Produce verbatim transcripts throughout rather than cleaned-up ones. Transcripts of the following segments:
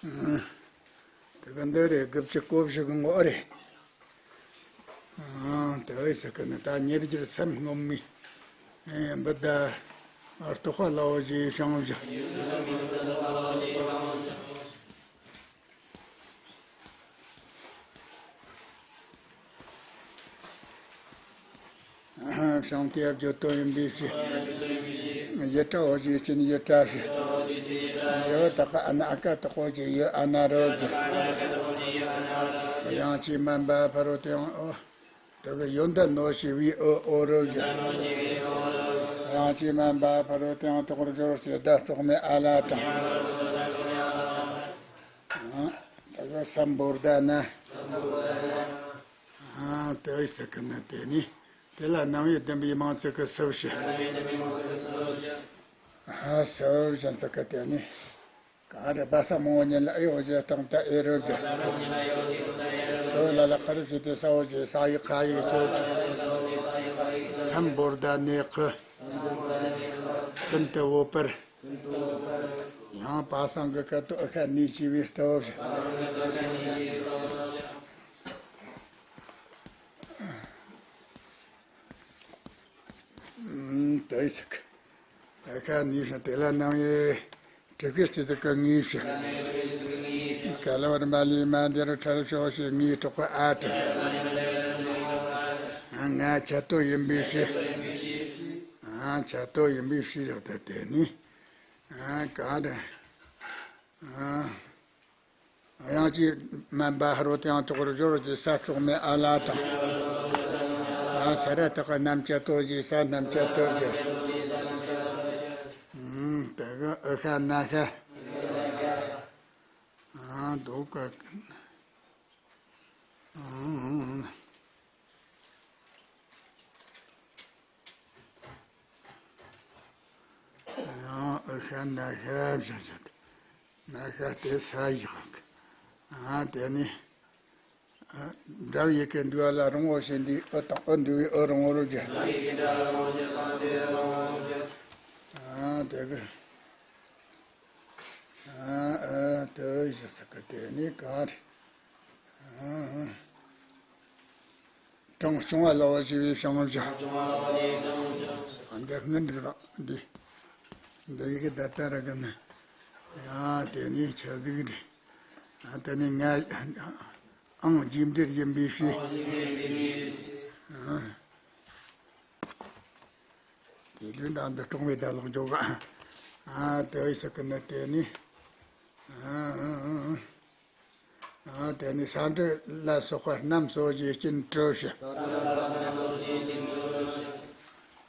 དེ་ག་འདི་རེད། དགུ་བཅུ་གོ་བཞི་གི་ངོ་རེད། དེ་བས་ཟེར་གི་ནི་ད་ཉེར་བརྒྱད་སེམས་སྔོན་མའི་བུ་ཟླ་རྟག་པ་ལ་འོ་ཞེས་བྱང་བཞག་བྱང་སྟེ་བརྗོད་དོན་ཡིན་པའི་ཕྱིར། ཡི་དྲག་འོ་ཞེས་སྤྱིར་ཡི་དྲག་ཕྱིར། ཡི་བ་དག་གི་ཨ་ན་ཨ་ཀ་དག་གོ་ཞེས་ཡི་ཨ་ན་རོ་ཞེས། དབྱངས་ཅན་མ་འབའ་ཕ་རོལ་ཏེའང་འོ། དེ་གི་ཡོན་ཏན་ནོ་ཞེས་པའི་འོ་འོ་རོ་ཞེས། དབྱངས་ཅན་མ་འབའ་ཕ་རོལ་ཏེའང་དག་གོ་སྦྱོར་ཞེས་སྒྲ་སྲོག་མེད་ཨ་ལ་དང་། དེ་གི་སམ་བྷོ་ཊ་ན། ཨ་དེ་ཟེར་གི་ནི་དེ་ནི། དེ་ལ་རྣམ་དབྱེ་བདུན་པའི་མིང་ཚིག་གི་སུ་ཞེས། ཨ་སུ་ཞེས་ཟེར་གི་དེ་ནི། ག་རེ་སྦ་ས་མང་བོ་ཉིད་ལ་ཨེ་འོ་ཞེས་དང་ད་ཨེ་རོ་ཞེས། དོ་ལ་ལ་ཁ་རུ་ཞེས་ཏེ་ས་འོ་ཞེས་ས་ཡིག་ཁ་ཡིག་ཞེས། སམ་བྷོ་ཊ་ནི་ཁུ། ཀུན་ཏུ་བོད་པར། ཡང་པ་སངས་ཀྱི་སྐད་དུ་ཨུ་ཤ་ནི་ཞེས་པའི་སྟོབས། དེ་ཟེར་གི། ཨུ་ཤ་ནི་ཞེས་དེ་ལ་རྣམ་དབྱེ། དྲུག་གི་སྤྱི་ཚིག་གི་ངེས་ཤིག་ག་ལ་བར་མ་ལུས་མ་འདིར་ཁྲར་ཤོག་ཞེས་ངེས་གྲོགས་པ་ཨ་ཏི། ང་ཆ་ཏོ་ཡིན་པའི་ཕྱིར། ང་ཆ་ཏོ་ཡིན་པའི་ཕྱིར་ཡོད་དེ་དེ་ནི། ག་རེ། དབྱངས་ཅན་མ་འབའ་ཕ་རོལ་ཏེའང་དག་གོ་སྦྱོར་ཞེས་ས་སྲོག་མེད་ཨ་ལ་དང་། ས་ར་བཏགས་རྣམ་བཅད་དོ་ཞེས་ས་རྣམ་བཅད་དོ་ཞེས། དེ་གི་ཨུ་ཤ་ན་ཤ། དོ་ག་ཡང་ཨུ་ཤ་ན་ཤ་བཞག་བཞག་ན་ཤ་སྟེ་ས་བཞག་ཨ་དེ་ནི། འདྲ་བའི་ཡི་གེ་འདུས་པ་ལ་རང་ངོ་ཞེས་འདུས་ཨུ་དང་ཨུ་འདུས་པའི་ཨུ་རང་ངོ་རུ་བརྗོད། ཨ་དེ་གི། ཨ་ཨ་དེ་བཞག་ས་གི་དེ་ནི་ག་རེ། ཨ་ཨ། གྲངས་ཆུང་བ་ལ་འོ་ཞེས་པའི་བྱང་བཞག་འདི་སྔོན་འདིར་བ་འདི། འདི་ཡི་གེ་ད་ལྟ་ར་གི་ནི། ཡ་དེ་ནི་ཆ་ཟིག་རེད། ཨ་དེ་ནི་ང་ཨང་རྗེས་འདིར་ཡིན་པའི་ཕྱིར། ཨ་དེ་ལུས་འདྲ་འདི་སྲོག་མེད་ད་ལོག་འཇོག་ག་ཨ་དེ་བས་ཟེར་གི་ནི་དེ་ནི། ཨ་ཨ་ཨ། ཨ་དེ་ནི་ས་འབྲུ་ལ་སོགས་པ་རྣམས་སོ་ཞེས་སྤྱིར་འབྲུ་ཞེས།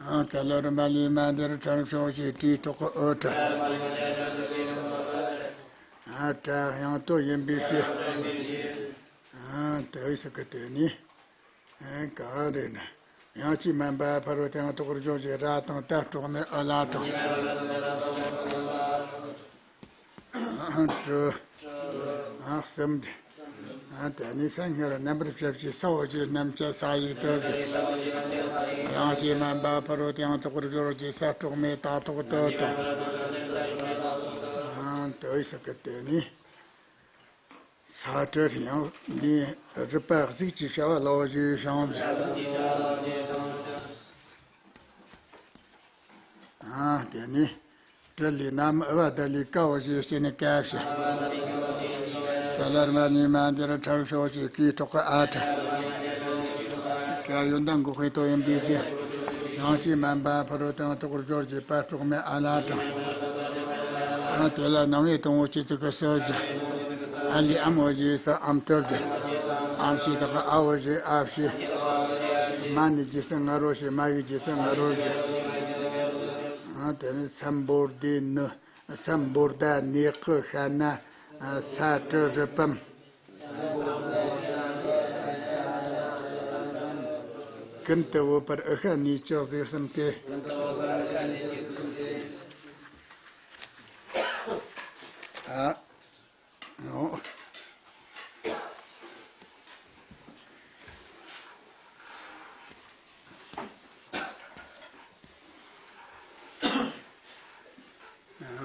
ཨ་ཀ་ལ་རུ་མ་ལུས་མ་འདིར་ཁྲར་ཤོག་ཞེས་དྲིའི་གྲོགས་ཀྱི་ཨོ་ཏྲ། ཨ་ཏྲ་དབྱངས་ཏོ་ཡིན་པའི་ཕྱིར། ཨ་དེ་བས་ཟེར་གི་དེ་ནི། ཨ་ག་རེ་ན། དབྱངས་ཅན་མ་འབའ་ཕ་རོལ་ཏེའང་དག་གོ་སྦྱོར་ཞེས་ར་དང་ཏ་སྲོག་མེད་ཨ་ལ་དང་། ཨ་ཏྲ། ཨ་གསུམ་སྟེ། ཨ་དེ་ནི་ས་སྔར་རྣམ་པར་བཅད་ཀྱི་ས་འོ་ཞེས་རྣམ་བཅད་ས་ཡིག་ཏུ་ཟེར། དབྱངས་ཅན་མ་འབའ་ཕ་རོལ་ཏེའང་དག་གོ་སྦྱོར་ཞེས་ས་སྲོག་མེད་ཏ་ཐོག་ཏུ་དང་། ཨ་དེ་བས་ཟེར་གི་དེ་ནི། ས་ཏྲ་ཡང་འདི་རུས་པ་གཟུགས་ཀྱི་བྱ་བ་ལ་འོ་ཞེས་བྱང་བ། ཨ་དེ་ནི། ཏྲ་ལས་ན་མོ་ཨུ་བ་ད་ལས་ཀ་འོ་ཞེས་སྤྱི་ནི་ཀ་བྱ། ཀ་ལ་རུ་མ་ལུས་མ་འདིར་ཁྲར་ཤོག་ཞེས་ཀའི་གྲོགས་ཀྱི་ཨ་ཏྲ། ཀ་ཡོན་ཏན་འགོག་པའི་དོན་ཡིན་པའི་ཕྱིར། དབྱངས་ཅན་མ་འབའ་ཕ་རོལ་ཏེའང་དག་གོ་སྦྱོར་ཞེས་པ་སྲོག་མེད་ཨ་ལ་དང་། ཨ་དེ་ལ་རྣམ་དབྱེ་དང་པོ་སྤྱི་གཙུག་གི་སུ་བཞག་ཨ་ལས་ཨམ་འོ་ཞེས་སུ་ཨམ་ཏུ་བཞག་ཨམ་ཕྱིས་དག་གི་ཨ་འོ་ཞེས་ཨ་ཕྱིས། མ་ནི་རྗེས་སུ་ང་རོ་ཞེས་མ་ཡི་རྗེས་སུ་ང་རོ་བཞག་ཨ་དེ་ནི་སམ་བྷོ་ཊ་ནི། སམ་བྷོ་ཊ་ནི་ཁུ་ཤ་ན་ས་ཏྲ་རུ་པམ། ཀུན་ཏུ་བོད་པར་ཨུ་ཤ་ནི་ཅག་ཟིག་གསུམ་སྟེ། ཨ། ཨོ།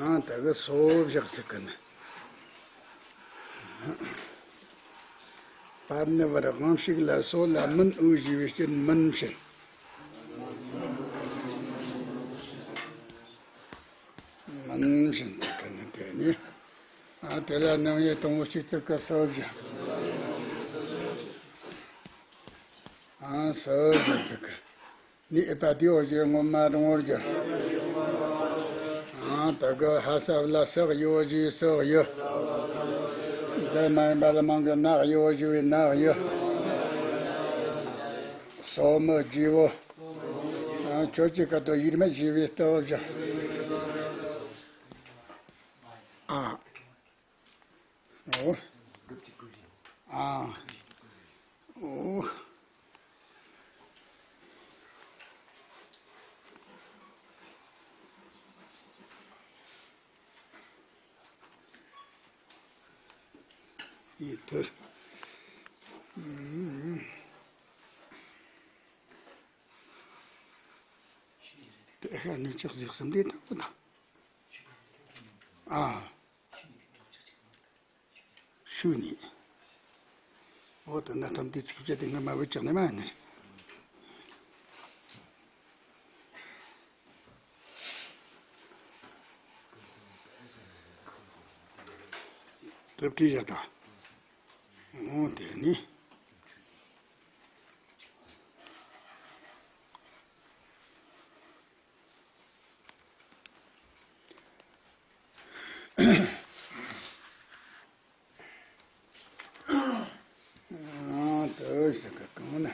ཨ་ད་གི་སོ་བཞག་ཟིག་གི་ནི། པར་ནི་བར་དབང་ཕྱུག་ལ་སོགས་ལ་མིན་འོ་ཞེས་པའི་རྐྱེན་མིན་བྱེད། མིན་བྱེད་དེ་ནི། ཨ་དེ་ལ་རྣམ་དབྱེ་དང་པོ་གཅིག་ཙིག་གི་སོ་བཞི། ཨ་སོ་བཞི་ཙིག་གི། ནི་ཨེ་པ་དེའོ་ཞེས་སྔོན་མ་རུང་བར་གྱུར། ཨང་དེ་གི་ཧ་ས་བ་ལ་སག་ཡོ་ཞེས་སོག་ཡོ། འདི་མ་ཡིན་པ་ལ་མང་གི་ནག་ཡོ་ཞེས་པའི་ནག་ཡོ། སོ་མི་རྗེ་བོ། ཨང་ཁྱོད་ཀྱི་ཀ་ཏོ་ཡིར་མི་ཞེས་པའི་སྟོབས་བཞག། ཨ། ཨོ། ཨ། ཨོ། ཡིད་ཐུར། དེ་ཤ་ནི་ཅག་ཟིག་སམ་དེ་དང་པོ་དང་། ཨ། ཤུ་ནི། འོ་ད་ན་ཐམ་དེ་ཚིག་བཅད་དེ་སྔ་མ་བུད་ཅག་ནི་མ་ནི། དེབ་བྲིས་བཞག་ད། འོ་དེ་ནི། ཨ་དེ་ཟེར་གི་གང་ན།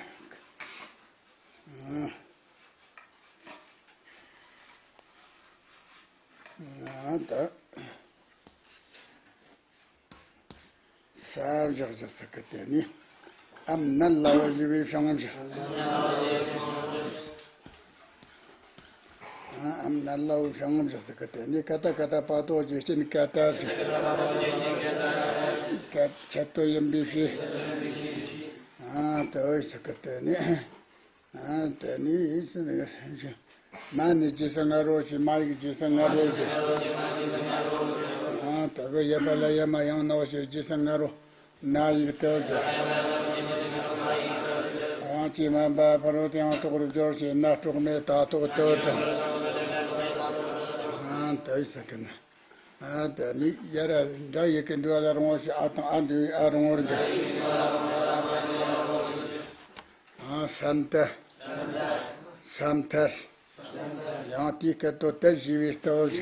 ཨ་ད། ས་བཞག་བཞག་ཟེར་གི་དེ་ནི། ཨམ་ནལ་ལའོ་ཞེས་པའི་བྱང་བཞག། ཨམ་ནལ་ལའོ་བྱང་བཞག་ཟེར་གི་དེ་ནི་ཀ་ཏ་ཀ་ཏ་པ་ཏོ་ཞེས་ཅན་ཀ་ཏ་ཞེས། ཀ་ཆད་དོ་ཡིན་པའི་ཕྱིར། ཨ་དེ་ཟེར་གི་དེ་ནི། ཨ་དེ་ནི་ཡིན་ཟེར་ནས་སེམས་ཤིང་། མ་ནི་ཇི་སྲ་ང་རོ་ཞེས་མ་ཡིག་ཇི་སྲ་ང་རོ་ཞེས། ཨ་དེ་གི་ཡ་པ་ལ་ཡ་མ་ཡང་ནོ་ཞེས་ཇི་སྲ་ང་རོ། ན་ཡིག་ཏོ་ཞེས། ཨང་ཅི་མ་འབའ་ཕ་རོལ་ཏེའང་རྟོགས་པར་འགྱུར་ཞེས་ན་སྲོག་མེད་ད་རྟོགས་ཏོ་དང་། ཨ་དེ་ཟེར་གི་ན། ཨ་དེ་ནི་ཡ་ར་འདྲ་ཡི་གེ་འདུལ་བ་ལ་རུང་བ་ཞེས་ཨ་དང་ཨ་འདུལ་བའི་ཨ་རུང་བར་འགྱུར། ཨ་ས་མཐའ། ས་མཐར། ཡང་དེའི་སྐད་དོད་དེ་ཞེས་པའི་སྟོབས།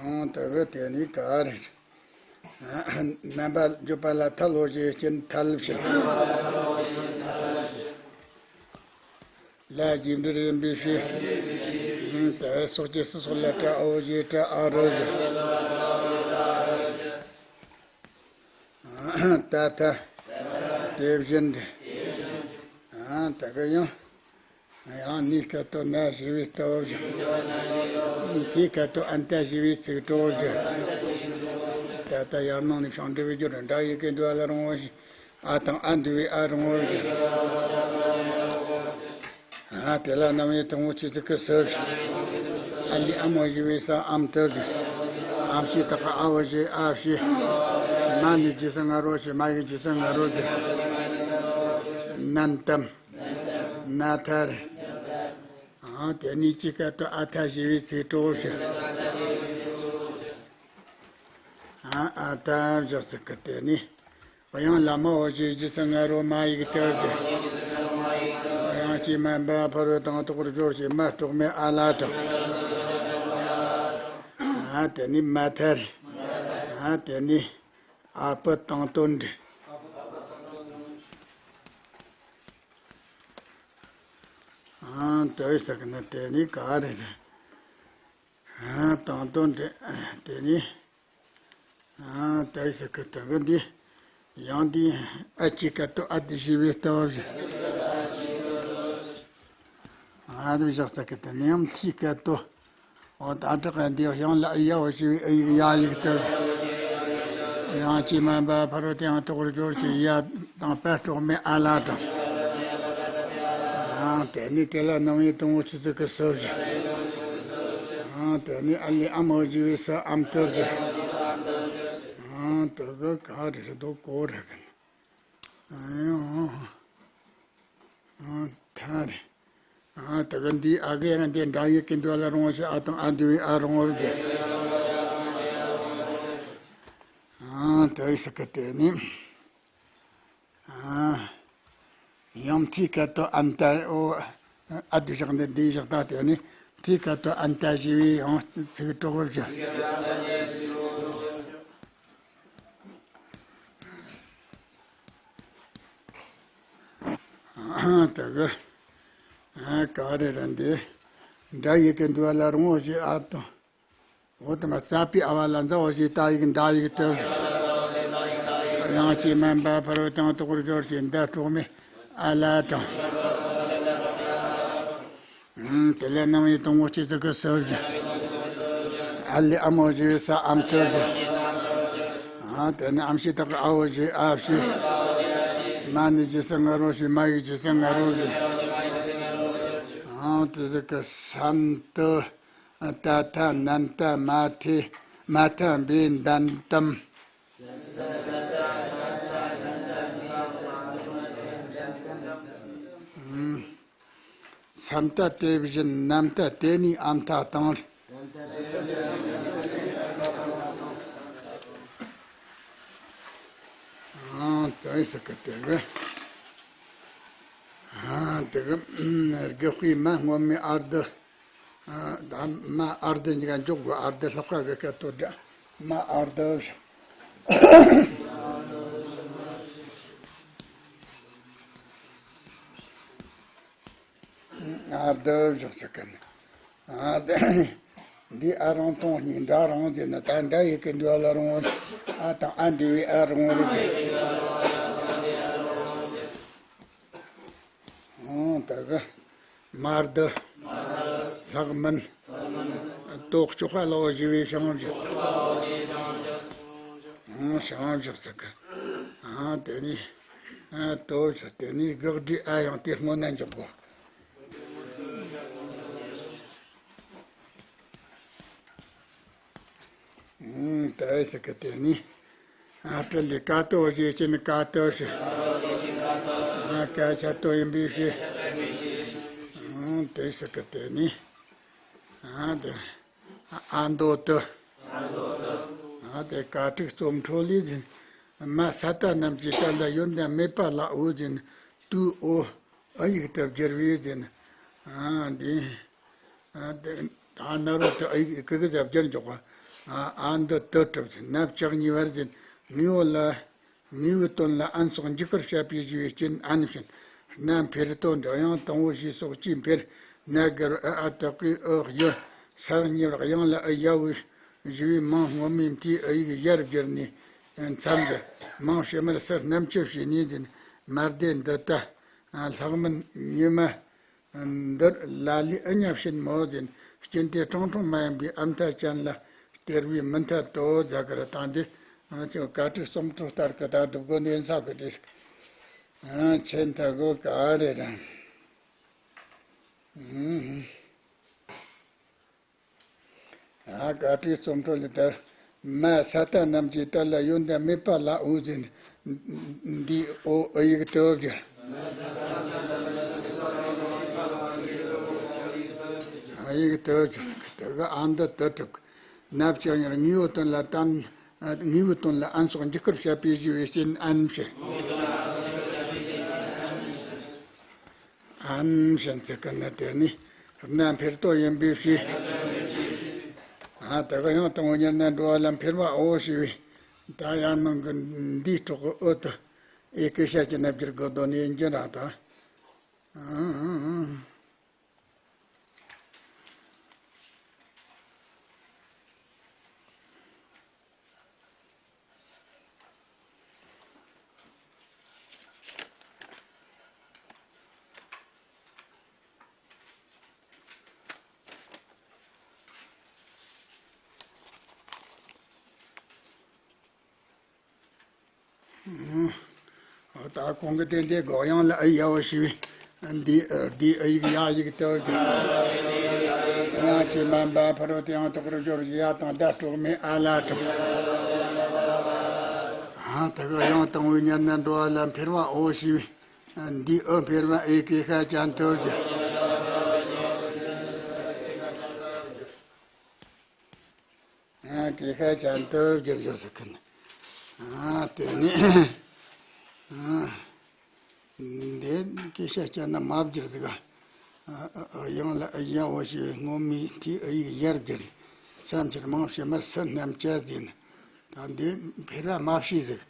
ཨང་དེ་གི་དེ་ནི་ག་རེ། རྣམ་པ་བརྗོད་པ་ལ་ཐལ་ལོ་ཞེས་རྐྱེན་ཐལ་ཕྱིར། ལ་རྗེས་འབྲེལ་ཡིན་པའི་ཕྱིར། དེ་སོགས་ཀྱི་སུ་སོགས་ལ་ཏྲ་ཨོ་ཞེས་ཏྲ་ཨ་རོ་ཞེས། ཏ་ཐ། དེ་བཞིན་དུ། ཨ་ད་ག་ཡང་། ཡང་ནི་སྐད་དོད་ན་ཞེས་པའི་སྟོབས་བཞག། དེའི་སྐད་དོད་ཨན་ཏ་ཞེས་པའི་ཚིག་གྲོགས་བཞག། ད་ལྟ་ཡར་ནང་ནས་བྱང་འབྲི་བའི་རྒྱུ་རུ་འདྲ་ཡི་གེ་འདུལ་བ་ལ་རུང་བ་ཞིག། ཨ་དང་ཨ་འདུལ་བའི་ཨ་རུང་བ་ཞིག། ཨ་དེ་ལ་རྣམ་དབྱེ་དང་པོ་ཆོས་ཚིག་གི་སོ་བཞག། ཨ་ལི་ཨ་མོ་ཞེས་པའི་ས་ཨམ་ཏོ་བཞག། ཨམ་ཞེས་དག་ག་ཨ་བོ་ཞེས་ཨ་བཞག། མ་ནི་ཇི་སྲ་ང་རོ་ཞེས་མ་ཡིག་ཇི་སྲ་ང་རོ་བཞག། ནན་ཏམ། ན་ཐར། ཨ་དེ་ནི་ཅི་སྐད་དུ་ཨ་ཐ་ཞེས་པའི་ཚིག་གྲོགས་བཞག། ཨ་ཨ་ཐ་བཞག་ཟེར་གི་དེ་ནི། དབྱངས་ལ་མ་འོ་ཞེས་ཇི་སྲ་ང་རོ་མ་ཡིག་ཏོ་ཞེས། དབྱངས་ཀྱིས་མ་འབའ་ཕ་རོལ་ཏུ་ཡང་རྟོགས་པར་འགྱུར་ཞེས་མ་སྲོག་མེད་ཨ་ལ་དང་། ཨ་དེ་ནི་མ་ཐར། ཨ་དེ་ནི་ཨ་པུ་དང་དོན་འགྲིག། ཨ་དེ་ཟེར་གི་ན་དེ་ནི་ག་རེ་རེད། ཨ་དང་དོན་འགྲིག་དེ་ནི། ཨ་ད་ཡི་ཟེར་གི་དོན་གི་འདི། ཡང་འདི་ཨ་ཅི་སྐད་དོད་ཨ་ཏི་ཞེས་པའི་ལྟ་བ་བཞིན། ཨ་རུ་བཞག་ཟེར་གི་དོན་ནི་ཡང་ཐིའི་སྐད་དོད། འོ་ད་དྲག་གི་འདི་ཡང་ལ་ཡ་འོ་ཞེས་པའི་ཨ་ཡིག་ཡ་ཡིག་ལྟ་བུ། ཡང་ཅི་མ་འབའ་ཕ་རོལ་ཏུ་ཡང་རྟོགས་པར་འགྱུར་ཞེས་ཡ་དང་པ་སྲོག་མེད་ཨ་ལ་དང་། ཨ་དེ་ནི་དེ་ལ་རྣམ་དབྱེ་དང་པོ་ཆོས་ཚིག་གི་སོ་བཞག། ཨ་དེ་ནི་ཨ་ལི་ཨ་མོ་ཞེས་པའི་སོ་ཨམ་ཏོ་བཞག། ཨ། དེ་ག་ག་རེ་རེད་དོ་གོ་རེ་གི། ཨ་ཡོ། ཨ་ཐ་རེ། ཨ་དེ་ག་འདི་ཨ་གེ་ར་འདི་འདྲ་ཡི་གི་འདུག་ལ་རུང་བ་ཞིག་ཨ་དང་ཨ་འདི་བའི་ཨ་རུང་བར་གི། ཨ་དེ་ཡི་སི་ཀི་དེ་ནི། ཨ། ཡང་མཐའི་ཁ་དུ་ཨན་ཏ་ཨོ། ཨ་དུ་བཞག་ནས་འདི་བཞག་ད་དེ་ནི་མཐའི་ཁ་དུ་ཨན་ཏ་ཞེས་པའི་ཡང་ཚིག་གྲོགས་བཞི། ཨ་དེ་གི། ཨ་ག་རེ་རེད་འདི། འདྲ་ཡི་གི་འདུག་ལ་རུང་བ་ཞིག་ཨ་དང་། འོ་དེ་མ་རྩ་བའི་ཨ་བ་ལ་མཛའ་བ་ཞེས་བཏགས་ཡིག་མདའ་ཡིག་དེ། དབྱངས་ཅན་མན་པ་ཕ་རོལ་ཏུ་ཡང་དོག་པར་སྦྱོར་ཞེས་མདའ་སྲོག་མེད་ཨ་ལ་དང་། ཨུམ། དེ་ལས་སྣང་བའི་དང་པོ་སྐྱེ་ཚུལ་གྱི་སྲོལ་བཞིན། ཨ་ལས་ཨ་མོ་ཞེས་པའི་ས་ཨམ་ཐོད་བཞིན། ཨ་དེ་ནས་ཨམ་ཤི་དག་གི་ཨ་བོ་ཞེས་ཨ་ཕྱི། མ་ནི་ཇི་སྲིད་ང་རོ་ཞེས་མ་ཡིག་ཇི་སྲིད་ང་རོ་བཞིན། ཨ་དེ་ཚོ་གི་སམ་དུ། ཏ་ཐ་ནན་ཏ་མ་ཐེ་མ་ཐ་བེ་འདན་ཏམ། སམ་ཏ་དེ་བཞིན་ནམ་ཏ་དེ་ནི་ཨམ་ཐ་དང་། ཨང་དོན་ཟེར་གི་དེ་གི། ཨང་དེ་གི་དགེ་བསྐོས་མ་སྔོན་མའི་ཨར་དུ། ཨ་ད་མ་ཨར་དུ་གཉིས་ཀ་འཇོག་དགོས། ཨར་དུ་ལྷག་པ་གི་སྐད་དོད་སྒྲ། མ་ཨར་དུ། ཨར་དུ་བཞག་ཚུལ་གི་ནི། ཨ་དེ་འདི་ཨ་རང་སྟོང་གཉིས་འདྲ་རང་ཟེར་ན་ད་འདྲ་ཡི་གི་འདུག་ལ་རུང་། ཨ་དང་ཨ་འདི་བའི་ཨ་རུང་རེད། ཨང་ད་གི། མར་དུ། ལྷག་མིན། ལྟོ་ལྕོག་ག་ལོག་ཞི་བའི་བྱང་བཞག་ཨང་བྱང་བཞག་ཟེར་གི། ཨང་དེ་ནི། ཨ་ལྟོ་ཟེར་དེ་ནི་དགག་སྒྲའི་ཨ་ཡང་དེ་སྔོན་ན་འཇོག་གོ། ཨུམ། ཏ་ཟེར་གི་དེ་ནི། ཨ་ཏི་ལི་ཀ་ཏོ་ཞེས་བྱས་ནི་ཀ་ཏོ་ཞེས། ཨ་ཀ་ཆ་ཏོ་ཡིན་པའི་ཞེས། ཨུམ། ཏེ་ཟེར་གི་དེ་ནི། ཨ་དེ། ཨ་མདོ་དུ། ཨ་དེ་ཀ་དྲུག་རྩོམ་འཕྲོ་ལས་ཟིན། མ་ས་ཏ་རྣམས་ཀྱི་ཏ་ལ་ཡོན་ཏན་མེད་པ་ལ་འོ་ཟིན། ཏུ་འོ། ཨ་ཡིག་ཏུ་བསྒྱུར་བས་ཟིན། ཨ་འདི། ཨ་དེ་ད་ན་རོ་དེ་ཨི་ཀི་ཀི་ཟ་བརྒྱར་འཇོག་པ། ཨ་ཨ་འདི་དུ་གྲུབ་ཟིན། ནབ་ལྕགས་གཉིས་བར་ཟིན། དངོས་པོ་ལ། དངོས་པོའི་དོན་ལ་ཨན་སོགས་འཇུག་པར་བྱ་བའི་ཞེས་པའི་རྐྱེན་ཨན་བྱིན། སྣ་འཕེར་དོ་འདྲ་ཡང་དང་པོ་ཞེས་སོགས་ཀྱིས་འཕེར། ན་གར་ཨ་ཨ་དག་གི་ཨོ་ཡོད། ས་གཉིས་པར་དབྱངས་ལ་ཨི་ཡ་བོ་ཞེས་པའི་མིང་སྔོན་མའི་མཐའི་ཨི་ཡིག་ཡར་བསྒྱུར་ནས་མཚམས་ཀྱི་མིང་ཕྱི་མར་སར་སྣམ་སྤྱི་བྱས་ནས་ཟིན། མར་དེ་འདི་ལྟ། ལྷག་མིན་ཉི་མ། འདིར་ལ་ལས་ཨི་ཉ་བྱིན་མོ་ཟིན། སྐྱིན་ཏེ་ཀྲང་ཀྲུང་མ་ཡིན་པའི་ཨ་མཐའ་ཅན་ལ་སྟེར་བའི་མི་མཐའ་དོ་ཛ་ག་ར་དང་དེ། ཨ་ཅོ་ཀ་དྲུག་རྩོམ་འཕྲོ་ལྟར་གི་ད་སྒྲུབ་དགོས་ནི་ཡིན་ས་གི་དེ། ཨ་ཆེན་ཐ་གོ་ག་རེ་ར། ཨ་ཀ་དྲུག་རྩོམ་འཕྲོ་ལས་ད། མ་ས་ཏ་རྣམས་ཀྱི་ཏ་ལ་ཡོན་ཏན་མེད་པ་ལ་འོ་ཟིན། འདི་འོ་ཨི་ཡིག་ཏུ་བསྒྱུར། ཨི་ཡིག་ཏུ་བསྒྱུར། དེ་ག་ཨ་འདི་དུ་གྲུབ། ནབ་ལྕགས་གཉིས་དངོས་པོའི་དོན་ལ་ཏན། དངོས་པོའི་དོན་ལ་ཨན་སོགས་འཇུག་པར་བྱ་བའི་ཞེས་པའི་རྐྱེན་ཨན་བྱེད། ཨན་ཞེས་ཚིག་གི་ནི་དེ་ནི་སྣ་འཕེར་དོ་ཡིན་པའི་ཕྱིར། ཨ་དེ་ག་ཡང་དང་པོ་ཉེར་ན་འགྲོ་བ་ལ་འཕེར་བའོ་ཞེས་པའི་ད་ཡང་མིང་གི་འདིའི་གྲོགས་ཀྱི་འོ་དུ་ཨེ་ཀི་ཤ་གྱི་རྣམ་འགྱུར་དགོས་དོན་ནི་ཡིན་གྱི་ར་ད། ད་གོང་གི་དེ་འདྲའི་འགོག་ཡང་ལ་ཨི་ཡ་བ་ཞི་བའི་འདི་འདི་ཨི་ཡིག་ཡ་ཡིག་ཏུ་ཡང་ཅི་མན་པ་ཕ་རོལ་ཏུ་ཡང་དག་པར་སྦྱོར་ཡ་དང་ད་གྲོགས་མེད་ཨ་ལ་གྲོགས། ཨ་ད་ག་ཡང་དང་བའི་ཉམས་ན་འགྲོ་བ་ལ་འཕེལ་བའོ་ཞེས་པའི། འདིའི་འུ་འཕེལ་བ་ཨེ་ཀེ་ཤ་ཅན་དུ་གྱུར། ཨ་ཀེ་ཤ་ཅན་དུ་གྱུར་ཟེར་ཟེར་གི་ནི། ཨ་དེ་ནི། ཨ་འདི་ཀེ་ཤ་ཅན་ན་མ་བསྒྱུར་ཟིག་ཨ་ཨ་ཡང་ལ་ཨ་ཡང་འོ་ཞེས་སྔོན་མའི་དེའི་ཨ་ཡིག་ཡར་བསྒྱུར། མཚམས་ཆར་མང་ཕྱི་མར་སུ་རྣམས་ཀྱི་ཟེར་ནི། ད་འདི་འཕེལ་བ་མ་བྱས་ཟིག་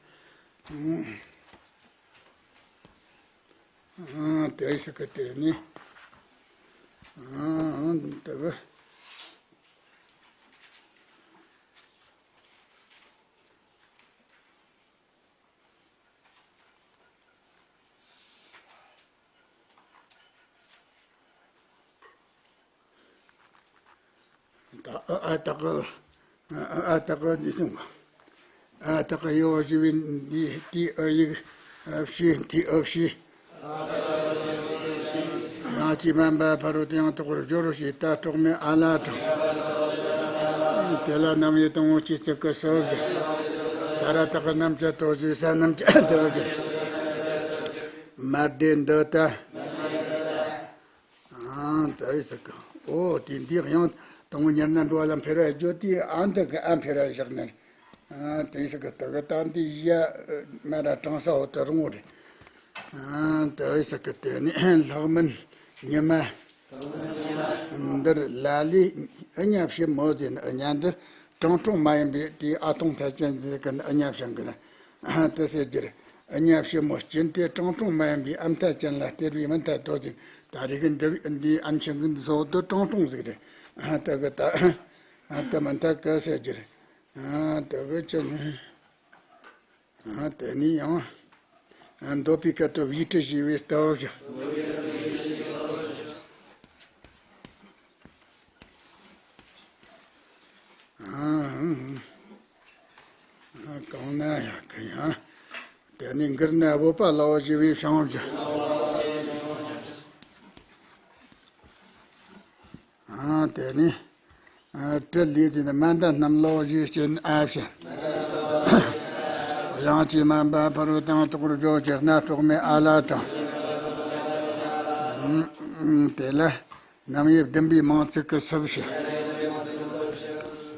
ཨ་དེ་ཟེར་གི་དེ་ནི། ཨ་དེ་གི། ད་ཨ་ཨ་ད་ག་ཨ་ཨ་ད་ག་འདི་སོང་ག་ཨ་ད་ག་ཡོ་ཞི་བའི་འདི་དེའི་ཨ་ཡིག་ཨ་ཕྱི་དེའི་ཨ་ཕྱི། ཡང་ཅི་མན་པ་ཕ་རོལ་ཏུ་ཡང་དག་པར་སྦྱོར་རོ་ཞེས་ད་གྲོགས་མེད་ཨ་ལ་དང་། དེ་ལ་རྣམ་དབྱེ་དང་པོ་སྤྱི་གཙུག་གི་སོ་བཞི། ས་ར་བཏགས་རྣམ་བཅད་དོ་ཞེས་ས་རྣམ་བཅད་དོ་ཞེས། མར་དེ་འདི་ལྟ། ཨང་དེ་ཟེར་གི། ཨོ་དེ་འདི་ཡང་དང་པོ་ཉར་ན་འགྲོ་བ་ལ་འཕེལ་བ་བརྗོད་དེ་ཨ་འདི་གི་ཨ་འཕེལ་བ་བཞག་ནས། ཨང་དེ་ཟེར་གི་དེ་གི་ད་འདི་ཡ་མ་ར་གྲང་ས་འོ་དེ་རུང་བོ་རེད། ཨང་དེ་ཟེར་གི་དེ་ནི་ལྷག་མིན་ཉི་མ། འདིར་ལ་ལས་ཨི་ཉ་ཕྱི་མོ་ཟེར་ནི་ཨི་ཉ་འདི་གྲངས་གྲོང་མ་ཡིན་པའི་དེའི་ཨ་ཐོང་ཐ་ཅན་ཟེར་གི་ནི་ཨི་ཉ་ཕྱི་གི་ནི། དེ་ཟེར་རྒྱུར། ཨི་ཉ་ཕྱི་མོ་སྤྱིན་ཏེ་གྲངས་གྲོང་མ་ཡིན་པའི་ཨ་མཐའ་ཅན་ལ་སྟེར་བའི་མི་མཐའ་དོ་ཅིག་ད་རེས་ཀྱི་འདི་འདི་ཨ་མཆན་གི་འདི་ཚོ་དུ་གྲངས་གྲོང་ཟིག་རེད། དེ་གི་ད་དེ་མི་མཐའ་གི་ཟེར་རྒྱུར། དེ་གི་ཅི་ནི། དེ་ནི་ཡང་འདོད་པའི་སྐད་དུ་བིས་ཏྲི་ཞེས་པའི་ལྟ་བ་བཞག་གང་ན་ཡང་གི་ཡང་། དེ་ནས་མགུར་ན་བོད་པ་ལ་བ་ཞེས་པའི་བྱང་བ། ཨ་དེ་ནས་ཨ་དྲི་ལས་དེ་ནི་མན་དཱ་རྣམས་ལ་བ་ཞེས་བྱས་ནས་ཨ་བྱ། གཞན་གྱིས་སྨན་པ་ཕ་རོལ་དང་དོག་རོ་ཇོ་ཅེར་ན་གྲོགས་མེད་ཨ་ལ་དང་། དེ་ལ། རྣམ་དབྱེ་བདུན་པའི་མིང་ཚིག་གི་སུ་བཞི།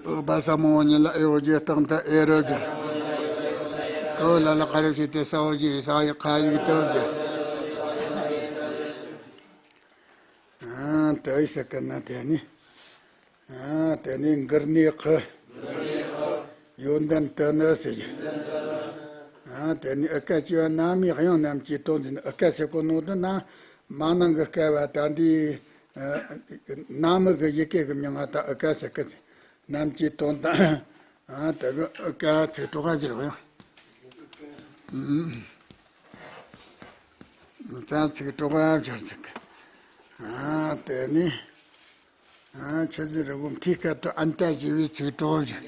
ཨུ་བ་ས་མོ་ཉི་ལ་ཨེ་འོ་ཇེ་སྟེང་དུ་ཨེ་རུ་གི། ཀོ་ལ་ལ་ཀ་རུ་ཞིག་སྟེ་ས་འོ་ཇེ་ས་ཡི་ཁ་ཡིག་ཏུ་གི། ཨ་དེ་ཡི་སི་ཀི་ན་དེ་ནི། ཨ་དེ་ནི་མགུར་ནི་ཁུ། ཡོན་ཏན་དུ་ནི་ཟེར་གི། ཨ་དེ་ནི་ཨི་ཀ་ཅི་བ་ན་མི་དབྱངས་རྣམས་ཀྱིས་སྟོན་ཟིན། ཨི་ཀ་ཟེར་གོ་ནོ་དུ་ན་མ་ནང་གི་སྐལ་བ་ད་འདི། ཨ་ན་མི་གི་ཡི་གེ་གི་མིང་ང་ད་ཨི་ཀ་ཟེར་གི་ཟེར། རྣམས་ཀྱིས་སྟོན་དང་། ཨ་དེ་གི་ཨི་ཀ་ཚིག་གྲོགས་ཀ་གྱུར་བ་ཡང་། ཨུམ། ད་ཚིག་གྲོགས་ཀ་གྱུར་ཟེར་གི། ཨ་དེ་ནི། ཨ་ཆུ་ཟི་རི་བོ་མཐའི་སྐད་དུ་ཨན་ཏ་ཞེས་པའི་ཚིག་གྲོགས་བཞི།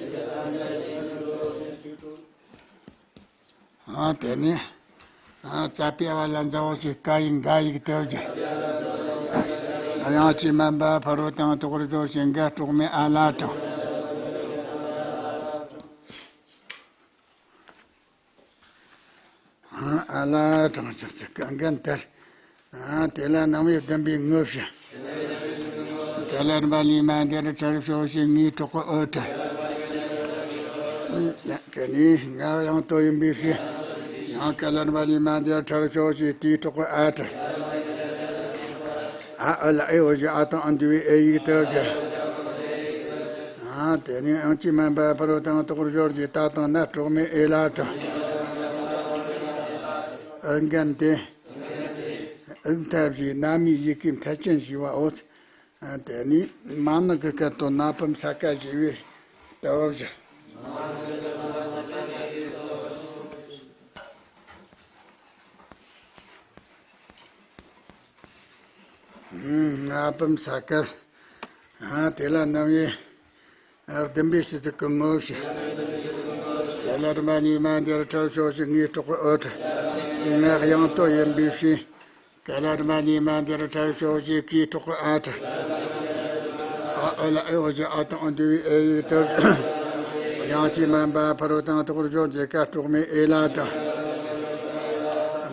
ཨ་དེ་ནས། ཨ་རྩ་བའི་བ་ལ་མཛའ་བོ་ཞེས་ཀ་ཡིག་འགའ་ཡིག་ཏུ་བཞག་དབྱངས་ཀྱིས་དམན་པ་ཕ་རོལ་དང་དོག་རོ་ཇོ་ཞེས་འགའ་གྲོགས་མེད་ཨ་ལ་དང་། ཨ་ལ་དང་ཞེས་ཀ་འགན་དེར། དེ་ལ་རྣམ་དབྱེ་བདུན་པའི་ངོ་བྱ། ག་ལ་རིམ་པ་ལས་མ་འདིར་ཁྲར་ཕྱོགས་ཤིག་ངའི་གྲོགས་ཀྱི་འོད་ཀྲི། ག་ནི་ང་ཡང་དོ་ཡིན་པའི་ཕྱིར། ཡང་ག་ལ་རིམ་པ་ལས་མ་འདིར་ཁྲར་ཕྱོགས་ཤིག་དེའི་གྲོགས་ཀྱི་ཨ་ཀྲི། ཨ་ཨི་ལ་ཨེ་འོ་ཞེས་ཨ་དང་ཨ་འདུས་པའི་ཨེ་ཡིག་ཏུ་གི། ཨ་དེ་ནི་ཨང་ཅི་མན་པ་ཕ་རོལ་དང་དོག་རོ་ཞོར་གྱི་ད་དང་ན་གྲོགས་མེད་ཨེ་ལ་དང་། ཨི་འགན་དེ། ཨི་མཐའ་བཞིའི་ན་མིའི་ཡི་གེ་མཐའ་ཅན་ཞེས་པའོ། དེ་ནི་མ་ནང་གི་སྐད་དུ་ན་ཕམ་ས་ཀ་ཞེས་པའི་ལྟ་བ་བཞི། ན་ཕམ་ས་ཀ། དེ་ལ་རྣམ་དབྱེ། བདུན་པའི་སྤྱི་གཙུག་གི་ངོ་བོ་བཞི། ག་ལ་རིམ་པ་གཉིས་མ་འདིར་ཁྲར་ཕྱོགས་ཤིག་ངའི་གྲོགས་ཀྱི་འོད་ཀྲི། ང་དབྱངས་དོ་ཡིན་པའི་ཕྱིར། ག་ལ་རིམ་པ་གཉིས་མ་འདིར་ཁྲར་ཕྱོགས་ཤིག་ཁའི་གྲོགས་ཀྱི་ཨ་ཀྲི། ཨ་ཨི་ལ་ཨེ་འོ་ཞེས་ཨ་དང་ཨ་འདུས་པའི་ཨེ་ཡིག་ཏུ། ཡང་ཅི་མན་པ་ཕ་རོལ་ཏུ་ཡང་དག་པར་སྦྱོར་གྱི་སྐད་གྲོགས་མེད་ཨེ་ལ་དང་།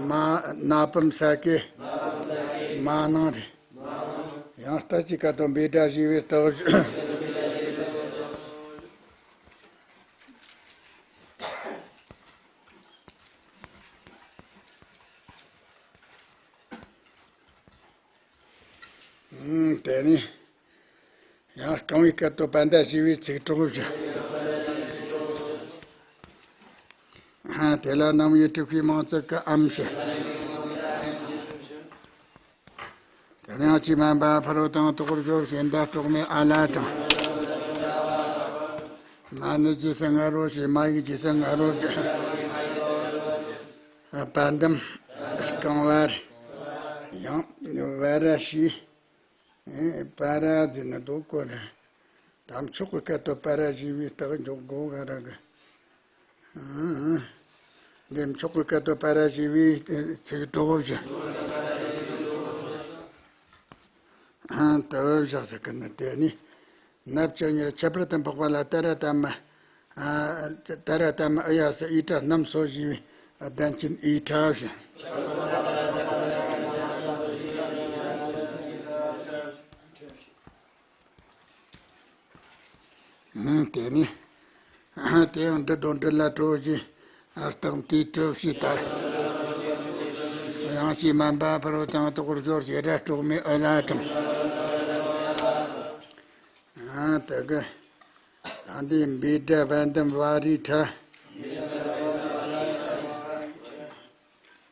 མ་ན་པུམ་ས་ཀེ་མ་ནང་རེད། ཡང་ལྟ་ཅི་སྐད་དོད་བི་ཏྲ་ཞེས་པའི་རྟགས། ཨུམ། དེ་ནས་ཡང་རྐང་བའི་སྐད་དོད་པ་འདྲ་ཞེས་པའི་ཚིག་གྲོགས་བཞི། དེ་ལ་རྣམ་དབྱེ་དྲུག་པའི་མིང་ཚིག་གི་ཨམ་བཞི། དེ་ནས་ཡང་ཅི་མན་པ་ཕ་རོལ་ཏུ་ཡང་དག་པར་སྦྱོར་ཞེས་འདྲ་གྲོགས་མེད་ཨ་ལ་དང་། མ་ནི་རྗེས་སུ་ང་རོ་ཞེས་མ་ཡིག་རྗེས་སུ་ང་རོ་ཞེས། པ་འདམ་རྐང་བ་རེད། ཡང་བ་ར་ཞེས། ཨེ། པ་ར་ཟེར་ན་འདུག་གོ་རེད། དམ་ཆོག་གི་སྐད་དོད་པ་ར་ཞེས་པའི་རྟགས་འཇོག་དགོས་ག་ར་གི། ཨང་། འདེམས་ཆོག་གི་སྐད་དོད་པ་ར་ཞེས་པའི་ཚིག་གྲོགས་བཞི། ཨང་། དེ་བཞག་ཟེར་གི་ནི་དེ་ནི། ནབ་ཅིག་ཉེར་ཁྱད་པར་དུ་འཕགས་པ་ལ་ཏཱ་ར་ཏཱ་མ། ཨ། ཏཱ་ར་ཏཱ་མ་ཨུ་ཡ་སུ་ཨི་ཏྲ་རྣམས་སོ་ཞེས་པའི་གདན་ཅན་ཨི་ཏྲ་བཞིན། ཨང་། དེ་ནི། དེ་ཡང་འབྲི་དང་འབྲི་ལ་གྲོ་ཞེས་རྟགས་དེའི་གྲུབ་ཞེས་ལྟར། ཡང་ཅི་མན་པ་ཕ་རོལ་ཏུ་ཡང་དག་པར་སྦྱོར་ཞེས་སྒྲ་གྲོགས་མེད་ཨུ་ལ་དང་། ཨ། དེ་གི། ད་འདི་བི་ཏྲ་བ་འདམ་བ་རི་ཏྲ།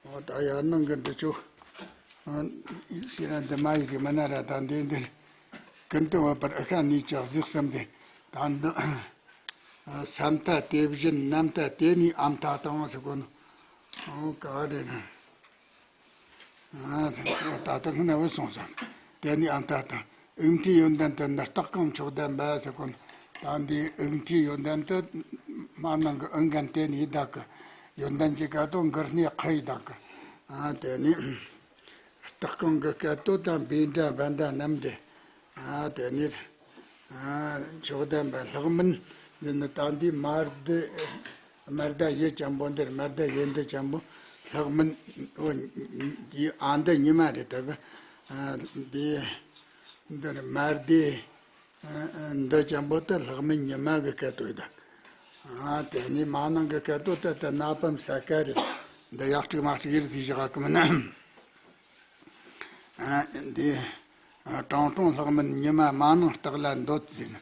འོ་ད་ཡར་ནང་གི་འདི་ཆོ། ཨ། ཤེས་ར་འདི་མ་ཡིག་ཞིག་མིན་ན་ར། ད་འདི་འདི་ཀུན་ཏུ་བབ་པར་ཨི་ཤ་ནི་ཅག་གཟིགས་སམ་སྟེ། ད་འདི་ས་མཐའ་དེ་བཞིན་ནམ་མཐའ་དེ་ནི་ཨམ་མཐའ་དང་ཟེར་གོ་ནོ། འོ་ག་རེ་ན། ཨ། ད་ལྟ་སྔ་ན་བུད་སོང་ཙང་། དེ་ནི་ཨམ་མཐའ་དང་། དབུགས་མཐའི་ཡོན་ཏན་དུ་ནི་རྟགས་གང་མཆོག་ལྡན་པ་ཟེར་གོ་ནོ། ད་འདི་དབུགས་མཐའི་ཡོན་ཏན་དུ་མ་ནང་གི་ཨུ་འགན་དེ་ནི་བདག་གི་ཡོན་ཏན་གྱི་སྐད་དོད་འགུར་སྣེ་ཁ་ཡི་བདག་གི། ཨ། དེ་ནི་རྟགས་གང་གི་སྐད་དོད་དང་བི་འདྲ་བ་འདྲ་རྣམས་ཏེ། ཨ། དེ་ནི། ཨ། མཆོག་ལྡན་པ་ལྷག་མིན་འདི་ནི། ད་འདི་མ་རྡི། མ་རྡ་ཡི་ཅན་པོ་འདིར། མ་རྡ་ཡི་འདི་ཅན་པོ་ལྷག་མིན། འོ། འདི་ཨ་འདི་ཉི་མ་རེད། ད་གི། ཨ། འདི་འདིར་མ་རྡི། ཨ། འདི་ཅན་པོ་དེ་ལྷག་མིན་ཉི་མ་གི་སྐད་དོད་ད། ཨ། དེ་ནི་མ་ནང་གི་སྐད་དོད་དེ་དེ་ན་པམ་ས་ཀ་རེད། འདི་ཡག་དྲུག་མ་དྲུག་ཡིར་ཟིག་བཞག་གི་མིན་ན། ཨ། འདི། ཨ། དྲང་དྲང་ལྷག་མིན་ཉི་མ་མ་ནང་རྟགས་ལ་འདོད་ཟེར་ན།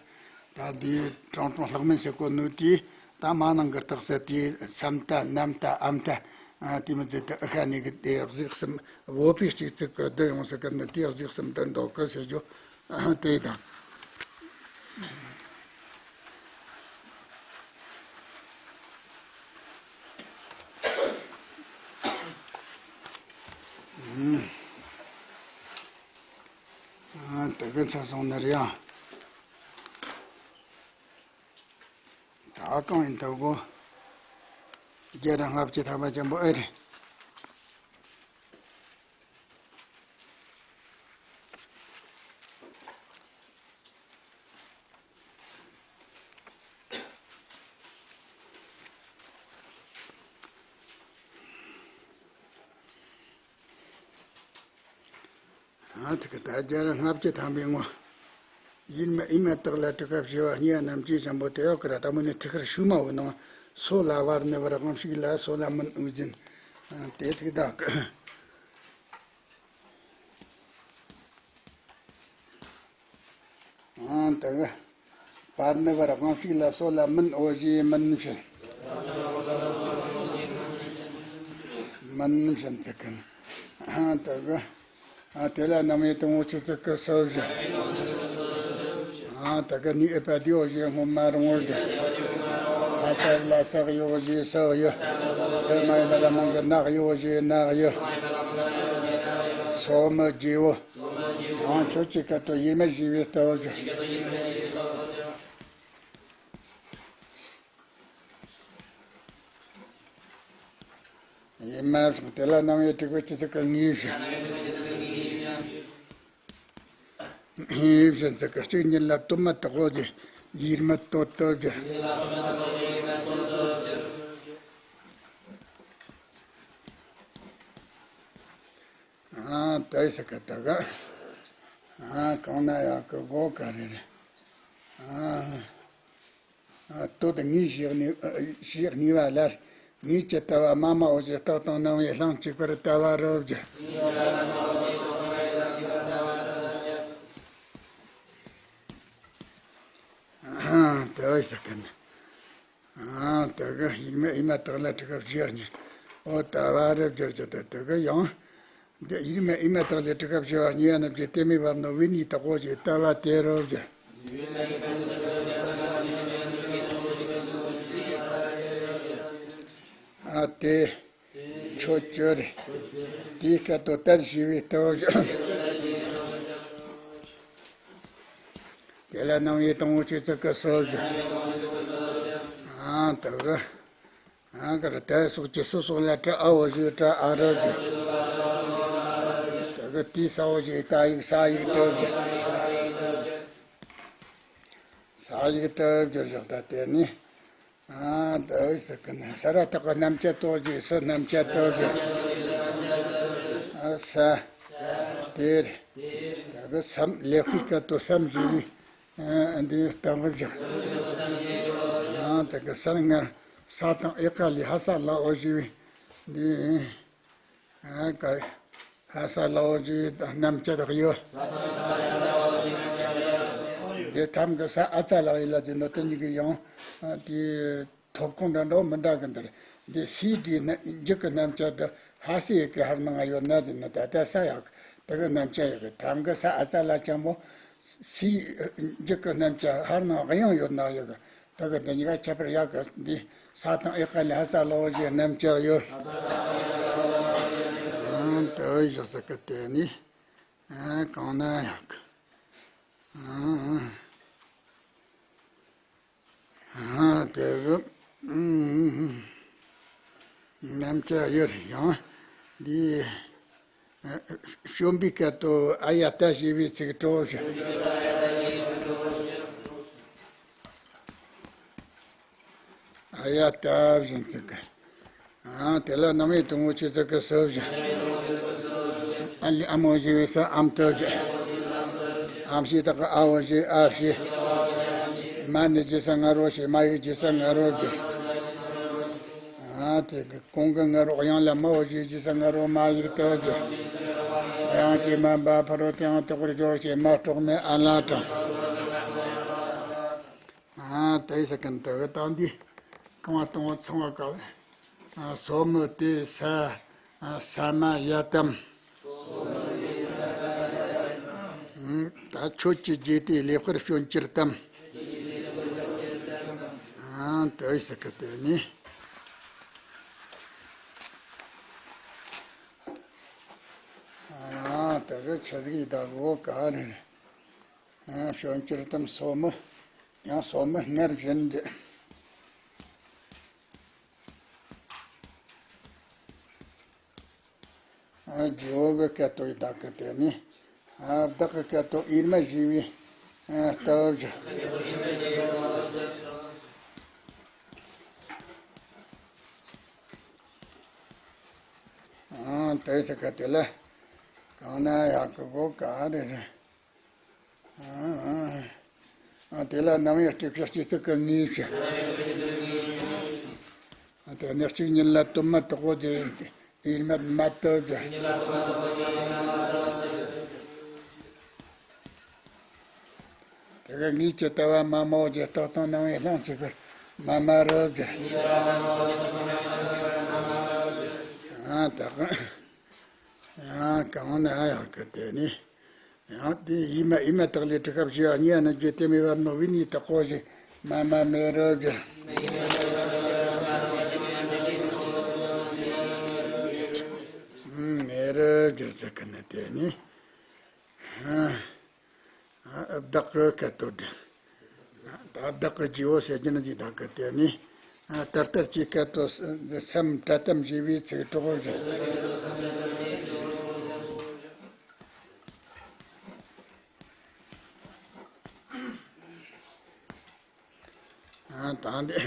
ད་འདི་དྲང་དྲང་ལྷག་མིན་ཟེར་གོ་ནོ་དེ། ད་མ་ནང་གི་རྟགས་ཟེར་དེ་ས་མཐའ་ནམ་མཐའ་ཨམ་མཐའ། ཨ། དེ་མི་ཚད་དེ་ཨི་ཤ་ནི་གི་དེ་གཟིགས་སམ། བོད་པའི་སྤྱི་ཚིག་གི་བསྡུ་ཡོང་ཟེར་གི་ནི་དེ་གཟིགས་སམ་དུ་འདོད་གི་ཟེར་རྒྱུ། ཨ། དེ་དང་། ཨ། དེ་གི་ཚ་སོང་ནི་རེད་ཡ། ད་གང་ཡིན་ཐུབ་གོ། བརྒྱ་དང་ལྔ་བཅུ་ཐམ་པ་ཅན་པོ་ཨེ་རེད། ཨ། ཐིག་གི་ད་བརྒྱ་དང་ལྔ་བཅུ་ཐམ་པའི་ངོ་། ཡིན་མ་ཡིན་མ་དག་ལ་དྲི་ཁ་བྱེ་བ་སྙེད་རྣམས་ཀྱིས་ཅན་པོ་དེ་ཡོད་ཀི་ར། ད་མོ་ནི་ཐིག་ཁར་ཤུགས་མ་འོ་ནང་སོ་ལ་བར་ནི་བར་དབང་ཕྱུག་ལ་སོ་ལ་མིན་འོ་ཟིན། ཨ། དེ་ཐིག་ད་གི། ཨང་། དེ་གི་བར་ནི་བར་དབང་ཕྱུག་ལ་སོ་ལ་མིན་འོ་ཞེས་མིན་བྱིན། མིན་བྱིན་ཚིག་གི། ཨང་། དེ་གི། ཨ། དེ་ལ་རྣམ་དབྱེ་དང་པོ་ཆོས་ཚིག་གི་སོ་བཞི། ཨང་། དེ་གི་ནི་ཨེ་པ་དེའོ་ཞེས་སྔོན་མ་རུང་བར་བསྡུ། ཨ་པ་ལ་ས་གཡོ་ཞེས་ས་གཡོ། དེ་མ་ཡིན་པ་ལ་མང་གི་ནག་གཡོ་ཞེས་ནག་གཡོ། སོ་མི་རྗེ་བོ། ཨང་། ཆོས་ཀྱི་སྐད་དོད་ཡིད་མ་ཞེས་པའི་ལྟ་བ་བྱ། ཡིད་མ་སོགས་དེ་ལ་རྣམ་དབྱེ་དྲུག་པའི་སྤྱི་ཚིག་གི་ངེས་བཞིན། ངེས་བཞིན་ཟེར་གི་གཅིག་ཉིད་ལ་དོན་མི་རྟག་གོ་དེ། ཡིད་མི་བཏོད་དོ་ཇི། ཨ་དེ་ཟེར་གི་དེ་ག་ཨ་གང་ན་ཡག་གི་གོ་ག་རེ་རེད། ཨ་ཨ་ལྟོས་དང་ངའི་ཞིག་ནས་ཞིག་ནུས་པ་ལ། ངའི་ཇི་ལྟ་བ་མ་སྨྲ་བོ་ཞེས་རྟག་དང་སྣང་བས་ལྷན་ཅིག་པར་ལྟ་བ་རོ་ཇི། ཨ་དེ་ཟེར་གི་ནི། ཨ་དེ་གི་ཡིད་མ་ཡིད་མ་དག་ལ་དྲི་ཁབ་བཞི་ཉིད། ཨོ་ལྟ་བ་རེ་བསྒྱུར་གྱི་དེ་དེ་གི་ཡང་། འདི་ཡིད་མ་ཡིད་མ་དག་ལ་དྲི་ཁབ་བཞི་བ་གཉིས་པ་རྣམས་ཀྱི་དེ་མེད་པར་སྣང་བའི་ནི་དག་གོ་ཞེས་ལྟ་བ་དེ་རོ་བཞི། ཨ་དེ། ཆོས་སྤྱོད་རེད། དེའི་སྐད་དུ་དར་ཞེས་པའི་ལྟ་བ་བཞི། དེ་ལ་སྣང་བའི་དང་པོ་ཆོས་ཚོགས་ཀྱི་སོ་བཞི། ཨ་དེ་གི་ཨ་གར་དད་སོགས་ཀྱི་སོ་སོགས་ལ་དྲི་ཨ་བོ་ཞེས་དྲི་ཨ་རོ་ཞེས། དེ་གི་དེའི་ས་བོ་ཞེས་ད་ཡིག་ས་ཡིག་དོ་ཞེས། ས་ཡིག་དོ་ཞེས་བཞག་ད་དེ་ནི། ཨ་དོ་ཞེས་གི་ནི་ས་ར་བཏགས་ཀྱི་རྣམ་བཅད་དོ་ཞེས་སུ་རྣམ་བཅད་དོ་ཞེས། ཨ་ས། དེར། དེ་གི་སམ་ལེགས་པའི་སྐད་དུ་སམ་ཞེས་པའི། ཨ་འདི་སྟོན་པ་བཞག་ཨ་དེ་གི་ས་ལྔ། ས་དང་ཨེ་ཀ་ལས་ཧ་ས་ལ་འོ་ཞེས་པའི་འདི། ཨ་ཀ་ཧ་ས་ལ་འོ་ཞེས་རྣམ་བཅད་དག་ཡོད། འདི་ཐམ་གི་ས་ཨ་ཙ་ལགས་ཡིན་ལ་ཟེར་ནོ་དེ་གཉིས་ཀྱི་ཡང་དེ་ཐོབ་ཁུངས་འདྲ་འདྲ་བོ་མི་འདྲ་གི་འདིར། འདི་སའི་འདིའི་རྣམ་མཇུག་གི་རྣམ་བཅད་འདི་ཧ་སའི་ཡི་གེ་ཧར་ནང་ཡོད་ན་ཟེར་ན་ད་ལྟ་ས་ཡག་དེ་གི་རྣམ་བཅད་ཡོད་གི། ཐམ་གི་ས་ཨ་ཙ་ལ་ཅན་མོ་སའི་མཇུག་གི་རྣམ་བཅད་ཧར་ནང་དབྱངས་ཡོད་ན་ཡོད་གི། ད་གི་འདི་གཉིས་ཀ་ཁྱད་པར་ཡག་གི། འདི་ས་དང་ཨེ་ཀ་ལས་ཧ་ས་ལ་འོ་ཞེས་རྣམ་བཅད་ཡོད། ཨང་དུ་བཞག་ས་གི་དེ་ནི། ཨང་གང་ན་ཡག་གི། ཨང་དེ་གི། རྣམ་བཅད་ཡོད་ཡང་། འདི། ཨ་བཅོམ་པའི་སྐད་དུ་ཨ་ཡ་ཏ་ཞེས་པའི་ཚིག་གྲོགས་བྱ། ཨ་ཡ་ཏ་བཞིན་ཚིག་གི། ཨ་དེ་ལ་སྣང་བའི་དང་པོ་ཆོས་ཚོགས་ཀྱི་སོ་བཞི། ཨ་ལི་ཨ་མོ་ཞེས་པའི་ས་ཨམ་ཏོ་བཞི། ཨམ་ཞེས་དག་གི་ཨ་བོ་ཞེས་ཨ་བཞི། མ་ནི་ཇི་ས་ང་རོ་ཞེས་མ་ཡིག་ཇི་ས་ང་རོ་བཞི། ཨ་དེ་གི་གོང་གི་ང་རོ་དབྱངས་ལ་མ་འོ་ཞེས་ཇི་ས་ང་རོ་མ་ཡིག་ཏོ་ཇི། དབྱངས་ཀྱིས་མ་འབབ་ཕ་རོལ་ཏུ་ཡང་དག་པར་སྦྱོར་ཞེས་མ་སྤྲོག་མེད་ཨ་ལ་དྲངས། ཨ་དེ་ས་གན་དེ་གི་དང་འདི་རྐང་བ་སྟོང་བ་ཚང་བ་ཀ། ཨ་སོ་མི་དེ་ས། ཨ་ས་མ་ཡ་དམ། ཨ་ད་ཁྱོད་ཀྱི་རྗེས་དེ་ལེགས་པར་སྤྱོད་གྱུར་ཏམ། ཨ་དེ་ས་གི་དེ་ནི། ཨ་དེ་གི་ཆ་ཟིག་ཡི་ད་གོ་ག་རེ་རེད། ཨ་སྤྱོད་གྱུར་ཏམ་སོ་མི། ཡང་སོ་མི་སྔར་བཞིན་འདི། ཨ་ཇོ་གི་སྐད་དོད་ཡི་དག་གི་དེ་ནི། ཨ་བདག་གི་སྐད་དོད་ཡིར་མ་ཞེས་པའི། ཨ་སྟོབས་བཞི། ཨ་དེ་ས་ག་དེ་ལ། གང་ན་ཡག་གི་གོ་ག་རེ་རེད། ཨ་དེ་ལ་རྣམ་དབྱེ་སྤྲོས་པའི་སྤྱི་གཙུག་གི་ངོས་སུ། ཨ་དེ་ནས་གཅིག་ཉིད་ལ་དོན་མ་དག་པོ་དེ་ཡིན་མ་མ་ལྟོས་ཀྱི། དེ་ག་ངེད་ཀྱི་ལྟ་བ་མ་སྨྲ་བ་ཀྱི་རྟགས་དང་སྣང་བའི་ལྷན་ཅིག་པར་མ་སྨྲ་རོ་ཀྱི། ཨ་དག་ཨ་གང་ན་ཡག་གི་དེ་ནི། ཡང་དེ་ཡིད་མ་ཡིད་མ་དག་ལས་དྲི་ཁབ་བཞི་བ་གཉིས་པ་རྣམས་ཀྱི་དེ་མེད་པར་སྣང་བའི་ནི་དག་གོ་ཞེས་མ་སྨྲ་མེ་རོ་གི། མེ་རོ་གི་ཟེར་གི་ནི་དེ་ནི། བདག་གི་སྐད་དོད་དེ། ད་བདག་གི་རྗེ་བོ་ཟེར་གྱི་ནི་ཅིག་བདག་གི་དེ་ནི། ད་ལྟར་གྱི་སྐད་དོད་སེམས་བཀྲ་ཏམ་ཞེས་པའི་ཚིག་གྲོགས་རེད། ཨ། ད་འདི།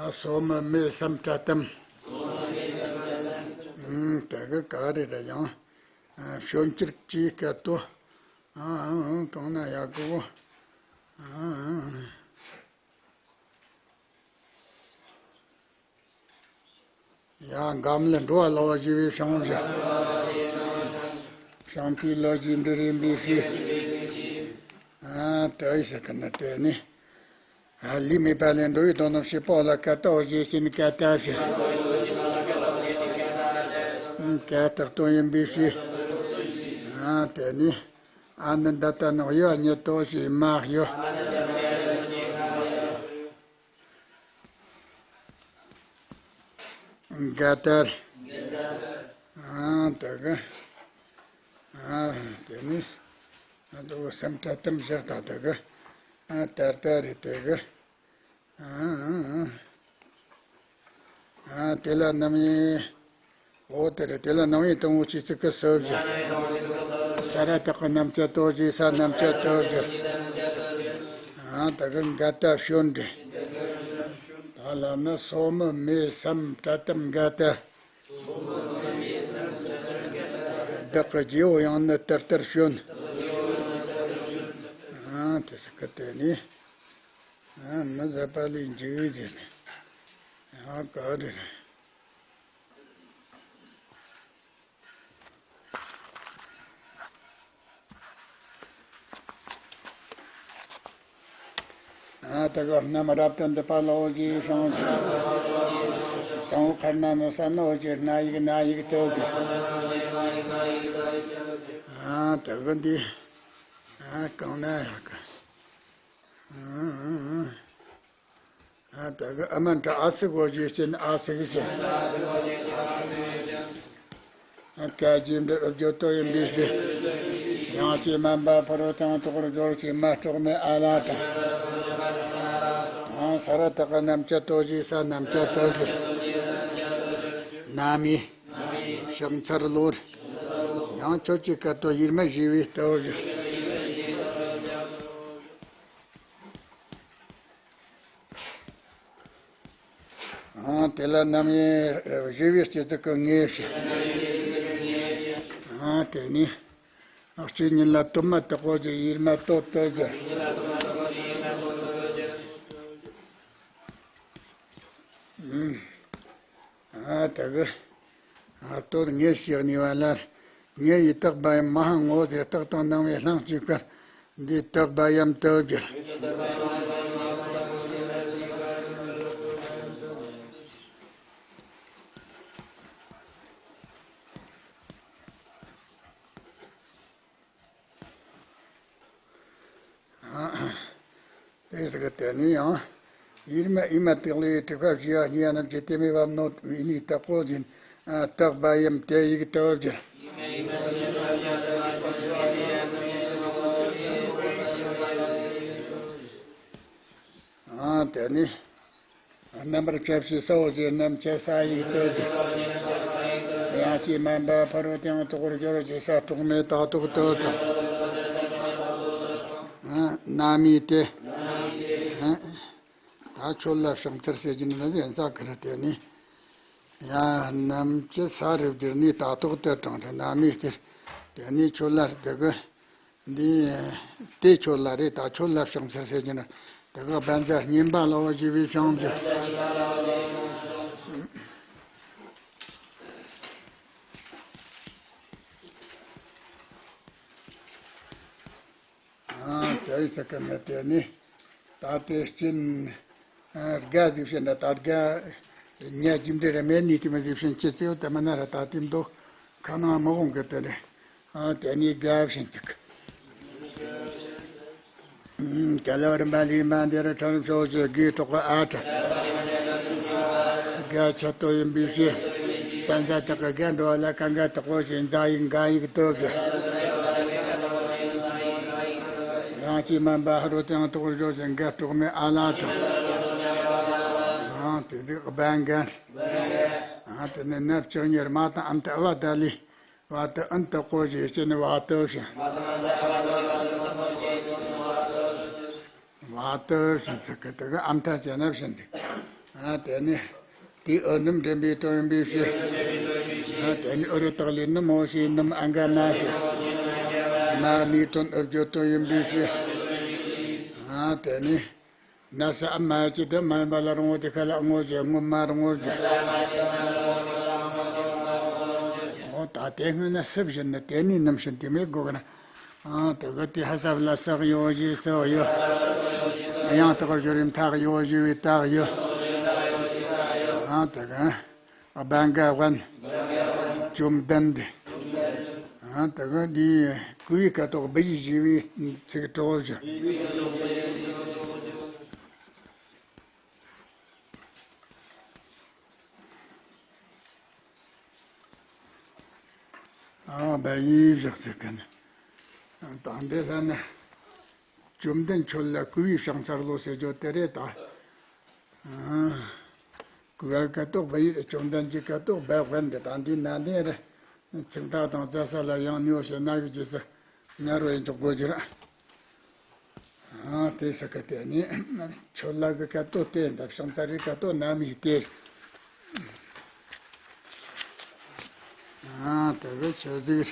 ཨ། སོ་མི་མེ་སྲམ་ཏྲ་ཏམ། ཨུམ། དེ་གི་ག་རེ་རེད་ཡང་། ཨ། ཤོན་ཅིར་ཅིའི་སྐད་དོ། ཨ། ཨ། གང་ན་ཡག་གོ། ཨ། ཡ། འགའ་མི་ལ་འགྲོ་བ་ལ་བ་ཞི་བའི་ཞིང་བཞི། ཞིང་དེའི་ལོ་རྒྱུས་འབྲི་རིམ་པའི་ཤེས། ཨ། དེ་ཡི་ཟེར་གི་ན་དེ་ནི། ཨ། ལུས་མེད་པ་ལས་འགྲོ་བའི་དོན་རྣམས་བྱེད་པ་ལ་ཀ་ཏའོ་ཞེས་བྱ་ནི་ཀ་ཏ་ཞེས། ཀ་ཏ་སྟོན་ཡིན་པའི་ཕྱིར། ཨ། དེ་ནི། ཨ་ནི་འདི་ལྟར་ནི་གཡོ་བ་ཉིད་དོ་ཞེས་མ་གཡོ། ག་ཏར། ཨ། དེ་གི། ཨ། དེ་ནི། ཨ། དེ་གི་སེམས་ཁྲལ་གཏམ་བཞག་དང་དེ་གི། ཨ། ཏར་ཏར་རེད་དེ་གི། ཨ། ཨ། དེ་ལ་རྣམ་དབྱེ། འོ་དེ་རེད། དེ་ལ་རྣམ་དབྱེ་དང་པོ་ཆོས་ཅན་གྱི་སོ་བཞི། ས་ར་བཏགས་ཀྱི་རྣམ་བཅད་དོ་ཞེས་ས་རྣམ་བཅད་དོ་ཞེས། ཨ། དེ་གི་འགའ་ཏ་ཤོན་འདྲེ། ད་ལ་ནི་སོ་མི་མེ་སྲམ་ཏྲ་ཏམ་འགའ་ཏ། བདག་གི་རྗེ་བོ་ཡང་ནི་ཏར་ཏར་ཤོན། ཨ། དེ་ཟེར་གི་དེ་ནི། ཨ། མི་ཟད་པ་ལས་འཇིགས་ཟེར་ནས། ཨ། ག་རེ་རེད། ཨ། དེ་གི་རྣམས་རབ་ཏུ་འདུས་པ་ལ་འོ་ཞེས་བྱ་ཞིང་། དང་པོ་ཁར་ན་ནི་ས་ནི་འོ་ཞེས་སྣ་ཡིག་སྣ་ཡིག་ཏུ་གི། ཨ། དེ་གི་འདི། ཨ། གང་ན་ཡག་གི། ཨ། དེ་གི་ཨ་མ་འདྲ་ཨ་སི་གོ་ཞེས་བྱ་ནི་ཨ་སི་གི་ཟེར། ཨ། ཀ་རྗེས་འབྲི་ཨུ་བརྗོད་དོ་ཡིན་པའི་ཕྱིར། ཡང་ཅིའི་སྨན་པ་ཕ་རོལ་ཏུ་ཡང་དུ་བར་སྦྱོར་ཞེས་མ་སྲོག་མེད་ཨ་ལ་དང་། ཨ། ས་ར་བཏགས་ཀྱི་རྣམ་བཅད་དོ་ཞེས་ས་རྣམ་བཅད་དོ་ཞེས། ན་མི། ཕྱག་འཚལ་ལོ། ཡང་ཁྱོད་ཀྱི་སྐད་དོ་ཡིད་མི་བཞེས་པའི་སྟོབས་ཀྱིས། ཨ། དེ་ལ་རྣམ་དབྱེ་བཞི་པའི་སྤྱི་གཙུག་གི་ངེས་ཤེས། ཨ། དེ་ནི་གཅིག་ཉིད་ལ་དོན་མ་དག་གོ་ཞེས་ཡིད་མ་རྟོགས་ལྟོས་ཀྱི། ཨ། དེ་གི། ཨ། དོན་ངེས་ཤེས་གཉིས་པ་ལ། ངེས་ཡིད་དག་པ་ཡམ་མ་ཧ་ངོ་ཟེར། རྟགས་དང་སྣང་བའི་ལྷན་ཅིག་གི་འདི་དག་པ་ཡམ་དུ་བསྒྱུར། དེ་ཟེར་གི་དེ་ནི་ཡང་། ཡིད་མ་ཡིད་མ་དག་ལས་དྲེགས་པ་བཞི་པ་གཉིས་པ་རྣམས་ཀྱི་དེ་མེད་པ་མནོ་བའི་ནི་དག་གོ་ཞེས། ཨ། དག་པ་ཡམ་དེ་ཡིག་ཏུ་བསྒྱུར། ཨ། དེ་ནི། རྣམ་པར་དཔྱད་བྱེད་ས་འོ་ཞེས་རྣམ་དཔྱད་ས་ཡིག་ཏུ་བསྒྱུར། ཡང་ཅིའི་སྨན་པ་ཕ་རོལ་ཏུ་ཡང་དུ་བར་སྦྱོར་ཞེས་ས་སྲོག་མེད་ཏ་ཐོག་ཏུ་དྲངས། ཨ། ན་མི་དེ། ཨ། ད་ཁྱོད་ལ་ཕྱག་འཚལ་ཟེར་གྱི་ནི་ཡིན་ས་གི་རེད། དེ་ནི་ཡང་རྣམ་དཔྱད་ས་རུ་བསྒྱུར་ནས་ཏ་ཐོག་ཏུ་དྲངས་ཏེ་ན་མི་དེ། དེ་ནི་ཁྱོད་ལ་དེ་གི། འདི་དེ་ཁྱོད་ལ་རེད། ད་ཁྱོད་ལ་ཕྱག་འཚལ་ཟེར་གྱི་ནི་དེ་གི་བཛྲ་བསྙེན་པ་ལ་འོ་ཞེས་པའི་ཕྱག་འཚལ། ཨ། དེ་ཡི་ས་ཀ་ནི་དེ་ནི། ད་དེ་སྐྱིན། ཨ། དགའ་ཟིག་བྱས་ན་ད་དགའ། ཉ་རྒྱུ་འབྲས་ར་མེད་ནི་དེ་མ་ཟིག་བྱས་ཅི་ཙིའོ་དེ་མ་ན་ར་ད་དེ་མདོ་ཁ་ནང་མི་འོང་གི་དེ་རེད། ཨ། དེ་ནི་དགའ་བྱིན་ཅིག། ཨུམ། ག་ལ་བར་མ་ལི་མ་འདི་རུ་ཁྲང་ཕྱོགས་ཀྱི་དགེ་གྲོགས་ཨ་ཏྲ། དགའ་ཆ་ཏོ་ཡིན་པའི་ཕྱིར། ས་འཛག་དག་གི་དགའ་འགྲོ་བ་ལ་ཀ་འགའ་དག་གོ་ཞེས་འཛག་ཡིག་འགའ་ཡིག་ཏོ་ཞེས། ཡང་ཅིའི་སྨན་པ་ཕ་རོལ་ཏུ་ཡང་དུ་བར་སྦྱོར་ཞེས་འགའ་སྲོག་མེད་ཨ་ལ་དང་། ཡང་དེ་དུས་སྦ་འགའ། ཡང་དེ་ནས་ནབ་ལྕགས་གཉེར་མ་དང་ཨམ་ཏི་ཨ་བ་ད་ལི། བ་དུ་ཨན་དུ་ཀོ་ཞེས་བྱས་ནས་བ་དུ་ཞེས། བ་ ཨ་ཏི་བྱིན་ཚིག་གི་དེ་གི་ཨམ་ཐ་ཅན་ན་བྱིན་ཚིག་ཨ་དེ་ནི། དེའི་ཨུ་ནུ་འདྲེན་པའི་དོན་ཡིན་པའི་ཕྱིར། ཨ་དེ་ནི་ཨུ་རུ་སྟག་ལུས་ནུ་མོ་ཞེས་ནུ་མོ་ཨ་ག་མ་ཞེས། མ་ནི་དོན་ཨུ་བརྗོད་དོན་ཡིན་པའི་ཕྱིར། ཨ་དེ་ནི། ན་ས་ཨ་མ་ཅི་དེ་མ་ཡིན་པ་ལ་རུང་བ་དེ་ཁ་ལ་ངོ་ཞེས་ངོ་མ་རུང་བ་བརྗོད། འོ་ད་དེ་སྔོན་ན་སུ་བཞིན་ནི་དེ་ནི་ནམ་བཞིན་དེ་མེད་དགོས་ན། ཨ་དེ་གི་དེ་ཧ་ས་ལ་སག་ཡོད་ཞེས་སོགས་ཡོད། ཡང་དག་སྦྱོར་བའི་མཐའ་ཡོད་ཞེས་པའི་རྟགས་ཡོད། ཨ་དེ་གི་སྦན་ག་དབན། བཅོམ་ལྡན་འདས། ཨ་དེ་གི་འདི་གུས་པའི་སྐད་དོད་བི་ཡིག་ཞེས་པའི་ཚིག་གྲོགས་བཞིན། ཨ་བི་ཡིག་བཞག་ཚིག་གི་ནི། ད་འདི་ལ་ནི། བཅོམ་ལྡན་ཁྱོད་ལ་གུས་པའི་ཕྱག་འཚལ་ལོ་ཟེར་རྒྱུ་དེ་རེད་ད། ཨ། གུས་པའི་སྐད་དོད་བི་ཡིག་བཅོམ་ལྡན་གྱི་སྐད་དོད་བི་དབན་འདི་དང་འདི་ན་འདི་རེད། ཚིག་མཐའ་དང་བཅད་ས་ལ་ཡང་ནིའོ་ཞེས་ན་གི་རྗེས་སུ་ང་རོ་ཡིན་འཇོག་དགོས་ཀྱི་རེད། ཨ་དེ་ས་ཀ་དེ་ནི་ཁྱོད་ལ་གི་སྐད་དོད་དེ་འདི་ཕྱག་འཚལ་རེ་སྐད་དོད་ན་མི་དེ། ཨ་དེ་གི་ཆོས་ཟིག་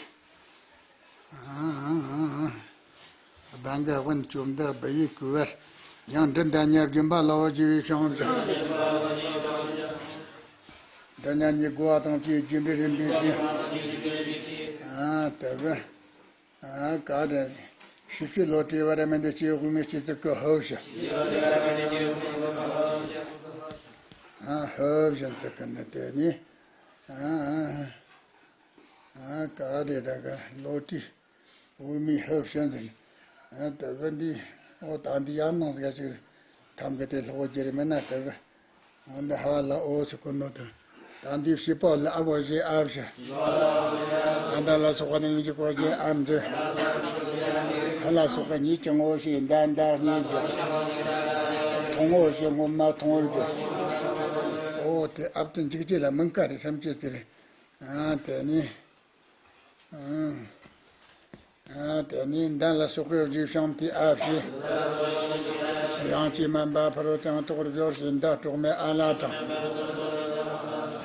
སྦན་ག་དབན་བཅོམ་ལྡན་བི་ཡིག་གུས་པར། ཡང་འབྲིན་བདག་ཉིད་སྦྱིན་པ་ལ་འོ་བགྱི་བའི་ཕྱོགས་སུ། འབྲིན་བདག་ཉིད་བསྒོ་བ་དང་བཅས་རྒྱུ་འབྲས་རིམ་པས་བྱིན། ཨ་དེ་གི། ཨ་ག་རེ། ཤི་ཤི་ལོ་དྲི་བ་ར་མེ་འདི་སྐྱེ་དབུ་མའི་སྤྱི་གཙུག་གི་ཧོབ་ཞིག་ཨ་ཧོབ་བཞིན་དུ་ཀུན་ནས་དེ་ནི། ཨ་ཨ་ག་རེ་ར་ག་ལོ་དྲི། དབུ་མའི་ཧོབ་ཤན་ཟེར། ཨ་ད་གི་འདི། ཨོ་ད་འདི་ཡར་ནང་ཟིག་ཅིག་ཐམ་གི་དེ་ལྷོག་རྒྱུ་རེད་མིན་ན་ད་གི། ཨོ་འདི་ཧ་ལ་ཨོ་ཟེར་གོ་ནོ་ད། ད་འདི་བྱེད་པ་ལ་ཨ་བོ་ཞེས་ཨ་བྱ། ཨ་མདའ་ལ་སོགས་པ་ནི་འཇིག་གོ་ཞེས་ཨ་འདྲི། ཧ་ལ་སོགས་པ་ཉིད་ཀྱང་ངོ་ཞེས་མདའ་མདའ་གཉིས་བརྗོད། མཐོང་ངོ་ཞེས་ངོ་མ་མཐོང་བར་བརྗོད། ཨོ་དེ་ཨབ་ཏུ་འཇིག་རྒྱུ་ལ་མིན་ཀ་རེ་སེམས་ཅན་ཟེར། ཨ་དེ་ནི། ཨ་དེ་ནས་མདའ་ལ་སོགས་པའི་རྗེས་བྱང་དེ་ཨ་བྱས། ཡང་ཅི་མན་པ་ཕ་རོལ་ཏུ་ཡང་དག་པར་སྦྱོར་ཞེས་མདའ་གྲོགས་མེད་ཨ་ལ་དང་།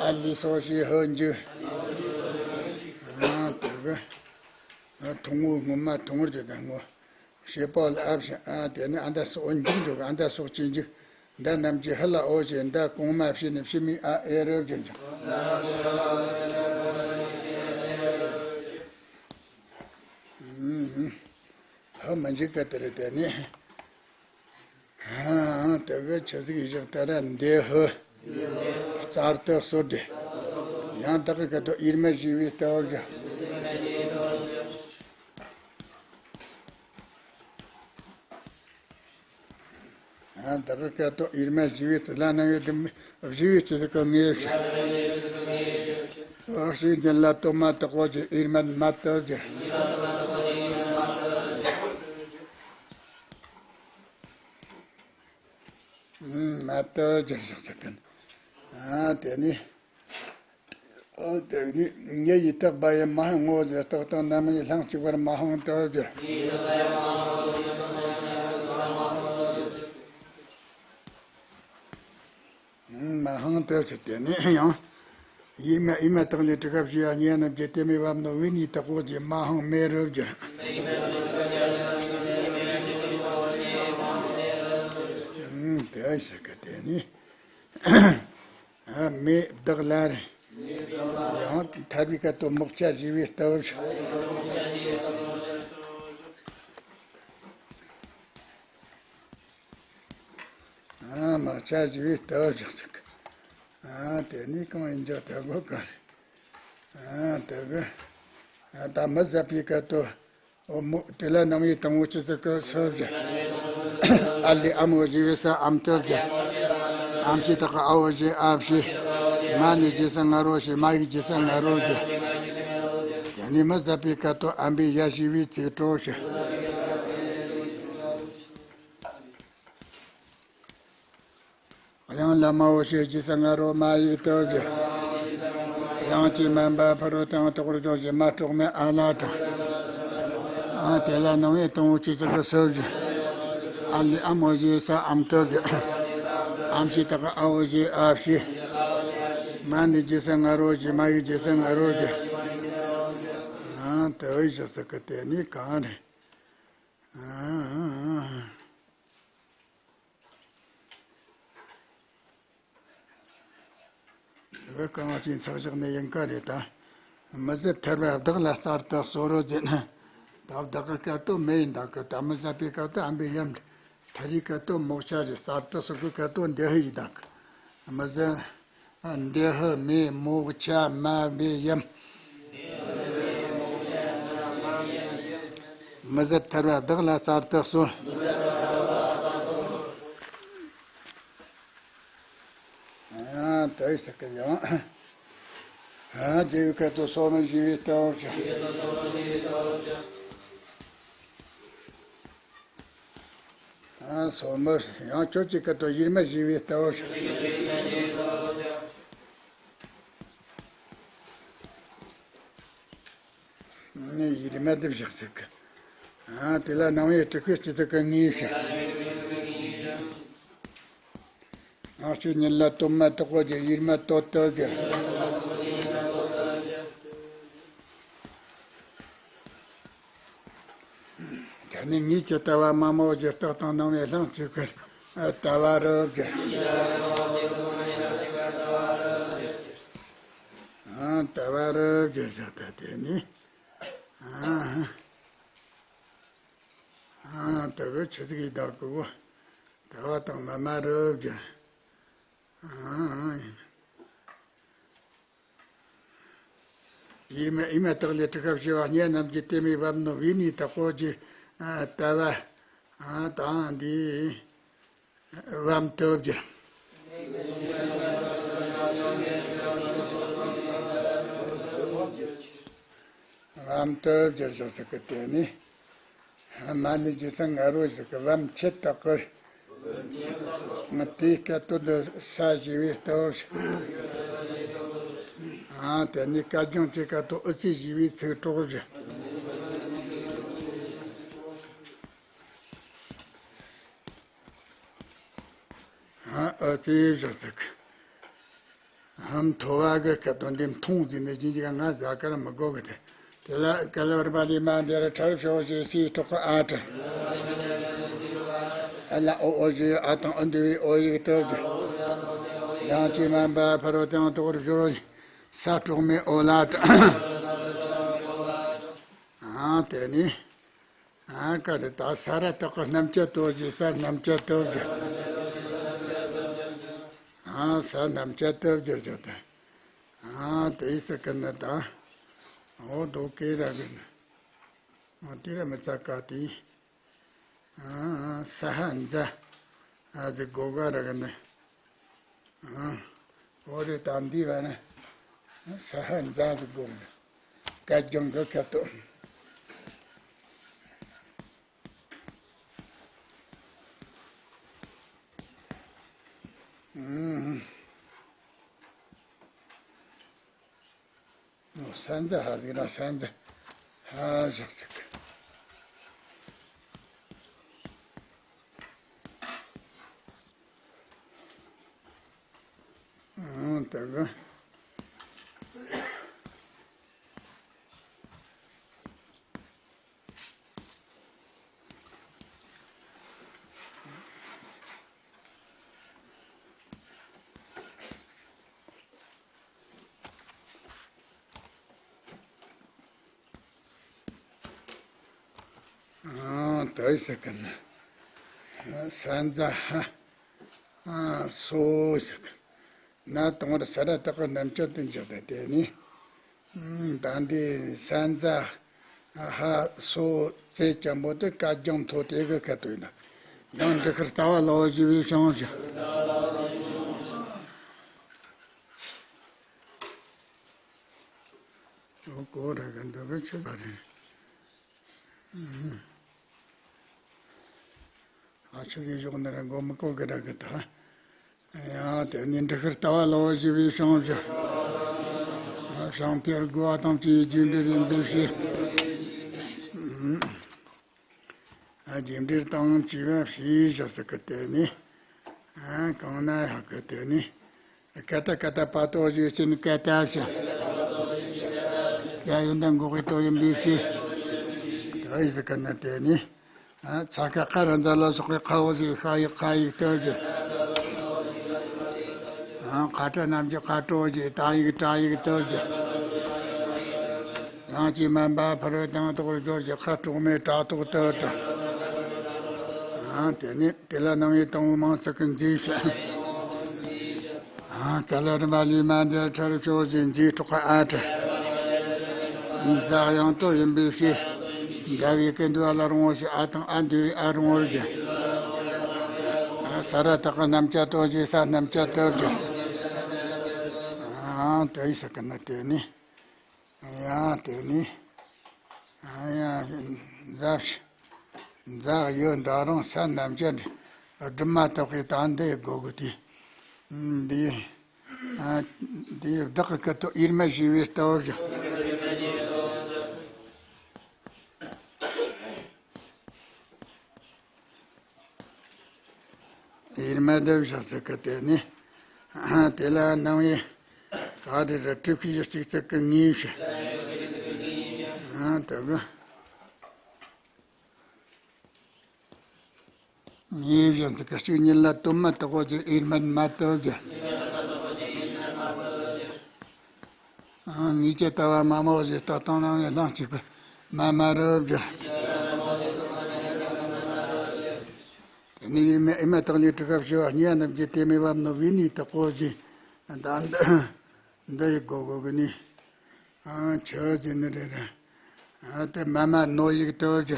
ཨ་ལི་སོགས་ཞེས་ཧོ་འཇུ། ཨ་དེ་གི། མཐོང་ངོ་སྔོན་མ་མཐོང་བར་གྱུར་ཏེ་ངོ་། བྱེད་པ་ལ་ཨ་བྱས། ཨ་དེ་ནས་ཨ་མདའ་སོགས་འཇུག་འཇུག་ཨ་མདའ་སོགས་ཅི་འཇུག་མདའ་རྣམས་ཀྱི་ཧི་ལ་ཨོ་ཞེས་མདའ་གོང་མ་བྱས་ནས་ཕྱི་མའི་ཨ་ཨེ་རབ་ཀྱི་འཇུག་ཧ་མི་འཇིག་ག་དེ་རེད་དེ་ནི། ཧ་དེ་གི་ཆུ་ཟིག་བཞག་ད་ར་འདི་ཧི། རྩར་དུ་གསོད་དེ། ཡང་དག་གི་སྐད་དོད་དབྱེར་མེད་ཞེས་པའི་ལྟ་བར་བྱ། ཨ་ད་གི་སྐད་དོད་དབྱེར་མེད་ཞེས་པའི་དེ་ལ་ནང་ཡོད་དེ་ཞེས་པའི་ཆེད་དུ་ངེས་ཤིང་། ཨ་ཞིག་རྒྱན་ལ་དོན་མ་དག་པོ་ཞེས་དབྱེར་མེད་མ་དག་ཅེས། མ་དག་ཅེས་ཞིག་ཟེར་གིན། ཨ་དེ་ནི། ཨོ་དེ་ནི་ངེད་ཀྱི་རྟག་པ་ཡི་མ་ཧང་ངོ་ཟེར་རྟག་དང་རྣམ་དབྱེ་ལྷན་ཅིག་པར་མ་ཧང་དག་ཟེར། མ་ཧང་དག་ཟེར་དེ་ནི་ཡང་། ཡིད་མ་ཡིད་མ་དག་ལས་དྲི་ཁ་བྱེ་བ་ཉེ་རྣམས་ཀྱི་དེ་མི་བབ་ནོ་བི་ནི་དག་པོ་ཀྱི་མ་ཧང་མེ་རུབ་ཀྱི། དེ་ཞིག་གི་དེ་ནི། མེ་བདག་ལ་རེ། ཡང་ཐར་པའི་སྐད་དོད་མོག་ཆ་ཞེས་པའི་སྟབས། ཨ་མོག་ཆ་ཞེས་པའི་སྟབས་བཞག་ཅིག་ཨ་དེ་ནི་གང་ཡིན་ཅག་ད་གོ་ག་རེ། ཨ་དེ་གི། ཨ་ད་མི་ཟད་པའི་སྐད་དོད། ཨོ་མོ་དེ་ལ་རྣམ་དབྱེ་དང་པོ་ཅི་ཟིག་གི་སུ་བཞག་ཨ་ལས་ཨ་མོ་ཞེས་པའི་སུ་ཨམ་ཏོ་བཞག་ཨམ་ཞེས་དག་གི་ཨ་འོ་ཞེས་ཨ་བྱས། མ་ནི་རྗེས་སུ་ང་རོ་ཞེས་མ་ཡིག་རྗེས་སུ་ང་རོ་བཞག་དེ་ནི་མི་ཟད་པའི་སྐད་དོད་ཨམ་པའི་ཡ་ཞེས་པའི་ཚིག་གྲོགས་ཤིག་ཡང་ལ་མ་འོ་ཞེས་རྗེས་སུ་ང་རོ་མ་ཡིག་ཏོ་བཞག་ཡང་ཅི་མན་པ་ཕ་རོལ་ཏུ་ཡང་དག་པར་སྦྱོར་ཞེས་མ་གྲོགས་མེད་ཨ་ལ་དང་། ཨ་དེ་ལ་རྣམ་དབྱེ་དང་པོ་ཅི་ཟིག་གི་སུ་བཞག་ཨ་ལི་ཨ་མོ་ཞེས་ས་ཨམ་ཏོ་གི། ཨམ་ཞེས་ད་ག་ཨ་འོ་ཞེས་ཨ་ཞེས། མ་ནི་ཇི་ས་ང་རོ་ཞེས། མ་ཡི་ཇི་ས་ང་རོ་ཞེས། ཨ་དེ་བས་ཞེས་ས་གི་དེ་ནི་གང་རེད། ཨ། དེ་ག་གང་ཅིན་ཚགས་བཞག་ནས་ཡིན་ཀ་རེད་ད། མི་ཟད་ཐར་པ་བདག་ལ་གསར་དུ་གསོལ་རོ་ཟེར་ན། ད་བདག་གི་སྐད་དོད་མེད་ཡིན་ད་གི་ད་མི་ཟད་པའི་སྐད་དོད་ཨམ་པའི་ཡམ། ཐར་རིའི་སྐད་དོད་མོག་ཆ་རེད། གསར་དུ་གསོལ་གི་སྐད་དོད་འདི་ཧི་ཡིན་ད་གི། མི་ཟད། འདི་ཧི་མེ་མོག་ཆ་མ་བའི་ཡམ། མི་ཟད་ཐར་པ་བདག་ལ་གསར་དུ་གསོལ། ཨ་དེ་ཟེར་གི་ཡང་། ཨ་རྒྱལ་བའི་སྐད་དོད་སོར་མོས་བཞེས་པའི་ལྟ་བུར་བྱ། ཨ་སོར་མོས་ཡང་ཁྱོད་ཀྱི་སྐད་དོད་ཡེར་མ་བཞེས་པའི་ལྟ་བུར་བྱ། ནི་ཡེར་མ་དེ་བཞག་ཟིག་གི། ཨ་དེ་ལ་སྣང་བའི་དྲུག་པའི་སྤྱི་ཚོགས་ཀྱི་ངེས་ཤིང་། ཨ་སྤྱོད་ཉིད་ལ་དོན་མ་དག་པོ་ཀྱི་ཡེར་མ་དོད་དོད་ཀྱི། ད་ནི་ངེས་ཀྱི་ལྟ་བ་མ་མོ་རྒྱུ་རྟག་དང་སྣང་བའི་ལྷན་ཅིག་གི་ལྟ་བ་རུ་གྱུར། ལྟ་བ་རུ་གྱུར་ཟེར་ད་དེ་ནི། ཨ་ཨ་ལྟ་བུ་ཆུ་ཟིག་ཡི་དྭགས་ཀུ་བོ། ལྟ་བ་དང་མ་མ་རུ་གྱུར། ཨ་ཨ། ཡེར་མ་ཡེར་མ་དག་ལས་གྲུབ་པ་བྱེ་བ་ཉིད་རྣམས་ཀྱི་དེ་མི་བབ་ནོ་བི་ནི་དག་པོ་གྱི་ལྟ་བ་དང་འདི་བམ་དུ་བསྒྱུར། བམ་དུ་བསྒྱུར་ཞོག་ཟེར་གི་དེ་ནི། མ་ནི་ཇི་སང་ང་རོ་ཞིག་གི་བམ་ཆེད་དུ་བསྐུར། ང་དེའི་སྐད་དོད་འདི་ས་ཞེས་པའི་སྟོབས་ཤིག་ཨ་དེ་ནི་སྐད་རྒྱང་ཅིག་སྐད་དོད་ཨུ་ཙི་ཞེས་པའི་ཚིག་གྲོགས་ཤིག་ཨ་ཨུ་ཙི་ཞེས་ཟེར་གི། ཧམ་མཐོ་བ་གི་སྐད་དོད་འདི་མཐོང་ཟིན་ནས་ཅི་ཞིག་ང་ཟ་ཀར་མི་དགོས་གི་དེ། དེ་ལ་ག་ལ་བར་པ་ལི་མ་འདི་ར་ཁྲར་ཤོ་ཞེས་སི་ཁྲོག་གི་ཨ་ཁྲར། ཨ་ལ་ཨོ་ཨོ་ཞེས་ཨ་དང་ཨ་འདི་བའི་ཨོ་ཡིག་ཏུ་གི། ཡང་ཅི་མ་འབའ་ཕ་རོ་དང་དོག་རུ་ཞོ་རོ་ཞེས་ས་གྲོག་མའི་ཨོ་ལ་ཏྲ། ཨ་དེ་ནི། ཨ་ཀ་རེ་ད་ས་ར་བཏགས་ཀྱི་སྣམ་སྦྱར་དོ་ཞེས་ས་སྣམ་སྦྱར་དུ་བསྒྱུར། ཨ་ས་སྣམ་སྦྱར་དུ་བསྒྱུར་བྱ་དེ། ཨ་དེ་ས་ཀ་ན་ད། འོ་དོ་ཀེ་ར་གི་ན། འོ་དེ་ར་མི་ཚ་ཀ་དེ། ཨ་ས་ཧ་འཛ། ཨ་ཟི་གོ་ག་ར་གི་ན། ཨ་འོ་རེ་ད་འདི་བ་ན། ས་ཧ་འཛ་ཟི་གོ་ག། སྐད་རྒྱང་གི་སྐད་དོད། ཨུམ། ས་འཛ་ཧ་ཟིག་ར་ས་འཛ་ཧ་བཞག་ཟིག་ཨུམ་ད་གི། ཨ་ད་ཡི་ས་ཀ་ན། ས་འཛ་ཧ། ཨ་སོ་ཟེར་གི། ན་དང་བར་ས་ར་བཏགས་པའི་སྣམ་སྦྱར་དུ་འཇུག་པ་དེ་ནི། ཨུམ་ད་འདི་ས་འཛ་ཧ་སོ་ཙེ་ཅན་པོ་དེ་སྐད་རྒྱང་མཐོ་དེ་གི་སྐད་དོད་ཡིན་ན། ཡང་འབྲི་ཁར་ལྟ་བ་ལོ་ཞེས་པའི་བྱུང་ཞིང་། འོ་གོ་ར་ག་འདི་གི་ཆུ་བ་རེད། ཨ་ཆུ་ཟིག་ཞོག་ནི་ར་མགོ་མི་གོ་གི་ར་གི་ད། ཡང་དེ་ནི་འབྲི་ཁར་ལྟ་བ་ལོ་ཞེས་པའི་བྱུང་ཞིང་། བྱང་གཏེར་དགུ་བ་དང་བཅས་རྒྱས་འབྲིང་རིམ་པས་བཤད། རྒྱས་འབྲེལ་དང་བཅས་པ་ཞེས་བྱ་ཟེར་གི་དེ་ནི། ཨ། གང་ན་ཡག་གི་དེ་ནི། ཀ་ཏ་ཀ་ཏ་པ་ཏོ་ཞེས་བྱས་ནས་ཀ་ཏ་བྱ། ཀ་ཡོད་འདི་འགོག་པའི་ཏོ་ཡིན་པའི་ཕྱིར། ཏོ་ཡིན་ཟེར་གི་ན་དེ་ནི། ཨ། ཚ་ཁ་ཁ་ར་མཛའ་ལ་སོགས་པའི་ཁ་འོ་ཞེས་ཤ་ཡིག་ཁ་ཡིག་ཏོ་བྱ། ཨ། ཁ་ཏ་རྣམས་ཀྱི་ཁ་ཏོ་ཞེས་ཏ་ཡིག་ཏྲ་ཡིག་ཏོ་བྱ། ཡང་ཅིག་མ་འབའ་ཕ་རོལ་དང་ཐོག་ལ་སྦྱོར་གྱི་ཁ་དྲུག་མའི་ཏྲ་ཐོག་ཏུ་ཏྲ། ཨ། དེ་ནས་དེ་ལ་སྣང་བའི་དང་པོ་མང་ཚིག་གི་མཛེས་བྱ། ཨ། ཀ་ལ་རི་མ་ལུས་མ་འདི་ཁྲ་རུ་ཕྱོགས་ཀྱི་མཛེས་གྲོགས་ཨ་ཏྲ། ཛ་ཡང་ཏོ་ཡིན་པའི་ཕྱིར། འདྲ་བའི་ཀུན་འདུས་ཨ་ལ་རུང་བ་ཞེས་ཨ་དང་ཨ་འདུས་པའི་ཨ་རུང་བར་གྱུར། ཨ། ས་ར་བཏགས་པ་རྣམས་ཀྱ་ཏོ་ཞེས་ས་རྣམས་ཀྱ་ཏོར་གྱུར། ཨ། ཏོ་ཡིན་ཟེར་གི་ན་དེ་ནི། ཡང་དེ་ནི། ཨ། ཡང་ཛ། ཛ་ཡོད་འདྲ་རུང་ས་རྣམས་ཀྱ་འདི་སྒྲུབ་མ་ཐག་གི་དང་འདི་དགོས་གི་དེ། འདི། ཨ། འདི་བདག་གི་སྐད་དུ་ཨིར་མ་ཞེས་པའི་ལྟ་བ་བཞག། ཨིར་མ་འདི་བཞག་ཟེར་གི་དེ་ནི། ཨ། དེ་ལ་སྣང་བའི་ག་རེ་རེ་དྲུག་གི་གཅིག་ཚིག་གི་ངེས་བྱ། ཨ། དེ་གི། ངེས་བྱ་ཟེར་གི་གཅིག་ཉིད་ལ་དོན་མ་དག་པོ་ཅིག་ཨིར་མ་མ་ལྟ་བ་བྱ། ཨ། ངེས་ཀྱི་ལྟ་བ་མ་སྨྲ་བ་ཞེས་ལྟ་སྟངས་རྣམས་ནི་ལྷན་ཅིག་པའི་མ་སྨྲ་རབ་བྱ། དེ་ནས་ཨིར་མ་ཨིར་མ་དང་ནི་དྲུག་པ་བྱ་བ་གཉིས་པ་རྣམས་ཀྱི་དེ་མེད་པ་ནོ་བི་ནི་དག་པོ་ཞེས་ད་འདི་འདི་ཡི་སྒོ་སྒོ་གི་ནི། ཨ། ཆ་ཅི་ནི་རེ་རེ། ཨ། དེ་མ་མ་ནོ་ཡིག་ཏོ་བྱ།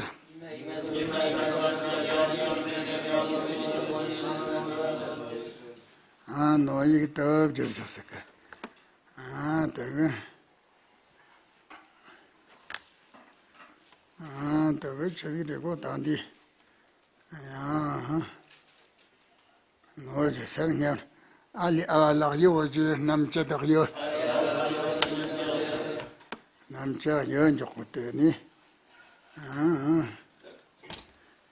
ཨ། ནོ་ཡིག་ཏོ་བྱ་བྱ་ཟེར་གི། ཨ། དེ་གི། ཨ། དེ་གི་ཆ་ཡིག་རེ་གོ་དང་འདི། ཡང་། ནོ་ཞེས་ཟེར་སྙམ། ཨ་ལི་ཨ་བ་ལག་ཡོ་བ་ཞེས་རྣམ་བཅད་བཏགས་ཡོད། རྣམ་བཅད་ཡོད་འཇོག་གོ་དེ་ནི། ཨང་།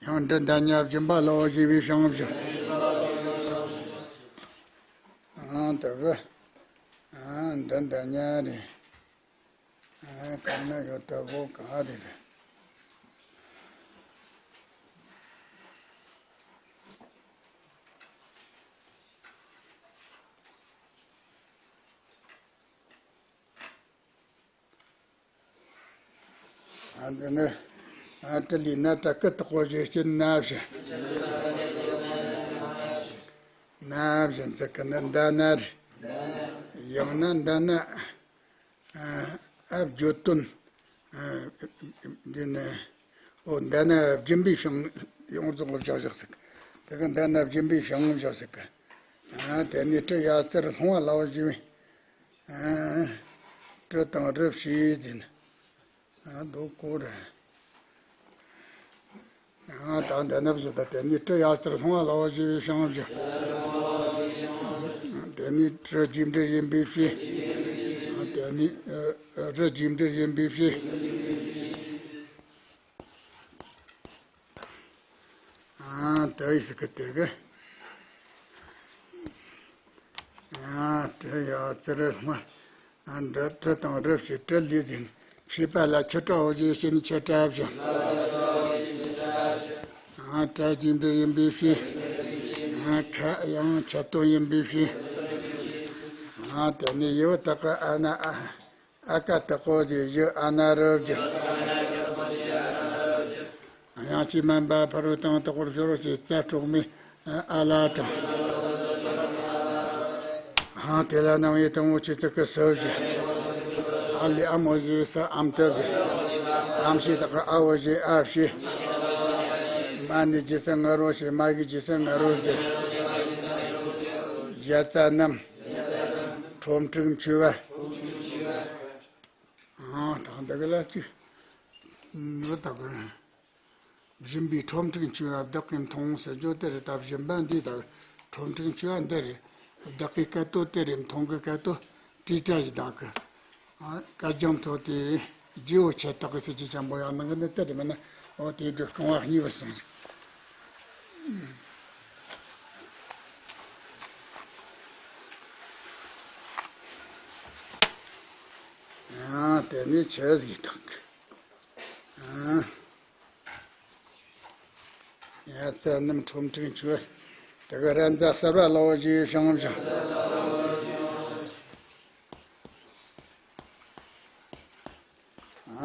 ཡང་འདི་འདྲ་ཉ་སྦྱིན་པ་ལ་འོ་ཞེས་པའི་བྱང་བཞག། ཨང་། དེ་གི། ཨང་། འདི་འདྲ་ཉ་རེད། ཨ། གང་ན་ཡོད་ལྟ་བུ་ག་རེ་རེད། ཨ། འདི་ནི། ཨ། ཏི་ལི་ན་ཏ་ཀི་དག་པོ་ཞེས་བྱས་ན་བཞིན། ན་བཞིན་ཟེར་གི་ནི་འདི་ན་རེད། ཡང་ན་འདི་ན། ཨ། ཨ། བརྗོད་དོན། ཨ། འདི་ནི། འོ། འདི་ན་སྦྱིན་པའི་བྱང་ཡོངས་རྫོགས་ལ་བཞག་བཞག་ཟེར་གི། དེ་གི་འདི་ན་སྦྱིན་པའི་བྱང་བཞག་ཟེར་གི། ཨ། དེ་ནས་ཏྲི་ཡ་ཙར་ལྷུང་བ་ལ་འོ་ཞེས་པའི། ཨ། ཏྲི་དང་རི་ཞེས་ཟེར་ན། ཨ། དོ་ཀོ་ར། ཨ། ད་འདི་ན་བཞག། ད་དེ་ནས་ཏྲི་ཡ་ཙར་ལྷུང་བ་ལ་འོ་ཞེས་པའི་བྱང་བཞག། དེ་ནས་ཏྲི་རྒྱས་འབྲེལ་ཡིན་པའི་ཕྱིར། དེ་ནས། ཨ། རི་རྒྱས་འབྲེལ་ཡིན་པའི་ཕྱིར། ཨ། དེ་ཡིན་ཟེར་གི་དེ་གི། ཨ། ཏྲི་ཡ་ཙར་ལྷུང་བ། ཨ། འདི་ཏྲི་དང་རི་ཞེས་ཏྲི་ལས་ཟིན། མཁས་པ་ལ་ཁྱི་ཏྲ་འོ་ཞེས་བྱས་ནས་ཁྱི་ཏྲ་བཞག། ཨ། ཏྲ་རྒྱས་འབྲེལ་ཡིན་པའི་ཕྱིར། ཨ། ཁ་ཡང་ཁྱད་དོན་ཡིན་པའི་ཕྱིར། ཨ། དེ་ནས་ཡུ་བ་བཏགས་པ་ཨ་ན་ཨ། ཨ་ཀ་དག་པོ་ཞེས་ཡུ་ཨ་ན་རུ་བསྒྱུར། དབྱངས་ཀྱིས་མ་འབའ་ཕ་རོལ་དང་དག་པར་སྦྱོར་བ་ཞེས་ཙ་དྲུག་མའི་ཨ་ལ་དང་། ཨང་། དེ་ལ་སྣང་བའི་དང་པོ་ཆོས་ཚིག་གི་སུ་བཞི། ཨ་ལི་ཨ་མོ་ཞེས་སུ་ཨམ་དུ་བཞི། ཨམ་ཞེས་དག་པ་ཨ་འོ་ཞེས་ཨ་བཞི། མ་ནི་རྗེས་སུ་ང་རོ་ཞེས་མ་གི་རྗེས་སུ་ང་རོ་བཞི། བཞི་ཙ་རྣམས། ཁྲོམ་ཕྲུག་མཆོད་པ། ཨང་། ད་འདི་ག་ལ་ཅིག་འདི་ལྟ་བུ་རེད། སྦྱིན་པའི་ཁྲོམ་ཕྲུག་མཆོད་པ་བདག་གིས་མཐོང་ཟེར་རྒྱུ་དེ་རེད། ད་སྦྱིན་པ་འདི་ལྟ་བུ་ཁྲོམ་ཕྲུག་མཆོད་པ་འདི་རེད། བདག་གི་སྐད་དོད་དེ་རེད། མཐོང་གི་སྐད་དོད་དྲིལ་བྲལ་གྱི་བདག་གི། ཨ། སྐལ་རྒྱང་མཐོ་སྟེ་རྗེ་བོ་ཆེ་བདག་གི་ཟེར་གྱི་ཅན་པོ་ཡང་ནང་གི་ནི་དེ་རེད། མིན་ན་ ཨོ་དེ་དུས་རྐང་བ་གཉིས་པ་སོང་། ཨ་དེ་ནས་ཆོས་ཟིག་དང་། ཨ། ཡ་རྩ་རྣམས་ཁྲོམ་ཁྲིག་མཆོད། དེ་ག་ར་མཛའ་གསར་བ་ལའོ་ཞེས་བྱུང་ཞིང་།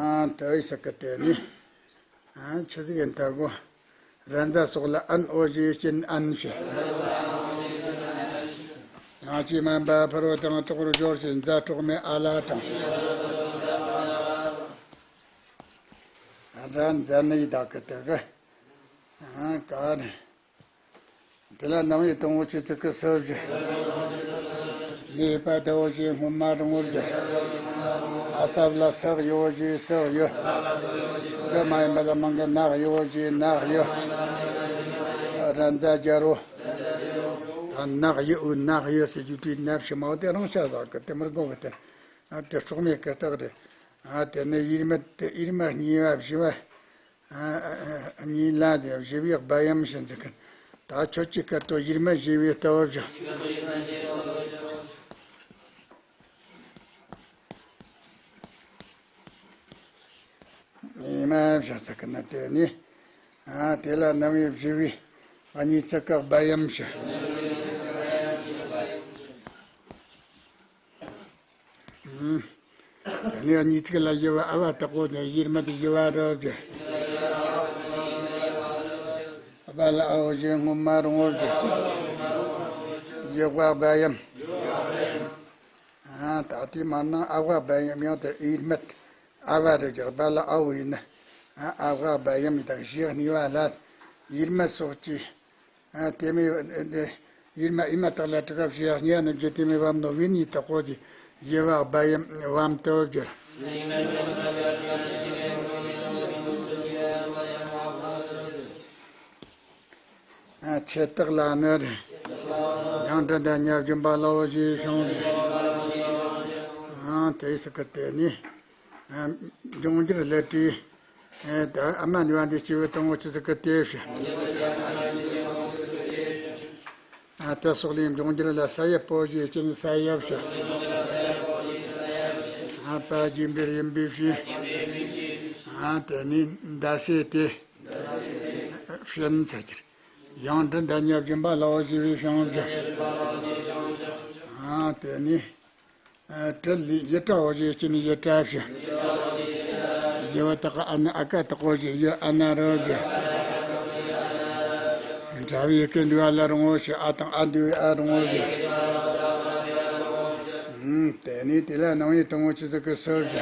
ཨ་དེ་ཡི་སྐད་དེ་ནི། ཨ་ཆི་ཟིག་ཡིན་ད་གོ། ར་མཛའ་སོགས་ལ་ཨན་ཨོ་ཞེས་སྐྱེན་ཨན་ཞེས། ཡང་ཅི་མན་པ་ཕ་རོལ་དང་གྲོགས་རུ་སྦྱོར་ཞིང་མཛའ་གྲོགས་མེད་ཨ་ལ་དང་། ར་མཛའ་ནི་ཡི་དག་གི་དེ་གི། ཨ་ག་རེ། དེ་ལ་ནང་བའི་དང་པོ་ཆུ་ཚིག་གི་སོ་བཞི། ལས་པ་ཟླ་བོ་ཞེས་སྔོན་མ་རིང་བོར་བསྒྱུར། ཨ་ས་བ་ལ་སག་ཡོ་བོ་ཞེས་སག་ཡོ། གི་མ་ཡིན་པ་ལ་མང་གི་ནག་ཡོ་བོ་ཞེས་ནག་ཡོ། ར་མཛའ་རྒྱལ་བོ། ནག་ཡོ་འུ་ནག་ཡོ་ཟེར་རྒྱུ་དེའི་ནག་ཕྱི་མ་བོ་དེ་རང་ཤ་ཟ་གི་དེ་མི་དགོས་གི་དེ། ཨ་དེ་སྲོག་མེད་སྐད་རྟགས་རེད། ཨ་དེ་ནི་ཡིར་མ་དེ་ཡིར་མ་གཉིས་པ་བཞི་པ། ཨ་ཨ་ཨ་གཉིས་ལ་དེ་བཞི་པའི་བ་ཡམ་ཞེས་འཛིན་མཁན། ད་ཁྱོད་ཀྱི་སྐད་དོ་ཡིར་མ་བཞི་པའི་ལྟ་བ་བཞག་ཡིར་མ་བཞག་ཟེར་མཁན་ན་དེ་ནི། ཨ་དེ་ལ་ནམ་ཡི་བཞི་པའི་གཉིས་ཚིག་གི་བ་ཡམ་ཞེས། ཨུམ། དེ་ནས་གཉིས་ཚིག་ལ་ཡི་བ་ཨ་བ་དག་གོ་ནས་ཡིར་མ་དེ་ཡི་བ་རོ་ཟེར། ཨ་བ་ལ་ཨ་བོ་ཞེས་སྔོན་མ་རིང་བོར་བསྒྱུར། ཡི་བ་བ་ཡམ། ཨ་ད་དེ་མ་ནང་ཨ་བ་བ་ཡམ་ཡང་དེ་ཡིར་མ་ཨ་བ་རེ་བསྒྱུར་བ་ལ་ཨ་བོ་ཡིན་ན། ཨ་བ་བ་ཡམ་དག་ཞེས་གཉིས་པ་ལ་ཡིར་མ་སོགས་ཀྱིས། ཨ་དེ་མི་ཡིར་མ་ཨི་མ་དག་ལ་དྲི་གབ་ཞེས་གཉིས་ནི་རྒྱུ་དེ་མི་བམ་ནོ་བི་ནི་དག་གོ་ཅི། ཡི་བ་བ་ཡམ་བམ་དུ་བསྒྱུར། ཨ་ཆེ་དག་ལ་ནི་རེད། ཡང་འདྲི་འདྲ་ཉབ་སྦྱིན་པ་ལའོ་ཞེས་བྱུང་། ཨ་དེ་སི་ཀི་དེ་ནི། འབྱུང་འགྱུར་ལས་བྲིས། ད་ཨ་མ་ནི་བ་འདི་སྐྱེས་བུ་དང་པོ་ཆུ་ཚིག་གི་དེ་བྱ། ཨ་དེ་སོགས་ལས་འབྱུང་འགྱུར་ལ་ས་ཡབ་པོ་ཞེས་སྐྱེ་ནི་ས་ཡབ་བྱ། ཨ་པ་རྗེས་འབྲེལ་ཡིན་པའི་ཕྱིར། ཨ་དེ་ནི་ཟླ་ཟེར་དེ། ཕྱིན་ཚ་གྱུར། ཡང་འདྲི་འདྲ་ཉབ་སྦྱིན་པ་ལའོ་ཞེས་པའི་བྱུང་བྱ། ཨ་དེ་ནི། ཨ་དྲི་ལས་ཡི་དྲའོ་ཞེས་སྐྱེ་ནི་ཡི་དྲ་བྱ། ཡི་བ་དག་གི་ཨ་ན་ཨ་ཀ་དག་གོ་ཞེས་ཡི་ཨ་ན་རོ་བྱ། དྲ་བའི་ཡི་གེ་འདུས་པ་ལ་རིང་བོ་ཞེས་ཨ་དང་ཨ་འདུས་པའི་ཨ་རིང་བོ་བྱ། ཨུམ། དེ་ནས་དེ་ལ་ནང་བའི་དང་པོ་ཆུ་ཚིག་གི་སོ་བྱ།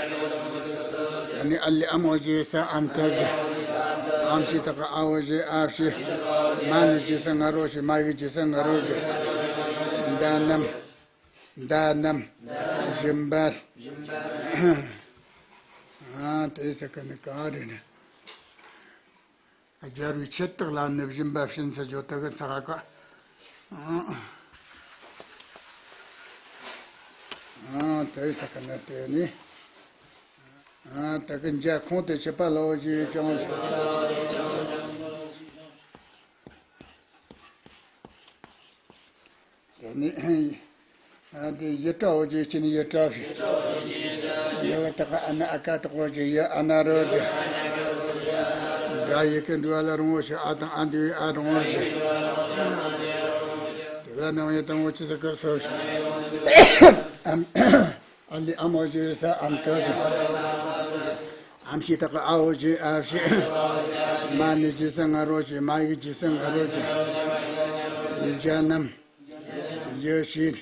ཨ་ནི་ཨ་ལས་ཨ་མོ་ཞེས་ས་ཨམ་ཐ་བྱ། ཨམ་ཞེས་དག་གི་ཨ་བོ་ཞེས་ཨ་བྱ། མ་ནི་ཞེས་ས་ང་རོ་ཞེས་མ་ཡིག་ཞེས་ས་ང་རོ་བྱ། འདྲ་རྣམས། འདྲ་རྣམས། སྦྱིན་པ། ཨ་དེ་ཟེར་གི་ནི་ག་རེ་རེད། སྦྱར་བའི་ཆེད་དག་ལ་ནི་སྦྱིན་པ་བྱིན་ཟེར་རྒྱུ་དེ་གི་ཚ་ག་ག་ཨ་དེ་ཟེར་གི་ནི་དེ་ནི། ཨ་དེ་གི་འཇའ་ཁོང་དེ་ཆད་པ་ལའོ་ཞེས་བྱུང་། དེ་ནི། ཨ་དེ་ཡི་དྲའོ་ཞེས་སྐྱེ་ནི་ཡི་དྲ་བྱ། ཡི་བ་དག་གི་ཨ་ན་ཨ་ཀ་དག་གོ་ཞེས་ཡི་ཨ་ན་རོ་བྱ། འདྲ་ཡི་གེ་འདུས་པ་ལ་རིང་བོ་ཞེས་ཨ་དང་ཨ་འདུས་པའི་ཨ་རིང་བོ་བྱ། དེ་ལ་ནང་བའི་དང་པོ་ཆུ་ཚིག་གི་སོ་བྱ། ཨ་ལས་ཨ་མོ་ཞེས་ས་ཨམ་ཐ་བྱ། ཨམ་ཞེས་དག་གི་ཨ་བོ་ཞེས་ཨ་བྱ། མ་ནི་ཞེས་ས་ང་རོ་བྱ། མ་ཡིག་ཞེས་ས་ང་རོ་བྱ། འཇའ་རྣམས། ཡི་ཞེས།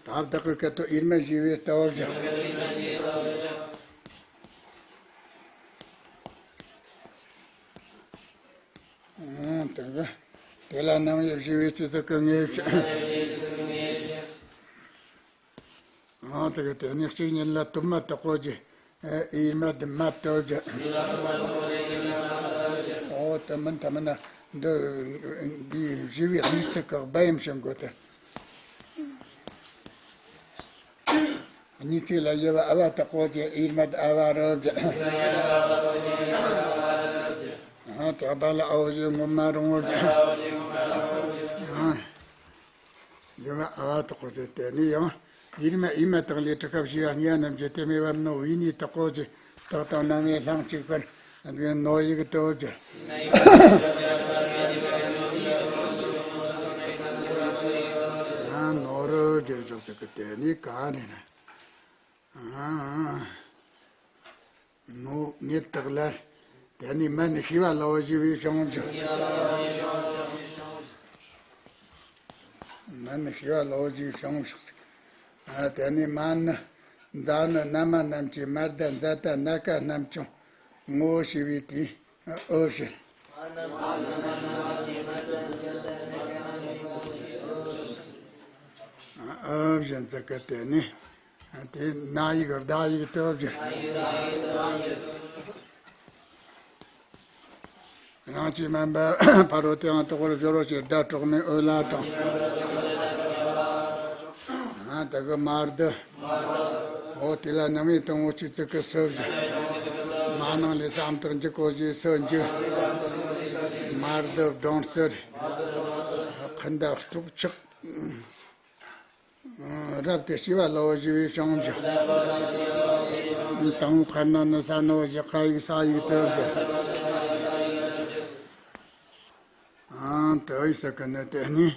ད་བདག་གི་སྐད་དོ་ཡིར་མ་ཞེས་པའི་ལྟ་བ་བཞག་ཨང་དེ་ག་དེ་ལ་ནང་བའི་བཞི་པའི་ཆུ་ཚིག་གི་ངེས་བྱ། ཨང་དེ་ག་དེ་ནི་གཅིག་ཉིད་ལ་དུ་མ་དག་གོ་ཞེས། ཨེ་ཡིར་མ་དུ་མ་དོ་ཞེས། ཨོ་དེ་མིན་ད་མིན་ན་འདི་འདིའི་བཞི་པའི་གཉིས་ཚིག་གི་བ་ཡམ་ཞིག་དགོས་ཏེ། གཉིས་ཚིག་ལ་ཡི་བ་ཨ་བ་དག་གོ་ཞེས་ཡིར་མ་དུ་ཨ་བ་རོ་ཞེས། དྲེགས་པ་ལ་ཨོ་ཞེས་སྔོན་མ་རིང་བོར་བརྗོད། ཡུམ་ཨ་བ་དག་གོ་ཟེར། དེ་ནས་ཡང་ཡིད་མ་ཡིད་མ་དག་ལས་གྲི་ཁ་བྱེ་བ་ཉ་རྣམས་ཀྱི་དེ་མེ་བབ་ནོ་བི་ནི་དག་གོ་ཟེར། དག་དང་རྣམ་དབྱེ་ལྷན་ཅིག་པར་ནོ་ཡིག་ཏུ་བསྒྱུར། ནོ་རུ་བསྒྱུར་བཞག་ཟེར་གི། དེ་ནས་ག་རེ་ན། ནོ་ངེས་དག་ལ། དེ་ནས་མ་ནི་ཤེས་པ་ལ་འོ་ཞེས་པའི་བྱང་ཆུབ། མ་ནི་ཤེས་པ་ལ་འོ་ཞེས་བྱང་ཆུབ་ཟེར། དེ་ནས་མ་ནི་མཛའ་ནི་ན་མ་རྣམས་ཀྱི་མ་ད་མཛའ་ད་ན་ཀ་རྣམས་ཀྱང་ངོ་ཞེས་པའི་དེ་འོ་ཞེས། འོ་ཞེས་ཟེར་གི། དེ་ནས་དེ་ན་ཡིག་བདག་ཡིག་ཏུ་བསྒྱུར། རང་གི་མ་འབབ་ཕ་རོལ་ཏུ་ཡང་དག་པར་སྦྱོར་རོ་ཞེས་སྒྲ་གྲོགས་མེད་འོད་ལ་དང་། དེ་གི་མ་བསྡུ། འོ་དེ་ལ་རྣམ་དབྱེ་དང་པོ་གཅིག་ཙིག་གི་སུ་བཞི། མ་ནིང་ལས་སུ་ཨམ་ལྟར་འཇུག་གོ་ཞེས་སུ་འཇུག། མ་བསྡུ་བགྲང་ཚུལ། འཁོར་འདས་དཀྲུག་ཆག། རབ་ཏུ་ཕྱེ་བ་ལ་འོ་ཞེས་པའི་བྱང་ཆུབ། དང་པོ་ཁ་ན་ནི་ས་ནོ་ཞེས་ཁ་ཡིག་ས་ཡིག་ཏུ་བསྒྱུར། ཨང་དུ་ཡིག་ས་གི་ནི། དེ་ནས་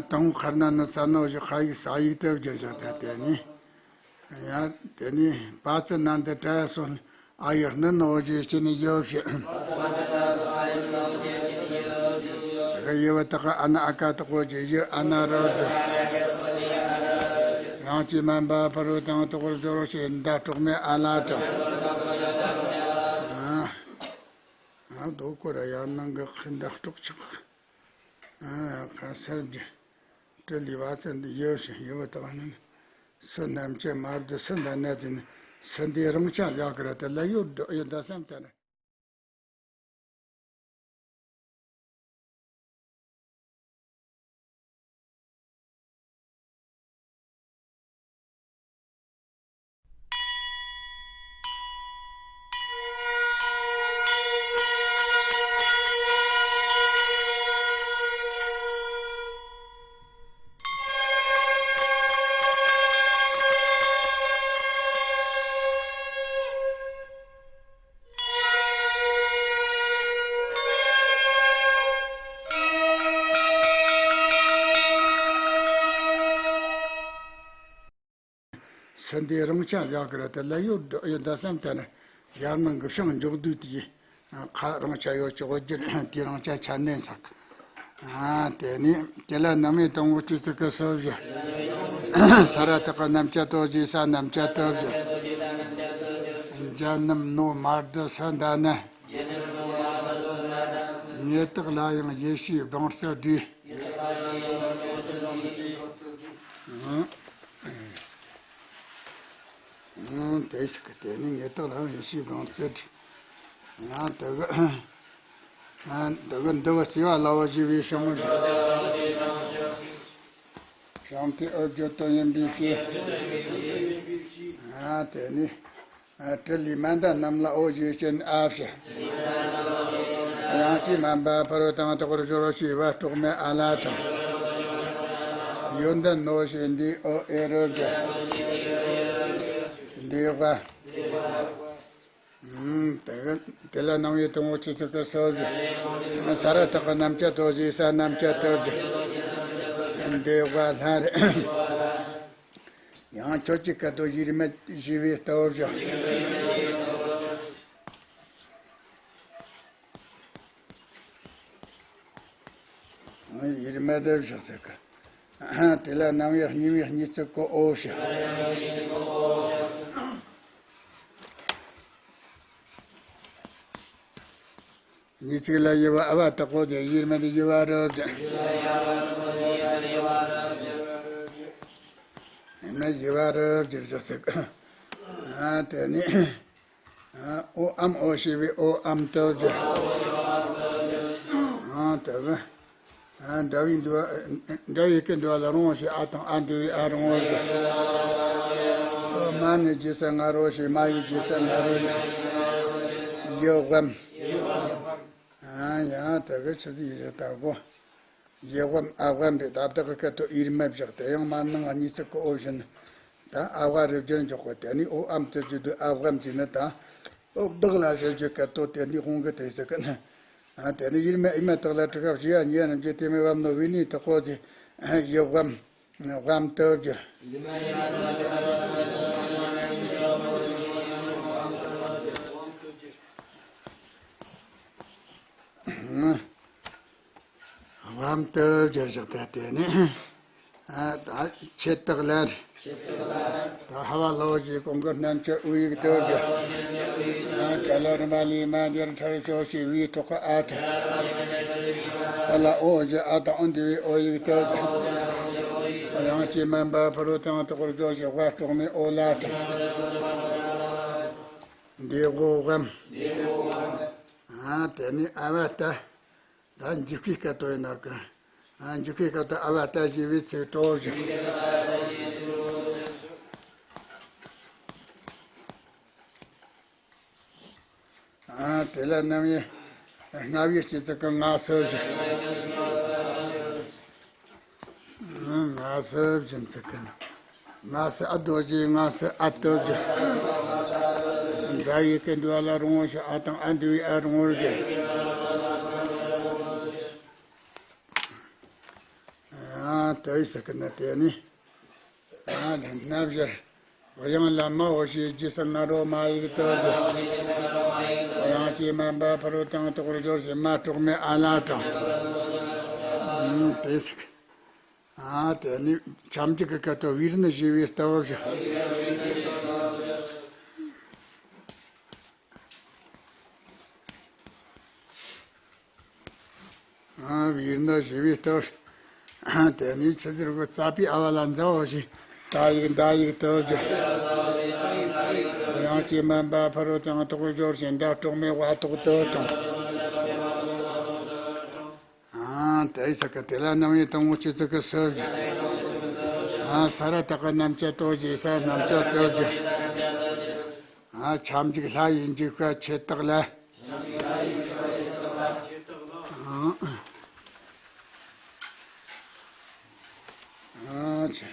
དང་པོ་ཁ་ན་ནི་ས་ནོ་ཞེས་ཁ་ཡིག་ས་ཡིག་ཏུ་བསྒྱུར་བཞག། ད་དེ་ནས་ཡང་དེ་ནས་པ་ཙི་ན་འདི་དྲ་སོ་ཨ་ཡོ་ནི་ནོ་ཞེས་བྱས་ནས་ཡོ་བྱེད། ཡུ་བ་ཏ་ག་ཨ་ན་ཨ་ཀ་དག་གོ་ཞེས་ཡུ་ཨ་ན་རོ་བསྒྱུར། རང་གི་མ་འབབ་ཕ་རོལ་ཏུ་ཡང་དག་པར་སྦྱོར་རོ་ཞེས་སྒྲ་གྲོགས་མེད་ཨ་ལ་དང་། ཨ་རྡོ་ཀོ་ར་ཡར་ནང་གི་འཁོར་འདས་དཀྲུག་ཆག། ཨ་ཁ་སར་གྱི་སྤྲུལ་ལི་བ་ཚན་འདི་ཡོད་ཞིང་ཡོད་པ་དག་ནི། སུ་རྣམས་ཀྱི་མར་དུ་སུ་འདའ་ན་དེ་ནི་སུ་འདི་རང་ཅག་ལ་གི་ར་དེ་ལ་ཡོད་འགྲོ་ཡོད་ད་བསམ་ལྟར། སུ་འདི་རང་ཅག་ལ་གི་ར་དེ་ལ་ཡོད་འགྲོ་ཡོད་ད་བསམ་ལྟར་ན། ཡར་ནང་གི་བྱང་འཇོག་དུས་དེ་ཁ་རང་ཅག་ཡོད་ཅོག་རྒྱུར་དེ་རང་ཅག་ཆ་ནན་ས། ཨ་དེ་ནི་དེ་ལ་རྣམ་དབྱེ་དང་པོ་གཅིག་ཙིག་གི་སུ་བཞི། ས་ར་བཏགས་པ་རྣམ་བཅད་དོ་ཞེས་ས་རྣམ་བཅད་དོ་བཞི། འཇའ་རྣམས་ནོ་མར་དུ་སུ་འདའ་ན། ངེས་དག་ལ་ཡང་ཡེ་ཤེས་བང་རྩལ་བསྡུས། ཨང་། ཨང་། དེ་ཞིག་གི་དེ་ནི་ངེས་དག་ལ་ཡང་ཡེ་ཤེས་བང་རྩལ་བསྡུས། ཡང་དེ་གི་ཨང་། དེ་གི་འདི་བ་སྲིད་པ་ལ་བ་ཞེས་པའི་བྱང་བུ་འདི། བྱང་མཐའི་འོད་བརྗོད་དོན་ཡིན་པའི་ཕྱིར། ཨང་། དེ་ནི། སྤྲུལ་ལི་མ་འདའ་རྣམས་ལ་འོ་ཞེས་བྱས་ནས་ཨ་བྱ། ཡང་ཅི་མ་འབབ་ཕ་རོལ་ཏུ་ཡང་དག་པར་སྦྱོར་རོ་ཞེས་པ་གྲོགས་མེད་ཨ་ལ་དང་། ཡོད་འདི་ནོ་ཞེས་འདི་འོ་ཨེ་རོ་བརྗོད། འདི་བ། ཨང་། དེ་གི་དེ་ལ་རྣམ་དབྱེ་དང་པོ་གཅིག་ཙིག་གི་སུ་བཞི། ས་ར་བཏགས་པ་རྣམ་བཅད་དོ་ཞེས་ས་རྣམ་བཅད་དོ་བཞི། འདི་བ་ལྷ་རེ། ཡང་ཁྱོད་ཀྱི་སྐད་དོ་ཡིད་མེད་ཞེས་པའི་སྟོབས་བཞག། ཡིད་མེད་དུ་བཞག་ཟེར་གི། དེ་ལ་རྣམ་དབྱེ་གཉིས་པའི་གཉིས་ཙིག་གི་འོ་བཞག། གཉིས་ཙིག་ལ་ཡུ་བ་ཨ་བ་བཏགས་པོ་དེ་ཡིད་མེད་དུ་ཡུ་བ་རུ་བསྒྱུར། ཡིད་མེད་ཡུ་བ་རུ་བསྒྱུར་བཞག་ཟེར་གི། ཨ་དེ་ནི། ཨ་ཨོ་ཨམ་ཨོ་ཞེས་པའི་ཨོ་ཨམ་དུ་བསྒྱུར། ཨ་དེ་གི། ཨ་འདྲ་བའི་འདུ་བ། འདྲ་བའི་སྐད་འདུ་བ་ལ་རང་ཞེས་ཨ་དང་ཨ་འདུ་བའི་ཨ་རང་བ་བསྒྱུར། ཨོ་མ་ནི་རྗེས་སུ་ང་རོ་ཞེས་མ་ཡི་རྗེས་སུ་ང་རོ་ཡི། ཡོ་གམ། ཡང་ཡང་དེ་གི་ཆི་ཟིག་ཡིན་ཟེར་ལྟ་བུ། ཡི་དབམ་ཨ་དབམ་རེད། ད་བདག་གི་སྐད་དུ་ཡིར་མ་བཞག་དེ་ཡང་མ་ནང་གཉིས་ཚིག་གི་འོ་བཞིན། ད་ཨ་བ་རི་བརྗོད་འཇོག་གི་དེ་ནི་འོ་ཨམ་དུ་བརྗོད་དུ་ཨ་དབམ་གྱི་ནི་ད། འོ་བདག་ལ་ཟེར་རྒྱུ་སྐད་དུ་དེ་ནི་དབང་གི་དེ་ཟེར་གི་ནི། ཨ་དེ་ནི་ཡིར་མ་ཨི་མ་བཏགས་ལ་དྲུག་ག་བཞི་ཡ་ཉི་ཡ་རྣམས་ཀྱི་དེ་མི་བམ་ནོ་བི་ནི་དག་གོ་དེ། ཡི་དབམ། དབམ་སྟོབས་ཀྱི། དབམ་སྟོབས་ཀྱི་བཞག་སྟེ་དེ་ནི། ཨ་ད་ཆེ་བཏགས་ལ། ད་ཧ་བ་ལོ་ཞིག་གོང་གི་རྣམ་ཅོ་དབུ་ཡིག་སྟོབས་ཀྱི། ཨ་ག་ལ་རི་མ་ལི་མ་འདིར་ཁྲར་ཤོ་ཞིག་བི་གྲོགས་ཨ་ཁྲ། ཨ་ལ་ཨོ་ཞིག་ཨ་དང་འདི་བི་ཨོ་ཡིག་སྟོབས་ཀྱི། ཡང་ཅི་མན་པ་ཕ་རོ་དང་དོག་རྒྱོ་ཞིག་ཝ་གྲོགས་མི་ཨོ་ལ་ཁྲ། འདི་དབོ་དབམ། ཨ་དེ་ནི་ཨ་བ་ཏ། ད་འཇིགས་པའི་སྐད་དོད་ཡིན་ན་གི། ཨ་འཇིགས་པའི་སྐད་དོད་ཨ་བ་ཏ་ཞེས་པའི་ཚིག་གྲོགས་བཞི། ཨ་དེ་ལ་རྣམ་དབྱེ་ལྔ་བའི་སྤྱི་ཚིག་གི་ང་སུ་བཞི། ང་སུ་བཞི་ཚིག་གི་ང་སུ་ཨ་རྡོ་རྗེ་ང་སུ་ཨ་སྟོབས་ཀྱི། འདྲ་ཡི་གེ་འདུ་བ་ལ་རུང་བ་ཞིག་ཨ་དང་ཨ་འདུ་བའི་ཨ་རུང་བར་གྱི། ཨ་དེ་ཡི་ས་གི་ན་དེ་ནི། ཨ་ལན་སྣ་བཞིར། དབྱངས་ལ་མ་འོ་ཞེས་རྗེས་སུ་ང་རོ་མ་ཡིག་སྟོབས་ཀྱི། དབྱངས་ཀྱིས་མ་འབབ་ཕ་རོལ་དང་དོག་རོལ་ཞེས་མ་གྲོགས་མེད་ཨ་ལ་དང་། ཨ་དེ་ཟིག་ཨ་དེ་ནི་ཁྱབ་འཇུག་གི་སྐད་དུ་བིར་ནི་ཞེས་པའི་སྟོབས་ཀྱི། ཨ་བིར་ནི་ཞེས་པའི་སྟོབས། ཨ་དེ་ནི་ཆུ་ཟེར་གོ་རྩ་བའི་ཨ་བ་ལ་མཛའ་བོ་ཞེས་ད་ཡིག་མདའ་ཡིག་སྟོབས་ཀྱི། དབྱངས་ཀྱིས་མ་འབབ་ཕ་རོལ་དང་དོག་རོལ་ཞེས་མདའ་གྲོགས་མེད་བ་དོག་སྟོབས་དང་། ཨ་དེ་ཡི་ས་ག་དེ་ལ་རྣམ་དབྱེ་དང་པོ་སྤྱི་ཚིག་གི་སུ་བཞི། ཨ་ས་ར་བཏགས་པ་རྣམ་བཅད་ལྟོ་ཞེས་ས་རྣམ་བཅད་ལྟོ་བཞི། ཨ་ཁྱབ་འཇུག་ལྷ་ཡི་འཇུག་པ་ཆེ་བཏགས་ལ། ཨ་ཨ་ཆེ།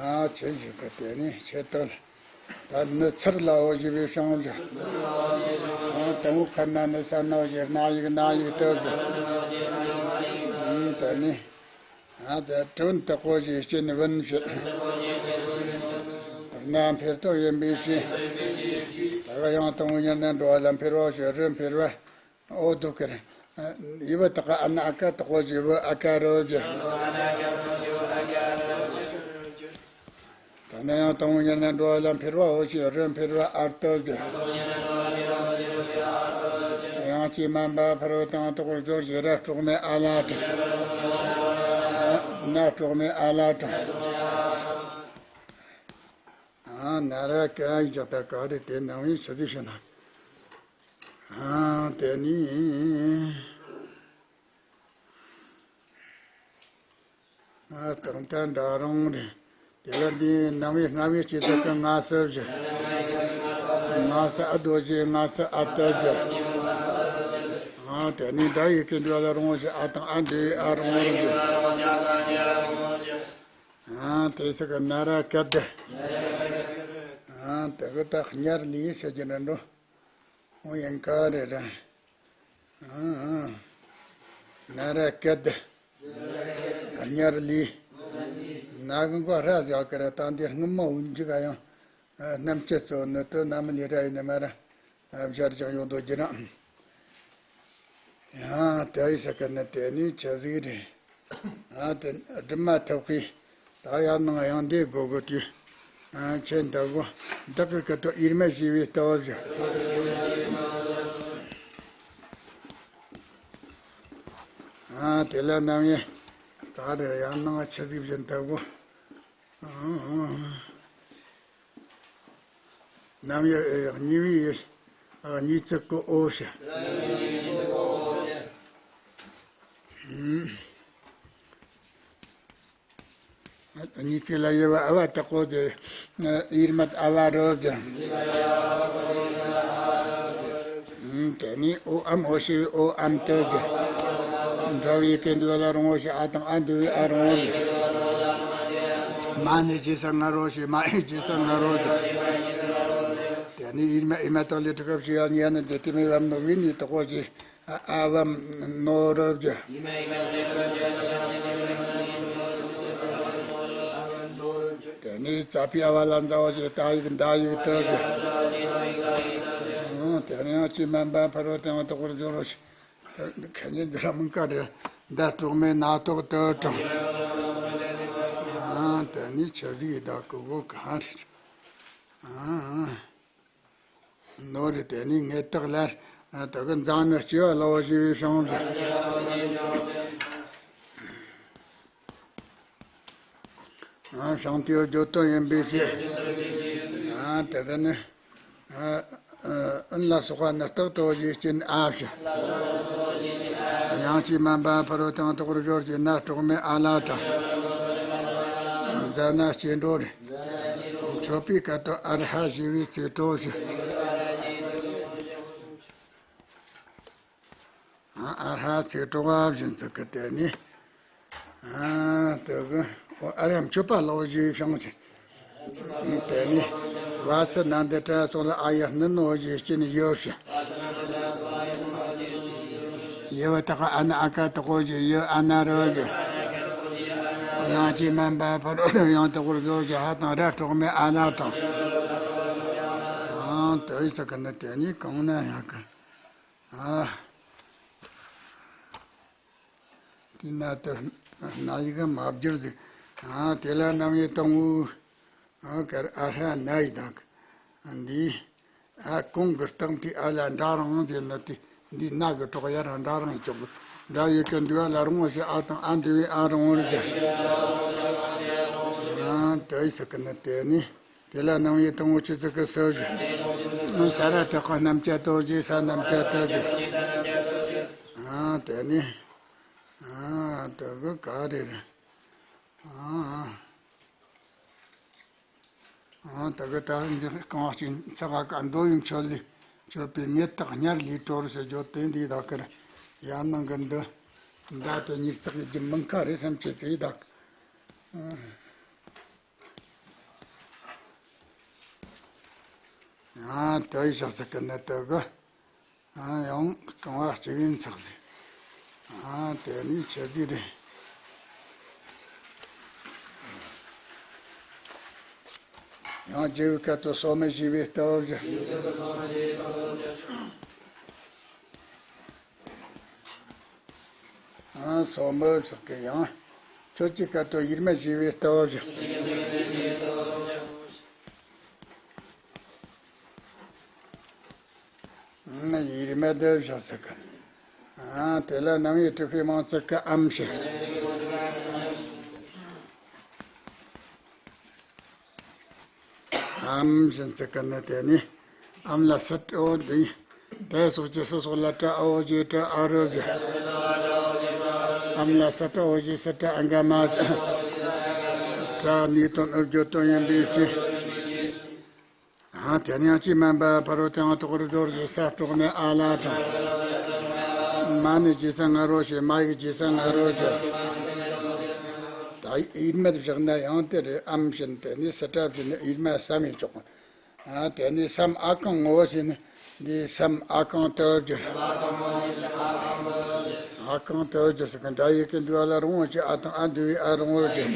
ཨ་ཆེ་ཞིག་གི་དེ་ནི་ཆེ་བཏགས་ལ། ད་ནི་ཚུར་ལའོ་ཞེས་པའི་བྱང་ཆུབ། ཨ་དང་པོ་ཁ་ན་ནི་ས་ནའོ་ཞེས་ན་ཡིག་ན་ཡིག་སྟོབས་ཀྱི། ཨ་དེ་ནི། ཨ་དེ་དོན་དག་པོ་ཞེས་སྐྱེ་ནི་བུན་ཞེས། རྣམ་འཕེལ་སྟོབས་ཡིན་པའི་ཕྱིར། ད་ག་ཡང་དང་པོ་ཉིད་ནས་འགྲོ་བ་ལ་འཕེལ་བ་ཞེས་རི་འཕེལ་བ། ཨོ་དུ་ཀར། ཡི་བ་དག་ཨ་ན་ཨ་ཀ་དག་པོ་ཞེས་བུ་ཨ་ཀ་རོ་ཞེས། ད་ནི་ཡང་དང་པོ་ཉིད་ནས་འགྲོ་བ་ལ་འཕེལ་བའོ་ཞེས་རི་འཕེལ་བ་ཨར་སྟོབས་ཀྱི། དབྱངས་ཀྱིས་མ་འབབ་ཕ་རོལ་དང་དོག་རོལ་ཞེས་ར་གྲོགས་མེད་ཨ་ལ་དང་། ན་གྲོགས་མེད་ཨ་ལ་དང་། ཨ་ན་ར་ཀ་ཡི་ཇ་ད་ག་རེ་དེ་ནང་བའི་ཆུ་ཟིག་ཤི་ན། ཨ་དེ་ནི། ཨ་དང་ད་འདྲ་རུང་རེད། དེ་ལ་འདི་ནང་བའི་ལྔ་བའི་སྤྱི་ཚོགས་ཀྱི་ང་སུ་བཞི། ང་སུ་ཨ་རྡོ་རྗེ་ང་སུ་ཨ་སྟོབས་བཞི། ཨ་དེ་ནི་འདྲ་ཡི་གེ་འདྲ་ལ་རུང་བ་ཞིག་ཨ་དང་ཨ་འདྲ་བའི་ཨ་རུང་བར་གྱི། ཨ་དེ་ཟེར་གི་ན་ར་ཀ་དེ། ཨ་དེ་གི་ད་ཉར་ལི་ཟེར་གྱི་ན་འགྲོ། འོ་ཡིན་ག་རེ་རེད། ཨ་ཨ་ན་ར་ཀ་དེ། ཉར་ལི། ན་གི་མགོ་ར་ཟེར་གི་རེད། ད་འདི་སྔོན་མ་འུན་འཇིག་ག་ཡང་། རྣམ་དཔྱོད་གཙོ་ནི་དུ་ན་མི་ལི་ར་ཡིན་ནི་མ་ར། བཞར་ཀྱང་ཡོང་དོ་རྒྱུ་ན། ཡང་དེ་ཡི་ས་ཀ་ནི་དེ་ནི་ཆ་ཟིག་རེད། ཨ་དེ་སྒྲུབ་མ་ཐུབ་ཀི། ད་ཡར་ནང་ཡང་འདི་དགོས་དགོས་དུས། ཨ་ཁྱེད་འདི་གོ་བདག་གི་སྐད་དུ་ཡིར་མ་ཞེས་པའི་ལྟ་བ་བཞི། ཨ་དེ་ལ་རྣམ་དབྱེ། ད་རེ་ཡར་ནང་ཆ་ཟིག་བཞིན་ལྟ་གོ། ཨ་ཨ། རྣམ་དབྱེ་གཉིས་པའི་ཡུལ། གཉིས་ཚིག་གི་འོ་ཞེས། གཉིས་ཚིག་ལ་དབྱེ་བ་ཨ་བ་དག་གོ་ཟེར། ཡིར་མ་ཨ་བ་རོ་ཟེར། དེ་ནས་ཨོ་ཨམ་ཨོ་ཞེས་པའི་ཨོ་ཨམ་དུ་གི། འདྲ་བའི་ཡི་གེ་འདུས་པ་ལ་རང་ངོ་ཞེས། ཨ་དང་ཨ་འདུས་པའི་ཨ་རང་ངོ་ཞེས། མ་ནས་རྗེས་སུ་ང་རོ་ཞེས། མ་ཡི་རྗེས་སུ་ང་རོ་ཞེས། དེ་ནས་ཨིར་མ་ཨིར་མ་དག་ལས་དྲུག་སྐབས་ཤིག་ཡང་ཉན་ནས་དེ་དེ་མི་བམ་ནོ་བི་ནི་དོག་གོ་ཞེས། ཨ་ཨ་བམ་ནོ་རབ་ཀྱི། དེ་ནས་ཙ་པི་ཨ་བ་ལ་མཛའ་བ་ཞེས། ཏ་ཡིག་མདའ་ཡིག་ཏུ་ཀྱི། དེ་ནས་ཡང་ཅི་མན་པ་ཕ་རོལ་ཏུ་ཡང་དག་པར་སྦྱོར་རོ་ཞེས། ཁ་ཉིན་འདི་ར་མིན་ཀ་རེ་མདའ་གྲོག་མའི་སྣ་ཐོག་ཏུ་དྲངས། དེ་ནས་ཆུ་ཟིག་ཡི་དྭགས་ཀྱི་བུ་གང་རེད། ནོ་རེ་དེ་ནི་ངེ་སྟག་ལ། དེ་གི་མཛའ་ནི་སྐྱེ་བ་ལ་བ་ཞེས་པའི་བྱང་བཞིན། བྱང་དེའི་བརྗོད་དོན་ཡིན་པའི་ཕྱིར། དེ་གི་ནི། ཨན་ལ་སོགས་པ་ནི་རྟག་ཏུ་བ་ཞེས་སྐྱེ་ནི་ཨ་ཕྱིར། ཡང་ཅི་མན་པ་ཕ་རོལ་ཏུ་ཡང་དག་པར་སྦྱོར་ཞེས་ན་གྲོག་མའི་ཨ་ལ་དང་། མཛའ་ན་སྐྱེ་འགྲོ་རེ། མཆོད་པའི་སྐད་དུ་ཨར་ཧ་ཞེས་པའི་ཚིག་གྲོགས་ཤིག་ཨར་ཧ་ཚིག་གྲོགས་བཞིན་ཚིག་གི་དེ་ནི། དེ་གི་ཨར་ཧ་མཆོད་པ་ལ་བ་ཞེས་བྱང་ཆེ། དེ་ནི་བ་ཚ་ན་འདི་དྲ་སོགས་ལ་ཨ་ཡ་ནི་ནོ་ཞེས་སྐྱེ་ནི་ཡོད་ཞིང་། ཡེ་བ་དག་ཨ་ན་ཨ་ཀ་དག་གོ་ཞེས་ཡོད་ཨ་ན་རོ་ཞེས། ཡང་ཅི་མན་པ་ཕ་རོལ་ཡང་དག་པར་སྦྱོར་ཞེས་ཧ་དང་ར་གྲོག་མའི་ཨ་ལ་དང་། ཨང་དོ་ཡི་ས་ཀ་ནི་དེ་ནི་གང་ན་ཡང་ཀ་ཨ། དེ་ན་དུ་ན་ཡི་ག་མ་བསྒྱུར་ཟིག་ཨ་དེ་ལ་རྣམ་དབྱེ་དང་བོ། ཨ་ཀར་ཨ་ཧྲ་ན་ཡི་དང་། འདི་ཨ་གོང་གི་སྟེང་དེ་ཨ་ལ་འདྲ་རང་ཟེར་ན་དེ་འདི་ན་གི་གྲོགས་ཡ་རང་འདྲ་རང་ཅོག་གི་འདྲ་ཡི་ག་འདུས་པ་ལ་རང་བ་ཞེས་ཨ་དང་ཨ་འདུས་པའི་ཨ་རང་བར་གི། ཨ་དེ་ཡི་ས་ཀ་ནི་དེ་ནི། དེ་ལ་རྣམ་དབྱེ་དང་བོ་ཆུ་ཚིག་གི་སོ་བཞི། ས་ར་བཏགས་ཀ་རྣམ་བཅད་དོ་ཞེས་ས་རྣམ་བཅད་དོ་ཞེས། ཨ་དེ་ནི། ཨ་དེ་གི་ག་རེ་རེད། ཨ་ཨ་དེ་གི་ད་འདི་རྐང་བ་གཅིག་ཚེག་ག་འགྲོ་ཡུན་ཆོད་ལས་ཆོད་པའི་མེ་སྟག་སྙར་ལས་གྲོལ་ཟེར་བརྗོད་དེ་འདི་དག་གི་རེད། ཡར་ནང་གི་འདི་མདའ་དེ་ཉིས་བརྩེགས་ཡི་རྒྱུ་མིན་ཁ་རེད་བསམ་བྱེད་ཚེ་དག་ཨ་དེ་ཡི་ཞག་ཚིག་གི་ནི་དེ་གི། ཨ་ཡང་རྐང་བ་གཅིག་ཡིན་ཚག་ཟིག་ཨ་དེ་ནི་ཆེ་ཟིག་རེད། ཡང་རྒྱལ་བའི་སྐད་དུ་སོ་མི་ཞེས་པའི་སྟོབས་ཀྱིས། ཨ་སོ་མི་སོགས་ཀྱི་ཡང་། ཁྱོད་ཀྱི་སྐད་དུ་ཡིར་མ་ཞེས་པའི་སྟོབས་ཀྱིས། ཡིར་མ་དེ་བཞག་ཟེར་གི། ཨ་དེ་ལ་རྣམ་དབྱེ་དྲུག་པའི་མང་ཚིག་གི་ཨམ་ཞེས། ཨམ་ཞེས་ཟེར་གི་ནི་དེ་ནི་ཨམ་ལ་སི་ཏྲ་འོ་འདི། དེ་སོགས་ཀྱི་སོ་སོགས་ལ་ཏྲ་ཨོ་ཞེས་ཏྲ་ཨ་རོ་ཞེས། ཨམ་ལ་སི་ཏྲ་འོ་ཞེས་སི་ཏྲ་ཨ་ག་མ། ཏྲ་ནི་དོན་ཨུ་བརྗོད་དོན་ཡིན་པའི་ཕྱིར། ཨ་དེ་ནི་ཡང་ཅི་མན་པ་ཕ་རོལ་ཏུ་ཡང་དག་པར་སྦྱོར་ཞེས་ས་གྲོགས་མའི་ཨ་ལ་དང་། མ་ནི་རྗེས་སུ་ང་རོ་ཞེས་མ་ཡིག་རྗེས་སུ་ང་རོ་ཞེས། ད་ཡིར་མར་བཞག་ན་ཡང་དེ་རེད། ཨམ་བཞིན་དེ་ནི་སི་ཏྲ་བཞིན་ནི་ཡིར་མ་བསམ་ཡིན་ཆོག་ཨ་དེ་ནི་སམ་ཨ་གང་ངོ་བོ་ཞེས་ནི་འདི་སམ་ཨ་གང་དུ་བསྒྱུར། ཨ་གང་དུ་བསྒྱུར་ཟེར་གི་འདྲ་ཡི་གེ་འདུས་པ་ལ་རང་བ་ཞེས་ཨ་དང་ཨ་འདུས་པའི་ཨ་རང་བར་བསྒྱུར།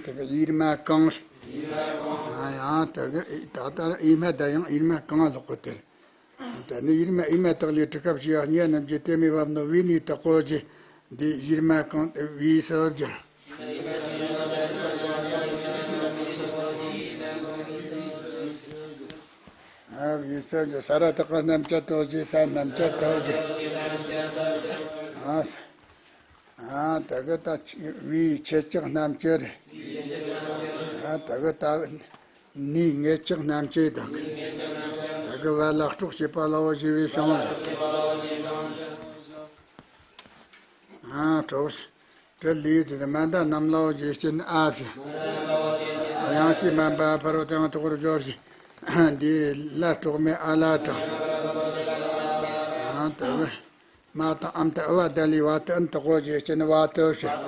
དེ་གི་ཡིར་མ་གང་། ཡང་དེ་གི་ད་ལྟ་ཡིར་མ་ད་ཡང་ཡིར་མ་གང་ལོག་གི་དེ། དེ་ནི་ཡིར་མ་ཡིར་མ་དག་ལས་གྲུབ་སྐབས་ཞེས་པ་གཉིས་རྣམས་ཀྱི་དེ་མི་བབ་ནོ་བི་ནི་དག་གོ་ཞེས་འདི་ཡིར་མ་གང་བི་སུ་བསྒྱུར། ཨ་བི་སུ་བསྒྱུར། ས་ར་བཏགས་པ་རྣམ་བཅད་དོ་ཞེས་ས་རྣམ་བཅད་དོ་བསྒྱུར། ཨ་ཨ་དེ་གི་ད་བི་ཆེ་ལྕགས་རྣམ་བཅད་རེད། ཨ་དེ་གི་ད་ནི་ངེད་ལྕགས་རྣམ་བཅད་དང་། དེ་གི་བ་ལ་སྲོག་བྱེད་པ་ལ་བ་ཞེས་པའི་བྱང་། ཨ་གྲོགས། དེ་ལས་དེ་མ་འདའ་རྣམས་ལ་བ་ཞེས་སྐྱེ་ནི་ཨ་ཞེས། ཡང་ཅི་མན་པ་ཕ་རོལ་ཏུ་ཡང་དག་པར་སྦྱོར་ཞེས། འདི་ལ་གྲོགས་མེད་ཨ་ལ་དང་། ཨ་དེ་བས། མ་དང་ཨམ་དང་ཨ་བ་ད་ལི་བ་དང་ཨན་དང་གོ་ཞེས་བྱས་ནས་བ་དང་ཞེས།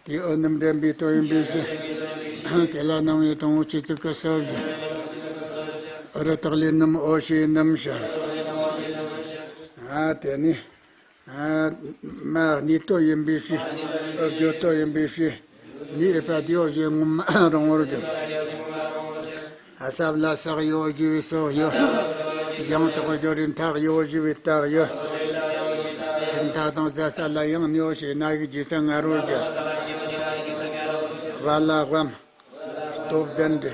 དེའི་ཨོ་རྣམས་འདྲེན་པའི་དོན་ཡིན་པའི་ཕྱིར། དེ་ལ་སྣང་བའི་དང་པོ་ཆོས་ཚིག་གི་ས་བཞི། ཨ་རུ་ཏག་ལི་རྣམས་ཨོ་ཞེས་རྣམས་ཞེས། ཨ་དེ་ནི། མ་གནས་དོན་ཡིན་པའི་ཕྱིར། ཨོ་བརྗོད་དོན་ཡིན་པའི་ཕྱིར། ནི་ཨེ་ཕ་དེའོ་ཞེས་ངོ་མ་རང་ངོར་བརྗོད། ཨ་སབ་ལ་སག་ཡོ་ཞེས་པའི་སོགས་ཡོད། ཡང་དག་སྦྱོར་བའི་མཐའ་ཡོ་ཞེས་པའི་རྟགས་ཡོད། ཆུ་མཐའ་དང་ཟ་ས་ལ་ཡང་ནིའོ་ཞེས་ན་ཡིག་རྗེས་ས་ང་རོར་བརྗོད། བ་ལ་བམ། སྟོབས་ལྡན་ཏེ།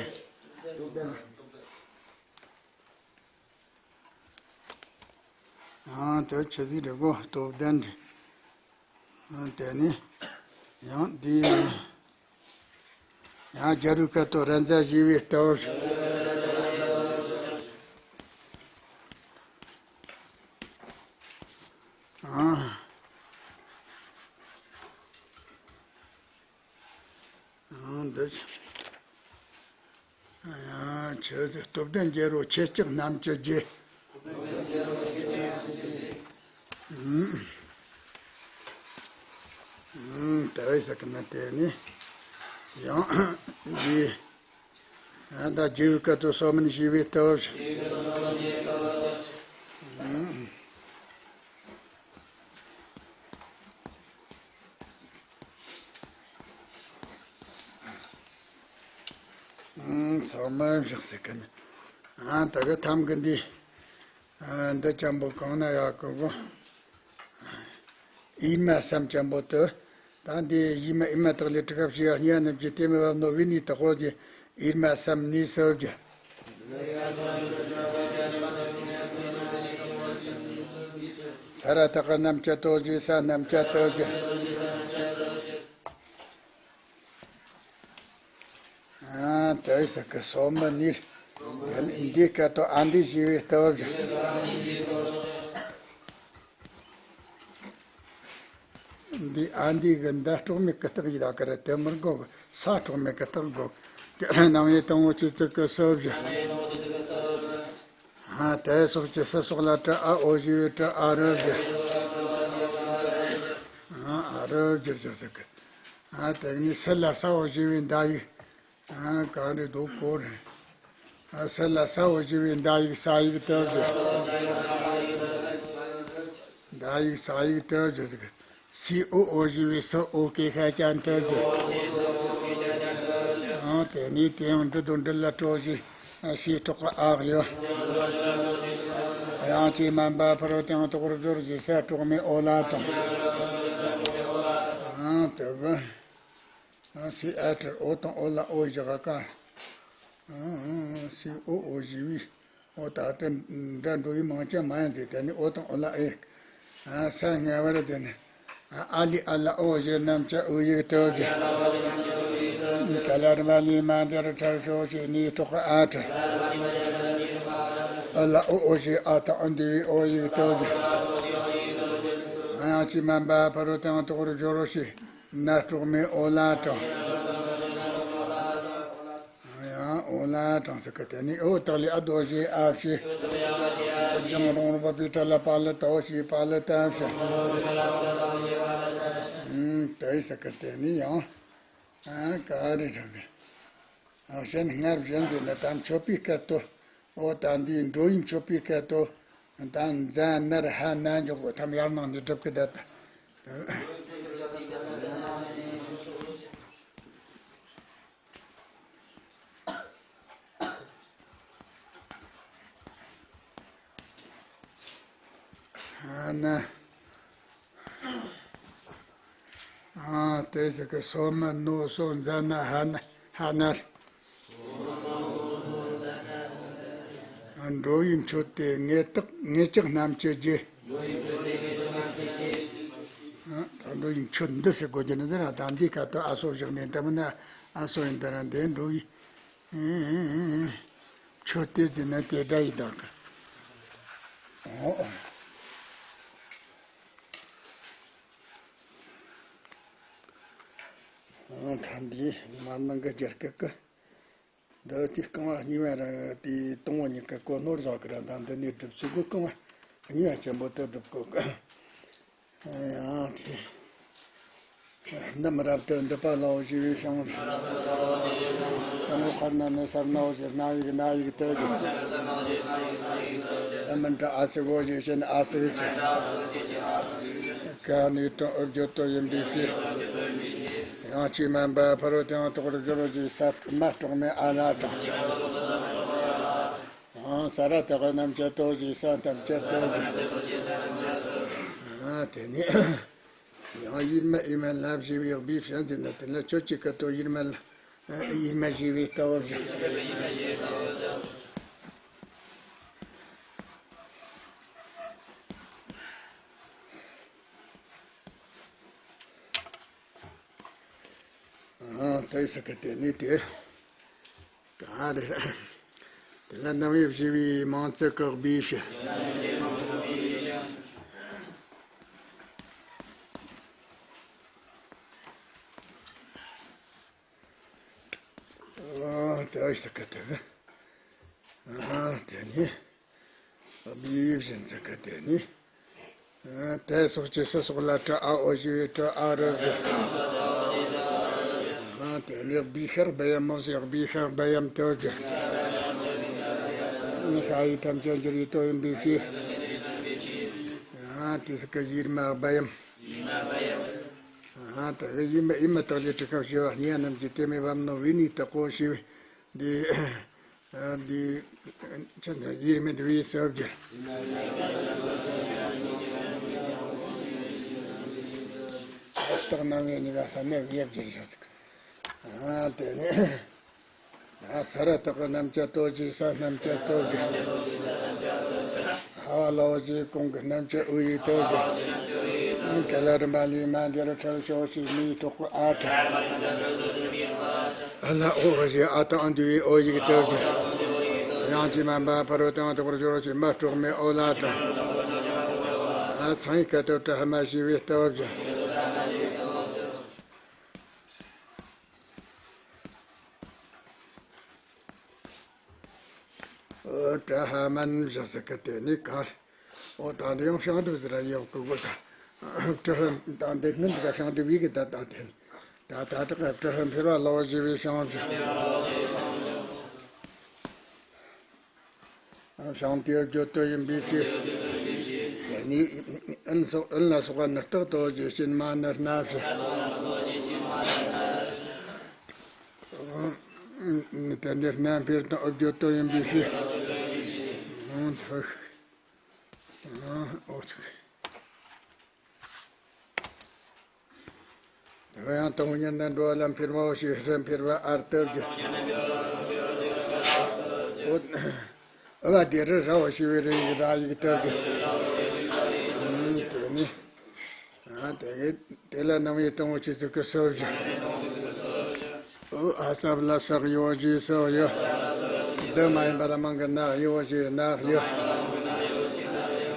ཡང་དེ་ཆུ་ཟིག་རེ་གོ་སྟོབས་ལྡན་ཏེ། དེ་ནི་ཡང་འདི་ཡང་རྒྱལ་བུའི་སྐད་དོད་ར་མཛའ་ཞེས་པའི་སྟོབས། ཨང་། ཨང་འདི། ཡང་ཆོས་སྟོབས་ལྡན་རྒྱལ་པོ་ཁྱེད་ཅག་རྣམས་ཀྱི་རྗེ། ཨང་། ཨང་། ད་བས་ཟེར་གི་ན་དེ་ནི་ཡང་འདི། ཨ་ད་རྒྱལ་བུའི་སྐད་དོད་སོ་མིན་ཞེས་པའི་སྟོབས། ཨང་། ཚང་མ་བཞག་ཟེར་གི་ནི། ཨ་ད་གི་ཐམ་གི་འདི། ཨ་འདི་ཅན་པོ་གང་ན་ཡག་གི་གོ། ཨི་མ་སམ་ཅན་པོ་དུ། ད་འདི་ཡི་མ་ཨི་མ་དག་ལས་དྲུག་སྐབས་ཤིག་ཡ་གཉིས་རྣམས་ཀྱི་ལྟད་མོ་བབ་ནོ་བི་ནི་དག་གོ་གི་ཨི་མ་སམ་ནི་སོ་གི། ས་ར་ཐ་ཀ་རྣམས་ཀྱི་ལྟོ་ཞེས་ས་རྣམས་ཀྱི་ལྟོ་ཞེས། ཨ་དེ་ཟེར་གི་སོ་མི་ནི། འདི་སྐད་དོད་ཨ་འདི་ཞེས་པའི་སྟོབས་ཞེས། འདི་ཨ་འདི་གི་མདའ་སྲོག་མེད་ཀི་སྟག་ཡིན་ད་གི་རེད་དེ་མི་དགོས་གི་ས་སྲོག་མེད་ཀི་སྟག་དགོས་གི། དེ་ལ་སྣང་བའི་དང་པོ་ཆོས་ཚིག་གི་སོ་བཞི། ཨ་དེ་སོགས་ཀྱི་སུ་སོགས་ལ་ཏྲ་ཨ་ཨོ་ཞེས་པའི་ཏྲ་ཨ་རུ་བཞི། ཨ་རུ་བཞི་བཞི་ཟེར་གི། ཨ་དེ་ནི་སུ་ལ་ས་ཨོ་ཞེས་པའི་མདའ་ཡིག་ཨ་གང་རེད་འདུག་གོ་རེད། ཨ་སུ་ལ་ས་ཨོ་ཞེས་པའི་མདའ་ཡིག་ས་ཡིག་ཏུ་བཞི། མདའ་ཡིག་ས་ཡིག་ཏུ་བཞི། སི་ཨོ་ཨོ་ཞེས་པའི་སུ་ཨོ་སྐད་ཤ་ཅན་དུ་བཞི། ཨང་དེ་ནས་དེ་ཡང་འབྲུ་དང་འབྲུ་ལ་སྤྲོ་ཞེས་ཤེས་གྲོགས་ཀྱི་ཨག་ཡོད། དབྱངས་ཅན་མ་འབབ་ཕ་རོལ་ཏུ་ཡང་དོག་རུ་སྦྱོར་ཞེས་ས་གྲོགས་མེད་ཨོ་ལ་དང་། ཨང་དེ་བཞི། སི་ཨ་ཏྲར་ཨོ་དང་ཨོ་ལ་ཨོ་བཞག་ག་སི་ཨོ་ཨོ་ཞེས་པའི་ཨོ་ད་ལྟ་འདྲ་འགྲོ་ཡི་མང་ཆེ་མ་ཡང་དེ་དེ་ནི་ཨོ་དང་ཨོ་ལ་ཨེ། ས་ལྔ་བར་དེ་ནི་ཨ་ལི་ཨ་ལ་ཨོ་ཞེས་རྣམས་ཀྱི་ཨོ་ཡིག་ཏུ་བཞག་ད་ལ་ར་མ་ལི་མ་འདི་རུ་ཁྲར་ཤོ་ཞེས་ནི་ཐོག་གི་ཨ་ཏྲར་ཨ་ལ་ཨོ་ཨོ་ཞེས་ཨ་དང་ཨ་འདི་བའི་ཨོ་ཡིག་ཏུ་བཞག་དབྱངས་ཅན་མ་འབབ་ཕ་རོལ་ཏུ་ཡང་དོག་རུ་སྦྱོར་རོ་ཞེས། ན་གྲོགས་མེད་ཨོ་ལ་དྲངས། ཡང་ཨོ་ལ་དྲངས་ཟེར་གི་དེ་ནི་ཨོ་ཏག་ལི་ཨ་དོ་ཞེས་ཨ་ཕྱི། ཡང་རོང་རོ་པ་པའི་ཏྲ་ལ་པ་ལི་ཏའོ་ཞེས་པ་ལི་ཏ་ཕྱི། ཨུམ་དེ་ཟེར་གི་དེ་ནི་ཡང་ཨ་ག་རེ་རེད་མེད། ཨ་གཞན་སྔར་བཞིན་དུ་ནི་ད་མཆོད་པའི་སྐད་དོད། ཨོ་ད་འདིའི་འགྲོ་བའི་མཆོད་པའི་སྐད་དོད། ད་འཛན་ནར་ཧ་ན་འཇོག་གོ་ཐམ་ཡར་ནང་ནས་སྒྲུབ་གི་བསྡད་ད། ཧ་ན། ཨ་དེ་ཟེར་གི་སོ་མ་ནོ་སོ་འཛན་ན་ཧ་ན་ཧ་ན། འགྲོ་བའི་མཆོད་དེ་ངེས་རྟགས་ངེས་ཀྱག་རྣམས་ཀྱི་རྗེ། ད་འགྲོ་བའི་མཆོད་འདི་ཟེར་དགོས་ཀྱི་ནི་ཟེར་ད་འདི་ཁ་ཏུ་ཨ་སོ་བཞག་ནས་འདི་མིན་ན་ཨ་སོ་ཡིན་ད་ར་འདི་འགྲོ་བའི་མཆོད་དེ་ཟེར་ན་དེ་འདྲ་ཡིན་ད་གི། ཨོ། ཨོ་ད་འདི་མ་ནང་གི་རྒྱ་སྐད་ཀི། འདི་དེ་རྐང་བ་གཉིས་པ་ར་དེ་དང་པོ་གཉིས་ཀ་གོ་ནོར་བཞག་གི་ར། ད་འདི་ནས་སྒྲུབ་ཚུལ་གོ་རྐང་བ་གཉིས་པ་ཆེན་པོ་དེ་སྒྲུབ་གོ། ཡང་དེ་རྣམ་རབ་ཏུ་འདུས་པ་ལའོ་ཞེས་པའི་ཞིང་། ཞིང་ཁར་ན་ནི་སར་ནའོ་ཞེས་སྣ་ཡིག་སྣ་ཡིག་ཏུ་གི། ཨ་མན་ཏྲ་ཨ་སི་གོ་ཞེས་བྱས་ནས་ཨ་སི་གི་ཆེ། ཀ་ནི་དང་ཨུ་བརྗོད་དོ་ཡིན་པའི་ཕྱིར། ཡང་ཅི་མན་པ་ཕ་རོལ་ཏུ་ཡང་དག་པར་སྦྱོར་བ་ཞེས་ས་མ་གྲོགས་མེད་ཨ་ལ་དང་། ཡང་ས་ར་བཏགས་རྣམ་བཅད་དོ་ཞེས་ས་ཐམས་ཅད་དོ་ཞེས། ཨ་དེ་ནས་ཡང་ཡིར་མ་ཨི་མ་ལ་ཞེས་པའི་དབྱུག་པའི་ཕྱིར་འདི་ན་དེ་ལ་ཁྱོད་ཀྱི་ཀ་ཏོ་ཡིར་མ་ལ་ཨི་མ་ཞེས་པའི་ལྟ་བ་བཞིན། ཨ་དེ་ས་ཀ་དེ་ནི་དེ། ག་རེ། དེ་ལ་རྣམ་དབྱེ་བཞི་པའི་མང་ཚིག་བཀག་པའི་ཕྱིར། ཨ་དེ་ཨ་ཞིག་གི་དེ་གི། ཨ་དེ་ནི། བི་བཞིན་ཚིག་གི་དེ་ནི། ཨ་དེ་སོགས་ཀྱི་སུ་སོགས་ལ་ཏྲ་ཨ་འོ་ཞེས་པའི་ཏྲ་ཨ་རུ་རུ། ཨ་དེ་ནི་བི་ཤར་བི་ཡམ་མོ་ཞེས་བི་ཤར་བི་ཡམ་དུ་གི། ཤ་ཡི་ཐམས་ཅད་འགྱུར་བའི་དོན་ཡིན་པའི་ཕྱིར། ཨ་དེ་སོགས་ཀྱི་ཡིར་མ་བི་ཡམ། ཨ་དེ་གི་ཡིན་མ་ཡིན་མ་དག་ལས་དྲི་ཁ་བྱེ་བ་གཉིས་རྣམས་ཀྱི་དེ་མི་བམ་ནོ་བི་ནི་དག་གོ་ཞེས་པའི་འདི། ཨ་འདི་ཆ་འདི་ཡིར་མི་འདི་བའི་སོགས་ཀྱི་རྟགས་རྣམ་དབྱེ་གཉིས་ཀ་ས་ནས་དབྱེ་བསྒྱུར་བྱ་ཟིག་ཨ་དེ་ནས། ས་ར་བཏགས་རྣམ་བཅད་དོ་ཞེས་ས་རྣམ་བཅད་དོ་ཞེས། ཧ་བ་ལའོ་ཞེས་གོང་གི་རྣམ་བཅད་ཨུ་ཡིག་དོ་ཞེས། ག་ལ་རིམ་པ་ལས་མ་འདིར་ཁྲལ་ཆོག་ཞེས་མིའི་གྲོགས་པོ་ཨ་ཁྲ། ཨ་ལ་འོ་ཞེས་ཨ་དང་འདུས་པའི་འོ་ཡིག་དོ་ཞེས། ཡང་ཅི་མན་པ་ཕ་རོལ་ཏུ་ཡང་དག་པར་སྦྱོར་བ་ཞེས་མ་གྲོགས་མེད་ཨོ་ལ་དང་། ཨ་ཚང་ཡིག་ཀ་ཏོ་ཏྲ་ཧ་མ་ཞེས་པའི་ལྟ་བ་བཞིན། ཨོ་ཏྲ་ཧ་མན་བཞག་ས་ཀ་དེ་ནི་ག་རེ། ཨོ་ད་འདི་ཡང་ཤང་དུ་ཟེར་ར་ཡོད་ཀི་གོ་ད། ཏྲ་ཧ་ད་འདི་སྔོན་དུ་ཤང་དུ་བི་གི་ད་ད་དེ་ད་ད་ཏྲ་ཧ་ཏྲ་ཧ་འཕེལ་བ་ལོ་ཞེས་པའི་ཤང་ཞིང་དེ་བརྗོད་དོ་ཡིན་པའི་ཕྱིར། དེ་ནི་ཨན་སོགས་ཨན་ལ་སོགས་པ་ནི་རྟག་ཏུ་རྗེས་བྱེད་མ་ནི་སྣ་ཞིང་། དེ་ནི་སྣ་འཕེལ་དང་ཨུ་བརྗོད་དོ་ཡིན་པའི་ཕྱིར། ཨོ་ཚིག་ཨོ་ཚིག་དེ་ཡང་དང་པོ་ཉིད་ནི་འགྲོ་བ་ལ་འཕེལ་བའོ་ཞེས་རི་འཕེལ་བ་ཨར་ལྟར་གྱི། ཨོ། ཨ་བ་དེ་རི་ར་བ་ཞེས་པའི་རི་ཡི་ར་ཡིག་ལྟར་གྱི། ཨུམ་དེ་ནི། ཨ་དེ་གི་དེ་ལ་རྣམ་དབྱེ་དང་པོ་ཆོས་ཚིག་གི་སོ་བཞི། ཨོ་ཨ་སབ་ལ་སག་ཡོ་ཞེས་སོ་ཡོ། འདི་མ་ཡིན་པ་ལ་མང་གི་ནག་ཡོ་ཞེས་ནག་ཡོ།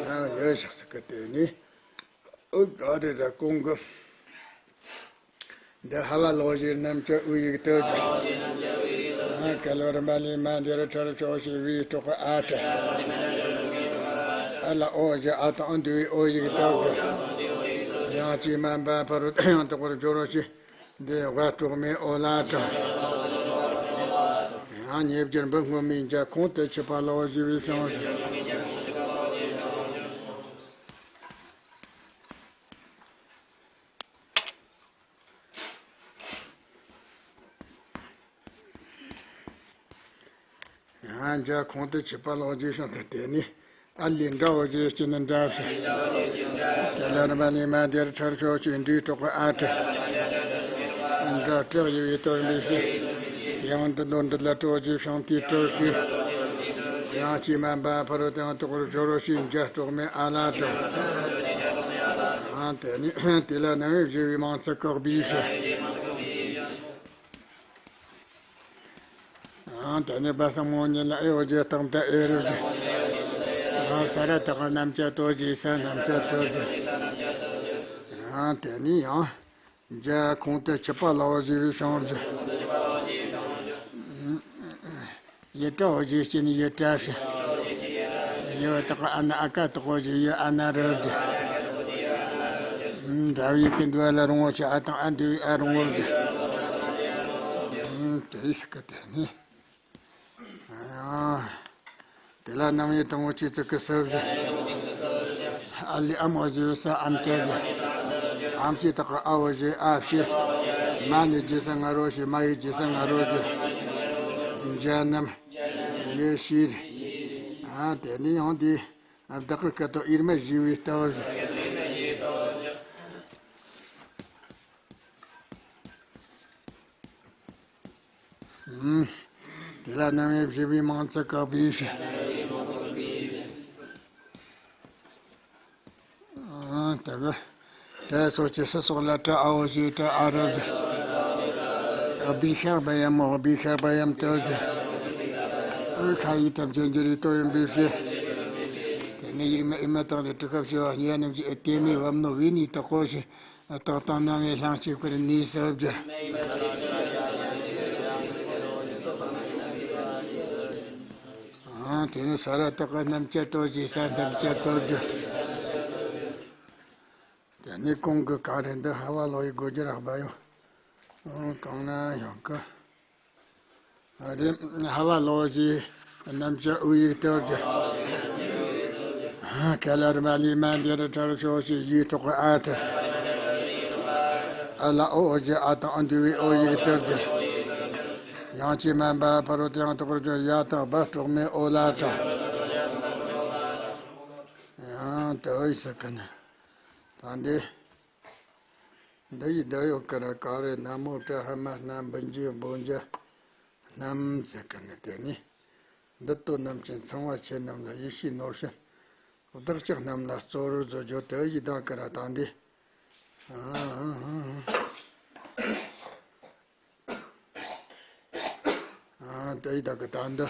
ནག་ཡོ་ཞེས་ཚིག་གི་དེ་ནི། ཨོ་ག་རེ་ར་གོང་གི། འདི་ཧ་བ་ལོ་ཞེས་རྣམ་བཅད་ཨུ་ཡིག་ཏུ་གི། ང་ག་ལོ་རིམ་པ་ལས་མ་འདིར་ཁྲར་ཆོག་ཞེས་བིའི་གྲོགས་ཨ་ཏྲ། ཨ་ལ་ཨོ་ཞེས་ཨ་དང་འདུས་པའི་ཨོ་ཡིག་ཏུ་གི། ཡང་ཅི་མན་པ་ཕ་རོལ་ཡང་དག་པར་སྦྱོར་རོ་ཞེས་འདི་བ་གྲོགས་མེད་ཨོ་ལ་ཏྲ། ཡང་ཉེ་བརྒྱུད་འབུམ་སྔོན་མའི་འཇའ་ཁོང་དུ་ཆུད་པ་ལོ་ཞེས་བིའི་ཤིང་། ཡང་འཇའ་ཁོང་དུ་ཆུད་པ་ལོ་རྗེས་ཤིང་དུ་དེ་ནི་ཨ་ལི་འདྲ་བོ་ཞེས་སྐྱེ་ནི་འདྲ་ཞིང་། དེ་ལ་རིམ་པ་ནི་མ་དེར་ཁྲར་ཆོག་ཅིག་འབྲིའི་གྲོགས་པོ་ཨ་ཏྲ། འདྲ་སྐྲག་ཡི་བའི་དོན་ལས་ཤིང་། ཡང་འདི་ལོ་འདི་ལ་གྲོགས་རྗེས་ཤིང་དེའི་གྲོགས་ཤིང་། ཡང་ཅི་མན་པ་ཕ་རོལ་ཏུ་ཡང་དག་པར་སྦྱོར་རོ་ཞེས་འཇའ་གྲོགས་མེད་ཨ་ལ་ཏྲ། ཡང་དེ་ནི་དེ་ལ་རྣམ་དབྱེ་བཞི་པའི་མང་ཚིག་བཀག་པའི་ཕྱིར། ཨང་། དེ་ནས་བ་གསུམ་མོ་གཉིས་ལ་ཨེ་འོ་ཞེས་བཏགས་ཏེ་ཨེ་རུ་ཞེས། ཨང་། ས་ར་བཏགས་རྣམ་བཅད་དོ་ཞེས་ས་རྣམ་བཅད་དོ་ཞེས། ཨང་། དེ་ནས་ཡང་འཇའ་ཁོང་དུ་ཆུད་པ་ལའོ་ཞེས་པའི་ཤིང་ཞིང་། ཡི་ཏྲ་འོ་ཞེས་སྐྱེས་ནས་ཡི་ཏྲ་ཞེས། ཡི་བ་ཏག་ཨ་ན་ཨ་ཀ་དོག་འོ་ཞེས་ཡི་ཨ་ན་རོ་ཞེས། འདྲ་བའི་ཀུན་འདུས་ལ་རུང་བ་ཞེས་ཨ་དང་ཨ་འདུས་ཨ་རུང་བ་ཞེས། དེ་ཞིག་གི་དེ་ནི། དེ་ལ་རྣམ་དབྱེ་དང་པོ་ཆོས་ཚིག་གི་སུ་བཞི། ཨ་ལི་ཨམ་འོ་ཞེས་ས་ཨམ་ཏེ་བཞི། ཨམ་ཞེས་དག་གི་ཨ་འོ་ཞེས་ཨ་བཞི། མ་ནི་རྗེས་སུ་ང་རོ་ཞེས་མ་ཡི་རྗེས་སུ་ང་རོ་བཞི། འཇའ་རྣམས་ཡེ་ཤེས། ཨ་དེ་ནི་ཡང་དེ་བདག་གི་སྐད་དོད་དབྱེར་མེད་བཞི་བའི་ལྟ་བ་བཞི། དེ་ལ་རྣམ་དབྱེ་བཞི་པའི་མིང་ཚིག་གི་བི་ཞེས། དེ་གི་དེ་སོགས་ཀྱི་སུ་སོགས་ལ་ཏྲ་ཨ་འོ་ཞེས་ཏྲ་ཨ་རོ་བཞི། བི་ཤར་བ་ཡམ་མོ་བི་ཤར་བ་ཡམ་ཏོ་བཞི། ཨུ་ཁ་ཡི་ཐམས་ཅད་འགྱུར་བའི་ཏོ་ཡིན་པའི་ཕྱིར། དེ་ནི་ཡིག་མེད་ཨི་མ་དག་ལས་གྲུབ་སྐབས་ཞེས་པ་ཉེ་རྣམས་ཀྱི་ཨུ་དེ་མེ་བམ་ནོ་བི་ནི་དག་གོ་ཞེས། རྟགས་དང་རྣམ་དབྱེ་ལྷན་ཅིག་པར་ནུས་སུ་བསྒྱུར། ཨང་། དེ་ནས་ས་ར་བཏགས་རྣམ་བཅད་དོ་ཞེས་ས་རྣམ་བཅད་དོ་བསྒྱུར། དེ་ནས་གོང་གི་ག་རེ་འདི་ཧ་བ་ལོ་ཡི་སྒོ་རྒྱུ་རག་པ་ཡོད། ཨང་། གང་ན་ཡོང་གི། རེད། ཧ་བ་ལོ་ཞེས་རྣམ་བཅད་དབུ་ཡིག་ཏུ་བསྒྱུར། ཧ་ག་ལ་རི་མ་ལི་མ་འདི་རུ་གྲལ་ཤོ་ཞེས་ཡིག་ཐོག་གི་ཨ་ཏི། ཨ་ལ་ཨོ་ཨོ་ཞེས་ཨ་དང་ཨ་འདུས་པའི་ཨོ་ཡིག་ཏུ་བསྒྱུར། ཡང་ཅིག་མན་པ་ཕ་རོལ་ཏུ་ཡང་དག་པར་བསྒྱུར། ཡ་དང་བ་དྲུག་མའི་ཨོ་ལ་དྲ། ཡང་དུ་ཨོ་ཡིག་ཟེར་གི་ནི། ད་འདི། འདི་ཡི་འདི་ཡོད་ཀི་ར་ག་རེ་ན་མོ་ཏྲ་ཧ་མ་སྣ་འབུ་འཇི་འབུ་འཇ་སྣམ་ཟེར་གི་ནི་དེ་ནི། འདི་ལྟོ་རྣམས་ཀྱི་ཚང་བ་ཆེ་རྣམས་ལ་ཡེ་ཤེས་ནོར་ཕྱིན། བདག་ཅག་རྣམས་ལ་གཙོ་བོར་བཟོ་རྒྱུ་དེ་ཡི་ད་ཀི་ར་དང་འདི། ཨ་དེ་ཡི་ད་གི་ད་འདི།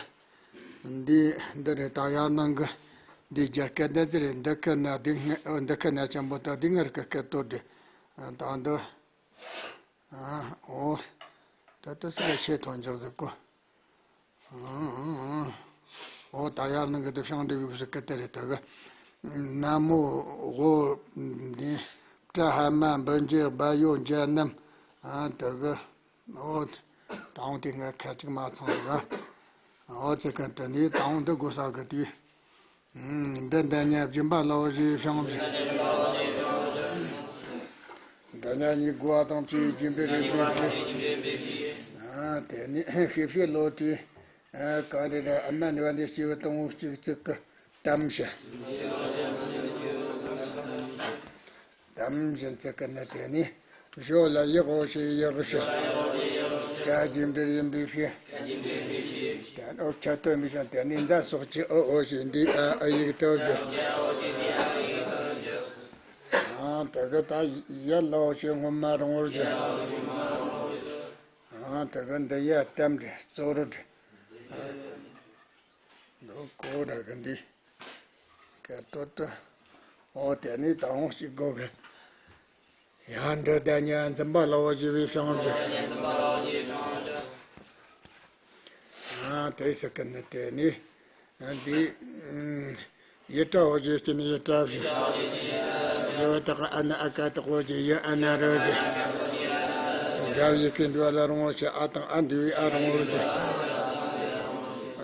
འདི་འདི་རེད། ད་ཡར་ནང་གི་འདི་རྒྱ་སྐད་འདི་འདི་རེད། འདི་ཁ་ན་འདི་ངེ་འདི་ཁ་ན་ཅན་པོ་ད་འདི་ངར་གི་སྐད་དོད་འདི། ད་འདི། ཨ་ཨོ། ད་ད་སི་ལ་ཆེ་ཐོན་འཇོག་ཟིག་གོ། ཨོ་ད་ཡར་ནང་གི་འདི་ཤང་འདི་བི་གུ་སི་སྐད་དེ་རེད། ད་གི་ན་མོ་འོ་འདི་ཏྲ་ཧ་མ་འབུ་འཇི་བ་ཡོ་འཇ་སྣམ། ཨ་ད་གི། ཨོ། ད་འོང་དེ་ང་ཁ་ཅིག་མ་ཚང་ར། ཨོ་ཙི་ཀ་དེ་ནི་ད་འོང་འདི་དགོས་ས་གི་དུས། འདི་འདི་ཉ་སྦྱིན་པ་ལོ་ཞེས་བྱུང་བ། འདི་ཉ་ཉིད་དགོས་པ་དང་བཅས་སྦྱིན་པའི་རིགས་པའི་ཕྱིར། ཨ་དེ་ནི་ཤེས་བྱའི་བློ་དེ། ཨ་ག་རེ་ར་ཨ་མ་ནི་བ་ནི་སྐྱེས་བུ་དང་པོ་གཅིག་གཅིག་གི། དམ་ཞིང་། དམ་ཞིང་ཚིག་གི་ནི་དེ་ནི། ཞོ་ལ་ཡག་འོ་ཞེས་ཡག་ཞིང་། ཀྱ་རྗེས་འབྲེལ་ཡིན་པའི་ཕྱིར། དེ་ནི་འོ་ཁྱད་དོན་མི་ཤེས། དེ་ནི་འདི་སོགས་ཀྱི་འོ་འོ་ཞེས་འདི་ཨ་ཨ་ཡིག་ཏུ་བསྒྱུར། ཨང་། དེ་གི་ད་ཡ་ལ་འོ་ཞེས་སྔོན་མ་རུང་བར་བསྒྱུར། ཨང་། དེ་གི་འདི་ཡ་དམ་རེད། གཙོ་རུ་རེད། འདི་གོ་ར་གི་འདི། སྐད་དོད་དུ། འོ་དེ་ནི་ད་འོང་གཅིག་གོ་གི། ཡང་འདི་ད་ཉ་འཛིན་པ་ལ་འོ་ཞེས་པའི་བྱང་བཞི། ཨ་དེ་ཟེར་གི་ནི་དེ་ནི། འདི། ཡི་ཏྲ་འོ་ཞེས་སྐྱེས་ནས་ཡི་ཏྲ་བཞི། ཡི་བ་དག་ཨ་ན་ཨ་ཀ་དོག་འོ་ཞེས་ཡི་ཨ་ན་རོ་བཞི། འདྲ་བའི་ཡི་གེ་འདུས་པ་ལ་རུང་བ་ཞེས་ཨ་དང་ཨ་འདུས་པའི་ཨ་རུང་བ་བཞི།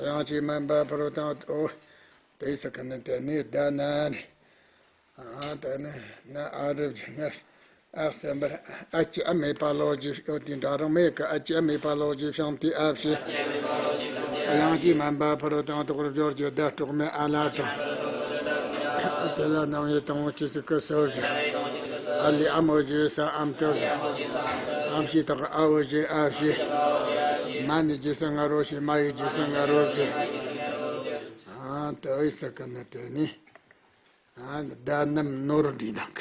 ཡང་ཅིག་མན་པ་ཕ་རོལ་ཏུ་ཡང་དག་པར། དེ་ཟེར་གི་ནི་དེ་ནི་ད་ན་ནི། ཨ་ད་ནི་ན་ཨ་རུ་བཞི་ན་ཨ་གསུམ་པར་ཨ་ཅི་ཨ་མེད་པ་ལོ་ཅེས་ཡོད་དེ་འདྲ་རང་མེད་ཀི། ཨ་ཅི་ཨ་མེད་པ་ལོ་ཅེས་བྱུང་དེ་ཨ་བྱེད། ཡང་ཅིག་མན་པ་ཕ་རོལ་ཏུ་ཡང་དག་པར་སྦྱོར་གྱི་བརྡ་དྲུག་མའི་ཨ་ལ་དང་། དེ་ལ་རྣམ་དབྱེ་དང་པོ་ཆོས་ཚིག་གི་སུ་བཞི། ཨ་ལི་ཨམ་འོ་ཞེས་ས་ཨམ་ཏུ་བཞི། ཨམ་ཞེས་དག་ཨ་འོ་ཞེས་ཨ་བྱེད། མ་ནི་རྗེས་སུ་ང་རོ་ཞེས་མ་ཡི་རྗེས་སུ་ང་རོ་བྱེད། ཨ་དེ་ཨི་ཟེར་གི་ནི་དེ་ནི། ཨ་ད་རྣམ་ནོར་འདི་དང་།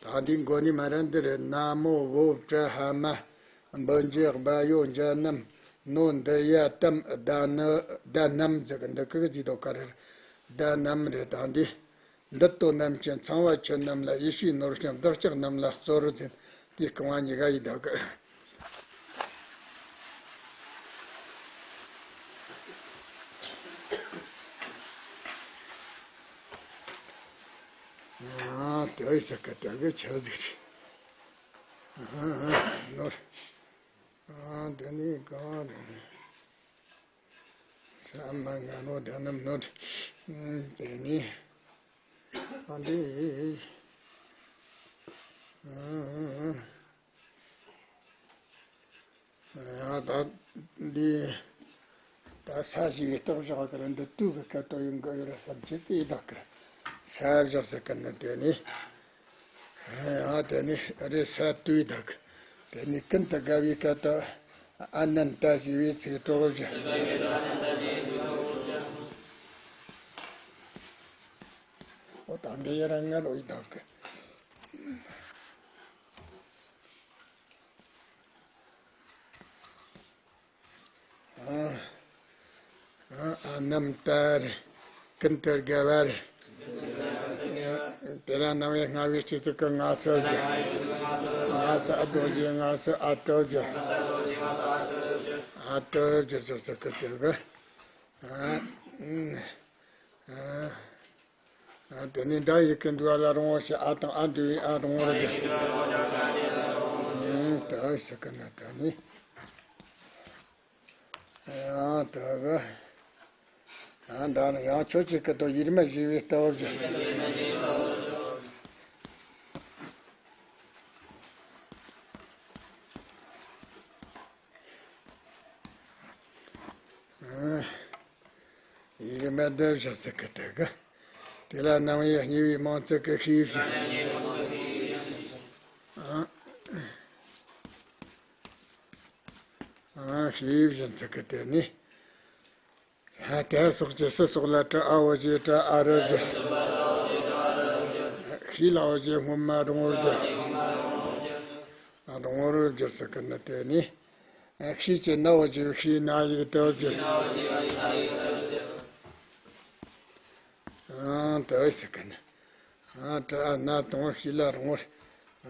ད་འདི་མགོ་ནི་མ་རན་འདི་རེད། ན་མོ་འོ་ཏྲ་ཧ་མ་འབུ་འཇི་བ་ཡོ་འཇ་སྣམ་ནོ་འདི་ཡ་དམ་ད་ནི་ད་སྣམ་ཟེར་གི་འདི་ཀི་གི་ཅི་དོ་ག་རེ་རེད། ད་སྣམ་རེད། ད་འདི་འདི་ལྟོ་རྣམས་ཀྱི་ཚང་བ་ཆུ་རྣམས་ལ་ཡེ་ཤེས་ནོར་ཞིང་བདག་ཅག་རྣམས་ལ་གཙོ་རུ་འཛིན། དེའི་རྐང་བ་གཉིས་ཀ་ཡི་དག་གི། ཨ། དེ་བས་ས་ཀ་དེ་གི་ཆ་ཟིག་རེད། ཨ། ནོར། ཨ། དེ་ནས་གང་རེད། ས་མ་ང་ནོ་དེ་ནམ་ནོར། ཨ། དེ་ནས་ཨ་འདི། ཨ། ཡང་ད་འདི་ད་ས་ཞེས་པའི་རྟགས་བཞག་གི་རེད། འདི་དུས་ཀྱི་སྐད་དོད་ཡིན་གི་ཡོད་རེད་བསམ་གྱི་དེ་བདག་གི་ས་བཞག་ཟེར་གི་ནི་དེ་ནི། ཡང་དེ་ནི་རེད་ས་དུས་བདག་གི་དེ་ནི་ཀུན་ཏུ་དགའ་བའི་སྐད་དོད་ཨ་ནན་ཏ་ཞེས་པའི་ཚིག་གྲོགས་བཞག་ཨོ་ད་འདི་ཡ་རང་ང་ལོ་ཡི་བདག་གི་ཨ། ཨ། ཨ་ནན་ཏ་རེད། ཀུན་ཏུ་དགའ་བ་རེད། དེ་ལ་རྣམ་དབྱེ་ལྔ་པའི་སྤྱི་གཙུག་གི་སྔ་སོ་བཞི། སྔ་སོ་ཨ་དོ་བཞི། སྔ་སོ་ཨ་དོ་བཞི། ཨ་དོ་བཞི་ཟེར་ས་ཀི་དེ་གི། ཨ། ཨ། ཨ། དེ་ནས་འདྲ་ཡི་གི་འདུལ་བ་ལ་རིང་བོ་ཞེས་ཨ་དང་ཨ་འདུལ་བའི་ཨ་རིང་བོར་བསྒྱུར། ཨ། ད་ཟེར་གི་ན་ད་ནི། ཨ། ད་གི། ཨ། འདྲ་ན་ཡང་ཆོས་ཀྱི་སྐད་དོད་ཡིད་མི་བཞེས་པའི་ལྟ་བུར་བསྒྱུར། ཨ། ཡིད་མི་བདེ་བཞག་ཟེར་གི་དེ་གི། དེ་ལ་རྣམ་དབྱེ་གཉིས་པའི་མིང་ཚིག་གི་ཤེས་བཞིན། ཨ། ཨ། ཤེས་བཞིན་ཟེར་གི་དེ་ནི། ཨ། དེ་སོགས་ཀྱི་སུ་སོགས་ལ་དྲི་ཨ་བོ་བཞི། དྲི་ཨ་རུ་བསྒྱུར། ཤེས་ལ་བོ་བཞི། སྔོན་མ་རིང་བོར་བསྒྱུར། ཨ། རིང་བོར་བསྒྱུར་ཟེར་གི་ནི་དེ་ནི། ཤེས་ཀྱི་ན་བོ་བཞི། ཤེས་ན་ཡིག་དོད་བསྒྱུར། ཨ། དོད་ཟེར་གི་ནི། ཨ། དྲི་ཨ་ན་དང་ཤེས་ལ་རིང་བོར།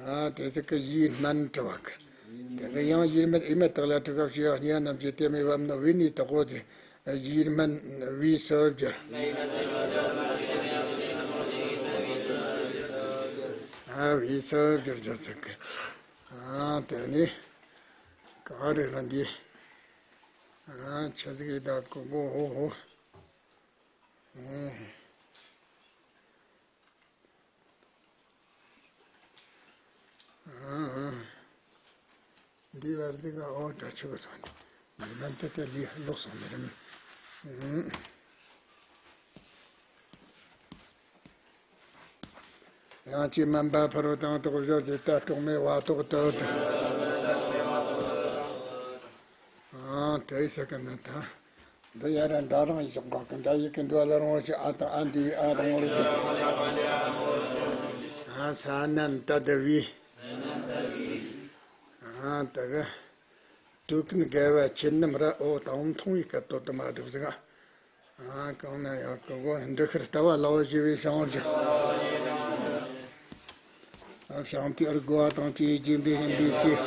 ཨ། དེ་ཟེར་གི་ཡིད་སྨད་དྲི་བ་གི། དེ་གི་ཡང་ཡིད་སྨད་ཡིད་སྨད་དག་ལ་དྲི་ག་ཞེས་ཡང་སྙན་རྣམས་ཀྱིས་དེ་མི་བབ་ན་བའི་ནི་དག་གོ་ཟེར། ཡིད་སྨད་བའི་སུ་བསྒྱུར། ཨ། བའི་སུ་བསྒྱུར་བསྒྱུར་ཟེར་གི། ཨ། དེ་ནི་ག་རེ་ལ་འདི། ཨ། ཆ་ཟིག་ཡི་དྭགས་ཀོ་གོ་ཧོ་ཧོ། ཨ། ཨ། འདི་བར་འདི་ག་ཨོ་ད་ཆུ་ག་ཚོ་འདི་མན་ཏེ་ཏེ་ལི་ལོག་སོང་ནི་རེད། ཡང་ཅི་མན་པ་ཕ་རོལ་དང་རྟོགས་བརྗོད་ཀྱི་ལྟ་གྲོགས་མེད་བ་ཐོག་ཏུ། ཨ། དེ་ཟེར་གི་ནི་ད། འདི་ཡ་ར་འདྲ་རང་ཡིན་ཞོག་པ་གི་འདྲ་ཡི་གི་འདུལ་བ་ལ་རིང་བོ་ཞེས་ཨ་དང་ཨ་འདུལ་བའི་ཨ་རིང་བོར་བསྒྱུར། ཨ། ས་ནན་ཏ་དི་བའི། ཨ། དེ་གི། དུས་ཀུན་དགའ་བ་ཁྱེད་རྣམས་ར། ཨོ་དང་མཐོང་བའི་སྐད་དོད་དུ་མ་སྒྲུབ་ཟིག་ཨ། གང་ན་ཡང་ཀུན་གོ་འབྲི་ཤེས་ལྟ་བ་ལ་བོ་བཞི་པའི་བྱིངས་བསྒྱུར། ཨ། བྱིངས་ཏེ་ཨར་གོ་བ་དང་བཅས་རྗེས་འབྲེལ་ཡིན་པའི་ཕྱིར།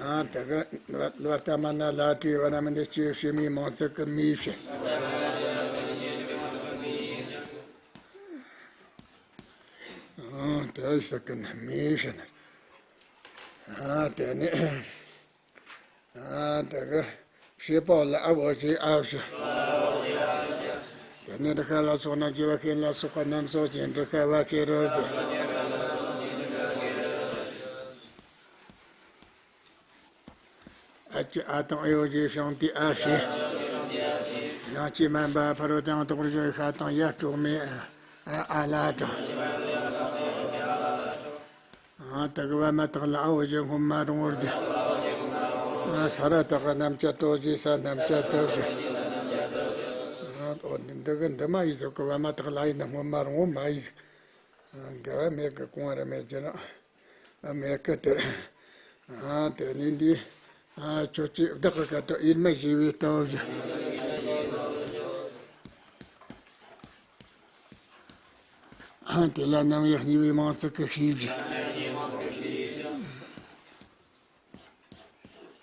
ཨ། དེ་གི་ལ་ལྟ་མ་ན་ལ་དྲི་བ་ར་མི་འདི་སྐྱེ་བྱེད་མའི་མིང་ཚིག་གི་མིའི་ཕྱིར། ཨ། དེ་ཟེར་གི་ནི་མིའི་ཕྱིར་ན། ཨ། དེ་ནི། ཨ། དེ་གི་བྱེད་པ་ལ་ཨ་བོ་བཞི་ཨ་བཞི། དེ་ནི་འབྲི་ཤེས་ལ་སོགས་ན་རྒྱས་པ་ཤེས་ལ་སོགས་པ་རྣམས་སོ་ཞེས་འབྲི་ཤེས་པ་ཤེས་རུ་བསྒྱུར། ཨ་ཅི་ཨ་དང་ཨེ་བོ་བཞི་བྱིངས་ཏེ་ཨ་ཤེས། ཡང་ཅི་མན་པ་ཕ་རོལ་དང་རྟོགས་བརྗོད་ཤ་དང་ཡ་གྲོགས་མེད་ཨ་ལ་དྲི། ཨ། དེ་གི་བ་མ་དག་ལ་ཨ་བོ་བཞི་སྔོན་མ་རིང་བོར་བསྒྱུར། ཨ། ས་ར་བཏགས་རྣམ་བཅད་དོ་ཞེས་ས་རྣམ་བཅད་དོ་བསྒྱུར། ཨ། འོ་འདི་གི་འདི་མ་ཡིན་ཟེར་གི་བ་མ་དག་ལ་ཡིན་ན་སྔོན་མ་རིང་བོ་མ་ཡིན་ཟེར། ཨ། འགལ་བ་མེད་གི་གོང་ར་མེད་ཀྱི་ན། ཨ། མེད་གི་དེར། ཨ། དེ་ནི་འདི། ཨ། ཁྱོད་ཀྱིས་བདག་གི་སྐད་དོད་ཡིད་མི་བཞེས་པའི་ལྟ་བུར་བསྒྱུར། ཨ། དེ་ལ་རྣམ་དབྱེ་གཉིས་པའི་མིང་ཚིག་གི་ཤེས་བསྒྱུར།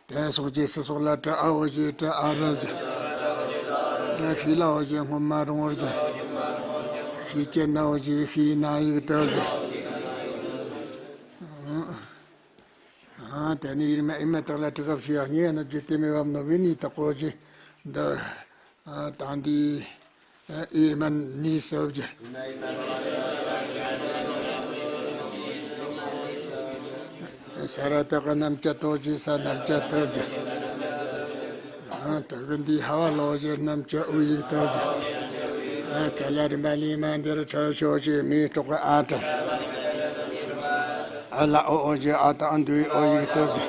དེ་སོགས་ཀྱི་སུ་སོགས་ལ་དྲི་ཨ་བོ་བཞི། དྲི་ཨ་རུ་བསྒྱུར། དྲི་ཤེས་ལ་བོ་བཞི་སྔོན་མ་རིང་བོར་བསྒྱུར། ཡིད་ཀྱི་ནོར་བུ་ཞིག་ཤེས་ན་ཡིག་ཏུ་གི། ཨ། དེ་ནས་ཡིད་མ་ཡིད་མ་དག་ལ་དྲི་གབ་ཤེས་ཡག་ཉེ་ན་རྒྱུ་དེ་མི་བབ་ནོ་བི་ནི་དག་གོ་ཞིག་འདི། ཨ། དང་འདི། ཨ། ཨེ་མན་ནི་སོབ་ཀྱི། ས་ར་ཏ་ཀ་རྣམས་ཀྱི་ཏོ་ཀྱི་ས་རྣམས་ཀྱི་ཏོ་ཀྱི། ཨ། ཏ་ཀ་འདི་ཧ་བ་ལོ་ཞེ་རྣམས་ཀྱི་ཨུ་ཡིག་ཏོ་ཀྱི། ཨ། ཀ་ལ་རིམ་པ་ལི་མ་འདིར་ཁྲ་ཤོ་ཞེ་མི་སྤྲོག་པ་ཨ་ཏ། ཨ་ལ་ཨོ་ཨོ་ཞེ་ཨ་ཏ་ཨ་འདུའི་ཨོ་ཡིག་ཏོ་ཀྱི།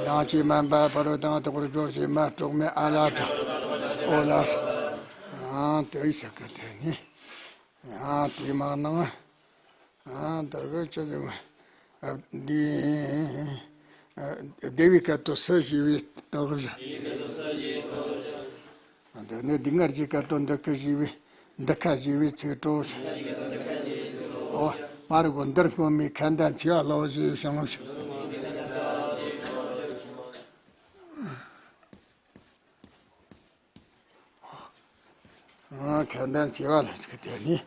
ཡང་ཅི་མན་པ་པ་རོ་དང་དོག་རུ་ཇོ་ཞེ་མ་སྤྲོག་མེ་ཨ་ལ་ཏ། ཨོ་ལ། ཨ། དེ་ཡི་ས་ཀ་དེ་ནི། ཨ། དེ་མ་ནང་། ཨ། ད་གི་ཅི་ཟེར་བ། ཨ། འདི། ཨ། སྡེ་བའི་སྐད་དོད་སུ་ཞེས་པའི་རྟགས་བཞག། ཨ། འདི་ནི་སྡུག་བསྔལ་གྱི་སྐད་དོད་འདི་ཁ་ཞེས་པའི། འདི་ཁ་ཞེས་པའི་ཚིག་གྲོགས་ཤིག། ཨོ། མར་གོ་འདིར་སྔོན་མའི་ཁ་འདོན་ཆེ་བ་ལོ་ཞེས་བྱུང་ཞིང་། ཨ། ཁ་འདོན་ཆེ་བ་ལ་ཞིག་དེ་ནི།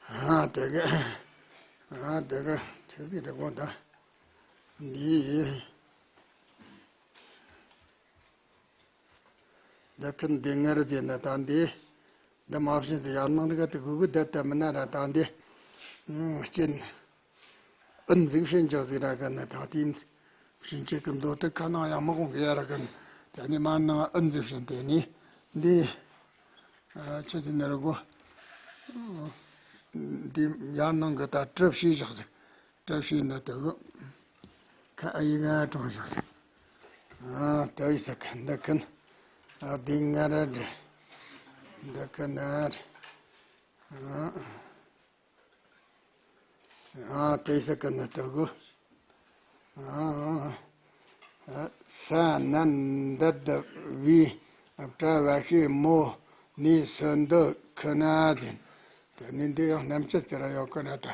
ཨ། དེ་ག་ཨ། དེ་ག་ཆེ་ཟིག་དེ་གོ་ད། འདི། འདི་ཁན་འདི་ངར་ཟེར་ན་ད་འདི། འདི་མ་བྱིན་ཟེར་ཡར་ནང་ནི་ག་དེ་གུ་གུ་བསྡད་དེ་མིན་ན་ར་ད་འདི། ཨུམ། སྐྱིན། ཨུན་ཟིག་བྱིན་ཅོག་ཟིག་ར་ག་ན་ད་དེ། བྱིན་ཅིག་གི་མདོ་དེ་ཁ་ནང་ཡང་མི་གོང་གི་ཡ་ར་ག་ན། ད་ནི་མ་ནང་ཨུན་ཟིག་བྱིན་དེ་ནི། འདི། ཨ། ཆི་ཟིག་ནི་ར་གོ། འདི་ཡར་ནང་གི་ད་གྲུབ་བྱེད་བཞག་ཟིག། གྲུབ་བྱེད་ནི་དེ་གི། ཁ་ཨ་ཡི་ང་གྲོང་བཞག་ཟིག། ཨ། དེ་ཡི་ས་ཁ་འདི་ཁན། ཨ། འདི་ང་ར་འདི། འདི་ཁ་ན་ར། ཨ། ཨ། དེ་ས་ཀ་ན་ཏོ་གུ། ཨ། ས་ན་འདི་འདི་བི། བྲ་བ་ཤི་མོ། ནི་སུ་འདི་ཁི་ན་ཟིན། དེ་ནི་འདི་ཡང་རྣམ་བཅད་ཟེར་ཡོད་ཀི་ན་ད།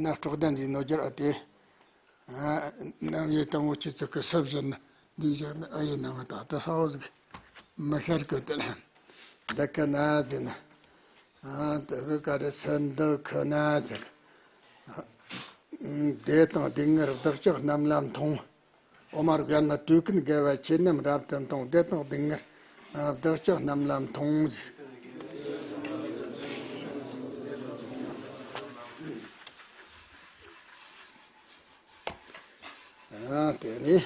ན་སྲོག་ལྡན་ཟིན་ནོ་རྒྱུར་ཨ་དེ། ཨ། རྣམ་དབྱེ་དང་པོ་ཆོས་ཚིག་གི་སུ་བཞིན་ན་འདི་བཞག་ན་ཨ་ཡི་ནང་ད་ལྟ་ས་འོག་ཟིག་མི་ཤར་གི་དེ་ལ། འདི་ཀ་ན་ཟེར་ན། ཨ། དེ་གི་ཀ་རེ་སུ་འདི་ཁི་ན་ཟེར། ཨ། བདེ་དང་སྡུག་བསྔལ་བདག་ཅག་རྣམས་ལ་མཐོང་། ཨོ་མར་གན་ན་དུས་ཀུན་དགེ་བ་ཆོས་རྣམས་རབ་ཏུ་མཐོང་། བདེ་དང་སྡུག་བསྔལ་བདག་ཅག་རྣམས་ལ་མཐོང་། ཨ། དེ་ནི།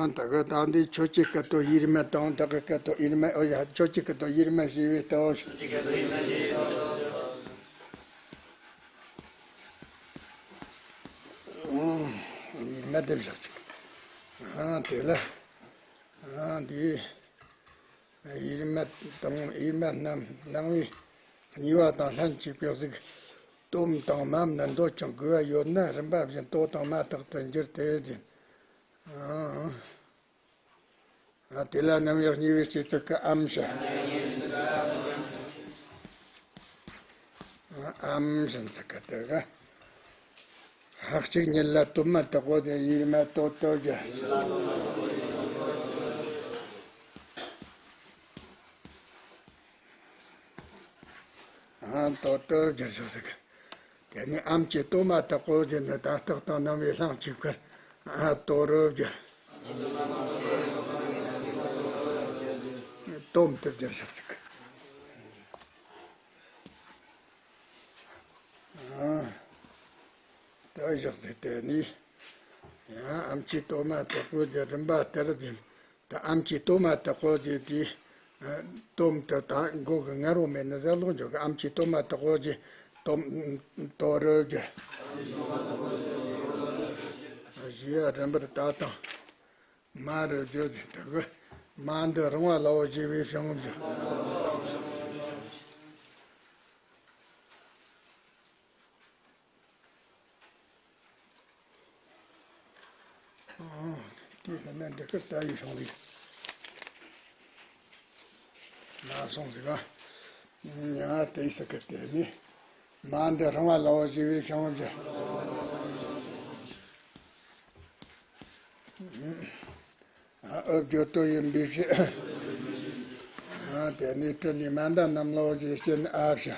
ཨ། ད་ག་ད་འདི་ཆོས་ཀྱི་སྐད་དོད་ཡིད་མེད་དང་བདག་གི་སྐད་དོད་ཡིད་མེད། ཨོ་ཡ། ཆོས་ཀྱི་སྐད་དོད་ཡིད་མེད་ཞེས་པའི་སྟོབས། ཡིད་མེད་སྡེབ་བཞག་ཟིག། ཨ། དེ་ལ། ཨ། འདི། ཡིད་མེད་དང་ཡིད་མེད་རྣམས་སྣང་བའི་གཉིས་པ་དང་ལྷན་ཅིག་པའི་གཟུགས། སྟོབས་དང་མམ་ནི་འདོད་ཅིང་དགོས་པ་ཡོད་ན་རིམ་པ་བཞིན་དོ་དང་མ་དག་ཏུ་འགྱུར་ཏེ་ཟིན། ཨ། དེ་ལ་རྣམ་དབྱེ་གཉིས་པའི་སྤྱི་གཙུག་གི་ཨམ་ཞེས། ཨམ་ཞེས་ཚིག་གི་དེ་ག་ཧ་གཅིག་ཉིད་ལ་དོན་མ་དག་པོ་དེ་ཡིད་མེད་དོ་དོ་རྒྱུ། ཨ། དོ་དོ་རྒྱུར་ཞོག་ཟིག། དེ་ནི་ཨམ་གྱི་དོ་མ་དག་པོ་དེ་ནི་ད་རྟགས་དང་རྣམ་དབྱེ་ལྷན་ཅིག་པར། ཨ། དོ་རུ་རྒྱུ། དོམ་དུ་རྒྱུར་ཞོག་ཟིག། ཨ། ད་བཞག་ཟིག་དེ་ནི། ཡང་ཨམ་གྱི་དོ་མ་དག་པོ་དེ་རིམ་པ་ལྟར་དེ། ད་ཨམ་གྱི་དོ་མ་དག་པོ་དེ་དེ། ཨ། དོམ་དུ་ད་མགོ་གི་ང་རོ་མེད་ནི་ཟ་ལོག་འཇོག་གི། ཨམ་གྱི་དོ་མ་དག་པོ་དེ་དོམ་དོ་རུ་རྒྱུ། བཞི་ཡ་རིམ་པར་ད་དང་མ་རུ་རྒྱུ་དེ་དག་གི་མ་འདི་རང་བ་ལའོ་བཞི་བའི་བྱུང་རྒྱུ། དེ་ལ་ནི་འདི་ཁར་ལྟ་བའི་བྱུང་རིགས། ན་སོང་ཟིག་ག་ཉ་དེ་ས་ཀི་དེ་ནི་མ་འདི་རང་བ་ལའོ་ཞེས་པའི་བྱང་བ། ཨ་ཨོ་བརྗོད་དོ་ཡིན་པའི་ཕྱིར། ཨ་དེ་ནི་ཏྲི་ནི་མན་ད་རྣམས་ལའོ་ཞེས་བྱས་ནས་ཨ་བྱ།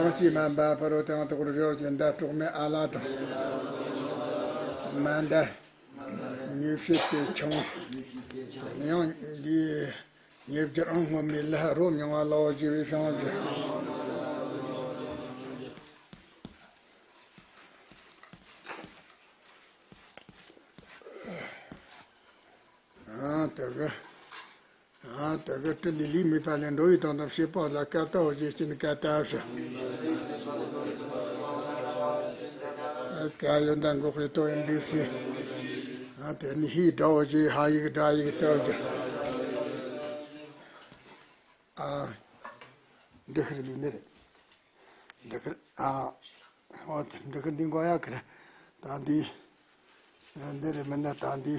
ཡང་ཅི་མན་པ་ཕ་རོལ་ཏུ་ཡང་དག་པར་སྦྱོར་གྱི་མདའ་གྲོགས་མེད་ཨ་ལ་དང་། མན་ད། མྱུར་བྱེད་དེ་ཆུང་། ཡང་འདིའི་ཉེ་སྦྱོར་ཨང་སྔོན་མའི་ལྷ་རོ་མྱང་བ་ལའོ་ཞེས་པའི་བྱང་བ། ཨ་དེ་གི། ཨ་དེ་གི་ཏྲི་ལི་ལི་མི་ད་ལས་འགྲོ་བའི་དོན་དམ་བྱེད་པ་ལ་ཀ་ཏའོ་ཞེས་བྱས་ནས་ཀ་ཏ་བྱ། ཀ་ཡོན་ཏན་འགོག་པའི་དོན་ཡིན་པའི་ཕྱིར། ཨ་དེ་ནི་ཧི་དགྲའོ་ཞེས་ཧ་ཡིག་དགྲ་ཡིག་ཏའོ་ཞེས། ཨ་འདི་ཁར་ལུས་ནི་རེད། འདི་ཁར་ཨ། འོ་དེ་འདི་ཁར་འདི་མགོ་ཡག་གི་རེད། ད་འདི། འདི་རེད་མིན་ན་ད་འདི།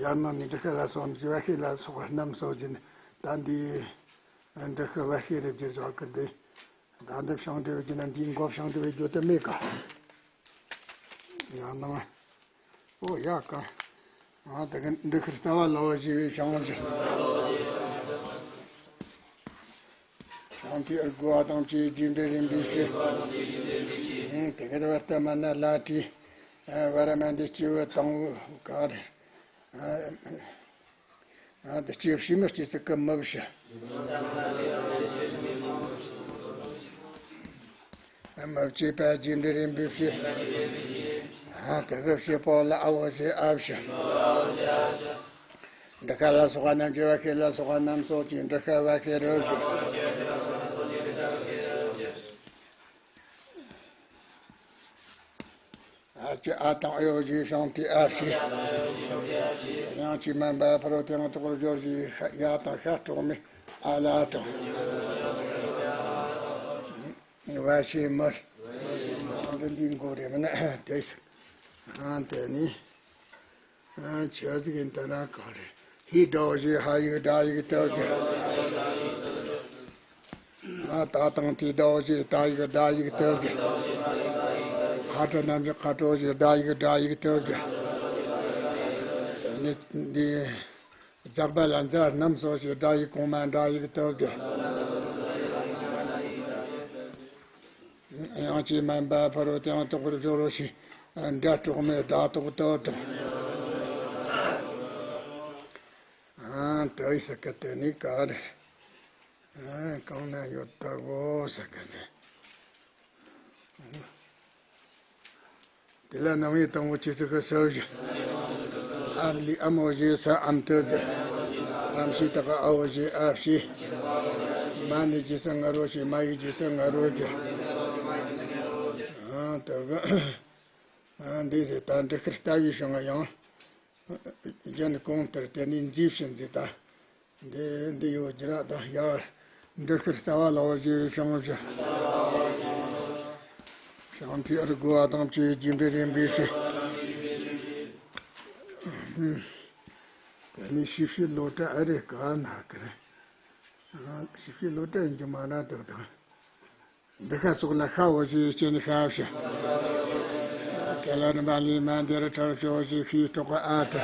ཡར་མ་མི་འདི་ཁ་ལ་སོགས་མི་བ་ཤེས་ལ་སོགས་པ་རྣམས་སོགས་ཀྱིས་ནི་ད་འདི། འདི་ཁ་བ་ཤེས་རེད་ཅེས་བཞག་གི་འདི། ད་འདི་བྱང་འདྲི་བའི་རྒྱུ་ན་འདིའི་མགོ་བྱང་འདྲི་བའི་རྒྱུ་དེ་མེད་ག་ཡང་ན། ཨོ་ཡ་ཀ་ང་དེ་གི་འདི་ཁར་རྩ་བ་ལ་བ་ཞེས་པའི་བྱང་ཆུབ། བྱང་ཐོས་ཨར་གུ་བ་དང་བཅས་རྗེས་འབྲེལ་རིམ་པའི་ཕྱིར། དེ་གི་བར་ལྟ་མ་ན་ལ་ཏྲི། བར་མ་འདི་སྐྱེས་བུ་དང་པོ་གང་རེད། ཨ་དེ་སྐྱེ་ཕྱི་མ་སྐྱེ་ཚིག་གི་མི་བྱ། མི་བྱེད་པ་རྗེས་འབྲེལ་རིམ་པའི་ཕྱིར། ཨ་དེ་གི་བྱེད་པོ་ལ་ཨ་བོ་ཞེས་ཨ་བྱ། འདི་ཁ་ལ་སོགས་པ་རྣམས་ཀྱི་བ་ཤེས་ལ་སོགས་པ་རྣམས་སོགས་ཀྱི་འདི་ཁ་བ་ཤེས་རོ་ཞེས། ཨ་ཅི་ཨ་དང་ཨེ་ཡོ་ཞེས་བྱང་དེ་ཨ་ཞེས། ཡང་ཅི་མན་པ་ཕ་རོལ་ཏུ་ཡང་དག་པར་སྦྱོར་ཞེས་ཡ་དང་ཤ་གྲོགས་མེད་ཨ་ལ་དང་། བ་ཤེས་མར། འདི་འདི་མགོ་རེད་མིན་ན་དེ་ཟེར། ཨ་དེ་ནི། ཨ་ཆོས་ཟིག་ཡིན་ད་ན་གང་རེད། ཧི་དགྲ་བོ་ཞེས་ཧ་ཡིག་དགྲ་ཡིག་ཏུ་གི། ཨ་ད་དང་དེ་དགྲ་བོ་ཞེས་དགྲ་ཡིག་དགྲ་ཡིག་ཏུ་གི། ཁ་དྲོ་རྣམས་ཀྱི་ཁ་དྲོ་ཞེས་དགྲ་ཡིག་དགྲ་ཡིག་ཏུ་གི། ནི་འདི། ཛག་པ་ལ་ཛ་རྣམས་སོགས་ཞེས་དགྲ་ཡིག་གོང་མ་དགྲ་ཡིག་ཏུ་གི། ཡང་ཅི་མན་པ་ཕ་རོལ་ཏུ་ཡང་དག་པར་སྦྱོར་རོ་ཞེས་དགྲ་གྲོགས་མེད་དགྲ་གྲོགས་ཏུ་དང་། ཨ་དེ་ཡི་ས་ཀ་དེ་ནི་ག་རེ། ཨ་གང་ན་ཡོད་ད་གོ་ས་ཀ་དེ། དེ་ལ་རྣམ་དབྱེ་དང་པོ་ཅི་ཚིག་གི་སོ་བཞི། ཨ་ལི་ཨ་མོ་ཞེས་ས་ཨམ་ཏོ་དེ། ཨམ་ཞེས་དག་གི་ཨ་བོ་ཞེས་ཨ་ཞེས། མ་ནི་ཇི་སྲ་ང་རོ་ཞེས་མ་ཡིག་ཇི་སྲ་ང་རོ་ཞེས། ཨ་དེ་གི། ཨ་འདི་རེད་ད་འདི་ཁར་ལྟ་བའི་བྱང་ཡང་། རྒྱན་གོང་ལྟར་དེ་ནི་མཛེས་བྱིན་འདི་ད། འདི་འདི་ཡོད་ཀྱི་ར་ད་ཡ། འདི་ཁར་ལྟ་བ་ལའོ་ཞེས་བྱང་བྱ། བྱང་ཐོས་ཨར་གུ་བ་དང་བཅས་རྗེས་འབྲེལ་རིམ་པའི་ཕྱིར། དེ་ནི་ཤི་ཤི་ལོ་ཏྲ་ཨ་རེ་ག་ན་ཀ་རེ། ཤི་ཤི་ལོ་ཏྲ་ཡིན་གྱི་མ་ན་དག་དང་། འདི་ཁ་སོགས་ལ་ཤ་བོ་ཞེས་བྱས་ནས་ཤ་བྱ། ག་ལ་ནི་མ་ལུས་མ་འདིར་ཁྲར་ཤོག་ཞེས་ཤིས་གྲོགས་ཨ་ཏི།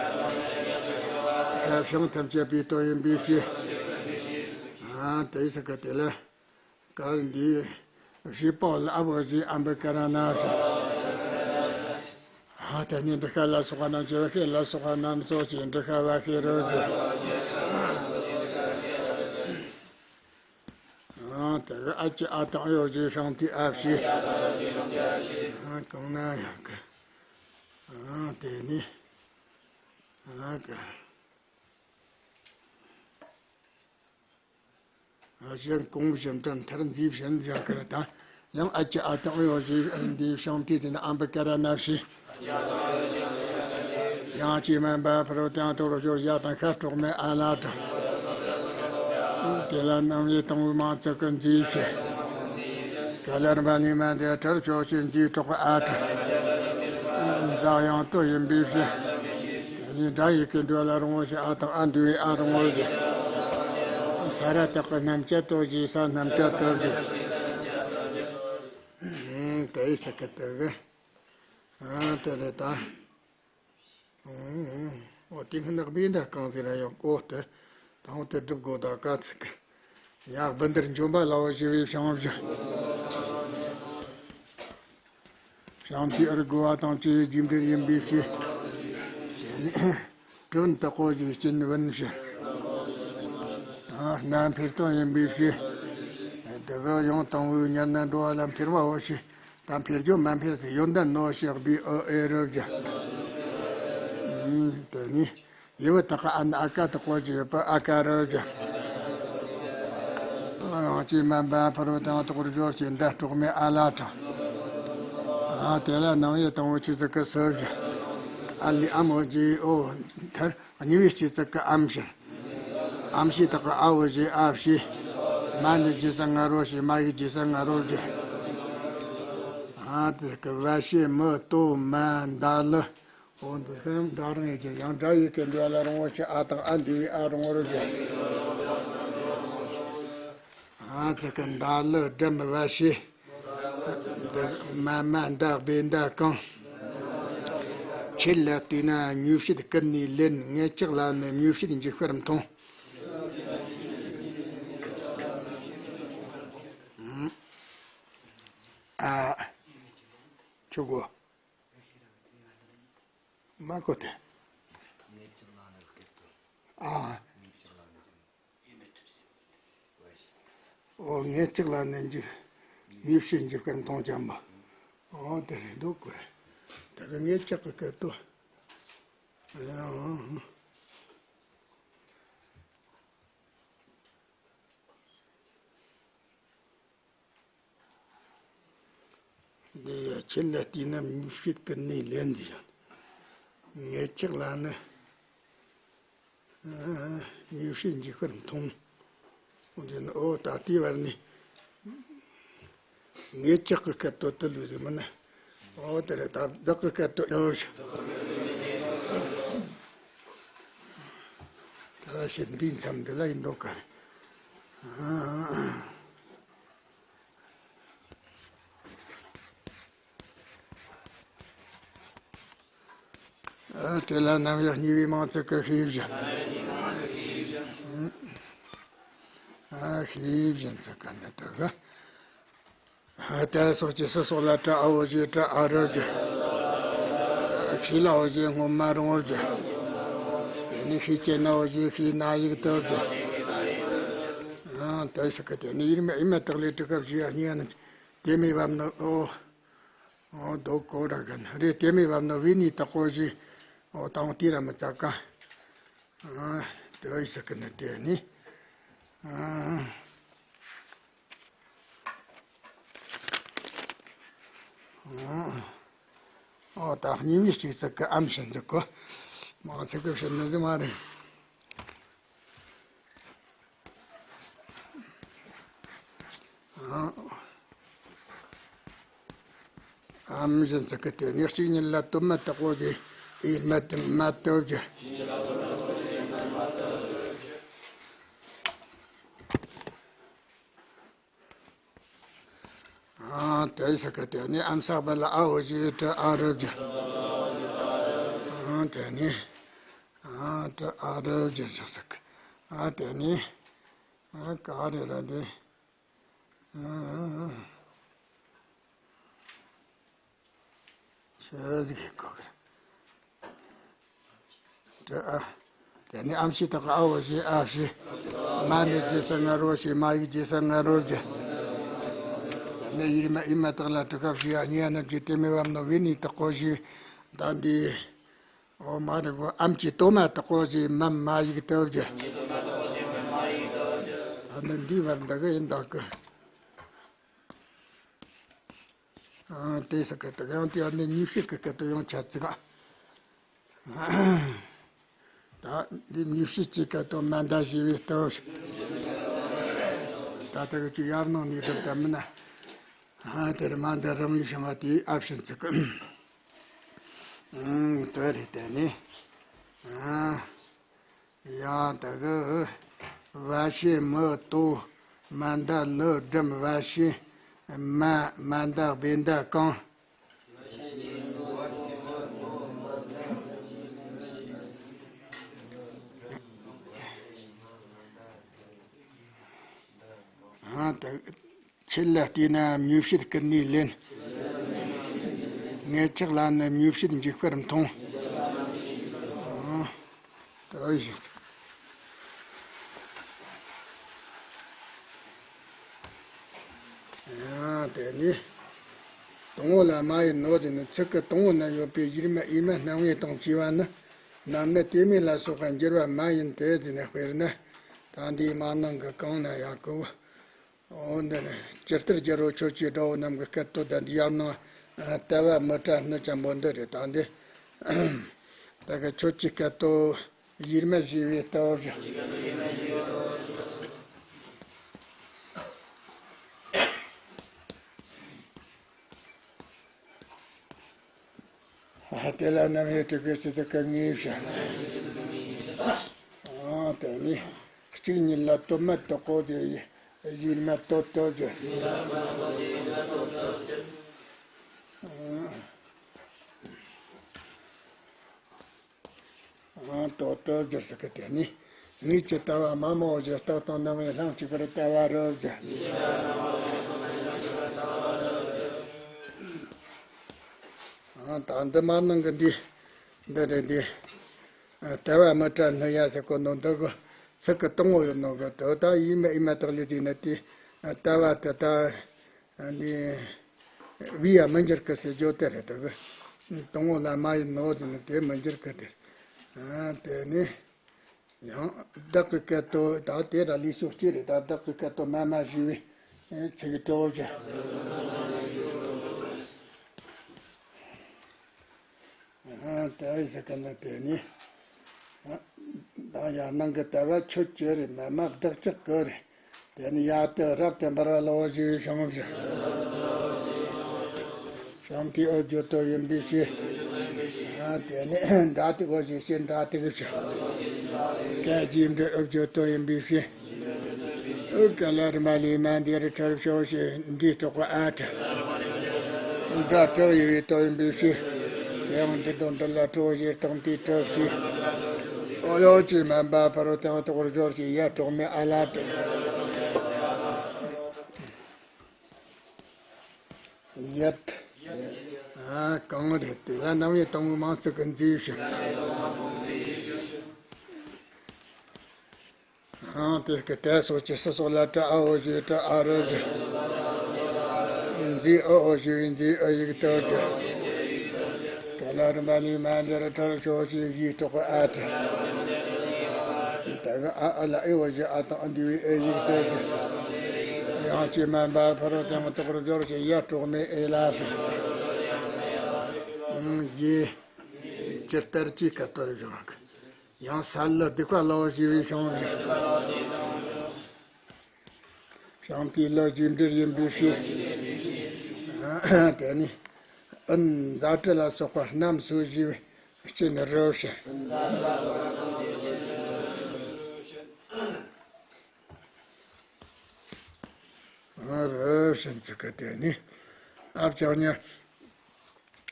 ཤ་བྱང་ཐམས་ཅད་པའི་དོན་ཡིན་པའི་ཕྱིར། ཨ་དེའི་ས་ཀ་དེ་ལ། ག་འདི། བྱེད་པོ་ལ་ཨ་བོ་ཞེས་ཨམ་བི་ཀ་ར་ན་ཞེས། ཨ་དེ་ནི་འདི་ཁ་ལ་སོགས་པ་རྣམས་ཀྱི་བ་ཤེས་ལ་སོགས་པ་རྣམས་སོགས་ཀྱི་འདི་ཁ་བ་ཤེས་རོ་ཞེས། ཨ་དེ་གི་ཨ་ཅི་ཨ་དང་ཡོ་ཞེས་ཤང་ཏི་ཨ་ཕྱི། ཨ་གང་ན་ཡང་གི། ཨ་དེ་ནི། ཨ་གི། ཨ་གཞན་གོང་བཞིན་དུ་མཐར་མཛེས་བྱིན་ཡང་གི་ར་དང་། ཡང་ཨ་ཅི་ཨ་དང་ཡོ་ཞེས་འདི་ཤང་ཏི་དེ་ནི་ཨམ་བི་ཀ་ར་ན་ཕྱི། ཡང་ཅི་མན་པ་ཕ་རོལ་ཏུ་ཡང་དག་པར་སྦྱོར་ཡ་དང་ཤ་གྲོགས་མེད་ཨ་ལ་དང་། དེ་ལ་རྣམ་དབྱེ་དང་པོའི་མང་ཚིག་གི་མཛེས་བྱེད། ག་ལ་ར་མ་ནི་མ་འདི་ཁྲར་ཤོག་ཅེས་མཛེས་གྲོགས་ཨ་ཏི། ཟ་ཡང་དོ་ཡིན་པའི་ཕྱིར། དེ་ནས་སྒྲ་ཡི་གེ་འགྲོ་ལ་རུང་བ་ཞིག་ཨ་དང་ཨ་འདུས་པའི་ཨ་རུང་བར་གྱི། ས་ར་བཏགས་ཀྱི་རྣམ་བཅད་དོ་ཞེས་ས་རྣམ་བཅད་དོ་གི། དེ་ཡི་ས་ཀི་དོ་གི། དེ་རེད་ད། ཨོ་དེ་སྔོན་ནག་པའི་འདྲ་གང་ཟེར་ར་ཡང་ཨོ་དེ་དང་དེ་སྒྲུབ་དགོས་ད་ག་ཚིག་གི། ཡང་བུ་འདིར་འཇོམས་པ་ལ་འོ་ཞེས་པའི་བྱང་བཞི། བྱང་ཆུབ་ཨར་དགོས་པ་དང་བཅས་རྒྱུ་འབྲས་ཡིན་པའི་ཕྱིར། དྲི་བོན་དག་གོ་ཞེས་སྤྱིན་བུན་ཕྱིར། རྣམ་འཕེལ་དོན་ཡིན་པའི་ཕྱིར། དེ་ག་ཡང་དང་པོའི་ཉར་ན་འགྲོ་བ་ལ་འཕེལ་བའོ་ཞེས། ད་འཕེལ་རྒྱུ་མ་འཕེལ་ཟེར་ཡོན་ཏན་ནོ་ཞེས་པའི་ཨོ་ཨེ་རོ་བརྒྱ། དེ་ནི་ཡི་བུ་དག་གི་ཨ་ན་ཨ་ཀ་དག་གོ་ཅི་ཡོད་པ་ཨ་ཀ་རོ་བརྒྱ། རང་སྐྱེས་མ་འབའ་ཕུར་བུ་དང་དོག་རོ་སྦྱོར་གྱི་མདའ་སྲོག་མེད་ཨ་ལ་གྲངས། དེ་ལ་ནང་ཡི་དང་པོ་ཆི་ཟིག་གི་སུ་བརྒྱ། ཨ་ལི་ཨ་མོ་ཇི་ཨོ་མཐར། གཉིས་པའི་སྤྱི་ཚིག་གི་ཨམ་ཞིག་ཨམ་ཞིག་དག་གི་ཨ་བོ་ཞེས་ཨ་བྱས། མ་ནི་ཇི་ས་ང་རོ་ཞེས་མ་ཡིག་ཇི་ས་ང་རོ་ཞེས། ཨ་དེ་གི་བ་ཤེ་མི་ཏོ་མ་འདའ་ལི། འོ་འདི་ཚོ་ཡང་སྒྲ་རང་ཡིན་གྱི་ཡང་སྒྲ་ཡི་གེ་འདུལ་བ་ལ་རུང་བ་ཞིག་ཨ་དང་ཨ་འདུས་པའི་ཨ་རུང་བར་ཞེས། ཨ་དེ་གི་འདའ་ལི་སྒྲ་མི་བ་ཤེ། འདི་མ་མ་འདའ་བའི་འདའ་གང་། ཆེད་ལ་བལྟས་ན་མྱོས་བྱེད་ཀུན་ནས་ལེན། ངེད་ཅག་ལ་ནི་མྱོས་བྱེད་འཇིགས་པར་མཐོང་། ཨ། ཆོག་གོ། མ་གོ་དེ། ཨ། འོ་ངེད་ཅག་ལ་ནི་འཇིགས། མྱོས་བྱེད་འཇིགས་པར་མཐོང་ཅན་པ། འོ་དེ་རེད་འདུག་གོ། ད་གི་ངེད་ཅག་གི་སྐད་དོ། འདི་ཡ་ཆེད་ལ་བལྟས་ན་མྱོས་བྱེད་ཀུན་ནས་ལེན་ཟེར་ཡང་། ངེད་ཅག་ལ་ནི། མྱོས་བྱེད་འཇིགས་པར་མཐོང་། འོ་དེ་ནི་ཨོ་ད་ལྟའི་བར་ནས། ངེད་ཅག་གི་སྐད་དོད་དུ་ལུས་ཟིན་མིན་ན། ཨོ་དེ་རེད་ད་བདག་གི་སྐད་དོད་ལོ་ཞིག་ད་ཞིག་འདིའི་མཚམས་འདི་ལ་ཡིན་འགྲོ་ག། ཨ་དེ་ལ་རྣམ་གཞག་གཉིས་པའི་མང་ཚིག་གི་ཤེས་བཞིན། ཨ་ཤེས་བཞིན་ཚིག་ག་འདི་དག་གི། ཨ་དེ་སོགས་ཀྱི་སུ་སོགས་ལ་ཏྲ་ཨ་བོ་ཞེས་ཏྲ་ཨ་རོ་བརྒྱ། ཤེས་ལ་བོ་ཞེས་སྔོན་མ་རུང་བར་བརྒྱ། དེ་ནི་ཤེས་བྱེད་ན་བོ་ཞེས་ཤེས་ན་ཡིག་དོ་བརྒྱ། ཨ་དེ་སོགས་ཀྱི་དེ་ནི་ཡིག་མ་ཡིག་མ་དག་ལས་དྲུག་སྐབས་ཞེས་གཉིས་ནི། དེ་མི་བབ་ནི་ཨོ། ཨོ་དོ་གོ་ར་གན་རེ་དེ་མི་བབ་ནི་བི་ནི་དག་གོ་ཞེས། ཨོ་དང་དེ་ར་མི་ཚ་ག། ཨ་དེ་ཨི་ས་ཀི་ནི་དེ་ནི། ཨ་ཨོ་ད་གཉིས་མི་གཅིག་ཚིག་གི་ཨམ་ཞིག་འཛུགས་གོ། མང་ཚིག་གི་ཕྱིར་ནི་ཟི་མ་རེད། ཨམ་བཞིན་ཚིག་གི་དེ་ནི་གཅིག་ཉིད་ལ་དོན་མ་དག་པོ་ཞེས་ཨེ་མ་དེ་མ་སྟོབས་ཀྱི། ཨ་དེ་ཞིག་གི་དེ་ནི་ཨམ་ས་བ་ལ་ཨ་འོ་ཞེས་ཏྲ་ཨ་རབ་ཀྱི། ཨ་དེ་ནི་ཨ་ཏྲ་ཨ་རབ་ཀྱི་ཞིག་ཟིག་ཨ་དེ་ནི་ཨ་ག་རེ་ར་དེ། ཨ་ཤོད་གི་གོ་གི། ཏྲ་ཨ། དེ་ནི་ཨམ་ཤི་དག་ཨ་འོ་ཞེས་ཨ་ཤི། མ་ནི་ཇི་ས་ང་རོ་ཞེས་མ་ཡིག་ཇི་ས་ང་རོ་ཞེས། དེ་ནི་ཡིག་མ་ཡིག་མ་དག་ལ་དྲུག་སྐབས་ཞེས་ཨ་གཉིས་རྣམས་ཀྱི་དེ་མི་བབ་ནོ་བི་ནི་དག་གོ་ཞེས་ད་འདི། ཨོ་མ་རེད་གོ་ཨམ་གྱི་ཏོ་མ་དག་གོ་ཞེས་མ་མ་ཡིག་དོ་ཞེས། ཨ་ནི་འདི་བར་འདི་གི་ཡིན་དག་གི། ཨ་དེ་ས་ཀ་ཏི་ཡང་དེ་ནི་མྱུལ་ཞིབ་ཀྱི་སྐད་དུ་ཡང་ཆ་ཚིག་ཨ། ད་འདི་མྱུལ་ཞིབ་ཀྱི་སྐད་དུ་མ་འདའ་ཞེས་པའི་སྟོབས། ད་ལྟ་གི་ཅི་ཡར་ནང་ནས་སྒྲུབ་ད་མིན་ན། ཨ་དེར་མ་འདའ་རང་ལུས་བྱུང་བ་དེའི་ཨ་བྱིན་ཚིག་ཨང་། དེ་རེད་དེ་ནི། ཨང་། ཡང་དེ་གི། བ་ཤེ་མི་ཏོ། མ་འདའ་ལི་སྒྲིམ་བ་ཤེ། མ། མ་འདའ་བེ་འདའ་གང་། ཨང་། དེ། ཆད་ལ་བལྟས་ན་མྱུལ་ཕྱིར་ཀུན་ནས་ལེན། ངེད་ཅག་ལ་ནི་མྱུལ་ཕྱིར་འཇིགས་པར་མཐོང་། ཨང་། ཨོ་ཡེ། ཨང་། དེ་ནི། དང་པོ་ལ་མ་ཡིན་ནོ་ཟེར་ནས་ཚིག་གི་དང་པོ་ན་ཡོད་པའི་ཡིར་མ་ཨི་མ་སྣང་བའི་དང་བཅས་པ་ནི། ནམ་ནི་དེ་མིན་ལ་སོགས་པ་འགྱུར་བ་མ་ཡིན་ཏེ་ཟེར་ནས་དཔེར་ན། ད་འདིའི་མ་ནང་གི་གང་ན་ཡང་གོ། འོ་འདི་ནི་ཇི་ལྟར་རྒྱལ་པོ་ཆོས་ཀྱི་དགྲ་བོ་རྣམས་ཀྱི་སྐད་དོད་ལྡན་འདི་ཡར་ནང་ལྟ་བ་མི་བྲལ་སྣོད་ཅན་པོ་འདི་རེད། ད་འདི་ད་གི་ཆོས་ཀྱི་སྐད་དོད་ཡིར་མ་བཞི་བའི་ལྟ་བ་བཞི། དེ་ལ་རྣམ་དབྱེ་དྲུག་གི་སྤྱི་དང་ཀུན་དངོས་བཞི། ཨང་། དེ་ནི་གཅིག་ཉིད་ལ་དོད་མ་དོད་གོ་དེ་ཡིར་མ་དོད་དོད་ཀྱི། ཨང་། དོད་དོད་ཀྱི་ཟེར་གི་དེ་ནི་ངེས་ཀྱི་ལྟ་བ་མ་མོ་བཞི་རྟགས་དང་རྣམ་དབྱེ་ལྷན་ཅིག་པར་ལྟ་བ་རོ་བཞི། ཨང་། ད་འདི་མ་ནང་གི་འདི། འདི་རེད་འདི། ལྟ་བ་མི་བྲལ་སྣོད་ཡ་ཟེར་གོ་ནོ་འདི་གི་ཚིག་གི་དང་པོ་ཡོད་ནོ་གི་དོ། ད་ཡིར་མ་ཨི་མ་དག་ལས་དེ་ནི་དེ་ལྟ་བ་དེ་ད་ནི་བས་ཡ་མི་འགྱུར་གི་ཟེར་རྒྱུ་དེ་རེད། དེ་གི་དང་པོ་ལ་མ་ཡིན་ནོ་དེ་ནི་དེ་མི་འགྱུར་གི་དེ། ཨ། དེ་ནི། ཡང་བདག་གི་སྐད་དོད་ད་དེ་ར་ལུས་སོགས་སྐྱེ་རེད། ད་བདག་གི་སྐད་དོད་མ་མ་ཞུས་པའི་ཚིག་གྲོགས་ཀྱི། ཨ། དེ་ཟེར་གི་ན་དེ་ནི། ད་ཡར་ནང་གི་ལྟ་བ་ཆོས་ཅན་རེད། མ་མ་བདག་ཅག་གི་རེད། དེ་ནི་ཡར་དུ་རབ་ཏུ་འབར་བ་ལོ་ཞེས་བྱུང་ཞིང་། བྱང་མཐའི་འོད་བརྗོད་དོ་ཡིན་པའི་ཕྱིར། ཨ། དེ་ནི་སྒྲ་དེ་གོ་ཞེས་བྱའི་སྒྲ་དེ་གི་ཕྱིར། སྐད་ཅིག་འབྲི་འོད་བརྗོད་དོ་ཡིན་པའི་ཕྱིར། ཀ་ལ་རི་མ་ལི་མ་འདིར་ཁྲར་ཤོ་ཞེས་འདིའི་གྲོགས་ཀྱི་ཨ་ཏྲ། སྒྲ་གྲགས་ཡོད་པའི་དོ་ཡིན་པའི་ཕྱིར། དེའང་འདི་དང་འདི་ལ་གྲོགས་ཞེས་སྟོང་དེའི་གྲགས་ཞེས། ཨོ་ཡོ་ཅེས་མན་པ་ཕ་རོལ་ཏུ་ཡང་དག་པར་སྦྱོར་ཞེས་ཡ་གྲོགས་མེད་ཨ་ལ་ཏྲ། ཡད། ཨ། གང་རེད་དེ་ལ་རྣམ་དབྱེ་དང་པོའི་མིང་ཚིག་གི་མཛེས་ཤིང་། ཨང་། དེ་སྐད་དེ་སོགས་ཀྱི་སི་སོགས་ལ་ཏྲ་ཨ་འོ་ཞེས་ཏྲ་ཨ་རོ་ཞེས། མཛེས་ཨོ་འོ་ཞེས་པའི་མཛེས་ཨོ་ཡིག་ཏོ་ཏྲ། ཀ་ལ་རི་མ་ལི་མ་འདིར་ཁྲར་ཤོ་ཞེས་ཡིག་གྲོགས་ཨ་ཏྲ། ད་གི་ཨ་ཨ་ལ་ཨེ་འོ་ཞེས་ཨ་དང་ཨ་འདུས་པའི་ཨེ་ཡིག་ཏོ་ཏྲ། དབྱངས་ཀྱིས་མན་པ་ཕ་རོལ་ཏུ་ཡང་དག་པར་སྦྱོར་ཞེས་ཡ་གྲོགས་མེད་ཨེ་ལ་ཏྲ། ཡེ། ཇི་ལྟར་གྱི་སྐད་དོད་བྱུང་། ཡང་ས་ལ་སྡིག་པ་ལའོ་ཞེས་པའི་བྱུང་ནས། བྱང་དེའི་ལ་རྗེས་འབྲེལ་ཡིན་པའི་ཕྱིར། དེ་ནི་ཨུན་ཛ་དྲི་ལ་སོགས་པ་རྣམས་སུ་ཞེས་པའི་སྤྱི་ནི་རི་ཞེས། རི་ཞེས་ཚིག་གི་དེ་ནི་ཨ་བྱང་ཉ།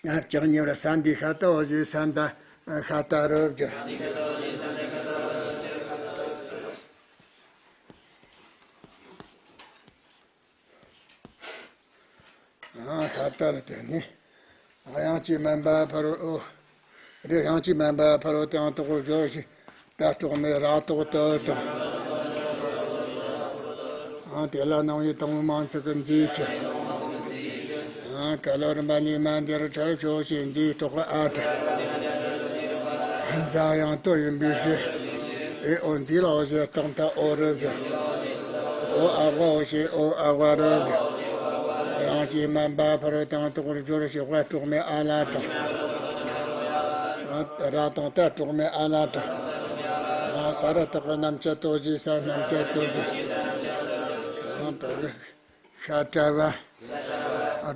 ལྕགས་གཉིས་པར་ས་འདིའི་ཤ་ཏ་འོ་ཞེས་ས་འདའ་ཤ་ཏ་རུ་བསྒྱུར། ཤ་ཏ་རུ་དེ་ནི་དབྱངས་ཀྱིས་མན་པ་ཕ་རོལ་ཨོ། རེ་དབྱངས་ཀྱིས་མན་པ་ཕ་རོལ་ཏུ་ཡང་དག་པར་སྦྱོར་ཞེས་ཏ་གྲོགས་མེད་ར་གྲོགས་ཏུ་དང་། ཨང་། དེ་ལ་རྣམ་དབྱེ་དང་པོའི་མིང་ཚིག་གི་མཛེས་ཤིང་། ཨང་། ཀ་ལ་རི་མ་ལི་མ་འདིར་ཁྲར་ཤོ་ཞེས་མཛེས་གྲོགས་ཨ་ཏྲ། ཛ་དབྱངས་དོ་ཡིན་པའི་ཕྱིར། ཨེ་ཨོ་མཛེས་ལའོ་ཞེས་སྟོང་ཐ་ཨོ་རུ་བསྒྱུར། ཨོ་ཨ་ཝ་འོ་ཞེས་ཨོ་ཨ་ཝ་རུ་བསྒྱུར། དབྱངས་ཀྱིས་མན་པ་ཕ་རོལ་ཏུ་ཡང་དག་པར་སྦྱོར་ཞེས་དབ་གྲོགས་མེད་ཨ་ལ་ཏྲ། ར་དང་ཏ་གྲོགས་མེད་ཨ་ལ་ཏྲ། ས་ར་བཏགས་པའི་རྣམ་བཅད་དོ་ཞེས་ས་རྣམ་བཅད་དོ་ཞེས། ཤ་ཏ་བ།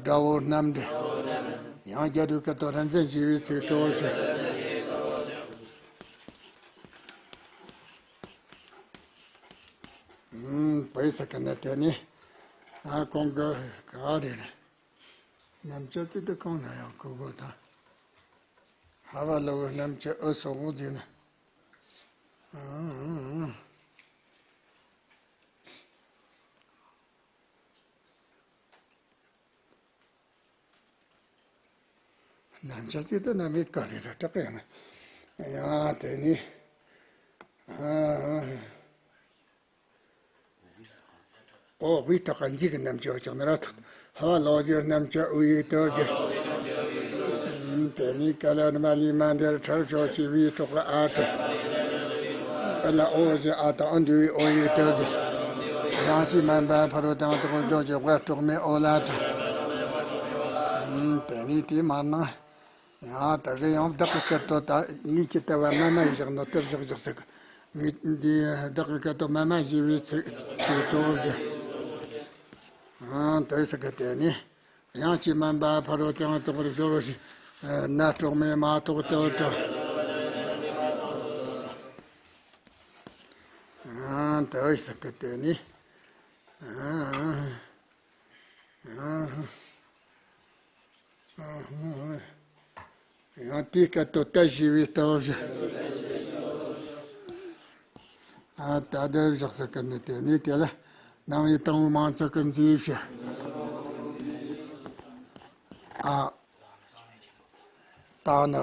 དགྲ་བོ་རྣམས་འདྲེན། ཡང་རྒྱལ་བའི་སྐད་དོད་རིན་ཆེན་ཞེས་པའི་ཚིག་གྲོགས་ཞུ། ཨུམ། བོད་ས་ཁུལ་ནས་དེ་ནས་ཨ་གོང་གི་ག་རེ་རེད། གནམ་ལྕགས་ཀྱི་དུ་གང་ན་ཡང་ཁུ་གོ་དང་། ཧ་བ་ལ་བུ་གནམ་ལྕགས་ཨུ་སོག་གོ་ཟེར་ན། ཨང་། གནམ་ལྕགས་ཀྱི་དུ་ན་མི་ག་རེ་རེད་དྲག་ཡང་ན། ཡང་དེ་ནི། ཨང་། ཨོ་བི་ཏ་ཀ་འཇིག་གི་རྣམ་ཅོ་ཅང་ན་ར་ཐག་ཧ་ལོ་ཇི་རྣམ་ཅོ་ཨུ་ཡི་ཏོ་ཇི། དེ་ནི་ཀ་ལ་ནི་མ་ལི་མ་འདེར་ཁྲར་ཤོ་ཤི་བི་ཏོ་ཀ་ཨ་ཏྲ། ཀ་ལ་ཨོ་ཇི་ཨ་ཏ་ཨ་འདུ་བི་ཨོ་ཡི་ཏོ་ཇི། ཡང་ཅི་མན་པ་ཕ་རོ་དང་ཏོ་ཀོར་ཇོ་ཇི་བ་སྤྲོག་མེ་ཨོ་ལ་ཏྲ། དེ་ནི་དེ་མ་ན། ཡང་དེ་གི་ཡང་བདག་གི་སྐད་དོད་ད་ངེད་ཀྱི་ལྟ་བ་མ་མ་ཡིན་བཞག་ནོ་དེར་བཞག་བཞག་ཟེར་གི། ངེད་འདི་བདག་གི་སྐད་དོད་མ་མ་ཞེས་པའི་ཚིག་དེ་གཙོ་བོ་བརྗོད། ཨང་དེ་ཟེར་གི་དེ་ནི། ཡང་ཅི་མན་པ་ཕ་རོལ་ཏུ་ཡང་དག་པར་སྦྱོར་བ་ཞིག་ན་སྤྲོག་མེ་མ་གཏོགས་དེ་འོ་དྲ། ཨང་དེ་ཟེར་གི་དེ་ནི། ཨང་། ཨང་། ཡང་དེའི་སྐད་དོད་ད་ཞེས་པའི་ལྟ་བ་བཞག་ཨ་ད་དེ་བཞག་ས་ཀ་ནི་དེ་ནི་དེ་ལ་ནང་བའི་དང་པོ་མང་ཚོགས་ཀྱི་མཛེས་བྱ། ཨ་ད་ནི་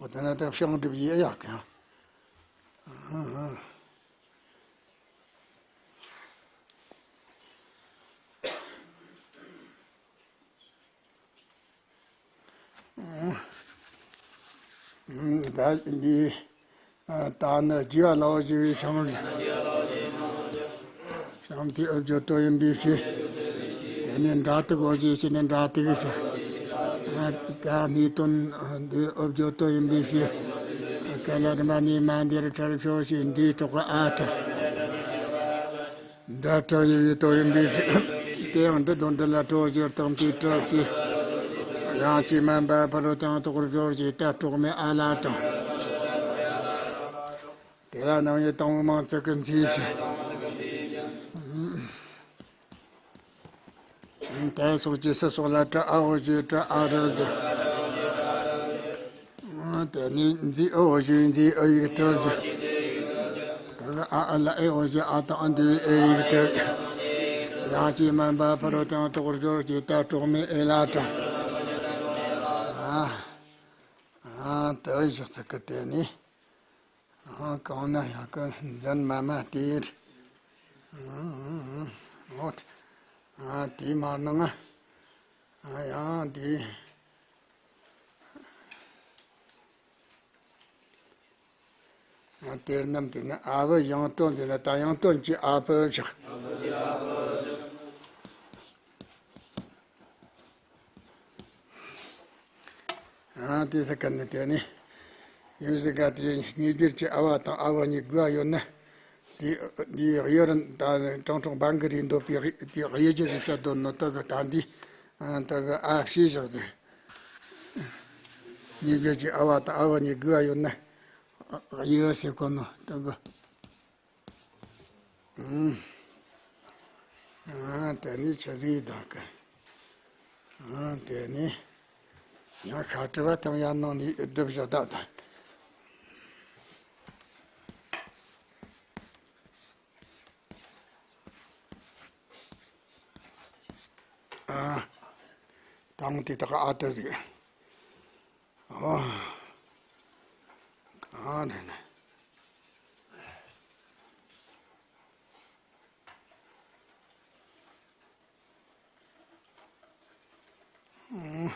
འོ་དེ་ན་དེ་ཤང་སྒྲུབ་ཡེ་ཡག་གི། ད་འདི་ད་ནི་རྒྱས་པ་ལའོ་ཞེས་པའི་ཤང་། ཤང་དེ་ཨུ་བརྗོད་དོ་ཡིན་པའི་ཕྱིར། དེ་ནས་འདྲ་ཐུག་གོ་ཞེས་བྱས་ནས་འདྲ་ཐུག་ཞེས། ད་ནི་དོན་འདི་ཨུ་བརྗོད་དོ་ཡིན་པའི་ཕྱིར། ག་ལ་རི་མ་ནི་མ་འདིར་ཁྲར་ཤོ་ཞེས་འདིའི་གྲོགས་ཨ་ཁྲ། འདྲ་སྤྲོ་ཡི་བའི་དོ་ཡིན་པའི་ཕྱིར། དེ་ཡང་འདི་དང་འདི་ལ་སྤྲོ་ཞེས་དང་དེའི་སྤྲོ་ཞེས། ཡང་ཅི་མན་པ་ཕ་རོལ་ཏུ་ཡང་དག་པར་སྦྱོར་ཞེས་ད་སྤྲོག་མེ་ཨ་ལ་དང་། དེ་ལ་ནང་བའི་དང་པོ་མང་ཚོགས་ཀྱི་མཛེས་བྱ། དེ་སོགས་ཀྱི་སུ་སོགས་ལ་ཏྲ་ཨ་འོ་ཞེས་ཏྲ་ཨ་རོ་ཞེས། དེ་ནས་མཛེས་ཨོ་ཞེས་མཛེས་ཨོ་ཡིག་ཏོ་ཞེས། དེ་ཨ་ཨ་ལ་ཨེ་འོ་ཞེས་ཨ་དང་ཨ་འདུས་ཨེ་ཡིག་ཏོ། ཡང་ཅི་མན་པ་ཕ་རོལ་ཏུ་ཡང་དག་པར་སྦྱོར་ཞེས་ད་སྤྲོག་མེ་ཨེ་ལ་ཏྲ། ཨ་ཨ་དེ་བཞག་ཚིག་གི་དེ་ནས། ཨང་། གང་ན་ཡང་ཀུན་འཛིན་མ་མ་སྟེར། འོ། ཨ་དེ་མ་ནང་ང་། ཨ་ཡང་དེ། ཨ་དེར་རྣམས་དེ་ནི་ཨ་བུ་ཡང་སྟོན་དེ་ན་ད་ཡང་སྟོན་གྱི་ཨ་བུ་བཞག་ཨ་དེ་ས་ཀ་ནི་དེ་ནི་ཡུལ་ཟི་ག་དེ་ཉེ་སྦྱོར་གྱི་ཨ་བ་དང་ཨ་བ་གཉིས་དགུ་བ་ཡོད་ན། དེ་དེའི་གཡོ་རུ་ད་དྲང་སྲོང་བང་གི་རིགས་འདོད་པའི་དེ་གཡོ་སྒྱུ་ཟིག་བཤད་དོན་ནི་དེ་གི་ད་འདི་དེ་གི་ཨ་ཤེས་བཞག་ཟིག་ཉེ་སྦྱོར་གྱི་ཨ་བ་དང་ཨ་བ་གཉིས་དགུ་བ་ཡོད་ན་གཡོ་ཟེར་གོ་ནོ་དེ་གི་ཨང་། ཨང་། དེ་ནས་ཆ་ཟིག་དང་ཀ་ཨང་། དེ་ནས་ཡང་ཤ་ཁྲི་བ་དང་ཡར་ནང་ནས་སྒྲུབ་བཞག་ད་དང་། ཨང་། དང་དེ་དག་ཨ་ཏི་ཟིག་ཨོ། གང་རེད་ན། ཨང་།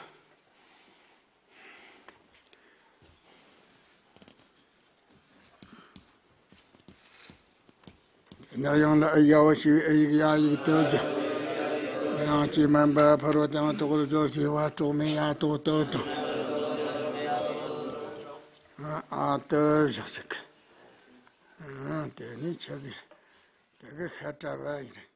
ན་ཡང་ལ་ཨ་ཡ་བ་ཞེས་པའི་ཨ་ཡིག་ཡ་ཡིག་ཏུ་གྱུར། ཡང་ཅི་མན་པ་ཕ་རོལ་ཏུ་ཡང་དག་པར་སྦྱོར་ཞེས་པ་སྤྲོག་མེ་ཡ་ཏོ་ཏོ་དང་། ཨ་ཏི་བཞག་ཟིག་ཨ་དེ་ནི་ཆ་ཟིག་དེ་གི་ཤ་བཀྲ་བ་ཡིན།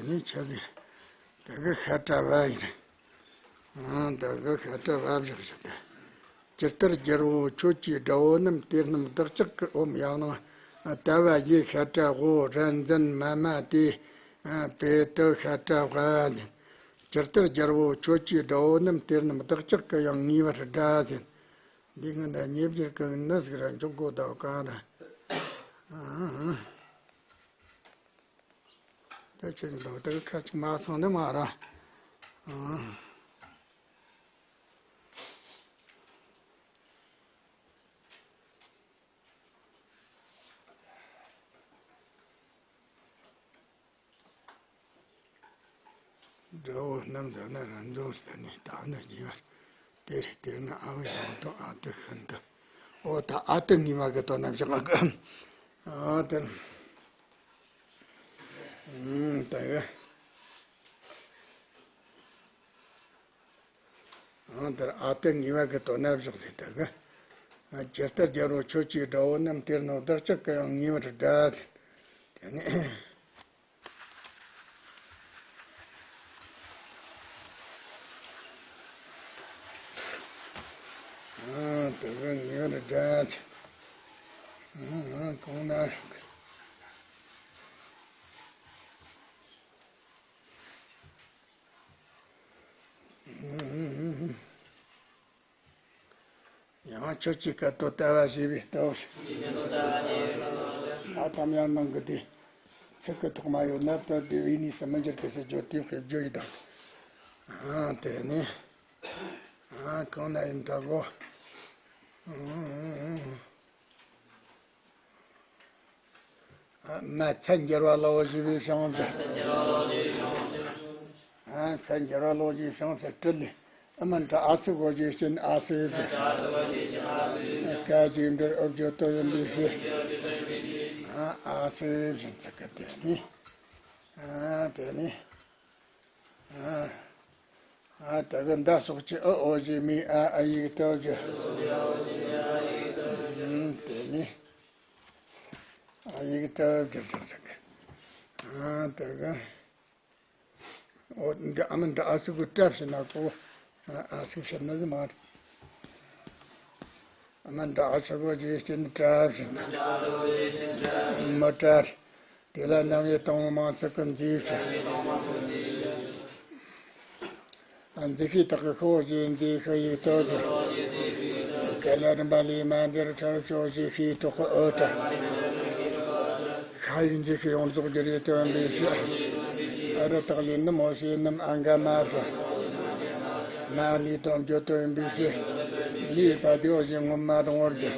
ནི་ཆ་ཟིག་དེ་གི་ཤ་བཀྲ་བ་ཡིན། ཨང་། དེ་གི་ཤ་བཀྲ་བ་བཞག་བཞག་སྟེ། ཇི་ལྟར་རྒྱལ་པོ་ཁྱོད་ཀྱི་དགྲ་བོ་རྣམས། དེ་རྣམས་བདག་ཅག་གི། ཨོཾ་ཡང་ན། ཏ་བ་ཡེ་ཤ་བཀྲ་ཝོ། ར་ཛན་མ་མ་ཏེ། པེ་ཏི་ཤ་བཀྲ་ཝ། ཇི་ལྟར་རྒྱལ་པོ་ཁྱོད་ཀྱི་དགྲ་བོ་རྣམས། དེ་རྣམས་བདག་ཅག་གི་ཡང་ངེས་པར་བསྒྲལ་ཟེར། འདི་སྔོན་ལ་ཉེ་བར་གི་ནི་ཟིག་ར་འཇོག་དགོས་དོ་ག་ར། ཨང་། དེ་ཆི་ཟིག་འདུག་དེ་ཁ་ཅིག་མ་སོང་ནི་མ་ར། ཨང་། དགྲ་བོ་རྣམས་ཟེར་ན་རང་འཇོག་ཟེར་ནས། ད་ནི་ཉེ་བར་དེ་རེ་དེ་ན། ཨ་བ་ཡང་དང་ཨ་ཏི་ཤིན་ཏུ། ཨོ་ད་ཨ་ཏི་ངེས་པ་གི་དོན་ན་བཞག་གི། ཨ་ཏི། ཨང་། ད་གི། ཨང་། དེར་ཨ་ཏི་ངེས་པ་གི་དོན་ན་བཞག་ཟེར། ད་གི། ཇི་ལྟར་རྒྱལ་པོ་ཁྱོད་ཀྱི་དགྲ་བོ་རྣམས། དེ་རྣམས་བདག་ཅག་གི་ཡང་ངེས་པར་བསྒྲལ་ཟེར། དེ་ནས། ཨང་། དེ་གི་ངེས་པར་བསྒྲལ་ཟེར། ཨང་། གང་ན། ཡང་ཁྱོད་ཀྱི་སྐད་དོད་ལྟ་བ་ཞེས་པའི་སྟོབས། ཨ་ཐམ་ཡང་ནང་གི་དེ། ཚིག་གི་ཐོག་མ་ཡོད་ན་སྟོད་དེ་བས་ནི་སུ་མི་འགྱུར་གི་ཟེར་རྒྱུ་དེ་བཤད་རྒྱུ་ཡིན་ད། ཨང་། དེ་ནི། ཨང་། གང་ན་ཡིན་ད་གོ། ཨང་། མཚན་འགྱུར་བ་ལའོ་ཞེས་པའི་བྱང་ཆུབ། མཚན་འགྱུར་བ་ལའོ་ཞེས་བྱང་ཆུབ་སྤྲུལ་ལས། ཨ་མ་འདྲ་ཨ་སུ་གོ་ཞེས་བྱིན་ཨ་སུ་ཞེས། ཀ་ཅིག་འདིར་ཨོ་བརྗོད་དོ་ཡིན་པའི་ཕྱིར། ཨ་སུ་བྱིན་ཚིག་གི་དེ་ནི། ཨ་དེ་ནི། ཨ་ཨ་ད་གི་མདའ་སོགས་ཀྱི་ཨི་ཨོ་ཞེས་མི་ཨ་ཨ་ཡིག་སྟོབས་ཀྱི། ཨུམ། དེ་ནི་ཨ་ཡིག་སྟོབས་ཀྱི་ཟེར་ཟེར་གི། ཨ་ད་གི། ཨོ་འདི་ཨ་མ་འདྲ་ཨ་སུ་གི་སྐྲ་བྱིན་ན་གོ། ཨ་སུ་བྱིན་ན་ཟི་མ་རེད། ཨ་མ་འདྲ་ཨ་ཆོ་གོ་ཅེས་བྱས་ནས་སྐྲ་བྱིན། མི་སྐྲ་རེད། དེ་ལ་རྣམ་དབྱེ་དང་པོ་མང་ཚིག་གི་མཛེས་བྱ། མཛེས་བྱེད་དག་གི་ཤོ་ཞེས་མཛེས་ཤོ་ཡིག་ཐོག་གི། དེ་ལ་རིམ་པ་ལས་མ་འདིར་ཁྲ་ཤོ་ཞེས་ཤེས་ཐོག་གི་ཨོ་ཏ། ཤ་ཡིག་མཛེས་ཤོས་ཡོངས་རྫོགས་བསྒྱུར་ཡིག་དོན་པའི་ཕྱིར། ཨ་རི་དག་ལས་ནི་མོ་ཞེས་ནི་མ་ཨ་འགའ་མ་ཟེར། མ་ལས་དོན་བརྗོད་དོན་པའི་ཕྱིར། ལས་པ་དེའོ་ཞེས་སྔོན་མ་དང་བོར་གྱི།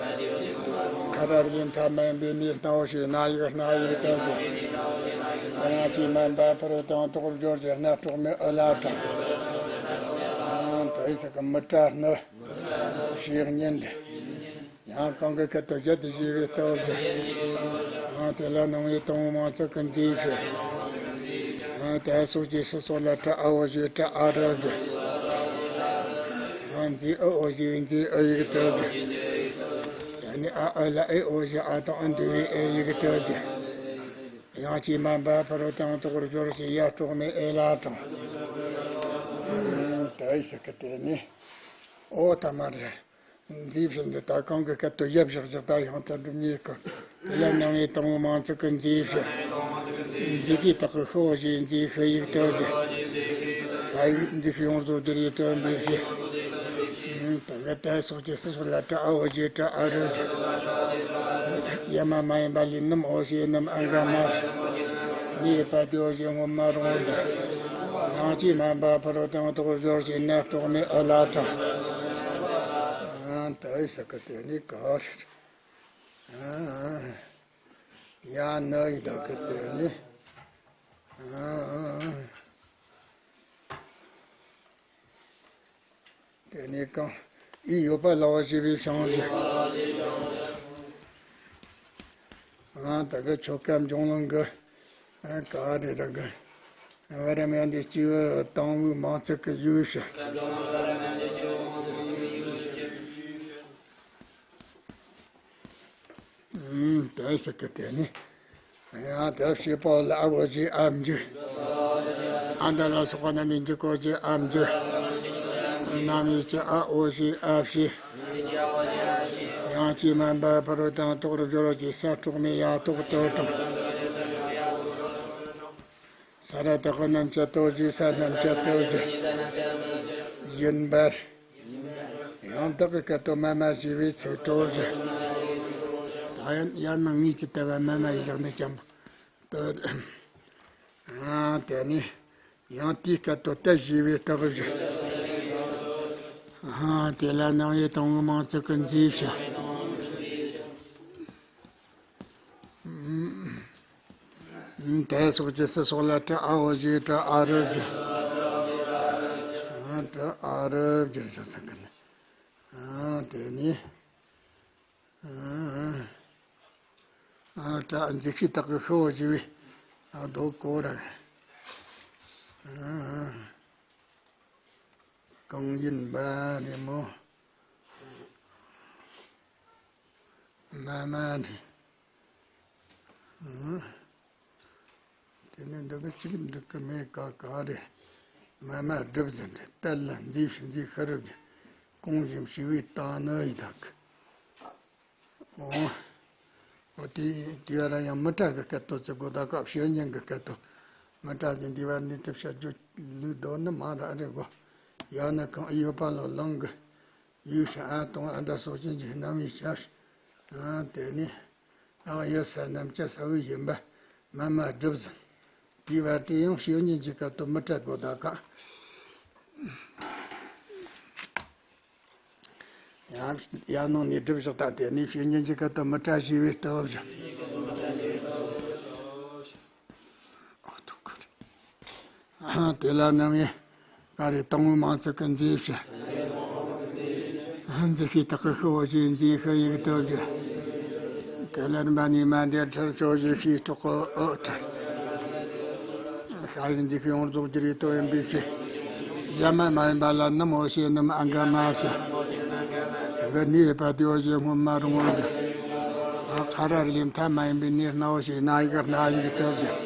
ཁ་ར་ལས་མཐའ་མ་ཡིན་པའི་ནི་སྣའོ་ཞེས་སྣ་ཡིག་སྣ་ཡིག་དོན་གྱི། ཡང་ཅིག་མ་འབའ་ཕུ་རུ་དང་དོག་སྦྱོར་གྱི་སྣ་དཀྲོག་མའི་ཨུ་ལ་དང་། དོ་ཡི་ས་གི་མི་སྐྲ་ནི། ཞེས་ཉན་ཏེ། ཡང་གང་གི་སྐད་དུ་བཞད་དེ་ཞེས་པའི་སྟོབས་ཀྱིས། ཡང་དེ་ལ་སྣང་བའི་དང་པོ་མང་ཚིག་གི་མཛེས་བྱ། ཡང་དེ་སོགས་ཀྱི་སོ་སོ་ལ་སྐྲ་ཨ་འོ་ཞེས་སྐྲ་ཨ་རུ་གི། ཡང་མཛེས་ཨི་འོ་ཞེས་མཛེས་ཨི་ཡིག་ཏུ་གི། ཡང་ནི་ཨ་ཨི་ལ་ཨི་འོ་ཞེས་ཨ་དང་ཨི་འདུས་པའི་ཨི་ཡིག་ཏུ་གི། ཡང་ཅིག་མ་འབའ་ཕུ་རུ་དང་དོག་སྦྱོར་ཞེས་ཡ་དཀྲོག་མའི་ཨེ་ལ་དང་། དོ་ཡི་ས་གི་དེ་ནི། ཨོ་ཐ་མ་རེད། མཛེས་བྱ་འདི་ལྟ་གང་གི་སྐད་དུ་ཡབ་བཞག་བཞག་ད་ཡང་དོན་གྲུབ་གཉིས་ཀྱི། དེ་ལ་སྣང་བའི་དང་པོ་མང་ཚིག་གི་མཛེས་བྱ། མཛེས་པའི་དག་གི་ཤོ་ཞེས་མཛེས་ཤོ་ཡིག་ཏུ་གི། ཧ་ཡིག་མཛེས་ཤོས་ཡོངས་རྫོགས་བསྒྱུར་ཡིག་དོན་པའི་ཕྱིར། དེ་གི་དེ་སོགས་ཀྱི་སོ་སོ་ལ་སྐྲ་ཨ་འོ་ཞེས་སྐྲ་ཨ་རུ་གི། ཡ་མ་མ་ཡིན་པ་ལས་ནི་མོ་ཞེས་ནི་མ་ཨ་འགའ་མ་ཟེར། ནི་ཡོད་པ་དེའོ་ཞེས་སྔོན་མ་དང་བོར་གྱི། ཡང་ཅིག་མ་འབའ་ཕུ་རུ་དང་དོག་སྦྱོར་ཞེས་སྣ་དཀྲོག་མའི་ཨུ་ལ་དང་། ཨ་དོ་ཡི་ས་གི་དེ་ནི་ག་རེད། ཡ་ནི་ཡི་དག་གི་དེ་ནི། དེ་ནི་གང་། ཨི་ཡོད་པ་ལའོ་ཞེས་པའི་བྱང་ཆུབ། ཨ་ད་གི་ཆོ་ག་འབྱུང་ལམ་གི། ཨ་ག་རེ་ར་གི། བ་ར་མ་འདི་སྐྱེས་བུ་དང་པོའི་མང་ཚིག་གི་ཡུལ་ཞིག། ཨུམ། དེ་ཟེར་གི་དེ་ནི། ཡང་དེ་བྱེད་པ་ལ་ཨ་འོ་ཞེས་ཨ་འཇུག། ཨ་མདའ་ལ་སོགས་པ་རྣམ་སྨིན་གྱི་གོ་ཅི་ཨ་མཇུག་རྣམ་སྨིན་གྱི་ཨ་འོ་ཞེས་ཨ་ཕྱི། ཡང་ཅི་མན་པ་ཕ་རོལ་ཏུ་ཡང་དོག་རུ་སྦྱོར་བ་ཅི་ས་གྲོགས་མེད་ཡ་དོག་ཏོ་དང་། ས་ར་བཏགས་རྣམ་བཅད་ཏོ་ཞེས་ས་རྣམ་བཅད་ཏོ་ཞེས་ཡིན་པར། ཡང་དག་གི་སྐད་དོད་མ་མ་ཞེས་པའི་ཚིག་ཏོ་ཞེས། ད་ཡང་ཡར་ནང་ངེས་ཀྱི་ལྟ་བ་མ་མ་ཡི་བཞག་ནས་ཀྱང་། ཨ་དེ་ནི་ཡང་དེའི་སྐད་དོད་ཏ་ཞེས་པའི་རྟགས་བཞི། ཨ་དེ་ལ་ནང་ཡི་དང་པོའི་མིང་ཚིག་གི་མཛེས་བྱ། ཨ་དེ་སོགས་ཀྱི་སི་སོགས་ལ་ཏྲ་ཨ་འོ་ཞེས་ཏྲ་ཨ་རུ་བསྒྱུར། ཨ་ཏྲ་ཨ་རུ་བསྒྱུར་ཞེས་ཟེར་གི་ནི། ཨ་དེ་ནི། ཨ་ཏྲ་མཛེས་བྱའི་རྟགས་ཀྱི་ཤོ་བོ་ཞེས་པའི་ཨ་རྡོ་གོ་ར། ཨ་གང་ཡིན་པ་ནི་མོ། མ་མ་ནི། ཨ་དེ་ནས་འདི་གི་གཅིག་འགྲིག་གི་མེད་ཀ་ག་རེ། མ་མ་སྒྲུབ་ཟིན་ཏེ་དལ་ལ་མཛེས་ཤིང་མཛེས་ཤ་རུབ་ཀྱི་གོང་བཞིན་ཞི་བའི་རྟགས་ནི་ཡི་དྭགས། ཨོ། ཨོ་དེ་དེ་བ་ར་ཡང་མི་སྐྲ་གི་སྐད་དོད་ཚིག་གོ་ད་ཀ་བཤེར་ཉན་གི་སྐད་དོད། མི་སྐྲ་ཟིན་དེ་བ་ནི་དེ་བཤད་རྒྱུ་ལུགས་དོ་ནི་མ་ར་རེ་གོ། ཡང་ན་གང་ཡོད་པ་ལ་ལང་གི། ཡུལ་ཤ་ཨ་དང་ཨ་མདའ་སོགས་ཅན་གྱི་རྣམ་དབྱེ་བྱ། ཨ་དེ་ནི་ཨ་ཡུལ་ས་རྣམས་ཀྱི་ས་བོན་ཡིན་པ་མ་མ་སྒྲུབ་ཟིན། དེའི་བར་དེ་ཡང་བཤེར་ཉན་གྱི་སྐད་དོད་མི་སྐྲ་གོ་ད་ཀ། ཡང་ཡང་ནང་ནས་སྒྲུབ་བཞག་ད་དེ་ནི་བཤེར་ཉན་གྱི་སྐད་དོད་མི་སྐྲ་ཞེས་པའི་རྟགས་བཞག། དེ་ལ་རྣམ་དབྱེ་ག་རེ་དང་པོའི་མིང་ཚིག་གི་མཛེས་བྱ། མཛེས་བྱའི་རྟགས་ཀྱི་ཤོ་བོ་ཞེས་མཛེས་ཤ་ཡིག་ཏོ་ཞེས། ག་ལ་རིམ་པ་ནས་མ་འདས་ཁྲར་ཤོ་ཞེས་ཤིའི་སྲོག་གི་འོ་ཁྲར། ཤ་ཡིག་མཛེས་ཤིང་ཡོངས་རྫོགས་ཀྱི་རིགས་དོ་ཡིན་པའི་ཕྱིར། ཡ་མ་མ་ཡིན་པ་ལ་ནི་མོ་ཞེས་ནི་མ་ཨ་ག་མ་ཞེས། ག་ནི་ཡོད་པ་དེའོ་ཞེས་སྔོན་མ་རུང་བ་ཞེས། ཁ་ར་རིགས་མཐའ་མ་ཡིན་པའི་ནི་སྣའོ་ཞེས་སྣ་ཡིག་སྣ་ཡིག་ཏོ་ཞེས།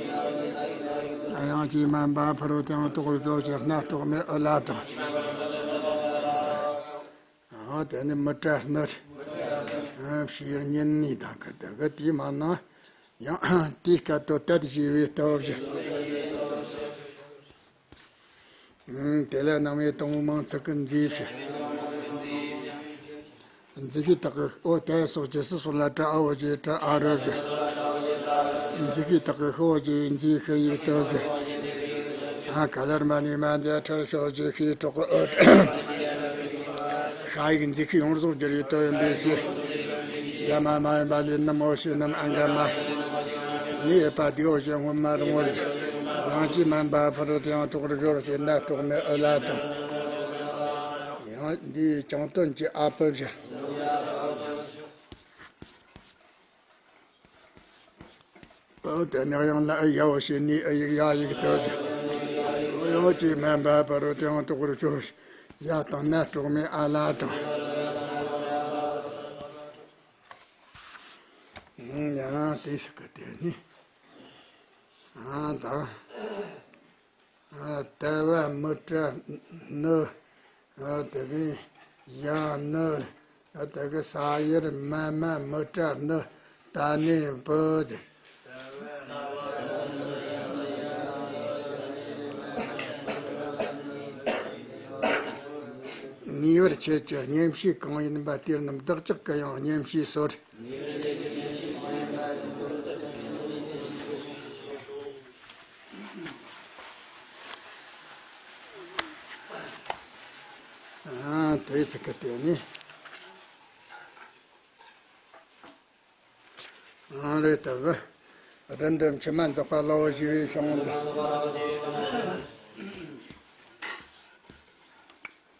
ཡང་ཅི་མན་པ་ཕ་རོལ་ཏུ་ཡང་དོག་རུ་སྦྱོར་བྱེད་སྣ་གྲོགས་མེད་ཨུ་ལ་དང་། ཨ་དེ་ནི་མི་སྐྲ་ནི། ཨ་བཤེར་ཉན་ནི་དང་གི་དེ་གི་དེའི་མ་ན་ཡང་དེའི་སྐད་དོད་ཏ་ཞེས་པའི་རྟགས་བཞག། ཨ་དེ་ལ་རྣམ་དབྱེ་དང་པོའི་མིང་ཚིག་གི་མཛེས་བྱ། མཛེས་བྱའི་རྟགས་ཀྱི་ཨོ་དེ་སོགས་ཀྱི་སི་སོགས་ལ་ཏྲ་ཨ་འོ་ཞེས་ཏྲ་ཨ་རུ་བསྒྱུར། མཛེས་བྱའི་རྟགས་ཀྱི་ཤོ་བོ་ཞེས་མཛེས་ཤ་ཡིག་ཏོ་ཞེས། ཨ་ག་ལ་རིམ་པ་ནས་མ་འདས་ཁྲར་ཤོ་ཞེས་ཤིའི་སྲོག་གི་འོ། ཤ་ཡིག་མཛེས་ཤིང་ཡོངས་རྫོགས་ཀྱི་རིགས་དོ་ཡིན་པའི་ཕྱིར། ཡ་མ་མ་ཡིན་པ་ལས་ནི་མོ་ཞེས་ནི་མ་ཨ་ག་མ། ནི་ཡོད་པ་དེའོ་ཞེས་སྔོན་མ་རུང་བ་ཞེས། ཡང་ཅི་མན་པ་ཕ་རོལ་ཏུ་ཡང་དོག་རུ་སྦྱོར་བྱེད་སྣ་གྲོགས་མེད་ཨུ་ལ་དང་། ཡང་འདིའི་བྱང་དོན་གྱི་ཨ་པུ་བཞག། ཨོ་དེ་ནས་ཡང་ལ་ཨུ་ཡའོ་ཞེས་ནི་ཨུ་ཡིག་ཡ་ཡིག་ཏོ་ཞེས། ཡང་ཅི་མན་པ་ཕ་རོལ་ཏུ་ཡང་དོག་རུ་སྦྱོར་བྱེད་ཡ་དང་སྣ་གྲོགས་མེད་ཨ་ལ་དང་། ཡང་དེ་ཞིག་གི་དེ་ནི། ཨ་ད། ཨ་ལྟ་བ་མི་སྐྲ་ནི། ཨ་དེ་གི་ཡ་ནི། ཨ་དེ་གི་ས་ཡར་མ་མ་མི་སྐྲ་ནི། ད་ནི་བུ་དེ། ངེས་པར་ཆོས་ཀྱི་བརྙན་བཤུས་གང་ཡིན་པ་དེ་རྣམས་བདག་ཅག་གི་ཡང་བརྙན་བཤུས་སོར། ཨ་དེ་ཟེར་གི་དེ་ནི། ཨ་རེ་ད་གི། རིན་དུ་མཆི་མ་འཛག་པ་ལའོ་ཞེས་པའི་གཞུང་འདི།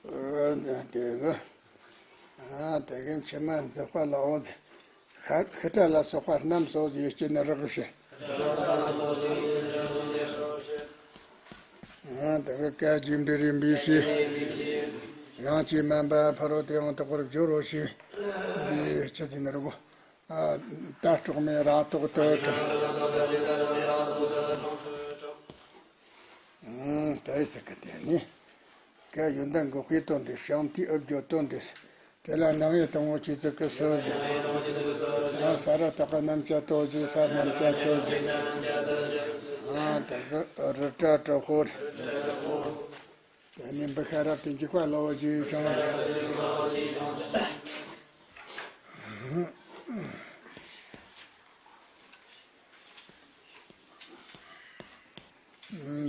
ཨ་དེ་གི། ཨ་དེ་གི་མཆི་མ་འཛག་པ་ལའོ་ཟེར། ཤ་ཤི་ཁྲག་ལ་སོགས་པ་རྣམས་སོ་ཞེས་སྐྱེ་ནི་རག་ཞེས། ཨ་དེ་གི་སྐད་ཅིག་འབྲི་རིམ་པའི་ཕྱིར། ཡང་ཅི་མན་པ་ཕ་རོལ་ཏུ་ཡང་དོག་པར་སྦྱོར་རོ་ཞེས་པའི་ཕྱིར་ཏེ་ནི་རོ། ཨ་ད་གྲོགས་མེད་ར་དོག་ཏོ་ཏོ། ཟེར་གི་དེ་ནི། ཀ་ཡོན་ཏན་གོ་ཤེས་དོན་འདི་ཤང་ཏི་ཨུ་བརྗོད་དོན་འདི། དེ་ལ་རྣམ་དབྱེ་དང་པོ་ཆོས་ཚིག་གི་སྲོལ་ཞིག་ཡང་ས་ར་བཏགས་པ་རྣམ་བཅད་ལྟོ་ཞིག་ས་རྣམ་བཅད་ལྟོ་ཞིག་ཨ་དེ་གི་རི་བྲག་གྲི་ཤོད། དེ་ནི་འབུ་ཤ་རབ་ཏུ་འཇིགས་པ་སླ་བོ་ཞིག་ཤང་།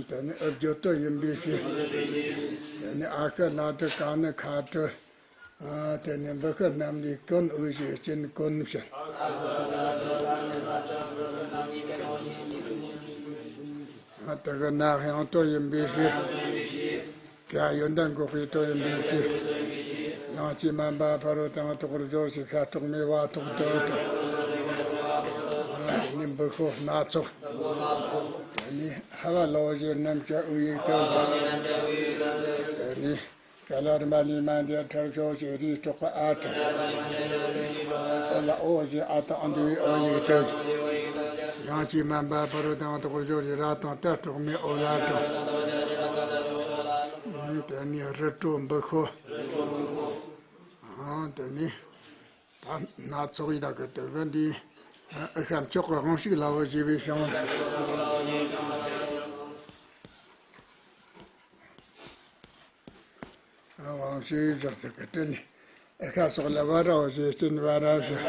དེ་ནི་ཨུ་བརྗོད་དོན་ཡིན་པའི་ཕྱིར། དེ་ནི་ཨ་ཤ་ལ་དྲི་ཀ་ནི་ཁ་དྲི། ཨ་དེ་ནི་འབུ་ཤ་རྣམས་ལས་ཀུན་དབུས་ཀྱི་སྤྱིན་ཀུན་བཤད། ཨ་དེ་གི་ནག་ཡང་དོན་ཡིན་པའི་ཕྱིར། ཀ་ཡོན་ཏན་འགོག་པའི་དོན་ཡིན་པའི་ཕྱིར། ཡང་ཅི་སྨན་པ་ཕ་རོལ་ཏུ་ཡང་དག་པར་སྦྱོར་ཞིང་ཤ་སྟག་མའི་བ་ཐོག་ཏུ་དང་། ཨ་དེ་ནི་འབུ་ཤོ་སྣ་ཚོགས། དེ་ནི་ཧ་བ་ལོ་བཞི་རྣམས་ཀྱི་དབུ་ཡིག་དང་། དེ་ནི་ཀ་ལ་རིམ་པ་ལས་མ་འདས་ཁྲར་ཕྱོགས་ཀྱི་རིའི་སྲོག་གི་ཨ་ཁྲ། ཨོ་ལ་ཨོ་བཞི་ཨ་དང་ཨ་འདུ་བའི་ཨོ་ཡིག་དང་། ཡང་ཅི་སྨན་པ་ཕ་རོལ་ཏུ་ཡང་དག་པར་སྦྱོར་ཞིང་ར་དང་ཏ་སྲོག་མའི་ཨོ་ལ་དང་། དེ་ནི་རི་བྲོ་འབུ་ཤོ། ཨང་དེ་ནི། ད་སྣ་ཚོགས་ཡི་དྭགས་ཀྱི་དོན་ཀུན་འདི། ཨི་ཤ་མཆོག་གི་དབང་ཕྱུག་ལ་བོ་ཞེས་པའི་ཞིང་། དབང་ཕྱུག་བཞག་ཚུལ་གྱི་དོན་ནི། ཨི་ཤ་སོགས་ལ་བ་ར་བོ་ཞེས་སྤྱིན་བ་ར་ཞེས།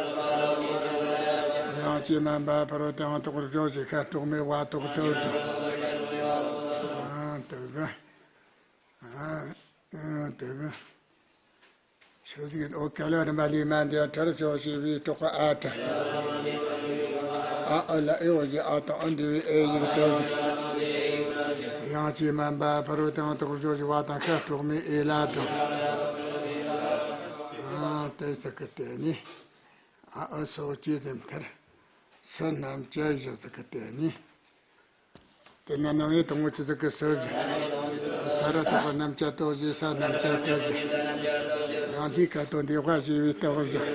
ཡང་ཅི་སྨན་པ་ཕ་རོལ་ཏུ་ཡང་དག་པར་སྦྱོར་ཞིང་ཤ་སྲོག་མའི་བ་ཐོག་ཏུ་དང་། ཨ་དེ་གི། ཨ་དེ་གི། ཆོས་ཚིག་ཨོ་ཀ་ལ་རིམ་པ་ལས་མ་འདས་ཁྲར་ཕྱོགས་ཞེས་པའི་སྲོག་གི་ཨ་ཁྲ། ཨ་ཨུ་ལ་ཨེ་ཨོ་བཞི་ཨ་དང་ཨ་འདུ་བའི་ཨེ་ཡིག་དང་། ཡང་ཅི་སྨན་པ་ཕ་རོལ་ཏུ་ཡང་དག་པར་སྦྱོར་ཞིང་བ་དང་ཤ་སྲོག་མའི་ཨེ་ལ་དང་། ཨ་དེ་ཟེར་གི་དེ་ནི། ཨ་ཨུ་སོགས་ཀྱི་དེ་མཐར། སུ་རྣམས་ཀྱི་བཞི་ཟེར་གི་དེ་ནི། དེ་ན་རྣམ་དབྱེ་དང་པོ་ཆོས་ཚིག་གི་སྲོལ་ཞིག་ས་ར་བཏགས་པ་རྣམ་བཅད་ལྟོ་ཞིག་ས་རྣམ་བཅད་ལྟོ་ཞིག་ཡང་དེའི་ཁ་དོན་འདི་དབའ་ཞེས་པའི་ལྟོ་ཞིག་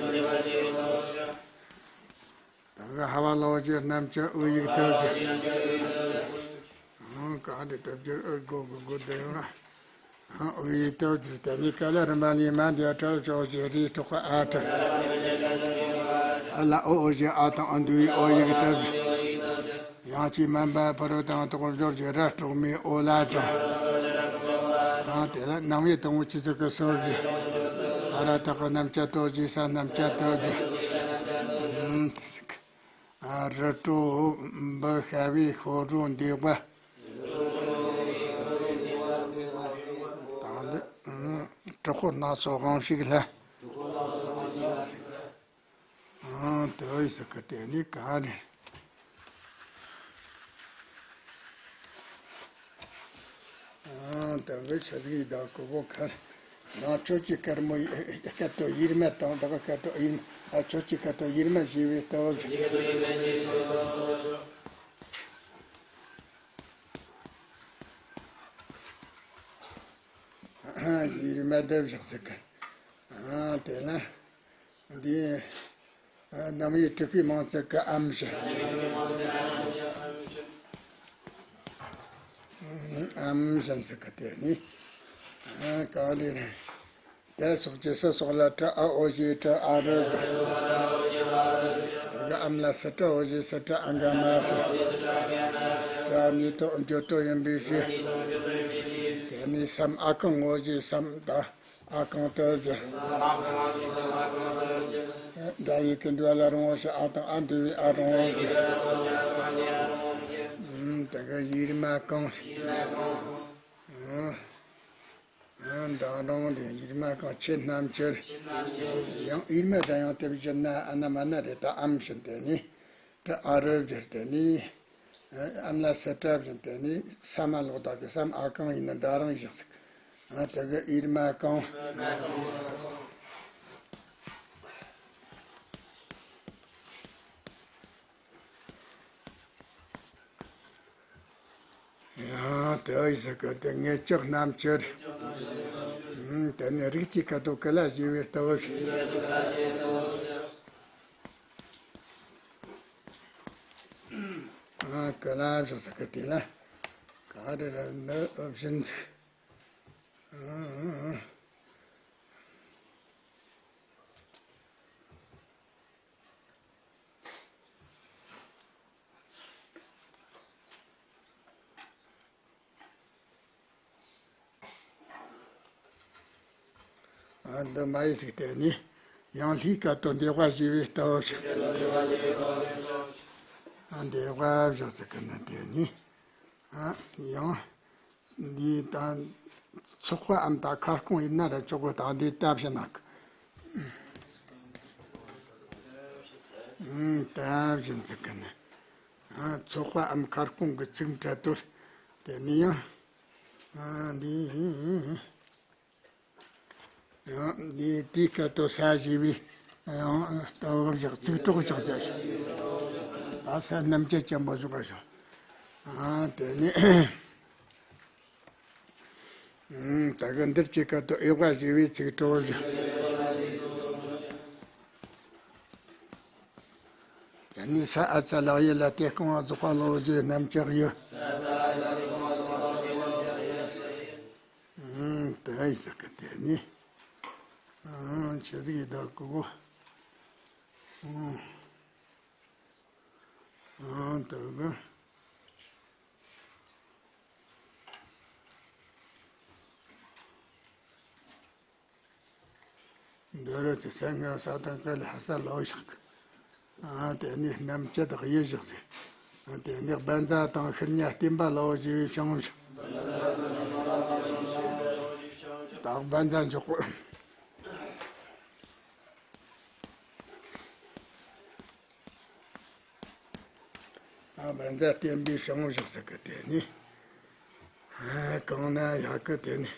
ད་ག་ཧ་བ་ལོ་ཞིག་རྣམ་བཅད་དབུ་ཡིག་ལྟོ་ཞིག་གང་དེ་ལྟ་བཅུར་ཨུ་དགོ་དགོ་དགོ་དེ་ཡོང་ང་། ཨུ་ཡིག་ལྟོ་ཞིག་དེ་ནི་ཀ་ལ་རིམ་པ་ལས་མ་འདས་ཁྲར་ཕྱོགས་ཀྱི་རིའི་སྲོག་གི་ཨ་ཁྲ། ཨ་ལ་ཨོ་ཨོ་ཞེས་ཨ་དང་ཨ་འདུ་བའི་ཨོ་ཡིག་ལྟོ་ཞིག་ཡང་ཅི་སྨན་པ་ཕ་རོལ་ཏུ་ཡང་དག་པར་སྦྱོར་ཞིང་ར་སྲོག་མའི་ཨོ་ལ་དང་། ཡང་དེ་ལ་རྣམ་དབྱེ་དང་པོ་ཆོས་ཚིག་གི་སྲོལ་ཞིག་ས་ར་བཏགས་པ་རྣམ་བཅད་ལྟོ་ཞིག་ས་རྣམ་བཅད་ལྟོ་ཞིག་ཨ་རི་བྲོ་འབུ་ཤ་བའི་ཤོ་བྲོ་འདེགས་པ། དང་ལེ། གྲི་ཤོད་སྣ་ཚོགས་དབང་ཕྱུག་ལྷ། ཨང་དེ་ཡི་ཟེར་གི་དེ་ནི་ག་ནི། ཨང་དེ་གི་ཆ་ཟིག་ཡི་དྭགས་ཀོ་བོ་ཁར། ང་ཁྱོད་ཀྱི་དཀར་མོ་ཡི་སྐད་དོད་ཡིར་མ་དང་བདག་གི་སྐད་དོད་ཡིར་མ། ཨ་ཁྱོད་ཀྱི་སྐད་དོད་ཡིར་མ་ཞེས་པའི་ལྟོ་ཞིག་ཡིར་མ་དེ་བཞག་ཟེར་གི། ཨང་དེ་ལ། འདི། རྣམ་དབྱེ་དྲུག་པའི་མིང་ཚིག་གི་ཨམ་བཞིན། ཨམ་བཞིན་ཟེར་གི་དེ་ནི། ག་ལེ་རེད། དེ་སོགས་ཀྱི་སུ་སོགས་ལ་ཏྲ་ཨ་ཨོ་ཞེས་ཏྲ་ཨ་རུ། ཨམ་ལ་སི་ཏྲ་ཨོ་ཞེས་སི་ཏྲ་ཨ་ག་མ་ཏྲ། ནི་ཏོ་འགྱུར་ཏོ་ཡིན་པའི་ཕྱིར། དེ་ནི་སམ་ཨ་གང་ངོ་ཞེས་སམ་ད། ཨ་གང་ལྟར་གྱི། སྒྲ་ཡི་གི་འདུལ་བ་ལ་རུང་བ་ཞེས་ཨ་དང་ཨ་འདུལ་བའི་ཨ་རུང་བ་གི། དེ་ག་ཡིར་མ་གང་། མདའ་རུང་དེ་ཡིར་མ་གང་ཆེ་རྣམས་ཀྱི། ཡང་ཡིར་མ་དང་ཡང་དེ་བཞིན་ན་ཨ་ན་མ་ན་རེ་ད་ཨམ་བཞིན་དེ་ནི། ཏྲ་ཨ་རུ་བཞིན་དེ་ནི། ཨམ་ལ་སི་ཏྲ་བཞིན་དེ་ནི་ས་མ་ལོག་དག་གི་སམ་ཨ་གང་ཡིན་ན་འདྲ་རང་བཞག་ཟིག་ཨ་དེ་གི་ཨིར་མ་གང་། ཡང་དེ་ཡི་ཟིག་གི་དེ་ངེད་ཅག་རྣམས་ཀྱི། དེ་ནི་རིགས་ཀྱི་ཁ་དོག་ཀུན་ལ་ཞེས་པའི་ལྟོ་ཞིག་ཨ་ཀ་ལ་ཟེར་ས་གི་དེ་ལ། ཀ་ ཨ་རེ་ར་ནི་ཨོ་བཞིན་ཨ། ཨ་འདི་མ་ཡིན་ཟིག་དེ་ནི། ཡང་ལྷའི་སྐད་དུ་འདི་བ་ཞེས་པའི་སྟོབས་ཤིག་ཨ་འདི་བ་བཞག་ཟིག་གི་ནི་དེ་ནི། ཨ་ཡང་། འདི་ད་ཚོགས་པའམ་ད་ཁ་སྐོང་ཡིན་ན་ར་ཆོག་གོ་ད་འདི་ལྟ་བྱེད་ན། ཨུམ་ད་བཞིན་ཟིག་གི་ནི། ཨ་ཚོགས་པའམ་ཁ་སྐོང་གི་ཚིག་འཕྲལ་དུ། དེ་ནི་ཡང་། ཨ་འདི། ཡང་འདི་དེའི་སྐད་དུ་ས་ཞེས་པའི་ཡང་སྟབས་བཞག་ཚིག་གྲོགས་བཞག་བྱ་ཞིང་། ད་ས་རྣམ་བཅད་ཅན་པོ་བཞག་པ་ཞིང་། ཨ་དེ་ནི། ཨུམ་ད་གི་འདིར་གྱི་སྐད་དུ་ཨེ་ཝ་ཞེས་པའི་ཚིག་གྲོགས་བཞག་དེ་ནི་ས་ཨ་ཙ་ལག་ཡེ་ལ་དེ་རྐང་བ་རྫོགས་པ་ལོ་ཞེས་རྣམ་བཅད་ཡོད། ཨུམ་དེ་ཡི་ཟེར་གི་དེ་ནི། ཨུམ་ཆི་ཟིག་ཡི་ད་གི་གོ། ཨུམ་ཨུམ་དེ་གི། འདི་རུ་ཚེ་སེམས་ངན་ས་དང་སྐལ་ལ་ཧ་ས་ལོ་ཞིག་ཨ་དེ་ནི་རྣམ་བཅད་དག་ཡེ་བཞག་ཟེར། ཨ་དེ་ནི་བཛྲ་དང་ཤཱུ་ནྱ་སྟོན་པ་ལོ་ཞེས་པའི་བྱང་བཞག་ད་བཛྲ་འཇོག་གོ། ཨ་བཛྲ་སྟོན་པའི་བྱང་བཞག་ཟེར་གི་དེ་ནི། ཨ་གང་ན་ཡག་གི་དེ་ནི།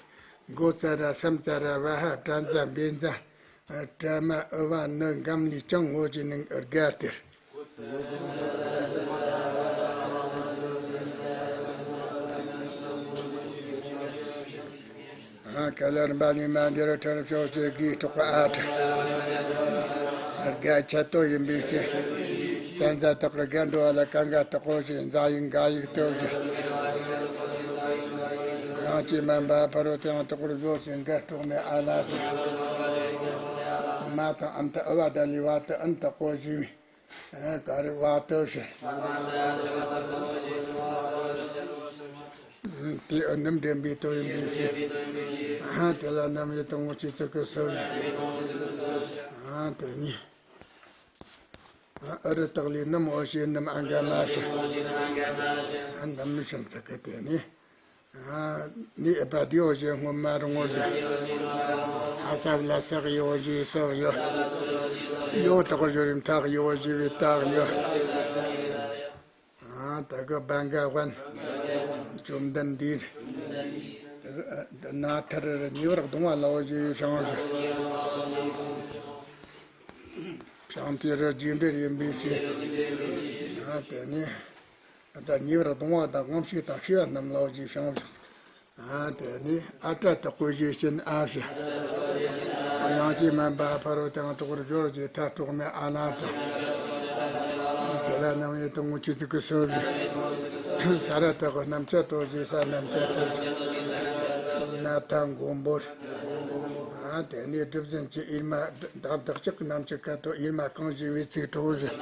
མགོ་ཙ་ར་སམ་ཙ་ར་བ་ཧ་ཏྲ་ཛ་བེ་ཛ། ཨ་ཏྲ་མ་ཨུ་བ་ནི་འགམ་ལི་ཅང་ངོ་ཅི་ནི་ཨར་ག་སྟེར། ཨ་ཀ་ལ་རིམ་པ་ནི་མ་འདི་རུ་ཁྲ་ཕྱོགས་ཀྱི་གི་གྲོགས་ཨ་ཁྲ། རྒ་ཆད་དོ་ཡིན་པའི་ཕྱིར། ཙན་ཙ་དག་གི་རྒ་འགྲོ་བ་ལ་ག་འགའ་དག་གོ་ཞེས་འཛག་ཡིག་འགའ་ཡིག་སྟོབས་ཀྱི། རང་སྐྱེས་མ་འབའ་ཕ་རོལ་ཏེའང་དག་པར་བཟོ་ཞེས་འགའ་སྲོག་མེད་ཨ་ལ་ཞེས། མ་དང་ཨམ་ཐ་ཨུ་བ་ད་ལི་བ་ཏི་ཨན་དག་གོ་ཞེས་པའི། ཨ་ཀ་རི་བ་ཏི་ཞེས། དེ་ཨ་ནམ་འདྲེན་པའི་དོན་ཡིན་པའི་ཕྱིར། ཨ་དེ་ལ་རྣམ་དབྱེ་དང་པོ་སྤྱི་ཚོགས་ཀྱི་སྲོལ། ཨ་དེ་ནི། ཨ་རི་སྟག་ལས་རྣམ་འོ་ཞེས་རྣམ་ཨ་འགའ་མ་ཞེས། ཨ་རྣམ་ཞེས་ཚིག་གི་དེ་ནི། ཨ་ནི་ཨ་པ་དེའོ་ཞེས་སྔོན་མ་རུང་ངོ་ཞེས། ཨ་སབ་ལ་སག་ཡོ་ཞེས་སག་ཡོ། ཡོ་དག་ཞོ་རིམ་ཐག་ཡོ་ཞེས་པའི་ཐག་ཡོ། ཨ་ད་གི་བན་ག་བན། བཅོམ་ལྡན་འདས། ན་ཐར་ཉེ་བར་གདུང་བ་ལའོ་ཞེས་བྱང་ཞེས། བྱང་དེ་རུ་རྗེས་འབྲེལ་ཡིན་པའི་ཕྱིར། ཨ་དེ་ནི། ད་ཉེ་བར་གདུང་བ་དང་དབང་ཕྱུག་དང་ཤེས་པ་རྣམས་ལའོ་ཞེས་བྱང་ཞིང་། ཨ་དེ་ནི་ཨ་ཏྲ་དག་གོ་ཞེས་བྱིན་ཨ་ཞེས། དབྱངས་ཅན་མ་འབའ་ཕ་རོལ་ཏེའང་དག་པར་སྦྱོར་ཞེས་མཐའ་གྲོགས་མེད་ཨ་ན་དང་། དེ་ལ་རྣམ་དབྱེ་དང་པོ་སྤྱི་ཚིག་གི་སྲོལ་རེད། ས་ར་དག་གི་རྣམ་བཅད་དོ་ཞེས་ས་རྣམ་བཅད་དོ། ན་ཐ་མགོན་པོར། ཨ་དེ་ནི་སྒྲུབ་ཟིན་གྱི་ཨིར་མ་བདག་ཅག་གི་རྣམ་བཅད་ཁ་དོ་ཨིར་མ་གང་ཞེས་པའི་ཚིག་གྲོགས་རེད།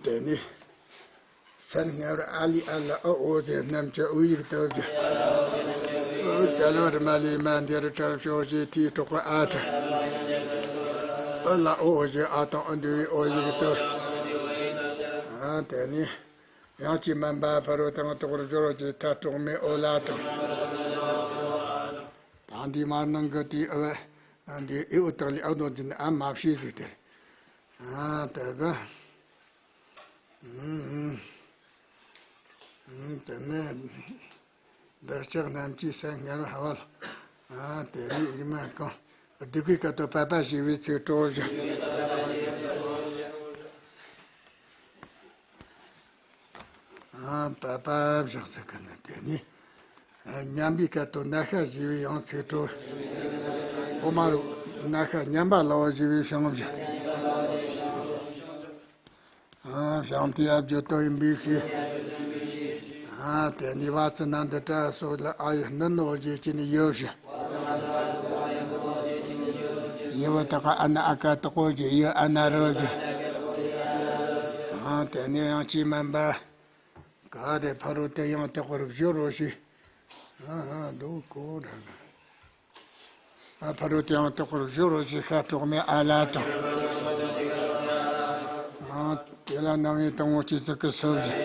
དེ་ནི། སན་སྔ་བར་ཨ་ལི་ཨ་ལ་ཨ་འོ་ཟེར་རྣམ་བཅད་ཨུ་ཡིག་ཏུ་བརྗོད། ཨུ་ཀ་ལ་བར་མ་ལི་མ་འདི་རུ་ཁྲ་ཕྱོགས་ཞེས་ཐིའི་གྲོགས་པ་ཨ་ཁྲ། ཨུ་ལ་ཨོ་ཞེས་ཨ་དང་ཨུ་འདུ་བའི་ཨོ་ཡིག་ཏུ། ཨ་དེ་ནི། ཡང་ཅི་མན་པ་ཕ་རོལ་ཏེའང་དག་པར་སྦྱོར་བ་ཅིག་མཐའ་གྲོགས་མེད་ཨོ་ལ་དང་། ད་འདི་མར་ནང་གི་དེའི་ཨུ་བ། འདི་ཨི་ཨུ་དག་ལས་ཨ་དོ་འཛིན་ཨ་མ་བྱས་ཟིག་དེར། ཨ་དེ་གི། ཨུམ། ཨུམ། དེ་ནས་བདག་ཅག་རྣམས་ཀྱིས་སེམས་ངལ་ཧ་བ་ལ། ཨ་དེ་ནས་ཨི་མ་གང་། བདུད་ཀྱི་སྐད་དུ་པ་པ་ཞེས་པའི་ཚིག་གྲོགས་བཞག་ཨ་པ་པ་བཞག་ཟེར་གི་ནི་དེ་ནི། ཨ་མཉམ་པའི་སྐད་དུ་ན་ཤ་ཞེས་པའི་ཡང་ཚིག་གྲོགས། འོ་མ་རུ། ན་ཤ་མཉམ་པ་ལའོ་ཞེས་པའི་བྱང་བཞག་ཨ། བྱང་མཐའི་ཨ་བརྒྱུད་དོ་ཡིན་པའི་ཕྱིར། ཨ། དེ་ནས་བ་ཙི་ན་འདི་དྲ་སོགས་ལ་ཨ་ཡི་སྣུན་འོ་བརྒྱལ་གྱིན་ཡོད་ཕྱིར། ཡི་བ་དག་ག་ཨ་ན་ཨ་ཀ་དག་གོ་བརྒྱལ། ཡི་ཨ་ན་རོ་བརྒྱལ། ཨ། དེ་ནས་ཡང་ཅི་མིན་པ། ག་རེ་ཕ་རོལ་ཏུ་ཡང་དག་པར་སྦྱོར་རོ་ཞེས། ཨ་ཧ་འདུག་གོ་ར། ཨ། ཕ་རོལ་ཏུ་ཡང་དག་པར་སྦྱོར་རོ་ཞེས་ཤ་གྲོག་མའི་ཨ་ལ་དང་། ཨ། དེ་ལ་རྣམ་དབྱེ་དང་པོ་སྤྱི་གཙུག་གི་སོ་བཞི།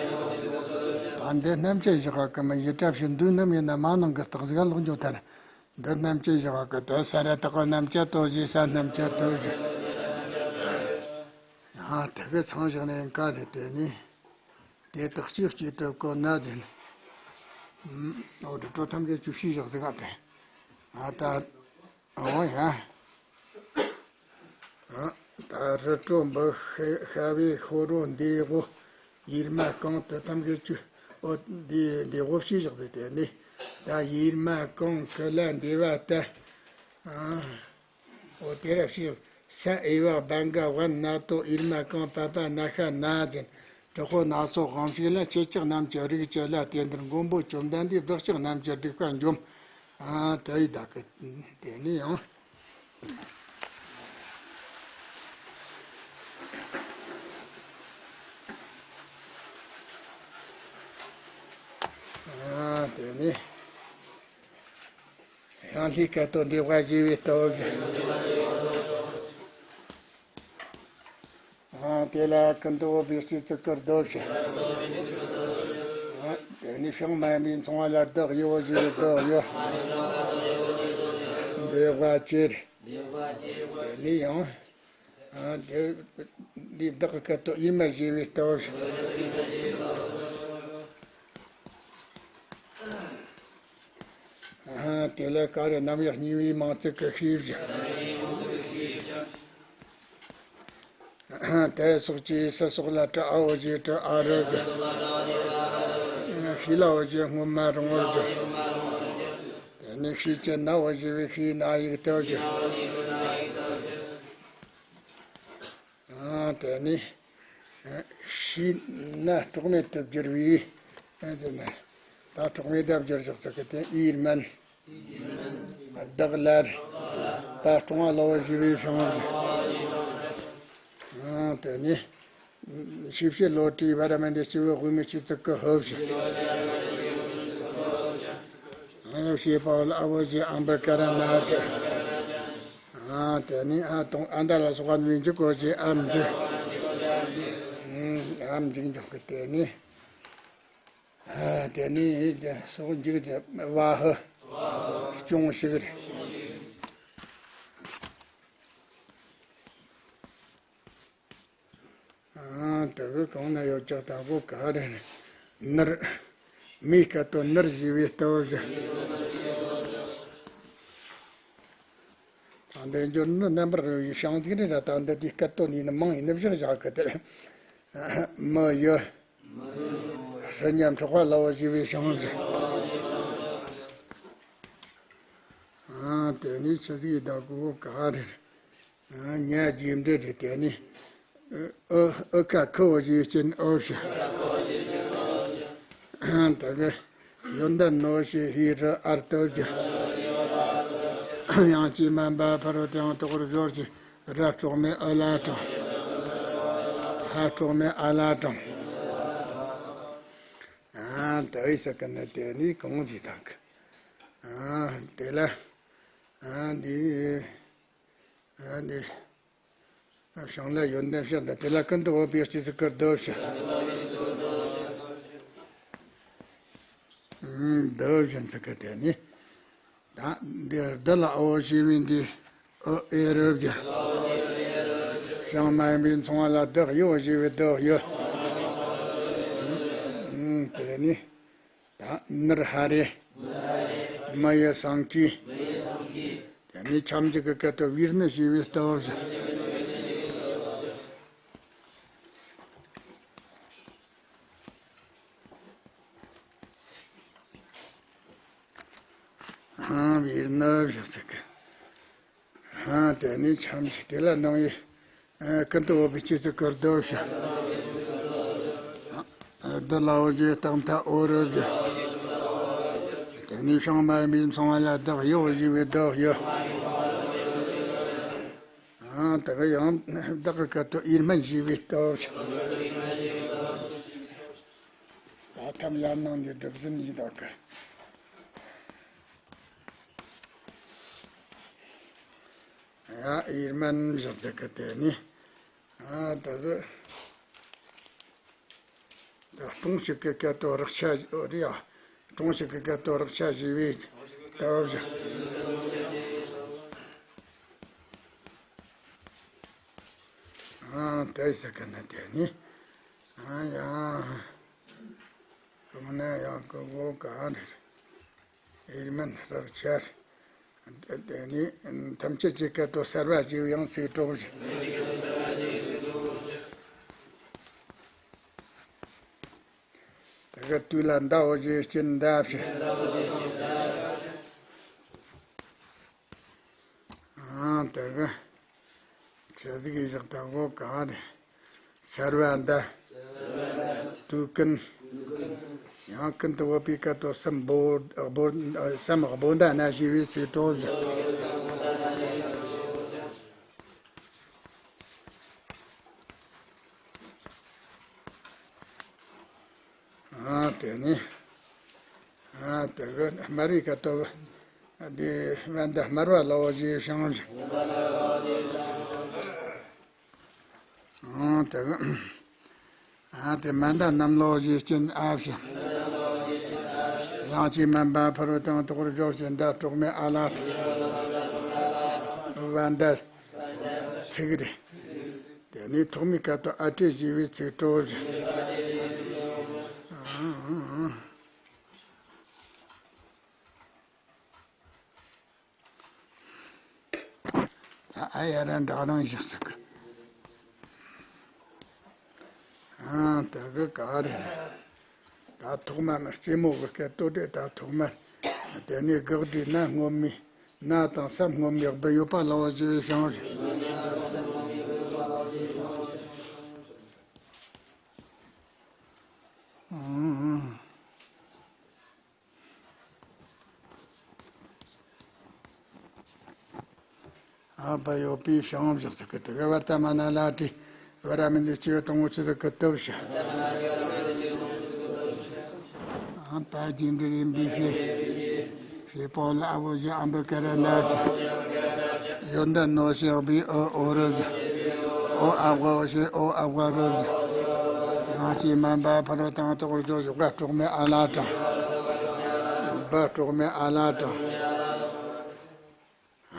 ད་འདི་རྣམ་བཅད་བཞག་གི་མི་ཡི་བཀྲ་ཤིས་འདུག་རྣམ་དབྱེ་ན་མ་ནང་གི་རྟགས་ཟིག་ལོག་འགྱོ་ཐལ། འདི་རྣམ་བཅད་བཞག་གི་དེ་ས་ར་དག་གི་རྣམ་བཅད་དོ་ཞེས་ས་རྣམ་བཅད་དོ་ཞེས། ཨ། དེ་གི་ཚང་བཞག་ནས་ག་རེ་དེ་ནི། དེ་དག་གཅིག་གཅིག་ཏུ་བཀོད་ན་དེ་ནི། འོ། རི་ཁྲོད་ཐམས་ཅད་བཅུ་བཞི་བཞག་ཟིག་ག་དེ། ཨ། ད། འོ་ཡ། ཨ། ད་རི་ཁྲོད་འབུ་ཤ་བའི་ཤོ་རོ་འདི་བོ། ཡིར་མ་གང་དུ་ཐམས་ཅད་བཅུ། འོ། འདི་འདི་བོ་བཅུ་བཞག་ཟིག་དེ་ནི། ད་ཡིར་མ་གང་གི་ལ་འདི་བ་ད། ཨ། འོ། དེ་ར་ཞིག་ས་ཨེ་བ་བན་ག་བན་ན་ཏོ་ཨིར་མ་གང་པ་པ་ན་ཤ་ན་ཟན། དྲག་པོ་སྣ་ཚོགས་དབང་ཕྱུག་ལ། ཁྱེད་ཅག་རྣམས་ཀྱི་རིགས་ཀྱི་ལྷ། དེ་འདིར་མགོན་པོ་བཅོམ་ལྡན་འདས། བདག་ཅག་རྣམས་ཀྱི་སྡིག་པ་འཇོམས། ཨ། དེ་ཡི་བདག་གི་དེ་ནི་ཡང་། ཨ། དེ་ནི། ཡང་ལྷའི་སྐད་དོད་འདི་བ་ཞེས་པའི་སྟོབས། ཨ། དེ་ལ་ཀུན་ཏུ་བབས་པའི་སྤྱི་གཙུག་གི་སྟོབས་ཤིག། ཨ། དེ་ནི་བྱང་མ་ཡིན་པའི་མཚུངས་པ་ལ་བདག་ཡོད་ཞེས་པའི་སྟོབས་ཡོད། འདི་བ་ཅེར། དེ་ནི་ཡང་། ཨ། དེ་འདི་བདག་གི་སྐད་དོད་ཨིར་མ་ཞེས་པའི་སྟོབས། ཨ། དེ་ལ་ག་རེ་རྣམ་དབྱེ་གཉིས་པའི་མིང་ཚིག་གི་ཤེས་བྱ། ཨ། དེ་སོགས་ཀྱི་ས་སོགས་ལ་དྲི་ཨའོ་ཞེས་དྲི་ཨ་རུ་གི། ཤི་ལའོ་ཞེས་སྔོན་མ་རིང་བོར་གི། དེ་ནི་ཤི་ཅེ་ནའོ་ཞེས་པའི་ཤི་ན་ཡིག་དོ་གི། ཨ། དེ་ནི། ཨ། ཤི་ན་གྲོགས་མེད་དུ་བསྒྱུར་བའི། ཨ། དེ་ནི། ད་གྲོགས་མེད་དུ་བསྒྱུར་བཞག་ཚུལ་གི་དེ་ཨིར་མན། བདག་ལར། ད་སྟོང་བ་ལ་བ་ཞེས་པའི་བྱང་བ། ཨ། དེ་ནི། ཤི་བྱེད་ལོ་དྲིས་བ་ར་མན་དེ་སྤྱི་བོའི་དབུས་མའི་སྤྱི་གཙུག་གི་ཧོབ་ཞིག། ཨ། ཡོ་ཤེས་པའོ་ལ་ཨ་བོ་ཞེས་ཨམ་བི་ཀ་ར་ན་ཅི། ཨ། དེ་ནི་ཨ་དང་ཨ་མདའ་ལ་སོགས་པ་མི་འཇིག་གོ་ཞེས་ཨམ་འཇིག། ཨམ་འཇིག་འཇོག་གི་དེ་ནི། ཨ། དེ་ནི་སོགས་འཇིག་ཅེ་བ་ཧི། སྐྱོང་ཞིག་རེད། ཨ། དེ་གི་གང་ན་ཡོད་ཀྱག་ད་གོ་ག་རེ་རེད། ནར། མིའི་སྐད་དོད་ནར་ཞེས་པའི་སྟོབས་བཞི། ད་འདི་འབྱོར་ནི་རྣམ་པར་དབྱེ་བའི་བྱང་ཟིག་རེད་ར། ད་འདི་དེའི་སྐད་དོད་ནི་ནི་མིང་ཡིན་ནི་བཞག་བཞག་གི་དེ། མི་ཡི། སྲིན་ཉམ་ཕྲག་པ་ལ་བ་ཞེས་པའི་བྱང་ཟིག། ཨ། དེ་ནི་ཆི་ཟིག་ད་གོ་ག་རེ་རེད། ཨ། ཉ་རྗེས་འབྲི་རེད། དེ་ནི། ཨ། ཨུ་ཁ་ཁུ་བོ་ཞེས་ཅན་ཨོ་ཤ། ད་གི་ཡོན་ཏན་ནོ་ཞེས་ཧི་རུ་ཨར་ཏོ་རྒྱུ། ཡང་ཅི་མན་པ་ཕ་རོལ་ཏུ་ཡང་དག་པར་སྦྱོར་གྱི་ར་གྲོགས་མེད་ཨུ་ལ་དང་། ཧ་གྲོགས་མེད་ཨ་ལ་དང་། ཨ། ད་ཨི་ས་ཀ་ན་དེ་ནི་གང་ཞིག་དང་གི། ཨ། དེ་ལ། ཨ། འདི། ཨ། འདི། བྱང་ལ་ཡོན་ཏན་བཤད་དང་། དེ་ལ་ཀུན་ཏུ་བབས་པའི་སྤྱི་གཙུག་གི་སྟོབས་ཤིག། སྟོབས་བཞིན་ཚིག་གི་དེ་ནི། ད་འདི་བདག་ལ་ཨོ་ཞེས་པའི་འདི་ཨོ་ཨེ་རུ་བརྒྱུ། བྱང་མ་ཡིན་པའི་མཚུངས་པ་ལ་བདག་ཡོད་ཞེས་པའི་བདག་ཡོད། དེ་ནི། ད་ནར་ཧ་རེ། མི་ཡི་སང་ཀི། དེ་ནི་ཁྱབ་འཇུག་གི་སྐད་དོད་བིར་ནི་ཞེས་པའི་སྟོབས་བཞི། ཧང་བིར་ནི་བཞི་ཟེར་གི། ཧང་། དེ་ནི་ཁྱབ་འཇུག་དེ་ལ་རྣམ་དབྱེ། ཨ། ཀུན་ཏུ་བབས་པའི་སྤྱི་གཙུག་གི་སྟོབས་བཞི། བདུད་ལ་འོ་ཞེས་རྟགས་མཐའ་འོ་རུ་བཞི། དེ་ནས་བྱང་མ་ཡིན་པའི་མཚུངས་པ་ལ་བདག་ཡོད་ཞེས་པའི་བདག་ཡོད། ཨ་དེ་ག་ཡང་བདག་གི་སྐད་དུ་ཨིར་མན་ཞེས་པའི་སྟོབས། ད་ཐམ་ཡར་ནང་ནས་སྒྲུབ་ཟིན་ཡིན་དག་གི། ཡ་ཨིར་མན་བཞག་ཟེར་གི་དེ་ནི། ཨ་ད་གི། ད་སྟོང་ཞིག་གི་སྐད་དོད་རེག་བྱ་རེད་ཡ། སྟོང་ཞིག་གི་སྐད་དོད་རེག་བྱ་ཞེས་པའི་སྟོབས་བཞག། ཨ་དེ་ཟེར་གི་ནི་དེ་ནི། ཨ་ཡ། གང་ན་ཡང་གི་འོ་ག་རེད། ཨིར་མན་རེག་བྱ། དེ་ནི་ཐམས་ཅད་ཀྱི་སྐད་དོད་གསལ་བ་ཞེས་ཡང་ཚིག་གྲོགས་བཞི། དེ་ག་དུས་ལ་མདའ་འོ་ཞེས་སྐྱིད་མདའ་བྱེད། ཨ་དེ་ག་ཆ་ཟིག་ཡིན་ཞག་ད་འོ་ག་རེད། གསལ་བ་མདའ། དུས་ཀུན། ཡང་ཀུན་ཏུ་བབས་པའི་སྐད་དོད་སེམས་སྦོ་སྦོ་སེམས་སྦོ་མདའ་ན་ཞེས་པའི་ཚིག་གྲོགས་བཞི། ཨ་དེ་ནི། ཨ་དེ་གི་དམར་བའི་སྐད་དོད། འདི་བན་དེ་དམར་བ་ལ་འོ་ཞེས་བྱང་བཞི། ཨ་དེ་གི། ཨ་དེ་མན་དཱ་རྣམས་ལ་འོ་ཞེས་སྐྱིད་ཨ་བཞི། ཡང་ཅིག་མན་པ་ཕ་རོལ་དང་དོག་རུ་སྦྱོར་ཞེས་མདའ་གྲོགས་མེད་ཨ་ལ་དང་། བན་དཱ། ཚིག་རེད། དེ་ནས་ཐོག་མའི་སྐད་དོད་ཨ་ཏྲེ་ཞེས་པའི་ཚིག་གྲོགས་བཞི། ཨ་ཡ་ར་འདྲ་རང་བཞག་ཟེར་གི། ཨ་དེ་གི་ག་རེ་རེད། ད་ཐོག་མ་ནི་རྩེ་མོ་གི་སྐད་དོད་དེ་ད་ཐོག་མ། དེ་ནས་དགག་སྒྲས་ན་སྔོན་མའི་ན་དང་སམ་སྔོན་མའི་སྦུ་ཡོད་པ་ལ་འོ་ཞེས་བྱང་བཞི། ཨ་བ་ཡོད་པའི་བྱང་བཞག་ཟེར་གི་དེ་ག་བར་ཏ་མ་ན་ལ་ཏི་བ་ར་མི་འདི་སྐྱེ་བོ་དང་པོ་ཆི་ཟིག་གི་སྟོབས་ཤ། ཨ་པ་རྒྱུད་འདི་ཡིན་པའི་ཕྱིར། ཕྱི་པོ་ལ་ཨ་བོ་བཞི་ཨ་འབུ་ཀ་ར་ན་ཏི། ཡོན་ཏན་ནོ་ཞེས་པའི་ཨོ་ཨོ་རུ་བཞི། ཨོ་ཨ་བ་འོ་ཞེས་ཨོ་ཨ་བ་རུ་བཞི། ཡང་ཅིག་མན་པ་ཕ་རོལ་དང་དོག་རུ་སྦྱོར་ཞེས་བ་གྲོགས་མེད་ཨ་ལ་དང་། བ་གྲོགས་མེད་ཨ་ལ་དང་།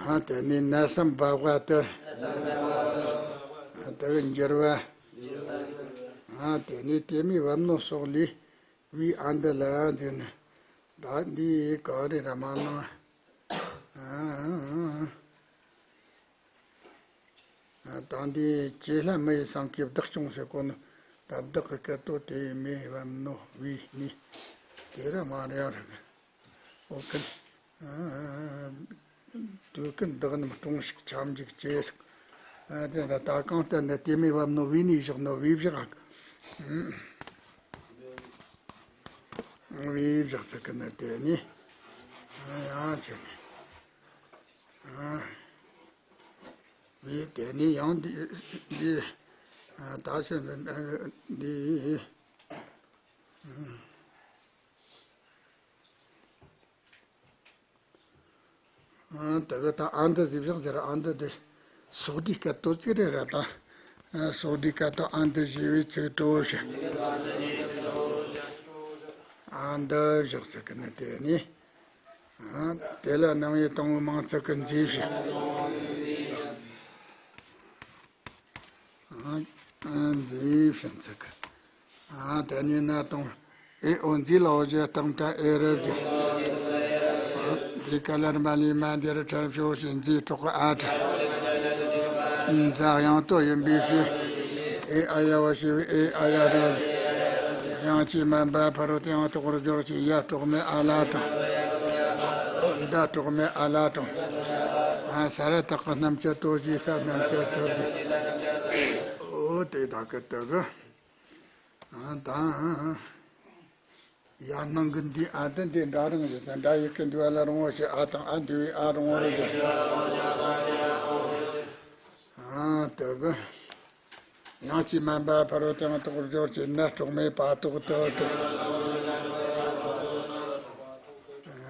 ཨ་དེ་ནས་ན་སམ་བ་བ་ཏི། ཨ་དེ་གི་འགྱུར་བ། ཨ་དེ་ནས་དེ་མི་བབ་ནོ་སོགས་ལས་བའི་ཨ་འདི་ལ་འདི་ནི། ད་འདི་ག་རེ་ར་མ་ན། ཨ་ད་འདི་ཇེ་ལྷ་མི་ཡི་སེང་གེ་བདག་སྐྱོང་ཟེར་གོ་ནི། ད་བདག་གི་སྐད་དོད་དེ་མི་བབ་ནོ་བའི་ནི། དེ་ར་མ་རེད་ར་གི། འོ་ཀུན། དུས་ཀུན་བདག་རྣམས་སྟོང་ཞིག་ཁྱབ་འཇུག་ཅེས། དེ་ལ་ད་གང་ལྟར་ནི་དེ་མི་བབ་ནོ་བའི་ནི་བཞག་ནོ་བའི་བཞག་བའི་བཞག་ཟེར་གི་ནི་དེ་ནི། ཡང་ཆེ་ནི། བའི་དེ་ནི་ཡང་འདི་འདི། ད་ཆེ་ནི་འདི། ཨ་དེ་ག་ད་ཨ་འདི་ཟིག་བཞག་ཟེར་ཨ་འདི་དེ། སོགས་འདི་སྐད་དོད་ཅིག་རེད་ར་ད། ཨ་སོགས་འདི་སྐད་དོད་ཨ་འདི་ཞེས་པའི་ཚིག་གྲོགས་བཞི། ཨ་འདི་བཞག་ཟེར་གི་ནི་དེ་ནི། ཨ་དེ་ལ་སྣང་བའི་དང་པོ་མིང་ཚིག་གི་མཛེས་བཞི། ཨ་མཛེས་བཞི་ཚིག་གི། ཨ་དེ་ནས་ན་དང་། ཨེ་ཨོ་མཛེས་ལ་འོ་ཞེས་རྟགས་མཐའ་ཨེ་རུ་བཞི། མཛེས་ཀ་ལར་མ་ལུས་མ་འདིར་ཁྲ་ཕྱོགས་ཞེས་མཛེས་གྲོགས་ཨ་ཁྲ། མཛའ་དབྱངས་སྟོད་ཡིན་པའི་ཕྱིར། ཨེ་ཨ་ཡ་བ་ཞེས་པའི་ཨེ་ཨ་ཡ་རུ་བཞི། ཡང་ཅིག་མན་པ་ཕ་རོལ་ཏུ་ཡང་དོག་པར་སྦྱོར་ཞེས་ཡ་གྲོགས་མེད་ཨ་ལ་དང་། ད་གྲོགས་མེད་ཨ་ལ་དང་། ཨ་ས་ར་བཏགས་ཀྱི་རྣམ་བཅད་དོ་ཞེས་ས་རྣམ་བཅད་དོ་ཞེས། འོ་དེ་དག་གི་དག་གི། ཨ་དང་། ཡར་སྣང་གི་འདི་ཨ་དང་འདི་འདྲ་རང་ཞིག་དང་འདྲ་ཡི་གེ་འདི་བ་ལ་རུང་བ་ཞིག་ཨ་དང་ཨ་འདི་བའི་ཨ་རུང་བ་རེད། ཨ་དེ་གི། ཡང་ཅི་མན་པ་ཕ་རོལ་ཏེ་ཡང་དག་སྦྱོར་གྱི་ནད་གྲོགས་མེད་པ་དོག་ཏུ་དོག་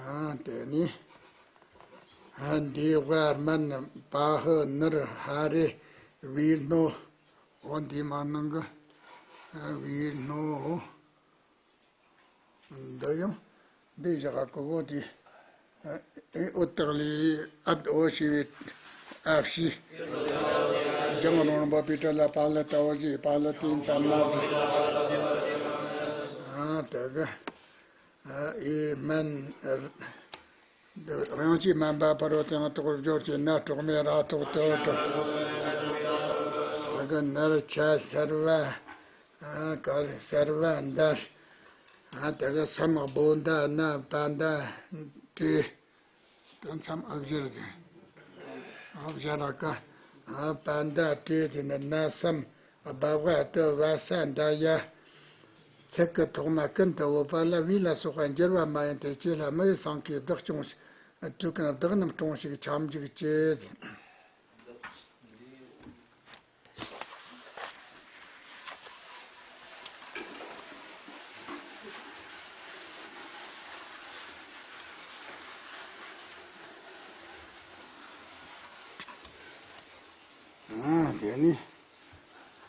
ཨ་དེ་ནི། ཨ་འདི་བ་སྨན་པ་ཧི་ནུར་ཧ་རེ་བི་སྣོ། འོ་འདི་མ་ནང་གི་ཨ་བི་སྣོ། འདི་ཡང་འདི་བཞག་གི་གོ་དེ། ཨེ་འོ་དག་ལས་ཨབ་འོ་ཞེས་པའི་ཨབ་ཞེས། ལྗང་རོང་རིན་པོ་པའི་གྲལ་ལ་པཱ་ལི་ཏའོ་ཞེས་པཱ་ལི་ཏའི་མཚན་མ། ཨ་དེ་གི་ཨེ་སྨན། དབྱངས་ཅན་སྨན་པ་ཕ་རོལ་ཏེ་ཡང་དག་སྦྱོར་གྱི་ནད་གྲོགས་མེད་ར་དོག་ཏུ་དོག་ཨ་གི་ནར་ཆ་སར་བ། ཨ་གར་སར་བ་འདར། ཨ་དེ་གི་སམ་སྦོ་འདའ་ན་པ་འདའ་ཏྲེ། ད་མཚམས་ཨ་བཞར་ཟེར། ཨ་བཞར་ར་ཀ། ཨ་པ་འདའ་ཏྲེ་ཟེར་ནི་ན་སམ། སྦ་བ་ཏི་བ་ས་འདའ་ཡ། ཚིག་གི་ཐོག་མ་ཀུན་ཏུ་བོད་པ་ལ་བི་ལ་སོགས་པ་འགྱུར་བ་མ་ཡིན་ཏེ། ཀྱེ་ལྷ་མི་ཡི་སེང་གེ་བདག་སྐྱོངས་ཤིག་དུས་གང་བདག་རྣམས་སྐྱོངས་ཤིག་ཁྱབ་འཇུག་ཅེས། ཨ་དེ་ནི།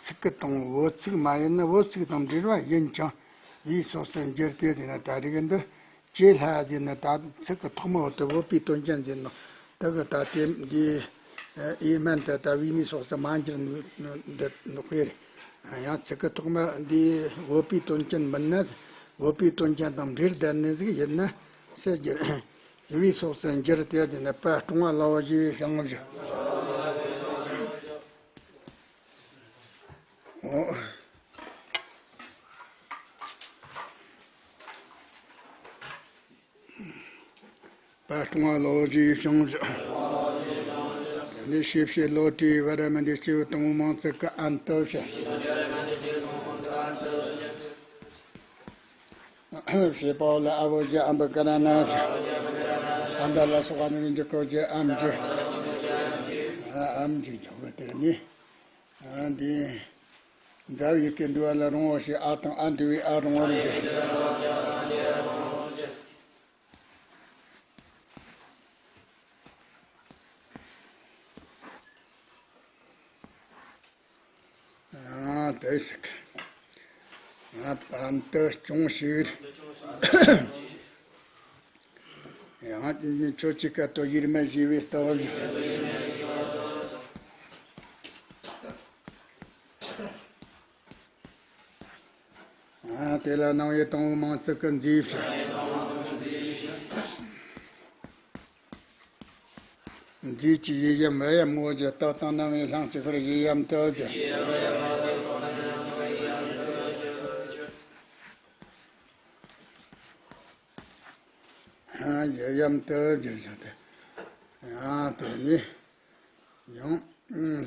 ཚིག་གི་དང་བོད་ཚིག་མ་ཡིན་ན་བོད་ཚིག་དང་འབྲེལ་བ་ཡིན་ཀྱང་བིའི་ཚོགས་སུ་འགྱུར་ཏེ། དེ་ན་ད་རེས་འདི་ཀྱེ་ལྷ་ཟེར་ན་ད་ཚིག་གི་ཐོག་མ་འོ་དེ་བོད་པའི་དོན་ཅན་ཟེར་ནོ། དེ་གི་ད་དེ་འདི་ཨེ་སྨན་དེ་ད་བི་ནི་ཚོགས་སུ་མ་འགྱུར་འདི་ནོ་ཁོས་རེད། ཡང་ཚིག་གི་ཐོག་མ་འདི་བོད་པའི་དོན་ཅན་མིན་ན་བོད་པའི་དོན་ཅན་དང་འབྲེལ་བསྡད་ནི་ཟིག་ཡིན་ན་ཟེར་རྒྱུ་རེད། བིའི་ཚོགས་སུ་འགྱུར་ཏེ། དེ་ནི་པ་སྲུང་བ་ལ་བ་ཞེས་པའི་བྱང་བཞག་འོ། པ་སྲུང་བ་ལ་བ་ཞེས་བྱང་བཞག་དེ་ནི་ཤེས་བྱའི་བློ་གྲོས་བར་མི་འདྲའི་སྐྱེས་བུ་དང་པོ་མིང་ཚིག་གི་ཨན་དུ་བྱ། ཞེས་པ་ལ་ཨ་བོ་རྒྱ་ཨམ་བུ་ཀ་ར་ན་ཨ་མྲ་ལ་སོགས་པ་ནི་འཇུག་གོ་རྒྱུ་ཨམ་གྱི། ཨམ་གྱི་འཇུག་གོ་དེ་ནི། འདི། འདྲ་བའི་ཡི་གེ་འདུལ་བ་ལ་རུང་བ་ཞེས་ཨ་དང་ཨ་འདུལ་བའི་ཨ་རུང་བར་འགྲེ། ཨ་དེ་ཞིག་ཨ་པན་དུ་སྐྱོངས་ཤིག་ཡང་ནི་ཁྱོད་ཀྱི་སྐད་དོད་ཡིར་མེད་ཞེས་པའི་སྟོབས། ཨ་དེ་ལ་སྣང་བའི་དང་པོ་མིང་ཚིག་གི་མཛེས་བྱ། མཛེས་ཀྱི་ཡི་ཡམས་བུ་ཡམས་ངོ་རྒྱུ་སྟོབས་དང་། རྣམ་དབྱེ་ལྷན་ཅིག་པར་ཡི་ཡམས་དུ་རྒྱུ། ཡི་ཡམས་དུ་རྒྱུ་བྱ་སྟེ། ཡང་དེ་ནི། ཡང་།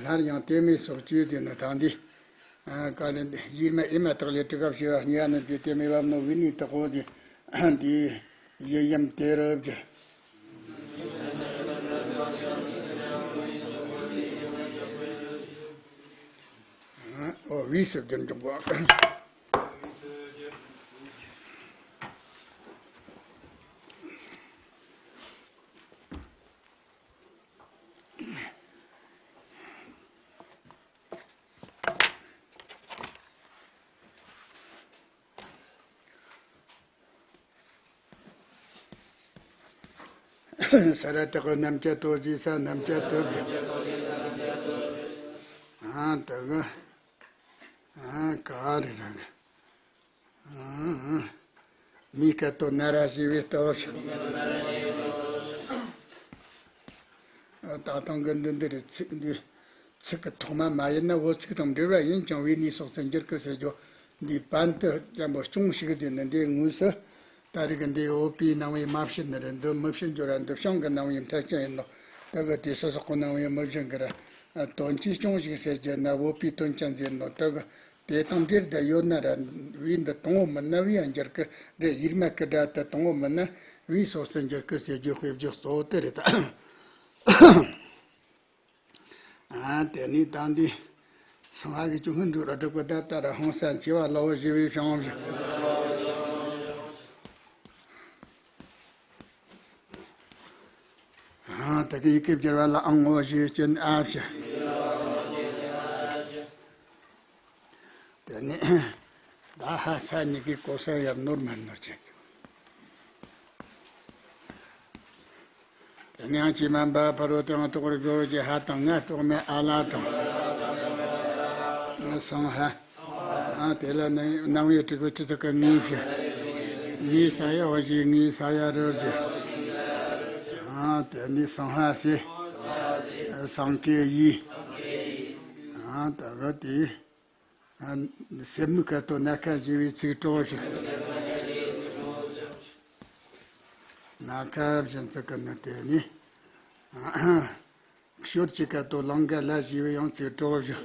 སླར་ཡང་དེ་མོ་སོགས་ཀྱིས་དེ་ནི་ད་འདི། ཀ་ལི་ཡིར་མ་ཨི་མ་དག་ལས་དྲུག་ག་བྱེ་བ་གཉིས་པ་ནི་དེ་དེ་མོ་བབ་ནོ་བི་ནི་དག་གོ་དེ། འདི། ཡི་ཡམས་དེ་རུ་བསྒྱུར། ཨོ་བིས་སུ་བསྒྱུར་འཇུག་པ། ས་ར་བཏགས་རྣམ་བཅད་དོ་ཞེས་ས་རྣམ་བཅད་དོ། ཨ་དེ་གི། ཨ་ག་རེ་རེད། མིའི་སྐད་དོད་ན་ར་ཞེས་པའི་སྟོབས། ད་ཐེངས་གི་འདི་འདི་རེད། ཚིག་འདི། ཚིག་གི་ཐོག་མ་མ་ཡིན་ན་བོད་ཚིག་དང་འབྲེལ་བ་ཡིན་ཀྱང་བི་ནི་སོགས་སུ་འགྱུར་གི་ཟེར་རྒྱུ། འདི་པན་དུ་སྐྱེན་པོ་སྐྱོངས་ཤིག་ཟེར་ནི་འདི་དངོས་སུ། ད་རེས་ཀྱི་འདི་བོད་པའི་སྣང་བའི་མ་ཕྱིན་ནི་རེད། འདི་མི་ཕྱིན་སྦྱོར་བ་འདི་བྱང་གི་སྣང་བའི་མཐའ་ཅན་ཡིན་ནོ། དེ་གི་དུས་སུ་སོགས་ཀྱི་སྣང་བའི་མི་གཞན་གྱི་ར། དོན་གྱིས་སྐྱོངས་ཤིག་ཟེར་རྒྱུ་ན་བོད་པའི་དོན་ཅན་ཟེར་ནོ། དེ་གི། དེ་དང་འབྲེལ་ཏེ་ཡོད་ན་ར། བའི་འདི་དང་པོ་མིན་ན་བའི་ཡང་འགྱུར་གི་རེད། ཡིག་སྨད་གི་སྒྲ་དེ་དང་པོ་མིན་ན་བའི་སོ་སོ་འགྱུར་གི་ཟེར་རྒྱུ་དཔེ་བརྗོད་གཙོ་བོ་དེ་རེད་ད། ཨ། དེ་ནས་ད་འདི་སང་ཧ་གི་ཅུང་ཧུན་འགྲོ་ར་སྒྲུབ་གི་ད་ལྟ་ར་ཧང་སང་ཆེ་བ་ལ་འོ་ཞེས་པའི་བྱུང་བཞིན། ཨ། དེ་གི་ཡི་གེ་སྦྱར་བ་ལ་ཨང་འོ་ཞེས་ཅན་ཨ་བཞི། དེ་ནས་ད་ཧ་ས་གཉིས་ཀྱི་གོ་ས་ཡར་ནོར་མ་ནོར་ཅན། དེ་ནས་ཡང་ཅི་མན་པ་ཕ་རོལ་ཏུ་ཡང་དག་པར་སྦྱོར་བའི་ཧ་དང་ང་རྟགས་མེད་ཨ་ལ་དང་། སང་ཧ། ཨ། དེ་ལ་ནང་སྣང་བའི་དྲུག་པའི་ཏྲི་ཙི་ཀ་ངེས་བྱ། ངེས་ས་ཡ་འོ་ཞེས་ངེས་ས་ཡ་རོ་བྱ། ཨ། དེ་ནས་སང་ཧ་སེ། སང་ཀའི་ཡི། ཨ། ད་ག་དེ། ཨ། སེན་མོའི་སྐད་དོད་སྣ་ཁ་ཞེས་པའི་ཚིག་གྲོགས་བྱ། སྣ་ཁ་བཞིན་ཚིག་གི་ནི་དེ་ནི། ཞོར་གྱི་སྐད་དོད་ལང་ཀ་ལ་ཞེས་པའི་ཡང་ཚིག་གྲོགས་བྱ།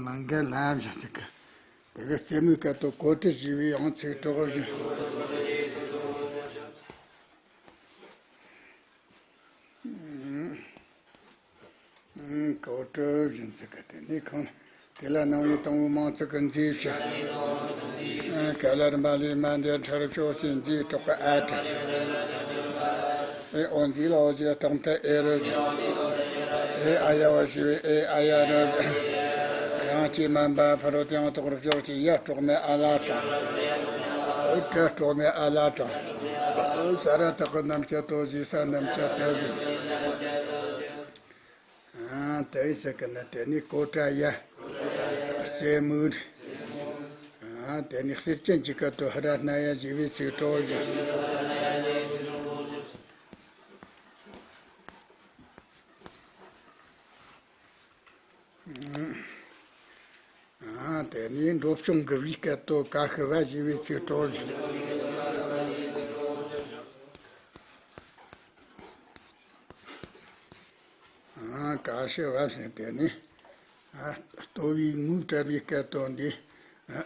ལང་ཀ་ལ་བཞིན་ཚིག་གི། དེ་གི་སེན་མོའི་སྐད་དོད་གོ་ཏྲི་ཞེས་པའི་ཡང་ཚིག་གྲོགས་བྱ། གོ་ཏྲི་བཞིན་ཚིག་གི་དེ་ནི་གང་། དེ་ལ་སྣང་བའི་དང་པོ་མང་ཚིག་གི་མཛེས་བྱ། ག་ལ་རིམ་པ་ལས་མ་འདས་ཁྲ་རུ་ཕྱོགས་སུ་མཛེས་གྲགས་པ་ཨ་ཏི། ཨེ་འོ་མཛེས་ལ་འོ་ཞེས་རྟགས་མཐའ་ཨེ་རུ། ཨེ་ཨ་ཡ་བ་ཞེས་པའི་ཨེ་ཨ་ཡ་རུ། ཡང་ཅི་མན་པ་ཕ་རོལ་ཏུ་ཡང་དག་པར་སྦྱོར་བའི་ཡ་རྟགས་མེད་ཨ་ལ་དང་། ཨེ་ཏྲ་རྟགས་མེད་ཨ་ལ་དང་། ཨེ་ས་ར་བཏགས་པའི་རྣམ་བཅད་དོ་ཞེས་ས་རྣམ་བཅད་དོ་ཞེས། ཨ། དེ་ཡི་ཚིག་གི་ནི་དེ་ནི་གོ་ཏྲ་ཡ། རྩེ་མོ། ཨ། དེ་ནི་གསེར་ཅན་གྱི་སྐད་དོད་ཧ་ར་སྣ་ཡ་ཞེས་པའི་ཚིག་གྲོགས་བྱ། ཨ། དེ་ནི་འགྲོ་བྱུང་གི་བའི་སྐད་དོད་ཀ་ཤི་བ་ཞེས་པའི་ཚིག་གྲོགས་བྱ། ཨ། ཀ་ཤི་བ་ཞེས་དེ་ནི། ཨ། ལྟོ་བའི་ངོས་བྲལ་བའི་སྐད་དོད་འདི། ཨ།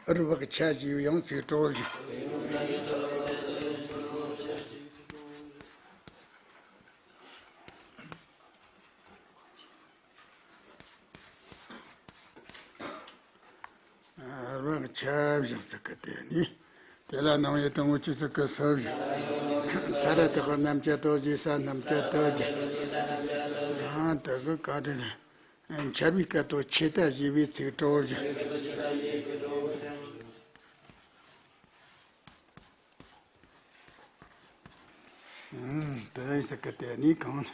ཨུར་བག་ཆ་ཞེས་ཡང་ཚིག་གྲོགས་བྱ། ཨུར་བག་ཆ་བཞིན་ཚིག་གི་དེ་ནི། དེ་ལ་སྣང་བའི་དང་པོ་ཅི་ཚིག་གི་སུ་བཞིན། ས་ར་བཏགས་པའི་རྣམ་བཅད་དོ་ཞེས་ས་རྣམ་བཅད་དོ་ཞེས། ཨ། དེ་གི་ག་དེ་ནི། འཆར་བའི་སྐད་དོད་ཆེ་ཏ་ཞེས་པའི་ཚིག་གྲོགས་བྱ། ཨང་། དེ་ཡིན་ཟེར་གི་དེ་ནི་གང་།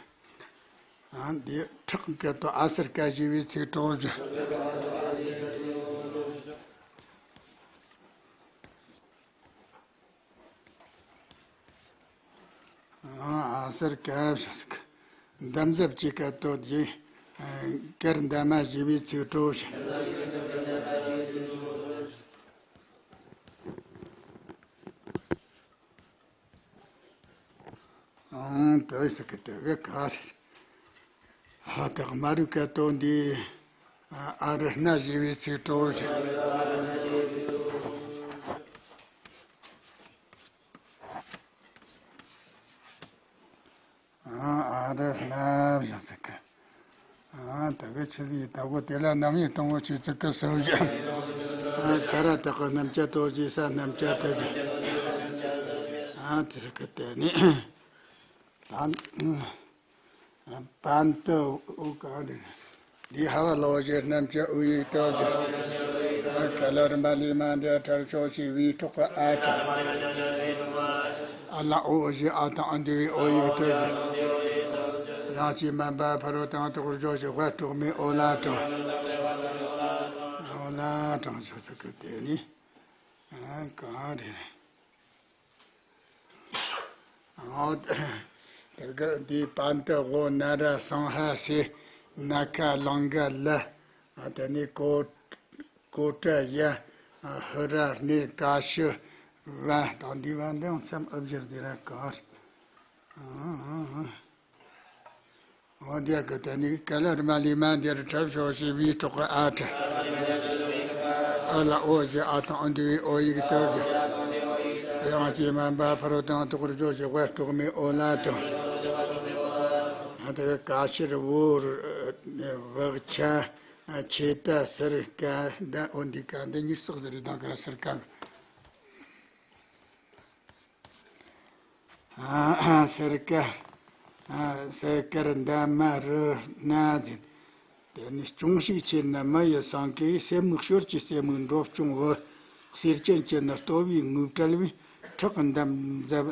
ཨ། འདི་ཁྲག་གི་སྐད་དོད་ཨ་སར་ཀ་ཞེས་པའི་ཚིག་གྲོགས་བྱ། ཨ། ཨ་སར་ཀ་ཞེས་ཟེར་གི། འདམ་རྫབ་ཀྱི་སྐད་དོད་ཀྱི། ཨ། ཀར་འདམ་མ་ཞེས་པའི་ཚིག་གྲོགས་བྱ། ཨང་། དེ་ཟེར་གི་དེ་གི་ག་རེད། ཨ། དེ་དམར་རོའི་སྐད་དོད་འདི། ཨ། ཨ་རུ་སྣ་ཞེས་པའི་ཚིག་གྲོགས་བྱ། ཨ། ཨ་རུ་སྣ་བཞིན་ཟེར་གི། ཨ། དེ་གི་ཆི་ཟིག་ཡིན་ད་གོ། དེ་ལ་རྣམ་དབྱེ་སྟོང་པོ་ཆི་ཟིག་གི་སུ་བཞིན། ཨ། ས་ར་བཏགས་པའི་རྣམ་བཅད་དོ་ཞེས་ས་རྣམ་བཅད་དོ་ཞེས། ཨ། དེ་ཟེར་གི་དེ་ནི། ད། པན་ཏི་འོ་ག་རེ། འདི་ཧ་བ་ལ་འོ་ཞེས་རྣམ་བཅད་འོ་ཡིག་དོ་ཞེས། ག་ལ་རིམ་པ་ལས་མ་འདས་ཁྲ་རུ་ཕྱོགས་སུ་བའི་ཐོག་གི་ཨ་དྲ། ཨ་ལ་འོ་ཞེས་ཨ་དང་ཨ་འདུ་བའི་འོ་ཡིག་དོ་ཞེས། ཡང་ཅི་མན་པ་ཕ་རོལ་ཏུ་ཡང་དག་པར་སྦྱོར་བའི་ཝ་རྟགས་མེད་འོ་ལ་དང་། འོ་ལ་དང་ཞེས་ཟེར་གི་དེ་ནི། ཨ། ག་རེ། ཨོ། དེ་གི་འདི་པན་ཏི་འོ་ན་ར་སང་ཧ་སེ་ན་ཁ་ལང་ག་ལ། ཨ། དེ་ནི་གོ་གོ་ཏྲ་ཡ། ཧི་ར་ནི་ཀ་ཤི་བ་དང་འདི་བ་འདི་མཚམས་ཨུ་བཞིར་འདི་ར་ག་འོ་འདི་གི་དེ་ནི་ཀ་ལ་རི་མ་ལི་མ་འདིར་ཁྲབ་ཤོ་ཤི་བི་ཀྲོག་གི་ཨ་ཁྲ། ཨ་ལ་ཨོ་ཞེས་ཨ་དང་ཨ་འདི་བའི་ཨོ་ཡིག་ཏུ་གི། དབྱངས་ཀྱི་མ་འབའ་ཕ་རོ་དང་དུ་གུར་ཇོ་ཞེས་ཝ་ཀྲོག་མི་ཨོ་ལ་དང་། ཨ་དེ་གི་ཀ་ཤི་རི་བོ་རི་བག་ཆ། ཆེ་ད་སེར་ཀ་ད་ཨོ་འདི་ཀ་འདི་གཉིས་སོགས་ཟེར་དང་ཀ་སེར་ཀ། སེར་ཀ། སེར་ཀར་འདབ་མ་རི་སྣ་འཛིན། དེ་ནི་ཅུང་ཞིག་ཆེ་ན་མི་ཡི་སེང་གེ་ཡི། སེན་མོའི་ཞོར་གྱི་སེན་མོའི་འགྲོ་སྐྱོང་བུ། གསེར་ཅན་གྱི་ནི་ལྟོ་བའི་ངོས་བྲལ་བའི། ཁྲག་གི་འདབ་འཛབ་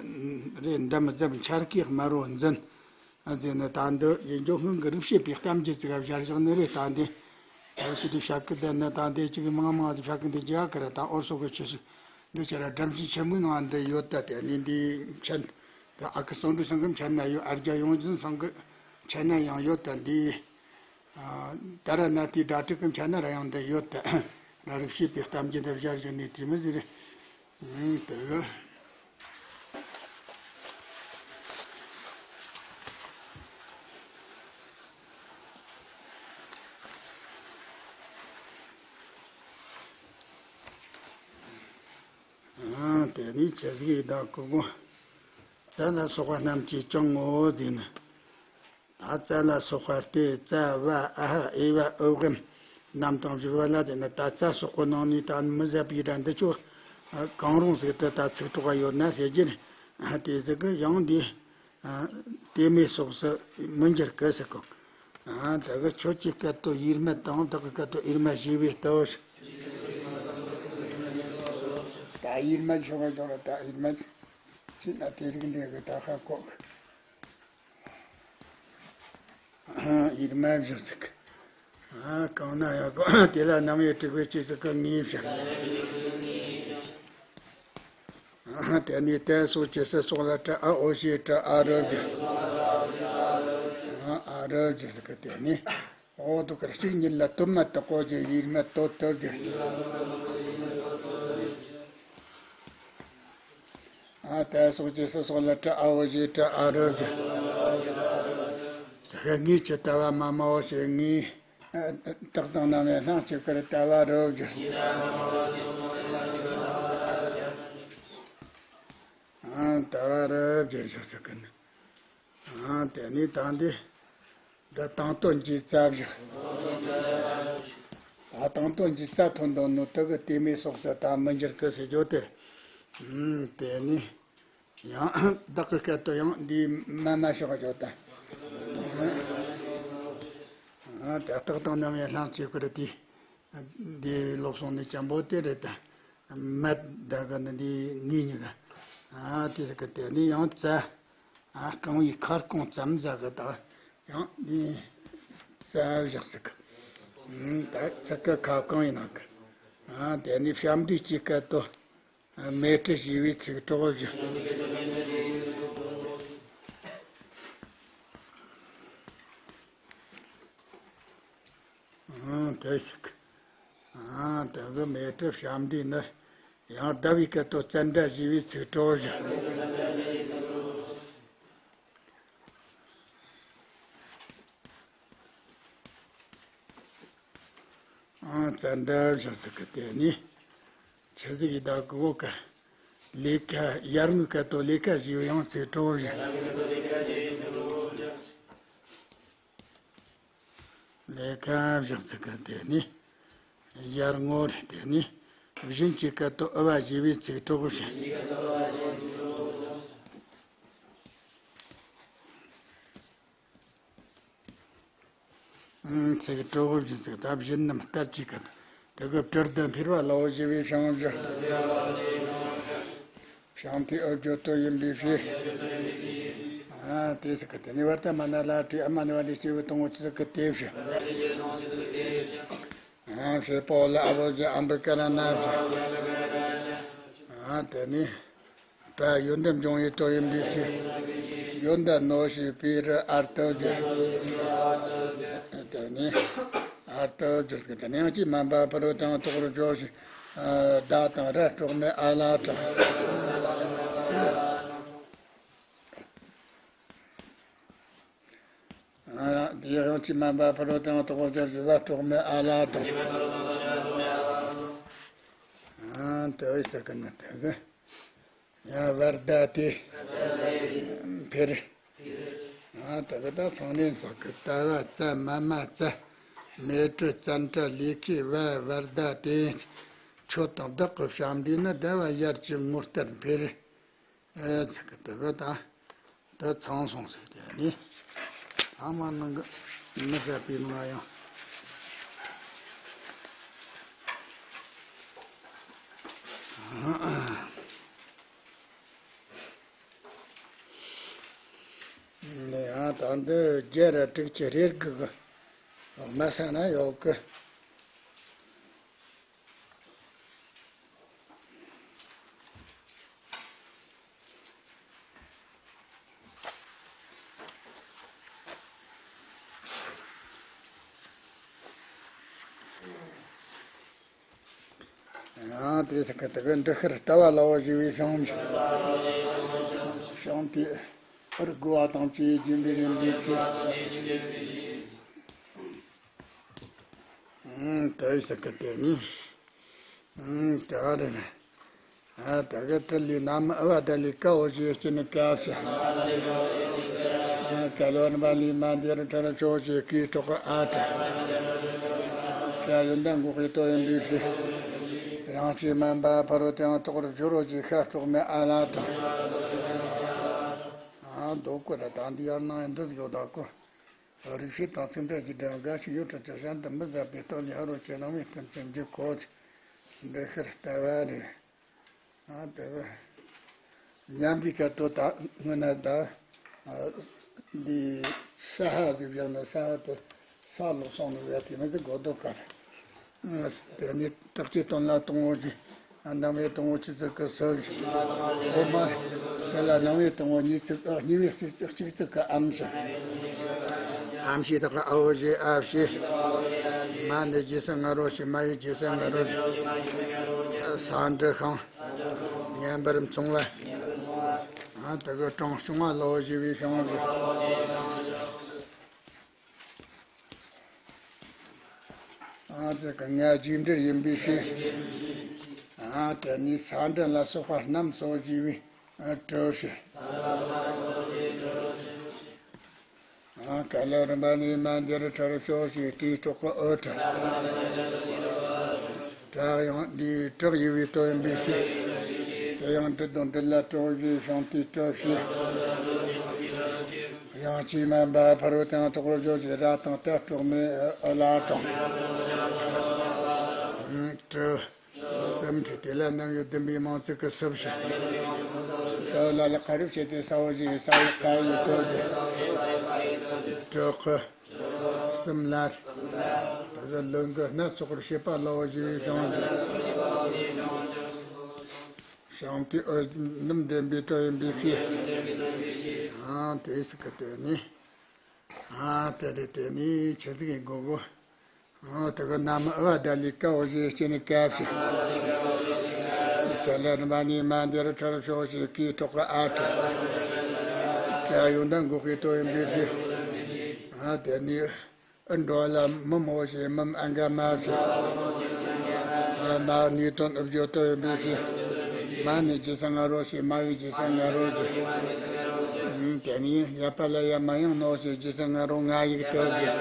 རེ་འདམ་འཛབ་འཆར་ཀའི་དམར་བོ་འཛིན། ཨ་ཟེར་ནི་ད་འདི་ཡིན་འཇོག་སྔོན་གྱི་རིག་བྱེད་པའི་གཏམ་རྒྱུད་ཅིག་བཞག་བཞག་ནི་རེད། ད་འདི་ཨ་ཞིག་ཏུ་བཤད་ཀི་བསྡད་ནི་ད་འདི་ཅིག་མང་མང་ཞིག་བཤད་ཀི་འདི་ཅི་ཡག་གི་རེད། ད་ཨོ་སོག་གི་ཆོས་སུ་འདི་ཅི་ར་སྒྲོམ་གཞི་ཆེན་མོའི་ནང་འདི་ཡོད། ད་དེ་ནི་འདི་མཆན་ད་ཨ་ཁུ་བརྩོན་འགྲུས་ཚང་གི་མཆན་ན་ཡོད། ཨ་རྒྱ་ཡོངས་འཛིན་ཚང་གི་མཆན་ན་ཡང་ཡོད། ད་འདི་ད་ར་ན་དེའི་སྒྲ་དྲུག་གི་མཆན་ན་ར་ཡང་འདི་ཡོད། ད་ར་རིག་བྱེད་པའི་གཏམ་རྒྱུད་འདི་བཞག་བཞག་ནི་དེ་མི་ཟེར། ཨང་། དེ་གི། ཨང་། དེ་ནི་ཆེ་ཟིག་ཡི་དྭགས་ཀུ་ཀུ། ཙ་ལ་སོགས་པ་རྣམས་ཀྱིས་ཀྱང་ངོ་བོ་ཟིན། ད་ཙ་ལ་སོགས་པ་སྟེ་ཙ་བ་ཨ་ཧ་ཨེ་བ་ཨུ་བ་རྣམས་དང་བཞུར་བ་ལ་དེ་ནི་ད་ཙ་སོགས་པའི་ནང་ནས་ད་མི་ཟད་པའི་སྒྲ་འདི་ཆོ་གང་རུང་ཟིག་ཏུ་ད་ཚིག་གྲོགས་ཡོད་ན་ཟེར་རྒྱུ་རེད། དེ་ཟིག་གི་ཡང་འདི་དེ་མེད་སོགས་སུ་མི་འགྱུར་གི་ཟེར་གོ། དེ་གི་ཁྱོད་ཀྱི་སྐད་དོད་ཡིད་མེད་དང་བདག་གི་སྐད་དོད་ཡིད་མེད་ཞེས་པའི་སྟོབས། ད་ཡིད་མེད་ཞེས་པ་ཅོག་ར་ད་ཡིད་མེད་ཅི་ན་དེ་རིགས་འདྲ་གི་ད་ཧ་གོ། ཡིད་མ་བཞག་ཚིག །གང་ན་ཡང་དགོས། དེ་ལ་རྣམ་དབྱེ་དྲུག་པའི་རྗེས་སུ་ཀ་ངེས་བྱ། དེ་ནས་ཏ་སོགས་ཀྱི་སི་སོགས་ལ་ཏྲ་ཨ་འོ་ཞེས་ཏྲ་ཨ་རོ་བཞག །ཨ་རོ་བཞག་ཟེར་གི་དེ་ནས་འོ་དུ་ཀར་གཅིག་ཉིད་ལ་དོད་མ་དག་གོ་ཞེས་ཡིད་མ་དོད་དོད་བཞག །ཨ་ཏ་སོགས་ཀྱི་སི་སོགས་ལ་ཏྲ་ཨ་འོ་ཞེས་ཏྲ་ཨ་རོ་བཞག །ཧེ་ངེས་ཀྱི་ལྟ་བ་མ་སྨྲ་བ་ཞེས་ངེས། རྟགས་དང་རྣམ་དབྱེ་སྣང་གཅིག་པར་ལྟ་བ་རོ་བཞག །ལྟ་བ་རོ་བཞག་ཟེར་གི་ནི། དེ་ནས་ད་འདི་འདི་དང་དོན་གྱི་རྩ་བཞག །ད་དང་དོན་གྱི་རྩ་ཐོན་དོན་ནོ་དུ་གི་དེ་མེད་སོགས་སུ་ད་མི་འགྱུར་གི་ཟེར་རྒྱུ་དེ། དེ་ནས། ཡང་བདག་གི་སྐད་དོད་ཡང་འདི་མ་མ་ཤོག་ཅོག་ད། ཨ་ད་རྟགས་དང་རྣམ་དབྱེ་སྣང་གཅིག་པར་དེ། འདི་ལོག་སོང་ནི་འཇམ་པོ་དེ་རེད་ད། མད་ད་ག་ནི་འདི་ངེས་ཉིད་ག །ཨ་དེ་ཟེར་གི་དེ་ནི་ཡང་རྩ། ཨ་རྐང་བའི་ཁ་རྐང་ཙམ་ཟ་གི་ད། ཡང་འདི་རྩ་བཞག་ཟེར་གི །ད་ཚིག་གི་ཁ་རྐང་ཡིན་ན་གི །ཨ་དེ་ནི་ཞབས་འདྲེན་གྱི་སྐད་དོད། མེ་ཏྲི་ཞེས་པའི་ཚིག་གྲོགས་བཞག །དེ་ཞིག །དེ་གི་མེ་ཏྲི་ཞབས་འདྲེན་ནི་ཡང་ཟླ་བའི་སྐད་དོད་ཙནྡྲ་ཞེས་པའི་ཚིག་གྲོགས་བཞག །ཙནྡྲ་བཞག་ཟེར་གི་དེ་ནི། ཆི་ཟིག་ཡི་ད་གོ་ག །ལས་ཀ །ཡར་ངོའི་སྐད་དོད་ལས་ཀ་ཞེས་ཡང་ཚིག་གྲོགས་བཞག །ལས་ཀ་བཞག་ཚིག་ག་དེ་ནི། ཡར་ངོ་རེད་དེ་ནི། བཞིན་གྱི་སྐད་དོད་ཨུ་བ་ཞེས་པའི་ཚིག་གྲོགས་བཞག །ཚིག་གྲོགས་བཞིན་ཚིག་ད་བཞིན་རྣམས་སྟར་གྱི་སྐད། དེ་གི་བྲིར་དུ་འཕེར་བ་ལའོ་ཞེས་པའི་བྱང་བཞག །བྱང་མཐའི་ཨུ་བརྗོད་དོ་ཡིན་པའི་ཕྱིར། ཨ་དེ་ཟེར་གི་དེ་ནི་བར་ད་མ་ན་ལ་བྲིས་ཨ་མ་ནི་བ་འདི་སྐྱེས་བུ་དང་པོ་ཆི་ཟེར་གི་དེ་བཞག །ཨ་ཞེས་པོ་ལ་ཨ་བོ་ཞེས་ཨམ་བི་ཀ་ར་ན་བཞག །ཨ་དེ་ནི། པ་ཡོན་ཏན་འབྱུང་བའི་དོན་ཡིན་པའི་ཕྱིར། ཡོན་ཏན་ནོ་ཞེས་པའི་རི་ཨར་ཏོ་བརྗོད། དེ་ནས་ཨར་ཏོ་བརྗོད་ཀྱི་དེ་ནས་ཡང་ཅི་མ་འབའ་ཕུ་རོ་དང་དོག་རུ་བརྗོད་ཞེས་ བདག་དང་ར་སྤྲོག་མེད་ཨ་ལ་དང་། དེ་ཡང་ཅི་མ་འབའ་ཕ་རོལ་ཏུ་ཡང་དོགས་པ་ཅན་གྱི་བ་སྤྲོག་མེད་ཨ་ལ་དང་། དེ་བས་ས་ཀི་ན་དེ་གི། ཡང་བར་ད་དེ། འཕེར། ཨ་ད་གི་ད་སང་ནས་ས་ཀི་ད་བ་ཙ་མ་མ་ཙ། མེ་དྲི་ཙན་དྲི་ལི་ཁི་བ་བར་ད་དེ། ཆོས་དང་བདག་གི་བྱམས་པས་ནི། ཟླ་བ་ཡར་གྱི་ངོ་ལྟར་འཕེལ། ཨེ་ཚ་གི་ད་གི་ད། ད་ཚང་སོང་ཟེར་དེ་ནི། ཨ་མ་ནང་གི་མི་ཟ་པའི་ནང་ཡང་། ནས་ཡང་ད་འདི་བརྒྱ་ར་དྲུག་ཅུ་རེ་དགུ་གི་མ་ས་ན་ཡོད་གི། ཡང་དེ་ཚེ་ཀ་དག་འདི་ཤར་ལྟ་བ་ལའོ་ཞེས་པའི་ཞིང་། ཞིང་དེ་ཨར་དགུ་བ་དང་བཅས་རྒྱུན་པའི་རིམ་པའི་ཚེ། ཨང་། དེ་ཚེ་ཀ་དེ་ནི། ཨང་། དེ་ག་རེ་རེད། ཨ་ད་ག་ཏི་ལི་ན་མ་ཨ་བ་ད་ལི་ཀ་འོ་ཞེས་སྐྱེ་ནི་ཀ་བྱ། ཨ་ཀ་ལོ་ན་བ་ལི་མ་འདི་རུ་ཁྲ་རུ་ཆོ་ཞེས་ཀི་གྲོགས་ཨ་ཏྲ། ཀ་ཡོན་ཏན་འགོག་པའི་ཏོ་ཡིན་པའི་ཕྱིར། ཡང་ཅི་མན་པ་ཕ་རོལ་ཏེའང་དོག་རུ་སྦྱོར་རོ་ཞེས་ཤ་སྤྲོག་མེད་ཨ་ལ་དང་། ཨ་རྡོ་ཀུ་ར་དང་འདི་ཡར་ནང་འདི་ཡོད་ད་ཀོ། རིག་བྱེད་དང་ཚིག་འབྲས་ཀྱི་སྒྲ་འགའ་ཞིག་ཡོད་གྲུབ་ཀྱང་གཞན་དུ་མི་ཟད་པའི་སྟོབས་ལས་ཧ་རོ་ཆེ་ནང་མི་སྟོན་ཅན་གྱི་གོ་འདི་ཤར་ལྟ་བ་རེད། ཨ་དེ་བས་མཉམ་པའི་ཁ་ཐོ་ད་སྔོན་ན་ད་འདི་ས་ཧ་ཟིག་བཞག་ན་ས་ཧ་དེ་ས་ལོག་སོང་ནས་བས་དེ་མི་ཟིག་གོ་ལྡོག་ག་རེད། དེ་ནི་རྟགས་ཀྱི་དོན་ལ་དང་པོ་ཅི། སྣང་བའི་དང་པོ་ཅི་ཙི་གི་སུ་ཞིག་འོ་མ། དེ་ལ་སྣང་བའི་དང་པོ་གཉིས་ཙི་ཨ་གཉིས་པའི་གཅིག་གཅིག་ཙི་གི་ཨམ་ཞིག་ཨམ་ཞིག་དག་ཨ་འོ་ཞེས་ཨ་ཞེས། མ་ནི་ཇི་སྲིད་ང་རོ་ཞེས་མ་ཡི་ཇི་སྲིད་ང་རོ་ཞེས། ས་འདྲི་ཤིང་། ཉན་པར་མཚུངས་ལ། ཨ་དེ་གི་གྲངས་བྱུང་བ་ལ་འོ་ཞེས་པའི་ཤིང་ལ། ཨ་དེ་གི་ང་རྒྱུད་འགྲེལ་ཡིན་པའི་ཕྱིར། ཨ་དེ་ནི་ས་འདྲི་ལ་སོགས་པ་རྣམས་སོ་ཞེས་པའི་ཨ་གྲུ་ཞེས། ཨ་ཀ་ལོ་རིམ་པ་ནི་མ་འདིར་ཁྲར་ཤོག་ཞེས་དེའི་གྲོགས་ཀྱི་ཨོ་ཁྲ། བྲག་ཡང་འདིའི་བྲག་ཡུ་བའི་སྟོན་པའི་ཕྱིར། དེ་ཡང་འདི་དང་འདི་ལ་གྲོགས་ཞེས་ཤིང་དེའི་གྲུ་ཞེས། ཡང་ཅི་མན་པ་ཕ་རོལ་ཏེའང་དོག་རོ་ཞོ་ཞེས་ར་དང་ཏ་སྤྲོག་མེད་ཨོ་ལ་དང་། གྲུ། སུམ་ཁྲི་དེ་ལ་རྣམ་དབྱེ་བདུན་པའི་མིང་ཚིག་གི་སུ་ཞེས། ས་ལ་ལ་ཁ་རུ་བྱེད་དེ་ས་འོ་ཞེས་ས་ཡི་ཁ་ཡི་དོ་ཞེས། གྲུ་ཁུ། སུམ་ལ། ད་གཟོད་ལུགས་འགའ་སྣ་ཚོགས་པར་བྱེད་པ་ལའོ་ཞེས་བྱུང་ཞིང་དེ་ཨོ་ནུམ་ལྡན་པའི་གྲུ་ཡིན་པའི་ཕྱིར། ཨང་དེ་སུ་གི་དེ་ནི། ཨ་དེ་ལས་དེ་ནི་ཆི་ཟིག་ཡིན་གོ་གོ། ཨ་དེ་གི་ན་མ་ཨ་བ་ད་ལི་ཀ་འོ་ཞེས་སྐྱེ་ནི་ཀ་ཞེས། ཀ་ལ་ན་མ་ནི་མ་འདིར་ཁྲར་ཤོག་ཞེས་ཀི་གྲོགས་ཀྱི་ཨ་ཁྲ། ཀ་ཡོན་ཏན་འགོག་པའི་ཏོ་ཡིན་པའི་ཕྱིར། ཨ་དེ་ནི་ཨ་འགྲོ་ལ་མུ་མོ་ཞེས་མུ་ཨ་འགའ་མ་ཞེས། ཨ་མ་ནི་དོན་ཨུ་བརྗོད་ཏོ་ཡིན་པའི་ཕྱིར། མ་ནི་ཇི་སྲིད་ང་རོ་ཞེས་མ་ཡི་ཇི་སྲིད་ང་རོ་ཞེས། དེ་ནི་ཡ་པ་ལ་ཡ་མ་ཡང་ནོ་ཞེས་ཇི་སྲིད་ང་རོ་ང་ཡིག་ཏོ་ཞེས།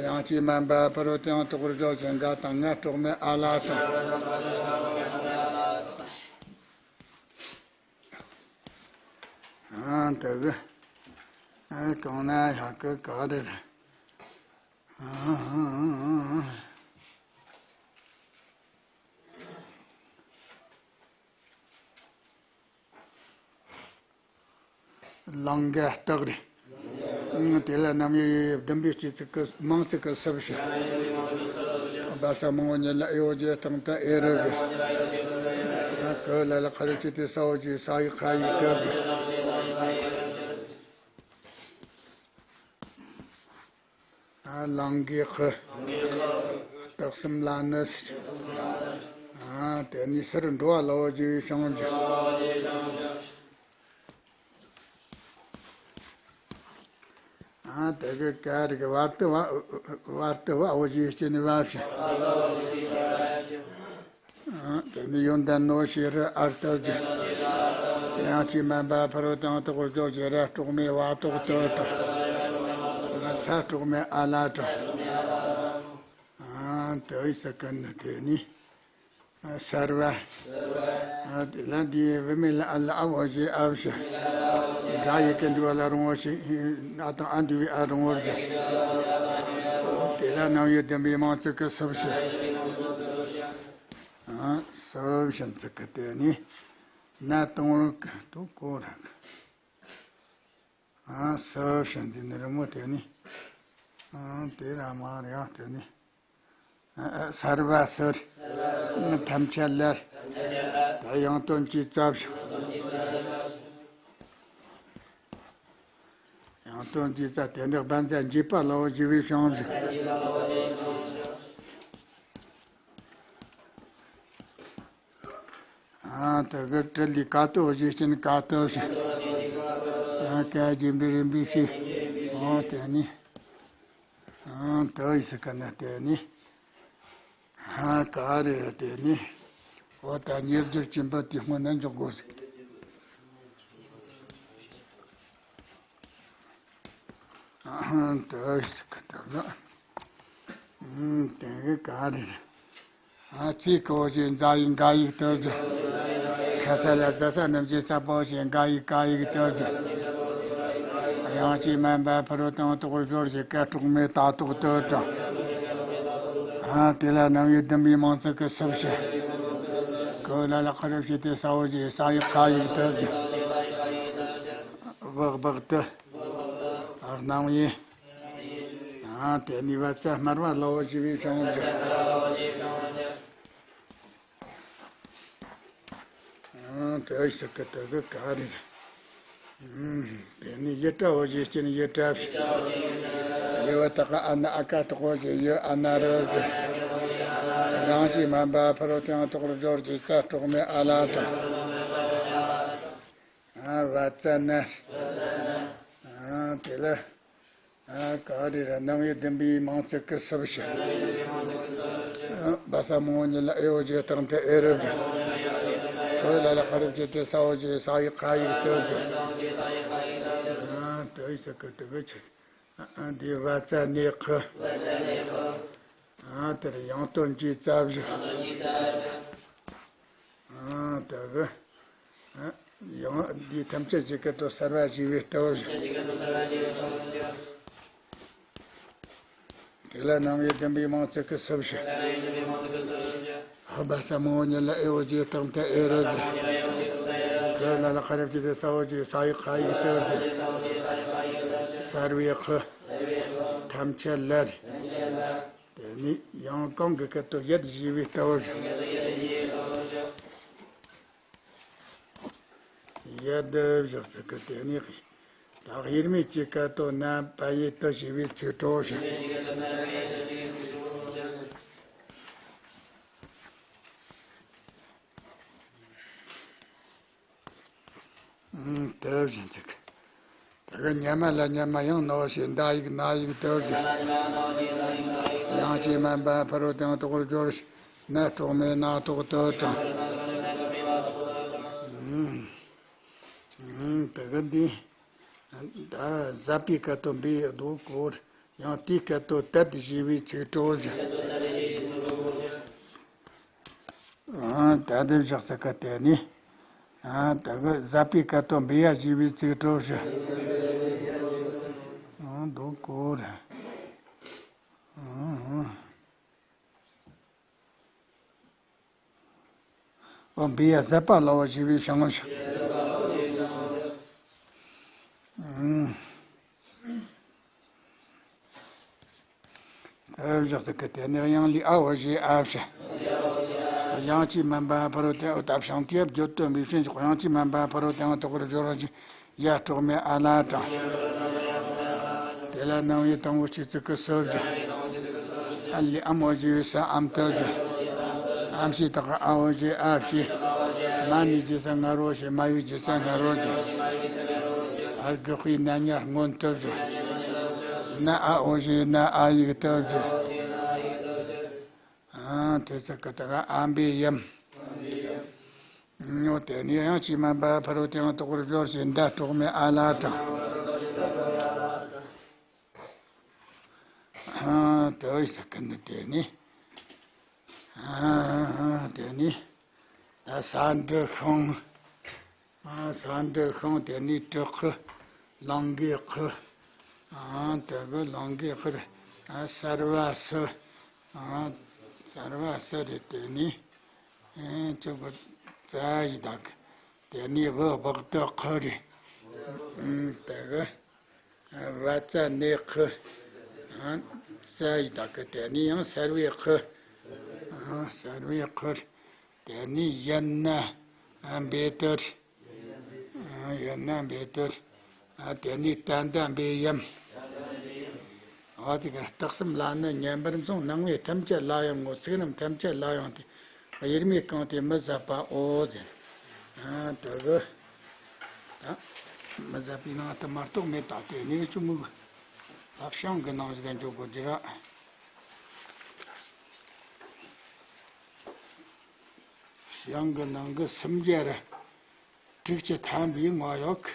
ཡང་ཅི་མན་པ་ཕ་རོལ་ཏེའང་དོག་རོ་ཞོ་ཞེས་འགའ་དང་ང་སྤྲོག་མེད་ཨ་ལ་དང་། ཨ་དེ་གི་ཨ་གང་ན་ཡག་གི་ག་རེ་རེད། ཨ་ལང་ཀའི་སྟག་རེད། དེ་ལ་རྣམ་དབྱེ་བདུན་པའི་སྤྱི་ཚིག་གི་མིང་ཚིག་གི་སུ་ཞེས། སྦ་ས་མང་བོ་ཉིད་ལ་ཨེ་ཡོ་རྗེས་སྟོང་དུ་ཨེ་རུ་རེད། ཀ་ལ་ལ་ཁ་རུ་ཅི་དེ་ས་འོ་ཞེས་ས་ཡི་ཁ་ཡི་ཀ་རེད། ཨ་ལང་ཀའི་ཁུ། ལག་གསུམ་ལ་ནི། ཨ་དེ་ནས་ཕྱིར་འགྲོ་བ་ལ་བ་བཞི་བའི་བྱང་ཆུབ། ཨ་དེ་གི་ཀ་རིག་བར་དུ་བ། བར་དུ་བ་འོ་བཞིའི་སྐྱེ་ནི་བ་ཞིག། ཨ་དེ་ནི་ཡོན་ཏན་ནོ་ཞེས་རི་ཨར་ཏོ་གི། ཡང་ཅི་མན་པ་ཕ་རོལ་དང་དོག་སྦྱོར་གྱི་ར་དཀྲོག་མའི་བ་དོག་ཏོ་དང་། ས་དཀྲོག་མའི་ཨ་ལ་དང་། ཨ་དེ་ཡི་ས་ཀ་ནི་དེ་ནི། ཨ་སར་བ། ཨ་དེ་ལ་འདིའི་བུད་མེད་ལ་ཨ་ལ་ཨ་བ་ཞེས་ཨ་བ་ཞེས། དགྲ་ཡི་ཀུན་འདུས་ལ་རུང་བ་ཞིག། ཨ་དང་ཨ་འདུས་པའི་ཨ་རུང་བར་གྱི། དེ་ལ་རྣམ་དབྱེ་བདུན་པའི་མིང་ཚིག་གི་སུ་བཞི། ཨ་སུ་བཞི་ཚིག་གི་དེ་ནི། ན་དང་བོར་གི་དུ་གོ་ར་གི། ཨ་སུ་བཞི་འདི་ནི་རི་མོ་དེ་ནི། ཨ་དེ་ར་མ་ར་ཡང་དེ་ནི། ཨ་ཨ་སར་བ་སར། ཐམས་ཅད་ལ། ད་ཡང་དོན་གྱི་རྩ་བཞག། ཡང་དོན་གྱི་རྩ་དེ་འདྲ་བན་ཚ་འཇིགས་པ་ལ་བ་བཞི་བའི་བྱང་ཆུབ། ཨ་དེ་གི་ཏྲི་ལི་ཀ་ཏོ་བཞི་ཅན་ཀ་ཏོ་བཞི། ཨ་ཀ་རྒྱུ་འབྲས་རིམ་པའི་ཕྱིར། འོ་དེ་ནི། ཨ་དེ་ཡི་ས་ཀ་ནི་དེ་ནི། ཧ་ག་རེ་རེད་དེ་ནི། འོ་ད་ཉེར་སྦྱོར་གྱི་འབུ་དེ་སྔོན་ན་འཇོག་དགོས་ཟིག། ཨ་ཧང་དུ་ཟིག་གི་དུ་ལ། ཨུམ་དེ་གི་ག་རེ་རེད། ཨ་ཚིག་གོ་ཞེས་འཛའ་ཡི་འགའ་ཡིག་ཏུ་རྒྱུ། ཁ་ས་ལ་ཟ་ས་རྣམས་ཀྱི་ས་པོ་ཞེས་འགའ་ཡིག་ག་ཡིག་ཏུ་རྒྱུ། ཡང་ཅི་མན་པ་ཕ་རོལ་དང་དོག་སྦྱོར་ཞེས་ཀ་དཀྲོག་མའི་ད་དོག་ཏུ་དྲངས། ཨ་དེ་ལ་རྣམ་དབྱེ་བདུན་པའི་མིང་ཚིག་གི་སུ་བཞི། གོ་ལ་ལ་ཁ་རུ་བྱས་ཏེ་ས་འོ་ཞེས་ས་ཡིག་ཁ་ཡིག་ཏུ་རྒྱུ། བག་བག་ཏུ། རྣམ་དབྱེ། ཨ་དེ་ནི་བ་ཙ་སྨྲ་བ་ལ་བ་བཞི་བའི་བྱང་ཆུབ། ཨ་དེ་ཞིག་གི་དེ་གི་ག་རེ། ཨུམ་དེ་ནི་ཡི་ཏྲ་བ་ཞེས་སྐྱེ་ནི་ཡི་ཏྲ་བཞི། ཡི་བ་ཏ་ག་ཨ་ན་ཨ་ཀ་དོག་བ་ཞེས་ཡི་ཨ་ན་རོ་བཞི། ཡང་ཅི་མན་པ་ཕ་རོལ་དང་དོག་སྦྱོར་གྱི་ས་དཀྲོག་མའི་ཨ་ལ་དང་། ཨ་བ་ཙ་ན། ཨ་དེ་ལ། ཨ་ག་རེ་ར་རྣམ་དབྱེ་བདུན་པའི་མིང་ཚིག་གི་སུ་བཞི། ཨ་བ་ས་མོ་ཉི་ལ་ཨེ་འོ་ཞེས་བཏང་སྟེ་ཨེ་རུ་བཞི། ཁོ་ལ་ལ་ཁ་རུ་བྱས་ཏེ་ས་འོ་ཞེས་ས་ཡི་ཁ་ཡིག་ཏུ་བཞི། ཨ་དེ་ཡི་ས་ཀ་དེ་གི་ཆི། ཨ་འདི་བ་ཙ་ནི་ཁུ། ཨ་དེར་ཡང་དོན་གྱི་རྩ་བཞི། ཨ་དེ་གི། ཡང་འདི་ཐམས་ཅད་ཀྱི་སྐད་དུ་སར་བ་ཞེས་པའི་ལྟ་བུ་བཞི། དེ་ལ་རྣམ་དབྱེ་བདུན་པའི་མིང་ཚིག་གི་སུ་བཞི། ཧ་བ་ས་མོ་ཉི་ལ་ཨེ་འོ་ཞེས་བཏང་སྟེ་ཨེ་རུ་བཞི། ཁོ་ལ་ལ་ཁ་རུ་བྱས་ཏེ་ས་འོ་ཞེས་ས་ཡི་ཁ་ཡིག་ཏུ་བཞི། སར་བའི་ཁུ། ཐམས་ཅད་ལ། དེ་ནི་ཡང་གང་གི་སྐད་དུ་ཡད་ཞེས་པའི་ལྟ་བུ་བཞི། ཡད་བཞག་ཟེར་གི་དེ་ནི། ད་དབྱེར་མེད་ཀྱི་སྐད་དོད་ན་པ་ཡི་ཏི་ཞེས་པའི་ཚིག་གྲོགས་བཞི། ཨུམ་དེ་བཞིན་ཟེར་གི། དེ་གི་སྙན་མ་ལ་སྙན་མ་ཡང་ནོ་ཞེས་འདའ་ཡིག་ན་ཡིག་ཏུ་བཞི། ཡང་ཅི་མན་པ་ཕ་རོལ་དང་དོག་སྦྱོར་ཞེས་ན་དཀྲོག་མའི་ན་དོག་ཏུ་དྲངས། ཨུམ། ཨུམ་དེ་གི་འདི། ད་ཟད་པའི་སྐད་དོད་འབུ་ཡི་རྡོ་གོར། ཡང་དེའི་སྐད་དོད་དད་ཞེས་པའི་ཚིག་གྲོགས་བཞི། ཨང་། ད་དེ་བཞག་ས་ཀ་དེ་ནི། ཨང་། ད་གི་ཟད་པའི་སྐད་དོད་འབུ་ཡ་ཞེས་པའི་ཚིག་གྲོགས་བཞི། ཨང་། རྡོ་གོར། ཨང་། འོ་འབུ་ཡ་ཟད་པ་ལ་བ་ཞེས་པའི་བྱང་ཆུབ། ཨང་། ཨ་བཞག་ཏུ་ཀི་དེ་ནས་དབྱངས་ལས་ཨ་བ་ཞེས་ཨ་བྱ། དབྱངས་ཀྱིས་མིན་པ་ཕ་རོལ་ཏེ་ཨོ་ད་བྱང་ཏེ་བརྗོད་དོན་པའི་ཕྱིན་ཅི་དབྱངས་ཀྱིས་མིན་པ་ཕ་རོལ་ཏེ་ཨང་དུ་ཀུ་རུ་སྦྱོར་བ་ཞེས་ཡ་དཀྲོག་མའི་ཨ་ལ་དང་། དེ་ལ་རྣམ་དབྱེ་དང་པོ་གཅིག་ཚིག་གི་སུ་བཞི། ཨ་ལི་ཨམ་འོ་ཞེས་ཡོད་ས་ཨམ་ཐོབ་ཀྱི། ཨམ་ཞེས་བཏགས་ཨ་འོ་ཞེས་ཨ་བྱས། མ་ནི་རྗེས་ས་ང་རོ་ཞེས་མ་ཡུག་རྗེས་ས་ང་རོ་གྱི། ཨར་གི་ཧུའི་ན་ཉ་སྔོན་ཐོབ་ཀྱི། ན་ཨ་འོ་ཞེས་ན་ཨ་ཡིག་ཐོབ་ཀྱི། ཨ་དེ་ཚ་གི་ད་ག་ཨམ་པའི་ཡམ། ཉོ་དེ་ནི་ཡང་ཅི་མ་འབའ་ཕ་རོ་དེའང་དོག་པར་སྦྱོར་ཞིང་མདའ་གྲོགས་མེད་ཨ་ལ་དང་། ཨ་དེ་བས་ས་གི་ནི་དེ་ནི། ཨ་དེ་ནི། ད་ས་འབྲུ་ཤིང་། ཨ་ས་འབྲུ་ཤིང་། དེ་ནི་གྲི་ཁུ། ལང་ཀའི་ཁུ། ཨ་དེ་གི་ལང་ཀའི་ཁུ་རེད། ཨ་སར་བ་སུ། ཨ་སར་བ་སུ་རེད། དེ་ནི་ཨེ་ཅོ་གི་ཙ་ཡི་དག་གི། དེ་ནི་བུ་བག་ཏུ་ཁུ་རེད། ཨ་དེ་གི་བ་ཙ་ནི་ཁུ། ཨ་ཙ་ཡི་དག་གི། དེ་ནི་ཡང་སར་བའི་ཁུ། ཨ་སར་བའི་ཁུ་རེད། དེ་ནི་ཡན་ན་འབེ་ཏོར། ཡན་ན་འབེ་ཏོར། དེ་ནི་ཏན་ཏན་འབེ་ཡམ། འོ་དེ་ག་རྟགས་གསུམ་ལ་ནི་ཉན་པར་མཚུངས། སྣང་བས་ཐམས་ཅད་ལ་ཡང་ངོ་། ཚིག་རྣམས་ཐམས་ཅད་ལ་ཡང་སྟེ། དབྱེར་མེད་གང་དེ་མི་ཟད་པའོ་ཟེར། དེ་གི་མི་ཟད་པའི་ནང་དུ་མ་གཏོགས་མེད་ད། དེ་ནི་ཆུ་མིག་ལག་ཤང་གི་ནང་ཞིག་འཇོག་དགོས་ཀྱི་ར། ཤང་གི་ནང་གི་སུམ་བརྒྱ་ར་དྲུག་ཅུ་ཐམ་པའི་ངོ་ཡོད།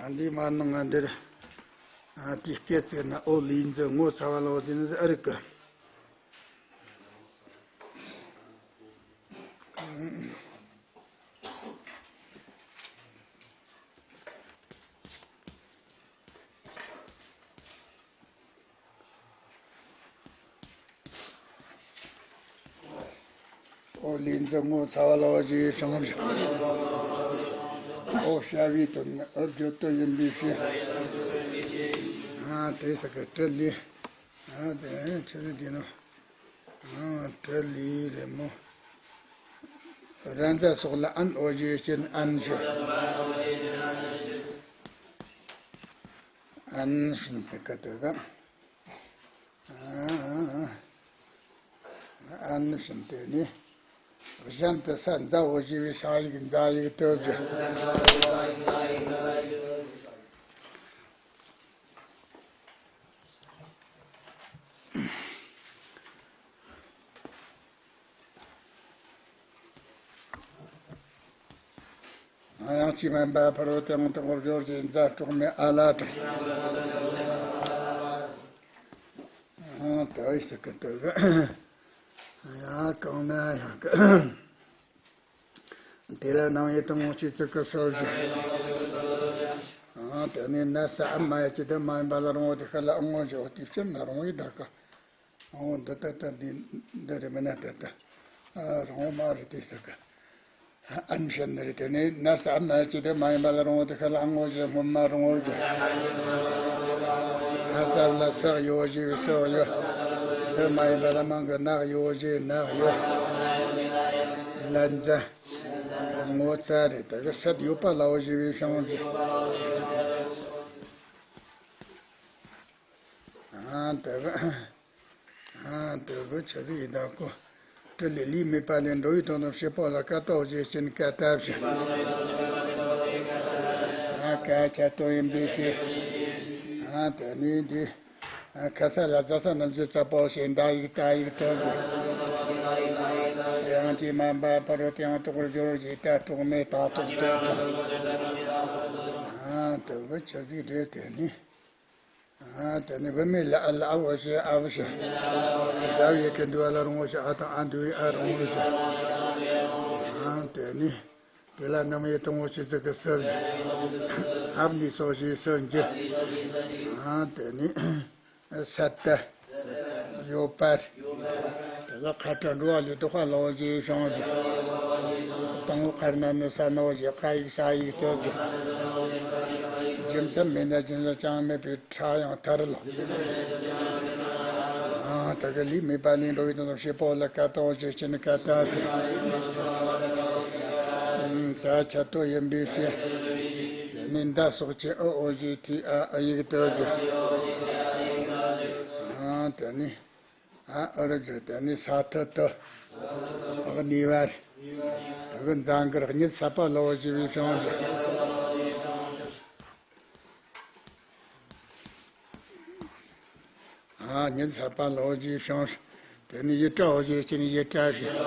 ཨ་འདི་མ་ནང་ང་འདིར། ཨ་དེ་སྐད་ཅིག་ན་ཨོ་ལིན་ཛི་ངོ་ཚ་བ་ལོ་ཟིན་ཨ་རིག་གི། ཨོ་ལིན་ཛི་ངོ་ཚ་བ་ལོ་ཞེས་བྱུང་། ཨོ་ཤ་བའི་དོན་ནི་ཨོ་བརྗོད་དོ་ཡིན་པའི་ཕྱིར། ཨ་དེ་ས་གི་ཏྲི་ལི། ཨ་དེ་ཆི་རེད་དེ་ནོ། ཨ་ཏྲི་ལི་རེད་མོ། ར་མཛའ་སོགས་ལ་ཨན་ཨོ་ཞེས་ཅན་ཨན་ཞུ། ཨན་ཞིན་ཏེ་ཀ་ཏེ་ཀ། ཨ་ནི་བཞིན་དེ་ནི། གཞན་དུ་ས་མཛའ་བོ་ཞེས་པའི་ས་ཡིག་མཛའ་ཡིག་ཏུ་བརྗོད། ཡང་ཅི་མིན་པ་ཕ་རོལ་ཏུ་ཡང་དག་པར་སྦྱོར་ཞིང་མཛའ་གྲོགས་མེད་ཨ་ལ་དང་། ཨ་ད་ཨི་སི་ཀ་ཏོ། ཡང་གང་ན་ཡང་གི། དེ་ལ་སྣང་བའི་དང་པོ་ཅིག་ཙི་ཀི་སོགས་བཞི། ཨ་དེ་ནས་ན་ས་ཨ་མ་ཡ་ཅི་དེ་མ་ཡིན་པ་ལ་རུང་བ་དེ་ཤ་ལ་ཨ་ངོ་བཞི་བ་དེ་ཕྱིར་ན་རུང་བའི་ད་ག། ཨོ་འདི་ལྟ་ལྟ་འདི་འདི་རེད་མིན་ན་ལྟ་ལྟ། ཨ་རང་མ་རེད་དེ་ཟེར་གི། ཨན་ཤན་རེད། དེ་ནས་ན་ས་ཨ་མ་ཅི་དེ་མ་ཡིན་པ་ལ་རང་དེ་ཁ་ལ་ཨང་ངོ་ཞེས་སྔོན་མ་རང་ངོ་ཞེས། ཨ་ཙ་ལ་སག་ཡོ་ཞེས་སོགས་ཡོད། དེ་མ་ཡིན་པ་ལ་མང་གི་ནག་ཡོ་ཞེས་ནག་ཡོད། ལན་ཙ་ངོ་ཙ་རེད། དེ་གི་སད་ཡོད་པ་ལའོ་ཞེས་པའི་ཤང་ཅི། ཨ་དེ་གི། ཨ་དེ་གི་ཆ་ཟིག་ཡིན་ད་གོ། ཏྲི་ལི་ལི་མེད་པ་ལས་འགྲོ་བའི་དོན་དམ་བྱེད་པོ་ལ་ཀ་ཏོ་ཞེས་བྱིན་ཀ་ཏ་བྱིན། ཨ་ཀ་ཆ་ཏོ་ཡིན་པའི་ཕྱིར། ཨ་དེ་ནི་འདི། ཁ་ས་ལ་ཟ་ས་རྣམས་ཀྱི་རྩ་པོ་ཞེས་འདའ་ཡིག་ད་ཡིག་ཐོབ་ཀྱི། དབྱངས་ཅན་མ་འབའ་ཕ་རོལ་ཏུ་ཡང་དོགས་སྦྱོར་ཞེས་ད་དོགས་མེད་ད་དོགས་ཐོབ་ཀྱི། དེ་བུ་ཆི་ཟིག་རེད་དེ་ནི། དེ་ནི་བུད་མེད་ལ་ཨ་ལ་ཨ་བོ་ཞེས་ཨ་བོ་ཞེས། ཟླ་བའི་ཡི་གེ་འདུ་བ་ལ་རུང་བོ་ཞེས་ཨ་དང་ཨ་འདུ་བའི་ཨ་རུང་བོ་ཞེས། དེ་ནི། དེ་ལ་རྣམ་དབྱེ་དང་པོ་ཆོས་ཚིག་གི་སུ་བཞི། ཨ་ནི་སོགས་ཞེས་སུ་འཇུག་དེ་ནི། སད་དེ། ཡོད་པར། དེ་ལ་ཁ་ཏ་འགྲོ་བ་ལས་ལྡོག་པ་ལ་འོ་ཞེས་བྱུང་ཞིང་། དང་པོ་ཁར་ན་ནི་ས་ནོ་ཞེས་ཁ་ཡིག་ས་ཡིག་སྟོད་ཀྱི། སྦྱིན་སྲེག་མེད་ན་སྦྱིན་སྲེག་ཅང་མེད་པའི་ཁྲག་ཡང་ཐར་ལ། ཨ་ད་གི་ལུས་མེད་པ་ལས་འགྲོ་བའི་དོན་དུ་བྱེད་པོ་ལ་ཀ་ཏོ་ཞེས་བྱས་ནས་ཀ་ཏ་སྟེ། ད་ཆ་ཏོ་ཡིན་པའི་ཕྱིར། དེ་ནས་མདའ་སོགས་ཀྱི་ཨ་འོ་ཞེས་ཐོས་ཨ་ཨ་ཡིག་སྟོད་ཀྱི། ཨ་དེ་ནས། ཨ་ཨ་རུ་ཀྱི་དེ་ནས་ས་ཐུ་ཏུ། ཨ་གི་ནི་བ། ད་གི་འཛམ་གར་གཉིད་སད་པ་ལ་འོ་ཞེས་པའི་བྱུང་ཞིང་། ཨ་གཉིད་སད་པ་ལ་འོ་ཞེས་བྱུང་ཞིང་། དེ་ནི་ཡི་ཏྲ་འོ་ཞེས་བྱས་ནས་ཡི་ཏྲ་ཞེས།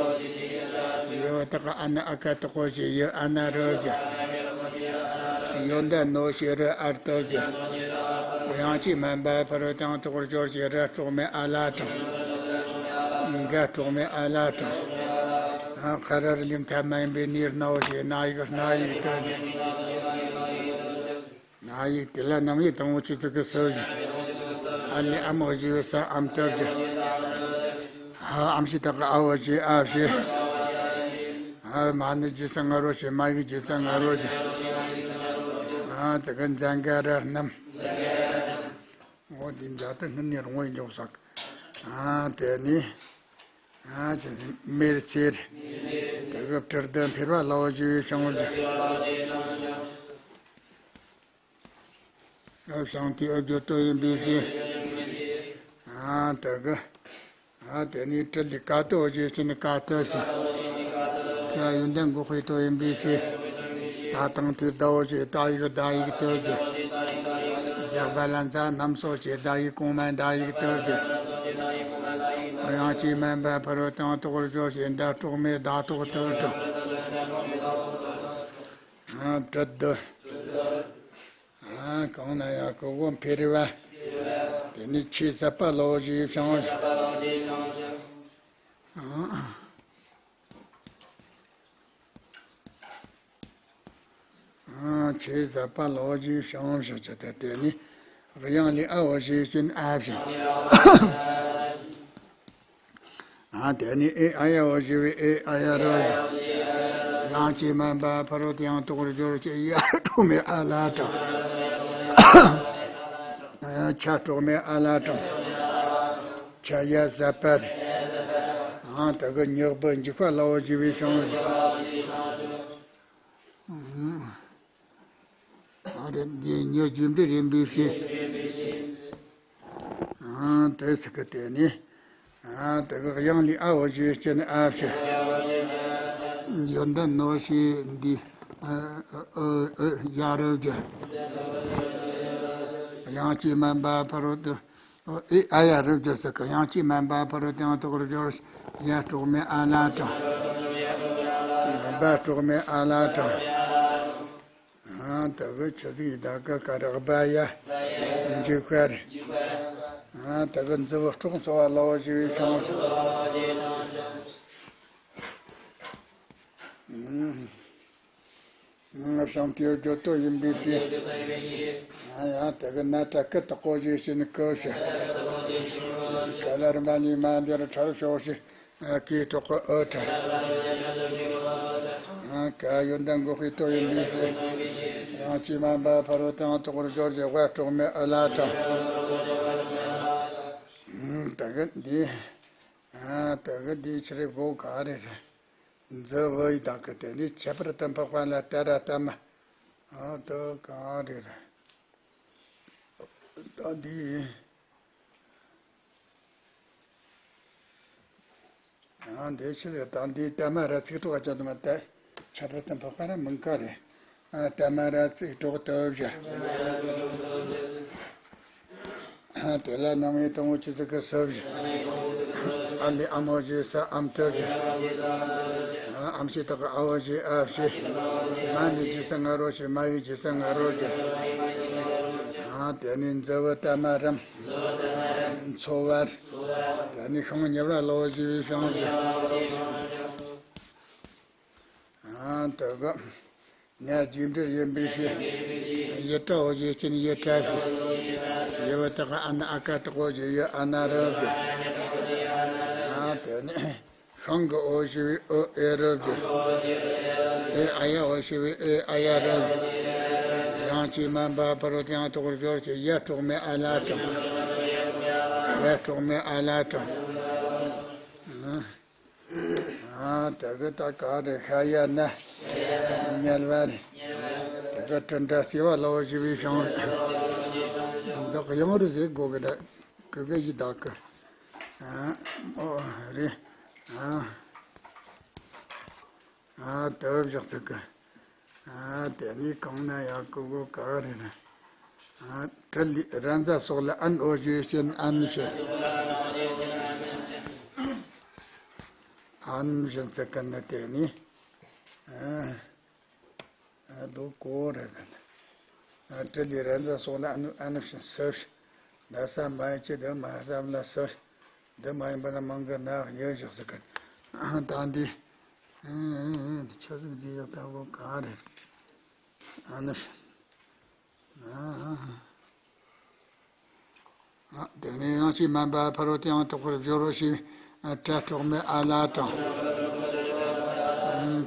ཡོ་ད་ག་ཨ་ན་ཨ་ཀ་ཏོ་ཀོ་ཞེས་ཡི་ཨ་ན་རུ་ཀྱི། ཡོ་ད་ནོ་ཞེས་རུ་ཨར་ཏོ་ཀྱི། དབྱངས་ཅན་མ་འབའ་ཕ་རོལ་ཏུ་ཡང་དོགས་སྦྱོར་ཞེས་ར་དྲུག་མའི་ཨ་ལ་དང་། འགའ་དྲུག་མའི་ཨ་ལ་དང་། ཁ་ར་རི་ལིང་ཐ་མ་ཡིན་པའི་ནི་རྣ་བོ་ཞེས་རྣ་ཡིག་རྣ་ཡིག་ཏུ། ན་ཡིག་དེ་ལ་རྣམ་དབྱེ་དང་པོ་ཆོས་ཚིག་གི་སུ་བཞི། ཨ་ལས་ཨ་མོ་ཞེས་པའི་ས་ཨམ་སྟོད་ཀྱི། ཨ་ཨམ་ཞེས་དག་གི་ཨ་བོ་ཞེས་ཨ་ཞེས། ཨ་མ་ནི་ཇི་ས་ང་རོ་ཞེས་མ་ཡིག་ཇི་ས་ང་རོ་ཞེས། ཨ་དེ་གི་འཛན་ག་ར་རྣམས། འོ་དེ་འཛད་དུ་སྔོན་ནས་རུང་བའི་འཇོག་སོགས། ཨ་དེ་ནི། ཨ་ཅེ་མེར་ཆེར། དེ་གི་བྲིར་དུ་འཕེར་བ་ལ་འོ་ཞེས་པའི་བྱུང་བ་ཞིག་ཨ་བྱང་དེ་ཨ་རྒྱུ་ཏོ་ཡིན་པའི་ཕྱིར། ཨ་དེ་གི། ཨ་དེ་ནས་ཏྲི་ལི་ཀ་ཏོ་ཞེས་བྱས་ནས་ཀ་ཏོ་ཞེས། ཀ་ཡོན་ཏན་འགོག་པའི་ཏོ་ཡིན་པའི་ཕྱིར། ད་དང་དེ་ཟླ་བོ་ཞེས་ད་ཡིག་ཟླ་ཡིག་ཏོ་ཞེས། རྒྱག་པ་ལ་འཛག་རྣམས་སོ་ཞེས་ཟླ་ཡིག་གོང་མ་ཟླ་ཡིག་ཏོ་ཞེས། དབྱངས་ཅན་མ་འབའ་ཕ་རོལ་ཏུ་ཡང་དོགས་སྦྱོར་ཞེས་ཟླ་དྲུག་མའི་ཟླ་དོགས་ཏོ་ཞེས། ཨ་ཏྲི་དུ། ཨ་གང་ན་ཡང་ཀུ་བོ་འཕེར་བ། དེ་ནི་ཆོས་ཟབ་པ་ལོ་བཞིའི་བྱང་། ཨ་ཆོས་ཟབ་པ་ལོ་བཞིའི་བྱང་ཞེས་བྱ་སྟེ། དེ་ནི་དབྱངས་ལས་ཨ་བོ་ཞེས་བྱ་ཨ་བྱ། ཨ་དེ་ནི་ཨེ་ཨ་ཡ་འོ་ཞེས་པའི་ཨེ་ཨ་ཡ་རོ། དབྱངས་ཅན་མ་འབའ་ཕ་རོལ་ཏུ་ཡང་དོགས་སྦྱོར་ཞེས་ཡ་དྲུག་མའི་ཨ་ལ་དང་། ཆ་དྲུག་མའི་ཨ་ལ་དང་། ཆ་ཡ་ཟབ་པ་རེད། ཨ་དེ་གི་ཉག་པོ་འཇིགས་པ་ལ་འོ་ཞེས་པའི་བྱང་། ཨ་རེ་འདི་ཉོ་རྒྱུ་འབྲས་རིམ་པའི་ཕྱིར། ཨ་དེ་ཟེར་གི་དེ་ནི། ཨ་དེ་གི་དབྱངས་ལས་ཨ་བོ་ཞེས་བྱས་ནས་ཨ་ཕྱིར། ཡོན་ཏན་ནོ་ཞེས་འདི། ཨ་ཨ་ཨ་ཡ་རབ་ཀྱི། དབྱངས་ཅན་མ་འབའ་ཕ་རོལ་ཏུ། ཨེ་ཨ་ཡ་རབ་ཀྱི་ཟེར་གི། དབྱངས་ཅན་མ་འབའ་ཕ་རོལ་ཏུ་ཡང་དོགས་སྦྱོར་ཡ་དྲུག་མའི་ཨ་ལ་དང་། འབའ་དྲུག་མའི་ཨ་ལ་དང་། ཨ་དེ་གི་ཆུ་ཟིག་ད་གི་ཀ་རག་སྦ་ཡ། འཇིགས་པར། ཨ་དེ་གི་མཛུབ་སྲོག་འཚོ་བ་ལ་འོ་ཞེས་པའི་བྱང་། ཨ་བྱང་དེའི་རྒྱུ་ཏོ་ཡིན་པའི་ཕྱིར། ཨ་ཡང་དེ་གི་ན་ཏྲ་ཀི་དོག་གོ་ཞེས་བྱས་ནས་ཀི་ཞེས། ཀ་ལ་རིམ་པ་ལས་མ་འདིར་ཁྲར་ཤོག་ཞེས། ཨ་ཀེ་དྲག་གི་ཨ་ཁྲ། ཨ་ཀ་ཡོན་ཏན་འགོག་པའི་ཏོ་ཡིན་པའི་ཕྱིར། དབྱངས་ཅན་མ་འབའ་ཕ་རོལ་ཏུ་ཡང་དོགས་སྦྱོར་ཞེས་དབྱངས་དྲུག་མའི་ཨ་ལ་དང་། ཨ་དེ་གི་འདི། ཨ་དེ་གི་འདི་ཕྱིར་གོ་ག་རེ་རེད། མཛུབ་བུ་ཡི་དག་གི་དེ་ནི་ཁྱད་པར་དུ་འཕགས་པ་ལ་ཏྲ་ར་ཏ་མ། ཨ་དེ་ག་རེ་རེད། ད་འདི། ཨ་འདི་ཕྱི་ལ་ད་འདི་ཏ་མ་ར་ཚིག་གྲོགས་ཅན་དུ་མ་ཏ། ཁྱད་པར་དུ་འཕགས་པ་ར་མིང་ག་རེད། ཨ་ཏ་མ་ར་ཚིག་གྲོགས་ཏུ་བཞག་དེ་ལ་ནང་ངེས་དང་བོ་ཆུ་ཚིག་གི་སོ་བཞི། ཨ་ལི་ཨ་མོ་བཞི་ས་ཨམ་ཏི་བཞི། ཨམ་ཞི་དག་ཨ་བོ་བཞི་ཨ་བཞི། མ་ནི་ཇི་ས་ང་རོ་བཞི། མ་ཡི་ཇི་ས་ང་རོ་བཞི། དེ་ནི་མཛུ་བུ་ཏ་མ་རམ། མཚོ་བར། དེ་ནི་ཤིང་གཉེར་བ་ལོ་བཞི་བའི་ཤིང་བཞི། ཨ་དེ་གི་ང་རྒྱུ་འབྲས་ཡིན་པའི་ཕྱིར། ཡི་ཏྲ་འོ་བཞི་སྐྱིན་ཡི་ཏྲ་ཞེས། ཡི་བ་དག་ཨ་ན་ཨ་ཀ་དག་འོ་བཞི་ཡི་ཨ་ན་རུ་བཞི། ཨ་དེ་ནི་ཤིང་གི་འོ་བཞི་བའི་འོ་ཨེ་རུ་བཞི། ཨེ་ཨ་ཡ་འོ་བཞི་བའི་ཨེ་ཨ་ཡ་རུ་བཞི། ཡང་ཅི་མན་པ་ཕ་རོལ་ཏུ་ཡང་དག་པར་སྦྱོར་ཞེས། ཡ་དྲུག་མའི་ཨ་ལ་དང་། ཡ་དྲུག་མའི་ཨ་ལ་དང་། ཨ་དེ་གི་ད་ག་རེ་ཤ་ཡ་ན། དམྱལ་བ་རེད། དེ་གི་དྲིལ་བསྒྲགས་སེ་བ་ལོ་བཞི་བའི་ཤིང་རེད། འདི་གཡང་རུ་ཟེར་དགོས་གི་ད། གི་གི་ཡི་དག་གི། ཨ་ཨོ་རེད། ཨ་ཨ་དེ་བཞག་ཟེར་གི། ཨ་དེ་ནི་གང་ན་ཡག་གི་གོ་ག་རེ་ན། ཨ་དྲིལ་ལི་ར་མཛའ་སོགས་ལ་ཨན་འོ་བཞི་སྐྱིན་ཨན་ཞེས། ཨན་བཞིན་ཚིག་གི་ནི་དེ་ནི། ཨ་ཨ་དོ་གོ་རེ་གི་ནི། ཨ་དྲིལ་ལི་ར་མཛའ་སོགས་ལ་ཨན་ཨན་བཞིན་སོ་བཞི། ན་ས་མ་ཡི་ཅི་དེ་མ་ས་ལ་སོ་བཞི། འདི་མ་ཡིན་པ་ལ་མང་གི་ནག་ཡོད་བཞག་ཟེར་གི། ད་འདི། ཆ་ཟིག་འདི་ཡག་ལྟ་བུ་ག་རེ། ཨ་ནི། ཨ་དེ་ནས་ཡང་ཅི་མན་པ་ཕ་རོལ་ཏུ་ཡང་དག་པར་སྦྱོར་རོ་ཞེས། ཏྲ་གྲོགས་མེད་ཨ་ལ་དང་།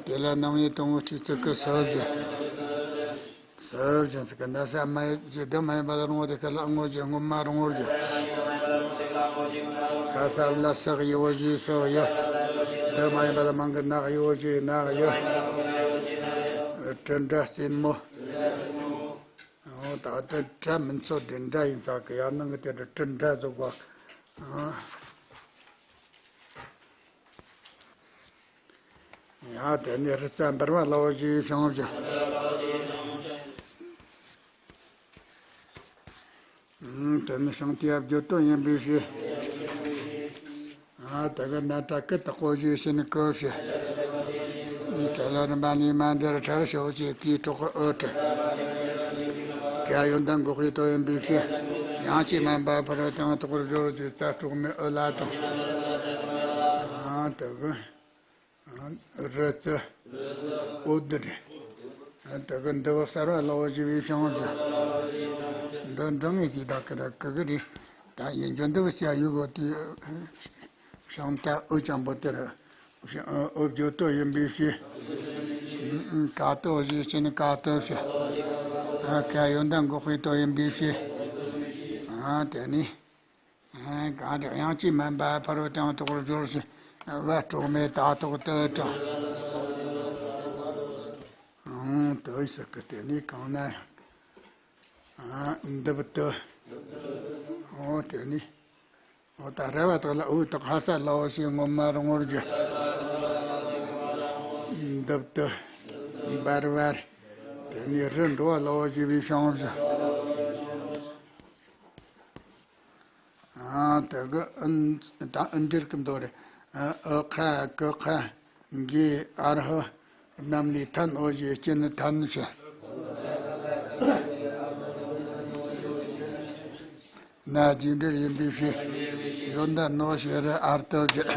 དེ་ལ་ནང་ཡི་དང་བོ་ཆུ་ཚིག་གི་སོ་བཞི། སོ་བཞི་ཟེར་གི། ན་ས་མ་ཡི་ཅི་དེ་མ་ཡིན་པ་ལ་རུང་བ་དེ་ཁ་ལ་ཨ་ངོ་བཞི། སྔོན་མ་རུང་བར་བཞི། ཁ་ས་ལ་སག་ཡི་བོ་བཞི་སོགས་ཡོད། དེ་མ་ཡིན་པ་ལ་མང་གི་ནག་ཡི་བོ་བཞི་ནག་ཡོད། དྲིལ་བསྒྲགས་སེན་མོ། ཨོ་ད་ལྟ་སྒྲ་མིན་ཚོ་དྲིལ་བསྒྲགས་ཡིན་ས་གི། ཡང་ནང་གི་དེ་དྲིལ་བསྒྲགས་ཟེར་གོ། ཨ་ཡང་དེ་ནས་རི་རྩ་འབར་བ་ལོ་བཞི་ཤིང་བཞི། ཨུམ་དེ་ནི་ཤིང་རྟའི་བརྗོད་དོན་ཡིན་པའི་ཕྱིར། ཨ་དེ་གི་ན་ཏྲ་ཀི་དག་གོ་བཞི་ཤིན་ཀི་བཞི། ཨུམ་དེ་ལ་རིམ་པ་ནས་མ་འདིར་ཁྲར་ཤོ་ཅེས་ཀི་དྲུག་གི་ཨོ་ཏྲ། ཀ་ཡོན་ཏན་འགོག་པའི་དོན་ཡིན་པའི་ཕྱིར། ཡང་ཅི་མན་པ་ཕ་རོལ་ཏུ་ཡང་དག་པར་སྦྱོར་ཞེས། ཙ་གྲོགས་མེད་ཨོ་ལ་དང་། ཨ་དེ་གི། རི་རྩི། ཨོ་དེ་རེད། དེ་གི་འདི་བ་གསར་བ་ལོ་བཞི་བའི་ཤིང་བཞི། འདི་འབྲིང་ངེས་ཀྱི་དག་གི་ར་གི་གི་རེད། ད་ཡིན་རྒྱུ་འདི་བ་བཤད་ཡོད་གོ་དེ། ཤིང་རྟ་ཨོ་ཅང་པོ་དེ་རེད། ཨོ་བརྗོད་དོན་ཡིན་པའི་ཕྱིར། ཀ་ཏོ་བཞི་སྐྱིན་ཀ་ཏོ་བཞི། ཀ་ཡོན་ཏན་འགོག་པའི་དོན་ཡིན་པའི་ཕྱིར། དེ་ནི། གང་དུ་ཡང་ཅི་མན་པ་ཕ་རོལ་ཏུ་ཡང་དག་པར་སྦྱོར་ཞེས། བ་གྲོགས་མེད་ད་དོག་ཏུ་དྲངས། ཨང་དུ་ཟེར་གི་དེ་ནི་གང་ན་ཡང་། འདི་བུ་དུ། འོ་དེ་ནི། འོ་ད་ར་བ་དག་ལ་འུ་དག་ཧ་ས་ལ་འོ་ཞེས་སྔོན་མ་རུང་བར་བརྗོད། འདི་བུ་དུ། འབར་བར། དེ་ནི་རི་འགྲོ་བ་ལ་འོ་ཞེས་པའི་ཤིང་བཞི། ཨ་དེ་གི་ཨིན་ད་ཨིན་འབྲེལ་གི་མདོ་རེད། ཨ་ཨུ་ཁ་ཀུ་ཁ་གི་ཨར་ཧུ་རྣམས་ལས་ཐན་འོ་ཞེས་སྐྱེ་ནི་ཐན་ཞེས། ན་རྒྱུ་འབྲས་ཡིན་པའི་ཕྱིར། ཡོན་ཏན་ནོ་ཞེས་ར་ཨར་ཏུ་བརྗོད།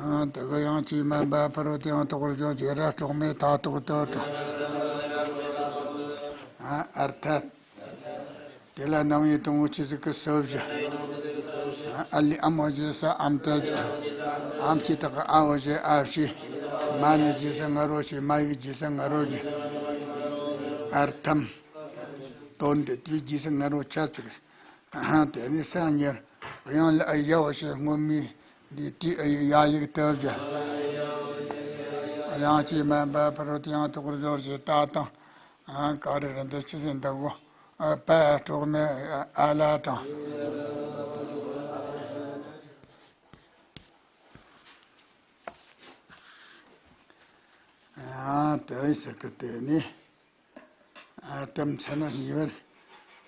ཨ་དེ་གི་ཡང་ཅི་མན་པ་ཕ་རོལ་ཏུ་ཡང་དག་པར་སྦྱོར་ཞེས་ར་གྲོགས་མེད་ད་དོག་ཏུ་དྲངས། ཨ་ཨར་ཐ། དེ་ལ་ནང་ཡི་དང་བོ་ཆུ་ཚིག་གི་སོ་བཞི། ཨ་ལི་ཨ་མོ་བཞི་ས་ཨམ་ཏ་བཞི། ཨམ་ཅི་དག་ཨ་འོ་བཞི་ཨ་བཞི། མ་ནི་ཇི་ས་ང་རོ་ཞེས། མ་ཡི་ཇི་ས་ང་རོ་བཞི། ཨར་ཐམ། དོན་འདི་དེའི་ཇི་ས་ང་རོ་ཆ་ཚིག། དེ་ནི་སང་ཉིན་དབྱངས་ལ་ཨ་ཡ་འོ་ཞེས་སྔོན་མའི་འདི་དེའི་ཨ་ཡ་ཡིག་ཏུ་བཞག། ཡང་ཅི་མན་པ་ཕ་རོལ་ཏུ་ཡང་དག་པར་སྦྱོར་ཞེས་ད་དང་། ཨ་ག་རེ་རེད་འདི་ཆི་ཟིན་འདུག་གོ། ཨ་པ་གྲོགས་མེད་ཨ་ལ་དང་། ཨ་དེ་ཟེར་གི་དེ་ནི། ཨ་དམ་ཚ་ན་གཉིས་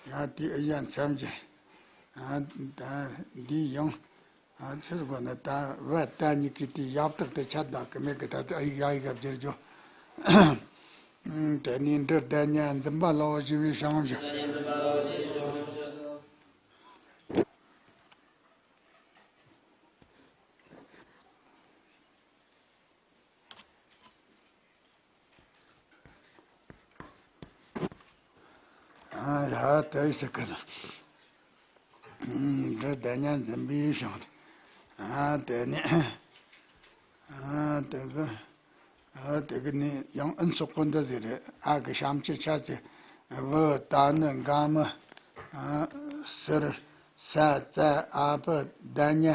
པར། ཡང་དེའི་ཨི་ཡ་མཚམས་ཀྱི། ཨ། ད་འདིའི་ཡང་། ཨ། ཚུར་དགོས་ན་ད་བ་ད་གཉིས་ཀྱི་དེའི་ཡག་དག་དེ་ཆད་ད་གི་མེད་གི། ད་དེ་ཨི་ཡ་ཡི་ག་བསྒྱུར་རྒྱུ། དེ་ནས་འབྲི་བདག་ཉིད་འཛིན་པ་ལ་འོ་ཞེས་པའི་བྱང་བཞག་ཨ། ཡ། དེ་ཟེར་གི་ལ། འབྲི་བདག་ཉིད་འཛིན་པའི་བྱང་། ཨ། དེ་ནས། ཨ། དེ་གི། ཨ། དེ་གི་ནི་ཡང་ཨིན་སོགས་པོ་འདི་ཟེར་རེད། ཨ་གི་ཞབས་ཀྱུ་ཆ་ཚེ། བུ་ད་ནི་འགའ་མི། ཨ། ཟུར། ས་ཙ་ཨ་པ་ད་ཉ།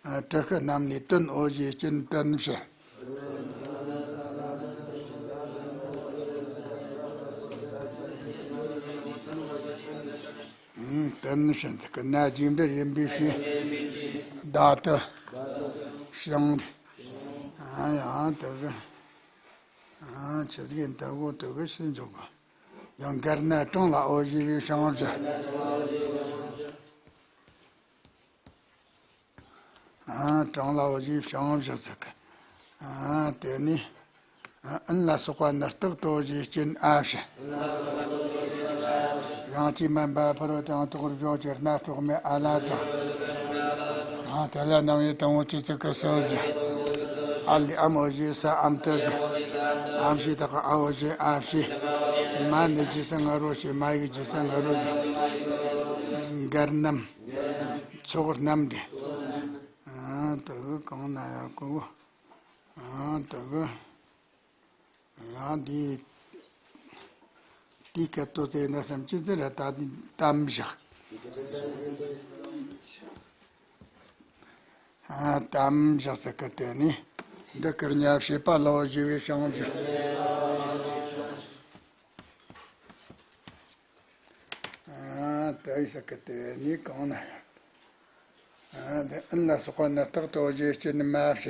ཨ། དྲུ་ཁ་རྣམས་ལས་དོན་འོ་ཞེས་སྐྱོན་དོན་བྱེད། ཨུམ། དོན་བྱེད་ཀྱི་ན་རྗེས་འབྲེལ་ཡིན་པའི་ཕྱིར། བདག་ཏུ་བྱང་། ཨ། ཡང་དེ་གི། ཨ། ཆི་ཟིག་ཡིན་ད་གོ་དེ་གི་ཕྱིར་འཇོག་གི། ཡང་མགར་ན་གྲངས་ལ་འོ་ཞེས་པའི་བྱང་བཞག་ཨ། གྲངས་ལ་འོ་ཞེས་བྱང་བཞག་ཟེར་གི། ཨ། དེ་ནས། ཨ། ཨིན་ལ་སོགས་པ་ནི་རྟག་ཏུ་འོ་ཞེས་སྐྱོན་ཨ་བྱེད། ཡང་ཅིག་མ་འབབ་པར་དང་དོག་བརྗོད་ཀྱི་སྣ་དྲོགས་མེད་ཨ་ལ་དང་། ཨ། དེ་ལ་རྣམ་དབྱེ་དང་པོ་ཆོས་ཚིག་གི་སོ་བཞག་ཨ་ལས་ཨམ་འོ་ཞེས་ས་ཨམ་དུ་བཞག་ཨམ་ཞེས་དག་གི་ཨ་འོ་ཞེས་ཨ་བྱེད། མ་ནི་རྗེས་སུ་ང་རོ་བྱེད། མ་ཡིག་རྗེས་སུ་ང་རོ་བྱེད། མགར་རྣམས། ཚོགས་རྣམས་ཏེ། ཨ། དེ་གི་གང་ན་ཡང་གོ། ཨ། དེ་གི། ཡང་འདི། དེའི་སྐད་དོད་དེ་ན་བསམ་ཅི་ཟེར་ར་ད་དམ་བཞག་ཨ། དམ་བཞག་ཟེར་གི། དེ་ནས་འདི་ཀིར་ཉ་བྱེད་པ་ལ་འོ་ཞེས་པའི་བྱང་བཞག་ཨ། དེ་ཟེར་གི། དེ་ནས་གང་ན་ཡང་། ཨ། དེ་ཨིན་ལ་སོགས་པ་ནི་རྟག་ཏུ་འོ་ཞེས་སྐྱོན་མ་བྱེད།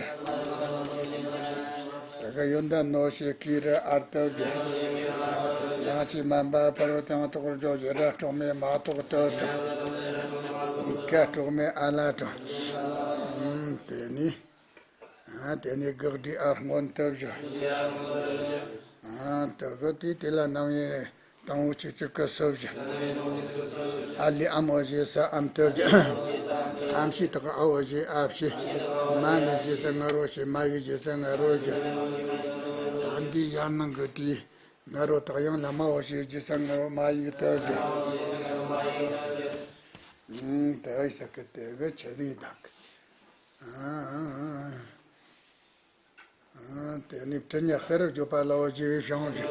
དེ་གི་ཡོན་ཏན་ནོ་ཞེས་ཀི་རུ་ཨར་དུ་བཞག་ཡང་ཅིག་མ་འབབ་པར་དང་དོག་བརྗོད་ཀྱི་ར་དྲོགས་མེད་མ་དོག་ཏུ་དྲོགས། ཀ་དྲོགས་མེད་ཨ་ལ་དྲོགས། ཨུམ། དེ་ནས། ཨ། དེ་ནས་དགག་སྒྲའི་ཨ་སྔོན་དུ་བཞག་ཨ། དེ་གི་དེ་དེ་ལ་རྣམ་དབྱེ་དང་པོ་ཆོས་ཚིག་གི་སོ་བཞག་ཨ་ལས་ཨམ་འོ་ཞེས་ས་ཨམ་དུ་བཞག་ཨམ་ཞེས་དག་གི་ཨ་འོ་ཞེས་ཨ་བྱེད། མ་ནི་རྗེས་སུ་ང་རོ་བྱེད། མ་ཡིག་རྗེས་སུ་ང་རོ་བྱེད། ད་འདི་ཡར་ནང་གི་དེའི་ང་རོ་དག་ཡང་ལ་མ་འོ་ཞེས་རྗེས་སུ་ང་རོ་མ་ཡིག་དུ་བྱེད། ཨུམ། དེ་ཟེར་གི། དེ་གི་ཆི་ཟིག་དག་གི། ཨ། ཨ། དེ་ནས་བྲི་ཉ་ཧ་རུ་བརྗོད་པ་ལ་འོ་ཞེས་པའི་བྱང་བཞག་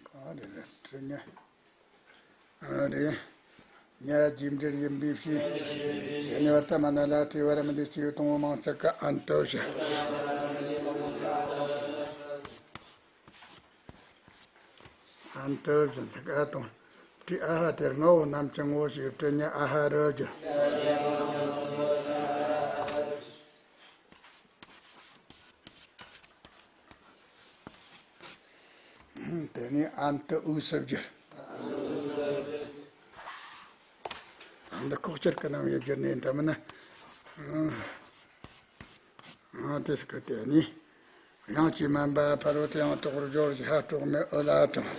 གང་རེད། བྲི་ཉ། ཨ། རེད། ཉ་རྗེས་འབྲེལ་ཡིན་པའི་ཕྱིར། དེ་ནས་བར་ཐ་མ་ན་ལ་ཏྲི་བ་ར་མི་འདི་སྐྱེ་བོ་དང་པོ་མང་ཚིག་གི་ཨན་དུ་བཞག་ཨན་དུ་བཞག་ཨ་དང་། ཏྲི་ཨ་ཧ་དེ་ལྔ་བོ་རྣམས་ཀྱི་ངོ་བོ་ཞེས་བྲི་ཉ་ཨ་ཧ་རུ་བརྗོད། དེ་ནས་ཨན་དུ་ཨུ་སུ་བསྒྱུར། འདི་ལྐོག་གྱུར་གྱི་རྣམ་དབྱེ་བསྒྱུར་ནས་འདི་མིན་ན། ཨ། དེ་སྐད་དེ་ནི། ཡང་ཅིག་མ་འབབ་ཕ་རོལ་ཏུ་ཡང་དོག་པར་སྦྱོར་ཞེས་ཧ་དྲོགས་མེད་ཨོ་ལ་དྲོགས།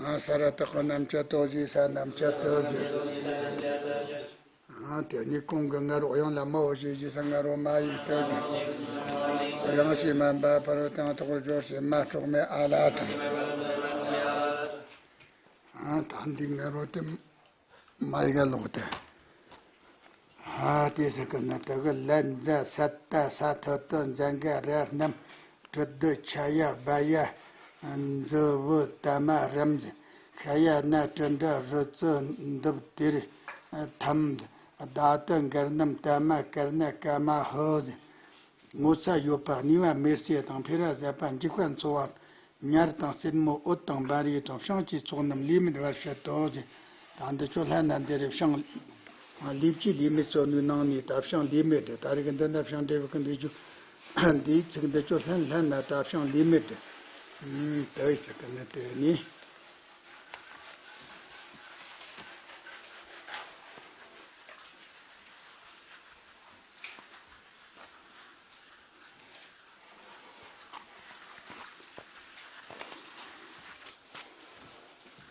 ཨ། ས་ར་བཏགས་པ་རྣམས་ཀྱི་ཏོ་ཞེས་ས་རྣམས་ཀྱི་ཏོ་ཞེས། ཨ། དེ་ནི་གོང་གི་ང་རོ་ཡང་ལ་མ་འོ་ཞེས་ཞེས་ས་ང་རོ་མ་ཡིག་ཏོ་ཞེས། ཡང་ཅིག་མ་འབབ་ཕ་རོལ་ཏུ་ཡང་དོག་པར་སྦྱོར་ཞེས་མ་དྲོགས་མེད་ཨ་ལ་དྲོགས། ཨ། ད་འདི་ང་རོ་དེ། མ་ཡི་ག་ལོག་སྟེ། ཧ། དེ་ཟེར་གི་ན་དེ་གི་ལ་འཛ་ས་ཏ་ས་ཐོ་ཏོ་འཛ་འགའ་ར་རྣམས་གྲི་རྡོ་ཆ་ཡ་བ་ཡ་འཛི་བུ་ཏ་མ་རམ་ཤ་ཡ་ན་གྲི་འདྲ་རུ་ཙི་འདུབ་དེར་ཐམ་ད་ཏི་མགར་རྣམས་ཏ་མ་དཀར་ན་ཀ་མ་ཧོ། ངོ་ཚ་ཡོད་པ་ནུས་པ་མེར་སྲེག་དང་ཕེ་ར་ཟད་པ་འཇིགས་པ་འཚོ་བ་ཉར་དང་སེན་མོ་འོད་དང་འབར་བའི་དང་བྱང་གི་ཚོགས་རྣམས་ལས་མེད་པར་བྱེད་དོ་ཟེར། ད་འདི་ཆོ་ལྷ་ན་འདི་རེ་བྱང་ལས་བཅས་ལས་མེད་ཚོ་ནུས་ནང་ནས་ད་བྱང་ལས་མེད་དེ་ད་རེ་གི་འདི་ན་བྱང་འབྲས་བུ་གི་འདི་རྒྱུ། འདིའི་ཚིག་འདི་ཚོ་ལྷན་ལྷན་ན་ད་ཤང་ལི་མེད་དུ། ཨུམ། དེ་ཟེར་གི་ནི་དེ་ནི།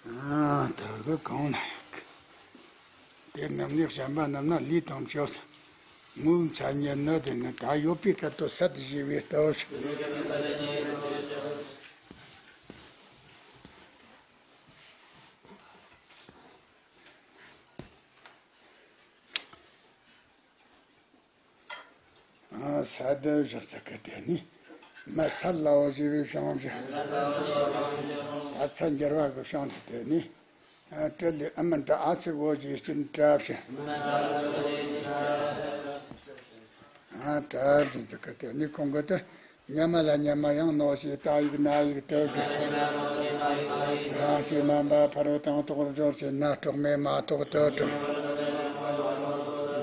ཨ། ད་གི་གང་ན་ཡོད་གི། དེ་རྣམས་ནི་གཞན་པ་རྣམས་ན་ལུས་དང་ཕྱོགས་སུ་ངུ་མཚན་ཉིད་ནི་དེ་ནི་ད་ཡོད་པའི་སྐད་དུ་སད་ཞེས་པའི་སྟོབས་ཤིག་ཨ། ས་དེ་བཞག་ས་གི་དེ་ནི་མ་ཚད་ལའོ་ཞེས་པའི་བྱང་ཞིང་། ད་ཚ་འགྱུར་བ་གི་བྱང་དེ་དེ་ནི། ཨ། ཏྲི་ལི་ཨ་མི་འདྲ་ཨ་ཚིག་འོ་ཞེས་སྐྱིན་གྲབ་ཞིང་། ཨ། གྲབ་ཞིང་ཚིག་གི་དེ་ནི་ཁོང་གི་དེ། ཉ་མ་ལ་ཉ་མ་ཡང་ནོ་ཞེས་ཏ་ཡིག་ན་ཡིག་དོ་གི། རང་ཞེས་མ་འབའ་ཕ་རོལ་དང་ཐོག་སྦྱོར་ཞེས་ན་གྲོགས་མེད་མ་ཐོགས་དོ་གྲོགས།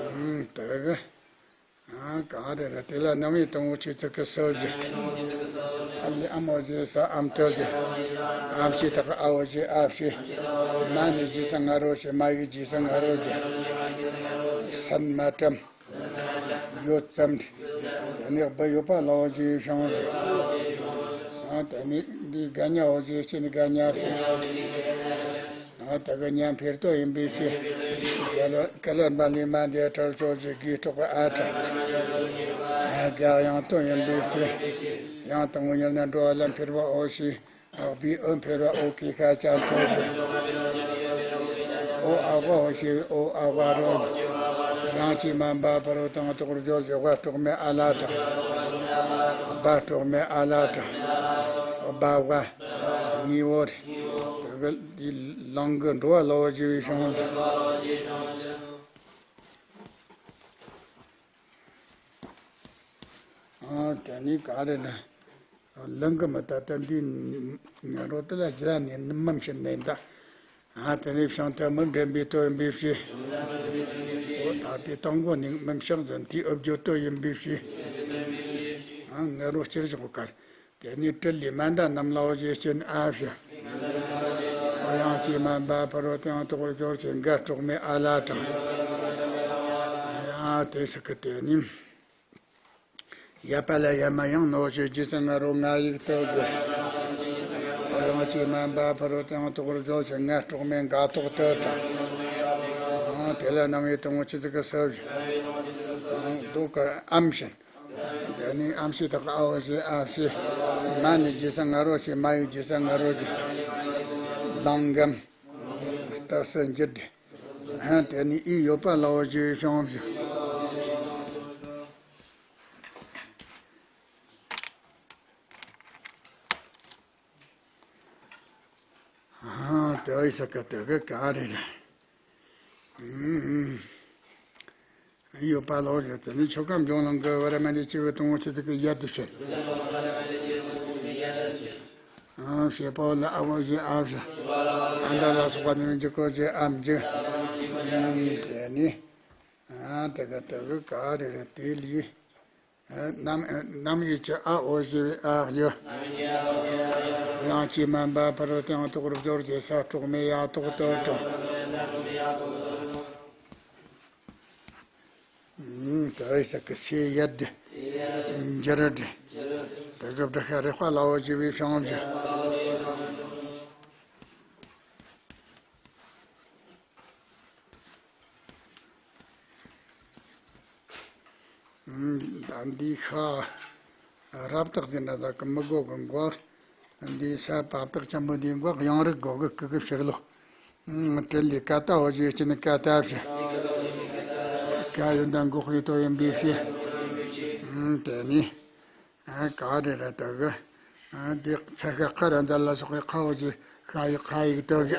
ཨུམ། དོ་གི། ཨ། ག་རེ་རེད། དེ་ལ་རྣམ་དབྱེ་དང་པོ་ཆོས་ཚིག་གི་སྲོལ་གྱི། ཨ་ལི་ཨ་མོ་ཞེས་ས་ཨམ་དོ་གི། ཨམ་ཞེས་དག་ཨ་འོ་ཞེས་ཨ་ཞེས། མ་ནི་རྗེས་སུ་ང་རོ་ཞེས་མ་ཡིག་རྗེས་སུ་ང་རོ་གི། སན་མ་གྲམ། ཡོད་ཙམ། དེ་ནས་སྦུ་ཡོད་པ་ལའོ་ཞེས་བྱང་ཞིང་། ཨ། དེ་ནས་འདི་དགའ་ཉ་འོ་ཞེས་སྐྱིན་དགའ་ཉ་ཞིང་། ཨ། ད་གི་ཉན་འཕེར་ཏོ་ཡིན་པའི་ཕྱིར། ཀ་ལོན་པ་ལས་མ་འདས་གྲོལ་ཕྱོགས་ཀྱི་དགེ་གྲོགས་ཨ་ཏྲ། ཨ། དགག་ཡང་དོན་ཡིན་པའི་ཕྱིར། ཡང་དང་པོ་ཉིད་ནི་འགྲོ་བ་ལ་འཕེར་བ་འོ་ཞེས། འོག་པའི་འོ་འཕེར་བ་འོ་ཀའི་ཤ་ཅན་ཐོབ་ཅིང་། འོ་ཨ་བ་འོ་ཞེས་འོ་ཨ་བ་རོ། རང་གཅིག་མ་འབའ་ཕ་རོལ་དང་ཐོག་སྦྱོར་ཞེས་བ་གྲོགས་མེད་ཨ་ལ་དང་། འབའ་གྲོགས་མེད་ཨ་ལ་དང་། འབའ་བ། ངའི་འོ་རེད། ལང་གི་འགྲོ་བ་ལའོ་ཞེས་པའི་བྱང་། ཨ། དེ་ནི་ག་རེ་ན། ལང་གི་མི་ད་ལྟ་འདི་ང་རོ་དེ་ལ་རྒྱ་ནས་མི་མི་ཤེས་ནས་ད། ཨ། དེ་ནས་བྱང་ཐལ་མི་འདྲེན་པའི་དོན་ཡིན་པའི་ཕྱིར། འོ་ད་དེ་དང་པོ་ནས་མི་བྱང་ཟིན་དེའི་ཨུ་བརྗོད་དོན་ཡིན་པའི་ཕྱིར། ཨ། ང་རོ་སྤྱིར་བཞག་གར། དེ་ནས་ཏྲི་ལི་མ་འདྲ་རྣམས་ལའོ་ཞེས་སྐྱིན་ཨ་ཞེས། ཡང་གཅིག་མ་འབའ་ཕ་རོལ་དང་ཐོག་སྦྱོར་ཞེས་འགའ་གྲོགས་མེད་ཨ་ལ་དང་། ཡང་དེ་ཟེར་གི་དེ་ནི། ཡ་པ་ལ་ཡ་མ་ཡང་ནོ་ཞེས་རྗེས་སུ་ང་རོ་ང་ཡིག་དོ་གི། ཡང་གཅིག་མ་འབའ་ཕ་རོལ་དང་ཐོག་སྦྱོར་ཞེས་འགའ་གྲོགས་མེད་འགའ་ཐོགས་དོ་དང་། དེ་ལ་རྣམ་དབྱེ་དང་པོ་ཆོས་ཚིག་གི་སྲོལ་གྱི། འདུག་གི་ཨམ་ཞིང་། དེ་ནས་ཨམ་ཞེས་དག་ཨ་འོ་ཞེས་ཨ་ཞེས། མ་ནི་རྗེས་སུ་ང་རོ་ཞེས་མ་ཡིག་རྗེས་སུ་ང་རོ་ཞེས། ལང་གམ། རྟགས་སུ་འགྱུར་ཏེ། དེ་ནས་ཨི་ཡོད་པ་ལའོ་ཞེས་བྱང་ཞིང་། ཨ། དེ་ཨི་ས་ཀ་དེ་ག་ག་རེ་རེད། ཨུམ། ཡོད་པ་ལོ་རེད། དེ་ནི་ཆོ་ག་འབྱུང་ལམ་གྱི་བར་མ་ནི་སྐྱེ་བའི་དང་པོ་ཆོས་ཚིག་གི་ཡ་དེ་བྱེད། ཨ། བྱེད་པོ་ལ་ཨ་བོ་ཞེས་ཨ་བྱ། ཨ་མྲ་ལ་སོགས་པ་ནི་འཇིག་གོ་ཞེས་ཨ་འཇིག་དེ་ནི། ཨ། དེ་ག་དེ་ག་ག་རེ་རེད། དེ་ལས། རྣམ། རྣམ་དབྱེ་གྱི་ཨ་འོ་ཞེས་པའི་ཨ་ཡོད། ཡང་གཅིག་མ་འབའ་ཕ་རོལ་དང་ཐོག་སྦྱོར་ཞེས་ས་གྲོགས་མེད་ཡ་ཐོགས་དོ་དང་། ཨུམ། དེ་ས་ཀི་སེ་ཡ་དི། འགྱུར་དི། དེ་གི་བྲི་ཤ་རེག་པ་ལའོ་ཞེས་པའི་བྱང་ཞིང་། ཨུམ། ད་འདི་ཤ་རབ་རྟགས་ཀྱི་འདྲ་ཟ་གི་མི་དགོས་གི་འགོ། འདི་ས་བབ་རྟགས་ཆེན་པོ་འདི་འགོ་ཡང་རིག་དགོས་གི་ཀི་གི་ཕྱིར་ལོ། ཨུམ། ཏྲི་ལི་ཀ་ཏ་འོ་ཞེས་ཀྱི་ནི་ཀ་ཏ་ཕྱིར། ཀ་ཡོད་འདྲ་འགོག་པའི་དོན་ཡིན་པའི་ཕྱིར། ཨུམ། དེ་ནི། ཨ། ག་རེ་རེད་དོ་གི། ཨ། འདི་ཚ་ཤ་ཁ་ར་འཛར་ལ་སོགས་པའི་ཁའོ་ཞེས་ཁ་ཡི་ཁ་ཡིག་དོ་གི།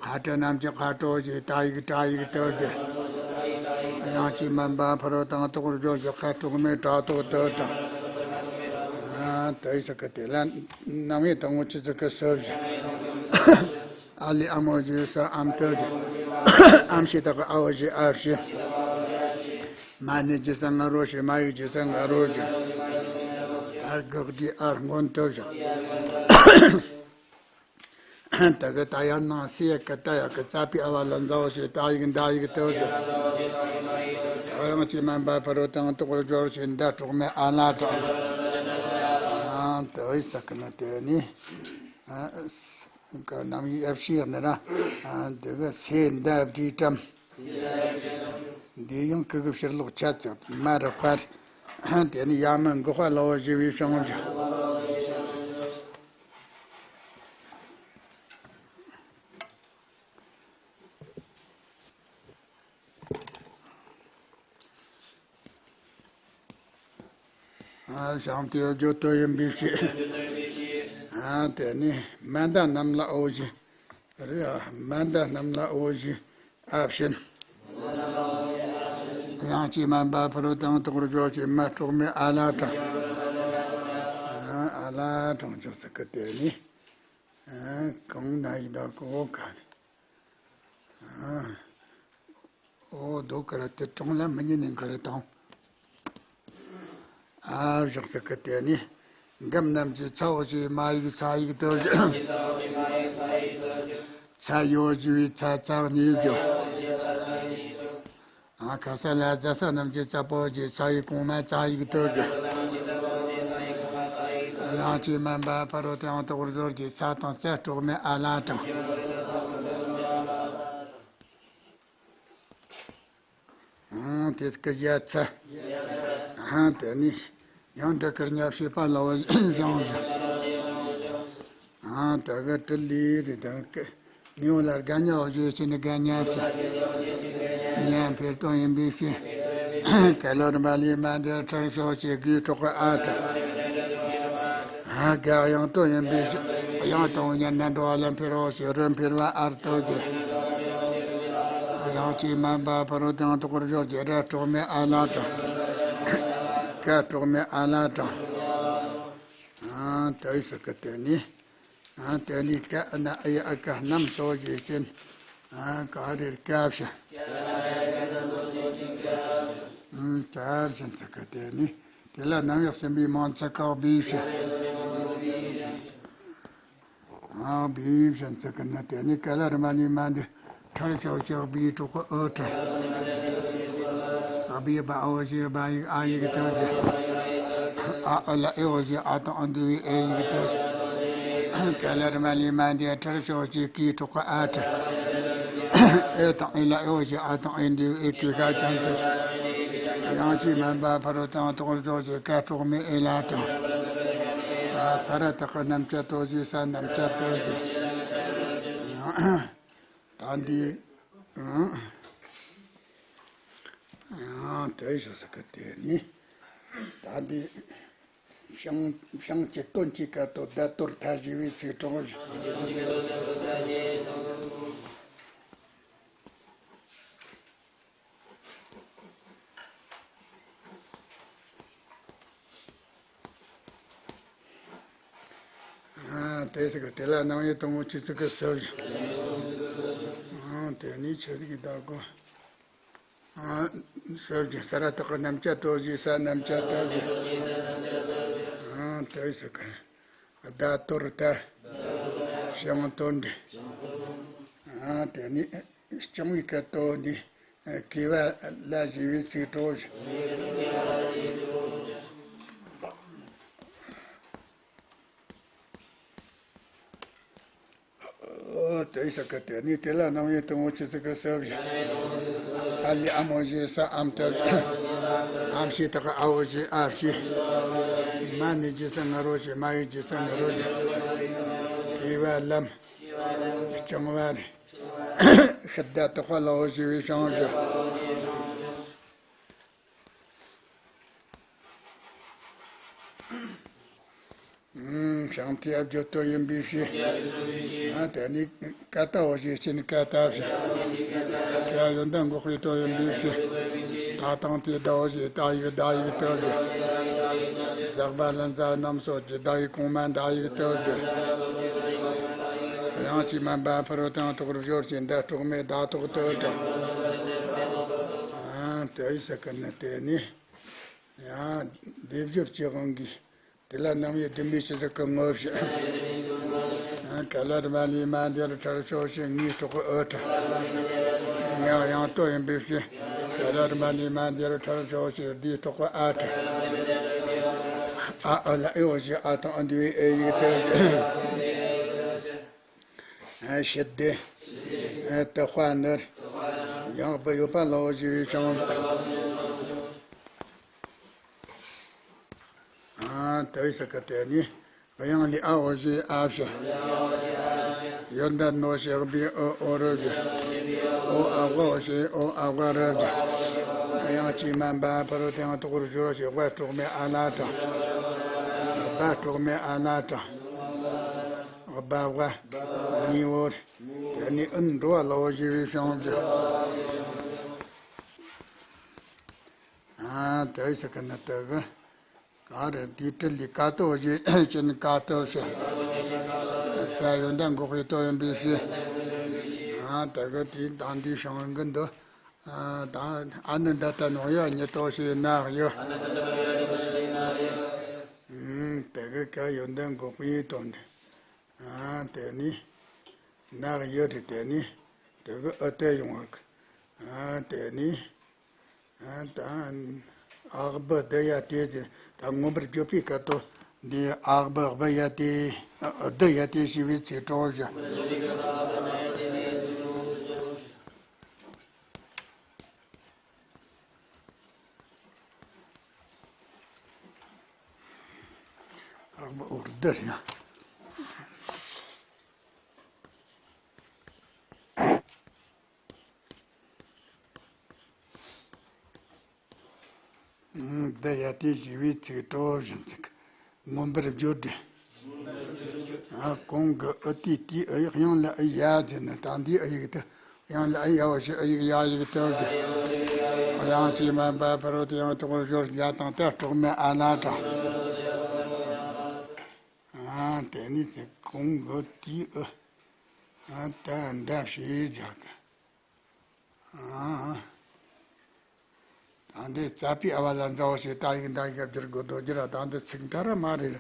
ཁ་ཏྲ་རྣམས་ཀྱི་ཁ་ཏྲོ་ཞེས་ཏ་ཡིག་ཏྲ་ཡིག་དོ་གི། ཡང་གཅིག་མ་འབའ་ཕ་རོལ་དང་ཐོག་སྦྱོར་ཞེས་ཁ་གྲོགས་མེད་ཏྲ་ཐོགས་དོ་དང་། ཨ། དེ་ས་ཀི་དེ་ལ་རྣམ་དབྱེ་དང་པོ་ཆོས་ཚིག་གི་སྲོལ་བཞིན། ཨ་ལི་ཨ་མོ་ཞེས་ས་ཨམ་དོ་གི། ཨམ་ཞེས་དག་ཨ་འོ་ཞེས་ཨ་ཞེས། མ་ཎི་ཇི་སང་ང་རོ་ཞེས། མ་ཡིག་ཇི་སང་ང་རོ་ཞེས། ཨར་གག་དི་ཨར་མངོན་དུ་བཞག་དེ་གི་ད་ཡར་ནང་སི་ཡ་གི་ད་ཡ་གི་ཙ་པི་ཨ་བ་ལ་མཛའ་བོ་ཞེས། ད་ཡིག་མདའ་ཡིག་དུ་བཞག་དེ་ཡང་ཅི་མན་པ་ཕ་རོ་དང་ཏོག་རོ་སྦྱོར་ཞེས། མདའ་གྲོགས་མེད་ཨ་ལ་དང་། ཨ་དེ་བས་ས་གི་ན་དེ་ནི། ཨ་ག་ནམ་ཡི་ཨེབ་ཤི་ཡ་ནི་ར། ཨ་འདི་གི་སེ་འདབ་དྲི་ཀྲམ། འདི་ཡང་གི་གི་ཕྱིར་ལོག་ཆ་ཚིག་མ་རི་དཔར། དེ་ནི་ཡ་མི་འགོག་པ་ལ་བ་ཞི་བའི་ཤང་བཞི། ཨ་བྱང་དེ་བརྗོད་དོན་ཡིན་པའི་ཕྱིར། ཨ་དེ་ནི་མན་དཱ་རྣམས་ལ་འོ་བཞི། རེད་ཨ། མན་དཱ་རྣམས་ལ་འོ་བཞི་ཨ་བྱིན། ཡང་ཅི་མན་པ་ཕ་རོ་དང་ཏོག་རོ་སྦྱོར་ཞེས། མ་གྲོགས་མེད་ཨ་ལ་དང་། ཨ་ལ་དང་ཅོག་ཙེ་གི་དེ་ནི། ཨ་གང་ན་ཡི་དྭགས་ཀོ་ག་ནི། ཨ། འོ་དོ་ཀ་ར་དེ་གྲོང་ལ་མི་ཉན་ནི་ཀ་ར་དང་། ཨ་བཞག་ས་ཀི་དེ་ནི། འགམ་རྣམས་ཀྱི་ཚ་བོ་ཞེས། མ་ཡིག་ཚ་ཡིག་དུ་བཞག་ཚ་ཡོ་ཞེས་པའི་ཚ་ཚ་གཉིས་བརྗོད། ཨ་ཁ་ས་ལ་ཛ་ས་རྣམས་ཀྱི་ཚ་པོ་ཞེས། ཚ་ཡིག་གོང་མ་ཚ་ཡིག་དུ་བཞག་ཡང་ཅི་མན་པ་ཕ་རོ་དང་ཏོག་རོ་སྦྱོར་ཞེས། ཚ་དང་ཚ་གྲོགས་མེད་ཨ་ལ་དང་། ཨང་དེ་སྐད་ཡ་ཚ། ཨང་དེ་ནི་ཡང་འདྲ་ཀར་ཉ་བྱེད་པ་ལ་བ་བཞག་ཨང་དེ་ག་ཏི་ལི་རི་དང་ཀ་ནིའུ་ལ་རྒ་ཉ་བ་བཞག་ཕྱིན་ནི་རྒ་ཉ་བྱེད། ཉ་འཕེལ་དོན་ཡིན་པའི་ཕྱིར། ག་ལ་རི་མ་ལི་མ་འདི་ཁྲག་ཤོག་ཅེས་གིས་གྲོགས་ཨ་ཏི། ཨ་ག་ཡང་དོན་ཡིན་པའི་ཕྱིར། ཡང་དང་ཉ་ན་འགྲོ་བ་ལ་འཕེལ་རོགས་ཞེས། རི་འཕེལ་བ་ཨར་ཏོ་གི། ཡང་ཅི་མན་པ་ཕ་རོ་དང་ཏོག་རོ་སྦྱོར་ཞེས། ར་གྲོགས་མེད་ཨ་ལ་དང་། ཀ་གྲོགས་མེད་ཨ་ལ་དང་། ཨ་དེ་ཡི་སྐད་དེ་ནི། ཨ་དེ་ནི་ཀ་ཨ་ན་ཨ་ཡ་ཨ་ག་རྣམས་སོ་ཞེས་བྱིན། ཨ་ག་རེར་ཀ་བྱ། ཨ་ཀ་བྱིན་སྐད་དེ་ནི། དེ་ལ་རྣམ་དབྱེ་གསུམ་པའི་མང་ཚིག་ཁག་བིའི་ཕྱིར། ཨ་བིའི་ཕྱིར་ཚིག་གི་ནི་དེ་ནི་ཀ་ལ་རི་མ་ནི་མ་འདི་ཁྲར་ཤོག་ཅེས་བིའི་གྲོགས་ཨོ་ཁྲ། ཨ་བིའི་བ་འོ་ཞེས་བ་ཡིག་ཨ་ཡིག་དོན་ཏེ། ཨ་ཨ་ལ་ཨེ་འོ་ཞེས་ཨ་དང་ཨ་འདུས་པའི་ཨེ་ཡིག་དོན་ཏེ། ཀ་ལ་རི་མ་ནི་མ་འདི་ཁྲར་ཤོག་ཅེས་ཀིའི་གྲོགས་ཨ་ཁྲ། ཨེ་དང་ཨེ་ལ་ཨེ་འོ་ཞེས་ཨ་དང་ཨེ་འདུས་པའི་ཨེ་ཀི་ག་ཅན་ཏེ། ཡང་ཅི་མན་པ་ཕ་རོ་དང་ཏོག་རོ་སྦྱོར་ཞེས། ཀ་གྲོགས་མེད་ཨེ་ལ་དང་། ས་ར་བཏགས་རྣམ་བཅད་དོ་ཞེས། ས་རྣམ་བཅད་དོ་ཞེས། ད་འདི། དེ་ཞུ་ས་གི་དེ་ནི། ད་འདི། བྱང་བྱང་གི་དོན་གྱི་སྐད་དོད་བརྡ་དོར་མཐའ་ཞེས་པའི་ཚིག་གྲོགས། ཨ་དེ་ཟེར་གི་དེ་ལ་རྣམ་དབྱེ་དང་པོ་ཆོས་ཚིག་གི་ས་བཞི། ཨ་དེ་ནི་ཆོས་ཚིག་གི་བདག་པོ། ཨ་ས་བཞི་ས་ར་བཏགས་རྣམ་བཅད་དོ་ཞེས། ས་རྣམ་བཅད་དོ་ཞེས། ཨ་དེ་ཟེར་གི། བརྡ་དོར་ད། བྱང་དོན་འདི། ཨ་དེ་ནི་རྐྱང་བའི་སྐད་དོད་འདི། གི་བ་ལ་ཞེས་པའི་ཚིག་གྲོགས། ཨོ་དེ་ཟེར་གི་དེ་ནི་དེ་ལ་རྣམ་དབྱེ་དང་པོ་ཆོས་ཚིག་གི་ས་བཞི། ཨ་ལས་ཨ་མོ་ཞེས་ས་ཨམ་ཏ། ཨམ་ཞེས་བཏགས་ཨ་འོ་ཞེས་ཨ་ཞེས། མ་ནི་ཇི་སང་ང་རོ་ཞེས། མ་ཡིག་ཇི་སང་ང་རོ་ཞེས། གི་བ་ལམ། རྐྱང་བ་རེད། ཤི་བརྡ་བཏགས་པ་ལ་འོ་ཞེས་པའི་བྱང་བཞི། ཨུམ། བྱང་མཐའི་བརྗོད་དོན་ཡིན་པའི་ཕྱིར། ཨ་དེ་ནི་ཀ་ཏ་འོ་ཞེས་སྤྱི་ནི་ཀ་ཏ་བྱ། ཀ་ཡོན་ཏན་འགོག་པའི་དོན་ཡིན་པའི་ཕྱིར། ད་དང་དེ་ད་འོ་ཞེས་ད་ཡིག་ད་ཡིག་དོན་ཏེ། ཟག་པ་ལ་མཛའ་རྣམས་སོ་ཞེས། ད་ཡིག་གོང་མ་ད་ཡིག་དོན་ཏེ། ཡང་ཅི་མན་པ་ཕ་རོལ་ཏུ་ཡང་དག་པར་སྦྱོར་ཞེས། ད་གྲོགས་མེད་ད་དག་དོན་ཏེ། ཨ་ ཡང་དེ་ཡི་ས་ཀ་ནི་དེ་ནི། ཡང་སྡེབ་སྦྱོར་གྱི་དབང་གིས། དེ་ལ་རྣམ་དབྱེ་བདུན་པའི་སྤྱི་ཟིག་གི་ངོ་བཤད། ཡང་ཀ་ལ་དྲི་མ་ལས་མ་འདས་ཁྲར་ཕྱོགས་ཕྱི་ངའི་གྲོགས་ཨུ་ཁྲ། ཡང་ཡང་ལྟོ་ཡིན་པའི་ཕྱིར། ཀ་ལ་དྲི་མ་ལས་མ་འདས་ཁྲར་ཕྱོགས་ཕྱི་དེའི་གྲོགས་ཨ་ཁྲ། ཨ་ཨུ་ལ་ཨེ་འོ་ཞེས་ཨ་དང་ཨུ་འདུས་པའི་ཨེ་ཡིག་དེ། ཨ་ཞི་བདེ། ཨ་དུ་དཔའ་ནི། ཡང་བུ་ཡོད་པ་ལ་འོ་ཞེས་པའི་ཕྱིར། ཨ་དེ་ཡི་ས་ཀ་དེ་ནི། དབྱངས་ལས་ཨ་འོ་ཞེས་ཨ་བྱ། ཡོན་ཏན་ནོ་ཞེས་བི་ཨོ་ཨོ་རུ་བྱ། ཨོ་ཨ་ཝ་འོ་ཞེས་ཨོ་ཨ་ཝ་རུ་བྱ། དབྱངས་ཀྱིས་མ་འབའ་ཕ་རོ་དེའང་དོག་རུ་བྱོ་ཞེས་ཝ་སྲོག་མེད་ཨ་ལ་དང་། བ་སྲོག་མེད་ཨ་ལ་དང་། བ་ཝ། ནི་འོ། དེ་ནི་ཨུན་འགྲོ་བ་ལ་འོ་ཞེས་པའི་ཕྱིར་བྱ། ཨ་དེ་ཡི་ས་ཀ་ནི་དེ་གི། ག་རེ་དེའི་དྲི་ལས་ཀ་ཏོ་ཞེས་ཅན་ཀ་ཏོ་ཞེས། ས་ཡོན་ཏན་འགོག་པའི་ཏོ་ཡིན་པའི་ཕྱིར། ཨ་དེ་གི་དེའི་དང་དེའི་ཤང་གི་འདི། ཨ་དང་ཨ་ནི་འདི་ལྟ་ནོ་ཡ་ཉི་ཏོ་ཞེས་ན་ཡོད། ཨུམ་དེ་གི་ཀ་ཡོན་ཏན་འགོག་པའི་ཏོ་འདི། ཨ་དེ་ནི། ན་ཡོད་དེ་དེ་ནི། དེ་གི་ཨུ་དེ་ཡོང་བ། ཨ་དེ་ནི། ཨ་ད་ཨག་བུ་བསྡུ་ཡ་དེ་ཟེར། ད་མངོན་པར་བརྗོད་པའི་སྐབས་དུ་འདི་ཨག་བུ་བསྡུ་ཡ་དེ། ཨ་བསྡུ་ཡ་དེ་ཞེས་པའི་ཚིག་གྲོགས་བཞག། ཨག་བུ་ཨོ་བསྡུ་ཡ། འདི་ཡ་དེ་ཞེས་པའི་ཚིག་གྲོགས་བཞིན་ཚིག་མངོན་པར་བརྗོད་དེ། ཨ་གོང་གི་ཨུ་དེ་དེའི་ཨུ་ཡིག་དབྱངས་ལ་ཨུ་ཡ་ཟེར་ནས་ད་འདིའི་ཨུ་ཡིག་དེ་དབྱངས་ལ་ཨུ་ཡ་བ་ཞེས་ཨུ་ཡིག་ཡ་ཡིག་དེ་གི། དབྱངས་ཀྱིས་མ་འབའ་ཕ་རོ་དེའང་དོག་རུ་བྱོ་ཡ་དང་དེ་སྲོག་མེད་ཨ་ལ་དང་། ཨ་དེ་ནི་ཚིག་གོང་གི་དེའི་ཨུ། ཨ་ད་འདྲ་ཞེས་བྱ་གི། ཨ། ད་འདི་རྩ་བའི་ཨ་བ་ལ་མཛའ་བོ་ཞེས་ད་ཡིག་འདྲ་ཡིག་བསྒྱུར་དགོས་དོ་རྒྱུ་ར། ད་འདི་ཚིག་མཐའ་ར་མ་རེད།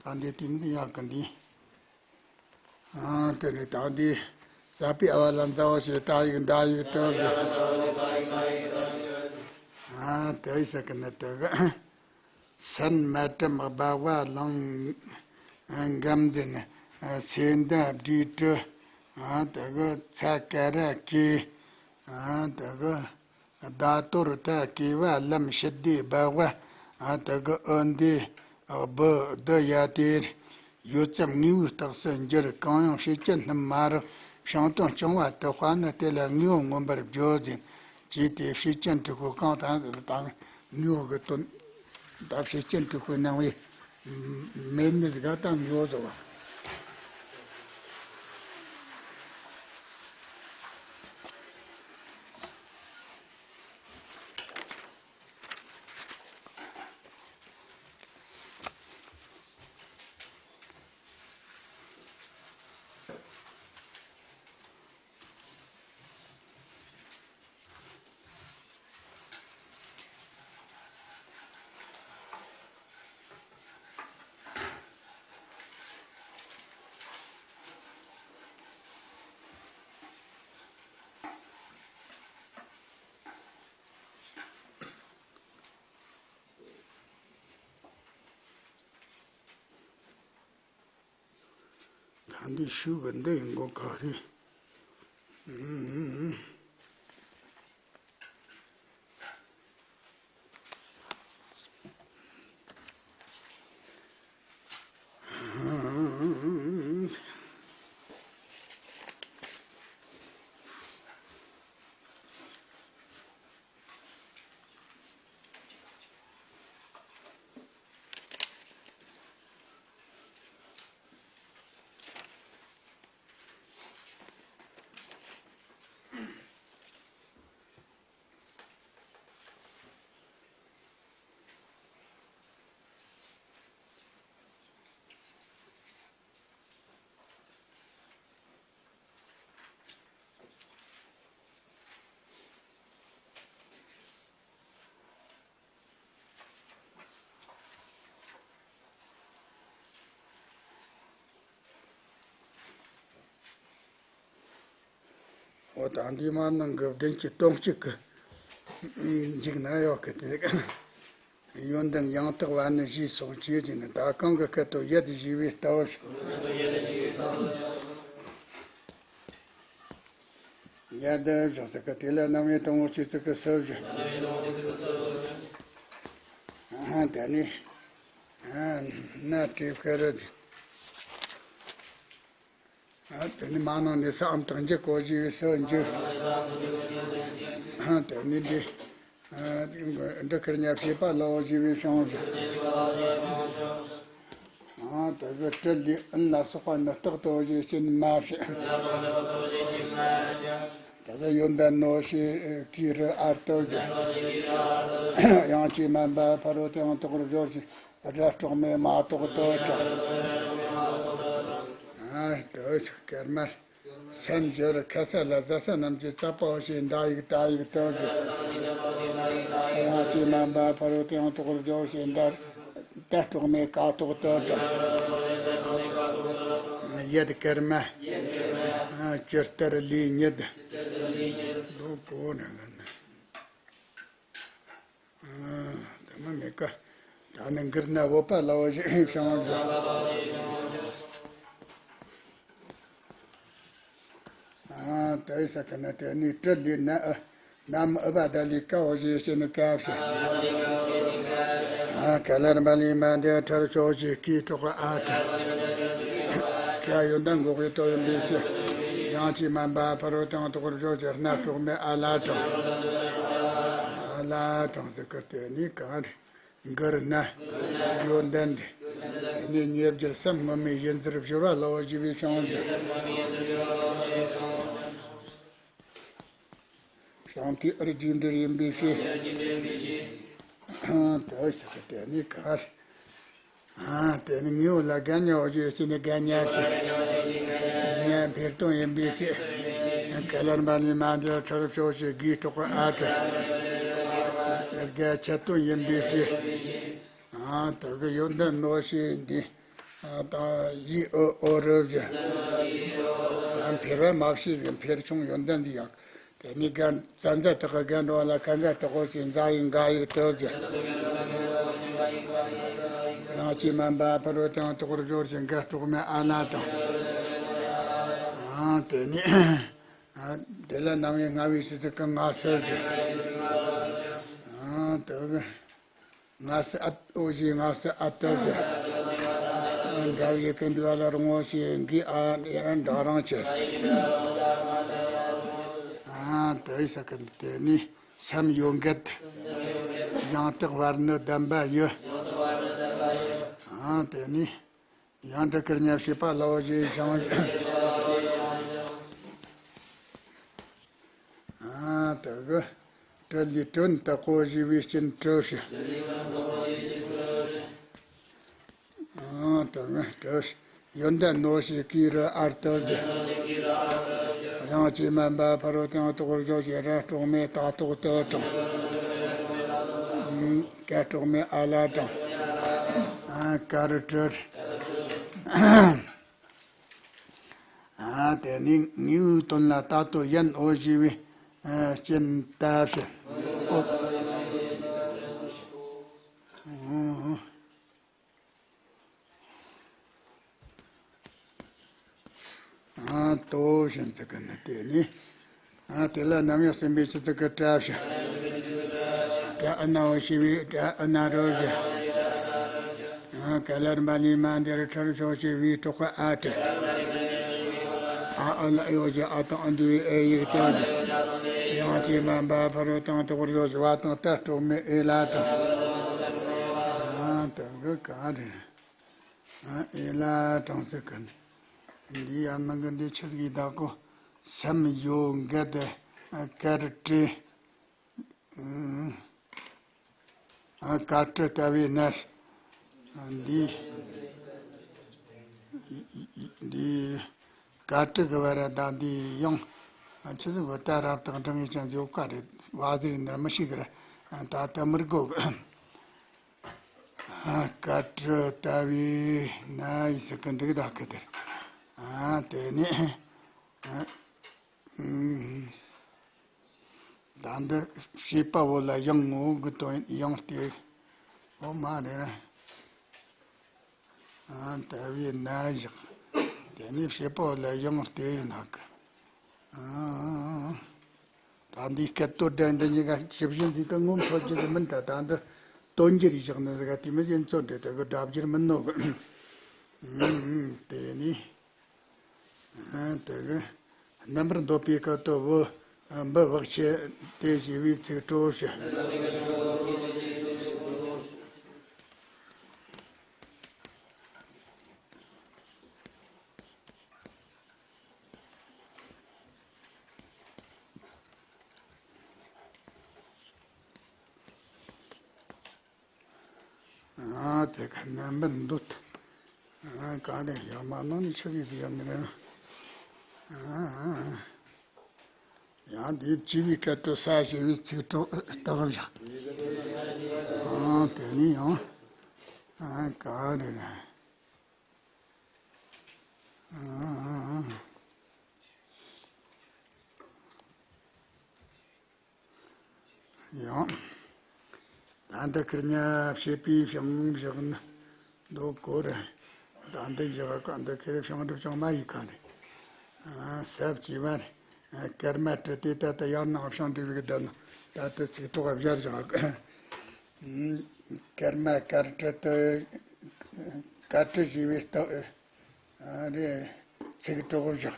ད་འདི་དེ་འདི་ཡག་གི་འདི། ཨ་དེ་ནི་ད་འདི་རྩ་བའི་ཨ་བ་ལ་མཛའ་བོ་ཞེས་ད་ཡིག་འདྲ་ཡིག་བསྒྱུར་དགོས། ཨ་དེ་ཡི་ས་ཀ་ནི་དེ་གི། སན་མ་ཏྲམ་སྦ་བ་ལང་། འགམ་འཛིན་སེ་འདའ་བྲིས་དྲི། དེ་གི་ཚ་ཀ་ར་ཀེ། དེ་གི་ཟླ་གཏོར་ད་ཀེ་བ་ལམ་ཞི་བདེ་སྦ་བ། དེ་གི་ཨུ་འདི་སྦུ་བསྡུ་ཡ་དེ། ཡོད་ཙམ་དངོས་པོའི་རྟགས་སུ་འགྱུར། གང་ཡང་ཤེས་བྱ་རྣམས་མ་རིག། བྱང་དོན་རྐྱང་པ་དུ་དཔའ་ནི། དེ་ལ་དངོས་པོ་མངོན་པར་བརྗོད་ཟིན། ཅེས་ཏེ་ཤེས་བྱ་འཁྲུལ་པའི་གང་དང་ཟེར་དང་། དངོས་པོ་གི་དོན། ད་ཤེས་བྱ་འཁྲུལ་པའི་སྣང་བས་མེད་ནི་ཟིག་ག་ད་དངོས་པོ་ཟེར་བ། ད་འདི་ཤུགས་ཀྱི་འདི་ཡིན་གོ་ག་རེ། ད་འདི་མ་ནང་གི་བདུན་ཅུ་དོན་གཅིག་གི་མཇུག་ན་ཡོད་གི་དེ། ཡོན་ཏན་ཡང་དག་བར་ནི་ཞེས་སོགས་བྱས་ཀྱི་ནི། ད་གང་གི་སྐད་དུ་ཡིད་ཞུས་པའི་ལྟ་བ་ཞིག་ཡ་དེ་བཞག་ཟེར་གི། དེ་ལ་རྣམ་དབྱེ་དང་པོ་ཅི་ཙིག་གི་སུ་བཞི། ཨ་དེ་ནི་ཨ་ན་དྲིལ་བུ་རི། ཨ་དེ་ནི་མ་ནང་ནས་སུ་ཨམ་དང་འཇུག་གོ་བཞི་བའི་སུ་འཇུག་ཨ་དེ་ནི་འདི། ཨ་འབྲི་ཁར་ཉ་བྱེད་པ་ལ་འོ་བཞི་བའི་བྱང་བཞི། ཨ་དེ་གི་ཏྲི་ལི་ཨན་ལ་སོགས་པ་ནི་རྟག་ཏུ་འོ་བཞི་སྐྱིན་མ་བྱེད། དེ་གི་ཡོན་ཏན་ནོ་ཞེས་ཀྱི་རི་ཨར་ཏོ་བཞི། ཡང་ཅི་མན་པ་ཕ་རོལ་ཏུ་ཡང་དག་པར་སྦྱོར་ཞིང་། སྒྲ་སྲོག་མེད་མ་གཏོགས་ཏོ་དང་། ཨ་དེ་སྐར་མ། སེམས་སྦྱོར་ཁ་ས་ལ་ཟ་ས་རྣམས་ཀྱི་རྩ་བ་ཞེས་འདའ་ཡིག་ད་ཡིག་ཏོ་དང་། ཡང་ཅི་མན་པ་ཕ་རོལ་ཏུ་ཡང་དག་པར་སྦྱོར་ཞིང་འདར། སྒྲ་སྲོག་མེད་ཀ་གཏོགས་ཏོ་དང་། ཡི་སྐར་མ། ཨ་ཇི་ལྟར་ལུས་ཉིད། ལོ་གོ་ན་ན་ན། ཨ་དེ་མ་མེད་ཀ། ད་ནི་འགིར་ན་བོད་པ་ལ་འོ་བཞི་བྱང་བཞི། ཨ་དེ་ས་ཀ་ན་དེ་ནི་ཏྲི་ལི་ན་ཨ། ནམ་ཨུ་བ་ད་ལི་ཀ་འོ་བཞི་སྐྱིན་ནི་ཀ་བཞི། ཨ་ཀ་ལར་མ་ལི་མ་འདི་ཁྲར་ཕྱོགས་བཞི་ཀི་གྲོགས་ཨ་ཏྲ། ཀ་ཡོན་ཏན་འགོག་པའི་སྟོབས་ཡིན་པའི་ཕྱིར། ཡང་ཅི་མན་པ་ཕ་རོལ་ཏུ་ཡང་དག་པར་སྦྱོར་གྱི་སྒྲ་སྲོག་མེད་ཨ་ལ་དང་། ཨ་ལ་དང་ཟེར་གི་དེ་ནི་གང་རེད། འགིར་ན། ཡོན་ཏན་དེ། དེ་ནས་ཉེ་བརྒྱུད་སེམས་སྔོན་མའི་ཡིན་ཟེར་བྱོས་པ་ལ་འོ་བཞི་བའི་བྱང་བཞི། བྱང་མཐའི་ཨར་རྒྱས་འབྲུར་ཡིན་པའི་ཕྱིར། དེ་ཟེར་གི་དེ་ནི་གང་རེད། ཨ་དེ་ནི་ངེའུ་ལ་རྒན་ཉལ་བ་ཞེས་བྱས་ནས་རྒན་ཉལ་ཞེས། ཉལ་འཕེལ་དོན་ཡིན་པའི་ཕྱིར། ཀ་ལར་མ་ལི་མ་འདི་ཁྲར་ཕྱོགས་བཞི་གི་གྲོགས་ཨ་ཏྲ། རྒན་འཆད་དོན་ཡིན་པའི་ཕྱིར། ཨ་དེ་གི་ཡོན་ཏན་ནོ་ཞེས་འདི། ཨ་དང་ཡི་ཨོ་ཨོ་རུ་བཞི། ཨ་འཕེལ་བ་མ་བྱས་ཟིན་འཕེལ་བྱུང་ཡོན་ཏན་འདི་ཡང་། དེ་ནི་རྒན་ཙན་ཙ་དག་གི་རྒན་འགྲོ་བ་ལ་ཁ་འགའ་དག་གོ་ཞིང་འཛའ་ཡི་འགའ་ཡི་ཏོ་བཞི། ཡང་ཅི་མན་པ་ཕ་རོལ་ཏུ་ཡང་དག་པར་སྦྱོར་ཞིང་སྒྲ་སྲོག་མེད་ཨ་ལ་དང་། ཨ་དེ་ནི། ཨ་དེ་ལ་རྣམ་དབྱེ་ལྔ་བའི་ཕྱི་ཚིག་གི་ང་སུ་བཞི། ཨ་དེ་གི། ང་སུ་ཨ་འོ་ཞེས་ང་སུ་ཨ་ཏོ་བཞི། འདྲ་བའི་ཀུན་འདུས་ལ་རུང་ངོ་ཞེས་འགའི་ཨ་འདྲ་རང་ཆེ། ཨ་དེ་ས་ཀ་དེ་ནི་སེམས་ཡོད་འགལ། ཡང་དག་བར་ནི་ལྡན་པ་ཡོད། ཨ་དེ་ནི། ཡང་འབྲི་ཁར་ཉ་བྱེད་པ་ལ་འོ་བཞི་བྱང་བཞི། ཨ་དེ་གི་ཏྲི་ལི་ཏྲིན་དག་གོ་བཞི་བའི་སྐྱིན་ཏྲི་བཞི། ཨ་དེ་གི་ཏྲི་ཡོན་ཏན་ནོ་ཞེས་ཀི་རུ་ཨར་ཏོ་བཞི། ཡང་ཅི་མན་པ་ཕ་རོལ་ཏུ་ཡང་དག་པར་སྦྱོར་ཞིང་སྒྲ་སྲོག་མེད་ཏ་གཏོགས་ཏོ་དང་། ཀ་སྲོག་མེད་ཨ་ལ་དང་། ཨ་ཀ་རུ་ཏྲི། ཨ་དེ་ནི་ངེའུ་དོན་ལ་ད་ལྟོ་ཡན་འོ་ཞེས་པའི་ཨ་སྐྱིན་ཏ་བཞི། ཨོ། ཨ་ཏོ་བཞིན་དུ་ཀུན་ནས་དེ་ནི། ཨ་དེ་ལ་རྣམ་དབྱེ་གསུམ་པའི་ཕྱི་ཚིག་གི་ཏྲ་བཞི། ཏྲ་ཨ་ན་འོ་ཞེས་པའི་ཏྲ་ཨ་ན་རོ་བཞི། ཨ་ཀ་ལར་མ་ལི་མ་འདིར་ཁྲར་ཕྱོགས་ཀྱི་བའི་གྲོགས་ཨ་ཏྲ། ཨ་ཨ་ལ་ཨེ་འོ་ཞེས་ཨ་དང་ཨ་འདུས་པའི་ཨེ་ཡིག་ཏོ་བཞི། ཡང་ཅི་མན་པ་ཕ་རོལ་ཏུ་ཡང་དག་པར་སྦྱོར་ཞིང་བ་དང་ཏ་སྲོག་མེད་ཨེ་ལ་དང་། ཨ་དེ་གི་ག་རེ། ཨེ་ལ་གྲངས་ཚད་ཀུན། འདི་ཡང་ནང་གི་འདི་ཆི་ཟིག་ཡིན་ད་གོ། སེམས་ཡོད་འགལ་ཏེ་ཀ་རུ་ཏྲི། ཨ་ཀ་ཏྲི་ལྟ་བུའི་གནས། འདི། འདི། ཀ་ཏྲི་གི་བར་ད་འདི་ཡང་། ཆི་ཟིག་བུ་ད་རབ་དང་འབྲིང་ངེས་ཀྱང་ཡོད་ཀ་རེད་བ་ཟིག་ནི་མི་ཤེས་གི་རེད། ད་ལྟ་མི་དགོས་གི། ཨ་ཀ་ཏྲི་ལྟ་བུའི་ན་ཡི་ཟེར་གི་འདུག་ད་གི་དེར། ཨ་དེ་ནས། ཨ་ ད་འདི་བྱེད་པ་པོ་ལ་ཡང་ངོ་བོ་གི་དོན་ཡང་སྟེ། འོ་མ་རེད། ཨ། དལ་བའི་ནད་བཞག་དེ་ནས་བྱེད་པ་པོ་ལ་ཡང་སྟེ་ཡིན་ན་གི། ཨ། ད་འདིའི་སྐད་དོད་སྒྲ་འདི་གཉིས་ཀ་ཇི་བཞིན་ཟིག་གི་ངོ་མཚར་རྒྱུ་ཟིག་མིན། ད་ད་འདི་དོན་འགྱུར་བཞག་ནི་ཟིག་ག་དེ་མི་ཡིན་ཚོད་འདྲེ་དེ་གི་སྒྲ་བསྒྱུར་མིན་ནོ་གི། ཨ། དེ་ནས། ཨ། དེ་གི་རྣམ་པར་འདོད་པའི་སྐབས་དུ་བུ་འབུ་བག་ཕྱེ་སྟེ་ཞེས་པའི་ཚིག་གྲོགས་ཞེས། ཨ། དེ་ག་རྣམ་པར་འདོད། ཨ། གང་ལས་ཡང་མ་ནང་ནས་ཆི་ཟིག་ཟིག་ཡང་མི་རེད། ཨ། ཡང་འདི་བྱིས་པའི་སྐད་དུ་ས་ཞེས་པའི་ཚིག་གྲོགས་བཏགས་བཞག་ཨ། དེ་ནས་ཡང་། ཨ། ག་རེ་རེད། ཨ། ཡང་། ད་འདི་ཁིར་ཉ་བྱེད་པའི་བྱང་བཞག་ན་འདོད་གོ་རེད། ད་འདི་བཞག་ག་འདི་ཁིར་བྱང་སྒྲུབ་ཅང་མ་ཡིག་ཁ་ནས། ཨ། ཟབ་ཅི་བར་ཀརྨ་ཏྲི་སྟེ། ད་ལྟ་ཡར་ནང་བྱང་སྒྲུབ་ཡིག་བསྡད་ན་ད་ལྟ་ཚིག་གྲོགས་བཞག་བཞག་ཀརྨ་ཀར་ཏྲི་སྟེ། ཀར་ཏྲི་ཞེས་པའི་སྟེགས། ཨ། རེད། ཚིག་གྲོགས་བཞག་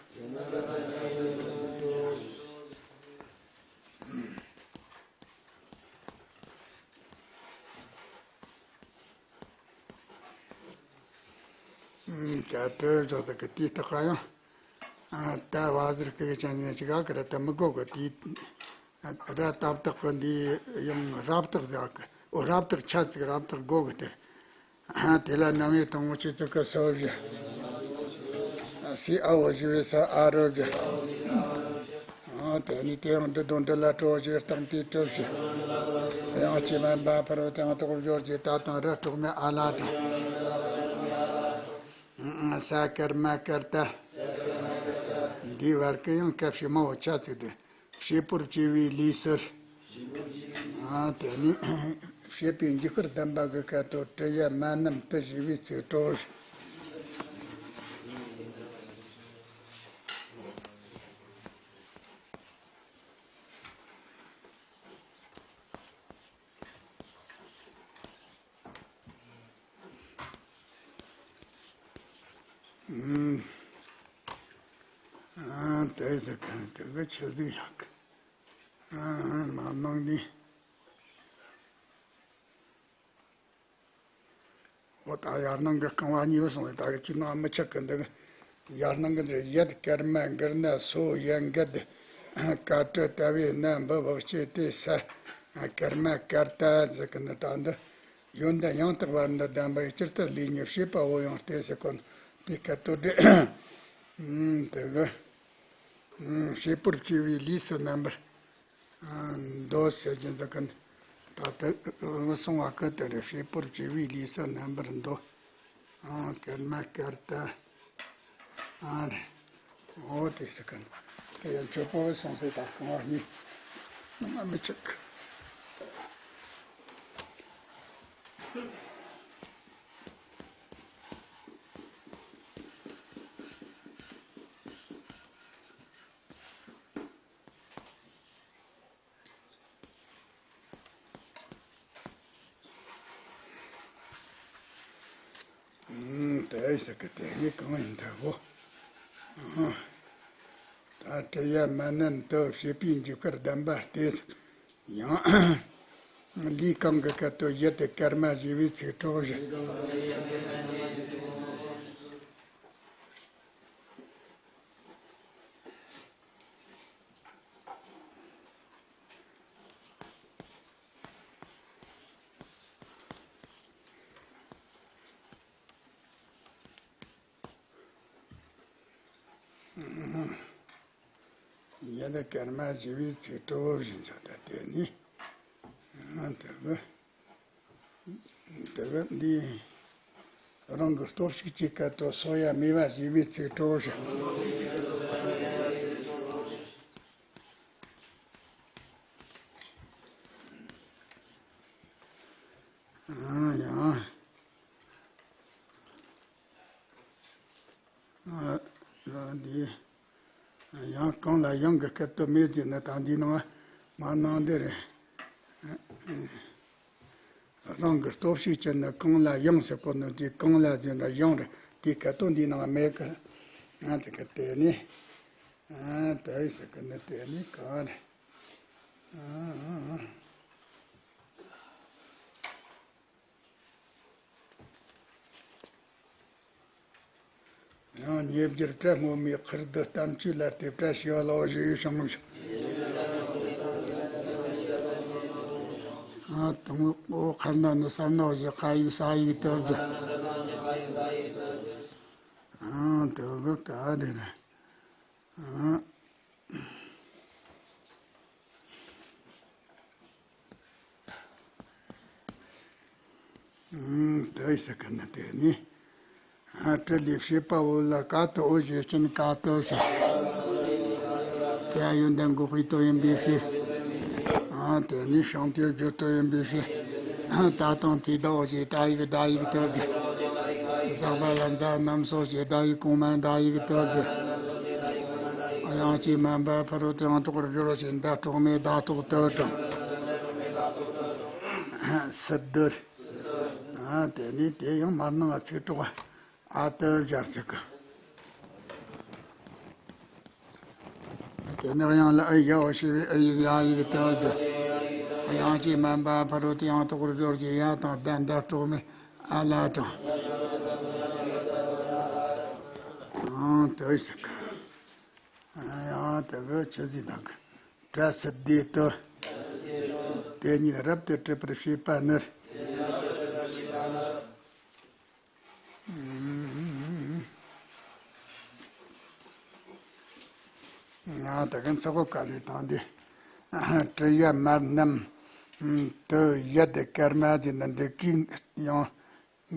ཀར་ཏྲི་བཞག་ཟེར་གི་དེའི་སྟེགས་ཀ་ཡང་། ཨ། ད་བ་ཟེར་གི་ཅན་ནས་ཅི་ག་གི་ར་ད་མི་དགོས་གི་དེའི། ཨ། ར་ཏབ་སྟེགས་གི་འདི་ཡང་རབ་སྟེགས་ཟེར་གི། འོ། རབ་སྟེགས་ཆ་ཚིག་རབ་སྟེགས་དགོས་གི་དེ། དེ་ལ་ནང་ངེས་དང་པོ་ཆོས་ཚིག་གི་སོ་བཞི། སའི་ཨ་བོ་ཞེས་པའི་ས་ཨ་རོ་བཞི། དེ་ནས་དེ་ཡང་འབྲི་དང་འབྲི་ལ་གྲོ་ཞེས་སྟེང་དེའི་གྲུ་བཞི། ཡང་སྐྱེས་མ་འབའ་ཕུར་བུ་དང་ཐོག་སྦྱོར་གྱི་ད་དང་ར་སྤྲོག་མའི་ཨ་ལ་དང་། ས་ཀརྨ་ཀར་ཏ། འདིའི་བར་གྱི་ཡང་སྐབས་ཕྱི་མ་བོ་ཆ་ཚིག་དེ། བྱེད་པོར་བྱས་པའི་ལུས་སུ། ཨ། དེ་ནས་བྱེད་པའི་འཇུག་པར་གདམས་པ་གི་སྐད་དོད་ཀྲི་ཡ་མ་ནམ་ཏི་ཞེས་པའི་ཚིག་གྲོགས། ཨ། དེ་ཟེར་ག་དེ་ག་ཆི་ཟིག་ཡག་གི། ཨ། མ་ནང་ནི། འོ། ད་ཡར་ནང་གི་རྐང་བ་གཉིས་པོ་སོང་བས་ད་གི་ཅི་ནང་མི་ཆགས་གི་འདུག་ཡར་ནང་གི་འདིར་ཡད་ཀརྨ་མགུར་ན་སོ་ཡན་གད། ཀ་ཏྲི་ཏ་བའི་ན་འབུ་བག་ཕྱེ་སྟེ་ས། ཀརྨ་ཀར་ཏ་ཟེར་གི་ནི་ད་འདི། ཡོན་ཏན་ཡང་དག་པར་འདི་གདམས་པའི་སྤྱིར་དུ་ལུས་ཉིད་བྱེད་པ་པོ་ཡང་སྟེ་ཟེར་གོ་ནོ་དེ་སྐད་དོད་འདི། དེ་གི། བྱེད་པོར་བྱས་པའི་ལུས་སུ་རྣམ་པར་འདོད་ཟེར་གྱིན་འདུག་གི། ད་ལྟ་གསུང་བ་གི་དེ་རེད། བྱེད་པོར་བྱས་པའི་ལུས་སུ་རྣམ་པར་འདོད། ཀརྨ་ཀར་ཏ། ཨ་རེད། འོ་དེ་ཟེར་གི། དེ་ཡང་ཆོས་པོ་སོང་ཟེར་ད་རྐང་བ་གཉིས། ང་མི་ཆགས། དེ་ཟེར་གི་དེ་ནི་གང་ཡིན་ད་གོ། ད་ཀྲི་ཡ་མ་ནམ་ཏི་བྱེད་པའི་འཇུག་པར་གདམས་པ་སྟེ། ཡང་། ལུས་གང་གི་སྐད་དོད་ཡད་དེ་ཀརྨ་ཞེས་པའི་ཚིག་གྲོགས་བཞི། ཡད་ཀརྨ་ཞེས་པའི་ཚིག་གྲོགས་བཞི་ཆགས་ད་དེ་ནི། དེ་གི། དེ་གི་འདི། རང་གི་སྟོབས་ཤུགས་ཀྱི་སྐད་དོད་སོ་ཡ་མེ་བ་ཞེས་པའི་ཚིག་གྲོགས་བཞི། གང་ལ་ཡང་གི་སྐད་དོད་མེད་ཟེར་ན་ད་འདི་ནང་མར་ནང་འདི་རེད། རང་གི་སྟོབས་ཤུགས་ཅན་ནི་གང་ལ་ཡང་ཟེར་གོ་ནོ་དེ་གང་ལ་ཟེར་ན་ཡང་རེད། དེ་སྐད་དོད་འདི་ནང་མེད་གི། ང་ཚོ་གི་དེ་ནི་ཨ་དེ་ཟེར་གི་ནི་དེ་ནི་གང་རེད། ཨ་ཨ་ཨ། ཡང་ཉེ་བརྒྱུད་བྲལ་སྔོན་མའི་ཁུར་འདི་གཏམ་ཆོས་ལ་དེ་བཀྲ་ཤིས་པ་ལོ་ཞེས་བྱུང་ཞིང་། ཨ་དང་པོ་ཁར་ན་ནི་སར་ནོ་ཞེས་ཁ་ཡིག་ས་ཡིག་ཏུ་བསྒྱུར། ཨ་དེ་གི་ག་རེ་རེད། ཨ། ཨུམ། དེ་ཟེར་གི་ནི་དེ་ནི། ཨ་དེ་ལས་བྱེད་པ་བོ་ལ་ཀ་ཏོ་འོ་ཞེས་ཅན་ཀ་ཏོ་ཟེར། དེ་ཡོན་ཏན་འགོག་པའི་དོན་ཡིན་པའི་ཕྱིར། ཨ་དེ་ནི་བྱང་དེ་བརྗོད་དོན་ཡིན་པའི་ཕྱིར། ད་དང་དེ་ཟླ་བ་ཞེས་ད་ཡིག་ཟླ་ཡིག་ཐོབ་ཀྱི། འཛག་པ་ལ་འཛག་རྣམ་སོགས་ཞེས་ཟླ་ཡིག་གོང་མ་ཟླ་ཡིག་ཐོབ་ཀྱི། དབྱངས་ཀྱིས་མན་པ་ཕ་རོལ་ཏུ་ཡང་དག་པར་སྦྱོར་ཞེས་ཟླ་གྲོགས་མེད་ཟླ་གྲོགས་ཐོབ་དང་། སི་ཏུ། ཨ་དེ་ནི་དེ་ཡང་མར་ནང་ཚིག་གྲོགས་ཨ་ཏུ་སྦྱར་ཚིག་གི། དེ་ནས་དབྱངས་ལ་ཨི་ཡ་འོ་ཞེས་པའི་ཨི་ཡིག་ཡ་ཡིག་ཏུ་བསྒྱུར། དབྱངས་ཀྱིས་མན་པ་ཕ་རོལ་ཏུ་ཡང་དག་པར་སྦྱོར་གྱི་ཡ་དང་ལྡན་ཟླ་གྲོགས་མེད་ཨ་ལ་དང་། ཨང་དུ་ཞིག་ཡང་དེ་གི་ཆུ་ཟིག་དང་གི་བྲ་སི་ཏུ། དེ་གཉིས་རབ་ཏུ་གྲུབ་པར་བྱེད་པ་ནི། ང་ད་གིན་ཚོགས་ག་རེ་དང་འདི། དྲི་ཡ་མར་རྣམས་དུ་ཡ་དེ་ཀརྨ་དེ་ནི་འདི་གིས་ཡང་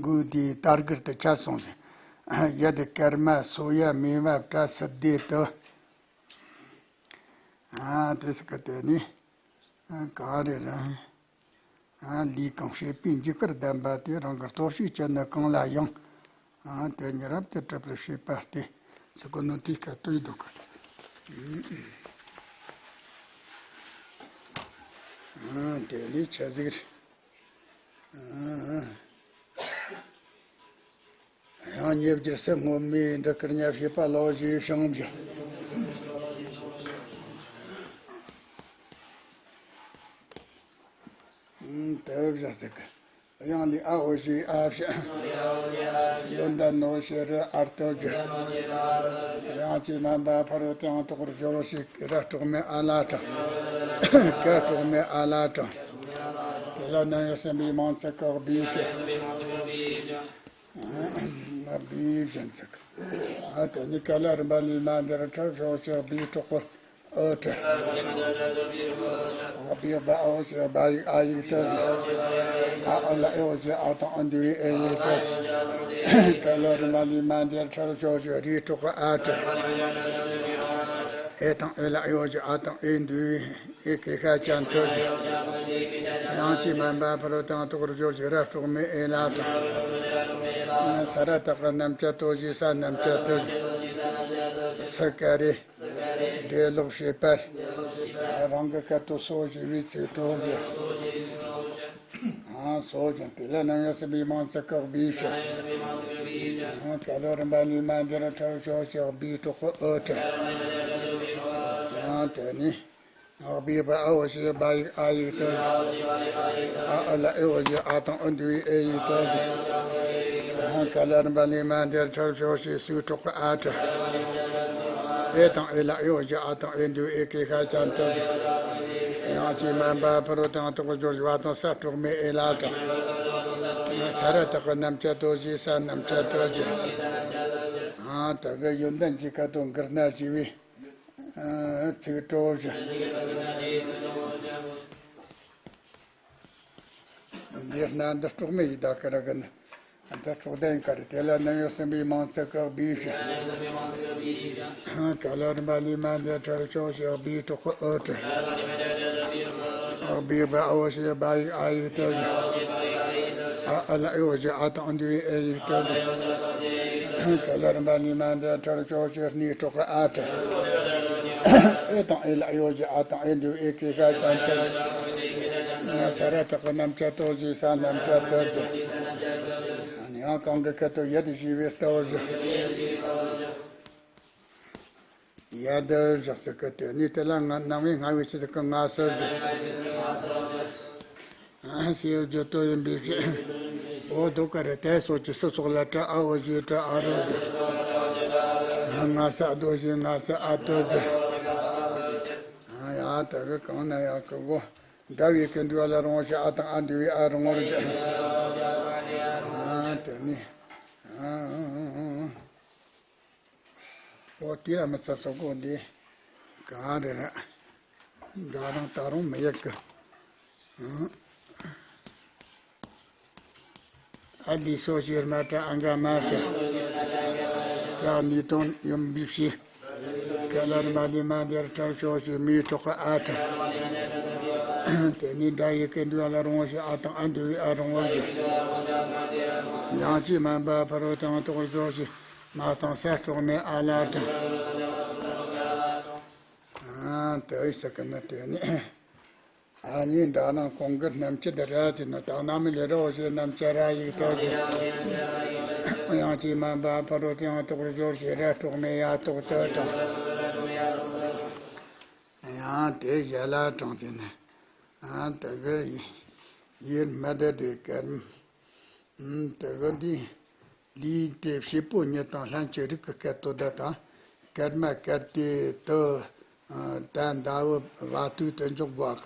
འགུལ་དེ་དར་གིར་དུ་ཆ་སོང་ཟིན། ཡ་དེ་ཀརྨ་སོ་ཡ་མེ་མ་བྲ་སི་དེ་དུ། ཨ་དེ་སི་ཀ་དེ་ནི་ག་རེ་ར། ལས་གང་བྱེད་པའི་འཇིགས་པར་ལྡན་པ་དེ་རང་གི་སྟོབས་ཤུགས་ཅན་ནི་གང་ལ་ཡང་། དེ་ཉིད་རབ་ཏུ་གྲུབ་པར་བྱེད་པ་སྟེ། ཚིག་གོ་ནོ་དེའི་སྐད་དོད་འདུག་གི། དེ་ནི་ཆ་ཟིག་རེད། ཡང་ཉེ་བརྒྱུད་སེམས་སྔོན་མའི་འདི་ཀིར་ཉ་བྱེད་པ་ལོ་ཞེས་བྱུང་བཞིན། དེ་བཞག་ཟེར་གི། དབྱངས་ལས་ཨ་འོ་ཞེས་ཨ་བཞག་ཡོན་ཏན་ནོ་ཞེས་རི་ཨར་ཏོ་རྒྱུ། དབྱངས་ཀྱིས་མན་པ་ཕ་རོལ་ཏུ་ཡང་དག་པར་སྦྱོར་ཞེས་ཀི་ར་གྲོགས་མེད་ཨ་ལ་དྲངས། ཀ་གྲོགས་མེད་ཨ་ལ་དྲངས། དེ་ལ་ནམ་ཡང་སེམས་པའི་མིང་ཚིག་གི་བྷི་ཞེས། བྷི་བཞིན་ཚིག་ཨ་དེ་ནི་ཀ་ལ་རིམ་པ་ལས་མ་འདིར་ཁྲ་ཕྱོགས་ཀྱི་བྷིའི་གྲོགས་པོ་ཨོ་ཏྲ། བྷི་བ་ཨོ་ཞེས་བྷ་ཡིག་ཨ་ཡིག་ཏུ། ཨ་ཨ་ལ་ཨེ་འོ་ཞེས་ཨ་དང་ཨ་འདུས་པའི་ཨེ་ཡིག་ཏུ། ཀ་ལ་རིམ་པ་ལས་མ་འདིར་ཁྲ་ཕྱོགས་ཀྱི་རིའི་གྲོགས་པོ་ཨ་ཏྲ། ཨེ་དང་ཨེ་ལ་ཨེ་འོ་ཞེས་ཨ་དང་ཨེ་འདུས་པའི། ཨེ་ཀེ་ཤ་ཅན་ཐོབ་ཀྱི། དབྱངས་ཀྱིས་མན་པ་ཕ་རོལ་ཏུ་ཡང་དག་པར་སྦྱོར་ཞེས་ར་གྲོགས་མེད་ཨེ་ལ་དང་། ས་ར་བཏགས་པ་རྣམ་བཅད་ཏོ་ཞེས་ས་རྣམ་བཅད་ཏོ་ཞེས། སི་ཀ་རེ། འགྲེ་ལོག་བྱེད་པ། རང་གི་སྐད་དོད་སོ་ཞེས་པའི་ཚིག་ཐོབ་ཀྱི། སོ་ཞེས་དེ་ལ་ནམ་ཡང་སེམས་པའི་མིང་ཚིག་གི་བྷི་ཞེས། ཀ་ལ་རིམ་པ་ལས་མ་འདིར་ཁྲ་ཕྱོགས་ཀྱི་བྷིའི་གྲོགས་པོ་ཨོ་ཏྲ། དེ་ནི། བྷི་བ་ཨོ་ཞེས་བྷ་ཡིག་ཨ་ཡིག་ཏུ། ཨ་ཨ་ལ་ཨེ་འོ་ཞེས་ཨ་དང་ཨ་འདུས་པའི་ཨེ་ཡིག་ཏུ། ཀ་ལ་རིམ་པ་ལས་མ་འདིར་ཁྲ་ཕྱོགས་ཀྱི་སུའི་གྲོགས་པོ་ཨ་ཏྲ། ཨེ་དང་ཨེ་ལ་ཨེ་འོ་ཞེས་ཨ་དང་ཨེ་འདུས་ཨེ་ཀེ་ཤ་ཅན་ཐོབ་ཀྱི། དབྱངས་ཀྱིས་མན་པ་ཕ་རོལ་ཏུ་ཡང་དག་པར་སྦྱོར་བ་དང་ས་གྲོགས་མེད་ཨེ་ལ་དང་། ས་ར་བཏགས་པ་རྣམ་བཅད་ཏོ་ཞེས་ས་རྣམ་བཅད་ཏོ་ཞེས། ཨ་ད་གི་ཡོན་ཏན་གྱི་སྐད་དོད་འགིར་ན་ཞེས་པའི། ཚིག་གྲོགས་བཞི། འདིར་ན་འདི་གྲོགས་མེད་ཡི་དྭགས་ཀ་ར་གི་ནི། འདི་གྲོགས་ལྡན་ཀ་རེ་དེ་ལ་ནམ་ཡང་སེམས་པའི་མིང་ཚིག་གི་བྷི་ཞེས། ཀ་ལ་རིམ་པ་ལས་མ་འདིར་ཁྲ་ཕྱོགས་ཀྱི་བྷིའི་གྲོགས་པོ་ཨོ་ཏྲ། བྷི་བ་ཨོ་ཞེས་བྷ་ཡིག་ཨ་ཡིག་ཏུ། ཨ་ཨ་ལ་ཨེ་འོ་ཞེས་ཨ་དང་ཨ་འདུས་པའི་ཨེ་ཡིག་ཏུ། ཀ་ལ་རིམ་པ་ལས་མ་འདིར་ཁྲ་ཕྱོགས་ཀྱི་སྣའི་གྲོགས་པོ་ཨ་ཏྲ། ཨེ་དང་ཨེ་ལ་གཡོ་ཞིག་ཨ་དང་ཨེ་འདུག་ཨེ་ཀེ་ཤ་ཅང་ཏོ། ས་ར་དྲག་གི་རྣམ་བཅད་ཏོ་ཞིག་ས་རྣམ་བཅད་ཏོ་ཞིག་ཡང་གང་གི་ཁ་ཏོ་ཡ་དེ་ཞིག་བེ་ཏོ་ཞིག་ཡ་དེ་བཞག་ཚུལ་གི་དེ་ནི་དེ་ལ་ང་སྣང་བའི་སྔ་བའི་ཆེད་དུ་ང་སོ་ཞིག་ཞེས་བརྗོད་དོ་ཡིན་པའི་ཕྱིར། འོ་དོ་ག་རེ་དེ་སོགས་ཀྱི་སུ་སོགས་ལ་ཏྲ་ཨ་འོ་ཞེས་ཏྲ་ཨ་རོ་ཞེས། ང་ས་རྡོ་ཞེས་ང་ས་ཨ་རྡོ་ཞེས། ཡ་ད་གི་གང་ན་ཡག་གི་གོ། འདྲ་བའི་ཀུན་འདུས་ལ་རུང་བ་ཞེས་ཨ་དང་ཨ་འདུས་པའི་ཨ་རུང་བར་ཞེས། དེ་ནི། འོ་དེ་ལ་མི་ཚ་སོགས་གོ་འདི། གང་རེད་ན། འདྲ་རང་ད་རུང་མི་ཡག་གི་ཨ་ལི་སོ་ཞེས་མ་ཏྲ་ཨ་འགའ་མ་ཞེས། ཡང་ནི་དོན་ཡོང་བའི་ཕྱིར། ག་ལར་མ་ལི་མ་འདིར་ཁྲག་ཤོག་ཞེས་མིའི་གྲོགས་ཀྱི་ཨ་ཐུ། དེ་ནི་འདྲ་ཡི་ཀུན་འདུས་ལ་རུང་བ་ཞེས་ཨ་དང་ཨ་འདུས་པའི་ཨ་རུང་བར་ཞེས། ཡང་ཅི་མན་པ་ཕ་རོལ་དང་ཐོག་ཞོག་ཞེས་མ་དང་ས་སྲོག་མེད་ཨ་ལ་ཐུ། ཨ་དེ་ཡི་ས་ཀ་ན་དེ་ནི། ཨ་ནི་འདྲ་ན་གོང་གི་རྣམ་བཅད་ར་ཅི་ན་དང་ན་མི་ལས་རོ་ཞེས་རྣམ་བཅད་ར་ཡིག་ཏོ་ཞེས། ཡང་ཅི་མན་པ་ཕ་རོལ་ཏུ་ཡང་དོག་སྦྱོར་ཞེས་ར་གྲོགས་མེད་ཡ་དོག་ཏོ་དང་། ཡང་དེ་ཞལ་ལ་དྲངས་ཏེ་ནི། ཨ་དེ་གི་ཡིར་མ་དེ་དེ་ཀར། དེ་གི་འདི་ལུས་དེ་བྱེད་པོ་ཉིད་དང་ལྷན་ཅིག་རིག་གི་སྐད་དོད་ད་དང་། ཀརྨ་ཀར་ཏེ་དུ་ད་ཟླ་བུ་བ་དུས་དུ་འཇོག་དགོས།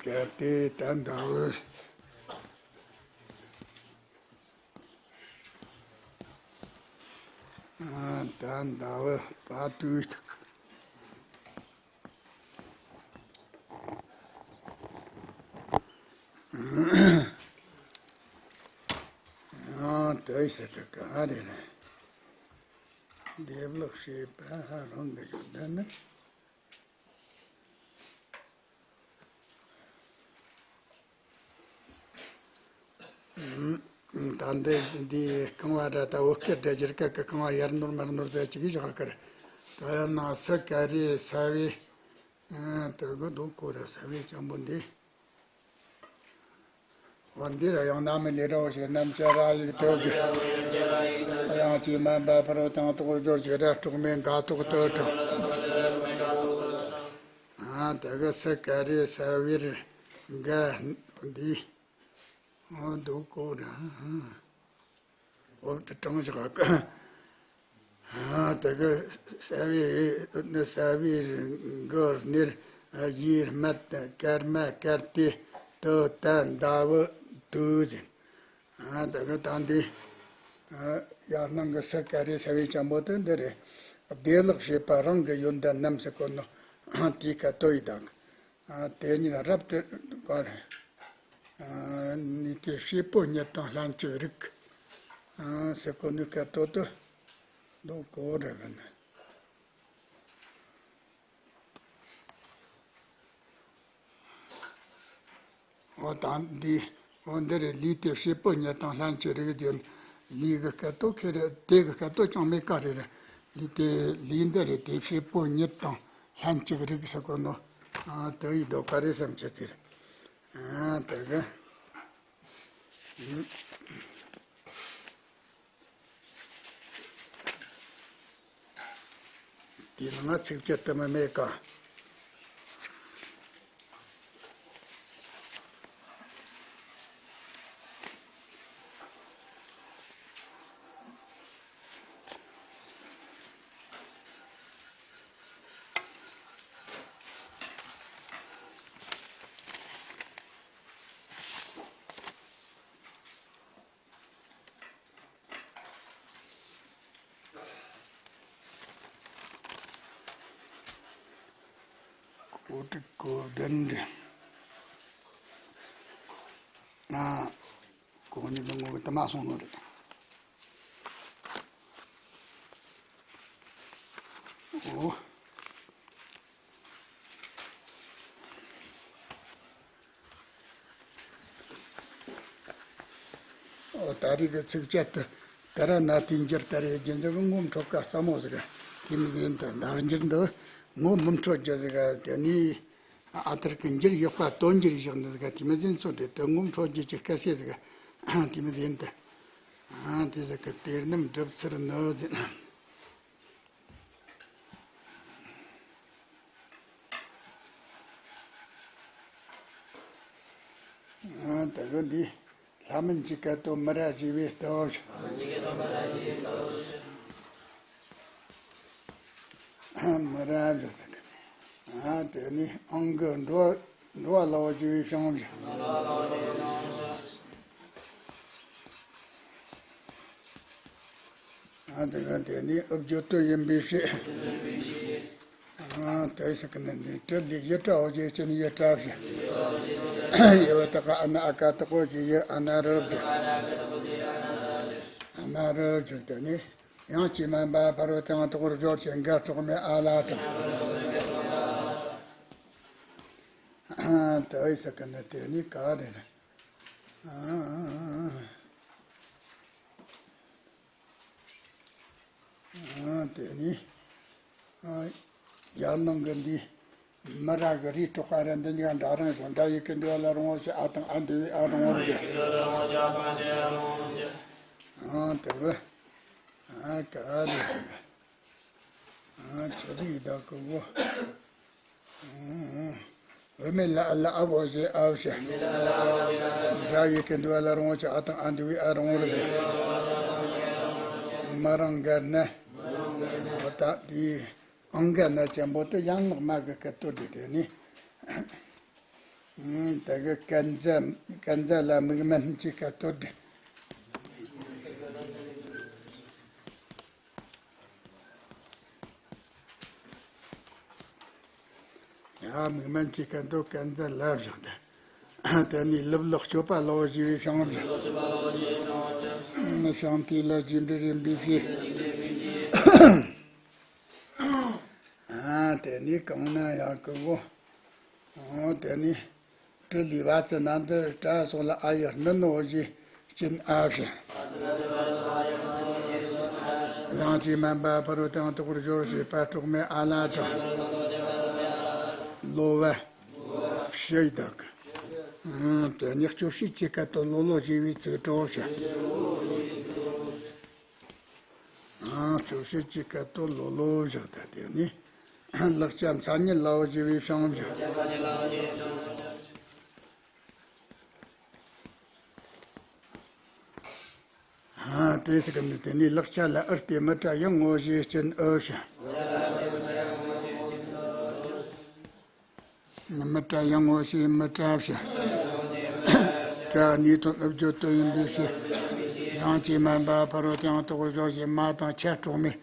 ཀར་ཏེ་ད་ཟླ་བུ། ད་ཟླ་བུ་བ་དུས་ཐག་ཨ་དེ་ཟེར་དུས་ག་རེ་རེད། འདེབས་ལོག་བྱེད་པ་རང་གི་ཡོད་ན་ནི། ད་འདི་འདི་རྐང་བ་འདྲ་ད་འོ་སྐད་འདྲ་སྒྱུར་སྐད་ཀྱི་རྐང་བ་ཡར་ནོར་མར་ནོར་ཟེར་གྱི་གི་བཞག་གི་རེད། ད་ཡང་ན་ས་ཀ་རི་ས་བའི་དེ་གི་འདུག་གོ་ར་ས་བའི་སྤྱང་པོ་འདི། འོ་འདི་ར་ཡང་ན་མི་ལས་རོ་ཞེས་རྣམ་བཅད་ར་ཡིག་ཏོ་གི། ཡང་ཅི་མན་པ་ཕ་རོལ་དང་དོག་སྦྱོར་ཞེས་ར་གྲོགས་མེད་འགའ་དོག་ཏོ་དང་། ཨ་དེ་གི་ས་ཀ་རི་ས་བིར་འགའ་འདི། འོ་འདུག་གོ་ར། འོ་དེ་དྲང་བཞག་གི། ཨ་དེ་གི་ས་བིར་ནི་ས་བིར་འགའ་ནིར་ཡིར་སྨད་ཀརྨ་ཀར་ཏེ་དུ་ད་ཟླ་བུ་དུས་ཟིན། ཨ་ད་གི་ད་འདི་ཡར་ནང་གི་ས་ཀ་རི་ས་བའི་སྤྱང་པོ་དེ་འདི་རེད། བདེ་བླག་བྱེད་པ་རང་གི་ཡོན་ཏན་རྣམས་སུ་བཀོད་ནོ། དེའི་སྐད་དོད་ཡི་དང་། དེ་ཉིད་རབ་ཏུ་བཀར། ནི་དེ་བྱེད་པོ་ཉིད་དང་ལྷན་ཅིག་རིག །ཟེར་གོ་ནི་སྐད་དོད་དུ་འདུག་གོ་རེ་གི་ནི། འོ་ད་འདི། འོ་འདི་རེད། ལུས་དེ་བྱེད་པོ་ཉིད་དང་ལྷན་ཅིག་རིག་ཟེར། ལུས་ཀྱི་སྐད་དོད་ཁེ་རེད། དེ་གི་སྐད་དོད་ཅང་མེད་ཀ་རེ་རེད། ལུས་དེ་ལུས་འདི་རེད། དེ་བྱེད་པོ་ཉིད་དང་ལྷན་ཅིག་རིག་ཟེར་གོ་ནོ། ཨ་དེ་ཡི་དོ་ག་རེ་བསམ་བྱེད་ཟེར། ཨ་དེ་གི། དེ་ནང་ཚིགས་བཅད་དུ་མི་མེད་ཀ། གོ་དྲུག་གོ་བདུན་རེད། ཨ། གོ་གཉིས་དང་ངོ་གི་དུ་མ་སོང་ནོ་རེད། འོ། ཨོ། ད་རེས་ཀྱི་ཚིགས་བཅད་དུ། ཏཱ་ར་ནཱ་ཐའི་འགྱུར། ད་རེས་རྒྱུ་མཚན་གྱི་ངོ་འཕྲོད་ཀ་ཟབ་མོ་ཟིག་དེ་མོ་ཟིག་ཡིན་ད། ད་འགྱུར་འདི་ངོ་མི་འཕྲོད་རྒྱུ་ཟིག་དེ་ནས་ཨ་ཐུར་གྱི་འགྱུར་ཡག་པ་དོན་འགྱུར་བཞག་འདི་ཟིག་དེ་མོ་ཟིག་ཚོ་འདི་དེ་ངོ་འཕྲོད་རྒྱུ་གི་སྐད་ཆ་ཟིག་དེ་མོ་ཟིག་ཡིན་ད། ཨ། དེ་ཟིག་གི་དེ་རྣམས་སྒྲུབ་ཚུལ་ནི་ཟེར། ཨ། དེ་གི་འདི་ལྷ་མིན་གྱི་སྐད་དོད་མི་ར་ཞེས་པའི་སྟོབས། མི་ར་ཞེས་ཟེར་གི། ཨ། དེ་ནས་ཨང་གི་འགྲོ་འགྲོ་བ་ལ་བ་ཞེས་པའི་བྱང་བུ། ཨ། དེ་ག་དེ་ནི་ཨུ་བརྗོད་དོན་ཡིན་པའི་ཕྱིར། ཨ། དེ་ཟེར་གི་ནི་འདི་དྲིལ་ལས་ཡི་གྲྭ་འོ་ཞེས་ཅན་ཡི་གྲྭ་ཞེས། ཡི་བ་དག་ག་ཨ་ན་ཨ་ཀ་དག་གོ་ཞེས་ཡི་ཨ་ན་རུ་བཞག་ཨ་ན་རུ་བཞག་དེ་ནི་ཡང་ཅི་མན་པ་ཕ་རོལ་དང་དོག་རུ་སྦྱོར་ཞིང་འགལ་གྲོགས་མེད་ཨ་ལ་དང་། ཨ། དེ་ཟེར་གི་ནི་དེ་ནི་ག་རེ་རེད། ཨ། ཨ། དེ་ནི། ཨ། ཡར་ནང་གི་འདི། མི་ར་གི་རིགས་གྲོགས་པ་ར་འདི་གཉིས་ཀ་འདྲ་རང་བྱུང་། སྒྲ་ཡི་གེ་འདུས་པ་ལ་རུང་བ་ཞེས་ཨ་དང་ཨ་འདུས་པའི་ཨ་རུང་བར་གྱི། ཨ། དེ་གི། ཨ། ག་རེ། ཨ། ཆ་རིག་དག་གི་བོ། བུད་མེད་ལ་ཨ་ལ་ཨ་བོ་ཞེས་ཨ་བོ་ཞེས། སྒྲ་ཡི་གེ་འདུས་པ་ལ་རུང་བ་ཞེས་ཨ་དང་ཨ་འདུས་པའི་ཨ་རུང་བར་གྱི། མི་རང་འགལ་ན། འོ་ད་དེའི་ཨང་འགལ་ན་ཅན་པོ་དེ་ཡང་ནག་མ་གི་སྐད་དོད་དེ་དེ་ནི། ཨང་། དེ་གི་ཀན་རྫ་ཀན་རྫ་ལ་མིག་སྨན་གྱི་སྐད་དོད་དེ། ཡ། མིག་སྨན་གྱི་སྐད་དོད་ཀན་རྫ་ལ་བཞག་སྟེ། དེ་ནས་ལུག་ལོག་སྤྱོད་པ་ལོ་ཞེས་པའི་བྱང་བུ། བྱང་དེ་ལ་རྗེས་འབྲེལ་ཡིན་པའི་ཕྱིར། ཨ། དེ་ནས་གང་ན་ཡང་གི་བོ། ཨོ། དེ་ནས། དྲིལ་ལས་བ་ཙི་ན་འདི་གྲ་སོགས་ལ་ཨ་ཡི་སྣུན་ནོ་ཞེས་ཅན་ཨ་བྱས། ཡང་ཅི་མན་པ་ཕ་རོལ་དང་དོག་རུ་སྦྱོར་ཞེས་པ་གྲོགས་མེད་ཨ་ལ་དང་། ལོ་བ། ཕྱི་ཡི་དག་གི། ཨང་། དེ་ནས་སྤྱོད་བྱེད་ཀྱི་སྐད་དོད་ལོ་ལོ་ཞེས་པའི་ཚིག་གྲོགས་བྱས། ཨང་། སྤྱོད་བྱེད་ཀྱི་སྐད་དོད་ལོ་ལོ་བཞག་སྟེ་དེ་ནས་ལེགས་སྤྱད་མཚན་ཉིད་ལའོ་ཞེས་པའི་བྱང་བུ། ཨ། དེ་ཟེར་གི་ནི་དེ་ནས་ལེགས་སྤྱད་ལ་ཨུར་ཏེ་མི་ཏྲ་ཡང་ངོ་ཞེས་ཅན་ཨུ་བྱས། མི་ཏྲ་ཡང་ངོ་ཞེས་མི་ཏྲ་བྱས། ཏྲ་ནི་དོན་ཨུ་བརྗོད་དོན་ཡིན་པའི་ཕྱིར། ཡང་ཅི་མན་པ་ཕ་རོལ་དུ་ཡང་དོག་སྦྱོར་ཞེས་མ་དང་ཆ་གྲོགས་མེད་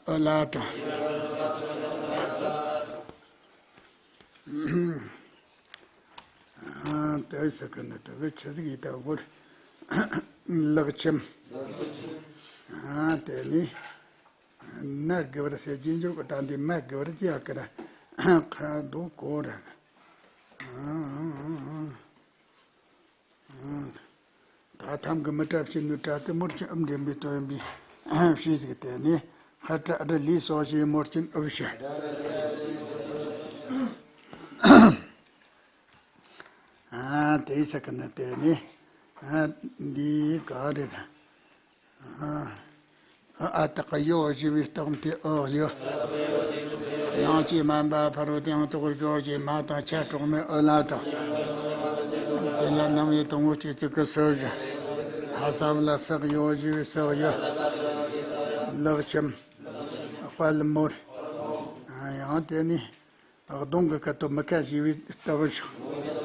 ཨུ་ལ་དང་། ཨ། དེ་ཟེར་གི་ནི་དེ་གི་ཆི་ཟིག་ཡིན་ད་བོར། ལག་ཁྱིམ། ཨ། དེ་ནི། ན་དགུ་བར་ཟེར་རྒྱུ་འཇུག་གི་ད་འདི་མ་དགུ་བར་ཅི་ཡག་གི་ར། ཁ་དོག་གོ་ར། ཨ། ཨ། ཨ། ད་ཐམ་གི་མི་ཏྲ་ཕྱིར་ནུ་ཏྲ་དེ་མུར་ཆེན་ཨུམ་འདྲེན་པའི་དོན་ཡིན་པའི་ཕྱིར་ཟིག་དེ་ནི་ཧ་ཏྲ་ཨ་ཏྲ་ལི་སོགས་ཞེས་མུར་ཆེན་ཨུབ་ཤ། ཨ། དེ་ས་ཀི་ན་དེ་ནི། ཨ། འདི་ག་རེ་ན། ཨ། ཨ་ཏག་གི་ཡོ་ཞེས་པའི་རྟགས་མཐའི་ཨོ་ཡོ། ཡང་ཅི་མན་པ་ཕ་རོལ་ཏུ་ཡང་དོག་སྦྱོར་གྱི་མ་དང་ཆ་གྲོགས་མེད་ཨོ་ལ་དང་། དེ་ལ་རྣམ་དབྱེ་དང་པོ་གཅིག་ཙིག་གི་སུ་བཞི། ཧ་སབ་ལ་སག་ཡོ་ཞེས་པའི་སག་ཡོ། ལག་ཁྱིམ། དཔལ་མོར། ཡང་དེ་ནི་གདོང་གི་སྐད་དོད་མི་ཁ་ཞེས་པའི་རྟགས་བཞག།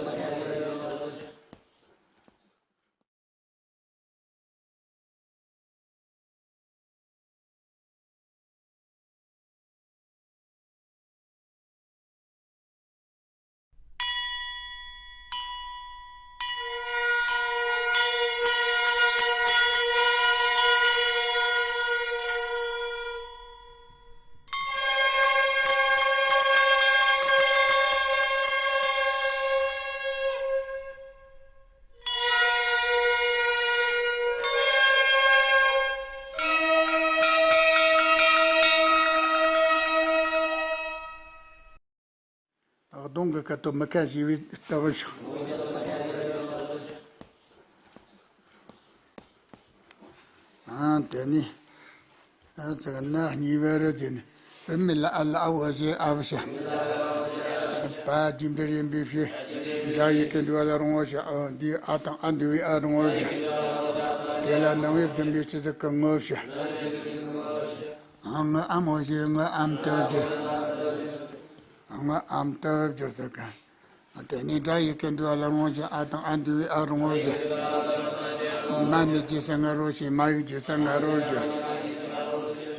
ཀ་ཏོ་མི་ཁ་ཞེས་པའི་རྟགས་བཞག་ཨ་དེ་ནས། ཨ་ཙི་ག་ན་གཉིས་པ་རེད་དེ་ནི། ཨུ་མི་ལ་ཨ་ལ་ཨ་བ་ཞེས་ཨ་བ་ཞེས། པ་རྒྱས་འབྲིང་ཡིན་པའི་ཕྱིར། འདྲ་ཡི་གེ་འདུ་བ་ལ་རུང་བ་ཞེས། ཨ་འདི་ཨ་དང་ཨ་འདུ་བའི་ཨ་རུང་བ་ཞེས། དེ་ལ་ནང་པའི་བདུན་པའི་སྤྱི་ཚིག་གི་ངོ་བོ་ཞེས། ཨ་ངུ་ཨམ་འོ་ཞེས་ངུ་ཨམ་དུ་བསྒྱུར། ཨ་ངུ་ཨམ་དུ་བསྒྱུར་ཟེར་ག་དེ་ནས་སྒྲ་ཡི་གེ་འདུ་བ་ལ་རུང་བ་ཞེས། ཨ་དང་ཨ་འདུ་བའི་ཨ་རུང་བ་ཞེས། མ་ནི་རྗེས་སུ་ང་རོ་ཞེས། མ་ཡི་རྗེས་སུ་ང་རོ་ཞེས།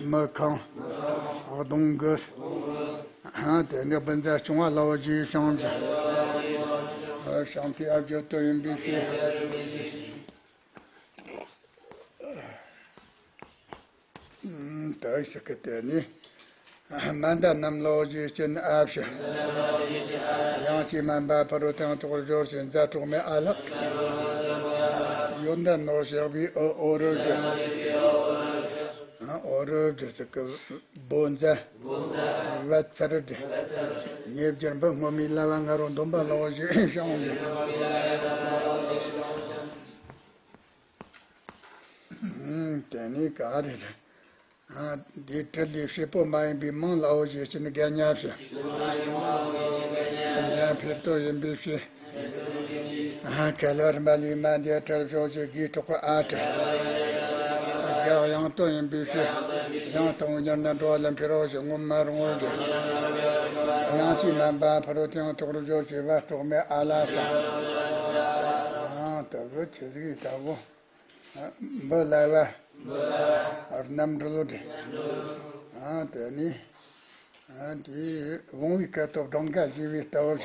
མི་ཁང་། གདོང་གི། དེ་ནས་བུ་མཛའ་སྐྱོང་བ་ལ་འོ་ཞེས་བྱང་ཞེས། བྱང་མཐའི་ཨ་བརྗོད་དོ་ཡིན་པའི་ཕྱིར། ཨུམ། དེ་ཞིག་གི་དེ་ནི། མ་འདའ་རྣམས་ལ་འོ་ཞེས་སྤྱི་ནི་ཨ་བཞི། ཡང་ཅིག་མ་འབའ་ཕ་རོལ་ཏུ་ཡང་དག་པར་སྦྱོར་ཞེས་མཛའ་གྲོགས་མེད་ཨ་ལགས། ཡོན་ཏན་ནོ་ཞེས་པའི་ཨོ་ཨོ་རོ་བཞི། ཨོ་རོ་བཞི་ཟེར་གི་བུ་མཛའ། བ་ཚར་འདྲ། ཉེ་སྦྱར་འབུ་སྔོན་མའི་ལ་བ་ང་རོ་འདོམས་པ་ལ་འོ་ཞེས་བྱང་ཞེས། ཨུམ། དེ་ནི་ག་རེ་རེད། ཨ། འདིའི་ཏྲི་ལའི་བྱེད་པོ་མ་ཡིན་པའི་མིང་ལ་འོ་ཞེས་སྤྱི་ནི་རྒ་ཉ་བཞི། ཉ་འཕེར་ལྟོ་ཡིན་པའི་ཕྱིར། ཨ། གལ་བར་མ་ལུས་མ་འདས་ཏྲི་ལ་བྱོག་ཅེས་དགུའི་གྲོགས་པོ་ཨ་ཏྲི། རྒ་དབྱངས་ལྟོ་ཡིན་པའི་ཕྱིར། དབྱངས་དང་པོ་གཉེར་ན་འགྲོ་བ་ལ་འཕེར་རོ་ཞེས་ངོ་མ་རུང་བར་འགྲེལ། ཡང་ཅིག་མ་འབའ་ཕ་རོལ་ཏུ་ཡང་དག་པར་སྦྱོར་ཞེས་བ་གྲོགས་མེད་ཨ་ལ་ཏྲ། ཨ། དེ་གི་ཆི་ཟིག་ཡིན་ད་གོ། འབུ་ལ་བ། རྣམ་འགྲེལ་ལོ་འདྲེ། ཨ་དེ་ནི། ཨ་དེ་བུང་བའི་སྐད་དོད་སྦྲང་ཀ་ཞེས་པའི་ལྟ་བུ།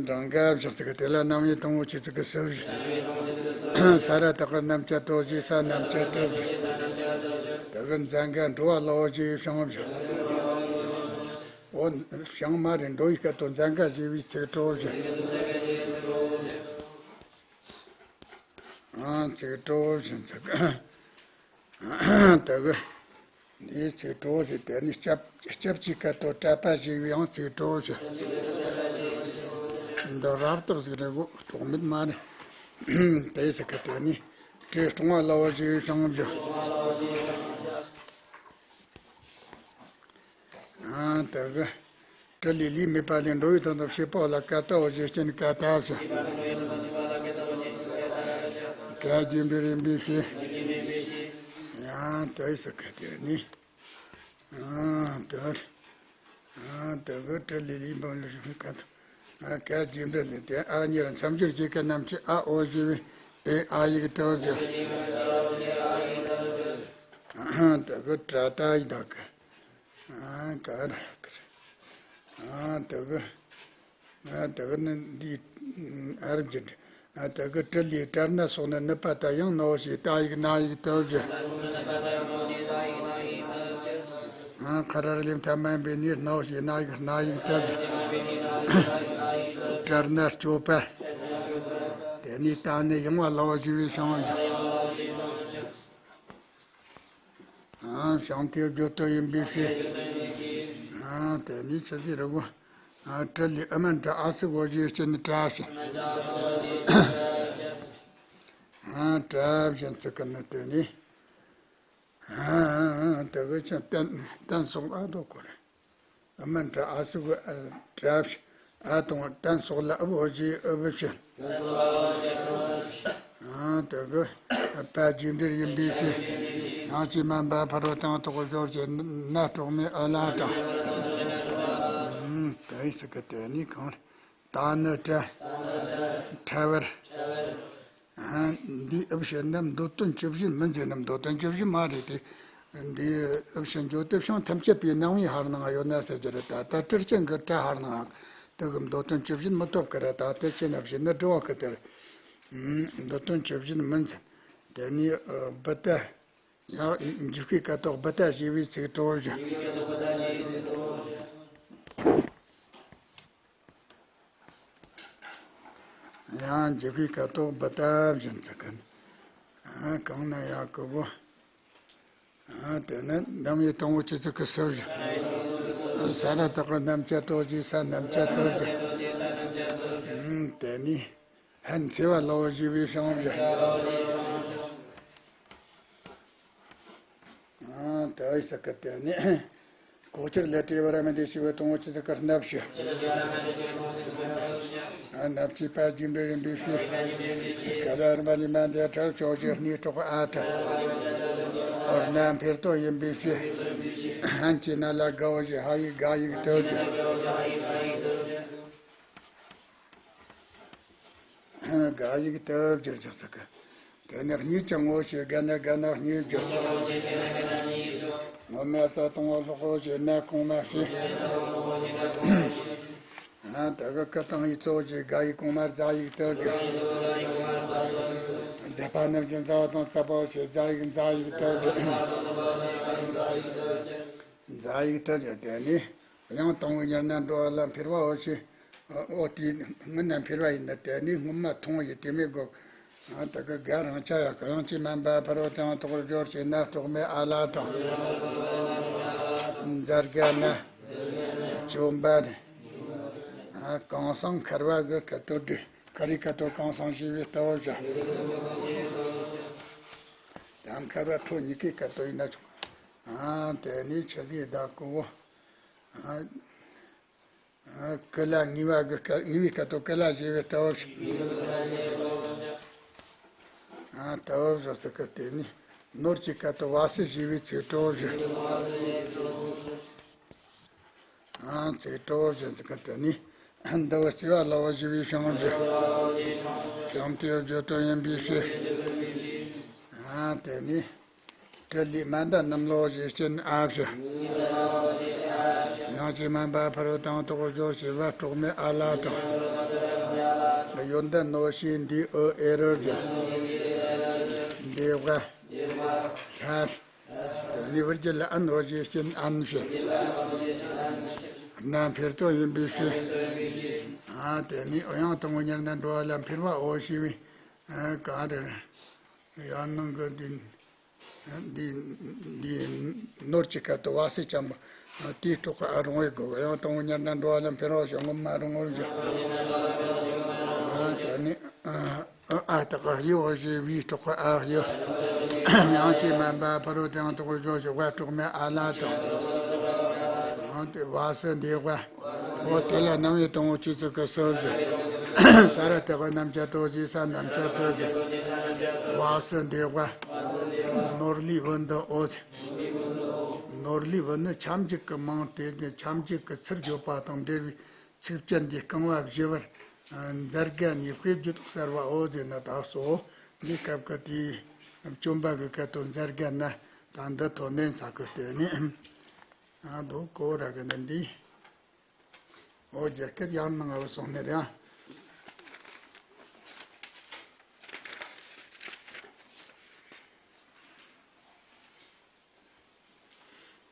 སྦྲང་ཀ་བཞག་ཚིག་དེ་ལ་རྣམ་དབྱེ་དང་པོ་ཆོས་ཚིག་གི་སུ་བཞི། ས་ར་བཏགས་པའི་རྣམ་བཅད་དོ་ཞེས་ས་རྣམ་བཅད་དོ་ཞེས། དེ་གི་འཛན་ག་འགྲོ་བ་ལ་འོ་ཞེས་བྱང་བཞི། འོ་བྱང་མ་རེད། འགྲོ་བའི་སྐད་དོད་འཛན་ག་ཞེས་པའི་ཚིག་གྲོགས་བཞི། ཨང་ཚིག་གྲོགས་བཞི་ཚིག་དེ་གི། འདིའི་ཚིག་གྲོགས་ཞེས་དེ་ནི་སྐྱབས། སྐྱབས་ཀྱི་སྐད་དོད་གྲགས་པ་ཞེས་པའི་ཡང་ཚིག་གྲོགས་ཞེས། འདི་རབ་རྟགས་ཟིག་རེད་གོ། རྟོག་མེད་མ་རེད། དེའི་ཚིག་གི་དེ་ནི་བྲེ་སྲོང་བ་ལ་འོ་ཞེས་བྱང་བཞི། ཨ་དེ་གི། ཏྲི་ལའི་ལུས་མེད་པ་ལས་འགྲོ་བའི་དོན་དུ་བྱེད་པ་ལ་ཀ་ཏ་འོ་ཞེས་སྤྱི་ནི་ཀ་ཏ་བཞི། ག་རྒྱས་འབྲིང་ཡིན་པའི་ཕྱིར། ཡང་དེ་ཟེར་གི་དེ་ནི། ཨ་དེ། ཨ་དེ་གི་ཏྲི་ལའི་ལུས་མེད་པ་ལས་ཀ་ཏ། ཨ་ག་རྒྱས་འབྲིང་ལས་དེ་ཨ་གཉིས་ལ་མཚམས་སྦྱོར་གྱི་སྐད་རྣམས་ཀྱི་ཨ་འོ་ཞེས་པའི་ཨེ་ཨ་ཡིག་ཏུ་ཟེར། ཨ་དེ་གི་ཏྲ་ཏ་ཡི་དག་གི། ཨ་ག་ར་ག་ར། ཨ་དེ་གི། ཨ་དེ་གི་ནི་འདི་ཨ་རབ་ཀྱི། ཨ་དེ་གི་ཏྲི་ལའི་ཏྲར་ན་སོགས་ནི་ནི་པ་ཏ་ཡང་ནའོ་ཞེས་ཏ་ཡིག་ན་ཡིག་ཏུ་བཞི། ཨ་ཁ་ར་ར་ལེ་མཐའ་མ་ཡིན་པའི་ནི་ནའོ་ཞེས་ན་ཡིག་ན་ཡིག་ཏུ་བཞི། ཏྲར་ན་སྐྱོབ་པ། དེ་ནས་ཏ་ནི་ཡང་བ་ལ་འོ་ཞེས་པའི་བྱང་བ་བཞི། ཨ་བྱང་མཐའི་བརྗོད་དོ་ཡིན་པའི་ཕྱིར། ཨ་དེ་ནི་ཆི་ཟིག་རེད་གོ། ཨ་ཏྲི་ལའི་ཨ་མན་ཏྲ་ཨ་སུ་འོ་ཞེས་སྤྱི་ནི་ཏྲ་ཞེས། ཨ་ཏྲ་བཞི་ཚིག་གི་ནི་དེ་ནི། ཨ་དེ་གི་ཅི་ཏན་ཏན་སོགས་ལ་ཨ་དོ་གོ་རེད། ཨ་མན་ཏྲ་ཨ་སུ་གི་ཨ་ཏྲ་བཞི། ཨ་དང་ཏན་སོགས་ལ་ཨུ་འོ་ཞེས་ཨུ་བཞི། ཨ་དེ་གི་པ་རྒྱས་འབྲིང་ཡིན་པའི་ཕྱིར། ཡང་ཅིག་མ་འབའ་ཕ་རོལ་ཏུ་ཡང་དག་པར་སྦྱོར་ཞེས་ན་གྲོགས་མེད་ཨུ་ལ་ཏྲ། ཨུམ། དེ་ཟེར་གི་དེ་ནི་གང་རེད། ཏ་ནི་ཏྲ། ཕྲ་བར། ཨ་འདིའི་ཨུ་བཞི་ནི་མདོ་དོན་བཅུ་བཞི་མིན་ཟེར་ན་མདོ་དོན་བཅུ་བཞི་མ་རེད་དེ། འདིའི་ཨུ་བཞི་འཇོག་དེ་བྱང་ཐམས་ཅད་པའི་སྣང་བའི་ཧར་སྣང་ཡོད་ན་ཟེར་གྱི་རེད། ད་ལྟ་ཏྲི་ཅན་གྱི་ཏྲ་ཧར་སྣང་དེ་གི་མདོ་དོན་བཅུ་བཞི་མི་ཐོབ་ཀི་རེད། ད་ལྟ་ཅི་ན་བཞི་ནི་སྒྲུབ་པ་གི་དེར། ཨུམ། མདོ་དོན་བཅུ་བཞི་མིན་ཟེར། དེ་ནི་ཨ་བུ་ཏ། ཡང་འཇུག་པའི་སྐད་དོད་བུ་ཏ་ཞེས་པའི་ཚིག་གྲོགས་བཞི། ཡང་འཇུག་པའི་སྐབས་ཐོག་བུ་དབྱིབས་བཞིན་ཚུལ་གྱིས། གང་ན་ཡང་ཀུ་བོ། དེ་ནས་འདམ་ཡི་དང་པོ་ཆུ་ཚོད་ཀྱི་སུ་བཞིན། ས་ར་བཏགས་པའི་རྣམ་བཅད་ཏོ་ཞེས་ས་རྣམ་བཅད་ཏོ་ཞེས། དེ་ནས་ཧན་ཚེ་བ་ལ་བ་ཞེས་པའི་ཞིང་བཞིན། དེ་ཡི་སྐབས་དེ་ནས། ལྐོག་གྱུར་ལས་སྤྲས་པ་ར་མི་འདི་ཞིག་བའི་དང་པོ་ཆུ་ཚོད་ཀྱི་སྣབས་ཞུ། སྣབས་ཀྱི་དཔལ་རྒྱས་འབྲས་ཡིན་པའི་ཕྱིར། ཀ་ལ་ར་མ་ལི་མ་འདི་ཁྲག་ཕྱོགས་ཀྱི་སྣེ་གྲོགས་ཨ་ཏི། འོ་ན་འཕེལ་དོ་ཡིན་པའི་ཕྱིར། ཧན་གྱི་ན་ལ་དགའ་བོ་ཞེས་ཧ་ཡིག་དགའ་ཡིག་ཏོ་ཞེས། དགའ་ཡིག་ཏོ་བསྒྱུར་ཆོག་ཟེར་གི། དེ་ནས་སྙིད་ཀྱང་ངོ་ཤེས་དགའ་ན་དགའ་ན་སྙིད་བསྒྱུར། ངོ་མ་ས་དང་བ་ལྷོག་གོ་ཞེས་ན་གོང་མ་ཤེས། ཨ་དེ་གི་ཀི་དང་ཡི་གཙོ་བོ་ཞེས་དགའ་ཡིག་གོང་མ་རྫ་ཡིག་ཏོ་བསྒྱུར། མཛད་པ་རྣམས་ཀྱི་མཛའ་བ་དང་རྩ་བ་ཞེས་རྫ་ཡིག་མཛའ་ཡིག་ཏོ་བསྒྱུར། མཛའ་ཡིག་ཏོ་བསྒྱུར། དེ་ནས་དབྱངས་དང་པོའི་ཉེར་སྣང་འགྲོ་བ་ལ་འཕེལ་བའོ་ཞེས། འོ་དེའི་སྔོན་ན་འཕེལ་བ་ཡིན་ན་དེ་ནས་སྔོན་མ་མཐོང་བ་ཡི་དེ་མི་དགོས། ཨ་དེ་གི་དགའ་རང་ཆ་ཡག་གི་དབྱངས་ཅན་མ་འབའ་ཕ་རོལ་ཏུ་ཡང་དོགས་སྦྱོར་བྱས་ན་གྲོགས་མེད་ཨ་ལ་དང་། མཛའ་དགའ་ན། བཅོམ་པ་ནི། ཨ་གང་སང་འཁར་བ་གི་ཀ་ཏོ་འདྲི། ཀ་རི་ཀ་ཏོ་གང་སང་ཞེས་པའི་ལྟ་བ་བཞག་ཡང་འཁར་བ་ཁྲོ་གཉིས་ཀའི་ཀ་ཏོ་ཡིན་ན་ཆོག་ཨ་དེ་ནས་ཆུ་ཚོད་བདག་གོ། ཨ། ཀུ་ལ་ངེས་པ་གི་སྐད། ངེས་པའི་སྐད་དུ་ཀུ་ལ་ཞེས་པའི་ལྟ་བ་བཞག་ཨ་ལྟ་བ་བཞག་ཟེར་གི། དེ་ནས་ནོར་གྱི་སྐད་དུ་བ་སི་ཞེས་པའི་ཚིག་གྲོགས་བཞག་ཨ་ཚིག་གྲོགས་བཞག་ཟེར་གི། དེ་ནས་འདི་བ་སི་བ་ལ་བ་ཞེས་པའི་ཞིང་བཞག་བྱམས་དེ་བརྗོད་དོན་ཡིན་པའི་ཕྱིར། ཨ་དེ་ནས། ཏྲི་ལི་མན་ད་རྣམས་ལོ་ཞེས་སྐྱེ་ཨ་བཞི། ཡང་ཅི་མན་པ་ཕ་རོལ་དང་དོགས་སྦྱོར་བྱེད་པ་གྲོགས་མེད་ཨ་ལ་དང་། ཡོན་ཏན་ནོ་ཞེས་འདི་ཨོ་ཨེ་རོ་བཞི། འདི་བ། ལྷ། ནི་བར་གྱི་ལ་ཨན་ནོ་ཞེས་སྐྱེ་ཨན་བཞི། ན་འཕེལ་དོ་ཡིན་པའི་ཕྱིར། ཨ་དེ་ནི་ཨོ་ཡང་དང་པོ་ཉེར་སྣང་འགྲོ་བ་ལ་འཕེལ་བའོ་ཞེས་པའི། ག་རེ། ཡར་སྣང་གི་འདི། འདི། འདི། ནོར་གྱི་སྐད་དུ་བ་སི་ཅན་པོ། དེའི་སྲོག་གི་ཨ་རུང་བའི་དགོས། ཡང་དང་པོ་ཉེར་སྣང་འགྲོ་བ་ལ་འཕེལ་བ་ཞིག་སྔོན་མ་རུང་བར་བཞག་ཨ་དེ་ནི། ཨ་ཨ་དག་གི་ཡོ་ཞེས་བའི་སྲོག་གི་ཨ་ཡོ། ཡང་ཅི་མན་པ་ཕ་རོལ་ཏུ་ཡང་དག་པར་བརྗོད་ཅིག་བ་གྲོགས་མེད་ཨ་ལ་དང་། ཡང་དེ་བ་སི་འདི་བ། འོ་དེ་ལ་རྣམ་དབྱེ་དང་པོ་ཆོས་ཚུལ་གྱི་སོ་བཞི། ས་ར་བཏགས་པའི་རྣམ་བཅད་ཏོ་ཞེས་ས་རྣམ་བཅད་ཏོ་ཞེས། བ་སི་འདི་བ། ནོར་ལུས་བུ་འདི་འོ། ནོར་ལུས་བུ་ནི་ཁྱབ་འཇུག་གི་མིང་སྟེ། ཁྱབ་འཇུག་གི་ཚུལ་བརྗོད་པ་དང་འབྲེལ་བའི་ཚིགས་བཅད་འདིའི་རྐང་བ་བཞི་པར། མཛའ་དགའ་ནས་དཔེ་བརྗོད་གསར་བའོ་ཟེར་ན་ད་གཙོ་བོ་འདི་སྐབས་ཀྱི་དེའི་བཅོམ་པ་གི་སྐད་དུ་མཛའ་དགའ་ན་ད་འདི་ཐོ་ནན་ས་གི་སྟེ་ནི། ཨ་དོ་གོ་ར་གི་ནི་འདི། འོ་རྒྱ་སྐད་ཡར་ནང་ང་བ་སོང་ནི་རེད་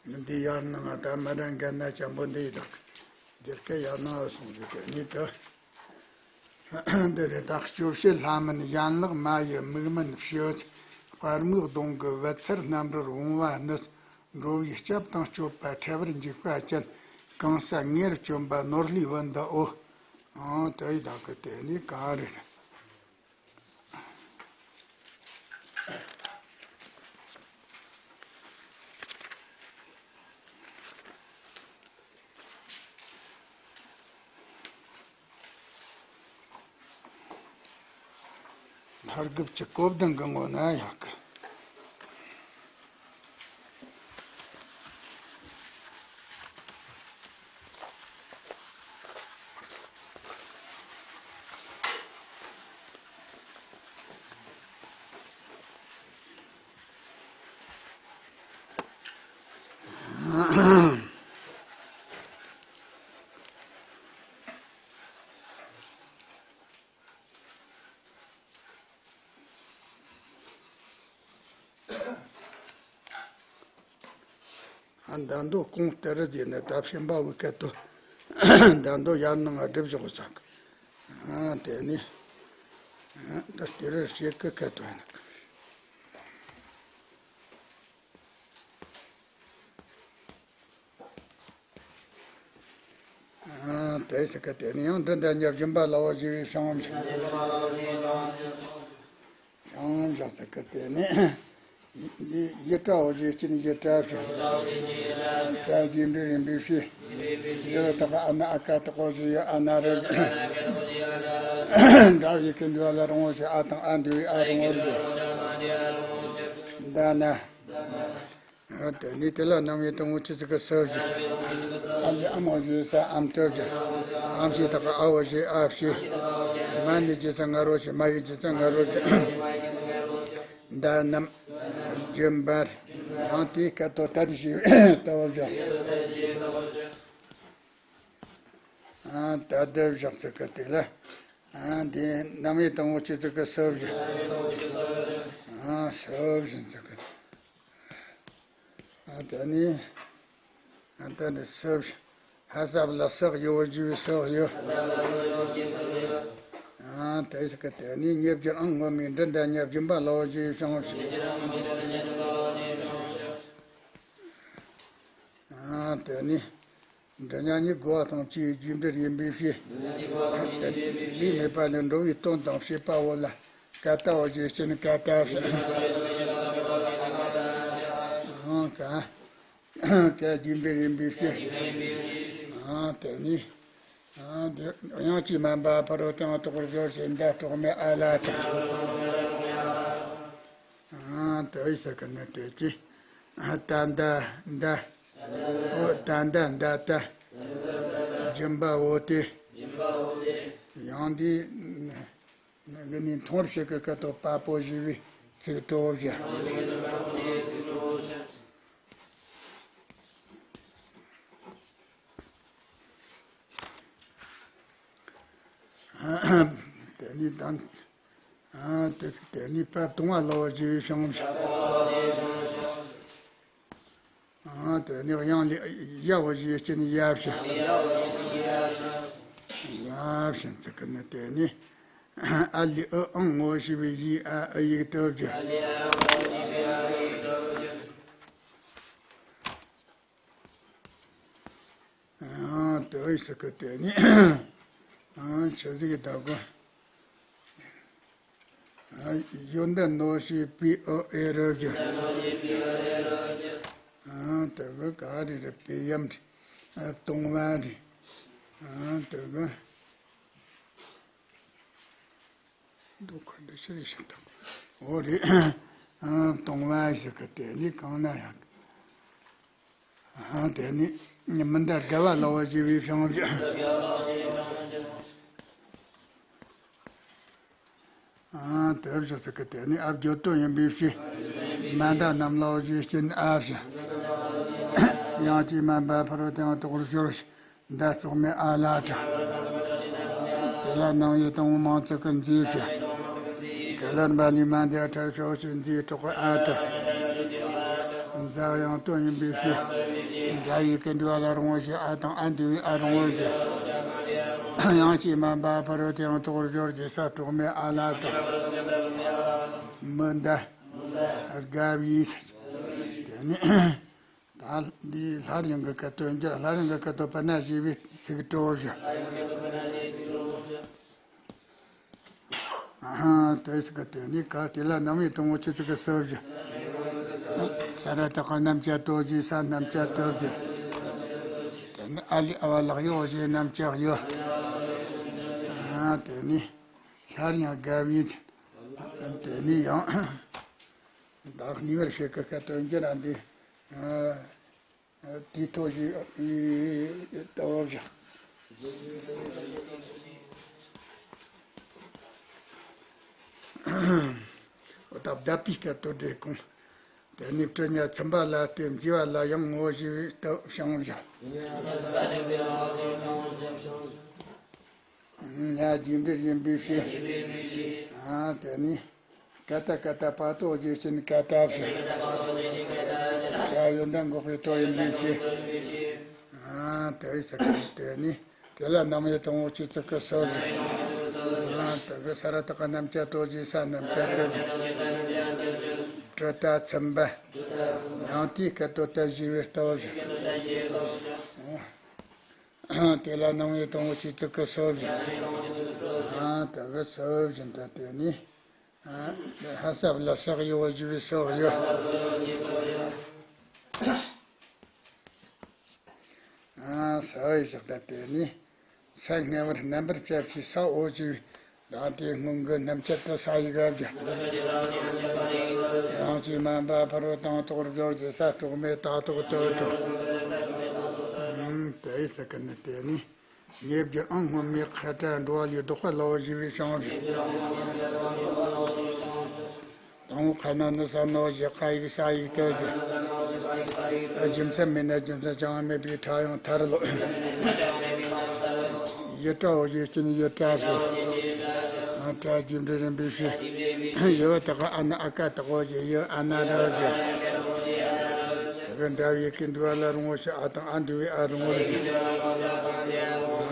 ཨ། འདི་ཡར་ནང་ང་ད་མ་རན་ག་ན་ཅམ་པོ་འདི་ཡི་དག་རྒྱ་སྐད་ཡར་ནང་ང་བ་སོང་ཟིག་གི་ནི་དུ། འདི་རེད་ད། སྐྱོ་བྱེད་ལྷ་མིན་ཡན་ལག་མ་ཡི་མིག་མིན་ཕྱི། དཔའ་མོའི་གདོང་གི་བུ་ཚར་རྣམ་རོལ་བུང་བ་ནི། འགྲོ་བའི་སྐྱབས་དང་སྤྱོད་པ་ཕྲ་བར་འཇུག་པ་ཅན། གང་ཟག་ངེས་པར་བཅོམ་པ་ནོར་ལུས་བུ་འདི་འོ། ཨང་དེ་ཡི་དག་གི་དེ་ནི་ག་རེ་རེད། ལྷ་དགུ་བཅུ་གོ་བདུན་གི་ངོ་ན་ཡག་གི། ཨ་འདམ་རྡོ་གོང་ལྟར་རེད་ཟེར་ནས་ད་ཕྱིན་པ་བུ་སྐད་དུ་འདམ་རྡོ་ཡར་ནང་ང་སྒྲིབ་བཞག་ཚག་ཨ་དེ་ནི། ད་དེ་རུ་ཞིག་གི་ཁ་ཐོན། དེ་ཟེར་གི་དེ་ནི་ཡང་འདི་འདྲ་ཉེར་བཞི་པ་ལ་བ་ཞེས་པའི་བྱང་ཆུབ། ཡང་ཟེར་གི་དེ་ནི་ཡི་ཏྲ་བོ་ཞེས་སྐྱེ་ནི་ཡི་ཏྲ་ཞེས། ཏྲ་རྗེས་འབྲེལ་ཡིན་པའི་ཕྱིར། ཡི་རུ་ཐོགས་ཨ་ན་ཨ་ཀ་ཏོག་གོ་ཞེས་ཡི་ཨ་ན་རུ། འདྲ་བའི་ཀུན་འདུས་ལ་རུང་བ་ཞེས་ཨ་དང་ཨ་འདུས་པའི་ཨ་རུང་བར་གྱུར། འདའ་ན། དེ་ནས་དེ་ལ་རྣམ་དབྱེ་དང་པོ་ཆོས་ཚིག་གི་སུ་བཞི། ཨ་ལི་ཨ་མ་ཞེས་ས་ཨམ་ཏུ་བཞི། ཨམ་ཞེས་དག་གི་ཨ་བོ་ཞེས་ཨ་བཞི། མ་ནི་རྗེས་སུ་ང་རོ་ཞེས་མ་ཡི་རྗེས་སུ་ང་རོ་བཞི། འདའ་རྣམས། རྒྱུན་པར། ཡང་དེའི་སྐད་དོད་ཏ་དེ་ཞེས་ལྟ་བུ་བཞི། ཨ་ཏ་དེ་བཞག་ཚིག་གི་དེ་ལ། ཨ་འདི་རྣམ་དབྱེ་དང་པོ་ཆོས་ཚིག་གི་སུ་བཞི། ཨ་སུ་བཞི་ཚིག་གི། ཨ་དེ་ནི། ཨ་དེ་ནི་སུ་བཞི། ཧ་ས་བ་ལ་སག་ཡོ་བ་ཞེས་པའི་སག་ཡོ། ཨ་དེ་ཟེར་གི་དེ་ནི་ཉེར་བཞི་ཨང་ངོ་མའི་འབྲི་འདྲ་ཉེར་བཞི་པ་ལ་བ་ཞེས་བྱང་ཞིང་། ཨ་དེ་ནི། འདི་ཉག་ཉིད་དགོས་པ་དང་བཅས་རྗེས་འབྲེལ་ཡིན་པའི་ཕྱིར། ལུས་མེད་པ་ལས་འགྲོ་བའི་དོན་དང་བྱེད་པ་བོ་ལ་ཀ་ཏ་བ་ཞེས་བྱ་ནི་ཀ་ཏ་ཞེས། ཨང་ཀ། ཀ་རྗེས་འབྲེལ་ཡིན་པའི་ཕྱིར། ཨང་དེ་ནི། ཨང་དེ་དབྱངས་ཀྱིས་དམན་པ་ཕ་རོལ་ཏུ་ཡང་དོག་པར་སྦྱོར་ཞེས་འདའ་གྲོགས་མེད་ཨ་ལ་དང་། ཨང་དེ་ཡི་ས་ཀ་ནི་དེ་ཀྱི། ཏ་འདའ་འདའ། འོ་ཏ་འདའ་འདའ་ཏ། སྦྱིན་པ་འོ་དེ། ཡང་འདི། འདི་ནི་མཐོང་བར་བྱེད་ཀྱི་སྐད་དོད་པ་པོ་ཞེས་པའི་ཚིག་གྲོགས་བཞི། དེ་ནི་དང་། ཨ་དེ་དེ་ནི་པ་དུང་བ་ལ་བ་ཞེས་བྱང་བཞི། ཨ་དེ་ནི་དབྱངས་ལས་ཡ་བ་ཞེས་སྐྱེ་ནི་ཡ་བཞི། ཡ་བཞི་ཚིག་གི་ནི་དེ་ནི་ཨ་ལི་ཨི་ཨང་ངོ་ཞེས་པའི་ཡི་ཨ་ཨི་ཡིག་ཏུ་བཞི། ཨ་དེ་ཟེར་གི་དེ་ནི་ཨ་ཆི་ཟིག་གི་ད་གོ། ཨ་ཡོན་ཏན་ནོ་ཞེས་པའི་ཨོ་ཨེ་རུ་བཞི། ཨ་དེ་གི་ག་རེ་རེད་པའི་ཡམ་རེད། ཨ་གཏོང་བ་རེད། ཨ་དེ་གི། འདུག་ག་འདི་ཕྱིར་ཞིག་དང་། འོ་རེད། ཨ་གཏོང་བ་ཞིག་གི་དེ་ནི་གང་ན་ཡང་། ཨ་དེ་ནི་མི་འདའ་དགའ་བ་ལ་བ་ཞེས་པའི་བྱང་བཞི། ཨ་དེ་བཞི་ཟེར་གི་དེ་ནི་ཨ་བརྗོད་དོན་ཡིན་པའི་ཕྱིར། མ་འདའ་རྣམས་ལ་བ་ཞེས་སྐྱེ་ནི་ཨ་བཞི། དབྱངས་ཀྱིས་དམན་པ་ཕ་རོལ་ཏུ་ཡང་དོག་པར་སྦྱོར་ཞེས། འདའ་གྲོགས་མེད་ཨ་ལ་དང་། དེ་ལ་རྣམ་དབྱེ་དང་པོ་མང་ཚིག་གི་མཛོད་བཞི། ག་ལར་བ་ལས་མ་འདའ་ཕྲར་ཕྱོགས་ཞེས་མཛོད་གྲོགས་ཨ་དང་། འདའ་དབྱངས་དོན་ཡིན་པའི་ཕྱིར། འདྲ་བའི་ཀུན་འདུས་ལ་རུང་བ་ཞེས་ཨ་དང་ཨ་འདུས་པའི་ཨ་རུང་བར་གྱུར། དབྱངས་ཀྱིས་དམན་པ་ཕ་རོལ་ཏུ་ཡང་དོག་པར་སྦྱོར་ཞེས་ས་གྲོགས་མེད་ཨ་ལ་དང་། མི་འདའ། དགའ་བའི། དེ་ནི། ད་འདི་སླར་ཡང་གི་སྐད་དོད་འགྱུར། སླར་ཡང་གི་སྐད་དོད་པ་ན་ཞེས་པའི་ཚིག་གྲོགས་བཞི། ཨ་དེ་ཟེར་གི་དེ་ནི་ག་དེ་ལ་རྣམ་དབྱེ་དང་པོ་ཆོས་ཚིག་གི་སུ་བཞི། ས་ར་བཏགས་སྣམ་སྦྱར་དོ་ཞེས་ས་སྣམ་སྦྱར་དོ་བཞི། དེ་ནི་ཨ་ལི་ཨ་བ་ལག་གཡོག་ཞེས་སྣམ་སྦྱར་གཡོག། ཨ་དེ་ནི་སླར་ཡང་དགའ་བའི། དེ་ནི་ཡང་། བདག་གཉིས་པར་བྱེད་ཀྱི་སྐད་དོད་འགྱུར་ར་འདི། དེའི་ཐོག་ཞིག་ལྟ་བ་བཞག། འོ་ད་བརྡ་པའི་སྐད་དོད་འགྲེལ་གོང་། དེ་ནི་གྲི་ཉ་ཚིམ་པ་ལ་སྟེ་མཛེས་པ་ལ་ཡང་ངོ་ཞེས་པའི་སྟབས་བྱང་བཞག། ལ་རྗེས་འབྲེལ་ཡིན་པའི་ཕྱིར། ཨ་དེ་ནི། ཀ་ཏ་ཀ་ཏ་པ་ཏོ་ཞེས་བྱ་ནི་ཀ་ཏ་བཞི། ཀ་ཡོན་ཏན་འགོག་པའི་དོན་ཡིན་པའི་ཕྱིར། ཨ་དེ་ཡི་ས་ཀ་ནི་དེ་ནི། དེ་ལ་རྣམ་དབྱེ་དང་པོ་ཆོས་ཚིག་གི་སུ་བཞི། ཨ་ དེ་གི་ས་ར་བཏགས་སྣམ་སྦྱར་དོ་ཞེས་ས་སྣམ་སྦྱར་གི་བཞིན། དྲི་དང་ཚིམ་པ། ཡང་དེའི་སྐད་དོ་ད་བཞི་བའི་སྟོབས་བཞིན། དེ་ལ་སྣང་བའི་དང་པོ་ཆོས་ཚིག་གི་སོ་བཞིན། དེ་གི་སོ་བཞིན་དུ་བལྟས་ནས། ཧ་སབ་ལ་ཤག་ཡོ་བ་བཞི་བའི་སོགས་ཡོད། ས་ཡི་ཞག་ད་དེ་ནི། ས་ལྔ་བར་རྣམ་པར་བཅད་ཀྱི་ས་འོ་བཞི་བའི། བདག་དེའི་སྔོན་གྱི་སྣམ་སྦྱར་དུ་ས་ཡི་ག་བརྒྱ། ཡང་ཅིག་མ་འབབ་ཕ་རོལ་དང་ཐོག་རུ་སྦྱོར་གྱི་ས་དྲོག་མེ་ད་ཐོག་ཏུ་དྲོག་དེ་ཡི་ས་ཀ་ནི་དེ་ནི། ཉེ་བརྒྱུད་ཨང་སྔོན་མའི་ཁ་ཏ་འགྲོ་བ་ལས་ལྡོག་པ་ལ་འོ་བཞི་བའི་བྱང་བཞིན། དང་པོ་ཁ་ན་ནི་ས་ནོ་ཞེས་ཁ་ཡིག་ས་ཡིག་ཏུ་བཞིན། རྒྱུ་མཚན་མེད་ན་རྒྱུ་མཚན་ཅང་མེད་པའི་ཕྲ་ཡང་ཐར་ལོ། ཡི་ཏྲ་འོ་ཞེས་སྐྱིན་ཡི་ཏྲ་ཞེས། ཨ་ཏྲ་རྒྱུ་འབྲས་རིམ་པས་ཕྱེ། ཡི་བ་དག་ག་ཨ་ན་ཨ་ཀ་དག་འོ་ཞེས་ཡི་ཨ་ན་ར་ཞེས། དག་གི་འདྲ་བའི་ཡི་གེ་འདུས་པ་ལ་རུང་བ་ཞེས་ཨ་དང་ཨ་འདུས་པའི་ཨ་རུང་བ་རེད།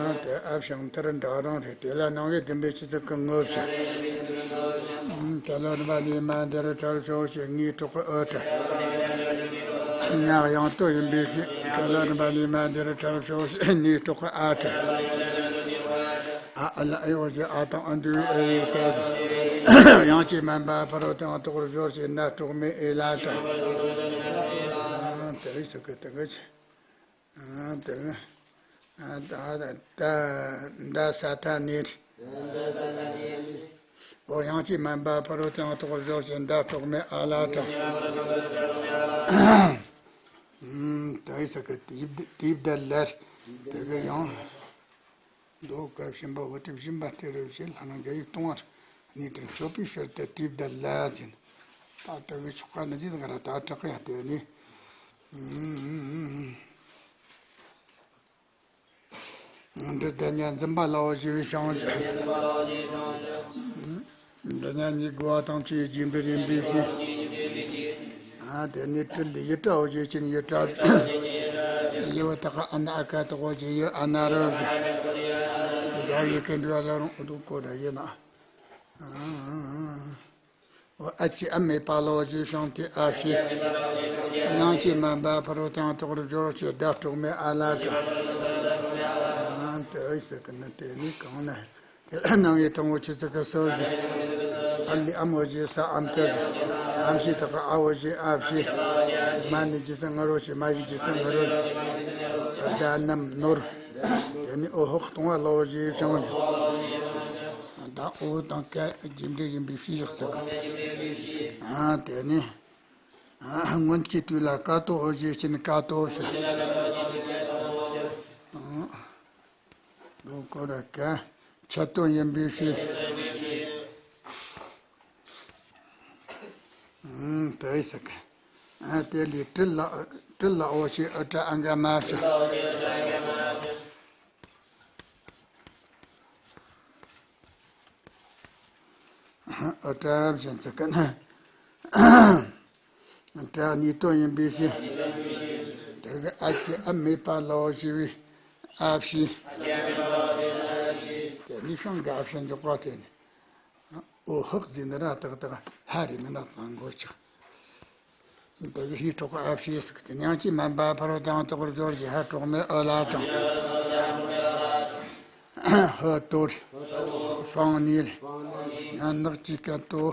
ཨ་དེ་ཨ་བྱང་མཐར་འདྲ་རང་རེད། དེ་ལ་སྣང་བའི་བདུན་པའི་ཆོས་ཚིག་གི་ངོ་བོ་བྱ། ད་ལོ་རིམ་པ་ལས་མ་འདིར་ཁྲབ་ཤོག་ཞེས་ངའི་གྲོགས་ཨོ་ཏྲ། ཉག་ཡང་ཏོ་ཡིན་པའི་ཕྱིར། ད་ལོ་རིམ་པ་ལས་མ་འདིར་ཁྲབ་ཤོག་ཞེས་ངའི་གྲོགས་ཨ་ཏྲ། ཨ་ཨ་ལ་ཨེ་འོ་ཞེས་ཨ་དང་ཨ་འདུས་ཨེ་ཡི་ཏྲ། ཡང་ཅིག་མ་འབབ་ཕ་རོལ་དང་ཐོག་རུ་སྦྱོར་ཞེས་ན་དྲོག་མེ་ཨེ་ལ་ཏྲ། དེ་རིགས་སུ་ཀི་དེ་གི་ཆེ། དེ་གི་ད་ད་ད་ས་ཐ་ནི། འོ་ཡང་ཅིག་མ་འབབ་ཕ་རོལ་དང་ཐོག་སྦྱོར་ཞེས་ད་དྲོག་མེ་ཨ་ལ་ཏྲ། དེ་རིགས་སུ་ཀི་དེ་དེ་བདག་ལ་དེ་གི་ཡང་། མདོ་སྐབས་གཞན་པ་འོ་དེ་བཞིན་པ་སྟེ་རེ་བཞིན་ལྷ་ན་རྒྱ་ཡིག་གཏོང་བར་གནས་དེར་མཆོད་པའི་ཕྱིར་དུ་དེ་བདག་ལ་ཟེར། ད་དེ་གི་ཆོ་ག་ནི་ཅི་ཟིག་ར་ད་དྲག་ཡ་དེ་ནི། འདི་དེ་ཉིད་འཛིན་པ་ལ་འོ་ཞེས་པའི་བྱང་ཆུབ། འདི་ཉིད་ཉིད་དགུ་བ་དང་བཅས་རྒྱས་འབྲིང་ཡིན་པའི་ཕྱིར། ཨ་དེ་ནི་ཏྲི་ལ་ཡི་ཏྲ་འོ་ཞེས་ཀྱིན་ཡི་ཏྲ། ཡི་བ་དག་ག་ཨ་ན་ཨ་ཀ་དག་འོ་ཞེས་ཡི་ཨ་ན་ར། འདྲ་བའི་ཡི་གེ་འདུས་པ་ལ་རུང་འོ་དུ་ཀོ་ད་ཡི་ན། འོ་ཨ་ཅེ་ཨ་མེ་པ་ལ་འོ་ཞེས་བྱང་དེ་ཨ་ཕྱི། ཡང་ཅིག་མ་འབབ་ཕ་རོལ་དང་ཐོག་རུ་སྦྱོར་ཞེས་ད་དྲོག་མེ་ཨ་ལ་ཏྲ། དེ་ཨི་སི་ཀི་ནི་དེ་ནི་གང་ན། དེ་ལ་སྣང་བའི་དང་པོ་ཆོས་ཚིག་གི་སོ་བཞིན། ཨ་ལི་ཨམ་འོ་ཞེས་ས་ཨམ་ཏྲ། ཨམ་ཕྱི་དག་ག་ཨ་འོ་ཞེས་ཨ་ཕྱི། མ་ནི་རྗེས་སུ་ང་རོ་ཞེས་མ་ཡི་རྗེས་སུ་ང་རོ་ཞེས། ད་ནམ་ནོར། དེ་ནི་འོ་ཧོག་གཏོང་བ་ལ་འོ་ཞེས་བྱང་། ད་འོ་དང་ཀ་རྒྱས་འབྲིང་ཡིན་པའི་ཕྱིར་ཡག་སོགས། ཨ་དེ་ནི། སྔོན་གྱི་དུས་ལ་ཀ་ཏོ་འོ་ཞེས་ཀྱིན་ཀ་ཏོ་ཞེས། ལོ་ཀོ་ར་ཀ་ཆད་དོན་ཡིན་པའི་ཕྱིར། དེ་ཡི་ཟེར་གི། དེ་ལས་ཏྲི་ལ་ཏྲི་ལ་འོ་ཞེས་ཨ་ཏྲ་ཨ་ག་མ་ཞེས། ཨ་ཏྲ་བཞིན་ཟེར་གི་ན། ཏྲ་གཉིས་དོན་ཡིན་པའི་ཕྱིར། དེ་གི་ཨ་ཅེ་ཨ་མེ་པ་ལ་འོ་ཞེས་པའི་ཨ་ཕྱི། དེ་ནི་ཤང་གི་ཨ་ཕྱི་འཇོག་པ་དེ་ནི། འོ་ཧོག་ཟེར་ནི་ར་ཏག་ཏག་ཧ་རེ་མི་ནག་ཚང་གོ་ཆག་འདི་གི་ཧི་གྲོགས་ཨ་ཕྱི་ཟེར་གི་དེ་ཡང་ཅིག་མ་འབབ་ཕ་རོལ་དང་ཐོག་རུ་སྦྱོར་ཞེས་ཧ་གྲོགས་མེ་ཨོ་ལ་དང་། ཧོ་ཏོར། ཧྥང་ནིར། ཡང་ནག་ཅིག་ཀ་ཏོ།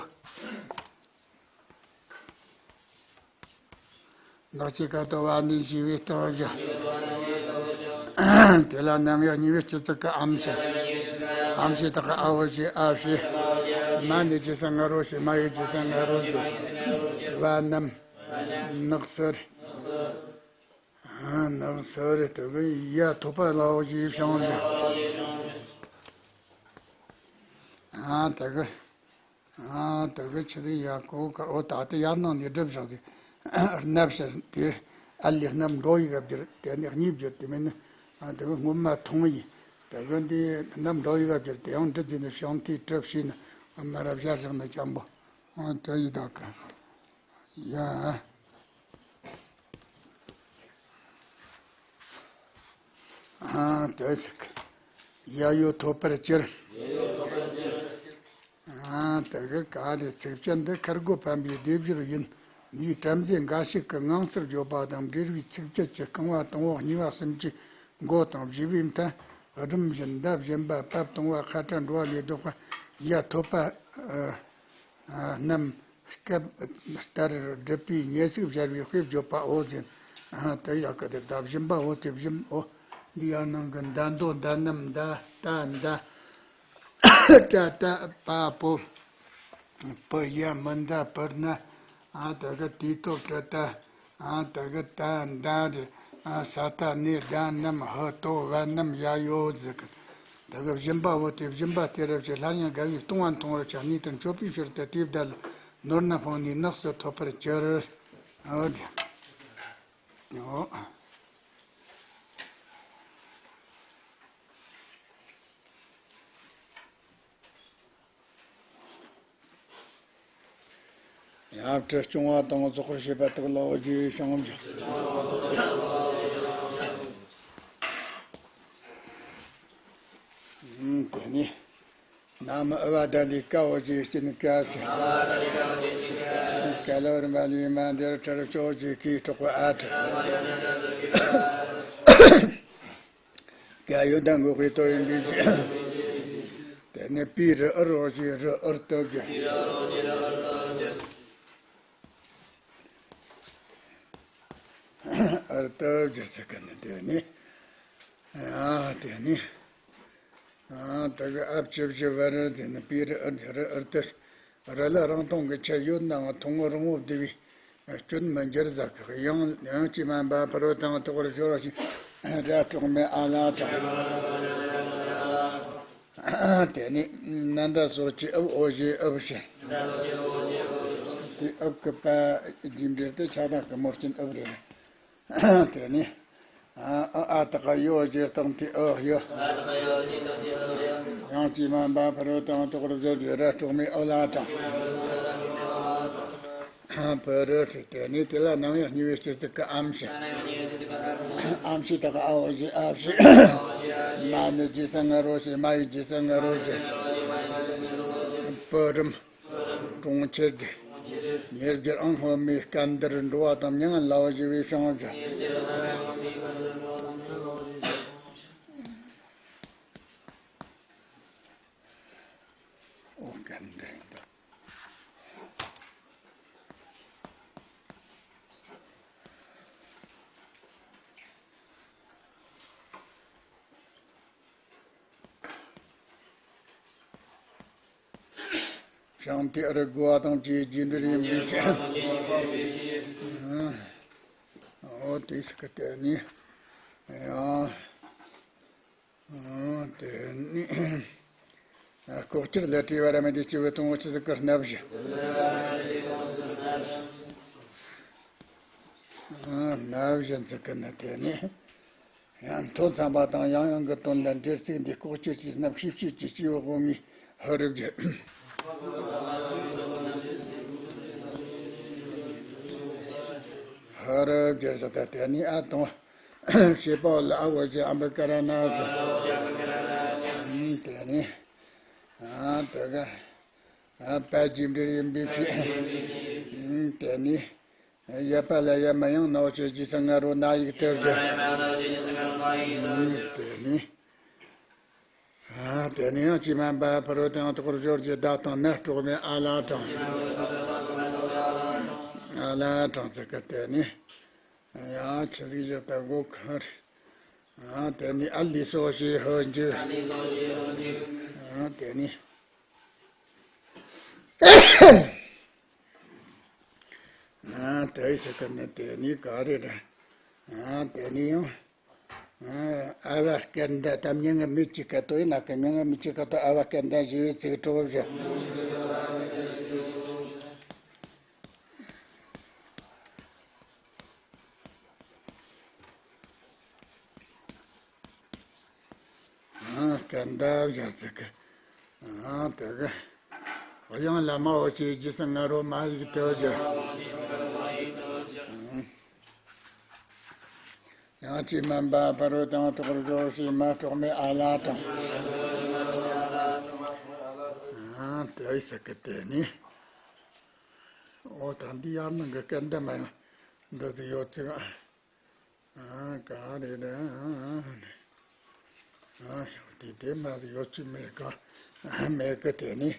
ནག་ཅིག་ཀ་ཏོ་བ་ནི་ཞེས་པའི་སྟོབས་བཞིན། དེ་ལ་རྣམ་དབྱེ་གཉིས་པའི་སྤྱི་ཚིག་གི་ཨམ་ཞེས། ཨམ་ཞེས་དག་ག་ཨ་འོ་ཞེས་ཨ་ཕྱི། མ་ནི་རྗེས་སུ་ང་རོ་ཞེས་མ་ཡི་རྗེས་སུ་ང་རོ་ཞེས། བ་རྣམས། ནགས་སུ་རེད། ནགས་སུ་རེད་དེ་གི་ཡ་ཐོབ་པ་ལ་འོ་ཞེས་བྱང་ཞིང་། དེ་གི། དེ་གི་ཆི་རེད་ཡ་གོ་ག་འོ་ད་དེ་ཡར་ནང་ནས་སྒྲུབ་བཞག་དེ། སྣབས་ཞེས་དེ་ཨ་ལི་སྣབས་འགྲོ་ཡི་ག་བསྒྱུར་དེ་ནས་གཉིས་བསྒྱུར་དེ་མིན་ནི། དེ་གི་སྔོན་མ་མཐོང་ཡི། དེ་གི་འདི་སྣབས་འགྲོ་ཡི་ག་བསྒྱུར་དེ་ཡང་འདྲི་དེ་ནས་བྱང་དེའི་གྲུབ་བྱས་ན་སྔོན་མ་ར་བཞག་བཞག་ན་འཇམ་པོ། དེ་ཡི་དག་གི། ཡ། ཨ་དེ་ཟིག་ཡ་ཡོ་ཐོབ་པར་གྱུར། ཨ་དེ་གི་ག་རེ་ཚིགས་བཅད་འདི་ཁར་སྒོ་ཕན་པའི་སྡེབ་སྦྱོར་ཡིན། འདིའི་བྲམ་ཟེ་འགའ་ཞིག་གིས་ངང་ཚུལ་བརྗོད་པ་དང་འབྲེལ་བའི་ཚིགས་བཅད་ཀྱི་རྐང་བ་དང་པོ་གཉིས་པ་གསུམ་གྱི་མགོ་དང་བཞི་པའི་མཐའ། སྒྲིམ་བཞིན་མདའ་བཞིན་པ། བབ་དང་བ་ཁ་ཕྲལ་འགྲོ་བ་ལས་ལྡོག་པ། ཡ་ཐོད་པ་ཨ་ཨ་རྣམས་སྐབས་ལྟར་སྒྲུབ་པའི་ཉེས་ཚིག་སྦྱར་བའི་དཔེ་བརྗོད་པའོ་ཟེར། ཨ་དེ་ཡག་གི་དེ་མདའ་བཞིན་པའོ། དེ་བཞིན་ཨོ། འདི་ཡང་ནང་གི་མདའ་མདོ་མདའ་རྣམས་མདའ་རྟ་མདའ། ཏྲ་ཏ་པ་པོ། པུ་ཡ་མུ་མདའ་པུར་ན། ཨ་དེ་གི་དུས་ཐོབ་ཏྲི་ཏ། ཨ་དེ་གི་ཏ་མདའ་རེ། ཨ་ས་ཏ་ནི་མདའ་རྣམས། ཧུ་ཏོ་བ་རྣམས་ཡ་ཡོ་ཟེར་གི། དེ་གི་བཞིན་པའོ། དེ་བཞིན་པ་སྟེ་རབ་ཀྱི་སླར་ཡང་དགའ་བའི་ལྟུང་བ་མཐོང་བར་བྱ། ནུས་དང་མཆོད་པའི་ཕྱིར་དུ་དེའི་བརྡ་ལ་ནོར་ན་སྤངས་ནས་ནགས་སུ་ཐོབ་པར་གྱུར། ཨོ་དེ། ཨོ། ཡང་ཁྲི་སྐྱོང་བ་དང་རྫོགས་པར་བྱེད་པ་དག་ལ་འོ་བརྒྱལ་བའི་ཞིང་བཅུ། དེ་ནས་ན་མོ་ཨུ་བ་ད་ལི་ཀ་འོ་བརྒྱལ་སྐྱིན་ཀ་ཟེར། ཀ་ལོ་རིམ་པ་ལས་མ་འདིར་ཁྲི་སྐྱོང་བརྒྱལ་ཁའི་གྲོགས་པོ་ཨ་ཁྲི། ཀ་ཡོད་དང་འགོག་པའི་དོན་ཡིན་པའི་ཕྱིར། དེ་ནས་པའི་རི་ཨུར་རོ་ཞེས་རི་ཨུར་སྟོབས་ཀྱི། ཨུར་སྟོབས་ཀྱི་ཟེར་གི་ནི་དེ་ནི། ཨ་དེ་ནི། ཨ་དེ་གི་ཨ་བཅུ་བཞི་བ་རི་དེ་ནི་པའི་རི་ཨུར་རི་ཨུར་སྟོབས། རི་ལ་རིང་ཐུང་གི་ཆད་ཡོད་ནའང་ཐུང་ངུ་རིང་བོ་བསྡུ་བའི་སྐྱོན་མི་འགྱུར་ཟེར་གི། ཡང་ཡང་ཅི་མན་པ་ཕ་རོལ་དང་དོག་པར་སྦྱོར་བ་ཞིག་ར་གྲོགས་མེད་ཨ་ལ་དང་། དེ་ནས་ན་འདྲ་སོགས་ཀྱི་ཨུ་འོ་བཞི་ཨུ་བཞི། དེ་ཨུ་གི་པ་རྒྱས་འབྲིང་དེ་ཆ་དག་གི་མོ་རྐྱེན་ཨུ་རེད། དེ་ནས། ཨ་ཨ་དག་ག་ཡོ་བརྒྱལ་སྟངས་དེ་ཨོ་ཡོ། ཡང་ཅི་མན་པ་ཕ་རོལ་དང་དོག་པར་སྦྱོར་གྱི་ར་གྲོགས་མེད་ཨོ་ལ་དང་། ཕ་རོལ་ཏྲི་དེ་ནས་དེ་ལ་རྣམ་དབྱེ་གཉིས་པའི་སྤྱིར་དུ་ཀ་ཨམ་ཞི། ཨམ་ཞི་དག་ག་ཨ་འོ་བཞི་ཨ་བཞི། མ་ནི་ཇི་སང་ང་རོ་ཞེས། མ་ཡི་ཇི་སང་ང་རོ་ཞེས། པུ་རམ། གྲོང་ཁྱེར་གྱི། ཉེར་སྦྱར་ཨང་སྔོན་མའི་སྐབས་འདིར་འགྲོ་བ་དང་མྱ་ངན་ལ་བ་ཞི་བའི་ཞིང་བཅུ། ཨོ་སྐབས་འདིར་འདུག་ཞིང་དེ་ཨ་རུ་དགུ་བ་དང་བཅས་རྒྱས་འབྲིང་ཡིན་པའི་ཕྱིར། ཨོ་དེ་སྐད་དེ་ནི། ཡང་། ཨོ་དེ་ནི། ལྐོག་གྱུར་ལས་བྲིས་པ་ར་མི་དེ་སྐྱེ་བོ་དང་བོ་ཆི་ཟིག་གི་སྣབས་ཞི། སྣབས་ཞི་ཟིག་གི་ནི་དེ་ནི། ཡང་མཐོ་འཚམ་པ་དང་ཡང་ཡང་གི་དོན་ལྡན་འབྲེལ་ཚིག་འདི་ལྐོག་གྱུར་གྱི་སྣབས་ཤེས་བྱེད་ཀྱི་སྐྱེ་བོ་དབུ་མའི་ཧུ་རུ་བརྒྱུད། ཧུ་རུ་བརྒྱུད་ཟེར་ད་དེ་ནི་ཨ་དང་། བྱེད་པ་ལ་ཨ་འོ་བཞི་ཨ་བུ་ཀ་ར་ན་ཟེར། དེ་ནི་ཨ་དེ་ག་ཨ་པ་རྒྱས་འབྲིང་ཡིན་པའི་ཕྱིར། དེ་ནི། ཡ་པ་ལ་ཡ་མ་ཡང་ན་འོ་ཞེས་ཇི་སང་ང་རོ་ན་ཡིག་ཏུ་བརྗོད། དེ་ནི། ཨ་དེ་ནི་ཡང་ཅི་མན་པ་ཕ་རོལ་དང་དོག་པར་སྦྱོར་གྱི་བརྡ་དང་ན་གྲོགས་མེད་ཨ་ལ་དང་། ཨ་ལ་དང་ཟེར་གི་དེ་ནི། ཡང་ཆི་ཟིག་བཞག་པ་གོ་ཁར། ཨ་དེ་ནི་ཨ་ལི་སོ་ཞེས་ཧོ་འཇུ། ཨ་དེ་ནི། ཨ་དེ་ཟེར་གི་ནི་དེ་ནི་ག་རེ་རེད། ཨ་དེ་ནི་ཡང་། ཨ་བ་སྐད་འདི་ད་མྱི་ངན་མི་གཅིག་ག་ཏོ་ཡིན་ན་གི་མྱི་ངན་མི་གཅིག་ག་ཏོ་ཨ་བ་སྐད་འདི་ཞེས་པའི་ཚིག་གྲོགས་བཞི། ཨ་སྐད་འདི་བཞི་ཟེར་གི། ཨ་དེ་གི། དབྱངས་ལ་མ་འོ་ཞེས་ཇི་སང་ང་རོ་མ་ཡིག་ཏུ་བརྗོད། ཡང་ཅི་མན་པ་ཕ་རོལ་དང་དོག་པར་སྦྱོར་ཞེས་མ་གྲོགས་མེད་ཨ་ལ་དང་། ཨ་ ཡ་ཡི་ཟེར་གི་དེ་ནི། འོ་ད་འདི་ཡར་ནང་གི་སྐད་འདི་མ་ཡང་འདི་ཟིག་ཡོད་ཚིག་ཨ་ག་རེ་རེད། ཨ་ཞོག་དེ་དེ་མ་ཟིག་ཡོད་ཚིག་མེད་ག་མེད་གི་དེ་ནི།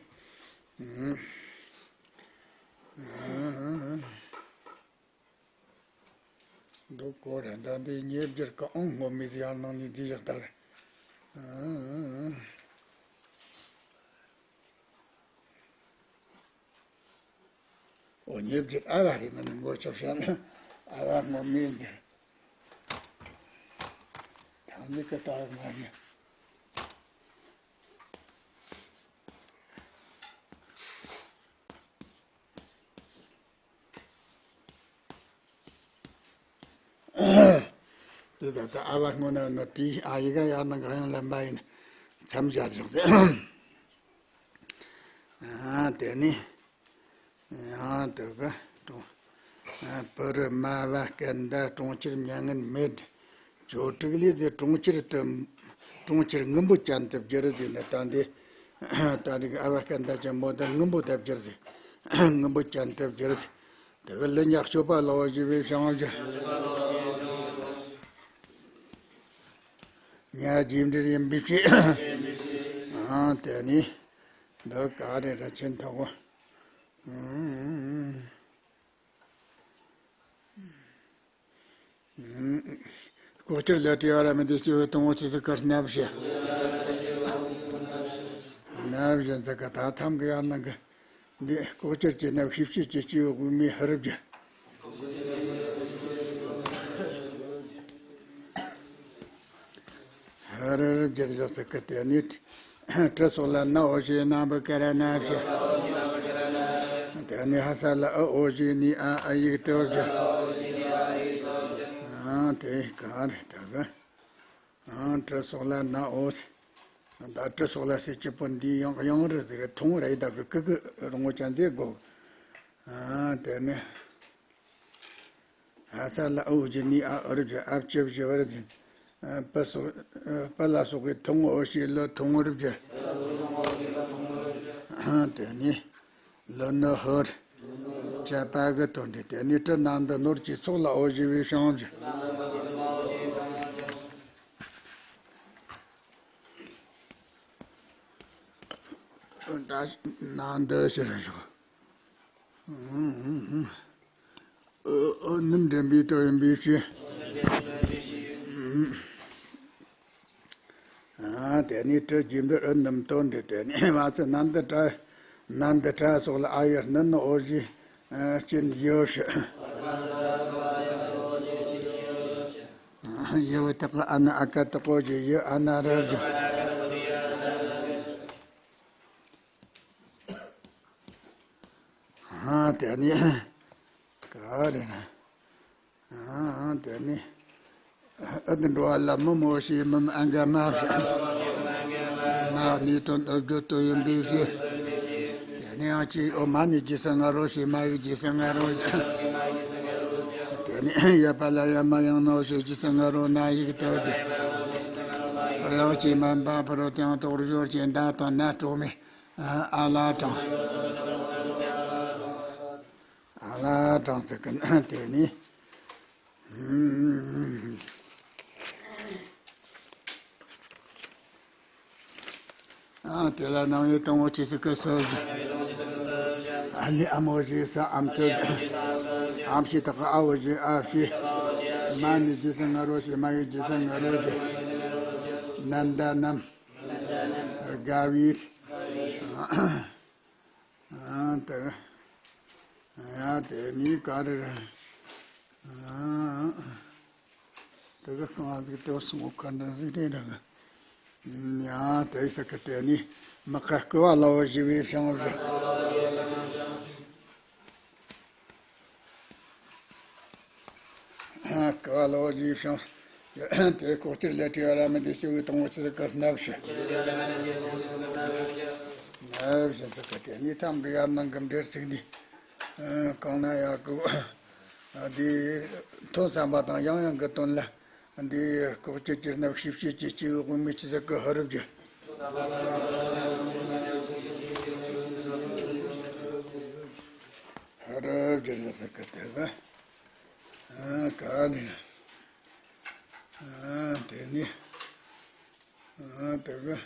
འདུག་གོ་རེད། ད་འདི་ཉེ་སྦྱར་གི་ཨང་སྔོན་མའི་ཡར་ནང་ནས་འདི་བཞག་ལྟར། འོ་ཉེ་སྦྱར་ཨ་བ་རེད། མ་ནི་མགོ་ཆོག་བཤད་ན་ཨ་བ་སྔོན་མའི་འདི། ད་ནི་ཀི་ལྟར་མ་རེད། དེ་ད་ལྟ་ཨ་བ་སྔོན་ན་ནི་དེའི་ཨ་ཡིག་ག་ཡར་ནང་གང་ཡང་ལེན་པ་ཡིན་མཚམས་སྦྱར་བཞག་ཟེར། ཨ་དེ་ནི་ཡང་དེ་ག་གྲོང་ཨ་པུ་རི་མ་བ་སྐད་མདའ་གྲོང་ཁྱེར་མྱ་ངན་མེད། ཇོ་དྲུག་ལས་དེ་གྲོང་ཁྱེར་དུ་གྲོང་ཁྱེར་སྔོན་པོ་ཅན་དུ་བསྒྱུར་ཟེར་ནས། ད་འདི་ད་རིག་ཨ་བ་སྐད་མདའ་ཅན་པོ་དེ་སྔོན་པོ་དུ་བསྒྱུར་ཟེར། སྔོན་པོ་ཅན་དུ་བསྒྱུར་ཟེར། དེ་གི་ལི་ཉག་སྤྱོད་པ་ལའོ་ཞི་བའི་ཞང་ཞི། ཉ་རྗེས་འབྲེལ་ཡིན་པའི་ཕྱིར། ཨང་དེ་ནི་འདི་ག་རེ་ར་ཆེན་ཐོག་གོ། ལྐོག་གྱུར་ལས་བྲལ་བ་ར་མི་འདི་སྐྱེ་བོའི་དང་པོ་ཆེ་ཟིག་གར་སྣ་བཞི། སྣ་བཞི་འཛི་ག་ད་ཐམ་གི་ཡར་ནང་གི་འདི་ལྐོག་གྱུར་གྱི་སྣ་ཤེས་བྱེད་ཀྱི་སྐྱེ་བོའི་དབུགས་མའི་ཧུ་རུ་བརྒྱུད། ཧུ་རུ་རུ་བརྒྱུད་བཞག་ཟིག་གི་དེ་ནི། དྲི་སོགས་ལ་ན་འོ་ཞེས་ན་བུ་ཀ་ར་ན་བཞི། དེ་ནི་ཧ་ས་ལ་ཨ་འོ་ཞེས་ནི་ཨ་ཨ་ཡིག་དུ་བཞི། ཨང་དེ་ག་རེ་ད་གི། ཨང་དྲི་སོགས་ལ་ན་འོ། ད་དྲི་སོགས་ལ་ཟེར་གྱི་པོ་འདི་ཡང་ཡང་རི་ཟིག་ཐུང་རེད། ད་གི་ཀི་ཀི་རིང་བོ་ཅན་དེ་དགོ། ཨང་དེ་ནི། ཧ་ས་ལ་ཨུ་བཞི་ནི་ཨ་ཨུ་རུ་བཞི། ཨ་བཅུ་བཞི་བར་འཛིན། པུ་སོགས་པུ་ལ་སོགས་ཀྱི་ཐུང་ངུ་ཨོ་ཞེས་ལུ་ཐུང་ངུ་རུ་བཞི། དེ་ནི་ལུ་ནི་ཧུར། བཅད་པ་གི་དོན་ཏེ། དེ་ནི་དྲི་ནང་དུ་ནོར་གྱི་ཚོགས་ལ་ཨོ་ཞེས་པའི་ཞང་བཞི། ད་ནང་དུ་ཕྱིར་ཞོག་ཨོ་ཨོ་ནུམ་འདྲེན་པའི་དོན་ཡིན་པའི་ཕྱིར། ཨ་དེ་ནི་དྲི་རྗེས་འབྲེལ་ཨུ་ནུམ་དོན་ཏེ། དེ་ནི་མ་ཚད་ནན་དུ་བྲ་ནན་དུ་བྲ་སོགས་ལ་ཨ་ཡི་སྣུན་ནི་འོ་ཞེས་ཅན་ཡོ་ཞི། ཡོ་དག་ཨ་ནི་ཨ་ཀ་དག་གོ་ཞེས་ཡོ་ཨ་ན་ར་རྒྱུ། ཨ་དེ་ནི་ག་རེ་ན། ཨ་དེ་ནི་ཨ་དེ་འགྲོ་བ་ལ་མི་མོ་ཞེས་མི་མི་ཨ་འགའ་མ་ཞེས་མ་ནི་དོན་ཨ་རྒྱུ་དོན་ཡིན་པའི་ཕྱིར། དེ་ནི་ཡང་ཅི་ཨོ་མ་ནི་རྗེས་སུ་ང་རོ་ཞེས་མ་ཡི་རྗེས་སུ་ང་རོ། དེ་ནི་ཡ་པ་ལ་ཡ་མ་ཡང་ནོ་ཞེས་རྗེས་སུ་ང་རོ་ན་ཡིག་དོ་ཏེ། ཡང་ཅི་མ་འབའ་ཕ་རོ་དེང་ཐོག་རུ་ཞོར་ཅན་ད་དོན་ན་གྲོགས་མེད། ཨ་ལ་དྲངས། ཨ་ལ་དྲངས་ཟེར་གི་ན་དེ་ནི། ཨ་དེ་ལ་ནང་ཡོད་དང་འོ་ཅི་ཟིག་གི་སོ་ཟིག་ཨ་ལི་ཨ་མོ་ཞེས་ས་ཨམ་ཅོ་ཨམ་ཞེས་དག་ཨ་འོ་ཞེས་ཨ་ཕྱི། མ་ནི་རྗེས་སུ་ང་རོ་ཞེས་མ་ཡི་རྗེས་སུ་ང་རོ་ཞེས། ནན་ད་ནམ། དགའ་བའི། ཨ་དེ། ཡ་དེ་ནི་ག་རེ་རེད། ཨ་དེ་ག་གང་ཟིག་དེ་སོང་ག་འདྲ་ཟིག་རེད་ར། ཡ་དེ་ཟེར་གི་དེ་ནི་མི་ཁ་སྐུ་བ་ལ་བ་ཞི་བའི་ཞང་ཞི། ཀ་ལོ་ཡི་ཤང་། དེ་ལྐོག་གྱུར་ལས་བྲལ་བ་ར་མི་འདི་སྐྱེ་བོའི་དང་པོ་ཆེ་ཟིག་གི་སྣ་བཞི། སྣ་བཞི་ཟེར་གི་དེ་ནི་ཐམ་གི་ཡར་ནང་གི་འབྲེལ་ཚིག་འདི། གང་ན་ཡག་གི། འདི་ཐོན་བསམ་པ་དང་ཡང་ཡང་གི་དོན་ལ། འདི་ལྐོག་གྱུར་གྱི་སྣ་ཤེས་བྱེད་ཀྱི་སྐྱེ་བོའི་དབུགས་མའི་ཆུ་ཟེར་གི་ཧུ་རུ་བརྒྱུད། བསྒྱུར་ནས་ཟེར་གི་དེ་གི། ཨ་ག་ནས། ཨ་དེ་ནས། ཨ་དེ་གི།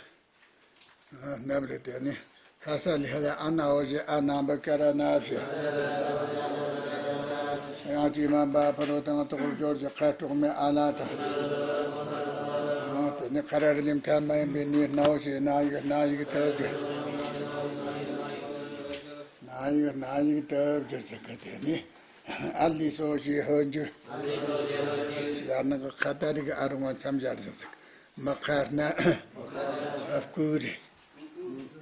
ཨ་སྣབས་རེ་དེ་ནས། ཤ་ས་ལས་ལ་ཨ་ན་འོ་ཞེས་ཨ་ནང་པ་ཀ་ར་ན་ཞེས། ཡང་ཅི་མ་འབའ་ཕ་རོ་དང་དོག་སྦྱོར་གྱི་ཁ་དྲུག་མའི་ཨ་ལ་དང་། ཨ་དེ་ནས་ཁ་ར་རི་ལིམ་ཐ་མ་ཡིན་པའི་ནི་སྣ་འོ་ཞེས་སྣ་ཡིག་སྣ་ཡིག་དག་གི། སྣ་ཡིག་སྣ་ཡིག་དག་གི་ཟེར་གི་དེ་ནས། ཨ་ལི་སོ་ཞེས་ཧོ་འཇུ། ཡར་ནང་གི་ཁ་ཏ་རིག་ཨ་རུང་བ་མཚམས་སྦྱར་ཟེར་གི། མ་ཁ་སྣ། ཨ་བཀོད་རེ།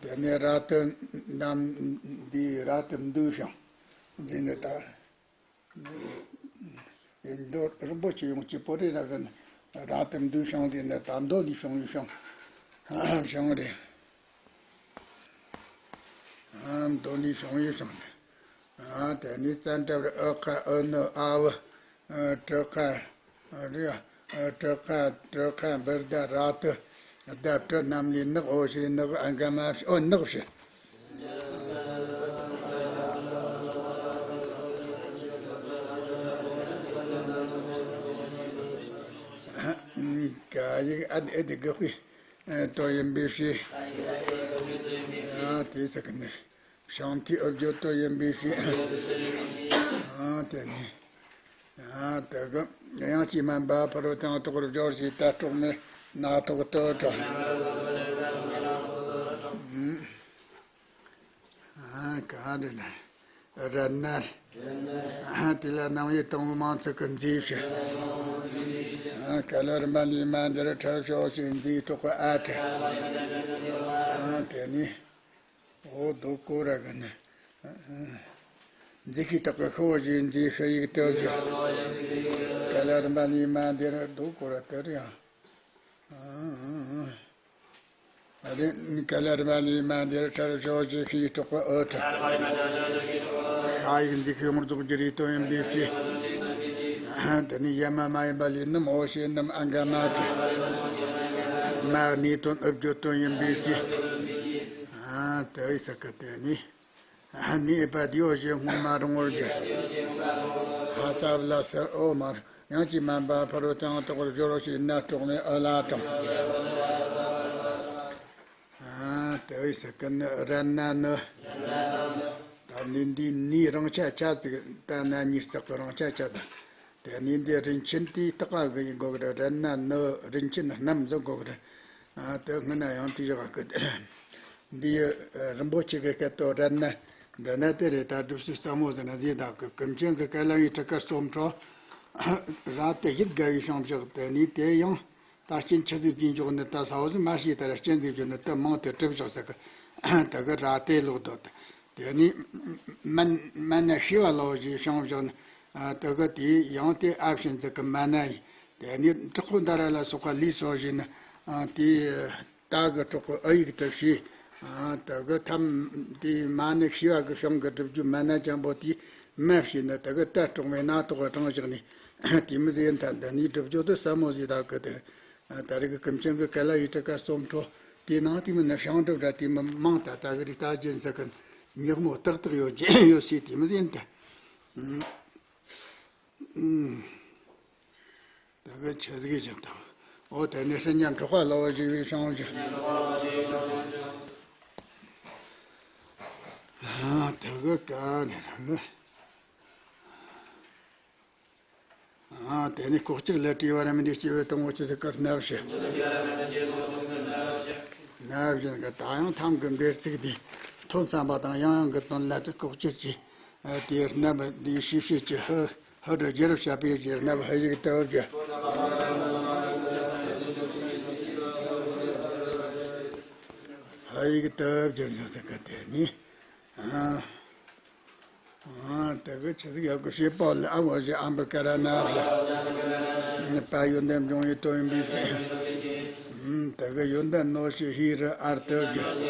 དེ་ནས་ར་ཏི་ནམ་འདི་ར་ཏི་འདུས་ཤིང་། འདི་ནི་ད། ཡིན་མདོ་རིན་པོ་ཆེ་ཡོངས་ཀྱི་པོ་རེ་ར་གི་ནི་ར་ཏི་འདུས་ཤིང་འདི་ནི་ད་མདོ་ནས་བྱུང་བའི་ཤིང་། ཤིང་རེད། ཨ་མདོ་ནས་བྱུང་བའི་ཤིང་རེད། ཨ་དེ་ནས་ཙན་དྲ་རི་ཨ་ཁ་ཨ་ནུ་ཨ་བུ། ཨ་གྲུ་ཁ། རི། ཨ་གྲུ་ཁ་གྲུ་ཁ་འབུར་ད་ར་ཏི། ད་གྲུ་རྣམས་ལས་ནག་འོ་ཞེས་ནག་ཨ་འགའ་མ་ཨོ་ནག་ཞེས། ག་ཡིག་ཨ་ཨེ་དེ་དགག་པའི་དོན་ཡིན་པའི་ཕྱིར། ཨ་དེ་ཟེར་གི་ནི། ཤང་ཐི་ཨུ་བརྗོད་དོན་ཡིན་པའི་ཕྱིར། ཨ་དེ་ནི། ཨ་དེ་གི་ཡང་ཅི་མ་འབའ་ཕ་རོ་དང་དོག་སྦྱོར་ཞེས་ད་དྲུག་མའི་སྣ་ཐོག་ཏུ་གྲགས། ཨ་ག་རེ་ན། ར་ན། ཨ་དེ་ལ་རྣམ་དབྱེ་དང་པོ་མང་ཚིག་གི་མཛེས་ཤིང་། ཨ་ག་ལ་རིམ་པ་ལས་མ་འདིར་ཁྲ་ཤོག་ཅིག་མཛེས་ཐོག་གི་ཨ་ཏི། ཨ་དེ་ནི། འོ་དོ་ཀོ་ར་གི་ནི། མཛེས་ཤིང་དག་གི་ཤོག་ཅིག་མཛེས་ཤིང་ཡིག་ཏོ་ཅིག་ག་ལ་རིམ་པ་ལས་མ་འདིར་དོ་ཀོ་ར་དེ་རེད་ཨ། རེད། ག་ལ་རིམ་པ་ལས་མ་འདིར་ཁྲ་ཤོག་ཅིག་ཤིང་སྟོགས་པ་ཨོ་ཁྲ། ཤ་ཡིག་འཛིན་ཤིང་ཡོངས་རྫོགས་ཀྱི་རིགས་དོན་ཡིན་པའི་ཕྱིར། དེ་ནི་ཡ་མ་མ་ཡིན་པ་ལས་ནམ་འོ་ཞེས་ནམ་ཨ་འགའ་མ་ཁྲ། མ་གནས་དོན་ཨུ་བརྗོད་དོན་ཡིན་པའི་ཕྱིར། དེ་ཡི་ས་ཀ་དེ་ནི། ནི་ཨེ་པ་དེའོ་ཞེས་སྔོན་མ་རུང་བར་གྱི། ཧ་ས་བ་ལ་ས་ཨོ་མར། ཡང་ཅི་མ་འབའ་ཕ་རོ་དང་དོག་སྦྱོར་ཞེས་སྣ་དྲུག་མའི་ཨ་ལ་དང་། ཨ་དེ་བས་ཟེར་གི་ནི་ར་ན་ནི། ད་ནི་འདི་ནི་རང་ཆ་ཆ་ཙིག་ད་ན་གཉིས་བརྩེགས་ཀྱི་རང་ཆ་ཆ་དང་། དེ་ནི་འདི་རིན་ཆེན་དེའི་རྟགས་གི་ཡིན་དགོས་གི་ར་ན་ནི་རིན་ཆེན་རྣམས་ཟེར་དགོས་གི་ར། ཨ་དེ་སྔོན་ན་ཡང་དེ་བཞག་གི། འདི་ཡི་རིན་པོ་ཆེ་གི་སྐད་དོ་ར་ན། འདི་ན་དེ་རེད་ད་སྒྲུབ་ཚུལ་ཟབ་མོ་ཟེར་ན་ཟེར་དག་གི་ཀུན་མཁྱེན་གི་ཀ་ལ་ཡི་ཊཱི་ཀ་རྩོམ་འཕྲོ། ར་དེ་ཡིད་དགའ་བའི་བྱང་ཕྱོགས་དེ་ནི་དེ་ཡང་ད་སྐྱེ་འཆི་ཟིག་དེ་འཇོག་ནི་ད་ས་བོ་ཟིག་མ་ཤེས་ད་ར་སྐྱེ་འདི་བརྗོད་ནི་ད་མང་དུ་གྲུབ་བཞག་ཟེར་གི། ད་གི་ར་དེ་ལོག་དོ་དེ་ནི་མན་མན་ན་ཤི་བ་ལོ་ཞེས་བྱང་ཕྱོགས་ནི། ད་གི་དེ་ཡང་དེ་ཨ་བྱིན་ཟེར་གི་མན་ན་ཡིན། དེ་ནི་དྲག་པོ་མནྡ་ར་ལ་སོགས་པ་ལས་སོགས་བཞིན་ནི། དེ། ད་གི་གྲོགས་ཀྱི་ཨ་ཡིག་ཏུ་བྱས། ད་གི་ཐམ་དེའི་མ་ནི་ཤི་བ་གི་བྱང་གི་སྒྲུབ་རྒྱུ་མན་ན་ཅན་པོ་དེའི་མ་བྱས་ནི་ད་གི་ད་གྲོགས་མའི་སྣ་ཐོག་གི་གྲངས་བཞག་ནས། དེ་མི་ཟེར་ད་འདི་ནི་སྒྲུབ་རྒྱུ་དེ་ཟབ་མོ་ཟིག་ད་གི་དེ། ད་རེས་ཀྱི་ཀུན་མཁྱེན་གི་ཀ་ལ་ཡི་ཊཱི་ཀ་རྩོམ་འཕྲོ་དེའི་ནང་དེ་མི་ནི་བྱང་སྒྲུབ་ར་དེ་མི་མང་ད་ད་གི་རིགས་ད་རྒྱན་ཟེར་གི་ཉག་མོ་ཏག་ཏག་ཡོད་ཀྱི་ཡོད་སྲིད་དེ་མི་ཟེར་ད། ད་གི་ཆི་ཟིག་ཅིག་དང་། འོ་དེ་ནས་སྲིན་རྒྱན་འཕྲོག་པ་ལ་བ་ཞི་བའི་བྱང་ཆུབ། ཨ་དེ་གི་ག་ནས་རང་གི། ཨ་དེ་ནས་ལྐོག་གྱུར་ལས་བྲིས་པ་ར་མི་འདི་སྐྱེ་བོའི་དང་པོ་ཆེ་ཟིག་གར་སྣ་བཞི། སྣ་བཞི་གི་ད་ཡང་ཐང་གི་འབྲེལ་ཚིག་འདི་ཐོས་བསམ་པ་དང་ཡང་ཡང་གི་དོན་ལ་ལྐོག་གྱུར་གྱི། དེའི་རྣམ་པ་འདིའི་ཤེས་བྱེད་ཀྱི་ཧུ་ཧུ་རུ་རྒྱལ་རབས་བྱ་བའི་རྒྱལ་རྣམ་ཧུ་ཡིག་ཏུ་བརྒྱུད། ཧུ་ཡིག་ཏུ་བརྒྱུད་ཟེར་གི་དེ་ནི། ཨ་ཨ་དེ་གི་ཆི་ཟིག་ཡག་གི་བྱེད་པ་ལ་ཨ་བ་ཞེས་ཨམ་བི་ཀ་ར་ན་བཞག་ནི་པ་ཡོན་ཏན་འབྱུང་བའི་དོན་ཡིན་པའི་ཚེ། ཨུམ། དེ་གི་ཡོན་ཏན་ནོ་ཞེས་ཧི་རུ་ཨར་ཏུ་བརྒྱུད།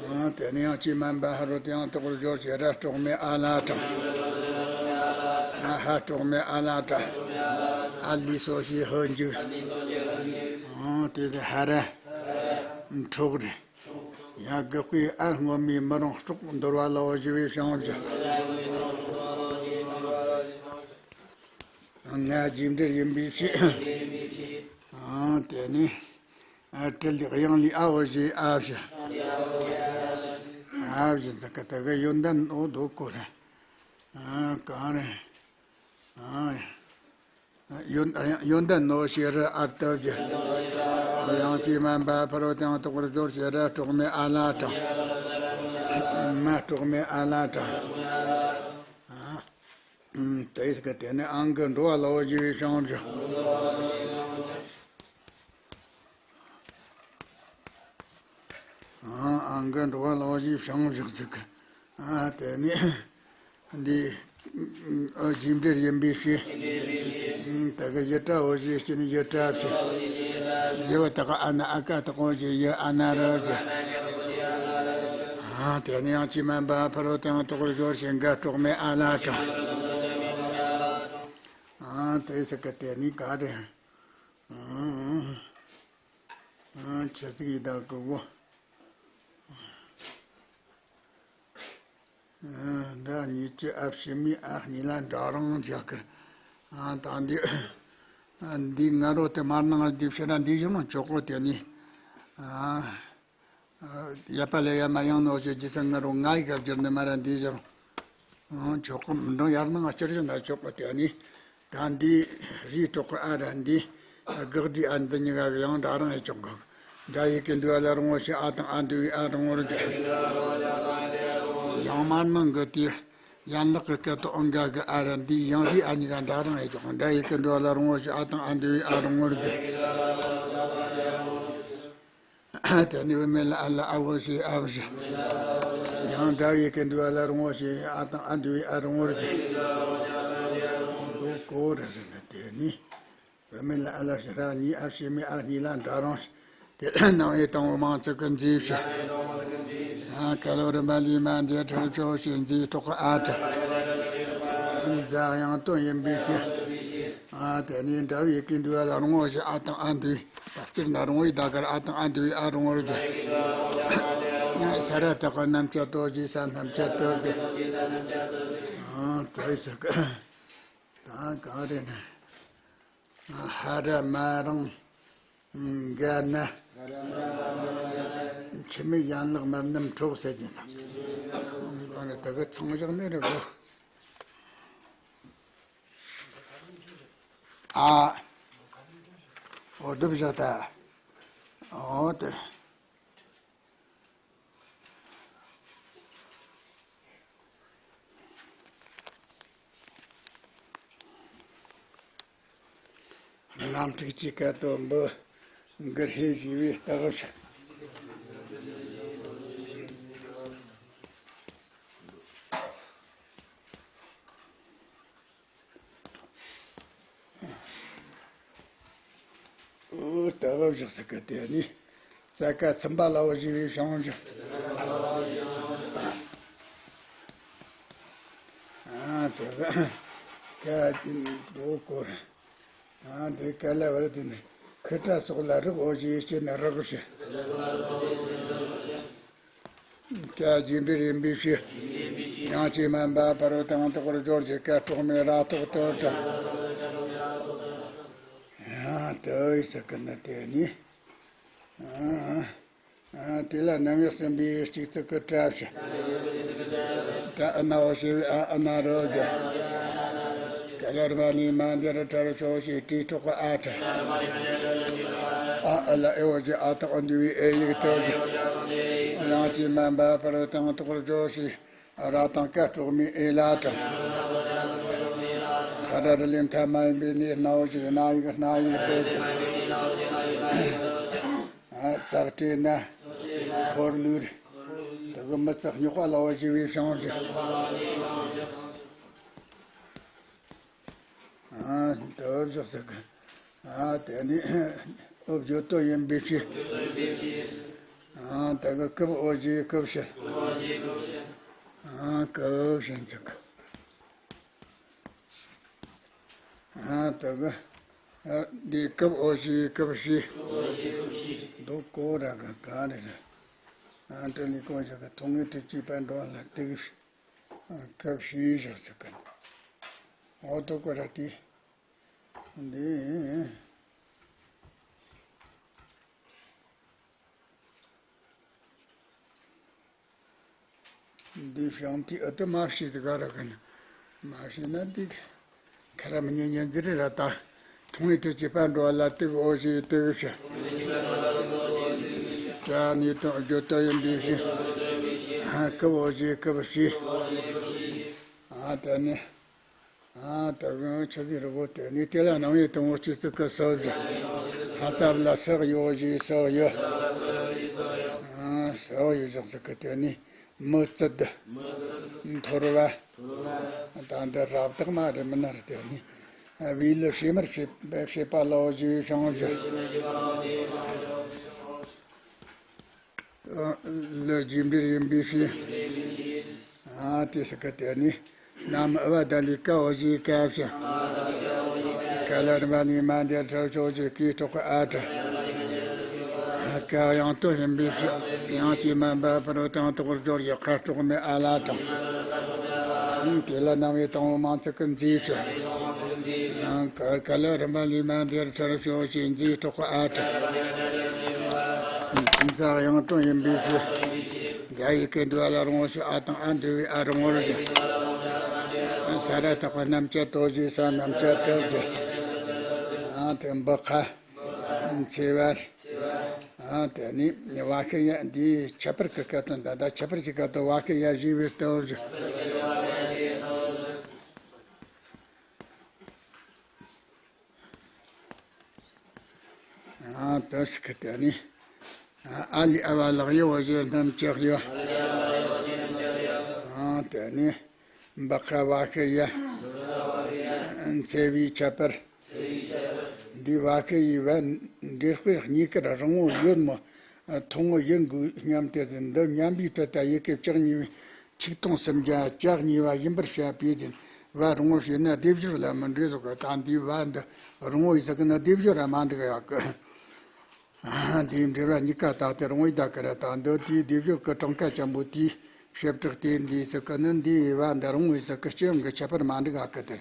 ཨུམ། དེ་ནས་ཡང་ཅི་མན་པ་ཧ་རོ་དེ་ཡང་དོག་སྦྱོར་ཞེས་ར་དྲུག་མའི་ཨ་ལ་དྲངས། ཨ་ཧ་དྲུག་མའི་ཨ་ལ་དྲངས། ཨ་ལི་སོ་ཞེས་ཧུ་འཇུག་ཨུམ། དེ་ཚེ་ཧ་ར། འཕྲོག་རེ། ཡང་དགག་པའི་ཨ་སྔོན་མའི་མི་རུང་སྲོག་འདོར་བ་ལ་བ་ཞི་བའི་བྱང་ཆུབ། ང་རྗེས་འབྲེལ་ཡིན་པའི་ཕྱིར། ཨང་། དེ་ནས། ཨ། ཏྲི་ལི་གཡང་ལི་ཨ་བོ་ཞེས་ཨ་བཞི། ཨ་བཞི་ཟེར་གི། དེ་གི་ཡོན་ཏན་ནོ་དོ་ཀོ་རེད། ཨ། གང་རེད། ཨ། ཡོན། ཡོན་ཏན་ནོ་ཞེས་རི་ཨར་སྟབས་ཀྱི། དབྱངས་ཅན་མ་འབའ་ཕ་རོལ་ཏུ་ཡང་དག་པར་སྦྱོར་ཞེས་ར་སྤྲོག་མའི་ཨ་ལ་དྲངས། མ་སྤྲོག་མའི་ཨ་ལ་དྲངས། ཨ། ཨུམ། དེ་ཡིས་ཀྱི་དེ་ནས་ཨང་གི་འགྲོ་བ་ལ་འོ་བཞི་བའི་བྱང་བཞག། ཨང་། ཨང་གི་འགྲོ་བ་ལ་འོ་བཞི་བྱང་བཞག་ཟེར་གི། ཨ། དེ་ནས་འདི། ཨ། རྗེས་འབྲེལ་ཡིན་པའི་ཕྱིར། ཨུམ། དེ་གི་ཡི་ཏྲ་འོ་བཞིའི་སྤྱི་ནས་ཡི་ཏྲ་ཕྱིར། ཡི་བ་དག་ཨ་ན་ཨ་ཀ་དག་འོ་བཞིའི་ཡི་ཨ་ན་རོ་ཟེར། ཨ། དེ་ནས་དབྱངས་ཅན་མ་འབའ་ཕ་རོལ་ཏུ་ཡང་དག་པར་སྦྱོར་ཞེས་འགའ་སྤྲོག་མའི་ཨ་ལ་དྲངས། ཨ། དེ་ཟེར་གི་དེ་ནས་ག་རེ། ཨང་། ཨང་། ཆ་ཚིག་ཡི་དྭགས་ཀྱི་གོ། ཨང་། སྒྲ་གཉིས་ཀྱི་ཨ་ཕྱི་མའི་ཨ་གཉིས་ལ་འདྲ་རང་བཞག་གི། ཨང་། ད་འདི། ཨ། འདི་ང་རོ་དེ་མར་ནང་འདི་ཕྱི་ར་འདི་བཞིན་ནང་ཆོག་གོ། དེ་ནི། ཨ། ཡ་པ་ལ་ཡ་མ་ཡང་ནོ་ཞེས་ཇི་སྲིད་ང་རོ་ང་ཡི་ག་བསྒྱུར་ནས་མ་ར་འདི་བཞིན། ཨང་། ཆོག་གི། མི་འདང་ཡར་ནང་སྤྱིར་བཞིན་ན་ཆོག་པ། དེ་ནི། ད་འདི་རིའི་གྲོགས་ཀྱི་ཨ་ར་འདི། དགག་སྒྲའི་ཨ་འདི་གཉིས་ཀ་གི་ཡང་འདྲ་རང་ཡི་ཆོག་གི། འདྲ་ཡི་གེ་འདུས་པ་ལ་རུང་བ་ཞེས་ཨ་དང་ཨ་འདུས་པའི་ཨ་རུང་བར་བསྒྱུར། ཡང་མར་ནང་གི་དེ། ཡན་ལག་གི་སྐད་དོད་ཨང་ག་གི་ཨ་ར་འདི་ཡང་རིའི་ཨ་གཉིས་ཀ་འདྲ་རང་ཡི་ཆོག་གི། འདྲ་ཡི་གེ་འདུས་པ་ལ་རུང་བ་ཞེས་ཨ་དང་ཨ་འདུས་པའི་ཨ་རུང་བར་བསྒྱུར། དེ་ནས་བུད་མེད་ལ་ཨ་ལ་ཨ་བོ་ཞེས་ཨ་བོ་ཞེས། ཡང་འདྲ་ཡི་གེ་འདུས་པ་ལ་རུང་བ་ཞེས་ཨ་དང་ཨ་འདུས་པའི་ཨ་རུང་བར་བསྒྱུར། དོ་ཀོ་ར་ཟེར་ན། དེ་ནས་བུད་མེད་ལ་ཨ་ལ་ཞེས་ར་གཉིས། ཨ་ཕྱི་མའི་ཨ་གཉིས་ལ་འདྲ་རང་ཞེས། དེ་ལ་རྣམ་དབྱེ་དང་པོ་མང་ཚིག་གི་མཛེས་བྱེད། ཨ། ག་ལོ་རིམ་པ་ལས་མ་འདས་ཁྲིར་ཆོག་ཞེས་མཛེས་གྲོགས་ཀྱི་ཨ་དྲ། མཛའ་དབྱངས་དོན་ཡིན་པའི་ཕྱིར། ཨ། དེ་ནས་འདྲ་བའི་གེ་འདུས་པ་ལ་རུང་བ་ཞེས་ཨ་དང་ཨ་འདུས། ད་སྤྱིར་ན་རུང་བའི་ད་གར་ཨ་དང་ཨ་འདུས་པའི་ཨ་རུང་བར་བསྒྱུར། ས་ར་བཏགས་རྣམ་བཅད་དོ་ཞེས་ས་རྣམ་བཅད་དོ་ཟེར། ཨ། དེ་ཟེར་གི། ད་གང་རེད་ན། ཧ་ར་མ་རང་། ག་ན། འཆི་མེད་ཡན་ལག་མ་རྣམས་འཕྲོག་ཟེར་གྱི་ན། གང་རེད། ད་གི་ཚང་བཞག་ནི་རེད་གོ། ཨ། འོ་སྒྲུབ་བཞག་ད། འོ་དེ། རྣམ་དྲུག་གི་སྐད་དོད་འབུ། གུ་ཧེ་ཞེས་པའི་རྟགས་བྱ། འོ། ད་བབ་བཞག་ས་གི་དེ་ནི། ཙ་ཀ་ཚིམ་པ་ལ་འོ་ཞེས་པའི་བྱང་བྱ། ཨ། དེ་ག་ཀ་དོ་ཀོ། ཨ། དེ་ག་ལ་བར་དེ་ནི་ཁི་ཏྲ་སོགས་ལ་རག་འོ་ཞེས་བྱས་ནས་རག་བྱ། ཀ་རྗེས་འབྲེལ་ཡིན་པའི་ཕྱིར། དབྱངས་ཅན་མ་འབའ་ཕ་རོལ་ཏུ་ཡང་དག་པར་སྦྱོར་ཞེས་ཀ་སྤྲོག་མའི་ར་ཐོག་ཏུ་དྲངས། ཡང་དུ་ཡི་ཟེར་གི་ནི་དེ་ནི། ཨ། དེ་ལ་རྣམ་དབྱེ་གསུམ་པའི་གཅིག་ཚིག་གི་ཏྲ་བྱ། ཏྲ་ཨ་ན་འོ་ཞེས་པའི་ཨ་ཨ་ན་རོ་བརྒྱབ། ཀ་ལ་ར་མ་ལས་མ་འདས་ར་ཁྲར་ཆོག་ཞེས་ཏྲའི་གྲོགས་ཀྱི་ཨ་ཁྲ། ཨ་ཨ་ལ་ཨེ་འོ་ཞེས་ཨ་དང་ཨ་འདུས་པའི་ཨེ་ཡིག་ཏུ་བརྒྱབ། དབྱངས་ཅན་མ་འབའ་ཕ་རོལ་ཏུ་ཡང་དག་པར་སྦྱོར་ཞེས་ར་དང་ཀ་སྤྲོག་མའི་ཨེ་ལ་དྲངས། ཁ་ར་རི་ལས་མཐའ་མ་ཡིན་པའི་ནི་ཨ་ན་འོ་ཞེས་ཨ་ན་ཡིག་ཨ་ན་ཡིག་ཏུ་བརྒྱབ། ཨ། ཙག་སྤྲོས་ན། འཁོར་ལུས། དེ་གི་མི་ཙག་རྙོག་པ་ལ་འོ་ཞེས་པའི་བྱང་བྱ། ཨ། དེ་བཞག་ཟེར་གི། ཨ། དེ་ནི་འོ་བརྗོད་དོན་ཡིན་པའི་ཕྱིར། ཨ། དེ་གི་སྐབས་འོ་ཞེས་སྐབས་ཕྱིར། ཨ། སྐབས་ཕྱིར་ཟེར་གི། ཨ། དེ་གི། ཨ། འདི་སྐབས་འོ་ཞེས་སྐབས་ཕྱིར། འདུག་གོ་ར་ག་ག་རེ་རེད། ཨ། འདྲ་ནི་གོ་བཞག་གི། ཐུང་ངེ་དྲུག་ཅུའི་པར་འགྲོ་ལ་དེ་གི། ཨ། སྐབས་ཕྱིར་བཞག་ཟེར་གི། འོ་དོ་ཀོ་ར་དེ། འདི། འདི་ཤང་ཏི་ཨ་ཏི་མ་ཤི་ཟི་ག་ར་གི་ན། མ་ཤི་ན་འདི་ཁ་ར་མི་ཉན་ཉན་ཟི་རི་ར་ད། ཐུང་ངེ་དུ་ཅི་པ་འགྲོ་ལ་ཏི་འོ་ཞི་ཏི་ཤི། ཏྲ་ནི་ཏོ་རྒྱུ་ཏོ་ཡིན་པི་ཤི། ཧ་ཀི་འོ་ཞི་ཀི་བ་ཤི། ཨ་ཏ་ནི། ཨ་ཏ་གི་ཆ་ཟི་རི་བོ་ཏེ་ནི་ཏེ་ལ་ནང་ཡོད་དང་འོ་ཅི་ཙི་ཀི་སོ་ཟི། ཧ་ས་ལ་སག་ཡོ་ཞི་སོ་ཡོ། ཨ་སོ་ཡོ་ཞག་ཙི་ཀི་ཏེ་ནི། མི་ཙི་དི། འཐོར་བ། ད་འདི་རབ་དག་མ་རེད་མི་ན་རེད་དེ་ནི། བི་ལི་ཕྱེ་མར་ཕྱེ་ཕྱེ་པ་ལོ་ཞེས་བྱུང་རྒྱུ། ལི་རྗེས་འབྲེལ་ཡིན་པའི་ཕྱེ། ཨ་དེ་སི་ཀི་དེ་ནི། ནམ་ཨ་བ་ད་ལི་ཀ་འོ་ཞེས་ཀ་ཕྱེ། ཀ་ལ་རིམ་པ་ནི་མ་འདས་ཁྲར་ཕྱོགས་ཀྱི་ཀའི་གྲོགས་ཨ་ཏྲ། ཀ་ཡང་དུ་ཡིན་པའི་ཕྱིར། ཡང་ཅི་མན་པ་ཕ་རོལ་དང་དོག་སྦྱོར་གྱི་ཁ་དྲུག་མའི་ཨ་ལ་དང་། དེ་ལ་སྣང་བའི་དང་པོ་མང་ཚིག་གི་མཛེས་སུ། ཀ་ལ་རིམ་པ་ལས་མ་འདིར་ཁྲར་ཕྱོགས་ཀྱི་མཛེས་གྲོགས་ཨ་ཏྲ། མཚམས་ཡང་དུ་ཡིན་པའི་ཕྱིར། རྒྱ་ཡི་གེ་འདུལ་བ་ལ་རིང་བོ་ཞིག་ཨ་དང་ཨ་འདུལ་བའི་ཨ་རིང་བོར་བཞག་ས་ར་བཏགས་པ་རྣམ་བཅད་དོ་ཞེས་ས་རྣམ་བཅད་དོ་ཞེས། ཨ་དེ་འབུ་ཁ། མཚེ་བ། ཨ་དེ་ནི་བ་ཤི་ཡ་འདིའི་ཁྱད་པར་གྱི་སྐད་དོད་འདི་དང་ཁྱད་པར་གྱི་སྐད་དོད་བ་ཤི་ཡ་ཞེས་པའི་སྟོབས་ཞིག་ཨ་དེ་ཞིག་གི་དེ་ནི། ཨ་ལི་ཨ་བ་ལག་ཡོ་བ་ཞེས་རྣམ་བཅད་ཡོད། ཨ་དེ་ནི། འབུ་ཁ་བ་ཤི་ཡ། མཚེ་བའི་ཁྱད་པར། འདི་བ་ཤི་ཡི་བ་འབྲེལ་དཔེ་གཉིས་ཀར་རིང་བོ་ཡོད་མོད། ཐུང་ངུ་ཡིན་དགོས་སྙམ་སྟེ། འདི་མཉམ་པའི་དོད་ད་ཡི་གེ་བཅུ་གཉིས་པའི་ཆིག་སྟོང་སུམ་བརྒྱ་བཅུ་གཉིས་པ་ཡིན་པར་བཤད་པས་ཀྱང་བ་རིང་བོ་བྱས་ན་སྡེབ་སྦྱོར་ལ་མི་འགྲིག་ཟེར་གི། ད་འདིའི་བ་འདི་རིང་བོ་ཡིན་ཟེར་གི་ན་སྡེབ་སྦྱོར་ལ་མ་འགྲིག་ཡག་གི། དེའི་འབྲེལ་བ་གཉིས་ཀ་དག་སྟེ་རིང་བོའི་ད་ག་ར་དང་འདོད་དེའི་སྡེབ་སྦྱོར་གྱི་གྲངས་ཀ་ཅན་པོ་དེའི་བྱེ་བྲག་སྟེ་འདིའི་སུ་ག་ནི་འདིའི་བ་འདི་རིང་བོའི་སུ་གི་སྤྱི་ཡོངས་ཀྱི་ཁྱད་པར་མ་འགྲིག་ག་གི་དེར།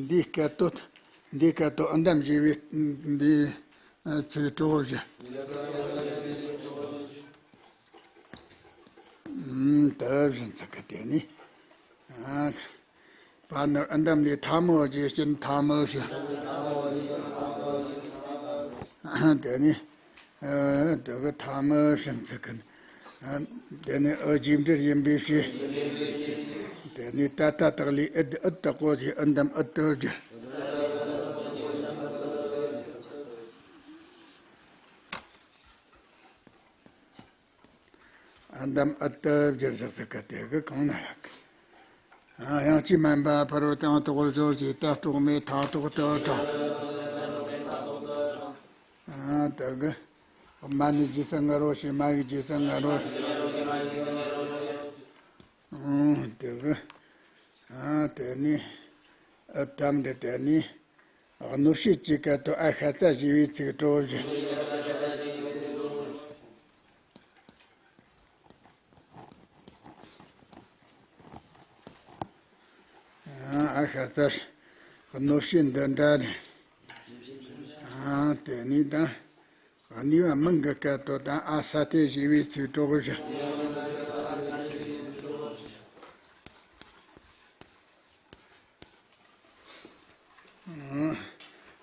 འདིའི་སྐད་དོད། འདིའི་སྐད་དོད་ཨི་འདམ་ཞེས་པའི་འདིའི་ཚིག་གྲོགས་བཞི། དེ་བཞིན་ཚིག་གི་དེ་ནི། བར་ནི་ཨི་འདམ་ལས་ཐ་མི་ཞེས་སྐྱེ་ཐ་མི་ཞེས། དེ་ནི། དེ་གི་ཐ་མི་ཞེས་ཚིག་གི། དེ་ནི་ཨི་རྗེས་འབྲེལ་ཡིན་པའི་ཕྱིར། དེ་ནི་ད་ལྟ་དག་ལས་ཨིད་ཨིད་དག་གོ་ཞེས་ཨི་འདམ་ཨིད་དུ་བསྒྱུར། ཨི་འདམ་ཨིད་དུ་བསྒྱུར་བཞག་ཟེར་གི་དེ་གི་གང་ན་ཡག་གི། ཡང་ཅི་མིན་པ་ཕ་རོལ་དང་དོག་སྦྱོར་གྱི་ད་རྟོག་མེད་མཐའ་རྟོག་ཏུ་དྲངས། དེ་གི་མ་ནི་རྗེས་སུ་ངར་རོ་ཞེས་མ་ཡི་རྗེས་སུ་ངར་རོ། དེ་གི་དེ་ནི་ཨི་འདམ་འདི་དེ་ནི། གནོད་བྱེད་ཀྱི་སྐད་དོད་ཨ་ཤ་ཙ་ཞེས་པའི་ཚིག་གྲོགས་བཞི། ཨ་ཤ་ཙ། གནོད་བྱེད་འདི་འདྲ་རེད། དེ་ནས་ད། གནས་པ་མིང་གི་སྐད་དོད་དང་ཨ་ས་ཏེ་ཞེས་པའི་ཚིག་གྲོགས་བཞི།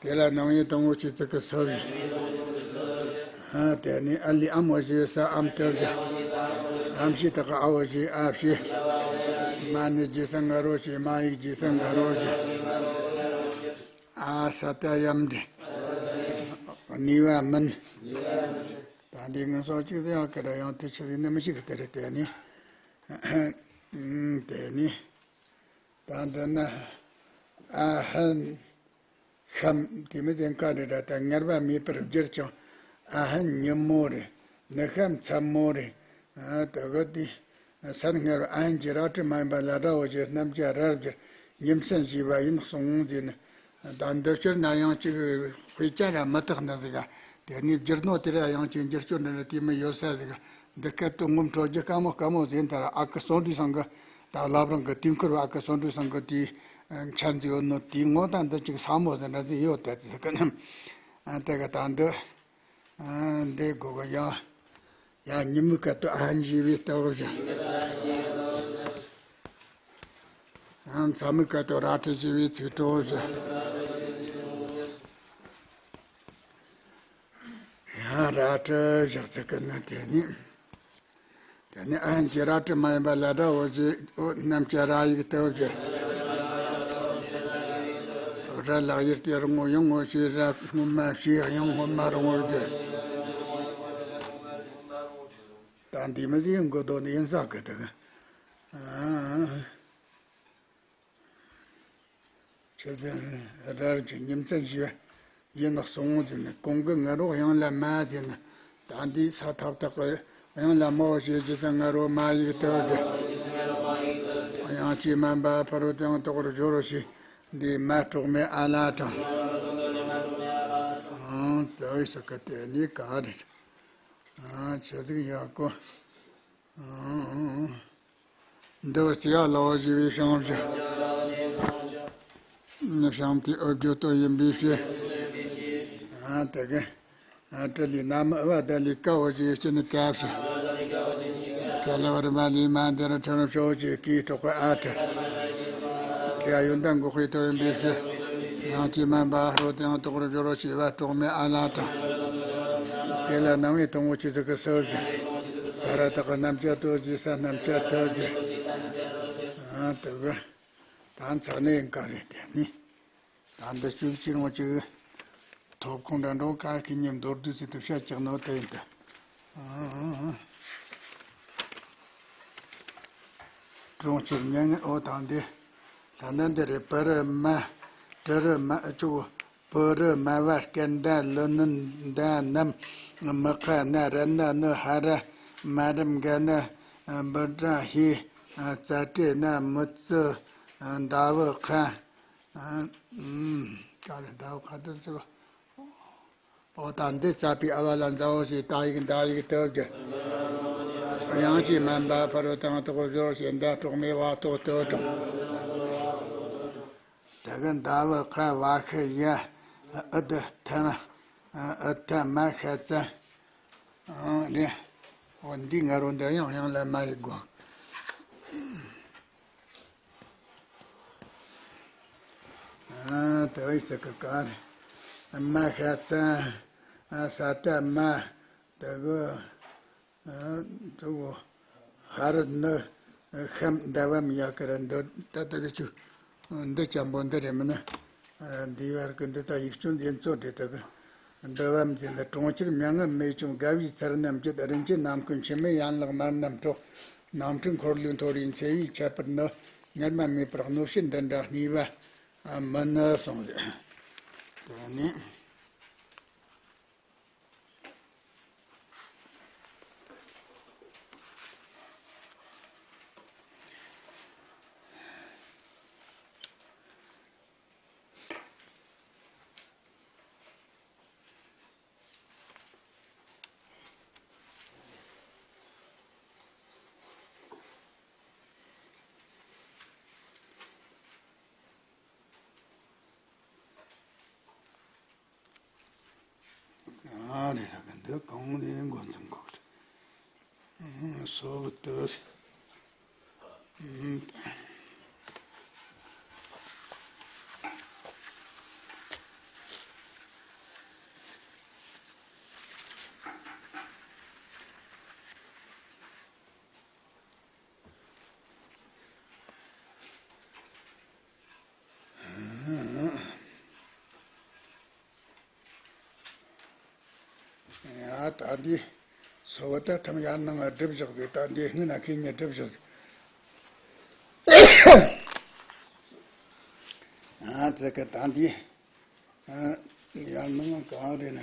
དེ་ལ་སྣང་བའི་དང་པོ་ཆོས་ཚིག་གི་སོ་བཞི། དེ་ནས་ཨ་ལི་ཨ་མོ་ཞེས་ས་ཨམ་ཏི་བཞི། ཨམ་ཞེས་དག་གི་ཨ་བོ་ཞེས་ཨ་བཞི། མ་ནི་རྗེས་སུ་ངར་རོ་ཞེས་མ་ཡིག་རྗེས་སུ་ངར་རོ་བཞི། ཨ་ས་ཏ་ཡམ་འདི། གནས་པ་མིན། ད་འདི་ངན་སོང་གཅིག་ཟེར་ཡང་སྐད་ར་ཡང་དེ་ཆི་ཟིག་ནི་མི་ཤེས་གི། དེ་རེད་དེ་ནི། དེ་ནི། ད་འདི་ན། ཨ་ཧན། ཤམ་དེ་མི་ཟན་ཁ་འདྲ་འདྲ་ད་ངར་བ་མེད་པར་བསྒྱུར་ཀྱང་ཨ་ཧན་ཉིན་མོ་རེད། ནི་ཤམ་མཚན་མོ་རེད། ཨ་ད་གི་དེ་སར་སྔར་ཨ་ཧན་གྱི་ར་སྤྲོད་མ་ཡིན་པ་ལ་ར་བོ་ཞེས་རྣམ་བཅད་ར་བསྒྱུར་ཉིན་མཚན་ཞེས་པ་ཡིན་གསུངས་ཟེར་ནས། ད་འདི་ཕྱིར་ན་ཡང་ཅིག་དཔེ་ཆ་ར་མི་དག་ནི་ཟིག་ག། དེ་ནས་བསྒྱུར་ནོ་དེ་ར་ཡང་ཅིག་འགྱུར་སྐྱོན་འདྲ་འདྲ་དེ་མི་ཡོད་ས་ཟིག་ག། འདི་སྐད་དུ་ངོམ་འཕྲོད་རྒྱུ་དཀའ་མོ་དཀའ་མོ་ཟེར་ན་ད་ར་ཨ་ཁུ་བརྩོན་འགྲུས་ཚང་གི། ད་བླ་བྲང་གི་དུས་འཁོར་བ་ཨ་ཁུ་བརྩོན་འགྲུས་ཚང་གི་དེའི་ ཆ་འཛིན་ཡོད་ནོ་དེའི་ངོ་ད་འདི་ཅིག་ས་མོ་ཟེར་འདྲ་ཟིག་ཡོད་དེ་ཟེར་གི་ནི། དེ་གི་ད་འདི་འདི་གོ་གི་ཡང་ཡང་ཉིན་མོའི་སྐད་དུ་ཨན་ཞེས་པའི་སྟོབས་བཞི། ཡང་མཚན་མོའི་སྐད་དུ་རལ་གྲི་ཞེས་པའི་ཚིག་གྲོགས་བཞི། ཡང་རལ་གྲི་བཞི་ཟེར་གི་ནི་དེ་ནི། དེ་ནས་ཨན་གྱི་རལ་གྲི་མ་ཡིན་པ་ལ་སྒྲ་འོ་ཞེས་འོ་རྣམས་ཀྱི་རལ་ཡིག་སྟོབས་བཞི། རལ་ལག་ཡིར་ཏེ་རིང་ངོ་ཡང་ངོ་ཞེས་རལ་སྔོན་མ་ཞེས་ཡང་སྔོན་མ་རིང་ངོ་བཞི། ད་འདི་མི་ཟིག་ཡིན་དགོས་དོན་ཡིན་ས་གི་དེ་གི། ཨ། ཆུ་ཚན་རལ་གྱི་ཉིན་མཚན་བཞི་ཡིན་ན་སོང་ངོ་ཟེར་ནས་གོང་གི་ང་རོ་གཡང་ལ་མ་ཟེར་ན། ད་འདི་ས་ཐག་ཐག་གི་གཡང་ལ་མ་བོ་ཞེས་ཀྱི་ས་ང་རོ་མ་ཡིག་ཏུ་དེ། གཡང་ཆེས་མན་པ་ཕ་རོལ་ཏུ་ཡང་དག་པར་སྦྱོར་རོ་ཞེས་འདི་མ་གྲོགས་མེད་ཨ་ལ་དང་། ཨང་དུ་ཡི་ས་ཀ་དེ་ནི་ག་རེད། ཨང་ཆུ་ཟིག་ཡག་གོ། ཨང་། འདི་བ་སི་ཡ་ལ་བ་ཞེས་པའི་བྱང་བཞི། བྱང་དེ་ཨོ་རྒྱུ་སྟོད་ཡིན་པའི་ཕྱིར། ཨ་དེ་གི། ཨ་ཏྲི་ལི་ན་མི་ཨ་བ་ད་ལི་ཀ་བ་ཞེས་སྤྱི་ནི་ཀ་བཞི། ཀ་ལ་བ་རི་མ་ལི་མ་འདི་རུ་ཁྲི་རུ་ཤོ་ཞེས་ཀི་གྲོགས་པ་ཨ་ཏྲི། ཀ་ཡོན་ཏན་འགོག་པའི་སྟོད་ཡིན་པའི་ཕྱིར། ཡང་ཅི་མན་པ་ཧ་རོ་དེའང་དོག་རུ་སྦྱོར་རོ་ཞེས་པ་གྲོགས་མེད་ཨ་ལ་དང་། དེ་ལ་སྣང་བའི་དང་པོ་ཆོས་ཚིག་གི་སོ་བཞི། ས་ར་བཏགས་རྣམ་བཅད་དོ་ཞེས་ས་རྣམ་བཅད་དོ་ཞེས། ཨ་དེ་གི། ད་ཚར་ནས་ཡིན་ག་རེད་དེ་ནི། ད་འདི་བཅུ་གཅིག་རང་གཅིག་ཐོབ་ཁུངས་འདྲ་འགྲོ་ག་གི་ཉིན་མདོར་བསྡུས་ཚིག་ཏུ་བཤད་ཀྱག་ནོ་དེ་ཡིན་ད། གྲོང་ཁྱེར་མྱ་ངན་འོ་དང་འདི། ལྷ་ན་འདི་རེད་པ་རི་མ། དྲི་རི་མ་ཨ་ཆུ། པུ་རི་མ་བ་སྐད་མདའ་ལི་ནི་མདའ་ནམ། མི་ཁ་ན་ར་ན་ནི་ཧ་ར། མ་རི་མག་ན་འབུ་སྦྲང་ཧི། ཙ་ཏྲེ་ན་མི་ཙི། ཟླ་བུ་ཁ། ཨ། ཨུམ། ག་རེ་ཟླ་བ་ཁ་དར་ཟེར་བ། ཨོ་ད་འདི་རྩ་པའི་ཨ་བ་ལ་མཛའ་བོ་ཞེས་ད་ཡིག་མདའ་ཡིག་ཏུ་བསྒྱུར། དབྱངས་ཀྱིས་མ་འབབ་ཕ་རོལ་དང་དོག་སྦྱོར་ཞེས་མདའ་གྲོགས་མེད་བ་ཐོག་ཏུ་དྲངས། དེ་གི་ཟླ་བ་ཁ་བ་ཤི་ཡ། ཨུ་དུ་ཐ་ན། ཨུ་ཐ་མ་ཤ་ཙ། ཨང་། ནི། འོ་འདི་ང་རོ་འདི་ཡང་ཡང་ལ་མ་ཡི་དགོས། ཨ་དེ་བས་སི་ཀ་ག་རེ། མ་ཤ་ཙ། ཨ་ས་ཏ་མ། དེ་གི། ཨ་དེ་གི། ཧ་རི་ནི། ཤམ་ཟླ་བམ་ཡ་ཀ་ར་འདི་ད་ལྟ་གི་ཆུ། འདི་ཅན་པོ་འདི་རེད་མིན་ན། འདི་བར་གི་འདི་ད་ཡིག་སྐྱོན་འཛིན་ཚོ་འདྲེ་དག་གི། འདི་བམ་གྱི་འདི་གྲོང་ཁྱེར་མྱ་ངན་མེད་ཀྱང་དགའ་བའི་ཚལ་རྣམས་བརྒྱད། རིན་ཆེན་ནམ་མཁའི་འཆི་མེད་ཡན་ལག་དམར་རྣམས་སྤྲོ། ནམ་འཁྲུག་འཁོར་ལོས་འཐོར་བའི་འཚེ་བའི་ཁྱད་པར་ནི། སྔར་མ་མེད་པར་གནོད་བྱེད་འདི་འདྲ་གནས་པ་མིན་ནོ་གསུངས་ཟེར། དེ་ནས། ཨ་རེ་ད་ག་འདི་གང་ནས་འགོ་འཛིན་གོ། སོ་བུ་ཏི། ཡ་ད་འདི་སོ་བ་ད་ཐམ་ཡར་ནང་སྒྲུབ་བཞག་གི། ད་འདི་སྔོན་ན་ཁྱེད་གཉིས་སྒྲུབ་བཞག་ཨ་ཙི་གི་ད་འདི། ཡང་མིན་གང་རེད་ན།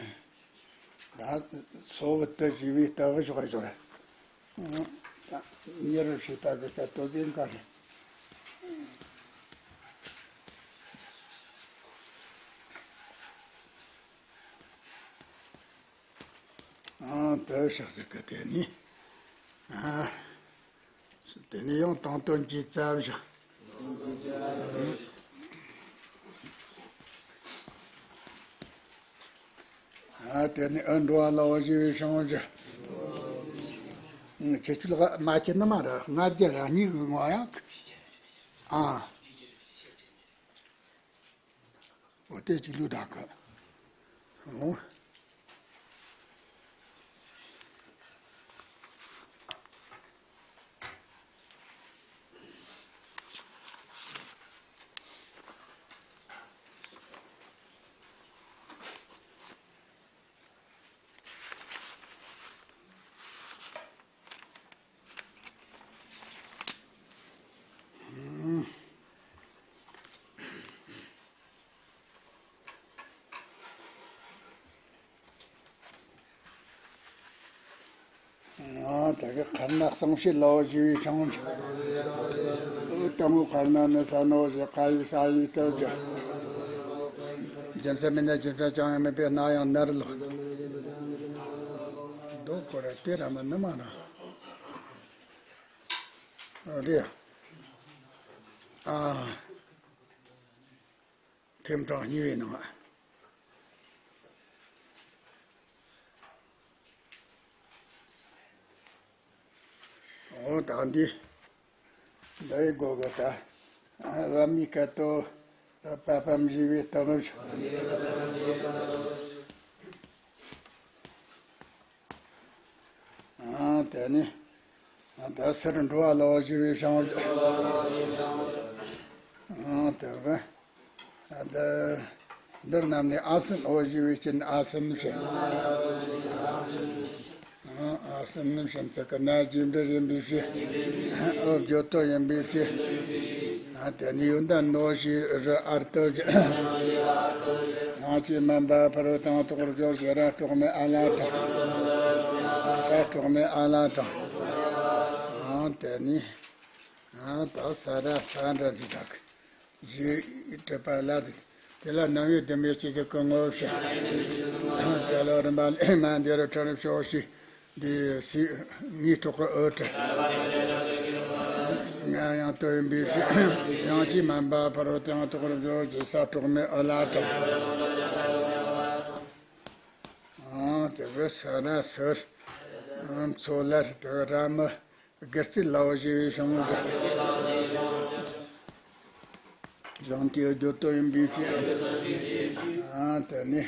ད་སོ་བུ་ཏི་ཞེས་པའི་ལྟ་བུ་ཞོག་རེ་ཞོག་རེ། མྱི་རུ་ཞིག་ལྟ་གི་ལྟ་དོ་ཟིན་ག་རེད། ཨང་དུ་ཞག་ཟིག་གི་དེ་ནི། ཨ། དེ་ནས་ཡང་དང་དོན་གྱི་རྩ་བཞག་ཨ་དེ་ནི་ཨ་འགྲོ་བ་ལ་འོ་ཞེས་པའི་བྱང་བུ་ཅི། ཁྱེད་ཚོ་ལ་མ་ཁྱེར་ནི་མ་རེད། ལྔ་བརྒྱ་ར་གཉིས་ཀྱི་ངོ་ཡང་། ཨ། འོ་དེ་གཅིག་ལུས་དག་གི། འོ། ཨ་དེ་གི་ཁར་ན་གསང་ཞིང་ལ་འོ་ཞེས་པའི་བྱང་བུ་ཅི། དང་པོ་ཁར་ན་ནི་ས་ནོ་ཞེས་ཁ་ཡིག་ས་ཡིག་ཏུ་ཅི། རྒྱུ་མཚན་མེད་ན་རྒྱུ་མཚན་ཅང་ཡང་མེད་པའི་སྣང་ཡང་ནར་ལོ། མདོ་སྐོར་ར་དེ་ར་མ་ནི་མ་ན། རེད། ཨ། ཐེམ་གྲངས་གཉིས་པའི་ནང་། འོ་ད་འདི། འདིའི་སྒོ་གི་ད། བ་མི་ཀ་ཏོ། པ་ཕམ་བཞི་པའི་སྟོབས། ཨ་དེ་ནི། ད་སར་འགྲོ་བ་ལ་འོ་ཞེས་པའི་བྱང་བུ། ཨ་དེ་གི། ད་འདིར་རྣམས་ནི་ཨ་སྲིན་འོ་ཞེས་པའི་རྐྱེན་ཨ་སྲིན་ནི་བྱིན། ཨ་སྲིན་ནི་བྱིན་ཚིག་གི་ན་རྗེས་འབྲེལ་ཡིན་པའི་ཕྱིར། འོ་བརྗོད་དོན་ཡིན་པའི་ཕྱིར། ཨ་དེ་ནི་ཡོན་ཏན་ནོ་ཞེས་རི་ཨར་ཏོ་ཞེས། ང་ཅི་མན་པ་ཕ་རོལ་དང་ཐོག་རུ་ཞོག་ཞེས་ར་གྲོགས་མེད་ཨ་ལ་དང་། ས་གྲོགས་མེད་ཨ་ལ་དང་། ཨ་དེ་ནི། ཨ་ད་ས་ར་ས་འདྲ་ཞིག་དག་ཞེས་གྲུབ་པ་ལ། དེ་ལ་རྣམ་དབྱེ་བདུན་པའི་སྤྱི་གཙུག་གི་ངོ་བོ་བཤད། དེ་ལ་རིམ་པ་ལས་མ་འདི་རུ་ཁྲ་རུ་ཤོག་ཤིག་འདི་སི་ངའི་གྲོགས་ཀྱི་འོད་ཀྲི། ང་ཡང་དོ་ཡིན་པའི་ཕྱིར། ཡང་ཅི་མན་པ་ཕ་རོལ་དང་ཐོག་རུ་བཞོག་ཅེས་ས་གྲོགས་མེད་འོད་ལ་དང་། ཨང་དེ་གི་ས་ར་སི། ཨང་མཚོ་ལ་དེ་གི་ར་མི། དགུ་རྩིས་ལ་འོ་ཞེས་པའི་བྱང་བུ་ཅི། བྱང་དེའི་བརྗོད་དོན་ཡིན་པའི་ཕྱིར། ཨ་དེ་ནི།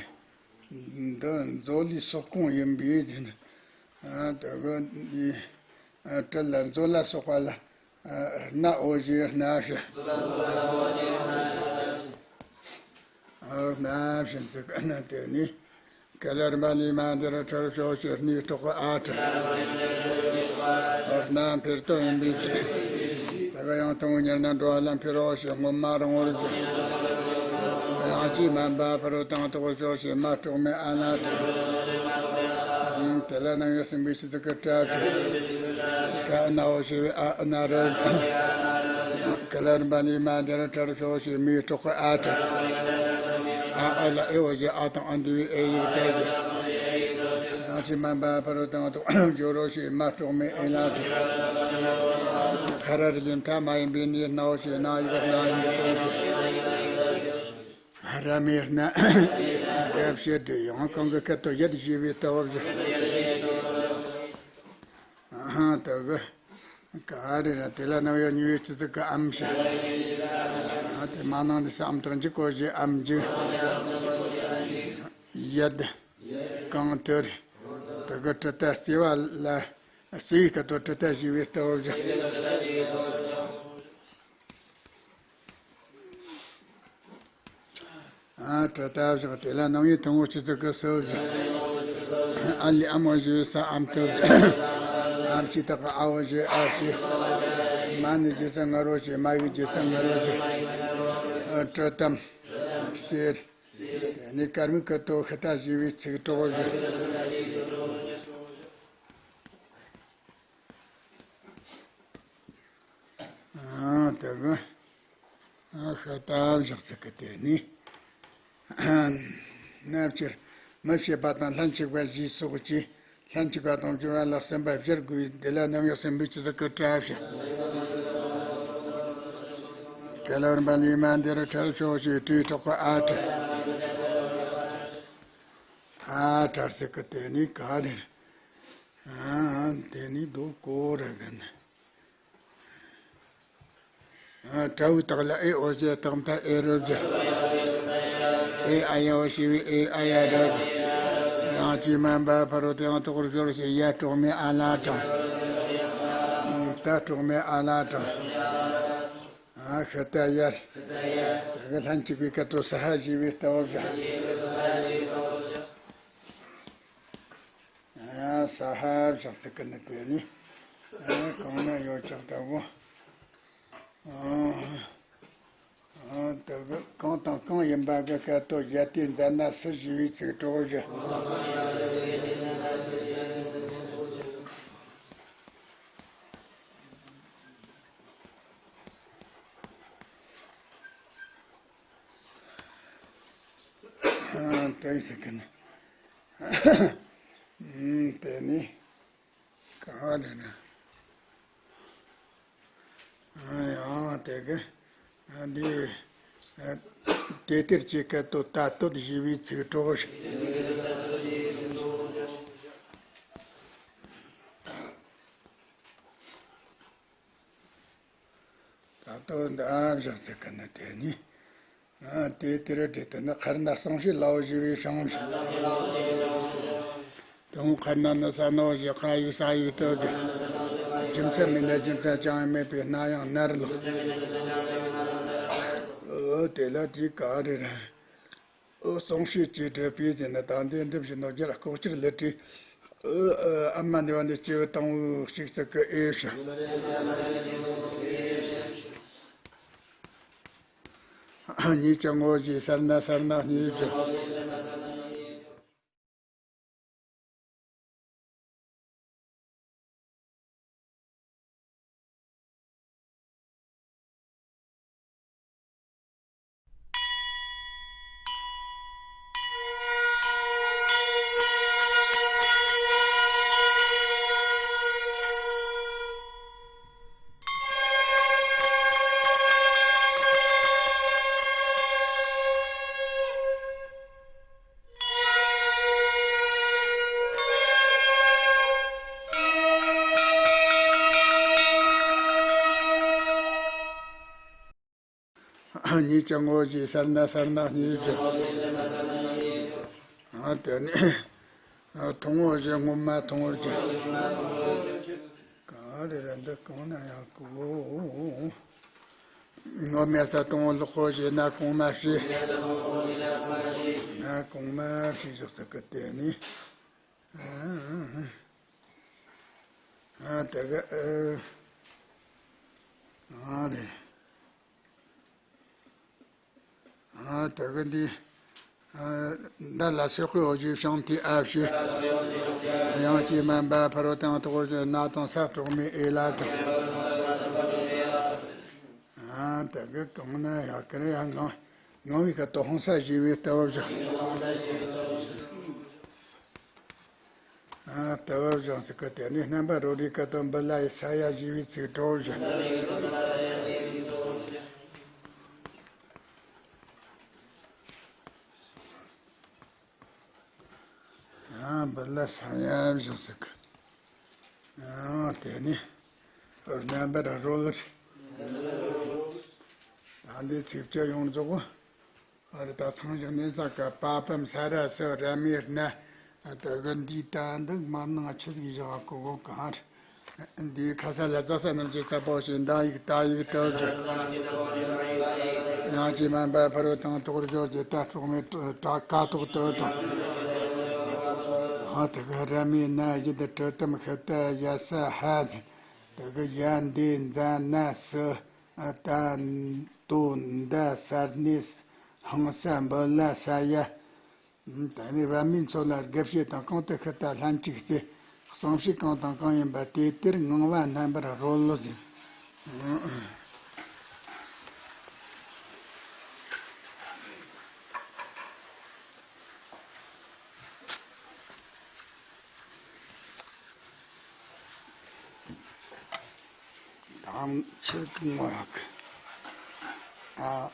འདི་མཛོ་ལུས་སོག་གོང་ཡིན་པའི་དེ་ནི། ཨ་དེ་གི་འདི། ཨ་དེ་ལ་མཛོ་ལ་སོགས་པ་ལ། ཨ་སྣ་འོ་ཞེས་སྣ་བྱིན། ཨ་སྣ་བྱིན་ཚིག་གི་ན་དེ་ནི། ག་ལེར་མ་ལི་མ་འདིར་ཁྲར་ཤོག་ཅེས་སྣའི་གྲོགས་ཀྱི་ཨ་ཁྲ། རྣམ་འཕེལ་དོན་ཡིན་པའི་ཕྱིར། དེ་ག་ཡང་དང་པོ་ཉེར་ན་འགྲོ་བ་ལ་འཕེལ་རོགས་ཞེས་སྔོན་མ་རང་བོར་བརྗོད། ཡང་ཅི་མན་པ་ཕ་རོལ་དང་ཐོག་ཤོག་ཞེས་མ་གྲོགས་མེད་ཨ་ལ་དང་། དེ་ལ་རྣམ་དབྱེ་གསུམ་པའི་སྤྱི་གཙུག་གི་སྐུ་སྐྲ་ཁྲ། ཁ་ཨ་ན་འོ་ཞེས་པའི་ཨ་ཨ་ན་རོ། ག་ལེར་མ་ལི་མ་འདིར་ཁྲར་ཤོག་ཞེས་མིའི་གྲོགས་ཀྱི་ཨ་ཁྲ། ཨ་ཨ་ལ་ཨེ་འོ་ཞེས་ཨ་དང་ཨ་འདུས་པའི་ཨེ་ཡིག་ཏོ་ཞེས། ཡང་ཅི་མན་པ་ཕ་རོལ་དང་ཐོག་སྦྱོར་རོ་ཞེས་མ་གྲོགས་མེད་ཨེ་ལ་དང་། ཁ་ར་རི་ལིང་མཐའ་མ་ཡིན་པའི་ནི་སྣ་འོ་ཞེས་སྣ་ཡིག་སྣ་ཡིག་ཏོ་ཞེས། ར་མའི་སྣ། རྒྱབ་བཤད་དུ་ཡང་གང་གི་སྐད་དོད་ཡིད་ཞེས་པའི་ལྟ་བ་བཞི། ཨ་ཧང་དུ་གི། ག་རེ་ར་དེ་ལ་རྣམ་དབྱེ་གཉིས་པའི་སྤྱི་གཙུག་གི་ཨམ་ཞེས། ཨ་དེ་མ་ནང་ནས་སམ་དང་འཇིག་གོ་ཞེས་ཨམ་འཇིག་ཡད། གང་དེར། དེ་གི་དྲི་ལྟ་བརྩེ་བ་ལ། བརྩེ་བའི་སྐད་དོད་དྲི་ལྟ་ཞེས་པའི་ལྟ་བ་བཞི། ཨ་དྲི་ལྟ་བཞག་དེ་ལ་རྣམ་དབྱེ་དང་པོ་སྤྱི་གཙུག་གི་སུ་བཞག་ཨ་ལི་ཨ་མོ་ཞེས་ས་ཨམ་ཐུ། ཨམ་ཆི་དག་གི་ཨ་འོ་ཞེས་ཨ་ཞེས། མ་ནི་ཞེས་ས་ང་རོ་ཞེས་མ་ཡིག་ཞེས་ས་ང་རོ་ཞེས། ཨ་དྲི་ལྟ། ཟེར། དེ་ནི་སྐར་མིག་གི་ལྟོ་ཤི་ལྟ་ཞེས་པའི་ཚིག་གྲོགས་བཞི། ཨ་དེ་གི་ཨ་ཤ་སྟག་བཞག་ཚིག་གི་དེ་ནི། སྣ་ཕྱིར་མི་ཕྱེད་པ་དང་ལྷན་ཅིག་པ་བཞི་སོགས་ཀྱིས་ལྷན་ཅིག་པ་དང་སྦྱོར་བ་ལ་གསུམ་པ་སྦྱར་དགོས་པས་འདི་ལ་རྣམ་དབྱེ་གསུམ་པའི་སྤྱི་གཙུག་གི་སྐུ་སྐྲ་བཞི། ག་ལེར་མ་ལི་མ་འདིར་ཁྲར་ཤོག་ཅེས་དྲིའི་གྲོགས་པ་ཨ་ཁྲ། ཨ་ ཏྲར་ཟེར་གི་དེ་ནི་ག་རེ། ཨ། དེ་ནི་དོ་གོ་ར་གི་ནི། ཨ། དྲ་བའི་རྟགས་ལ་ཨེ་འོ་ཞེས་རྟགས་མཐའ་ཨེ་རུ་བཞག་ཨེ་ཨ་ཡ་འོ་ཞེས་པའི་ཨེ་ཨ་ཡ་རུ་བཞག་ཡང་ཅི་མན་པ་ཕ་རོལ་ཏུ་ཡང་དོག་རུ་སྦྱོར་ཞེས་ཡ་གྲོགས་མེད་ཨ་ལ་དང་། ད་གྲོགས་མེད་ཨ་ལ་དང་། ཨ། ཤི་ཏ་ཡར། དེ་གི་ལྷན་ཅིག་པའི་སྐད་དོད་སྭཱ་ཧཱ་ཞེས་པའི་ལྟ་བ་བཞག་ཨ། སྭཱ་ཧཱ་བཞག་ཟེར་གི་ནི་དེ་ནི། ཨ། གང་ན་ཡོད་ཀྱང་ལྟ་བུ། ཨ། ཨ། དེ་གི་གང་དང་གང་ཡིན་པ་གི་སྐད་དོད་གཞལ་ཏེ་མཛད་ན་སུ་ཞེས་པའི་ཚིག་གྲོགས་བཞག་ཨ། དེ་ཟེར་གི་ནི། ཨ། དེ་ནི་ག་རེ་ན། ཨ། ཡང་དེ་གི། ཨ། འདི། ཨ། དེ་ལྟར་གྱི་སྐད་དོད་ད་ལྟོད་ཞེས་པའི་ཚིག་གྲོགས་བཞག་ད་ལྟོ་འདི་ཨ་བཞག་ཚེ་གི་ནི་དེ་ནི། ཨ། དེ་དེ་རེ་དེ་དེ་ནི་ཁར་ན་གཙང་བྱེད་ལའོ་ཞེས་པའི་བྱང་། དེ་ཁར་ན་ནི་ས་ནའོ་ཞེས་ཁ་ཡིག་ས་ཡིག་ཏུ་དེ། རྒྱུ་མཚན་མེད་ན་རྒྱུ་མཚན་ཅང་མེད་པའི་སྣ་ཡང་ནར་ལོ། འོ་དེ་ལ་དེ་ག་རེ་རེད། ཨོ། གཙང་བྱེད་ཅེས་བྲིས་པས་ཟེར་ན་ད་འདི་འདི་བཞིན་ནོ་རྒྱལ་ལྐོག་གྱུར་ལི་ཏི། ཨ། ཨ་མ་ནི་བ་ནི་སྐྱེ་བོ་དང་པོའི་གཅིག་ཟེར་གི་ཨེ་ཤ། གཉིས་ཀྱང་ངོ་བོ་ཞེས་ཟེར་ན་ཟེར་ན་གཉིས་ཀྱང་། གཉིས་ཀྱང་ངོ་བོ་ཞེས་ཟེར་ན་ཟེར་ན་གཉིས་ཀྱང་། ཨ། དེ་ནི། ཨ། མཐོང་བ་ཞེས་སྔོན་མ་མཐོང་བར་གྱུར། ག་རེ་རེད་འདི་གང་ན་ཡང་གོ། སྔོན་མེད་ས་དང་པོ་ལོག་པ་ཞེས་ན་གོང་མ་ཤེས། ན་གོང་མ་ཤེས་བཞག་ས་གི་དེ་ནི། ཨ། དེ་གི། ཨ། རེད། ཨ། དེ་གི་འདི། ཨ། འདི་ལ་སོགས་པའི་འོ་ཞེས་བྱང་དེ་ཨ་བྱས། ཡང་ཅི་མན་པ་ཕ་རོལ་ཏུ་ཡང་དོག་ཞེས་ན་དང་ས་གྲོགས་མེད་ཨེ་ལ་དང་། ཨ། དེ་གི་གང་ན་ཡང་ག་རེ་ཡང་ངང་ངང་བའི་སྐད་དོད་ཧང་ས་ཞེས་པའི་ལྟ་བ་བཞག་ཨ། ལྟ་བ་བཞག་ཟེར་གི་དེ་ནི་རྣམ་པར་རོལ་པའི་སྐད་དོད་འབུལ་ལ་ཡི་ས་ཡ་ཞེས་པའི་ཚིག་གྲོགས་བཞག་ཨ། འབུལ་ལ་ས་ཡ་བཞག་ཟེར་གི། ཨ། དེ་ནི་རྣམ་པར་རོལ། ཨ། འདི་ཚིགས་བཅད་ཡོངས་རྫོགས། ཨ་རེ། ད་ཚང་ཞིང་གནས་ས་ག་པ་པམ་ས་ར་སུ་ར་མེ་སྣ། ད་གི་འདི་ད་འདི་མ་ནང་ཆི་ཟིག་བཞག་གོ་གོ་ག་རེ། འདི་ཁ་ས་ལ་ཙ་ས་རྣམས་ཀྱི་ས་པོ་ཞེས་འདའ་ཡིག་ད་ཡིག་ཏུ་ཟེར། ཡང་ཅི་མན་པ་ཕ་རོལ་དང་དོག་རུ་སྦྱོར་གྱི་ད་གྲོགས་མེད་ཀ་དོག་ཏུ་དང་། ཨ། ད་གི་ར་མེ་སྣ་ཡི་ད་གྲུ་ཏམ་ཤི་ཏ་ཡ་ས་ཧ་ཟེར། ད་གི་ཡ་འདི་མཛའ་ན་སུ། ཨ། ད་དོ་འདའ་ས་ནི་ཧང་ས་འབུལ་ལ་ས་ཡ། ད་ནི་བ་མིན་ཚོ་ལ་དགེ་བཤེས་དང་གང་དུ་ཤི་ད་ལྷན་ཅིག་སྟེ། གཙང་བྱེད་གང་དང་གང་ཡིན་པ་དེ་དེར་ངང་བ་རྣམ་པར་རོལ་ལོ་ཟེར། དང་ཆོས་ཀྱི་ངོ་ཡག་ཨ།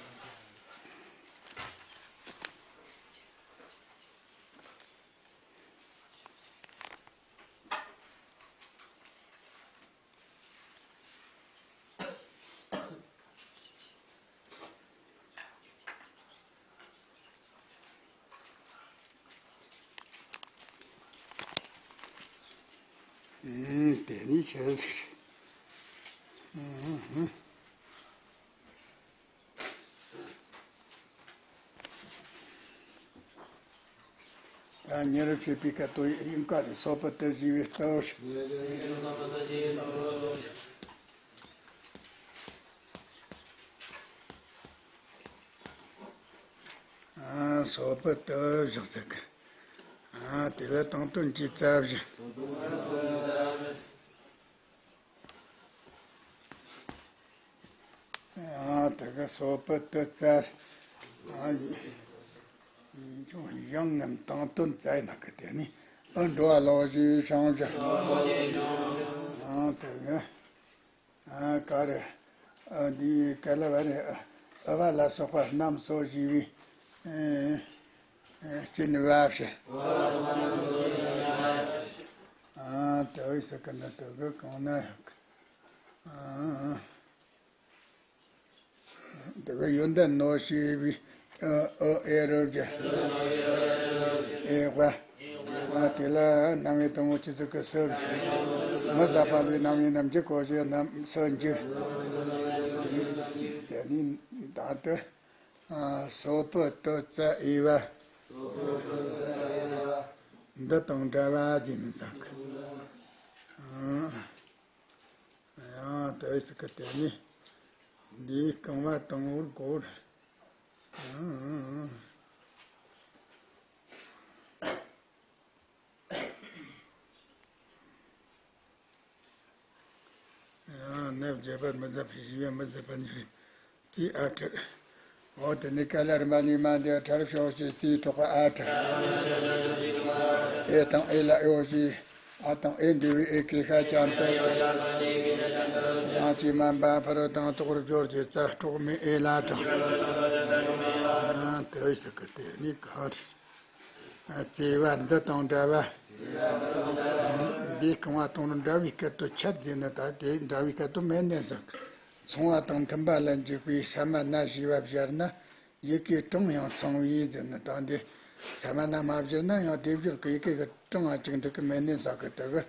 ཨུམ། དེ་ནི་ཆི་ཟིག་རེད། ཨུམ། ད་ཉེ་རུ་བྱེད་པའི་སྐད་དོ་ཡིན་ཀ་རེ་སོ་པ་ཏི་ཞེས་པའི་སྟོབས། ཨ། སོ་པ་ཏི་བཞག་ཟེར་གི། ཨ། དེ་ལ་དང་དོན་གྱི་རྩ་བཞི། ཨ། དེ་ག་སོ་པ་ཏི་རྩ། ཨ། ཡང་ངམ་དང་དོན་རྩ་ཡིན་ན་གི་དེ་ནི་ཨ་འགྲོ་བ་ལོག་ཞེས་བྱང་བཞག་ཨ། དེ་ག་ཨ། ག་རེ། ཨ། འདི་ག་ལ་བ་རེ། ཨ། ཨ་བ་ལ་སོགས་པ་རྣམས་སོ་ཞེས་པའི། ཨེ། ཨེ། སྐྱེ་ནི་བ་ཞེས། ཨ། དེ་བས་སུ་ཀ་ན་དེ་ག་གང་ན་ཡང་། ཨ། དེ་ག་ཡོན་ཏན་ནོ་ཞེས་པའི། ཨ། ཨ། ཨེ་རོ་གི། ཨེ་བ། ཨ། དེ་ལ་རྣམ་དབྱེ་དང་པོ་ཆོས་ཚིག་གི་སུ། མི་ཟད་པ་ལས་རྣམ་དབྱེ་རྣམས་འཇིག་གོ་ཞེས་རྣམས་སུ་འཇིག་དེ་ནི་ད་ལྟ། ཨ། སོ་པ་ཏི་རྩ་ཨེ་བ། འདི་དང་འདྲ་བ་ཞེས་མི་ཟེར་གི། ཨ། ཡང་དེ་ཟེར་གི་དེ་ནི་འདིའི་རྐང་བ་དང་པོར་གོ། ཨ། ཡང་ནི་བརྗོད་པར་མི་བྱ་བའི་ཞེས་པས་མི་བྱ་བ་ཉིད་རེད། ཅེས་ཨ་ཁྲི། འོ་དེ་ནི་ཀ་ལ་རིམ་པ་གཉིས་མ་འདི་ཁྲར་ཕྱོགས་ཀྱི་རྩིས་གྲོགས་ཨ་ཁྲི། ཨེ་དང་ཨེ་ལ་ཨེ་འོ་ཞེས། ཨ་དང་ཨེ་འདུས་པའི་ཨེ་ཀའི་ཤ་ཅན་དུ། ཡང་ཅིག་མ་འབའ་ཕ་རོལ་དང་དོག་རུ་སྦྱོར་གྱི་རྩ་གྲོགས་མེད་ཨེ་ལ་གྲངས། ཨ། དེ་ཟེར་གི་དེ་ནི་ག་རེ། བརྩེ་བ་འདི་དང་འདྲ་བ། འདིའི་རྐང་བ་དང་འདྲ་བའི་སྐད་དོད་ཆད་ཟེར་ན་ད་དེ་འདྲ་བའི་སྐད་དོད་མེད་ནས་ཟེར། མཚུངས་པ་དང་མཐུན་པ་ལ་འཇུག་པའི་ས་མ་ན་ཞེས་པ་སྦྱར་ན་ཡི་གེའི་གྲངས་ཡང་ཚང་བས་ཟེར་ན། ད་འདི་ས་མ་ན་མ་སྦྱར་ན་ཡང་དེ་སྦྱོར་གི་ཡི་གེ་གི་གྲངས་ང་གཅིག་འགྲིག་གི་མེད་ནས་ཟེར་གི། དེ་གི་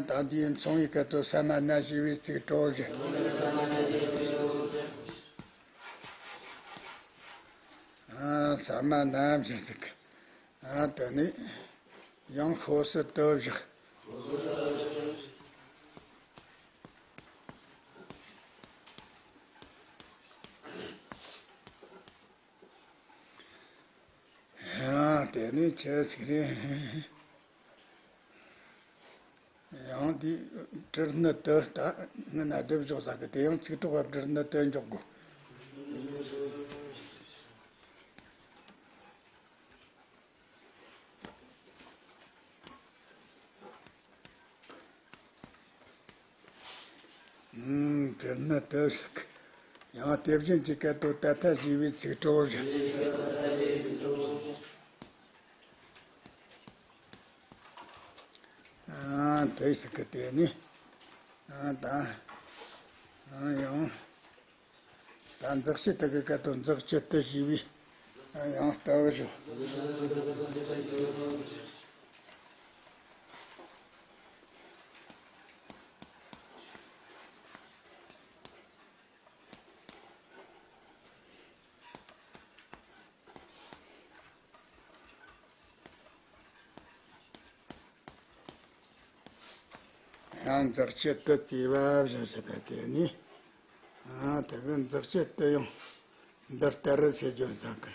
ད་འདིའི་མཚུངས་པའི་སྐད་དོད་ས་མ་ན་ཞེས་པའི་ཚིག་གྲོགས་བཞི། ཨ། ས་མ་ན་བཞི་ཟེར་གི། ཨ། དེ་ནས་ཡང་ཧོ་སི་ཏི་བཞག་ཨ། དེ་ནས་ཆི་ཟིག་རེད། ཡང་དེ་དྲུར་ནི་ཏི། ད་སྔོན་ན་སྒྲུབ་ཕྱོགས་ཟེར་གི་དེ་ཡང་ཚིག་གྲོགས་པ་དྲུར་ནི་ཏི་འཇོག་དགོས། ཨུམ། དྲུར་ནི་ཏི་ཟེར་གི། ཡང་དེ་བཞིན་གྱི་སྐད་དོད་ཏ་ཐ་ཞེས་པའི་ཚིག་གྲོགས་བཞི། ཨ། དེ་ཟེར་གི་དེ་ནི། ཨ། ད། ཨ། ཡང་། ད་འཛག་བྱེད་དེ་གི་སྐད་དོད་འཛག་བྱེད་དུ་ཞེས་པའི། ཨ། ཡང་ལྟ་བུ་ཞིག་ཡང་འཛག་བྱེད་དུ་བརྩེ་བ་བཞིན་ཞེས་པ་དེ་ནི། ཨ། དེ་གི་འཛག་བྱེད་དུ་ཡང་འདི་ལྟར་ཟེར་རྒྱུ་ཟེར་གི།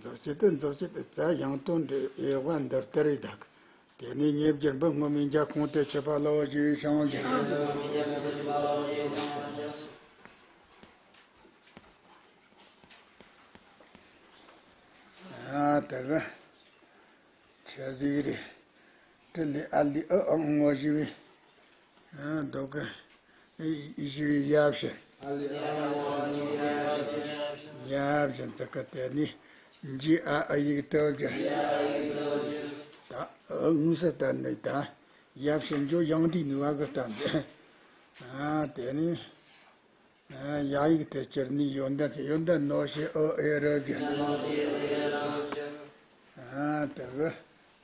འཛག་བྱེད་དུ་འཛག་བྱེད་དུ་རྩ་ཡང་དོན་འདི་དབྱེ་བ་འདི་ལྟར་རེད་ད། དེ་ནས་ཉེ་བརྒྱུད་འབུམ་སྔོན་མའི་འཇའ་གོང་དུ་ཆུད་པ་ལའོ་ཞེས་བྱང་ཞིང་། ཨ། དེ་གི་ཆི་ཟིག་རེད། དྲི་ལས་ཨ་ལས་ཨི་ཨང་ངོ་ཞེས་པའི། ཨ། འདོགས་གི། ཨི་ཞེས་པའི་ཡ་བཞིན། ཡ་བཞིན་དུ་གི་དེ་ནི་འཇིག་ཨ་ཨི་ཡིག་ཏུ་གི། ད་ཨི་ངོས་སུ་བསྟན་ནས་ད་ཡ་བཞིན་འཇོག་ཡང་དེའི་ནུས་པ་གི་བསྟན་ཏེ། ཨ། དེ་ནི། ཨ། ཡ་ཡིག་དེ་སྤྱིར་ནི་ཡོན་ཏན་ཟེར། ཡོན་ཏན་ནོ་ཞེས་ཨི་ཨེ་རུ་གི། ཨ། དེ་གི་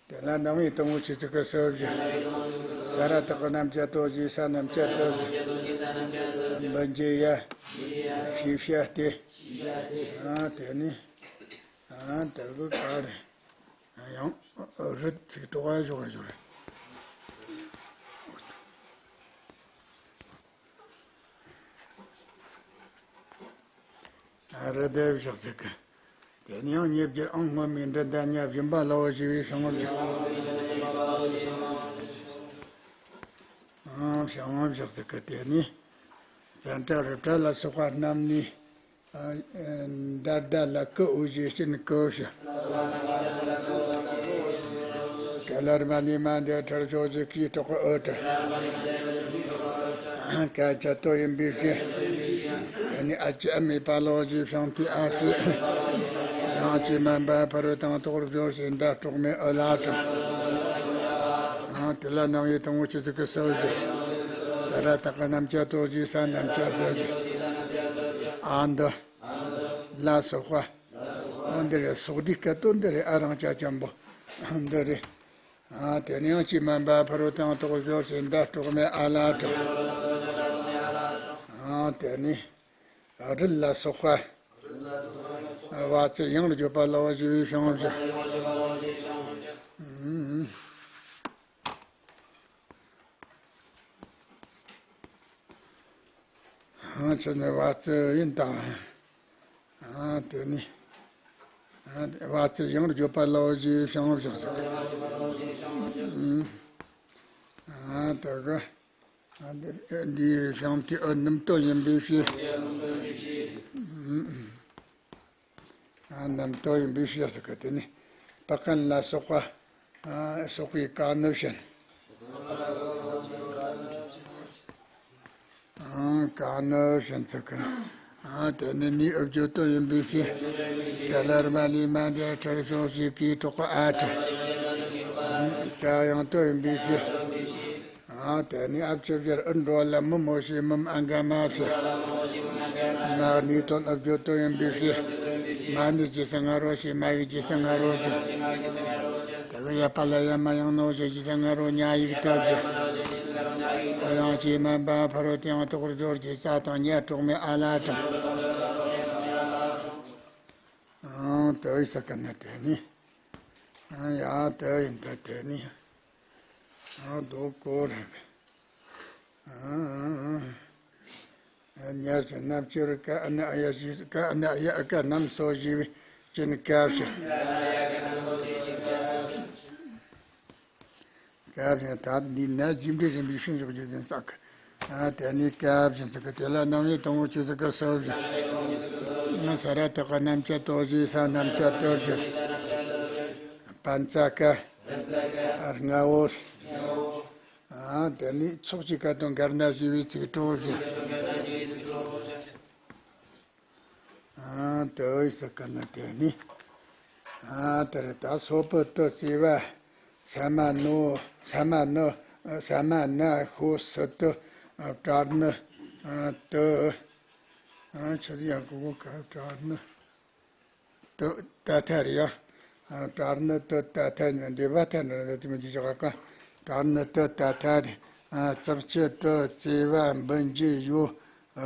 དེ་ལ་རྣམ་དབྱེ་དང་པོ་ཆོས་ཚིག་གི་སུ་བཞི། ས་ར་བཏགས་སྣམ་སྦྱར་དོ་ཞེས་ས་སྣམ་སྦྱར་དོ་ཞེས། འབུལ་འགྱེད་ཡ། ཤེས་བྱ་སྟེ། ཨ་དེ་ནི། ཨ་དེ་གི་ག་རེ། ཡང་རུ་ཚིག་གྲོགས་ཨ་ཞོག་ཨ་ཞོག་རེད། རི་དེ་བཞག་ཟིག་གི། དེ་ནས་ཡང་ཉེ་བརྒྱུད་ཨང་སྔོན་མའི་འབྲི་དང་ཉ་བཞིན་པ་ལ་འོ་ཞེས་པའི་བྱང་བཞག་ཨང་བྱང་བཞག་ཟིག་གི། དེ་ནས་ཙན་དྲ་རུ་དྲ་ལ་སོགས་པ་རྣམས་ནས། ཨ་ཨ་འདར་ད་ལ་ཀི་འོ་ཞེས་སྤྱི་ནི་ཀི་བྱ། ཀ་ལ་རྨ་ལི་མ་འདས་ཁྲར་ཕྱོགས་ཀྱི་ཀི་གྲོགས་ཨོ་ཏྲ། ཀ་ཅ་ཏོ་ཡིན་པའི་ཕྱིར། ཡང་ནི་ཨ་ཅི་ཨ་མའི་པ་ལོ་ཞེས་བྱང་ཐི་ཨ་ཤི། ཡང་ཅི་མན་པ་ཕ་རོལ་དང་ཐོག་རུ་སྦྱོར་ཞེས་འདྲ་གྲོགས་མེད་ཨོ་ལ་ཏྲ། ཡང་དེ་ལ་རྣམ་དབྱེ་དང་པོ་ཆོས་ཚིག་གི་སྲོལ་ཞིག་ས་ར་བཏགས་སྣམ་སྦྱར་དོ་ཞེས་ས་སྣམ་སྦྱར་དོ་ཞེས། ཨ་འདི། ལ་སོགས་པ། འོ་འདི་རེད། སོགས་འདི་སྐད་དོད་འདི་རེད། ཨ་རང་ཅ་ཅམ་པོ་འདི་རེད། ཨ་དེ་ནས་ཡང་ཅི་མན་པ་ཕ་རོལ་དང་ཐོག་སྦྱོར་ཞེས་འདྲ་གྲོགས་མེད་ཨ་ལ་ཏྲ། ཨ་དེ་ནས་རུ་ལ་སོགས་པ། བ་ཚིག་ཡང་རུ་བརྗོད་པ་ལ་འོ་ཞེས་པའི་བྱང་བཞག་ཨ་ཆི་ནི་བ་ཚིག་ཡིན་དང་། ཨ་དེ་ནི། ཨ་བ་ཚིག་ཡང་བརྗོད་པ་ལ་འོ་ཞེས་བྱང་བཞག་ཟེར། ཨ་དེ་གི། ཨ་འདི་འདིའི་བྱང་ཐི་ཨོ་ནུམ་ཏོ་ཡིན་པའི་ཕྱིར། ཨ་རྣམ་རྟོག་ཡིན་པའི་ཕྱིར་ཟེར་གི། དེ་ནི་པ་ཀན་ལ་སོགས་པ། ཨ་སོགས་པའི་ཀ་ནི་བཞིན། ཨ་ཀ་ནི་བཞིན་ཟེར་གི། ཨ་དེ་ནི་ནི་ཨུ་བརྗོད་དོན་ཡིན་པའི་ཕྱིར། ཀ་ལ་རྨ་ལི་མ་འདས་ཁྲར་ཕྱོགས་ཀྱི་ཀའི་གྲོགས་ཨ་ཏྲ། ཀ་ཡང་དོན་ཡིན་པའི་ཕྱིར། ཨ་དེ་ནི་ཨ་ཕྱི་བཞིར་ཨུ་འགྲོ་ལ་མི་མོ་ཞེས་མུམ་ཨ་འགའ་མ་ཕྱིར། མ་ནི་དོན་ཨུ་བརྗོད་དོན་ཡིན་པའི་ཕྱིར། མ་ནི་ཇི་སྲ་ང་རོ་ཞེས་མ་ཡིག་ཇི་སྲ་ང་རོ་ཞེས། དེ་གི་ཡ་པ་ལ་ཡ་མ་ཡང་ནོ་ཞེས་ཇི་སྲ་ང་རོ་ཉ་ཡིག་བཏགས་ཀྱི། ཡང་ཅི་མན་པ་ཕ་རོལ་ཏུ་ཡང་དོག་རུ་སྦྱོར་གྱི་ས་དང་ཉ་གྲོགས་མེད་ཨ་ལ་ཏྲ། ཨང་དེ་ཡི་ས་ཀ་ན་དེ་ནི། ཨང་ཡ་དེ་ཡིན་ད་དེ་ནི། ཨང་དོ་གོ་ར་ནི། ཨང་ཉ་ཟེར་རྣམ་བཅུ་རུ་ཀ་ཨ་ན་ཡ་ཞི་ཀ་ཨ་ན་ཡ་ཀ་རྣམ་སོ་ཞི་བའི་ཅན་ཀ་བཞི། སྐབས་ནས་ད་འདི་ན་རྒྱུ་འབྲས་རིམ་པའི་ཤིང་གཞོགས་རྒྱུ་ཟིན་ས་ཀ་ཨ་དེ་ནི་སྐབས་ཟིན་ས་ཀ་དེ་ལ་རྣམ་དབྱེ་དང་པོ་ཆོས་ཚིག་གི་སོ་བཞི། ང་ས་ར་བཏགས་སྣམ་སྦྱར་དོ་ཞེས་ས་སྣམ་སྦྱར་དོ་བཞི། པ་ཙ་ཀ་ལྔ་བོ། ཨ་དེ་ནི་ཚོགས་ཀྱི་སྐད་དོད་འགལ་ན་ཞེས་པའི་ཚིག་གྲོགས་བཞི། ཨ་དེ་ཡི་ས་ཀ་ན་དེ་ནི། ཨ་དེ་རེད་ད། སོ་པུ་ཏི་བརྩེ་བ། ས་མ་ནོ། ས་མ་ནི། ས་མ་ན་ཤོ་སི་ཏི། པྲ་ཎི་ཏི། ཨ་ཆི་ཡ་གོ་གོ་ཀ་པྲ་ཎི་ཏི་ཏ་ཐ་རེད་ཡ། ཨ་པྲ་ཎི་ཏི་ཏ་ཐ་ནི་འདི་བ་ཐ་ནི་རེད་དེ་མི་འདི་ཞག་ག་པྲ་ཎི་ཏི་ཏ་ཐ་རེད། ཨ་ཙག་ཅི་ཏི་བརྩེ་བ་འབུལ་འགྱེད་ཡོ།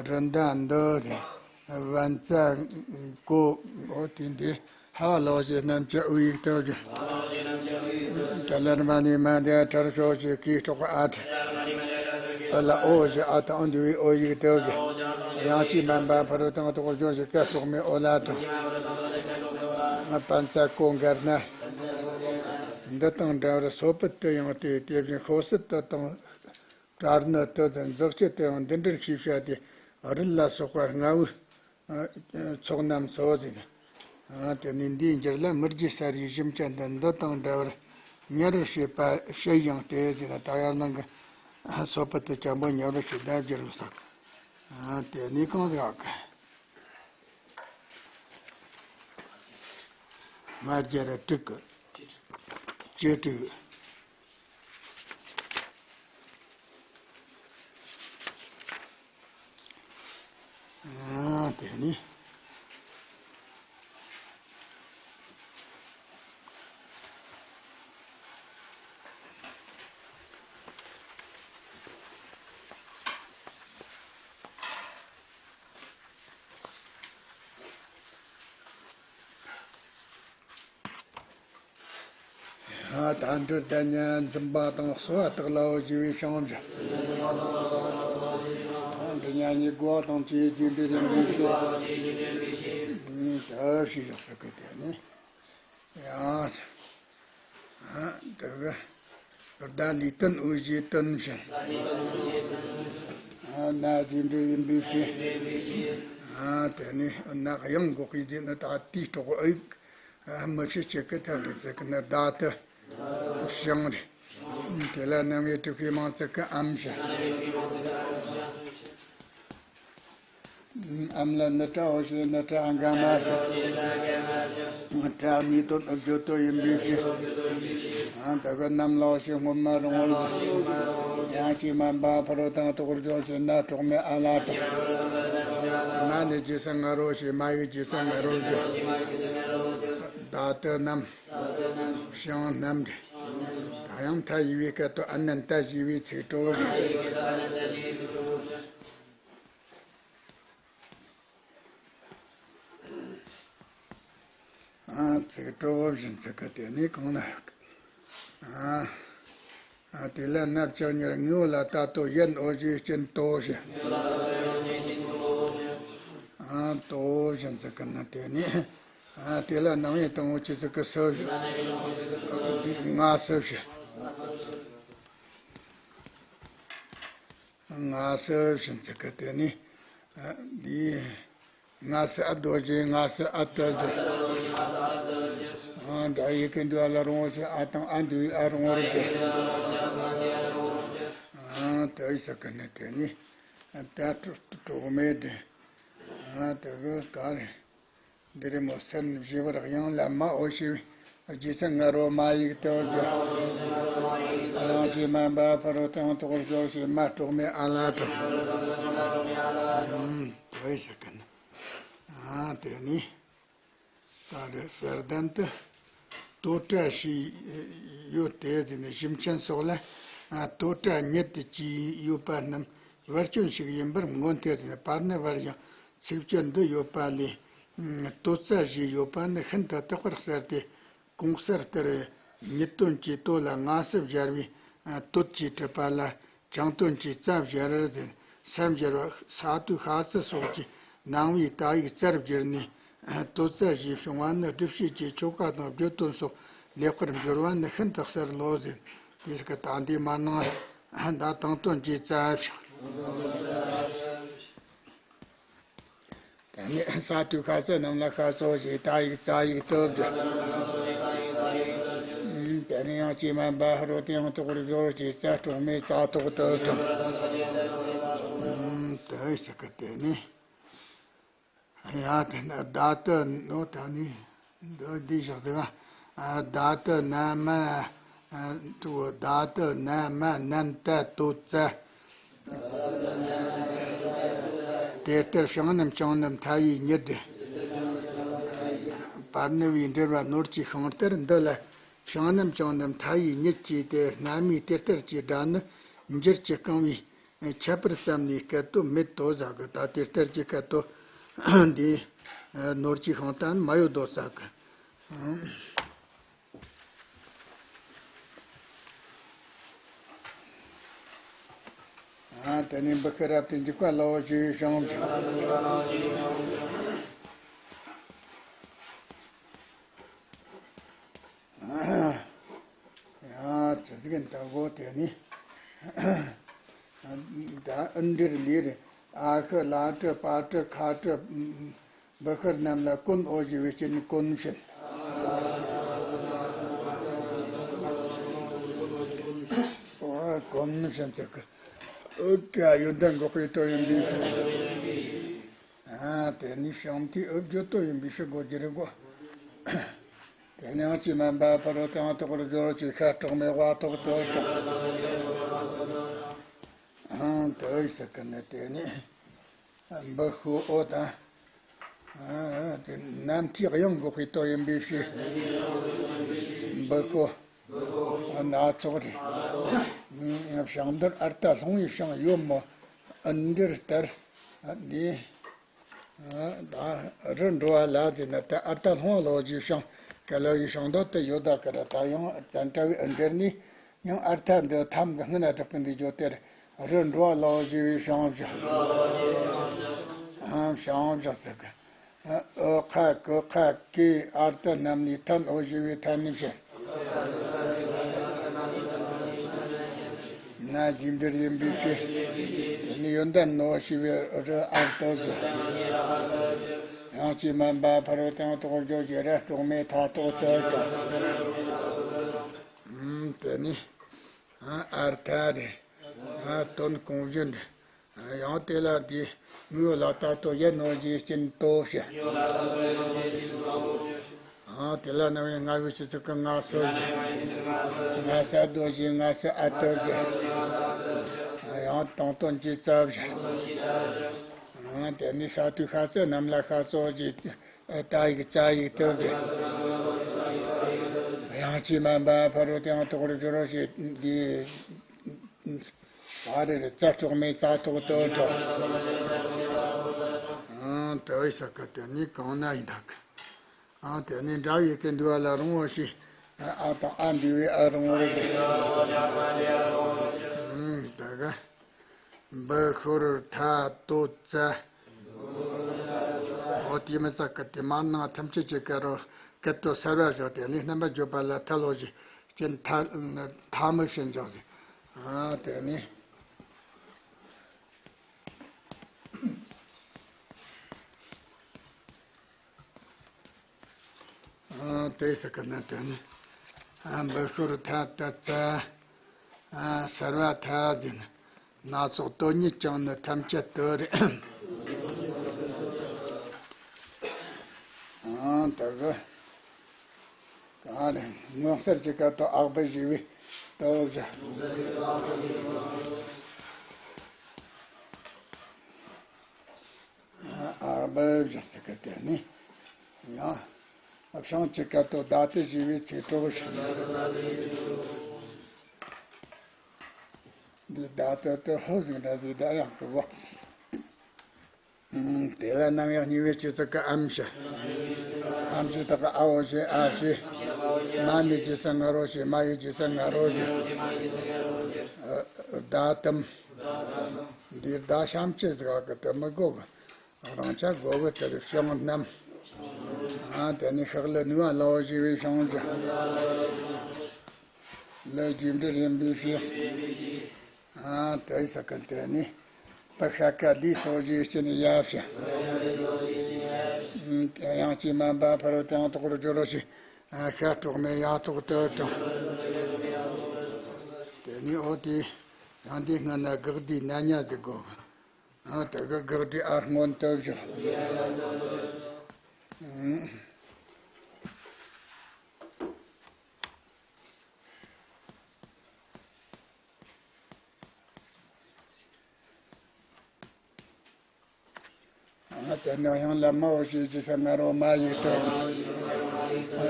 རི་མདའ་འདི་རེད། བན་ཙ་ཀོ། འོ་དེ་འདི་ཧ་བ་ལོག་ཅེས་རྣམ་བཅད་དབུ་ཡིག་ཏོ་རྒྱུ། ཏ་ལར་མ་ནི་མ་འདས་ཁྲར་ཕྱོགས་ཀྱི་ཀའི་གྲོགས་ཨ་ཏྲ། ཨ་ལ་ཨོ་ཞེས་ཨ་དང་འདུས་པའི་ཨོ་ཡིག་ཏོ་རྒྱུ། ཡང་ཅི་མན་པ་ཕ་རོལ་དང་དོག་སྦྱོར་ཞིག་ཀ་གྲོགས་མེད་ཨོ་ལ་ཏྲ། ང་བན་ཙ་ཀོ་འགལ་ན། འདི་དང་འདྲ་བར་སོ་པུ་ཏི་ཡང་སྟེ་དེ་བཞིན་ཤོ་སི་ཏི་དང་། པྲ་ཎི་ཏི་དང་ཙག་ཅི་ཏི་ཡང་འདི་འདྲར་ཤེས་བྱ་སྟེ། རི་ལ་སོགས་པ་ལྔ་བོའི་ཚོགས་རྣམས་སོ་ཟེར་ན། དེ་ནི་འདིའི་འགྱུར་ལ་མི་རྒྱུ་ས་རིའི་ཞིམ་ཅན་དུ་འདི་དང་འདྲ་བར་ཉེ་རུ་བྱེད་པ་བྱེད་ཡང་སྟེ་ཟེར་ན། ད་ཡང་ནང་གི་སོ་པུ་ཏི་ཅན་པོ་ཉེ་རུ་བྱེད་ད་འགྱུར་རུ་ས། དེ་ནི་གང་ཟག་གི་མ་རྒྱ་ར་དྲུག་གི་བཅུ་དྲུག་ཨ་དེ་ནི། མཐའ་འབྲས་བདག་ཉིད་འཛིན་པ་དང་གསོལ་བ་བཏབ་ལ་འོ་ཞེས་པའི་ཕྱག་འཚལ། འདི་ཉིད་ཉིད་དགོས་དང་བཅས་རྒྱུ་འབྲས་རིམ་པས་ཞེས་བྱ་བ་ཞིག་བཞག་ས་གི་དེ་ནི། ཡང་། དེ་གི་བདག་ལུས་བསྟན་འོ་ཞེས་བསྟན་ཕྱིར། ན་རྒྱུ་འབྲས་ཡིན་པའི་ཕྱིར། དེ་ནི་ན་གཡང་འགོག་གི་རྗེས་ནི་ད་དེའི་གྲོགས་ཨི། མི་ཤི་ཆེ་གི་ཐབས་རེ་ཚེ་གི་ནི་བདག་ཏུ་ཞིང་རེ། དེ་ལ་ནམ་ཡི་དྲུག་པའི་མང་ཚིག་གི་ཨམ་ཞེས། ཨམ་ལ་ནི་ཏྲའོ་ཞེས་ནི་ཏྲ་ག་མ་ཞེས། ཏྲ་མིག་ཏོ་ནི་བརྗོད་དོ་ཡིན་པའི་ཕྱིར། ད་ག་ནམ་ལའོ་ཞེས་སྔོན་མ་རིང་བོར་ཞེས། ཡང་ཅིག་མ་འབའ་ཕ་རོལ་དང་དོག་རྒྱུ་ཞེས་ན་གྲོགས་མེད་ཨ་ལ་དང་། ན་ནི་རྗེས་སུ་ང་རོ་ཞེས་མ་ཡི་རྗེས་སུ་ང་རོ་ཞེས། བདག་ཏུ་རྣམས། ཞིང་རྣམས་རེད། ད་ཡང་མཐའ་ཡས་པའི་སྐད་དུ་ཨ་ནན་ཏ་ཞེས་པའི་ཚིག་གྲོགས། ཚིག་གྲོགས་བཞིན་ཚིག་གི་དེ་ནི་གང་ན། དེ་ལ་ནབ་ཅག་ཉེར་དངོས་ལ་ད་ལྟོ་ཡན་འོ་ཞེས་སྐྱོན་ཏོ་ཞེས། ཏོ་བཞིན་ཚིག་གི་ན་དེ་ནི། དེ་ལ་ནང་བའི་དང་འོ་ཆི་ཚིག་གི་སུ། ང་སུ་ཞེས། ང་སུ་བཞིན་ཚིག་གི་དེ་ནི། འདི། ང་སུ་ཨ་རྡོ་རྗེ་ང་སུ་ཨ་ཏི་རྗེ། འདྲ་ཡི་གི་འདུ་ཨ་ལ་རུང་བ་ཞེས་ཨ་དང་ཨ་འདུ་ཨ་རུང་བར་རྗེ། དེ་ཡི་ཚིག་གི་ནི་དེ་ནི། ད་གྲོགས་མེད་དེ། དེ་གི་ག་རེ། འདི་རེ་མོ་སན་བཞི་བར་དབྱངས་ལ་མ་འོ་ཞེས་པའི་རྗེས་སུ་ང་རོ་མ་ཡིག་ཏུ་རྒྱ། ཡང་ཅིག་མ་འབའ་ཕ་རོལ་དང་དོག་རྒྱུ་ཞེས་མ་གྲོགས་མེད་ཨ་ལ་དང་། དེ་ཞིག་གི་ནི། དེ་ནི། ད་རེ་གསེར་ལྡན་དུ། དོ་ཏྲ་ཞེས་ཡོད་དེ་དེ་ནི་ཞིམ་ཆེན་སོགས་ལ། དོ་ཏྲ་ཉིད་དུ་ཅིག་ཡོད་པ་རྣམས་བར་སྐྱོན་ཞིག་ཡིན་པར་མངོན་ཏེ་དེ་ནི་པར་ནི་བར་ཡང་ཚིག་སྐྱོན་འདི་ཡོད་པ་ལས། དོ་ཙ་ཞེས་ཡོད་པ་ནི་ཤིན་ཏུ་དག་པར་གསལ་ཏེ། གོང་གསལ་ལྟར་ཉིད་དོན་གྱི་དོ་ལ་ང་སུ་སྦྱར་བས་དོད་ཅེས་གྲུབ་པ་ལ་བྱིངས་དོན་གྱི་ཙ་སྦྱར་ཏེ་ས་སྦྱར་བ་ས་དུ་ཤ་སུ་སོགས་ཀྱི་ནང་བའི་ཏ་ཡིག་ཙར་བསྒྱུར་ནས་དོ་ཙ་ཞེས་བྱུང་བ་ནི་སྒྲུབ་བྱེད་ཀྱི་ཆོ་ག་དང་བརྗོད་དོན་སོགས་ལེགས་པར་སྦྱོར་བ་ནི་ཤིན་ཏུ་གསལ་ལོ་ཟེར། དེ་སྐད་དང་འདི་མ་ནང་ད་དང་དོན་གྱི་ཙ་ཞིག་དེ་ནས་ས་དུ་ཤ་སུ་རྣམས་ལ་ཤ་སོ་ཞེས་ཏ་ཡིག་ཙ་ཡིག་ཏུ་བསྒྱུར། དེ་ནས་ཡང་ཅིག་མ་འབའ་ཕ་རོལ་དུ་ཡང་དོག་རྒྱུ་ཞེས་ཙ་གྲོགས་མེད་ཙ་ཐོག་ཏུ་གྲུབ། དེ་ཞིག་གི་དེ་ནས། ཡང་དེ་ནས་བདག་ཏུ་ནོ་ད་ནི། འདི་འདི་བཞག་ཟེར་བ། བདག་ཏུ་ན་མ། དུ་བདག་ཏུ་ན་མ་ནན་ཏ་དོ་ཙ། དེ་ལྟར་བྱང་རྣམས་བྱང་རྣམས་མཐའ་ཡས་ཉིད། པར་ནི་བའི་འགྲེལ་བ་ནོར་གྱི་ཤིང་ལྟར་འདི་ལ། བྱང་རྣམས་བྱང་རྣམས་མཐའ་ཡས་ཉིད་ཀྱི་དེ་རྣམ་དབྱེ་དེ་ལྟར་གྱི་སྒྲ་ནི་འགྱུར་གྱི་རྐང་བའི་ཁྱད་པར་ཙམ་ལས་སྐད་དོད་མེད་དོ་ཟེར་གི། ད་དེ་ལྟར་གྱི་སྐད་དོད་འདི་ནོར་གྱི་ཤིང་རྟ་ནི་མ་ཡོད་དོ་ཟེར་གི། ཨ་དེ་ནས་འབུ་ཁི་རབ་ཏུ་འཇུག་པ་ལའོ་ཞེས་བྱུང་། ཡང་ཇི་ཟིག་འདི་གོ་དེ་ནི། ད་ཨིན་དྲིར་ལིར་ཨ་ཤི་ལ་ཏྲི་པ་ཏྲི་ཁ་ཏྲི་བི་ཤི་རྣམས་ལ་ཀུན་འོ་ཞེས་པའི་རྐྱེན་ཀུན་བྱིན། ཀུན་བྱིན་ཟེར་གི། ཨོ་ཀ་ཡོན་ཏན་འགོག་པའི་དོན་ཡིན་པའི་ཕྱིར། ཨ་དེ་ནི་བྱང་མཐའི་ཨུ་བརྗོད་དོན་ཡིན་པའི་ཕྱིར་གོ་རྒྱུ་རེད་གོ། དེ་ནི་ཡང་ཅིག་མ་འབའ་ཕ་རོལ་དུ་ཡང་དོག་རྒྱུ་ཞེས་ཤ་གྲོགས་མེད་བ་ཐོག་ཏུ་དང་། ཨང་དུ་ཡི་ཟེར་གི་ནི་དེ་ནི་འབུ་ཤོ་ཨོ་དང་། དེ་ནམ་མཁའི་དབྱངས་འགོག་པའི་དོན་ཡིན་པའི་ཕྱིར། འབུ་ཤོ་སྣ་ཚོགས་རེད། བྱང་འདིར་ཨར་ཏ་ལྷུང་བའི་བྱང་ཡོད་མོ། ཨིན་དྲིར་ལྟར་འདི། ད་རི་འགྲོ་བ་ལ་དེ་ན་ད་ཨར་ཏ་ལྷུང་བ་ལོ་རྒྱུས་བྱང་ ག་ལ་ཡི་ཤིང་རྡོག་དེ་ཡོད་ད་ག་ར། ད་ཡང་ཙན་དྲ་བའི་འོད་འདྲེར་ནི་ཡང་ཨར་ཐ་འདི་ཐམ་གི་སྔུན་ན་བསྒྲགས་ཀི་འདི་བརྗོད་དེར། རི་འགྲོ་བ་ལ་བ་ཞེས་པའི་ཤིང་བཞི། ཨ་ཤིང་བཞི་ཟེར་གི། ཨ་ཨོ་ཁ་ཀོ་ཁ་ཀེ་ཨར་ཐ་རྣམས་ནི་ཐན་ཨོ་ཞེས་པའི་ཐན་ནི་བཞི། ན་རྗེས་འབྲེལ་ཡིན་པའི་ཕྱིར། ནི་ཡོན་ཏན་ནོ་ཞེས་པའི་རི་ཨར་ཐ་བཞི། ཡང་ཅི་མན་པ་ཕ་རོལ་དང་ཐོག་བརྗོད་ཀྱི་ར་སྤྲོག་མའི་ཐ་ཐོག་ཏུ་དང་། ཨུམ། དེ་ནི་ཨར་ཐ་རེད། དོན་གོང་བཞིན་རེད། ཡང་དེ་ལ་དེ་དངོས་ལ་ད་ལྟོ་ཡེ་ནོ་ཞེས་སྐྱིན་ཏོ་བྱ། ཨ་དེ་ལ་ན་བའི་ང་བའི་སྤྱི་ཚོགས་ཀྱི་ང་སོ་ཞེས། ང་ས་རྡོ་ཞེས་ང་སོ་ཨ་ཏོ་ཞེས། ཡང་དང་དོན་གྱི་རྩ་བཞག་ཨ་དེ་ནི་ས་དུས་ཤ་ཚ་རྣམས་ལ་ཤ་ཚོ་ཞེས། ད་ཡིག་རྩ་ཡིག་ཏོ་ཞེས། ཡང་ཅི་མན་པ་ཕ་རོལ་དང་ཐོག་རུ་སྦྱོར་རོ་ཞེས་འདི། ཨ་རེ་རེ་རྩ་སྤྲོག་མའི་རྩ་ཐོག་ཏུ་འགྲོ། ཨང་དེ་བས་ས་ཀ་དེ་ནི་གང་ན་ཡིན་དག་ཨང་དེ་ནི་འདྲ་བའི་ཀུན་འདུས་པ་ལ་རུང་བ་ཞིག་ཨ་དང་ཨ་འདུས་པའི་ཨ་རུང་བར་དེ། ཨང་དེ་ག་འབུ་ཤོར་ཐ་ཏོ་ཙ། འོ་དེ་མི་ཙ་ཀ་དེ་མ་ནང་ཐམས་ཅད་ཀྱི་ཀ་རོ་ཀ་ཏོ་གསར་བ་བཞག་དེ་ནི་རྣམ་པ་བརྗོད་པ་ལ་ཐལ་ལོ་ཞིག་ཅན་ཐ་ཐ་མི་ཤེས་འཇོག་ཟིན། ཨ་དེ་ནི། ཨ་དེ་ས་ཀ་ན་དེ་ནི། ཨ་འབུ་ཤོར་ཐ་ཏ་ཙ། ཨ་གསར་བ་ཐ་ཟིན། སྣ་ཚོགས་དོན་ཉིད་ཀྱང་ནི་ཐམས་ཅད་དུ་རེད། ཨ་དེ་གི། གང་རེད། མངོན་གསལ་གྱི་སྐད་དུ་ཨག་སྦུབ་ཞེས་པའི་སྟོབས་བཞི། ཨག་སྦུབ་བཞི་ཟེར་གི་དེ་ནི་ཡང་བྱང་གི་སྐད་དུ་ཟླ་སྟེ་ཞེས་པའི་ཚིག་གྲོགས་བཞི། འདི་ཟླ་སྟེ་དེ་ཧོ་ཟིག་འདྲ་ཟིག་ད་ཡང་གི་བ། དེ་ལ་རྣམ་གཡེང་གཉིས་པའི་སྤྱི་ཚོགས་ཀྱི་ཨམ་ཞི། ཨམ་ཞི་དག་གི་ཨ་འོ་ཞེས་ཨ་ཞེས། མ་ནི་ཇི་སྲ་ང་རོ་ཞེས་མ་ཡི་ཇི་སྲ་ང་རོ་ཞེས། ཨ་ཟླ་དམ། འདིར་ཟླ་ཤམ་ཅི་ཟིག་གི་དེ་མི་དགོས་གི། རང་ཆ་དགོས་གི་དེར་བྱང་རྣམས། ཨ་དེ་ནི་ཤག་ལ་ནུས་པ་ལའོ་ཞེས་པའི་བྱང་རྒྱུ། ལ་རྗེས་འབྲེལ་ཡིན་པའི་ཕྱིར། ཨ་དེ་ས་ཀ་དེ་ནི། པ་ཤ་ཀ་ལི་སོགས་ཀྱི་སྐྱེ་ནི་ཡ་བྱ། ཡང་ཅི་མན་པ་ཕ་རོལ་དང་ཐོག་རུ་སྦྱོར་རོ་ཞེས། ཤ་སྤྲོག་མའི་ཡ་ཐོག་ཏུ་དྲངས། དེ་ནི་འོ་དེ། ཡང་དེ་སྔ་ན་དགག་དུས་ན་ཉ་ཟིག་གོ། ཨ་དེ་གི་དགག་དུས་ཨ་སྔོན་དུ་བཞག་ཨ་དེ་ནས་ཡང་ལ་མའོ་ཞེས་ཇི་སྲ་ང་རོ་མ་ཡིག་ཏུ།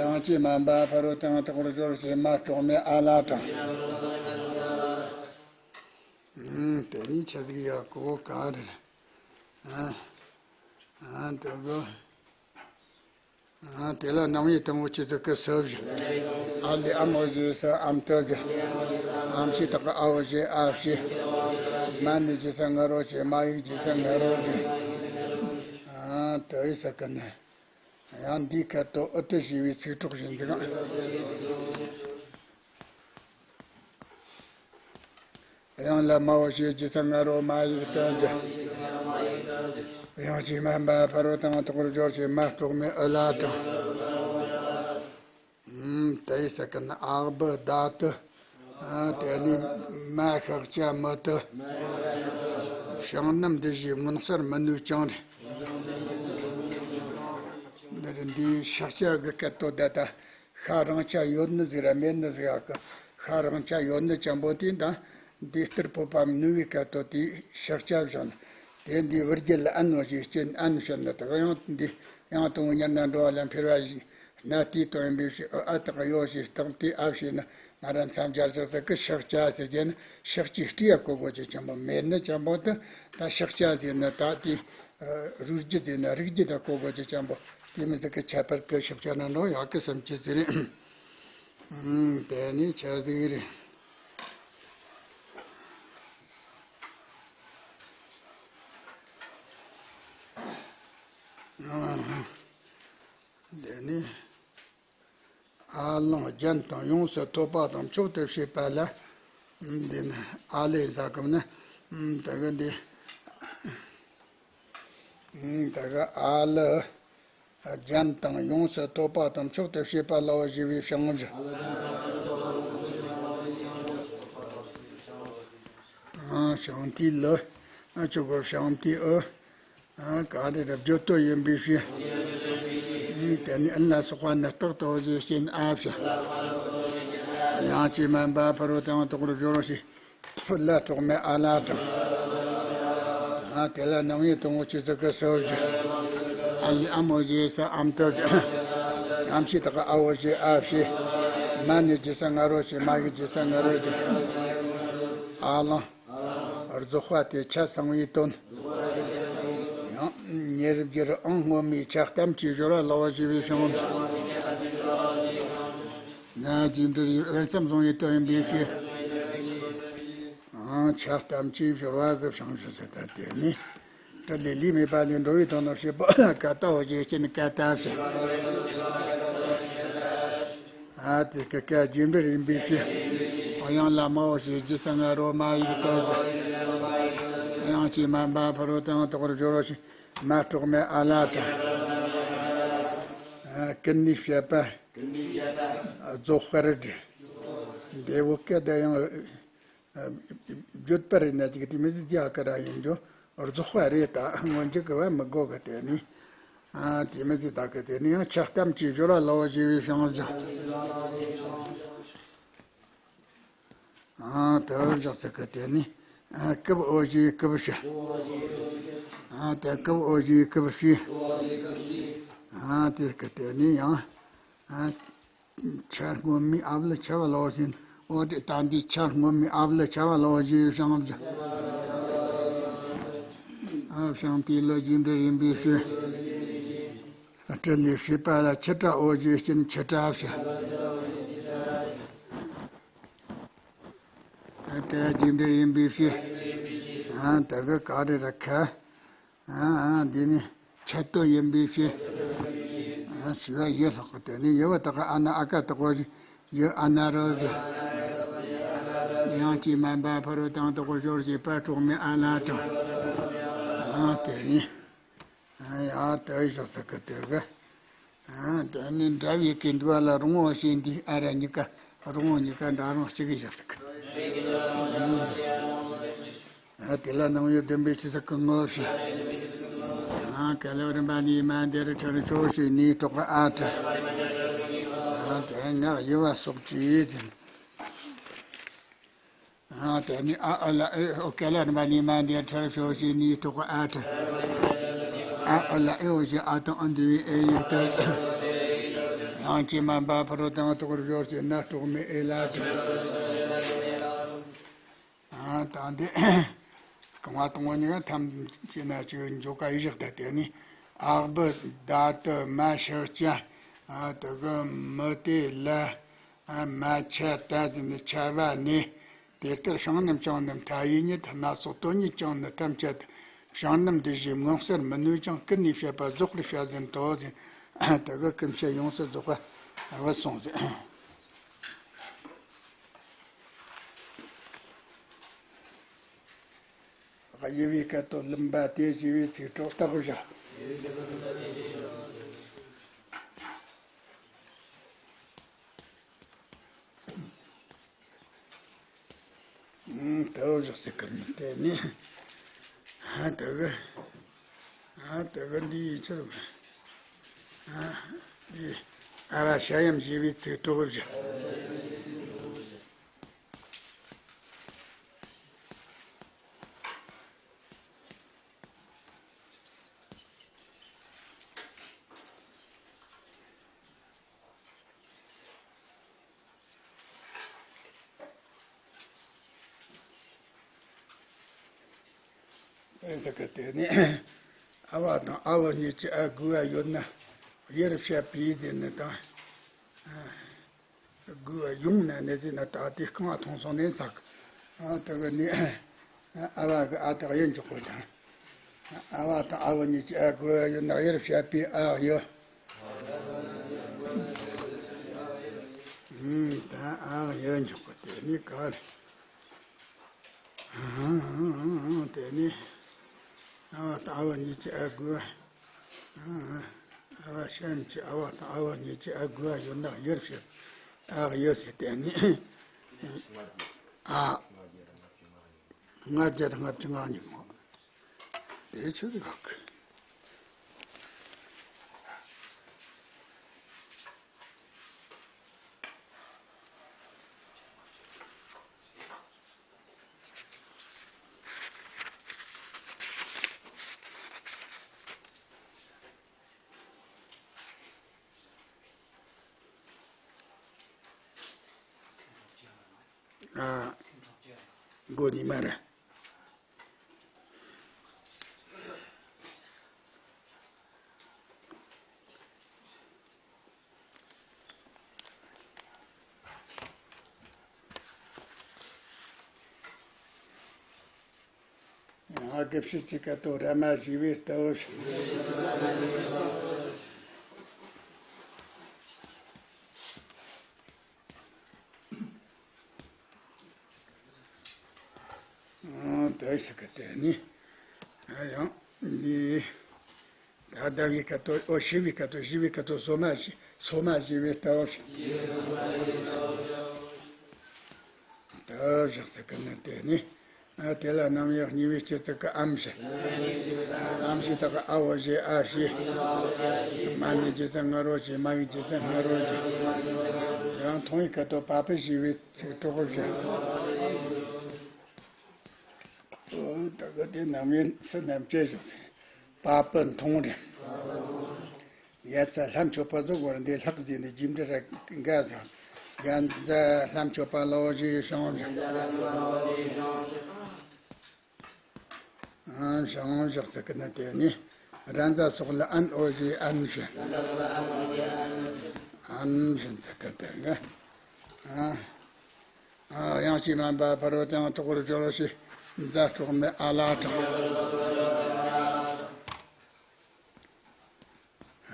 ཡང་ཅི་མན་པ་ཕ་རོལ་དང་ཐོག་རུ་སྦྱོར་ཞེས་མ་སྤྲོག་མའི་ཨ་ལ་དྲངས། ཨུམ། དེ་ནི་ཆ་ཟིག་ཡ་གོ་ག་རེད། ཨ་ཨ་དེ་གོ། ཨ་དེ་ལ་རྣམ་དབྱེ་དང་པོ་ཆེ་ཚོ་ཀི་སུ་བཞི། ཨ་ལི་ཨ་མོ་ཞེས་སུ་ཨམ་ཏི་བཞི། ཨམ་ཞི་དག་གི་ཨ་འོ་ཞེས་ཨ་ཞེས། མ་ནི་ཇི་སྲ་ང་རོ་ཞེས་མ་ཡིག་ཇི་སྲ་ང་རོ་བཞི། ཨ་དེ་ཡི་ས་ཀི་ནི། ཡང་འདིའི་སྐད་དུ་ཨུ་ཏུ་ཞེས་པའི་ཚིག་གྲོགས་བཞིན་འདུག་ཡང་ལ་མའོ་ཞེས་ཇི་སྲ་ང་རོ་མ་ཡིག་ཏུ་འགྱུར། ཡང་ཅི་མན་པ་ཕ་རོལ་དང་ཐོག་རུ་སྦྱོར་ཞེས་མ་སྤྲོག་མའི་ཨུ་ལ་དྲངས། ཨུམ། དེ་ཡི་ས་ཀི་ནི་ཨག་སྦུབ་ཟླ་སྟེ། ཨ་དེ་ནི་མ་ཤག་ཅ་མི་ཏི། བྱང་རྣམས་འདི་བཞིའི་མངོན་གསལ་མི་ནུས་ཀྱང་རེད། འདི་འདིའི་ཤག་ཅ་གི་སྐད་དོད་ད་ལྟ། ཤ་རང་ཆ་ཡོད་ནི་ཟིག་ར་མེད་ནི་ཟིག་ཨ་ཀི། ཤ་རང་ཆ་ཡོད་ནི་ཅན་པོ་དེ་འདྲ། འདི་ལྟར་བོད་པ་ནུས་པའི་སྐད་དོད་དེ་ཤག་ཅ་བཞག་ན། དེ་འདི་བུ་རྒྱུད་ལ་ཨན་ནོ་ཞེས་སྐྱེ་ཨན་བཤད་ན་དག་ཡང་འདི་ཡང་དང་པོ་ཉར་ན་འགྲོ་བ་ལ་འཕེར་བ་ཞིག་ན་དེའི་དོན་ཡིན་པའི་ཕྱིར་ཨ་དག་ཡོ་ཞེས་སྟེང་དེ་ཨ་བྱས་ན་ང་ར་མཚམས་སྦྱར་བཞག་ས་ཀི་ཤག་ཅ་ཟེར་རྒྱུ་ན་ཤག་ཅའི་སྤྲེའུ་ཡ་གོ་དགོས་ཀྱི་ཅན་པོ་མེད་ནི་ཅན་པོ་དེ་ད་ཤག་ཅ་ཟེར་ན་ད་དེ་རུས་རྒྱུད་ཟེར་ན་རིགས་རྒྱུད་ད་གོ་དགོས་ཀྱི་ཅན་པོ། དེ་མི་ཟེར་གི་ཁྱད་པར་གི་ཞིབ་ཆ་ན་འགྲོ་ཡག་གི་སེམས་ཀྱི་ཟེར། ཨུམ། དེ་ནི་ཆ་ཟིག་རེད། ཨུམ། དེ་ནི། ཨ་ལོང་རྒྱན་དང་ཡོངས་སུ་ཐོབ་པ་དང་མཆོག་ཏུ་བྱེད་པ་ལ། འདི་ནི་ཨ་ལས་ཟ་གམ་ནི། དེ་གི་འདི། དེ་གི་ཨ་ལི། རྒྱན་དང་ཡོངས་སུ་ཐོབ་པ་དང་མཆོག་ཏུ་བྱེད་པ་ལ་འོ་ཞེས་པའི་བྱང་བུ། ཨ་བྱང་ཐིག་ལི། ཨ་ཆོས་གོ་བྱང་ཐིག་ཨུ། ཨ་ག་རེ་རེད་བརྗོད་དོན་ཡིན་པའི་ཕྱིར། དེ་ནི་ཨ་ལ་སོགས་པ་ནི་རྟག་ཏུ་འོ་ཞེས་བྱས་ནས་ཨ་བྱ། ཡང་ཅིག་མ་འབའ་ཕ་རོལ་ཏུ་ཡང་དག་པར་སྦྱོར་བ་ཞེས། ཕུ་ལ་གྲོགས་མེད་ཨ་ལ་དང་། ཨ་དེ་ལ་ནང་ཡུལ་དང་པོ་ཆོས་ཚིག་གི་སོ་བཞི། ཨ་ཡི་ཨ་མོ་ཞེས་ས་ཨམ་ཐོབ་ཀྱི། ཨམ་ཕྱི་དག་གི་ཨ་འོ་ཞེས་ཨ་བྱས། མ་ནི་ཇི་ས་ང་རོ་ཞེས་མ་ཡི་ཇི་ས་ང་རོ་ཞེས། ཨ་ལང་། རྫོགས་པ་སྟེ་ཆ་ཚང་བའི་དོན། ཡང་ཉེར་བསྒྱུར་ཨང་སྔོན་མའི་ཆ་གཏམ་གྱི་སྦྱོར་བ་ལ་འོ་ཞེས་པའི་བྱང་བུ། ན་རྗེས་འབྲེལ་ཡུལ་ཨོན་ཙམ་བཟུང་བའི་དོན་ཡིན་པའི་ཕྱིར། ཨང་ཆ་གཏམ་གྱི་སྦྱོར་བ་གི་བྱང་བུ་ཟེར་ད་དེ་ནི། ཏྲི་ལི་ལི་མེད་པ་ལས་འགྲོ་བའི་དོན་ནོ་ཞེས་པ་ཀ་ཏ་འོ་ཞེས་བྱས་ནས་ཀ་ཏ་བྱ། ཨ་དེ་ཀ་ཀ་རྗེས་འབྲེལ་ཡིན་པའི་ཕྱིར། ཨ་ཡང་ལ་མ་འོ་ཞེས་ཇི་ས་ང་རོ་མ་ཡིག་ཏོ། ཡང་ཅིག་མ་འབའ་ཕ་རོལ་ཏུ་ཡང་དག་པར་སྦྱོར་བ་ཞེས་མ་གྲོགས་མེད་ཨ་ལ་དང་། ཨ་ཀུན་ནས་བཤད་པ། རྫོགས་པར་འགྲེལ། འདི་བོ་སྐད་དུ་ཡང་། བརྗོད་པ་རེད་ན་ཅིག་དེ་མི་ཚེ་རྒྱ་ག་ར་ཡིན་རྒྱུ་རྫོགས་པ་རེད་ད་སྔོན་འཇུག་གི་བ་མི་དགོས་གི་དེ་ནི། ཨ་དེ་མི་ཚེ་ད་གི་དེ་ནི་ཡང་ཆ་གཏམ་གྱི་སྦྱོར་བ་ལ་འོ་ཞེས་པའི་བྱང་བུ། ཨ་དེ་བཞག་ཚིག་གི་དེ་ནི། ཨ་སྐབས་འོ་ཞེས་སྐབས་བྱ། ཨ་དེ་སྐབས་འོ་ཞེས་སྐབས་བྱས། ཨ་དེ་གི་དེ་ནི་ཡང་། ཨ། ཆ་སྔོན་མའི་ཨ་བ་ལ་ཆ་བ་ལ་འོ་ཟེར། འོ་དེ་ད་འདི་ཆ་སྔོན་མའི་ཨ་བ་ལ་ཆ་བ་ལ་འོ་ཞེས་བྱང་བུ། ཨ་བྱང་ཐིག་ལི་རྗེས་འབྲེལ་ཡིན་པའི་ཕྱིར། ཨ་ཏྲི་ལི་བྱེད་པ་ལ་ཆུ་ཏྲ་འོ་ཞེས་བྱས་ནས་ཆུ་ཏྲ་བྱ། ཨ་ཏྲི་རྗེས་འབྲེལ་ཡིན་པའི་ཕྱིར། ཨ་ད་གི་ག་རེ་ར་ཁ། ཨ་ཨ་འདི་ནི་ཆད་དོན་ཡིན་པའི་ཕྱིར། ཨ་ཞི་བ་ཡི་ལྷག་གི་དེ་ནི་ཡི་བ་དག་གི་ཨ་ན་ཨ་ཀ་དག་གོ་ཞིག་ཡི་ཨ་ན་རོ་ཞིག་ཡང་ཅིག་མ་འབའ་ཕ་རོལ་ཏུ་ཡང་དག་པར་སྦྱོར་བྱེད་པ་གྲོགས་མེད་ཨ་ལ་དང་། ཨ་དེ་ནི། ཨ་ཡ་དེ་ཞག་ས་གི་དེ་གི། ཨ་དེ་ནི་འདྲ་བའི་སྐད་འདུག་ཨ་ལ་རོང་བོ་ཞེས་འདི་ཨ་ར་གཉིས་ཀ་རོང་བོ་གཉིས་ཀ་འདྲ་རོང་གཅིག་གི་ཞག་ས་གི། ཨ་དེ་ལ་ནང་ཡོད་ལྡན་པའི་ཆུ་ས་གི་ངོ་ཤེས། ཨ་ག་ལ་རིམ་པ་ནི་མ་འདིར་ཁྲར་ཆོ་ཞེས་ནི་གྲོགས་ཨ་ཁྲ། ཨ་དེ་ངག་ཡི་བ་སོགས་ཀྱིས་དེ། ཨ་དེ་ནི་ཨ་ཨ་ལ་ཨེ་ཨོ་ག་ལ་རིམ་པ་ནི་མ་འདིར་ཁྲར་ཆོ་ཞེས་ནི་གྲོགས་ཨ་ཁྲ། ཨ་ཨ་ལ་ཨེ་ཨོ་ཞེས་ཨ་དང་ཨ་འདི་བའི་ཨེ་ཡིག་ཏུ། ཡང་ཅིག་མ་འབའ་ཕ་རོལ་ཏུ་ཡང་དག་པར་སྦྱོར་བྱེད་ན་གྲོགས་མེད་ཨེ་ལ་ཁྲ། ཨ་ད་འདི། རྐང་བ་དང་པོ་གཉིས་ཀ་ཐམས་ཅད་ན་ཆོས་འཇོག་ག་ཡི་བཞག་ད་དེ་ནི་ཨག་བུ་ད་དུ་མ་ཤར་ཅན། ཨ་དེ་གི་མི་དེ་ལ། ཨ་མ་ཆ་ད་དེ་ནི་ཆ་བ་ནི། དེ་ལྟར་བྱང་རྣམས་བྱང་རྣམས་མཐའ་ཡས་ཉིད། སྣ་ཚོགས་དོན་གཉིས་ཀྱང་ནི་ཐམས་ཅད་དུ། བྱང་རྣམས་འདི་བཞིན་མངོན་གསལ་མི་གནོད་ཅིང་། ཀུན་ནས་བཤད་པ་རྫོགས་པར་བྱ་ཟིན་ཏོ་ཟེར། དེ་གི་ཀུན་བཤད་ཡོངས་སུ་རྫོགས་པ་བུད་སོང་ཟེར། དབྱེ་བའི་སྐད་དོད་ལུམ་པ་སྟེ་ཞེས་པའི་ཚིག་གྲོགས་རྟགས་བཞག་ཨུམ། དེ་བཞག་ཟེར་གི་ནི་དེ་ནི། ཨ་དེ་གི། ཨ་དེ་གི་འདི་ཡི་ཕྱིར། ཨ་འདི། ཨ་ར་ཤ་ཡམ་ཞེས་པའི་ཚིག་གྲོགས་བཞག་ཨེ་ཟེར་གི་དེ་ནི། ཨ་བ་དང་ཨ་བུ་གཉིས་ཀྱི་ཨ་དགུ་བ་ཡོད་ན། ཡར་བཤད་པའི་དེ་ནི་དང་། དགུ་ཡོང་ན་ནི་ཟེར་ན་ད་དེ་རྐང་ཐོང་སོང་ནས་ཟག་ཨ་དེ་གི་ནི། ཨ་བ་གི་ཨ་དག་ཡིན་འཇོག་གི་དང་། ཨ་བ་དང་ཨ་བུ་གཉིས་ཀྱི་ཨ་དགུ་ཡོད་ན་ཡར་བཤད་པའི་ཨ་ཡོད། ད་ཨ་ཡོད་འཇོག་གི་དེ་ནི་ག་རེ། དེ་ནི། ཨ་བ་དང་ཨ་བུ་གཉིས་ཀྱི་ཨ་དགུ། ཨ་བ་གཞན་གྱི་ཨ་བ་དང་ཨ་བུ་གཉིས་ཀྱི་ཨ་དགུ་ཡོད་ན་ཡོད་ཟེར། ཨ་ཡོད་ཟེར་དེ་ནི། ཨ། ལྔ་བརྒྱ་དང་ལྔ་བཅུ་ང་གཉིས་ངོ་། དེ་ཆུ་ཟིག་ཁག་ཨ། མགོ་ཉི་མ་རེད། ང་དགེ་བཤེས་ཀྱི་སྐད་དོ་ར་མ་ཞི་བའི་ལྟ་བུ་ཞིག་ཨང་། དེ་ཞིག་གི་དེ་ནི། ཨ་ཡང་འདི། ད་ལྟ་བའི་སྐད་དོ་ཨོ་ཞི་བའི་སྐད་དོ་ཞི་བའི་སྐད་དོ་སོ་མ་ཞི་སོ་མ་ཞི་བའི་ལྟ་བུ་ཞིག་དེ་ཞིག་ཟེར་གི་ནི་དེ་ནི། ཨ་དེ་ལ་རྣམ་དབྱེ་གཉིས་པའི་སྤྱི་ཚིག་གི་ཨམ་ཞེས། ཨམ་ཞེས་དག་གི་ཨ་འོ་ཞེས་ཨ་ཞེས། མ་ནི་རྗེས་ཚིག་ང་རོ་ཞེས། མ་བའི་རྗེས་ཚིག་ང་རོ་ཞེས། ཡང་མཐོང་བའི་སྐད་དོ་པ་པི་ཞེས་པའི་ཚིག་གྲོགས་ཞེས། ཨོ་ད་ག་དེ་རྣམ་དབྱེ་སུ་རྣམ་བཅད་ཞིག་ཟེར། པ་པི་མཐོང་རེད། ཡ་ཚ་ལྷ་མཆོད་པ་ཟོ་བར་འདི་ལྷག་ཟིན་ནས་རྒྱུ་འབྲས་ར་འགའ་ཟ། ཡ་ཛ་ལྷ་མཆོད་པ་ལ་འོ་ཞེས་བྱུང་བ། ཨ་བྱུང་བཞག་ཟེར་གི་ན་དེ་ནི་ར་འཛ་སོགས་ལ་ཨན་འོ་ཞེས་ཨན་ཞེས། ཨན་ཞེས་ཟེར་གི་དེ་ནི། ཨ་ཨ་དབྱངས་ཅན་མ་འབའ་ཕ་རོལ་ཏུ་ཡང་དག་པར་སྦྱོར་ཞེས་འཛ་སྤྲོག་མེ་ཨ་ལ་དྲག་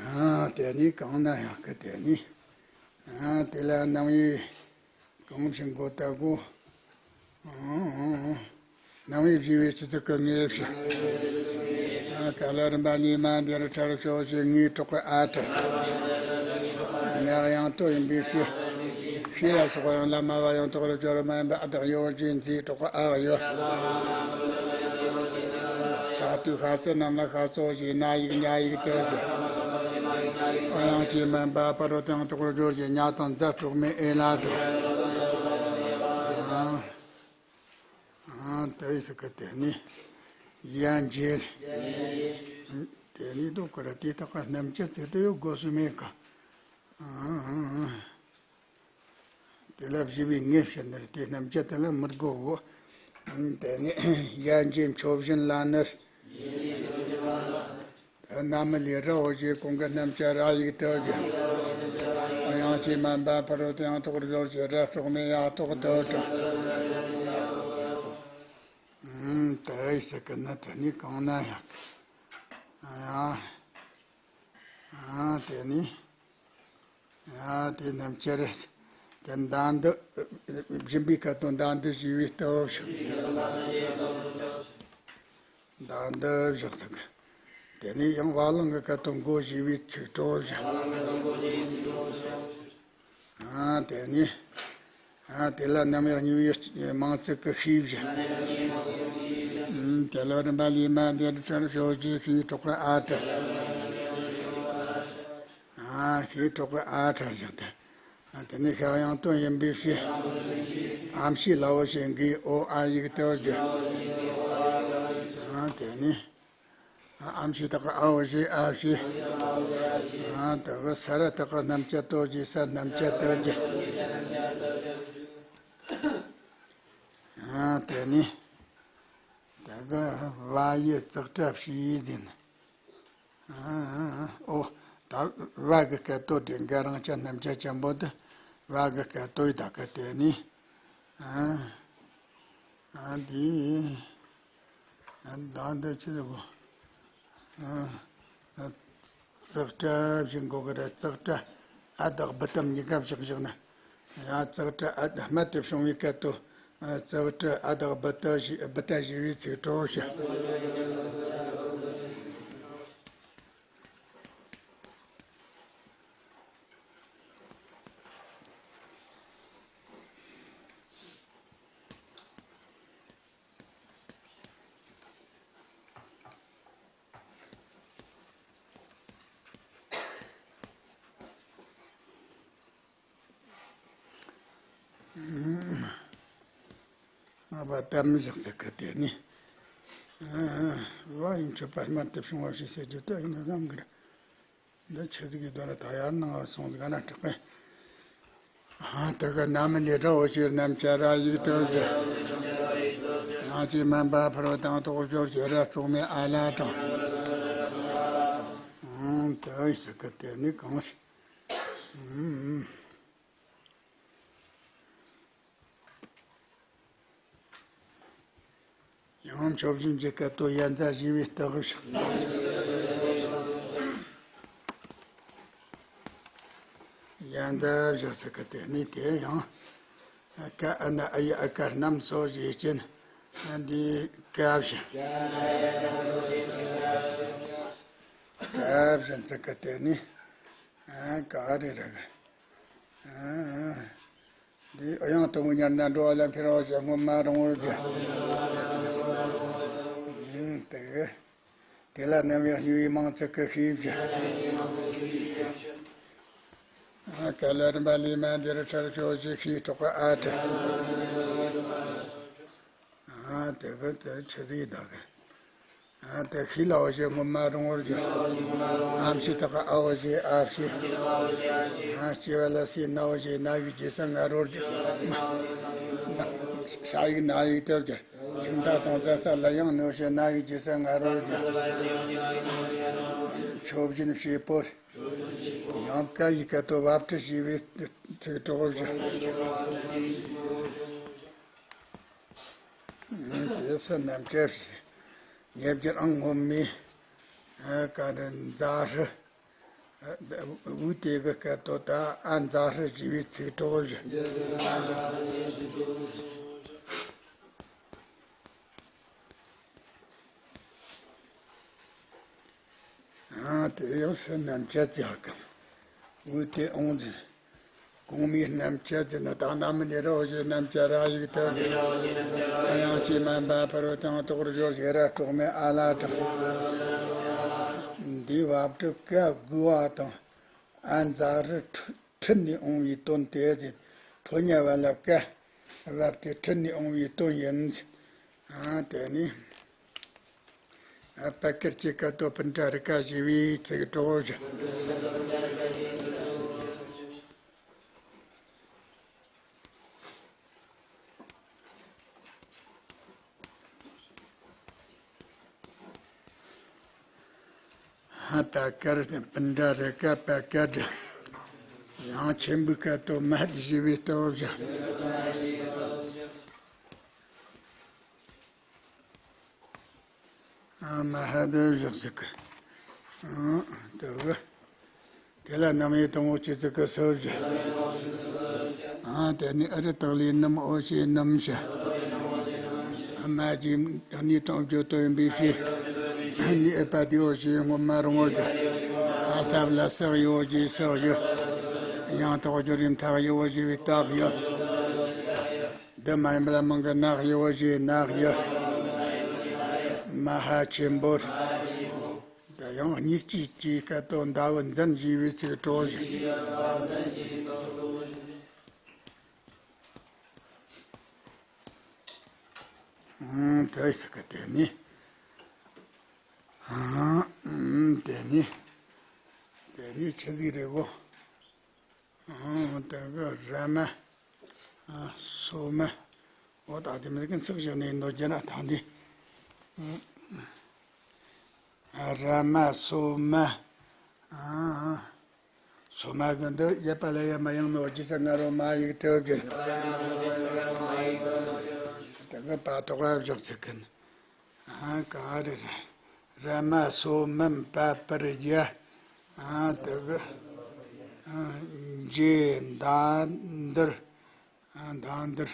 ཨ་དེ་ནི་གང་ན་ཡང་གི་དེ་ནི། ཨ་དེ་ལ་རྣམ་དབྱེ་གང་ཞིག་མགོ་ལྟ་གོ། ཨ་རྣམ་དབྱེ་བཞི་པའི་སྤྱི་ཚིག་གི་ངེས་བྱ། ཨ་ག་ལ་རིམ་པ་གཉིས་མ་འདིར་ཕྲལ་ཕྱོགས་ཞེས་ངེས་གྲོགས་ཀྱི་ཨ་ཕྲལ། ངག་ཡང་དོ་ཡིན་པའི་ཤེས། ཤེས་ལ་སོགས་པ་ཡང་ལ་སྨྲ་བ་ཡང་དག་པར་སྦྱོར་མ་ཡིན་པ་ཨ་དག་ཡོད་ཅེས་འཛིན་གྲོགས་ཀྱི་ཨ་ཡོད། ཤ་དུས་ཤ་ཚ་རྣམས་ལ་ཤ་ཚོ་ཞེས་ན་ཡིག་ཉ་ཡིག་དོ་ཞེས། ཨ་དབྱངས་ཅན་མ་འབའ་ཕ་རོལ་ཏུ་ཡང་དག་པར་སྦྱོར་ཞེས་ཉ་དང་ཛ་སྤྲོག་མེ་ཨེ་ལ་དོ། ཨ་ཨ་དེ་ཡི་སི་ཀ་དེ་ནི་ཡན་འཇལ། དེ་ནི་དོ་ཀ་ར་དེ་དག་ག་རྣམ་བཅད་ཚིག་དེ་ཡོད་དགོས་སུ་མེད་ཀ་ཨ་ཨ་ཨ། དེ་ལ་བཞི་པའི་ངེས་བྱ་ནི་རེད། དེ་རྣམ་བཅད་དེ་ལ་མི་དགོ་གོ། དེ་ནས་ཡན་ཆད་མཆོག་བཞིན་ལ་ནི། རྣམ་སྨིན་ལས་ར་འོ་ཞེས་གོང་གི་རྣམ་བཅད་ར་ཡིག་དོ་ཞེས། དབྱངས་ཅན་མ་འབའ་ཕ་རོལ་ཏུ་ཡང་དག་པར་སྦྱོར་ཞེས་ར་སྤྲོག་མེ་ཡག་ཐོག་དོ་དྲག་ཨ་དེ་ཡི་སི་ཀ་ནི་དེ་ནི་གང་ན་ཡང་། ཨ་ཨ་དེ་ནི། ཨ་དེ་རྣམ་བཅད་རེད། དེ་མདའ་འདི་སྦྱིན་པའི་སྐད་དོ་མདའ་འདི་ཞེས་པའི་ལྟ་བུ་ཞིག་མདའ་འདི་བཞག་ཟིག་དེ་ནས་ཡང་བ་ལང་གི་སྐད་དོ་མགོ་ཞེས་པའི་ཚིག་གྲོགས་བཞག་ཨ་དེ་ནས། ཨ་དེ་ལ་རྣམ་དབྱེ་གཉིས་པའི་མིང་ཚིག་གི་ཤེས་བཞག་ཨ་དེ་ལ་རིམ་པ་ལས་མ་འདི་རུ་ཕྲལ་ཕྱོགས་ཀྱི་ཤེས་གྲོགས་ཀྱི་ཨ་ཏི། ཨ་ཤེས་གྲོགས་ཀྱི་ཨ་ཕྲལ་བཞག་སྟེ། ཨ་དེ་ནས་ཤ་ཡང་དོན་ཡིན་པའི་ཤེས། ཨམ་ཤེས་ལ་འོ་ཞེས་འགའི་ཨོ་ཨ་ཡིག་དོ་རྒྱུ། ཨ་དེ་ནས། ཨ་ཨམ་ཤེས་དག་གི་ཨ་འོ་ཞེས་ཨ་ཤེས། ཨ་དག་གི་ས་ར་དག་གི་རྣམ་བཅད་དོ་རྒྱུ་ས་རྣམ་བཅད་དོ་རྒྱུ། ཨ་དེ་ནས། དག་གི་བ་ཡི་ཙག་སྒྲ་བྱས་ཡིན། ཨ་ཨོ། ད་བ་གི་སྐད་དོད་དེ་འགའ་རང་ཅན་རྣམ་བཅད་ཆེན་པོ་དེ་བ་གི་སྐད་དོད་ཡི་ད་གི་དེ་ནི། ཨ་ཨ་འདི། ཨ་ད་འདི་ཆི་ཟེར་གོ། ཨ་ཙག་སྒྲ་བཞག་དགོས་གི་རེད། ཙག་སྒྲ་ཨ་དང་བུ་ཏམ་གཉིས་ཀ་བཞག་བཞག་ན། ཡང་ཙག་སྒྲ་ཨ་དང་རྨད་དུ་བྱུང་བའི་སྐད་དོད། ཨ་ཙག་སྒྲ་ཨ་དང་བུ་ཏ་ཞེས་བུ་ཏ་ཞེས་པའི་ཚིག་གྲོགས་ཤིག་ཨ་བ་ཏམ་བཞག་ཚེ་གི་དེ་ནི། ཨ་བ་ཡིན་ཆོད་པ་རྨད་དུ་བྱུང་བ་ཞིག་ཟེར་རྒྱུ་དེ་ཡིན་ན་བསམ་གི་རེད། འདི་ཆི་ཟིག་གི་དོན་ལ་ད་ཡར་ནང་ལ་སོང་ཟིག་ན་སྐྲག་པས། ཨ་དེ་གི་ནམ་ལས་གྲོགས་ཤིག་རྣམ་བཅད་ར་ཡིག་ཏུ་བཞག་ཡང་ཅིག་དམན་པ་ཕུར་བུ་དང་རྟོགས་སྦྱོར་བྱེ་བྲག་སྲོག་མེད་ཨ་ལ་དང་། ཨང་དེ་ཟེར་གི་དེ་ནི་གང་ཞིག་ཨང་། ཡང་མཆོད་བཞིན་གྱི་སྐད་དོད་ཡ་མཛའ་ཞེས་པའི་རྟགས་བཞག་ཡ་མཛའ་བཞག་ཚེ་གི་དེ་ནི་དེ་ཡང་། ཀ་ཨ་ན་ཨ་ཡི་ཨ་ཀ་རྣམས་སོ་ཞེས་བསྐྱེད། འདི་ཀ་བཞག་ཀ་བཞག་ཚེ་གི་དེ་ནི། ཨ་ག་རེ་རེད། ཨ་འདི་ཨ་ཡང་དུ་མོ་ཉར་ན་འགྲོ་བ་ལ་འཕེལ་བ་ཞེས་སྔོན་མ་རུང་བར་བརྗོད། ཨ་དེ་དེ་ལ་རྣམ་དབྱེ་གཉིས་པའི་མིང་ཚིག་གི་ཤེས་བྱ། ཨ་ག་ལ་རིམ་པ་ལས་མ་འདིར་ཁྲར་ཆོས་ཀྱི་ཤེས་རྟོགས་པ་ཨ་ཏི། ཨ་དེ་གི་དེ་ཆི་ཟིག་ད་གི། ཨ་དེ་ཤི་ལ་འོ་ཞེས་སྔོན་མ་རུང་བར་བརྗོད། ཨམ་ཤི་ད་ག་ཨ་འོ་ཞེས་ཨ་ཕྱི། ཨ་སྐྱེ་བ་ལ་སའི་ན་འོ་ཞེས་ན་གི་རྗེས་སུ་ང་རོར་བརྗོད། ས་ཡིག་ན་ཡིག་ཏུ་བསྒྱུར། ཁྱིམ་བདག་དང་བཟའ་ས་ལ་ཡང་ནོ་ཞེས་ན་གི་རྗེས་སུ་ང་རོར་བརྗོད། མཆོད་སྦྱིན་བྱེད་པོར། ཡང་ཀ་ཡི་སྐད་དོད་བ་བྲི་ཞེས་པའི་ཚིག་གྲོགས་བཞག་དེ་སུ་རྣམས་ཀྱི་ཉེ་བརྒྱུད་ཨང་སྔོན་མའི་ཀ་རེ་མཛའ་ཧྲི། འུ་དེ་གི་སྐད་དོད་ད་ཨ་མཛའ་ཧྲི་ཞེས་པའི་ཚིག་གྲོགས་བཞག་ཨ་དེ་ཡང་སུ་རྣམས་ཀྱི་ཚིག་གམ། འུ་དེ་ཨོང་ཟིན། གོང་མའི་རྣམ་བཅད་དེ་ནི་དག་ན་མི་ལས་རོ་ཞེས་རྣམ་བཅད་ར་ཡིག་ཏུ། ཡང་ཅིག་དམན་པ་ཕུར་བུ་དང་རྟོགས་སྦྱོར་བྱེ་བྲག་སྲོག་མེད་ཨ་ལ་དང་། འདིའི་བ་བྲི་ཀ་དགུ་བ་དང་། ཨ་མཛའ་ཧྲི་ཁྲི་ཁྲི་ནས་འོང་བའི་དོན་དེ་ཟེར། ཕོ་ཉ་བ་ལ་ཀ་བབས་ཏེ་ཁྲི་ནས་འོང་བའི་དོན་ཡིན། ཨ་དེ་ནི། ཨ་པད་དཀར་གྱི་སྐད་དོད་པཎྜི་ཏ་རི་ཀ་ཞེས་པའི་ཚིག་གྲོགས་བཞག་ཧ་ད་ཀར་པཎྜི་ཏ་རི་ཀ་པད་དཀར། ཡང་ཆེན་པོའི་སྐད་དོད་མ་ཧད་ཞེས་པའི་རྟགས་བཞག་ཨ་མ་ཧ་དེ་བཞག་ཟིག་གི། ཨ་དེ་གི། དེ་ལ་རྣམ་དབྱེ་དང་པོ་ཅི་ཟིག་གི་སུ་བཞག་ཨ་དེ་ནི་ཨ་རི་དག་ལས་སྣུམ་འོ་ཞེས་སྣུམ་བྱ། ཨ་མ་གྱི་ཨ་ནི་དང་བརྗོད་དོ་ཡིན་པའི་ཕྱིར། ཨ་ནི་ཨེ་པ་དེ་འོ་ཞེས་སྔོན་མ་རུང་བར་བརྗོད། ཨ་ས་བ་ལ་སག་ཡོ་ཞེས་སག་ཡོ། ཡང་དག་སྦྱོར་རིམ་ཐག་ཡོ་ཞེས་པའི་སྟག་ཡོ། འདི་མ་ཡིན་པ་ལ་མང་གི་ནག་ཡོ་ཞེས་ནག་ཡོ། མ་ཧ་ཆེན་པོར། ད་ཡང་གཉིས་ཀྱི་སྐད་དོད་མདའ་བོ་འཛིན་ཞེས་པའི་ཚིག་གྲོགས་བཞག་ཨང་དེ་ཟེར་གི་དེ་ནི། ཨང་དེ་ནི། དེ་ནི་ཆི་ཟིག་རེད་གོ། ཨང་དེ་གི་ར་མ། ཨ་སོ་མ། འོ་ད་དེ་མི་གི་ཚིག་བཞག་ནས་འདོད་རྒྱུ་ན་ཐང་དེ། ཨ་ར་མ་སོ་མ། ཨ། སོ་མ་གི་འདི་ཡེ་པ་ལ་ཡ་མ་ཡང་ནོ་ཇི་ས་ང་རོ་མ་ཡིག་ཏུ་བརྒྱུད། དེ་གི་པ་ཏོག་ལ་བཞག་ཚིག་གིན། ཨ་ག་རེ་རེད། ར་མ་སོ་མམ་པ་པར་ཡ། ཨ་དེ་གི། ཨ་འཇེ་མདའ་འདིར། ཨ་མདའ་འདིར།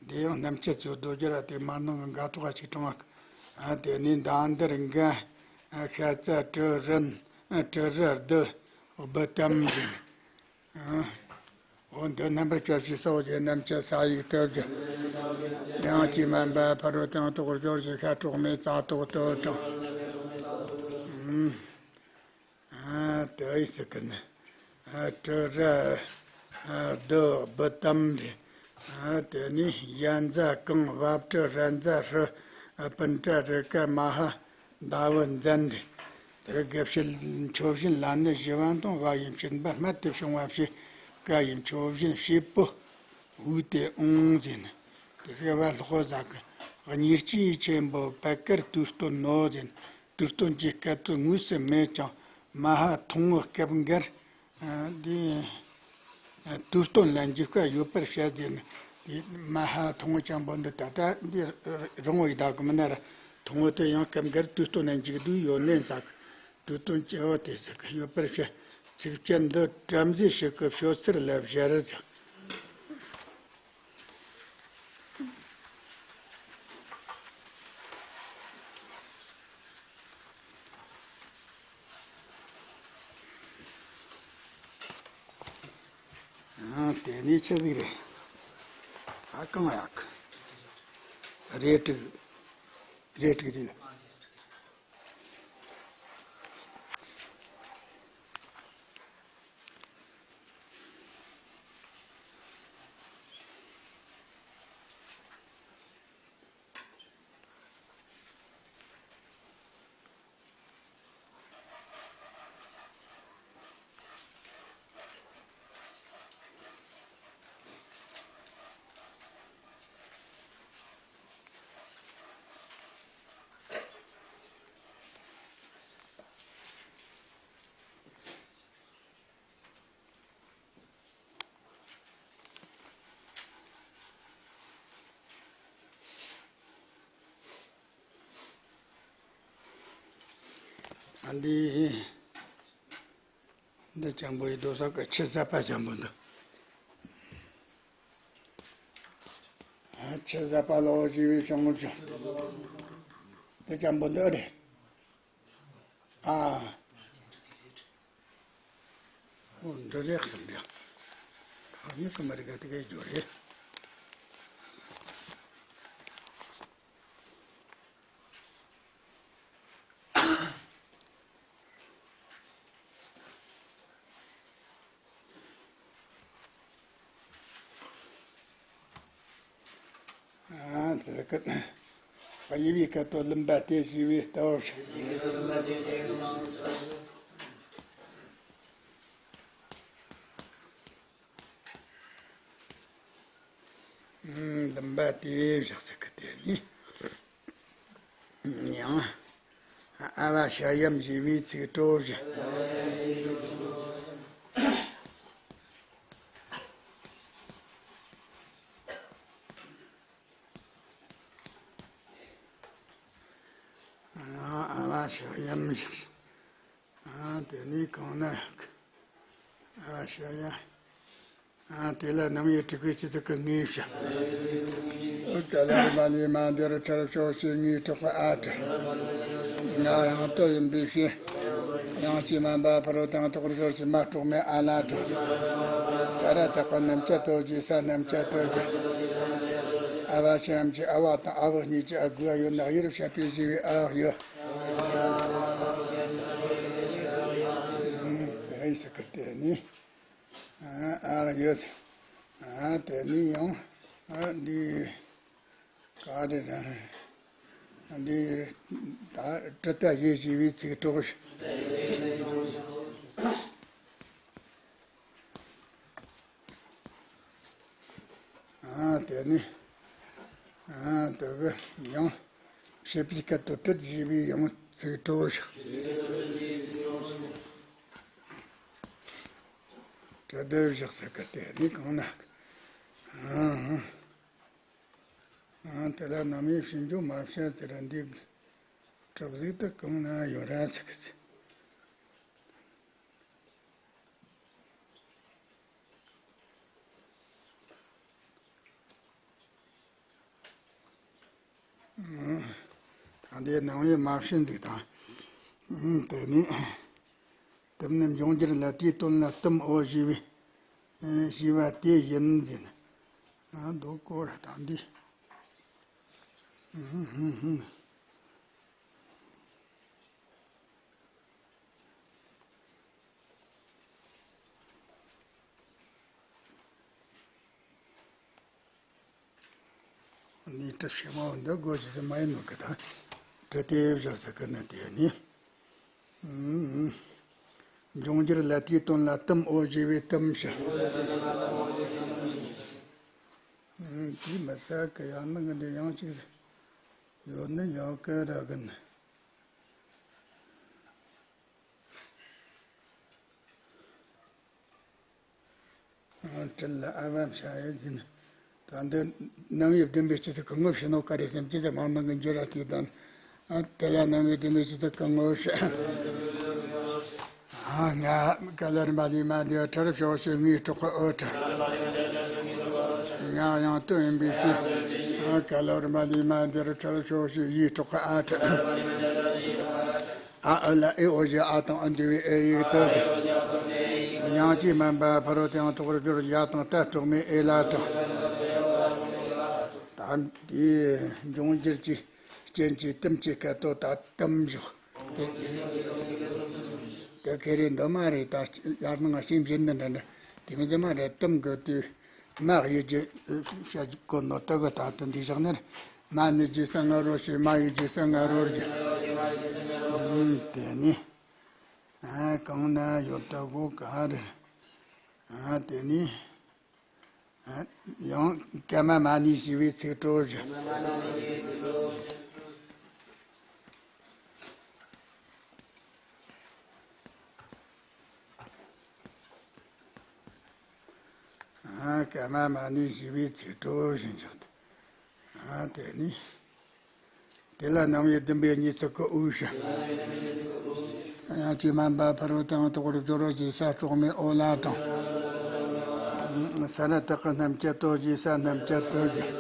འདི་ཡང་རྣམ་བཅད་ཚོ་རྡོ་རྗེ་ར་དེ་མ་ནང་གི་འགའ་ཐོག་ཅིག་དྲངས། ཨ་དེ་ནས་མདའ་འདིར་འགའ། ཨ་ཤ་ཚ་གྲུ་རན། ཨ་གྲུ་ར་བདུ། བུ་དམ་ཡིན། ཨ་འོ་འདི་རྣམ་པར་བཅད་ཅིག་སོགས་ཀྱི་རྣམ་བཅད་ས་ཡིག་ཐོབ་ཀྱི། ཡང་ཅི་མ་འབད་ཕ་རོལ་དང་རྟོགས་སྦྱོར་གྱི་ཤ་གྲོག་མའི་རྩ་ཐོག་ཏུ་དྲངས། ཨ་དེ་ཡི་སྲིད་ཀུན། ཨ་དྲི་ར། ཨ་བདུད་བུ་དམ་རེད། ཨ་དེ་ནས་ཡ་མཛའ་གང་བ་བྲི་ར་མཛའ་ཧྲི། ཨ་པུན་ཏྲ་རི་ཀ་མ་ཧ་ཟླ་བུ་མཛན་རེད། དེ་དགེ་བཤེས་མཆོད་བཞིན་ལ་ནི་ཞི་བ་དང་བ་ཡི་བྱིན་པ་རྨད་དུ་བྱུང་བ་བྱས། ཀ་ཡི་མཆོད་བཞིན་བྱེད་པོ་བུ་དེ་འོང་ཟེར་ནས། དེ་སྐད་བ་ལྷག་པོ་ཟ་གི། གཉིས་སྐྱེས་ཆེན་པོ་བད་ཀར་དུས་སྟོན་ནོ་ཟེར་ནས། དུས་སྟོན་གྱི་སྐབས་དུས་དངོས་སུ་མེད་ཀྱང་མ་ཧཱ་ཐུང་ངུ་སྐབས་འགར། ཨ་འདི། ཨ་དུས་སྟོན་ལ་འཇུག་སྐལ་ཡོད་པར་བཤད་ཟེར་ནས། དེ་མ་ཧཱ་ཐུང་ངུ་ཅན་པོ་འདི་ད་ལྟ་འདི་རིང་བོ་ཡི་དྭགས་ཀྱི་མི་ནར་ཐུང་ངུ་དེ་ཡང་སྐབས་འགར་དུས་སྟོན་ལ་འཇུག་དུས་ཡོད་ནས་ཟག། དུས་སྟོན་གྱི་འོ་དེ་ཟག་ཡོད་པར་བཤད། ཚིགས་བཅད་འདི་བྲམ་ཟེ་ཞིག་གི་ཤོད་ཚུལ་ལ་བཞེད་ཟག། ཨ་དེ་ནི་ཆི་ཟིག་རེད། ཨ་གང་ཡག་རེད་དྲུག་རེད་དྲུག་རེད། ཨ་འདི། འདི་ཅན་པོ་ཡི་རྡོ་ས་ཀ་ཆུ་ཟབ་པ་ཅན་པོ་འདི། ཨ་ཆུ་ཟབ་པ་ལོ་ཞེས་པའི་བྱུང་ངོ་བྱུང་། འདི་ཅན་པོ་འདི་རེད། ཨ། འོ་འདི་རེད་ཟེར་འདི། ཁ་ཉིད་ཀྱི་མི་རིགས་དེ་གའི་རྒྱུ་རེད། ཨ་ཙི་ཀི། དབྱེ་བའི་སྐད་དོད་ལུམ་པ་སྟེ་ཞེས་པའི་ལྟ་བ་ཞིག། ལུམ་པ་སྟེ་བཞག་ཚིག་གི་དེ་ནི། ཡང་། ཨ་བ་ཤ་ཡམ་ཞེས་པའི་ཚིག་གྲོགས་བཞི། ཨ་བ་ཤ་ཡམ་ཞིག། ཨ་དེ་ནི་གང་ན། ཨ་བ་ཤ་ཡ། ཨ་དེ་ལ་རྣམ་དབྱེ་དྲུག་པའི་སྤྱི་ཚོགས་ཀྱི་དངོས་བཤད། ཨོ་ཀ་ལ་རི་མ་ལི་མ་འདིར་ཁྲར་ཕྱོགས་ཀྱི་ངའི་གྲོགས་པ་ཨ་དྲ། ང་ཡང་ལྟོ་ཡིན་པའི་ཕྱིར། ཡང་ཅི་མ་འབའ་ཕ་རོལ་དང་ཐོག་རི་ཕྱོགས་ཀྱི་མ་གྲོགས་མེད་ཨ་ལ་དྲ། ས་ར་དག་པ་རྣམས་ཀྱ་ལྟོ་རྒྱས་ས་རྣམས་ཀྱ་ལྟོ་རྒྱས། ཨ་བ་ཆེན་གྱི་ཨ་བ་དང་ཨ་བ་གཉིས་ཀྱི་ཨ་དགུ་ཨ་ཡོད་ན་དབྱེར་བཤད་པའི་ཞི་བའི་ཨ་ཡོད། ཨ་ཡིན་ས་ཁུར་དེ་ནི། ཨ་ཨ་ཡོད། ཨ་དེ་ནི་ཡང་ཨ་འདི་ག་རེ་རེད། འདི་ད་དྲི་ལྟ་ཞེས་བྱས་པའི་ཚིག་གྲོགས། ཨ་དེ་ནི་ཨ་དེ་གི་ཡང་བྱེད་པའི་སྐད་དུ་དྲིལ་ཞེས་པའི་ཡང་ཚིག་གྲོགས། རེ་ལྡེ་བཞག་ཟེར་གི་དེ་ནི་གང་ན། ཨང་། ཨང་། དེ་ལ་ནམ་ཡིན་ཕྱིན་ཅི་མ་བྱ་ཟེར་འདི་གྲུབ་ཟིག་ཏུ་གང་ན་ཡོད་ར་ཟེར་གི། ད་འདི་ནང་བའི་མ་ཤིན་ཟིག་དང་། དེ་ནི། དུམ་ནི་འབྱུང་འགྱུར་ལ་དེའི་དོན་ལ་དུམ་འོ་ཞེས་པའི། ཞེས་པ་དེ་ཡིན་ཟིན། འདུག་གོ་ར་དང་འདི། ནི་གྲུབ་ཕྱི་མ་འདི་དགོས་ཀྱི་མ་ཡིན་ནོ་གི་ད། གྲུབ་དེ་བཞག་ཟེར་གི་ནི་དེ་ནི། འབྱུང་འགྱུར་ལ་དེའི་དོན་ལ་དུམ་འོ་ཞེས་པའི་དུམ་ཞེས། དེའི་མི་ཚད་གི་ཡང་ནི་འདི་ཡང་ཅིག་ཡོད་ནི་ཡང་གི་ར་གི་ནི། སྤྲུལ་ལ་ཨ་བ་བྱ་ཡི་འཛིན། ད་འདི་རྣམ་དབྱེ་བདུན་པའི་སྤྱི་ཚོགས་ཀྱི་ངོ་བྱེད་ནོ་ག་རེ་ཟེར་ན་སྤྱི་ཚོགས་མང་མང་གི་འགྱུར་བ་དེ་དང་། དེ་ལ་རྣམ་དབྱེ་བདུན་པའི་སྤྱི་ཚོགས་ཀྱི་ངོ་བྱེད། ང་ག་ལ་རིམ་པ་ལས་མ་འདས་ཁྲར་ཕྱོགས་ཤིག་ངའི་གྲོགས་ཁ་ཨོ་ཁྲ། ང་ཡང་དོན་ཡིན་པའི་ཕྱིར། ག་ལ་རིམ་པ་ལས་མ་འདས་ཁྲར་ཕྱོགས་ཤིག་ཡིའི་གྲོགས་ཁ་ཨ་ཁྲ། ཨ་ཨི་ལ་ཨེ་འོ་ཞེས་ཨ་དང་ཨ་འདུས་པའི་ཨེ་ཡིག་ཏུ། ཡང་ཅིག་མན་པ་ཕ་རོལ་ཏུ་ཡང་དག་པར་སྦྱོར་ཡ་དང་ཏ་སྲོག་མེད་ཨེ་ལ་དང་། ད་འདིའི་འབྱུང་འགྱུར་གྱི་རྐྱེན་གྱིས་དུམ་གྱི་སྐད་དོད་ད་དུམ་བཞག་དེ་ཁེ་རེ་འདི་མ་རེད། ད་ཡར་ནང་ཞིང་བཞིན་འདི་འདྲ་འདྲ་དེ་མི་འདི་མ་རེད། དུམ་གི་དུས། མ་ཡི་རྒྱུ་བཤད་དགོས་ནོ་ད་གི་ད་དུ་འདི་བཞག་ནས། མ་ནི་རྗེས་སུ་ང་རོ་ཞེས་མ་ཡི་རྗེས་སུ་ང་རོ་རྒྱུ། དེ་ནི། གང་ན་ཡོད་ལྟ་བུ་ག་རེ། དེ་ནི། ཡང་ཀ་མ་མ་ནི་ཞེས་པའི་ཚིག་གྲོགས་བཞག་ཨ་ཀ་མ་མ་ནི་ཞེས་པའི་ཚིག་གྲོགས་བཞིན་བཞག་སྟེ། ཨ་དེ་ནི། དེ་ལ་རྣམ་དབྱེ་བདུན་པའི་གཉིས་ཚིག་གི་དབུས་སུ། ཡང་ཅིག་མན་པ་ཕ་རོལ་ཏུ་ཡང་དག་པར་སྦྱོར་རོ་ཞེས་ས་སྲོག་མེད་ཨོ་ལ་དང་། ས་ན་དག་གི་རྣམ་བཅད་དོ་ཞེས་ས་རྣམ་བཅད་དོ་ཞེས།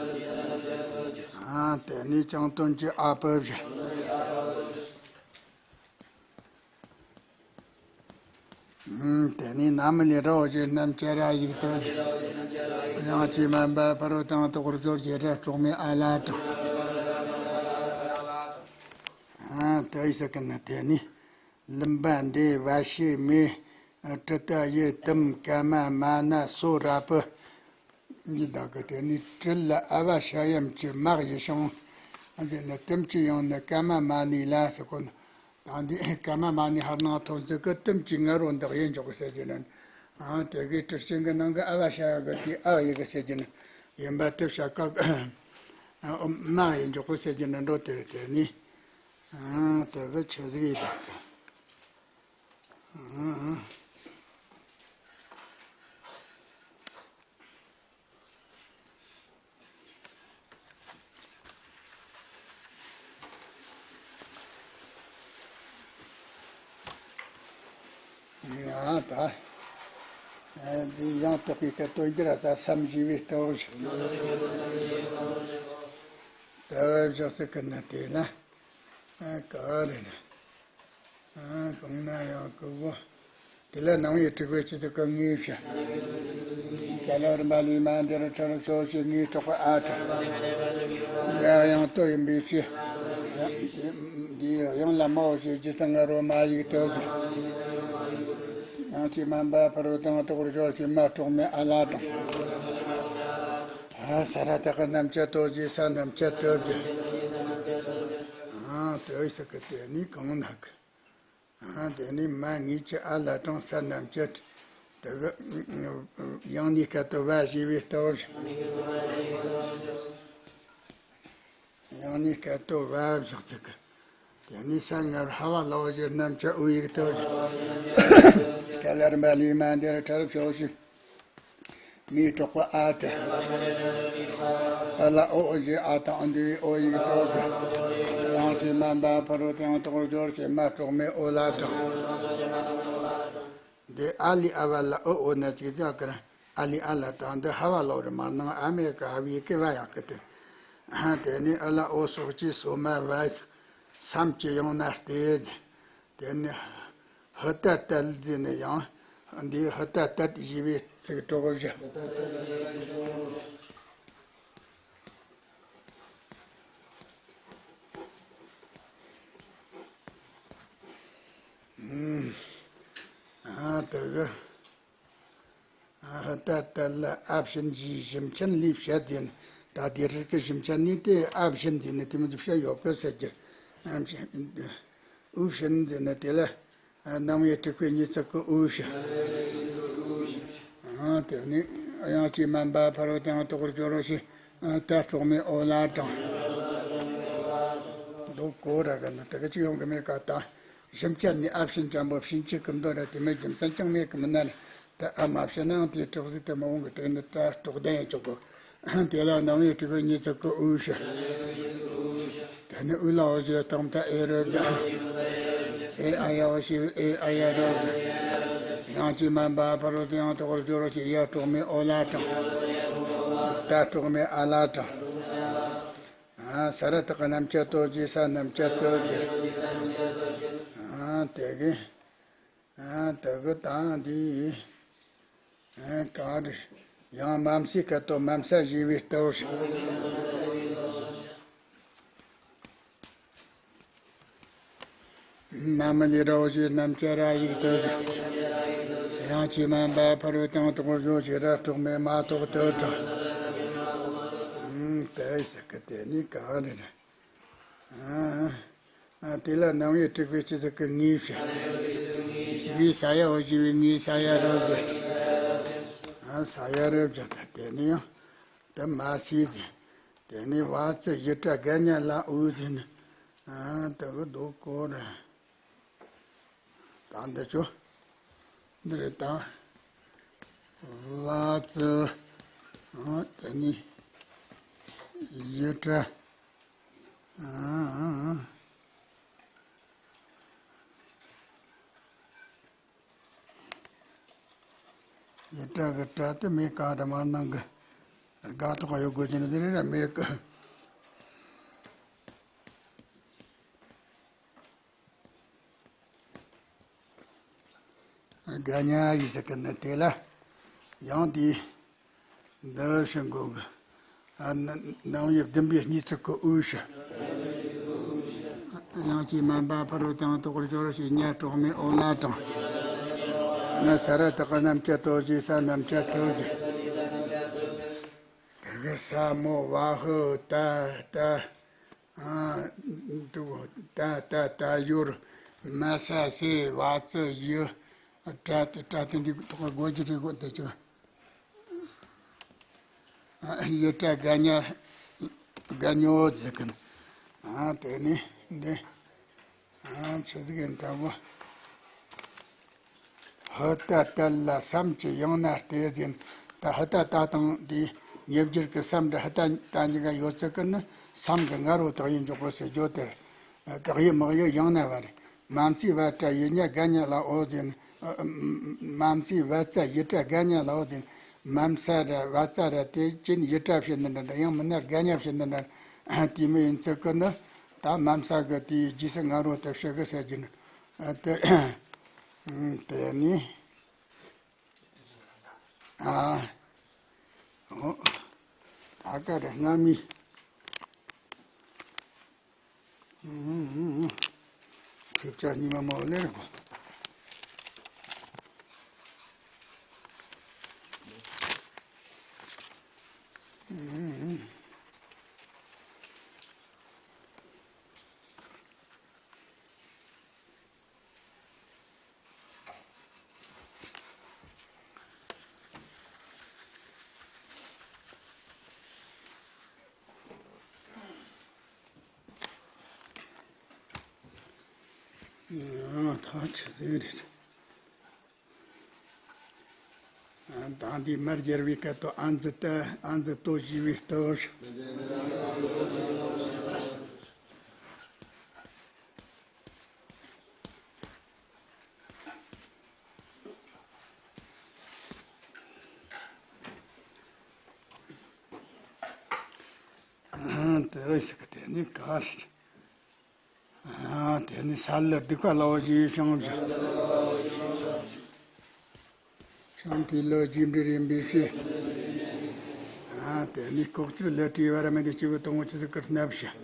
ཨ་དེ་ནི་ཀྱང་དོན་གྱི་ཨ་པ་བཞིན། དེ་ནས་ན་མི་ནི་རོ་ཞེས་རྣམ་བཅད་ར་ཡིག་ཏུ། ཡང་ཅིག་མན་པ་ཕ་རོལ་ཏུ་ཡང་དག་པར་སྦྱོར་ཞེས་ར་སྲོག་མེད་ཨ་ལ་དང་། དེ་ཡི་སྲིད་ཀྱི་ནི་དེ་ནི། ལུམ་པ་འདི་བ་ཤེ་མེ། ཀྲི་ཏ་ཡེ་དུམ་ཀ་མ་མ་ན་སོ་ར་པུ། འདི་དག་གི་དེ་ནི་ཀྲི་ལ་ཨ་བ་ཤ་ཡམ་གྱི་མག་ཡི་ཤིང་། འདི་ནི་དུམ་གྱི་ཡང་ནི་ཀ་མ་མ་ནི་ལ་ཟེར་གོ་ནི། ད་འདི་ཀ་མ་མ་ནི་ཧར་ནང་ཐོན་ཚུལ་གི་དུམ་གྱི་ང་རོ་འདག་ཡིན་འཇོག་གི་ཟེར་གྱི་ནི། ཨང་དེ་གའི་གྲུ་ཆེན་གི་ནང་གི་ཨ་བ་ཤ་ཡ་གི་དེ་ཨ་ཡི་གི་ཟེར་གྱི་ནི། ཡིན་པ་དེ་བྱ་ཀ་མ་ཡི་འཇོག་གི་ཟེར་གྱི་ནི་འགྲོ་དེ་དེ་ནི། ཨང་དེ་གི་ཆི་ཟིག་ཡིན་པ་གི། ཨང་། ཡང་ད། འདི་ཡང་དག་པའི་སྐད་དོད་འགྱུར་ད་བསམ་བཞེས་པའི་ལྟ་བུ་ཞིག་ལྟ་བུ་བཞག་སྲིད་ཀྱི་ནི་དེ་ན། ག་རེ་ན། གང་ན་ཡང་གི་བོ། དེ་ལ་ནང་བའི་དྲུག་པའི་སྤྱི་ཚོགས་ཀྱི་དངོས་བཤད། ཀ་ལ་རིམ་པ་ལས་མ་འདིར་ཁྲར་ཕྱོགས་ཤིག་ངའི་གྲོགས་པ་ཨ་ཁྲ། ཡ་ཡང་ལྟོ་ཡིན་པའི་ཕྱིར། འདིའི་དབྱངས་ལ་མའོ་ཞེས་རྗེས་སུ་ང་རོ་མ་ཡིག་ཏུ་ཟེར། ཡང་ཅིག་མན་པ་ཕ་རོལ་ཏུ་ཡང་དག་པར་སྦྱོར་ཞེས་མ་སྲོག་མེད་ཨ་ལ་དང་། ས་ར་དག་གི་རྣམ་བཅད་དོ་ཞེས་ས་རྣམ་བཅད་དོ་ཟེར། ཨ་དོ་ཡི་ས་གི་དེ་ནི་གང་ན་གི། ཨ་དེ་ནི་མ་ངེས་ཀྱི་ཨ་ལ་དང་ས་རྣམ་བཅད། དེ་གི་ཡང་ནི་སྐད་དོད་བ་ཞེས་པའི་ལྟ་བུ་བཞག་ཡང་ནི་སྐད་དོད་བ་བཞག་ཚིག་གི། དེ་ནི་ས་ངར་ཧ་བ་ལའོ་ཞེས་རྣམ་བཅད་འོ་ཡིག་ཏུ་བཞག་ཀ་ལ་རིམ་པ་ལས་མ་འདིར་ཁྲར་ཕྱོགས་ཤིག་མིའི་གྲོགས་པོ་ཨ་དེ། ཨ་ལ་ཨོ་ཨོ་ཞེས་ཨ་དང་འདུས་པའི་ཨོ་ཡིག་ཐོག་གི། ཡང་ཅིག་མ་འབའ་ཕ་རོལ་ཏུ་ཡང་དོགས་སྦྱོར་བྱེད་མ་གྲོགས་མེད་ཨོ་ལ་དང་། འདི་ཨ་ལི་ཨ་བ་ལ་ཨོ་ཨོ་ན་ཅིག་ཅག་གི་ར། ཨ་ལི་ཨ་ལ་དང་འདི་ཧ་བ་ལོ་རི་མ་ནང་ཨ་མེ་ཀ་ཧ་བི་ཀི་བ་ཡག་གི་དེ། དེ་ནས་ཨ་ལ་ཨོ་སོགས་ཀྱིས་སོ་མ་བ་སམ་གྱི་ཡང་ན་སྟེ། དེ་ནས་ཧི་ཏ་ཏལ་ཟེར་ནས་ཡང་འདི་ཧི་ཏ་ཏད་ཞེས་པའི་ཚིག་གྲོགས་བཞི། ཨ་དེ་གི་ཧི་ཏ་ཏལ་ལ་ཨ་བྱིན་གྱིས་ཞིམ་ཆེན་ལས་བྱེད་ཟེར་ནས། ད་དེ་རིགས་ཀྱི་ཞིམ་ཆེན་ནི་དེ་ཨ་བྱིན་ཟེར་ནས་དེ་མོ་ཟིག་བཤད་ཡོད་གི་ཟེར་གི། ཨ་བྱིན། ཨུ་བྱིན་ཟེར་ནས་དེ་ལ། ཨ། རྣམ་དབྱེ་དྲུག་པའི་ཉི་ཚེ་ཀུན་དབུལ་ཞིང་། ཨ། དེ་ནས་ཡང་ཅིག་མ་འབའ་ཕ་རོལ་ཏུ་ཡང་དོགས་སྦྱོར་ཞིང་། ཨ། ད་གྲོགས་མེད་ཨོ་ལ་དང་། ལོ་གོ་ར་ག་ན་དེ་ག་ཅིག་ཡོང་གི་མེད་ཀ་ད། ཞིམ་ཆེན་ནི་ཨ་བྱིན་ཅན་པོ་བྱིན་གྱིས་ཀུན་འདུལ་ར་དེ་མོ་རྒྱུ་མཚན་ཅང་མེད་ཀི་མིན་ན་ར། ད་ཨ་མ་བྱིན་ནའང་དེའི་གྲོགས་ཟིག་དེ་མ་འོང་གི། དེ་ནི་ད་གྲོགས་ལྡན་ཡིན་ཆོག་གི། དེ་ལ་རྣམ་དབྱེ་དྲུག་པའི་ཉི་ཚེ་ཀུན་དབུལ་ཞིང་། དེ་ནས་དབུལ་ལའོ་ཞེས་དང་མཐའ་ཨེ་རུ་སྦྱར། ཨེ་ཨ་ཡའོ་ཞེས་ཨེ་ཨ་ཡ་རུ་སྦྱར། ཡང་ཅིག་མ་འབའ་ཕ་རོལ་ཏུ་ཡང་དོགས་སྦྱོར་ཞིང་། ཡ་གྲོགས་མེད་ཨོ་ལ་དང་། ད་གྲོགས་མེད་ཨ་ལ་དང་། ཨ། ས་ར་བཏགས་རྣམ་བཅད་ཏོ་ཞེས་ས་རྣམ་བཅད་ཏོ་ཞེས། ཨ། དེ་གི། ཨ། དེ་གི་དང་འདི། ཨ། ག་རེ། ཡང་མ་མ་སའི་སྐད་དོ་མ་མ་ས་ཞེས་པའི་སྟོབས། ན་མི་ལས་རའོ་ཞེས་རྣམ་བཅད་ར་ཡིག་ཏོ་ཞེས། ཡང་ཅིག་མ་འབའ་ཕ་རོལ་ཏུ་ཡང་དོགས་སྦྱོར་ཞིང་། ར་གྲོགས་མེད་མ་གཏོགས་ཏོ་དང་། ཨུམ། དེ་ཟེར་གི་དེ་ནི་ག་རེ་རེད། ཨ། ཨ། དེ་ལ་རྣམ་དབྱེ་དྲུག་པའི་ཅི་ཟེར་གི་ངེས་བྱ། ངེས་ས་ཡའོ་ཞེས་པའི་ངེས་ས་ཡ་རུ་སྦྱར། ཨ། ས་ཡ་རུ་སྦྱར། དེ་ནི་ཡང་དེ་མ་སའི་ཟེར། དེ་ནི་བ་ཙི་ཡི་སྒྲ་དག་ཉ་ལ་དབུལ་ཟེར་ནི། ཨ། དེ་གི་ལོ་གོ་ར། ད་འདི་ཆོ། འདི་རེད་ད། བ་ཙི། ཨ། དེ་ནི་ཡི་སྒྲ། ཨ། ཡི་སྒྲ་གི་སྒྲ་དེ་མེད་ག་ར་མ་ནང་གི། དགའ་ཐོག་ཡོད་དགོས་ཀྱི་ནི་དེ་རེད་ར་མེད་གི། དགག་ཉར་ཡིན་ཟེར་གི་ནི་དེ་ལ། ཡང་དེའི་འདི་བྱེད་དགོས་གི། ཨ། ན། རྣམ་དབྱེ་བདུན་པའི་གཉིས་ཚིག་གི་དབུལ་ཞིང་། ཡང་ཅིག་མ་འབའ་ཕ་རོལ་ཏུ་ཡང་དོགས་སྦྱོར་ཞིང་། ཉ་གྲོགས་མེད་ཨོ་ལ་དང་། ན་ས་ར་བཏགས་རྣམ་བཅད་ཏོ་ཞེས་ས་རྣམ་བཅད་ཏོ་ཞེས། དེ་གི་ས་མོ་བ་ཧུ་ཏ་ཏ། ཨ། འདུག་ད་ད་ད་ཡོར་མ་ས་སེ་བ་ཙི་ཡི་སྒྲ་དེ། སྒྲ་དེ་འདི་ཐོག་གི་སྒོ་རྒྱུ་རེད་གོ། འདི་ཅི། ཨ། ཡི་སྒྲ་དགག་ཉར། དགག་ཉར་ཟེར་གི་ན། ཨ། དེ་ནི་འདི། ཨ། ཆི་ཟིག་ཡིན་ད་བོ། ཧི་ཏ་ཏལ་ལ་སམ་གྱི་ཡང་ན་སྟེ་ཟེར། ད་ཧི་ཏ་ཏ་དང་དེའི་ཉེ་བརྒྱུད་ཀྱི་སམ་འདྲ་ཧི་ཏ་ཏ་གཉིས་ཀ་ཡོད་ཚད་ཀྱི་ནི་སམ་གྱི་ང་རོ་དག་ཡིག་འཇོག་པ་ཟེར་རྒྱུ་དེར། དག་ཡིག་མག་ཡིག་ཡང་ན་བ་རེད། མ་མ་སའི་བ་ཙ་ཡི་ཉ་དགག་ཉར་ལ་ཨོ་ཟེར། མ་མ་སའི་བ་ཙ་ཡི་སྒྲ་དགག་ཉར་ལ་ཨོ་ཟེར། མ་མ་ས་ར་བ་ཙ་ར་དེ་ཅི་ནས་ཡི་སྒྲ་བྱེད་ནི་འདྲ་འདྲ། ཡང་མིན་ན་དགག་ཉར་བྱེད་ནི་འདྲ། དེ་མོ་ཡིན་ཚད་ཀྱི་ནི། ད་མ་མ་ས་གི་དེའི་རྗེས་སུ་ང་རོ་དེ་བྱེད་གི་ཟེར་རྒྱུ་ནི། ཨ། དེ། ཨ། དེ་ནི། ཨ། ཨོ། ད་ག་རེ་སྔ་མའི། ཨ། ཁྱེད་ཅག་ཉི་མ་མོ་ལེར་གོ། ཨ། ཡང་ཐག་ཆོད་ཟིན་རེད། ཨ། དང་འདི་མར་སྦྱར་བའི་སྐད་དོ་ཨ་འཛི་ཏ་ཨ་འཛི་ཏོ་ཞེས་པའི་སྟོབས། དེ་ཟེར་གི་དེ་ནི་ག་རེད། དེ་ནི་ས་ལ་སྡིག་པ་ལའོ་ཞེས་བྱུང་། བྱུང་དེ་ལ་རྗེས་འབྲེལ་ཡིན་པའི་ཕྱིར། དེ་ནི་ལྐོག་གྱུར་ལ་དྲི་བར་མི་འདི་སྐྱེ་བོ་དང་པོ་ཆུ་ཟིག་གི་སྣབས་ཤིང་།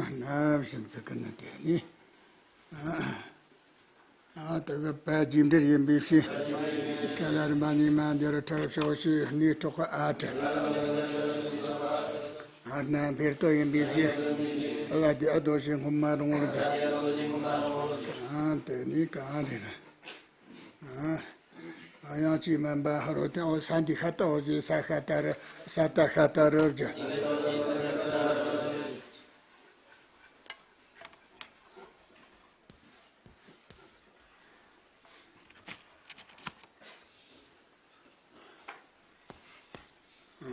སྣབས་ཤིང་ཟེར་གི་ནི་དེ་ནི། ཨ་དེ་གི་པ་རྗེས་འབྲེལ་ཡིན་པའི་ཕྱིར། ཀ་ལ་རིམ་པ་ནས་མ་འདི་རུ་ཁྲ་ཤོག་ཤིག་སྣེ་གྲོགས་ཨ་ཁྲ། ཨ་ན་འཕེར་ཏོ་ཡིན་པའི་ཕྱིར། ཨ་ལ་དེ་ཨ་དོ་ཞིག་སྔོན་མ་རུང་བར་འདི། ཨ་དེ་ནི་གང་རེད་ན། ཨ་ཡང་ཅི་མན་པ་ཧ་རོ་དེ་འོ་ས་འདི་ཤ་ཏ་འོ་ཞེས་ས་ཤ་ཏ་རུ་ས་ཏ་ཤ་ཏ་རུ་རྒྱུ།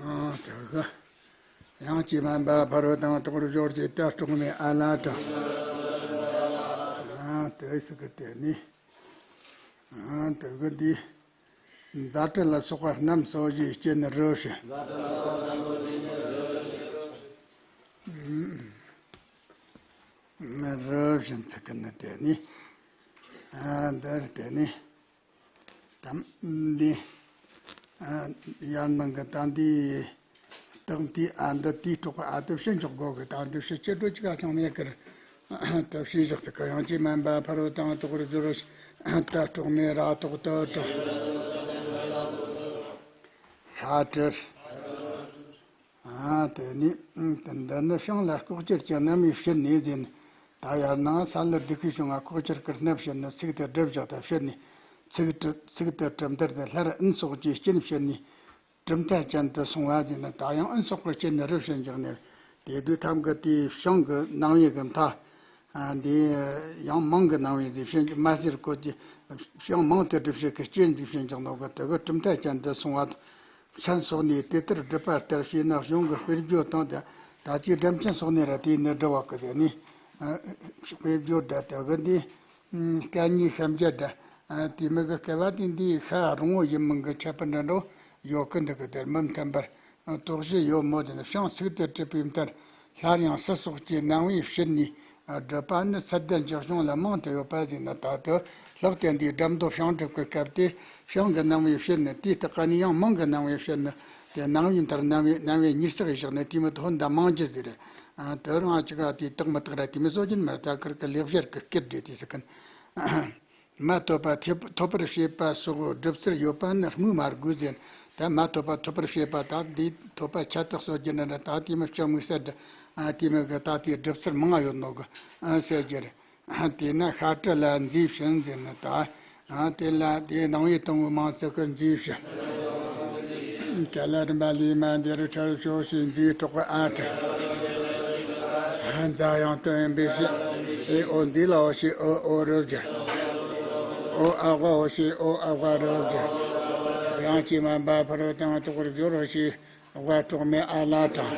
ཨ་དེ་གི་ཡང་ཅི་མན་པ་ཕ་རོལ་དང་དོག་རུ་སྦྱོར་གྱི་ཏ་གྲོགས་མེད་ཨ་ལ་དང་། ཨ་དེ་སི་གི་དེ་ནི། ཨ་དེ་གི་འདི། མཛའ་བྲལ་ལ་སོགས་པ་རྣམས་སོ་ཞེས་སྐྱེ་ནི་རུ་ཞེས། རུ་ཞེས་ཚིག་གི་ནི་དེ་ནི། ཨ་འདིར་དེ་ནི། དམ་འདི། ཡར་ནང་གི་དམ་འདིའི་རྟགས་འདི་ཨ་འདི་དེའི་གྲོགས་ཨ་དུ་ཕྱིན་འཇོག་དགོས་གི། དམ་འདི་ཕྱི་སྐྱེ་འགྲོ་གཅིག་ཨ་ཆུང་མེད་ཀིར། དུ་ཕྱིན་བཞག་ཚིག་གི་ཡང་ཅི་མན་པ་ཕ་རོལ་དང་དོག་རུ་སྦྱོར་རོ། ད་གྲོགས་མེད་ར་དོག་ཏུ་གྲོགས། ཤ་གྲིར། ཨ་དེ་ནི། དེ་འདི་ནི་བྱང་ལ་ལྐོག་གྱུར་གྱི་རྣམ་དབྱེ་ཕྱེ་ནས་ཟིན། ད་ཡར་ནང་ས་ལ་སྡིག་པའི་བྱུང་བ་ལྐོག་གྱུར་གྱི་སྣབས་ཕྱེ་ནས་ཚིག་དེ་སྒྲུབ་བཞག་དེ་ཕྱེ་ནས། ཚིག་གྲུབ་ཚིག་དེ་གྲུབ་མཐར་དེ་སླར་ཨིན་སོགས་ཀྱི་རྐྱེན་ཕྱེ་ནས། གྲུབ་མཐའ་ཅན་དུ་སོང་བ་ཟིན་ན་ད་ཡང་ཨིན་སོགས་ཀྱི་རྐྱེན་ནི་རུ་ཕྱེ་འཇོག་ནས། དེ་དུས་ཐམ་གི་དེའི་བྱང་གི་རྣམ་དབྱེ་གི་མཐའ། ཨ་འདི་ཡང་མིང་གི་རྣམ་དབྱེ་ཟིག་བྱེད་མ་ཟེར་གོ་གི། བྱང་མིང་དེ་སྒྲུབ་བྱེད་ཀྱི་རྐྱེན་ཟིག་བྱེད་ཀྱང་ནོ་གི་དེ་གི་གྲུབ་མཐའ་ཅན་དུ་སོང་བ། མཚན་སོགས་ནས་དེ་ལྟར་སྒྲུབ་པ་ལྟར་བྱས་ན་གཞུང་གི་དཔེར་བརྗོད་དང་དེ་ད་ཅིའི་སྒྲ་མཚན་སོགས་ནས་ར་དེ་ནི་སྒྲུབ་པ་གི་དེ་ནི། དཔེར་བརྗོད་སྒྲ་དེ་གི་འདི། སྐད་གཉིས་སེམས་བསྐྱེད་སྒྲ། དེ་མི་གི་སྐལ་བ་དེ་འདི་ཤ་རུང་བོ་ཡིན་མིན་གི་ཁྱད་པར་འདྲ་འགྲོ་ཡོད་གི་འདུག་གི་དེར་མི་མཐུན་པར། དོགས་གཞི་ཡོད་མོད་ཀྱང་བྱང་ཚིག་ཏུ་གྲུབ་པའི་མཐར་སླར་ཡང་སི་སོགས་ཀྱི་རྣམ་དབྱེ་ཕྱེ་ནས་སྒྲུབ་པ་ནི་ཚུལ་ལྡན་གྱི་གཞུང་ལ་མང་དུ་ཡོད་པ་ཟིན་ན་ད་དུ་ལྷག་དེ་འདིའི་སྒྲ་མདོ་བྱང་སྒྲུབ་ཀྱི་སྐབས་དེ་བྱང་གི་རྣམ་དབྱེ་ཕྱེ་ནས་དེའི་སྟེང་ནས་ཡང་མིང་གི་རྣམ་དབྱེ་ཕྱེ་ནས་དེ་རྣམ་དབྱེ་མཐར་རྣམ་དབྱེ་རྣམ་དབྱེ་ཉིས་བརྩེགས་བཞག་ནས་དེ་མི་དོན་དང་མང་རྒྱུ་ཟེར། དེ་རང་ཅི་ག་དེ་དག་མི་དག་ར་དེ་མི་བཟོ་རྒྱུ་མ་རེད། ད་ཁིར་གི་ལེགས་སྦྱར་གི་སྐད་འདྲེ་དེ་ཟེར་མཁན། མ་ཐོབ་པ་ཐོབ་ཐོབ་པར་བྱེད་པ་སོགས་སྒྲུབ་ཚུལ་ཡོད་པ་ནི་སྨོས་མ་དགོས་ཟེར། ད་མ་ཐོབ་པ་ཐོབ་པར་བྱེད་པ་དག་འདི་ཐོབ་པ་ཁྱད་དུ་གསོད་རྒྱུ་འདྲ་འདྲ་ད་དེ་མི་ལྕགས་མིག་གསལ་འདྲ། ཨ་དེ་མི་གི་ད་དེའི་སྒྲུབ་ཚུལ་མང་ང་ཡོད་ནོ་གི། ཨ་ཟེར་རྒྱུ་རེད། ཨ་དེས་ན་ཤ་གྲི་ལ་མཛེས་བྱིན་ཟེར་ནི་ད། ཨ་དེ་ལ་དེའི་ནང་བའི་དང་བོ་མང་ཚིག་གི་མཛེས་བྱིན། ག་ལ་རིམ་པ་ལས་མ་འདི་རུ་ཁྲ་ཤོག་ཤིག་མཛེས་གྲོགས་ཨ་ཁྲ། ཨ་འཛའ་ཡང་སྟོན་པའི་ཕྱིར། ཨེ་ཨོ་མཛེས་ལའོ་ཞེས་ཨོ་ཨོ་རུ་བསྒྱུར། ཨོ་ཨ་ཝའོ་ཞེས་ཨོ་ཨ་ཝ་རུ་བསྒྱུར། ཡང་ཅི་མན་པ་ཕ་རོལ་དང་དོག་རུ་སྦྱོར་རོ་ཞེས་ཝ་གྲོགས་མེད་ཨ་ལ་དང་།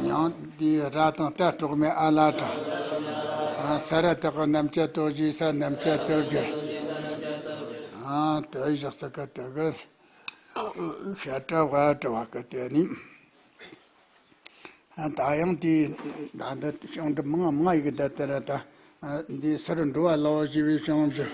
ཡང་འདི་ར་དང་ཏ་གྲོགས་མེད་ཨ་ལ་དང་། ས་ར་བཏགས་རྣམ་བཅད་དོ་ཞེས་ས་རྣམ་བཅད་དོ་བསྒྱུར། ཨ་དོ་བཞག་ས་ཀ་དོ་གི། ཤ་ཏྲ་ཝ་ཏྲ་བ་ཀ་དེ་ནི། ད་ཡང་དེ་ད་འདི་ཤིང་འདི་མང་མང་ཡི་གི་ད་དེ་ར་ད་འདི་སར་འགྲོ་བ་ལའོ་ཞེས་པའི་ཤིང་བཞི།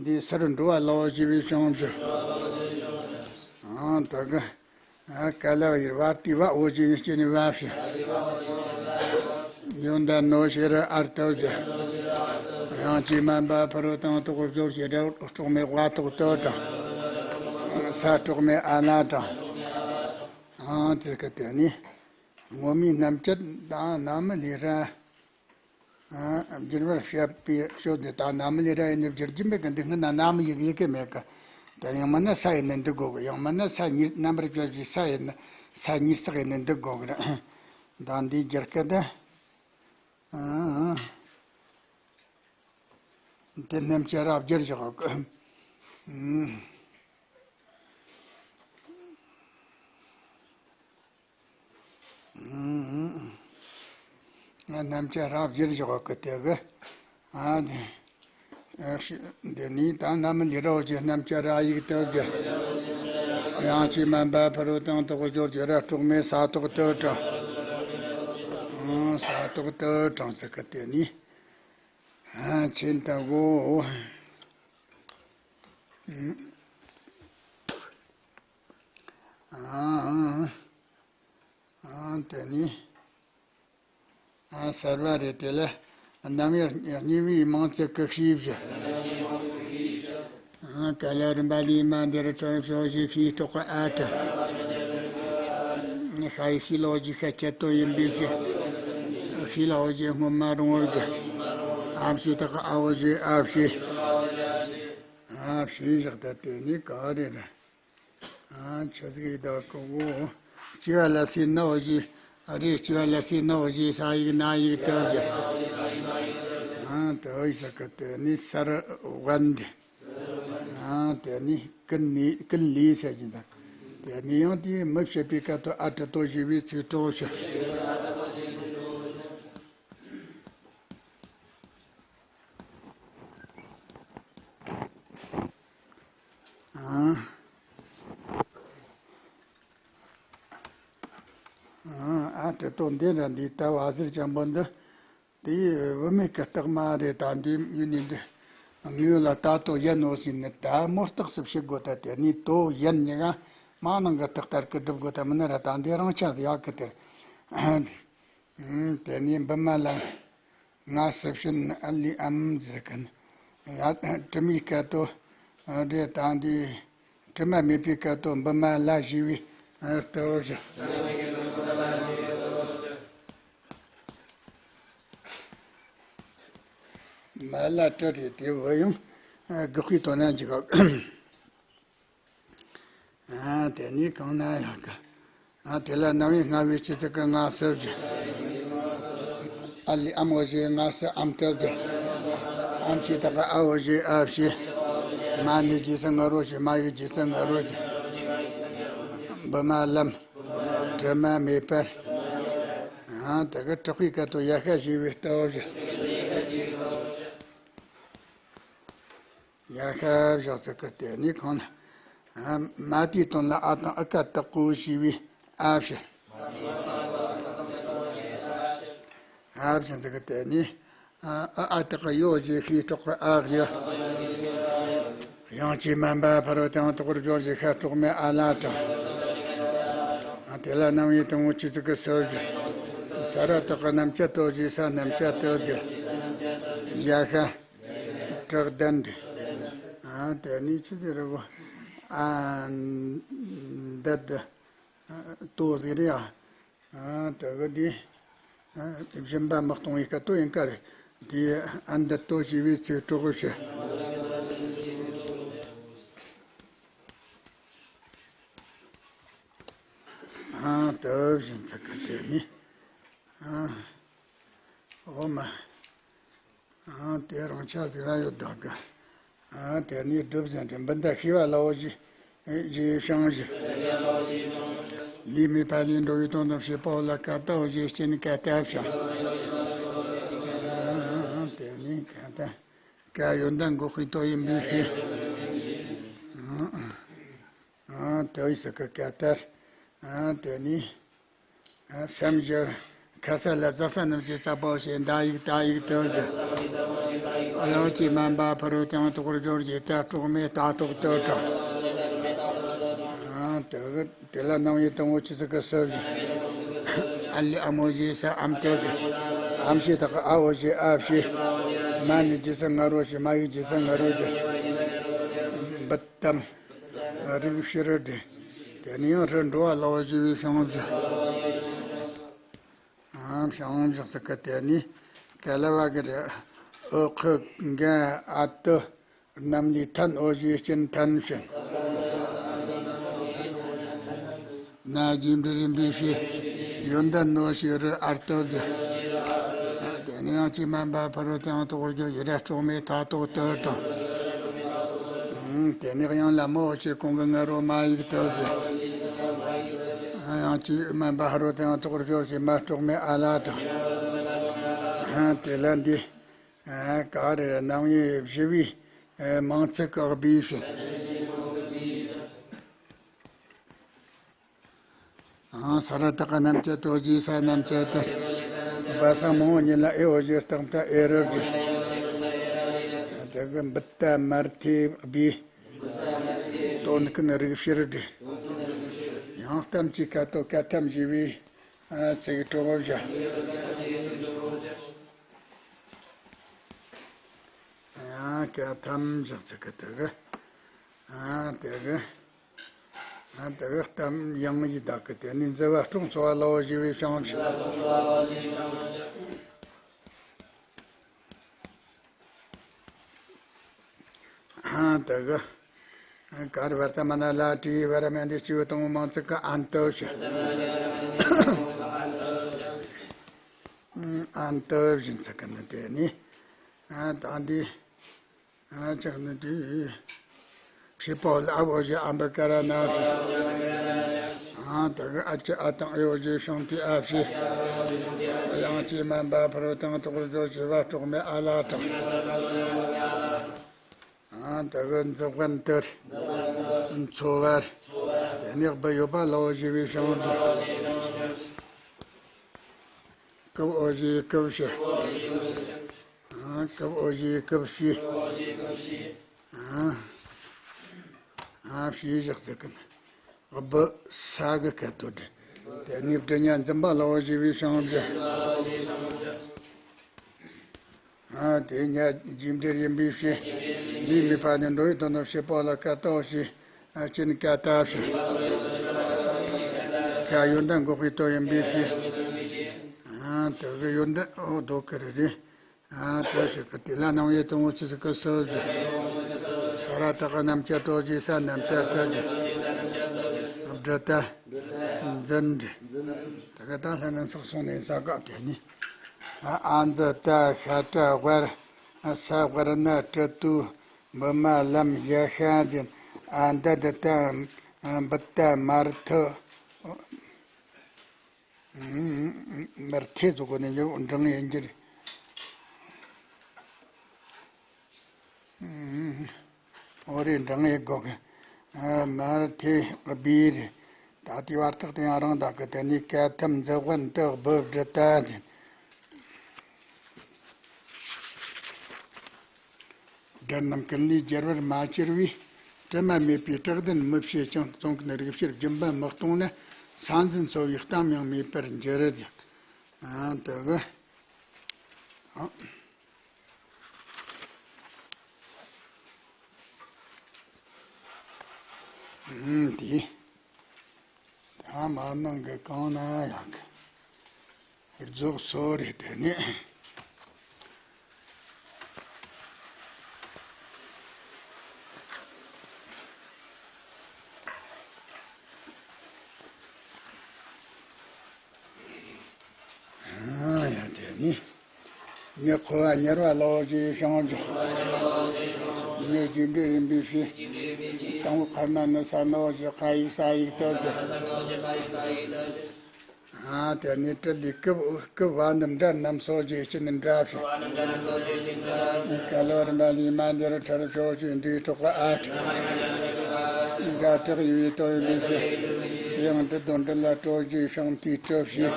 འདི་སར་འགྲོ་བ་ལའོ་ཞེས་པའི་ཤིང་བཞི། ཨང་། དེ་གི་ཨ་ཀ་ལ་ཡི་བ་ཏི་བ་འོ་ཅི་ནི་སྐྱེ་ནི་བ་ཕྱི། ཡོན་ཏན་ནོ་ཤེ་ར་ཨར་ཏོ་ཇ། ཡང་ཅི་མན་པ་ཕ་རོ་དང་ཏོག་སྦྱོར་ཞེ་ར་གྲོགས་མེད་བ་ཏོག་ཏོ་དང་། ས་གྲོགས་མེད་ཨ་ན་དང་། ཨང་། དེ་གི་དེ་ནི་ངོ་མའི་རྣམ་བཅད་དང་རྣམ་དབྱེ་ལས་ར། ཨ། བསྒྱུར་བར་བཤད་པའི་ཞོར་དུ་ད་རྣམ་དབྱེ་ར་ཡིན་ནི་བསྒྱུར་རྒྱུ་མེད་གི། འདི་སྔོན་ན་རྣམ་དབྱེ་ཡི་གེ་མེད་གི། ད་ཡང་མིན་ན་ས་ཡིན་ནི་འདི་དགོས་གི། ཡང་མིན་ན་ས་གཉིས་རྣམ་པར་བཅད་ཀྱི་ས་ཡིན་ན་ས་གཉིས་བསགས་ཡིན་ནི་འདི་དགོས་གི་རེད། ད་འདི་བསྒྱུར་སྐད་དེ། ཨ། འདི་རྣམ་བཅད་ར་བསྒྱུར་བཞག་གི། ཨ། རྣམ་བཅད་ར་བསྒྱུར་བཞག་གི་དེ་གི། ཨ། འདི་ནི་ད་རྣམ་དབྱེ་ར་འོ་ཅི་རྣམ་བཅད་ར་ཡིག་དེ་གི། ཡང་ཅི་མན་པ་ཕ་རོ་དང་ཏོག་སྦྱོར་གྱི་ར་གྲོགས་མེད་ས་ཏོག་ཏོ་དྲང་། ཨ། ས་ཏོག་ཏོ་དྲང་ཟེར་གི་དེ་ནི། ཨ། ཆེན་ཏ་གོ། ཨ། ཨ། དེ་ནི། ཨ། གསར་བ་རེད། དེ་ལ་རྣམ་དབྱེ་གཉིས་པའི་མིང་ཚིག་གི་ཤེས་བྱ། ཨ། ཀ་ལ་རིམ་པ་ལས་མ་འདིར་ཚོན་ཤོག་བཞི་ཤེས་གྲོགས་ཨ་དྲ། ཤ་ཡི་ཤི་ལོ་ཞིག་ཤ་ཆད་དོ་ཡིན་པའི་ཤི། ཤི་ལོ་ཞིག་སྔོན་མ་རུང་བར་གྱི། ཨམ་ཞིག་དག་ཨ་འོ་ཞིག་ཨ་ཕྱི། ཨ་ཕྱི་བཞག་ད་དེ་ནི་ག་རེ་རེད། ཨ། ཆ་ཟིག་ཡི་དག་གོ། སྐྱེ་བ་ལ་སྲིད་ནོ་ཞེས། ཨ་རེ། སྐྱེ་བ་ལ་སྲིད་ནོ་ཞེས་ས་ཡིག་ན་ཡིག་ཏོ་ཞེས། ཨ། ཏོ་ཡི་ས་ཀ་དེ་ནི་སར་བན་དེ། ཨ། དེ་ནི་ཀུན་ནི་ཀུན་ལི་ས་ཀྱི་ད། དེ་ནི་ཡང་དེ་མི་བྱེད་པའི་སྐབས་སུ་ཨ་ཏྲ་ཏོ་ཞེས་པའི་ཚིག་གྲོགས་ཞེས། ཨ། ཨ། ཨ་ཏྲ་ཏོ་འདི་ར་འདི་ལྟ་བ་ཟེར་ཅན་པོ་འདི། དེ་བུད་མེད་ཀྱི་རྟགས་མ་རེད། ད་འདི་ཡུལ་ནི་འདི་དངོས་ཡོད་ལ་ད་ལྟོ་ཡན་ནོ་ཟིན་ནི་ད་མོ་རྟགས་སུ་བྱེད་དགོས། ད་དེ་ནི་དོ་ཡན་ཉི་ག་མ་ནང་གི་རྟགས་ལྟར་གི་སྒྲུབ་དགོས། ད་མིན་ན་ར་ད་འདི་རང་ཆ་ཡག་གི་དེ། དེ་ནས་འབུ་མ་ལ་ང་སི་ཕྱིན་ཨ་ལི་ཨམ་ཟེར་གི་ནི། ཡ། དྲི་མའི་སྐད་དོ། རེད། ད་འདི་དྲི་མ་མེད་པའི་སྐད་དོ་འབུ་མ་ལ་ཞེས་པའི་ལྟ་བུ་བཞག་མ་ལ་སྤྲུལ་རེད། དེ་བུ་ཡང་དགག་པའི་དོན་ན་འཇུག་ཨ། དེ་ནི་གང་ན་ཡང་ག་ཨ། དེ་ལ་རྣམ་དབྱེ་ལྔ་པའི་སྤྱི་ཚིག་གི་ང་སི་བཞག་ཨ་ལི་ཨམ་འོ་ཞེས་ང་སི་ཨམ་ཏོ་བཞག་ཨམ་ཞེས་དག་ཨ་འོ་ཞེས་ཨ་ཕྱི། མ་ནི་རྗེས་སུ་ང་རོ་ཞེས་མ་ཡི་རྗེས་སུ་ང་རོ་ཞེས། འབུ་མ་ལམ། དྲི་མ་མེད་པར། ཨ། དེ་གི་དྲག་པོའི་སྐད་དུ་ཡ་ཤ་ཞེས་པའི་ལྟ་བུ་བཞག་ཡ་ཤ་བཞག་ཚིག་གི་དེ་ནི་གང་ན། མ་དེའི་དོན་ལ་ཨ་དང་ཨ་ཀ་དག་གོ་ཞེས་པའི་ཨ་བཞག་ཨ་བཞག་ཚིག་གི་དེ་ནི། ཨ། ཨ་དག་གི་ཡོ་ཞེས་ཤེས་གྲོགས་པ་ཨ་བཞག་ཡང་ཅི་མན་པ་ཕ་རོལ་ཏུ་ཡང་དག་པར་སྦྱོར་ཞེས་ཤ་གྲོགས་མེད་ཨ་ལ་དྲང་། དེ་ལ་རྣམ་དབྱེ་དང་པོ་སྤྱི་ཚིག་གི་སི་བཞག་ས་ར་བཏགས་པའི་རྣམ་བཅད་དོ་ཞེས་ས་རྣམ་བཅད་དོ་བཞག་ཡ་ཤ། བྲག་གདན་འདི། ཨ། དེ་ནི་ཆི་ཟིག་རེད་གོ་ཨ། འདི་འདི། ཨ། ལྟོ་ཟིག་རེད་ཨ། ཨ། དེ་གི་འདི། ཨ། སྦྱིན་པ་མི་གཏོང་བའི་སྐད་དོ་ཡིན་ཀ་རེད། འདི་ཨ་འདི་ལྟོ་ཞེས་པའི་ཚིག་གྲོགས་ཞེས། ཨ། དེ་བཞིན་ཚིག་གི་དེ་ནི། ཨ། འོ་མ། ཨ། དེ་རང་ཆ་ཟིག་ར་ཡོད་དོ་གི་ཨ། དེ་ནས་སྒྲུབ་ཟིན་དུ་འབུ་མདའ་ཤེས་པ་ལ་འོ་ཞེས་ཞེས་ཤང་ཞེས། ལས་མེད་པ་ལས་འགྲོ་བའི་དོན་དམ་བྱེད་པའོ་ལ་ཀ་ཏའོ་ཞེས་སྐྱེ་ནས་ཀ་ཏ་བྱ། ཨ། དེ་ནས་ཀ་ཏ། ཀ་ཡོན་ཏན་འགོག་པའི་དོན་ཡིན་པའི་ཕྱིར། ཨ། ཨ། དེ་ཡི་ས་ཀ་ཀ་ཏ། ཨ། དེ་ནས། ཨ། སེམས་སྦྱོར། ཁ་ས་ལ་ཟ་ས་རྣམས་ཀྱི་ས་པའོ་ཞེས་འདའ་ཡིག་ཏ་ཡིག་ཏོ་ཞེས། ཨ་ལ་ཅི་མན་པ་ཕ་རོལ་ཏུ་ཡང་དག་པར་སྦྱོར་གྱི་ཏ་གྲོགས་མེད་ཏ་ཏོག་ཏོ་དྲང་། ཨ། དེ་གི་དེ་ལ་སྣང་བའི་དང་པོ་ཆུ་ཚིག་གི་སུ་བཞི། ཨ་ལི་ཨ་མོ་བཞི་ས་ཨམ་ཏོ་བཞི། ཨམ་ཞེས་དག་གི་ཨ་འོ་བཞི་ཨ་བཞི། མ་ནི་ཇི་ས་ང་རོ་བཞི། མ་ཡི་ཇི་ས་ང་རོ་བཞི། འབུ་ཏམ། རིགས་ཕྱི་རུ་འདྲེ། དེ་ནི་ཡང་རི་འགྲོ་བ་ལ་འོ་བཞི་བའི་ཤིང་བཞི། ཨང་ཤིང་བཞི་ཟེར་གི་དེ་ནི་ག་ལ་བ་གི་རེད། ཨོ་ཁི་འགན་ཨ་ཏི། གནམ་ལས་ཐན་འོ་བཞི་སྤྱིན་ཐན་ཕྱིན། ན་རྒྱས་འབྲུ་རིམ་པས་ཕྱེ། ཡོན་ཏན་ནོ་ཞིག་རི་ཨར་སྟོབས་ཀྱི། དེ་ནས་ཡང་ཅི་མན་པ་ཕ་རོལ་ཏེའང་དོགས་སྦྱོར་ཡི་ར་གྲོགས་མེད་མཐའ་རྟོགས་དུ་དང་། དེ་ནས་ཡང་ལ་མོ་ཞིག་གོང་གི་ང་རོ་མ་ཡིག་སྟོབས་ཀྱི། ཡང་ཅི་མན་པ་ཕ་རོལ་ཏེའང་དོགས་སྦྱོར་ཞིག་མ་གྲོགས་མེད་ཨ་ལ་དང་། དེ་ལ་འདི། ག་རེ་རྣམ་དབྱེ་བཞི་བའི་མིང་ཚིག་གི་སྦས་ཕྱིན། ས་ར་བཏགས་རྣམ་བཅད་དོ། རྗེས་ས་རྣམ་བཅད་དོ། བ་ས་མང་པོ་ཉིད་ལ་ཨེ་འོ་བཞི་རྟགས་མཐའ་ཨེ་རུ་གི། དེ་གི་འབུ་ཏ་མར་ཐེ་སྦས། དོན་ཀུན་རིགས་ཕྱིར་འབྲི། ཡང་གཏམ་གྱི་ཁ་དོག་ཀ་ཐམ་ཞེས་པའི་ཚིག་གྲོགས་བཞག་ཡང་ཀ་ཐམ་བཞག་ཚིག་གི་དེ་གི། ཨ་དེ་གི། ཨ་དེ་གི་གཏམ་ཡང་ཡི་དག་གི་དེ་ནི་འཛི་བ་སྲོག་འཚོ་བ་ལའོ་ཞེས་པའི་བྱང་ཆུབ། ཨ་དེ་གི། གར་བར་ཏ་མ་ན་ལ་དྲི་བར་མན་དེ་སྤྱི་བོ་དང་པོ་མང་ཚིག་གི་ཨན་ཏོ་ཞེས། ཨན་ཏོ་བཞིན་ཚིག་གི་ནི་དེ་ནི། ཨ་དང་འདི། ཨ་ཅག་ནི་དེ། ཕྱི་པོ་ལ་ཨ་བོ་ཞེས་ཨམ་བི་ཀ་ར་ན་ཞེས། ཨ་དེ་གི་ཨ་ཅེ་ཨ་དང་ཨེ་བོ་ཞེས་ཤོང་ཏི་ཨ་ཞེས། ཡང་ཅི་མན་པ་ཕ་རོལ་ཏེའང་དོགས་སྦྱོར་ཞེས་པ་གྲོགས་མེད་ཨ་ལ་དང་། ཨ་དེ་གི་འཛི་བན་ཏི། འཚོ་བར། དེ་ནས་སྦུ་ཡོད་པ་ལའོ་ཞེས་པའི་ཤིང་བཞི། ཀུབ་འོ་ཞེས་ཀུབ་ཕྱི། ཨ་ཀུབ་འོ་ཞེས་ཀུབ་ཕྱི། ཨ་ཕྱི་བཞག་ཚིག་གི། སྦུ་ས་གི་ཁ་དོག་འདྲི། དེ་ནས་སྦྲི་ཉ་འཛིན་པ་ལའོ་ཞེས་པའི་ཤིང་བཞི། ཨ་དེ་ཉ་རྒྱས་འབྲུ་རིམ་པས་ཕྱེ། ལས་མེད་པ་ནི་འགྲོ་བའི་དོན་དུ་ཕྱི་པོ་ལ་ཀ་ཏོ་ཞེས། ཨ་སྤྱིན་ཀ་ཏ་ཕྱིན། ཀ་ཡོན་ཏན་འགོག་པའི་དོན་ཡིན་པའི་ཕྱིར། ཨ་དེ་གི་ཡོན་ཏན་འོ་དོ་ཀི་རི་རི། ཨ་དེ་ཞིག་གི་དེ་ལ་སྣང་བའི་དང་པོ་ཆུ་ཚིག་གི་སུ་བཞི། ས་ར་བཏགས་རྣམ་བཅད་དོ། རྗེས་ས་རྣམ་བཅད་དོ་ཞེས། སྦྲུ་ཏ། འཛིན་འདྲི། དེ་གི་ད་ལྷ་ནི་སོགས་སོང་ནས་ས་ག་དེ་ནི། ཨ་འཛི་ཏ་ཤ་ཏ་བར། ས་བར་ན་ཏྲི་ཏུ། འབུ་མ་ལམ་ཞ་ཤ་འཛིན། ཨ་འདི་འདི་ཏ། འབུ་ཏ་མར་ཐི། མར་ཐི་ཟེར་གོ་ནས་འགྱུར་འབྲང་ཡིན་གྱི་རེད། འོ་རེད། འབྲང་ཡིན་གོ་གི། མར་ཐི་སྦས་རེད། ད་ལྟའི་བར་ཐག་དེ་ཡང་རང་དག་གི་དེ་ནས་ཀ་ཐམ་འཛི་བན་ཏི་སྦུ་སྦྲུ་ཏ་འཛིན། སྒྲ་རྣམས་ཀུན་ལས་རྒྱལ་བར་མ་གྱུར་པས། དྲི་མ་མེད་པའི་བྲག་ལྡན་མི་ཕྱེད་ཅིང་། ཙོང་ཁུན་རིགས་ཕྱིར་སྦྱིན་པ་མི་གཏོང་ན། ས་འཛིན་འཚོ་བའི་གཏམ་ཡང་མེད་པར་འགྱུར། ཨ་དེ་གི། ཨ་དེ། ད་མ་ནང་གི་གང་ན་ཡང་གི་རྫོགས་སོ་རེད་དེ་ནི། ཡང་དེ་ནི། ཉི་ཁོ་བ་ཉེར་བ་ལའོ་ཞེས་ཤིང་བཞི། ཉི་རྒྱས་འབྲུ་རིམ་པས་ཕྱེ། དང་པོ་ཁར་ན་ནི་ས་ནའོ་ཞེས་ཁ་ཡིག་ས་ཡིག་ཏོ་བཞི། ཨ་དེ་ནས་ཏྲི་ལས་ཀུབ་ཀུབ་བ་ནི་འདྲ་རྣམས་སོ་ཞེས་སྤྱི་ནི་འདྲ་ཕྱིན། ཀ་ལོ་རིམ་པ་ལས་མ་འདིར་ཁྲར་ཕྱོགས་ཞེས་འདིའི་གྲོགས་ཨ་ཁྲ། འདྲ་དྲག་ཡུལ་དོ་ཡིན་པའི་ཕྱིར། དེ་ཡང་འབྲི་དང་འབྲི་ལ་སྤྲོ་ཞེས་ཤིང་དེའི་སྤྲོ་ཕྱིན།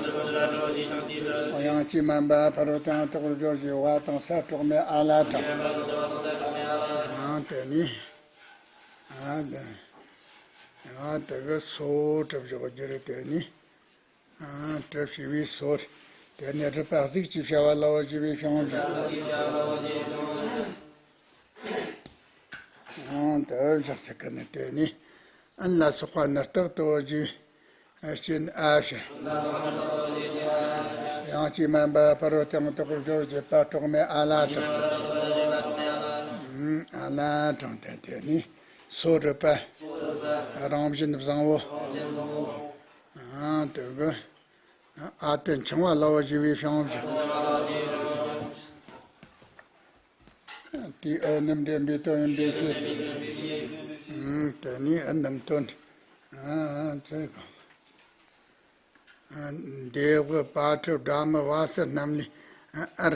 ཡང་ཅི་མན་པ་ཕ་རོལ་ཏེའང་དོགས་སྦྱོར་ཞེས་བ་དང་ས་གྲོགས་མེད་ཨ་ལ་དང་། ཨ་དེ་ནས། ཨ་དེ། ཡང་དེ་གི་སོ་གྲུབ་བཞག་རྒྱུ་རེད། དེ་ནི། ཨ། གྲུབ་ཞི་བའི་སོ། དེ་ནས་རུས་པ་གཟུགས་ཀྱི་བྱ་བ་ལ་བ་ཞི་བའི་བྱང་བུ། ཨ། དེ་བཞག་ཚིག་གི་ནི་དེ་ནི། ཨན་ལ་སོགས་པ་ནི་རྟག་ཏུ་བ་ཞི་བའི་སྤྱིན་ཨ་ཞེས། ཡང་ཅི་མན་པ་ཕ་རོལ་ཏུ་ཡང་དག་པར་སྦྱོར་བྱེད་པ་གྲོགས་མེད་ཨ་ལ་གྲངས། ཨ་ལ་གྲངས་དེ་དེ་ནི། སོ་རུས་པ། རང་བཞིན་བཟང་བོ། ཨ། དེ་གི། ཨ་དེ་འཆིང་བ་ལ་བ་ཞི་བའི་བྱང་བུ། དེའི་ཨོ་རྣམས་འདྲེན་པའི་དོན་ཡིན་པའི་ཕྱིར། ཨ། དེ་ནི་ཨ་རྣམས་དོན། ཨ། ཚེ་གང་། ཨ། འདོད་དགུ་དཔའ་ཁྲལ་དགྲ་མི་བ་སུ་རྣམས་ལས། ཨ། ཨར་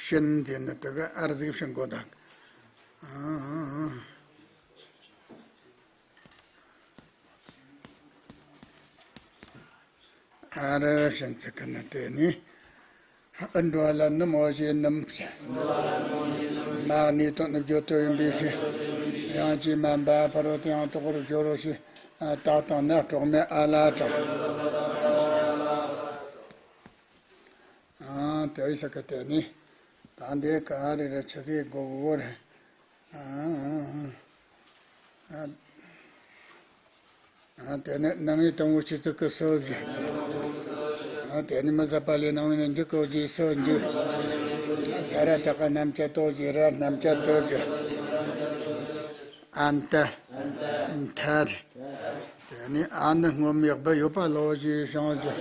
བྱིན་དེ་ནི་དེ་གི་ཨར་གཟུགས་བྱིན་དགོས་དང་། ཨ། ཨ་རུ་ཞེས་ཚིག་གི་ནི་དེ་ནི། ཨ་འགྲོ་ལ་ནི་མོ་ཞེས་ནི། མ་ནི་དོན་ནི་བརྗོད་དོ་ཡིན་པའི་ཕྱིར། ཡང་ཅི་མན་པ་ཕ་རོལ་ཏུ་ཡང་དག་པར་སྦྱོར་རོ་ཞེས་བཏགས་དང་ན་གྲོགས་མེད་ཨ་ལ་གྲངས། ཨ། དེ་ཡི་ས་གི་དེ་ནི། ད་འདི་ག་རེ་རེ་ཆི་ཟིག་གོ་གོ་རེ། ཨ། ཨ། ཨ། དེ་ནི་རྣམ་དབྱེ་དང་པོ་ཆོས་ཚིག་གི་སོ་བཞི། ཨ། དེ་ནི་མི་ཟད་པ་ལས་རྣམ་དབྱེ་ནི་འཇུག་གི་རྗེས་སུ་འཇུག་ས་ར་བཏགས་རྣམ་བཅད་དོ་བཞི་ར་རྣམ་བཅད་དོ་བཞི། ཨ་མཐའ། མཐའ། དེ་ནི་ཨ་ནི་སྔོན་མེད་སྦུ་ཡོད་པ་ལ་བ་ཞི་བའི་བྱང་བུ།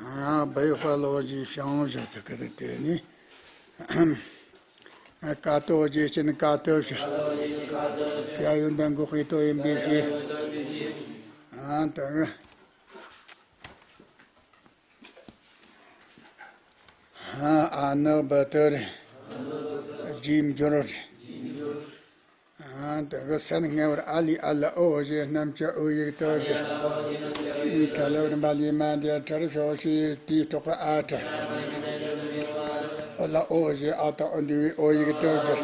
ཨ། སྦུ་ཡོད་པ་ལ་བ་ཞི་བའི་བྱང་བུ་ཟེར་གི་རེད། དེ་ནི། ཨ། ཀ་ཏོ་བ་ཞི་བའི་སྤྱིན་ཀ་ཏོ་ཞེས། ཀ་ཡོད་པའི་འགོག་པའི་ཏོ་ཡིན་པའི་ཕྱིར། ཨ། དེ་གི། ཨ། ཨ་ནི་སྦུ་ཏོ་རེད། རྗེས་འཇུག་རེད། ཨ། དེ་གི་སན་ངེས་པར་ཨ་ལས་ཨ་ལ་ཨོ་ཞེས་རྣམ་བཅད་ཨོ་ཡིག་ཏོ་ཞེས། ཨི་ཐ་ལ་རིམ་པ་ལས་མ་འདས་ཁྲར་ཞོག་ཞེས་དེའི་གྲོགས་ཨ་ཁྲ། ཨོ་ལ་ཨོ་ཞེས་ཨ་དང་ཨོ་འདུས་པའི་ཨོ་ཡིག་ཏོ་ཞེས།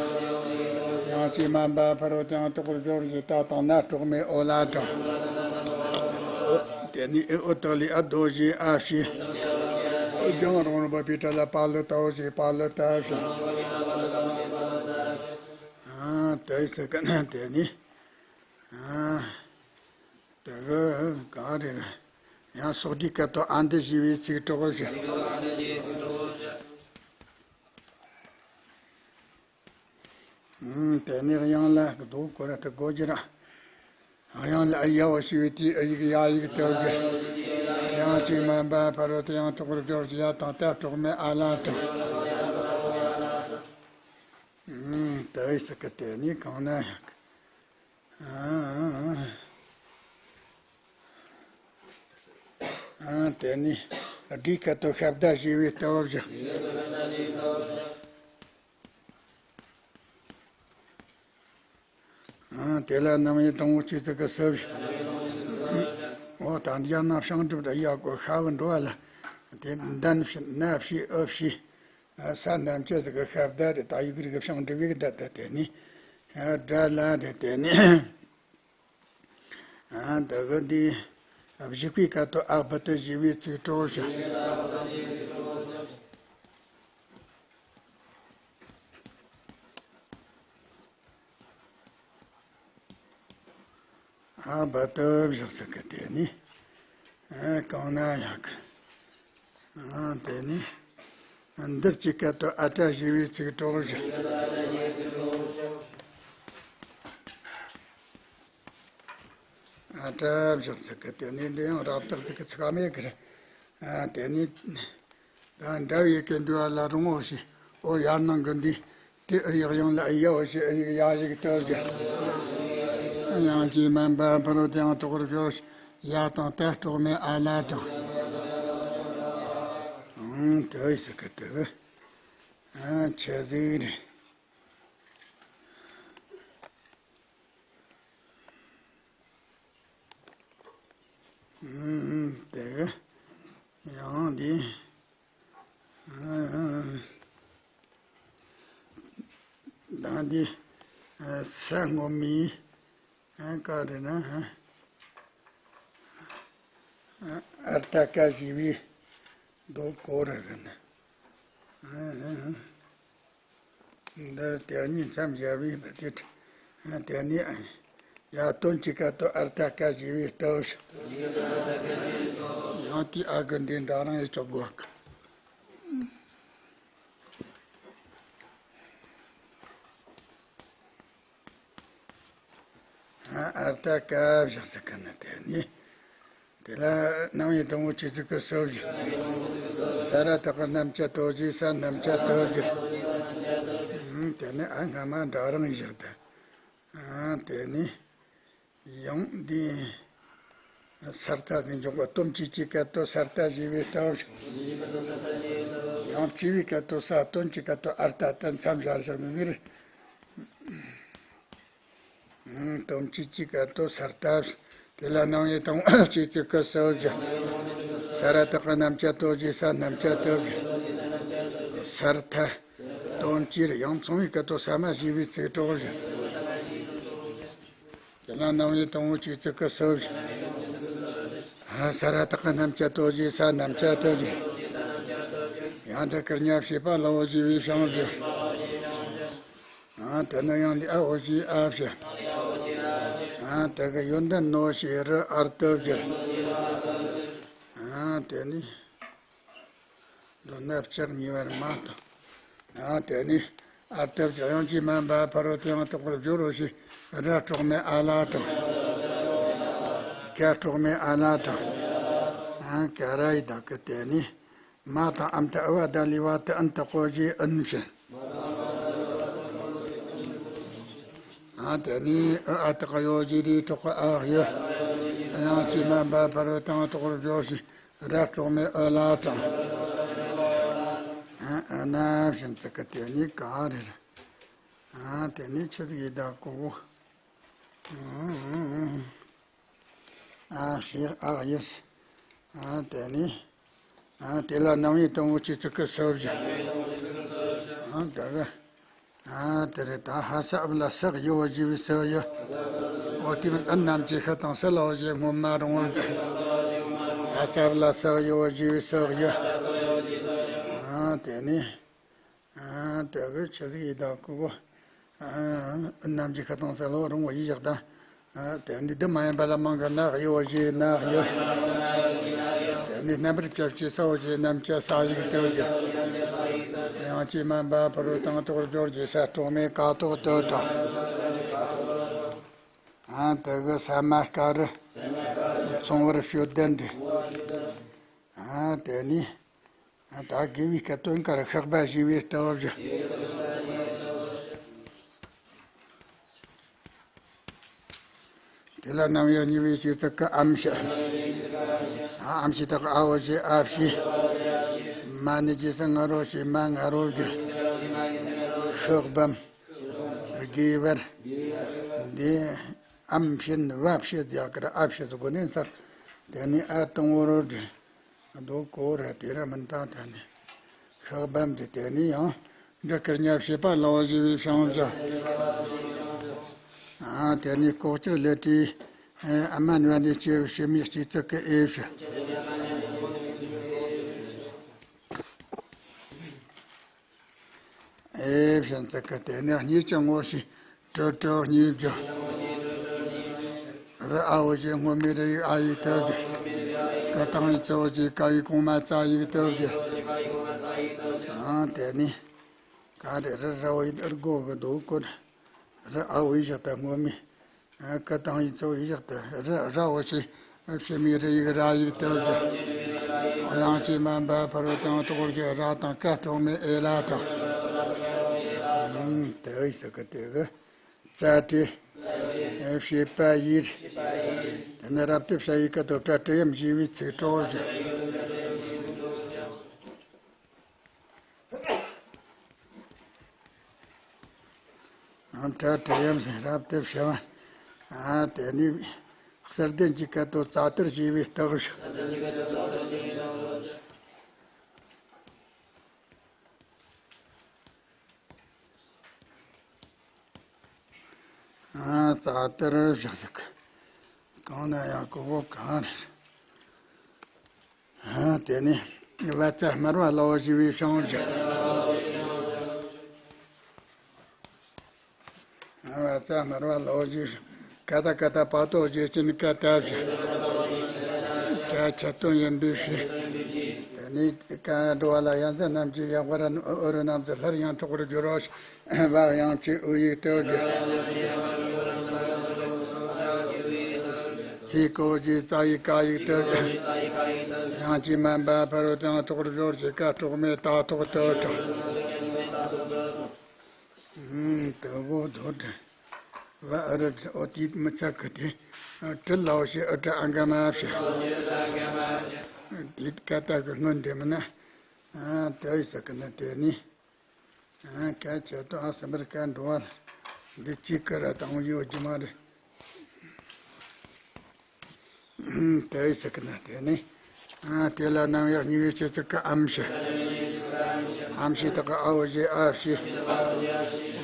ཡང་ཅི་མན་པ་ཕ་རོལ་ཏུ་ཡང་དག་པར་སྦྱོར་ཞེས་བཏགས་དང་ན་གྲོགས་མེད་ཨོ་ལ་གྲངས། དེ་ནི་ཨི་ཨོ་ཏོ་ལས་ཨ་དོ་ཞེས་ཨ་ཞེས། ཨོ་རྒྱང་རིང་རིང་པོ་པའི་ཁྲ་ལ་པ་ལི་ཏའོ་ཞེས་པ་ལི་ཏ་ཞེས། ཨ། དེ་ཡི་ས་གི་ན་དེ་ནི། ཨ། དེ་གི་ག་རེ་རེད། ཡང་སོགས་སྒྲའི་སྐད་དུ་ཨ་འདི་ཞེས་པའི་ཚིག་གྲོགས་བཞི། ཨ། དེ་ནི་དབྱངས་ལ་གདོད་གོ་ར་དུ་གོ་རྒྱུ་ར། དབྱངས་ལ་ཨ་ཡ་བ་ཞེས་པའི་དེའི་ཨ་ཡིག་ཡ་ཡིག་ཏོ་ཞེས། ཡང་ཅི་མན་པ་ཕ་རོལ་ཏུ་ཡང་དག་པར་སྦྱོར་ཞེས་ཡ་དང་ཏ་གྲོགས་མེད་ཨ་ལ་གྲངས། ཨ། དེ་ཡི་ས་གི་དེ་ནི་གང་ན་ཡང་། ཨ། ཨ། དེ་ནི་སྒྲའི་སྐད་དུ་ཤ་བརྡ་ཞེས་པའི་ལྟ་བ་བཞག་ཨ། དེ་ལ་རྣམ་དབྱེ་དང་པོ་ཆོས་ཚིག་གི་སོ་བཞི། འོ་ད་འདི་ཡང་ན་ཤིང་སྒྲུབ་དང་ཡ་གོ་ཤ་བུ་འགྲོ་བ་ལ། དེ་འདན་ཕྱི་ན་ཕྱི་ཨུ་ཕྱི། ས་རྣམས་ཀྱི་ཟིག་གི་ཤ་བརྡ་རེད། ད་ཡིག་རིགས་ཤིང་སྒྲུབ་ཡིག་འདི་ད་དེ་ནི། སྒྲ་ལ་རེད་དེ་ནི། ཨ། འདི་གི་འདི། བཞི་པའི་སྐད་དུ་ཨ་བུ་དུ་ཞེས་པའི་ཚིག་གྲོགས་བཞི། ཨ་བུ་དུ་བཞག་ཟིག་གི་དེ་ནི། ཨ། གང་ན་ཡང་གི། ཨ། དེ་ནི། འདིར་གྱི་སྐད་དུ་ཨ་ཏྲ་ཞེས་པའི་ཚིག་གྲོགས་བཞི། ཨ་ཏྲ་བཞག་ཟིག་གི་དེ་ནི་འདི་ཡང་རབ་བཏགས་ཟིག་གི་ཚིག་མེད་གི་རེད། ཨ། དེ་ནི། ད་འདྲ་བའི་སྐད་འདུས་པ་ལ་རུང་ངོ་ཞེས། ཨོ་ཡར་ནང་གི་འདི། དེ་ཨི་ཡིག་དབྱངས་ལ་ཨི་ཡ་འོ་ཞེས་ཨི་ཡིག་ཡ་ཡིག་ཏུ་བརྗོད། དབྱངས་ཀྱིས་དམན་པ་ཕ་རོལ་ཏུ་ཡང་དག་པར་སྦྱོར་ཞེས་ཡ་དང་ཏ་གྲོགས་མེད་ཨ་ལ་གྲངས། ཨང་། དེ་ཟེར་གི་དེ་གི། ཨ། ཆི་ཟིག་རེད། ཨང་། དེ་གི་ཡང་འདི། ཨ། འདི་ས་སྔོན་མའི་ག་རེ་ན་ཨར་ཏ་ཀ་ཞེས་པའི་མདོ་གོ་ར་གི་ན། འདིར་དེ་གཉིས་མཚམས་སྦྱར་བའི་བུ་དེ་དེ་ནས་ཡ་དོན་གྱི་སྐད་དུ་ཨར་ཏ་ཀ་ཞེས་པའི་སྟབས། ཡང་དེའི་ཨ་གི་འདི་འདྲ་རང་ཡི་ཅོག་གོ་གི། ཨར་ཏ་ཀ་བཞག་ཟེར་གི་ན། དེ་ནི་དེ་ལ་རྣམ་དབྱེ་དང་པོ་ཆོས་ཚིག་གི་སོ་བཞི། ས་ར་བཏགས་རྣམ་བཅད་དོ་ཞེས་ས་རྣམ་བཅད་དོ་ཞེས། དེ་ནི་ཨ་སྔ་མ་འདྲ་རང་བཞག་དེ། དེ་ནི་ཡང་འདི་ས་ར་བཏགས་ཟིན་འཇོག་པ་སྟོན་བྱེད་ཀྱི་སྐད་དུ་ས་ར་བཏགས་ཞེས་པའི་སྟབས། ཡང་བྱེད་པའི་སྐད་དུ་ས། དོན་གྱི་སྐད་དུ་ཨར་ཏ་སྟན་མཚམས་སྦྱར་བཞག་ནི་རེད། དོན་བྱེད་ཀྱི་སྐད་དུ་ས་ར་བཏགས། དེ་ལ་རྣམ་དབྱེ་དང་པོ་ཆོས་ཚིག་གི་སོ་བཞི། ས་ར་བཏགས་རྣམ་བཅད་དོ་ཞེས་ས་རྣམ་བཅད་དོ་ཞེས། ས་ར་བཏགས། དོན་སྤྱིར་ཡང་མཚུངས་པའི་སྐད་དུ་ས་མ་ཞེས་པའི་ཚིག་གྲོགས་བཞི། དེ་ལ་རྣམ་དབྱེ་དང་པོ་ཆོས་ཚིག་གི་སོ་བཞི། ས་ར་བཏགས་རྣམ་བཅད་དོ་ཞེས་ས་རྣམ་བཅད་དོ་ཞེས། ཡང་འདི་སྐུར་བརྙས་བྱེད་པ་སླ་བོ་ཞེས་པའི་བྱང་བཞི། དེ་ནི་ཡང་ལས་ཨ་འོ་ཞེས་ཨ་བཞི། དེ་གི་ཡོན་ཏན་ནོ་ཞེས་རི་ཨར་ཏོ་བཞི། དེ་ནི། མདོར་ན་ལྕགས་གཉིས་པར་མ་དང་། ཡང་དེ་ནི་ཨ་སྟབས་ཀྱི་དབྱངས་ཀྱིས་སྨད་པ་ཕ་རོལ་ཏུ་ཡང་དག་པར་སྦྱོར་རོ་ཞེས་ར་དྲུག་མའི་ཨ་ལ་དང་། ཀ་དྲུག་མའི་ཨ་ལ་དང་། ཡང་ཀ་ར་ཡི་དག་གི་དེ་ནི་མ་དང་ཨམ་ཐ་ཨ་བ་ད་ལི་བ་ཏི་ཨན་དག་གོ་ཞེས་ཨན་བྱིན། ཡང་དེ་ནི་ཨ་ཨ་དག་ཡོ་ཞེས་རི་དྲུག་གི་ཨ་ཡོ། དབྱངས་ཀྱིས་སྨད་པ་ཕ་རོལ་ཏུ་ཡང་དག་པར་སྦྱོར་ཞེས། ར་དྲུག་མའི་ཨོ་ལ་དང་། ཨ་ན་བཞིན་དུ་གི་དེ་ནི་ག་རེ་རེད། དེ་ནི་ཆུ་ཡི་དག་གོ། ཨ་ཞེས་ཨ་ཡེས། དེ་ནི། དེ་ལ་རྣམ་དབྱེ་དང་པོ་ཆོས་ཚིག་གི་སོ་བཞི། དེ་གི་ཨ་དེ་རེད། ད་ཧ་ས་ཨབ་ལ་སག་ཡོ་བ་ཞེས་པའི་སོ་ཡོ། འོ་དེ་མིན་ཨ་རྣམས་ཀྱི་ཤ་དང་སི་ལ་བ་ཞེས་སྔོན་མ་རུང་བར་གྱུར། ཧ་ས་ཨབ་ལ་སག་ཡོ་བ་ཞེས་པའི་སོ་ཡོ། ཨ་དེ་ནི་ཨ་དེ་གི་ཆུ་ཟིག་ཡི་དྭགས་ཀུ་གོ། ཨ་རྣམས་ཀྱི་ཤ་དང་སི་ལ་བ་རུང་བ་ཡི་བཞག་ད། དེ་འདི་འདི་མ་ཡིན་པ་ལ་མང་གི་ནག་ཡོ་ཞེས་ནག་ཡོ། དེ་འདི་རྣམ་པར་ཁྱབ་ཀྱི་ས་འོ་ཞེས་རྣམ་ཀྱི་ས་ཡིག་དོ་ཞེས། དབྱངས་ཀྱིས་སྨད་པ་ཕ་རོལ་དང་དོག་སྦྱོར་གྱི་ས་གྲོག་མའི་ཀ་དོག་དོ་དང་། ཨ་དེ་གི་ས་མ་ཀ་རི་མཚུངས་པར་བཤོད་ལྡན་འདྲི། ཨ་དེ་ནི། ད་དགེ་བའི་སྐད་དོན་ཀར་བཤགས་པ་ཞེས་པའི་སྟབས་བཞི། དེ་ལ་རྣམ་དབྱེ་གཉིས་པའི་ཆོས་ཚིག་གི་ཨམ་ཞེས། ཨ་ཨམ་ཞེས་དག་ཨ་འོ་ཞེས་ཨ་བཞི། མ་ནི་རྗེས་སུ་ང་རོ་ཞེས་མ་ང་རོ་བཞི། བཤགས་པའམ། དགེ་བར། འདི་ཨམ་བཞི་བ་བཞི་རྒྱག་གི་ར་ཨ་བཞི་ཟེར་གོ་ནས་ཚར། དེ་ནི་ཨ་དང་པོ་རོ་འདྲི། རྡོ་གོ་ར་དེ་ར་མིན་ད་ད་ནི། བཤགས་པའམ་འདི་དེ་ནི་ཡང་། འདི་སྐུར་བརྙས་བྱེད་པ་སླ་བོ་ཞེས་པའི་བྱང་བཞི། ཨ་དེ་ནི་ལྐོག་གྱུར་ལས་དེའི་ཨ་མ་ནི་བ་ནི་སྐྱེ་བའི་ཕྱི་མའི་སྐྱེ་ཚིག་གི་ཨེ་བཞི། ཨེ་བཞིན་ཚིག་གི་དེ་ནི་གཉིས་ཀྱི་ངོ་ཤེས་དྲུག་དྲུག་གཉིས་བརྗོད། རི་ཨ་འོ་ཞེས་སྔོན་མའི་རི་ཡིག་ཨ་ཡིག་དོ་བརྗོད། ཀ་དང་པོའི་ཙ་འོ་ཞེས་ཀ་ཡིག་གོང་མ་ཙ་ཡིག་དོ་བརྗོད། ཨང་དེ་ནི་ག་རེ་རི་ར་འོ་ཡིག་ཨར་གོ་གི་དོ་ཀོ་རི་ཨ་འོ་ཡིག་བཞག་ད་སྔོན་མའི། ཀ་དང་པོའི་ཙ་འོ་ཡིག་བཞག་སྟེ་རི་ར་འོ་ཞེས་ཕྱི་མའི་རི་ཡིག་ར་ཡིག་དོ་བརྗོད། དབྱངས་ཀྱིས་སྨད་པ་ཕ་རོལ་དང་དོག་བརྗོད་ར་དང་ཀ་གྲོག་མའི་ཨེ་ལ་དང་། དེ་ཡི་ས་ཀ་དེ་གི་ཙ་དེ་བྱེད་པ་ཡིར། དེ་ནི་རབ་ཏུ་བྱ་ཡི་ཀ་དོ་པྲ་ཏྲི་ཡམ་ཞེས་པའི་ཚིག་གྲོགས་བརྗོད། ཨ་ཏྲ་ཏྲི་ཡམ་ཟེར་རབ་ཏུ་བྱ་བ། ཨ་དེ་ནི་གསེར་ལྡན་གྱི་སྐད་དོད་རྩ་ལྟར་ཞེས་པའི་རྟགས་བཞག། རྩ་དེར་བཞག་ཟིག་གང་ན་ཡང་གོ་བོ་གང་རེད། ཨ། དེ་ནས་བ་ཙ་སྨྲ་བ་ལའོ་ཞེས་པའི་ཞིང་བཞག་བ་ཙ་སྨྲ་བ་ལའོ་ཞེས། ཀ་ཏ་ཀ་ཏ་པ་ཏོ་ཞེས་ཀྱིན་ཀ་ཏ་བཞག་ཀ་ཁྱབ་སྟོན་ཡིན་པའི་ཕྱིར། དེ་ནས་ཀ་འགྲོ་བ་ལ་ཡ་མཚན་རྣམས་ཀྱིས་ཡག་པར་འུ་རུ་རྣམས་སུ་སླར་ཡང་འཕྲོག་པར་འགྱུར་རོ། བ་དབྱངས་ཀྱི་འུ་ཡིག་ཏུ་བསྒྱུར། ཚིག་གོ་བརྗེས་ཙ་ཡིག་ཀ་ཡིག་ཏུ་བསྒྱུར། དབྱངས་ཀྱིས་དམན་པ་ཕ་རོལ་ཏུ་ཡང་འཕྲོག་པར་སྦྱོར་གྱི་ཀ་དཀྲོག་མའི་ཏ་ཐོག་ཏུ་དྲངས། ཨུམ། དུ་བོ་དོ་དྲི། བ་ཨུ་རུ་དྲི། འོ་དེའི་མི་ཚ་གི་དེ། ཨ། དྲི་ལའོ་ཞེས་ཨུ་དྲི་ཨ་ག་མ་བཞག་དེ་ཀ་ཏ་གི་སྔོན་དེ་མིན་ན། ཨ། དེ་ཡི་ས་གི་ན་དེ་ནི། ཨ། ཀ་ཁྱབ་སྟོན་ཨ་གསུམ་པར་ཀ་འགྲོ་བ་ལ། འདི་གཅིག་གི་ར་དང་ཡོད་རྒྱུ་མ་རེད། དེ་ཡི་ས་གི་ན་དེ་ནི། ཨ། དེ་ལ་རྣམ་དབྱེ་གཉིས་པའི་ཕྱེད་ཚིག་གི་ཨམ་ཞེས། ཨམ་ཞེས་དག་གི་ཨའོ་ཞེས་ཨ་ཞེས།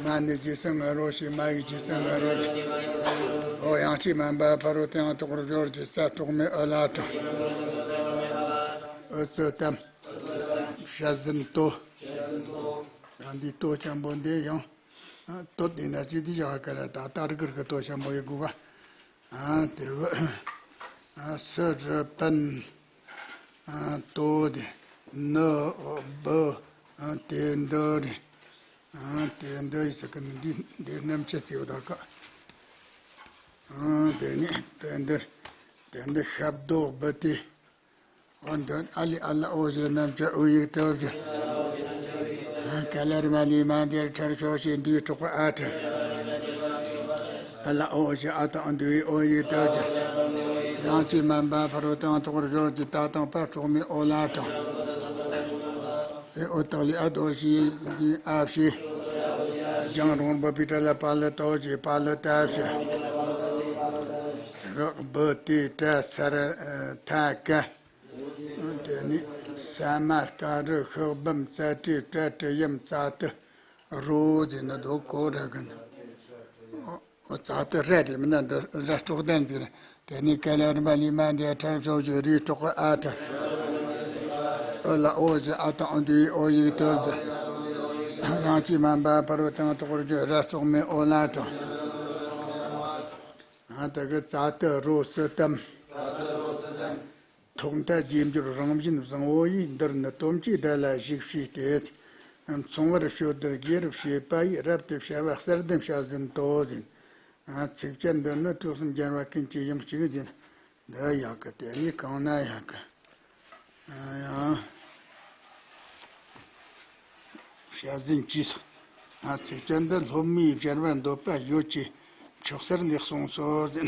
མ་ནི་རྗེས་སུ་ང་རོ་ཞེས། མ་ཡི་རྗེས་སུ་ང་རོ་ཞེས། འོ་དབྱངས་ཀྱིས་དམན་པ་ཕ་རོལ་ཏུ་ཡང་འཕྲོག་པར་སྦྱོར་གྱི་ཙ་དཀྲོག་མའི་འུ་ལ་དྲངས། འུ་ཙི་དམ། ཞལ་ཟིན་ཏོ། ཡང་འདི་ཏོ་ཆེན་པོ་འདི་ཡང་། ཨ། ཏོ་དེ་ན་ཅི་དེ་བཞག་ག་ར་ད་ལྟ་རིག་གི་རིག་གི་ཏོ་ཆེན་པོ་ཡི་དགོས་པ། ཨ། དེ་བུ། ཨ། སི་རི་པན། ཨ། ཏོ་དེ། ནི་བུ། ཨ། དེ་འདི་རེད། ཨ། དེ་འདི་ཡི་ས་གི་ནི་འདི་འདི་རྣམ་ཅི་བརྩིས་པ་ད་ག་ཨ། དེ་ནི་དེ་འདི། དེ་འདི་ཤབ་དོ་བུ་དེ། འོ་འདི་ཨ་ལི་ཨ་ལ་ཨོ་ཞེས་རྣམ་ཅི་འུ་ཡིག་ཏུ་བསྒྱུར། ཨ། ཀ་ལ་རི་མ་ལི་མ་འདིར་ཁྲར་ཤོ་ཞེས་འདིའི་འཕྲོག་པ་ཨ་དྲངས། ཨ་ལ་ཨོ་ཞེས་ཨ་དང་འདུའི་འོ་ཡིག་ཏུ་བསྒྱུར། དབྱངས་ཀྱིས་དམན་པ་ཕ་རོལ་ཏུ་ཡང་འཕྲོག་པར་སྦྱོར་གྱི་ཏ་དང་པ་དཀྲོག་མའི་འོ་ལ་དྲངས། ཨེ་འོ་ཏག་ལི་ཨ་དོ་ཞེས་ཨ་ཞེས། ལྗང་རོང་བུ་པའི་སྒྲ་ལ་པ་ལི་ཏོ་ཞེས་པ་ལི་ཏ་ཞེས། རག་བུ་དེ་ཏྲ་སར་ཐ་ཀ་དེ་ནས་ས་མ་ཀ་རུ་ཤག་བུམ་ཙ་ཏྲི་ཏྲ་ཏྲི་ཡམ་ཙ་ཏི་རོ་ཟེར་ན་དོ་གོ་ར་གི་ན། འོ་ཙ་ཏི་ར་རེད་མིན་ན་འདི་ར་དཀྲོག་ལྡན་ཟེར། དེ་ནས་ཀ་ལ་རི་མ་ལི་མ་འདི་ཁྲར་ཤོ་ཞེས་རིའི་འཕྲོག་པ་ཨ་དྲངས། འུ་ལ་ཨོ་ཞེས་ཨ་དང་འདུའི་འོ་ཡིག་ཏུ་བསྒྱུར། དབྱངས་ཀྱིས་དམན་པ་ཕ་རོལ་ཏུ་ཡང་འཕྲོག་པར་སྦྱོར་ར་དཀྲོག་མའི་འོ་ལ་དྲངས། ཨ། དེ་གི་ཙ་ཏི་རོ་སི་ཏམ། ཐོག་མཐའ་རྗེས་འཇུག་རང་བཞིན་བཟང་བོ་ཡིས། འདིར་ནི་སྟོབས་ཆེའི་སྒྲ་ལ་གཞིགས་པའི་སྟེ། མཚུངས་པར་ཤོད་དེ་རྒྱས་རབ་བྱེད་པ་ཡིས། རབ་ཏུ་བྱ་བ་གསལ་ལྡན་བྱ་ཟིན་ཏོ་ཟེར། ཨ། ཚིགས་བཅད་འདི་ནི་དུས་གསུམ་རྒྱལ་བ་ཀུན་གྱི་དབྱིངས་གཅིག་ཡིན། འདི་ཡག་གི། དེ་ནས་གང་ན་ཡག་གི། ཨ། ཡང་བྱ་ཟིན་གྱིས། ཨ། ཚིགས་བཅད་འདི་སློབ་མའི་སྦྱར་བ་འདོད་པ་ཡོད་ཀྱི་ཕྱོགས་གསར་ལས་གསུངས་སོ་ཟེར་ན།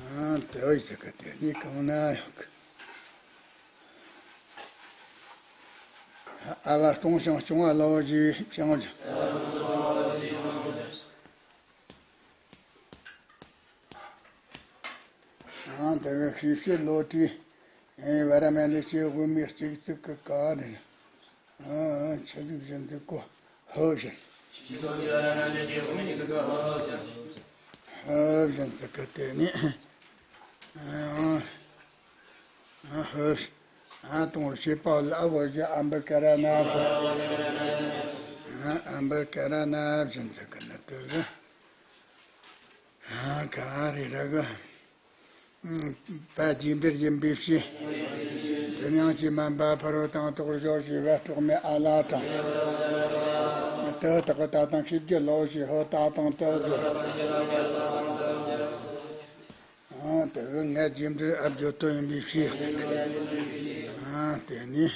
ཨ། དེ་བས་ཟེར་གི། དེ་ནས་གང་ན་ཡག་གི། ཨ་བ་སྟོང་ཞིང་སྐྱོང་བ་ལའོ་ཞེས་བྱ་བ། ཨ། དེ་བས་ཤེས་བྱའི་བློ་གྲོས། ཨེ། བ་ར་མ་འདི་ཆེ་དབུ་མའི་གཅིག་ཚིག་གི་ཀ་རེད། ཨ། ཆ་ཟིག་བཞིན་དུ་གོ། ཧོ་བཞིན། ཧོ་བཞིན་དུ་གོ། དེ་ནས། ཨ། ཧོ། ཨ། གཏོང་བྱེད་པ་ལ་ཨ་བོ་བཞི། ཨ་འབུ་ཀ་ར་ན་བོ། ཨ། ཨ་འབུ་ཀ་ར་ན་བཞིན་དུ་གོ་ན་དེ་བཞིན། ཨ། ག་རེ་རེད་གི། ཨ། པ་རྗེས་འགྲེལ་ཡིན་པའི་ཕྱིར། དེ་ཡང་དབྱངས་ཀྱིས་དམན་པ་ཕ་རོལ་ཏུ་ཡང་འཕྲོག་པར་སྦྱོར་ཞེས་བ་དཀྲོག་མའི་ཨ་ལ་དྲངས། ཏི་དག་གི་ཏ་དང་ཤེས་བརྗོད་ལའོ་ཞེས་ཧོ་ཏ་དང་ཏི་བསྒྱུར། ཨ། དེ་བས་ང་རྗེས་འགྲེལ་ཨ་བརྗོད་དོན་ཡིན་པའི་ཕྱིར། ཨ། དེ་ནས།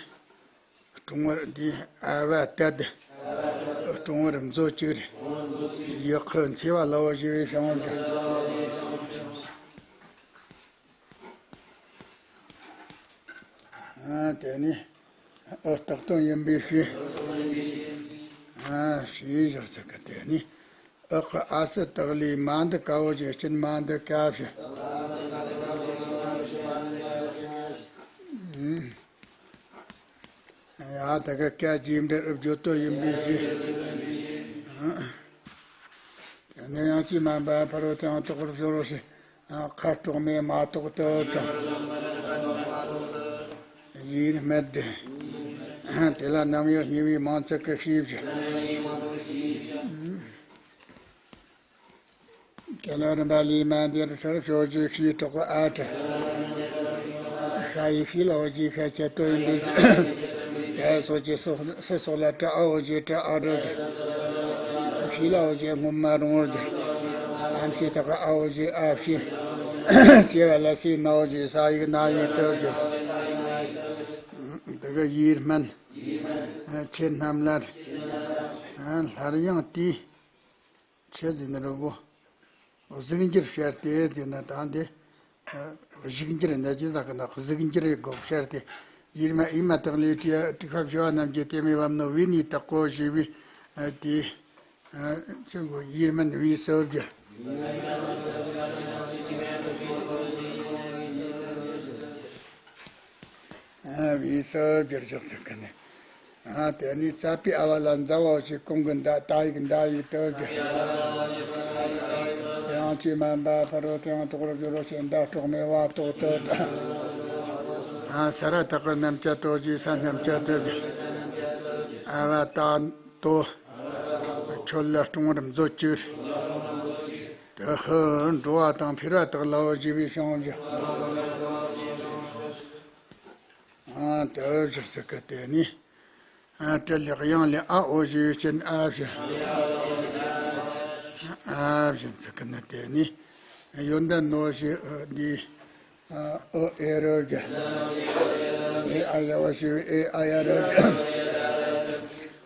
སྲུང་བར་འདི་ཨ་བ་ཏ་དི། སྲུང་བར་མཛོད་ཅིག་རེད། ཡི་གེ་འཚེ་བ་ལའོ་ཞེས་པའི་ཞིང་བར་བཞག་ཨ། དེ་ནས་འུ་རྟགས་དོན་ཡིན་པའི་ཕྱིར། ཨ། ཨ་ཞེས་བཞག་ཚིག་གི་དེ་ནི། ཨག་གི་ཨ་སི་དག་ལས་མ་འདི་ཀ་བོ་ཞེས་སྐྱིན་མ་འདི་ཀ་བཞི། ཡ་དེ་གི་ཀ་རྗེས་འབྲེལ་ཨུ་བརྗོད་དོ་ཡིན་པའི་ཕྱིར། དེ་ནས་ཡང་ཅི་མ་འབའ་ཕ་རོལ་དུ་ཡང་དག་པར་སྦྱོར་བ་ཞེས། ཁ་དཀྲོགས་མས་མ་གཏོགས་དུ་དང་། ཡིད་སྨད་དེ། དེ་ལ་རྣམ་དབྱེ་གཉིས་པའི་མིང་ཚིག་གི་ཤེས་བྱ། ཀ་ལ་རིམ་པ་ལས་མ་འདས་པར་ཕྱོགས་བཞི་ཤེས་གྲོགས་ཨ་ཏྲ། ཤ་ཡི་ཤེས་ལ་འོ་བཞི་ཤ་ཆད་དོ་ཡིན་པས། ཀ་སོགས་ཀྱི་སོགས་སི་སོགས་ལ་ཏྲ་ཨ་འོ་བཞི་ཏྲ་ཨ་རོ་བཞི། ཤེས་ལ་འོ་བཞི་སྔོན་མ་རུང་བོར་བཞི། ཨམ་ཤེས་དག་ཨ་འོ་བཞི་ཨ་ཤེས། སྐྱེ་བ་ལ་སའི་ན་འོ་བཞི་ས་ཡིག་ན་ཡིག་ཏུ་བཞི། དེ་གི་ཡིད་སྨད། ཁྱེད་རྣམས་ལ། སླར་ཡང་དེའི། ཆེད་དུ་ནི་རུ་བོ། གཟུགས་འགྱུར་བཤད་དེ་དེ་ན་དང་དེ། གཟུགས་འགྱུར་ནད་ཀྱི་དག་ན་གཟུགས་འགྱུར་དགོས་བཤད་དེ། ཡིད་མ་ཡིད་མ་དག་ལས་དྲི་དྲི་ཁ་བཞི་བ་རྣམས་ཀྱི་དེ་མི་བབ་ནོ་བི་ནི་དག་གོ་ཞེས་པའི། དེ། ཆེན་པོ་ཡིད་སྨད་བི་སོ་བརྒྱ། ཨ་བི་སོ་བརྒྱ་ཞག་ཚིག་གི་ནི། ཨ་དེ་ནི་རྩ་པའི་ཨ་བ་ལ་མཛའ་བ་ཞིག་གོང་གི་མདའ་ད་ཡིག་མདའ་ཡིག་ཏུ་གི། ཡང་ཅི་མ་འབའ་ཕ་རོལ་དུ་ཡང་དོག་རུ་བརྗོད་རོ་ཞེས་མདའ་དཀྲོགས་མས་བ་དོག་ཏུ་དང་། ཨ་ས་ར་དག་གི་རྣམ་བཅད་དོ་ཞེས་ས་རྣམ་བཅད་དུ་གི། ཨ་བ་ད་དོ། ཁྱོད་ལ་སྲུང་བར་མཛོད་ཅིག། དེ་ཧི་འགྲོ་བ་དང་འཕེལ་བ་དག་ལའོ་ཞེས་པའི་བྱང་བཞི། ཨ་དེ་བཞིར་ཚིག་གི་དེ་ནི། ཨ་ཏྲ་ལེགས་ཡང་ལས་ཨ་འོ་ཞེས་སྐྱིན་ཨ་བཞི། ཨ་བཞིན་ཚིག་གི་ནི་དེ་ནི། ཡོན་ཏན་ནོ་ཞེས་འདི། ཨོ་ཨེ་རོ་རྒྱ། ཨེ་ཨ་ཡ་བ་ཞེས་ཨེ་ཨ་ཡ་རོ་རྒྱ།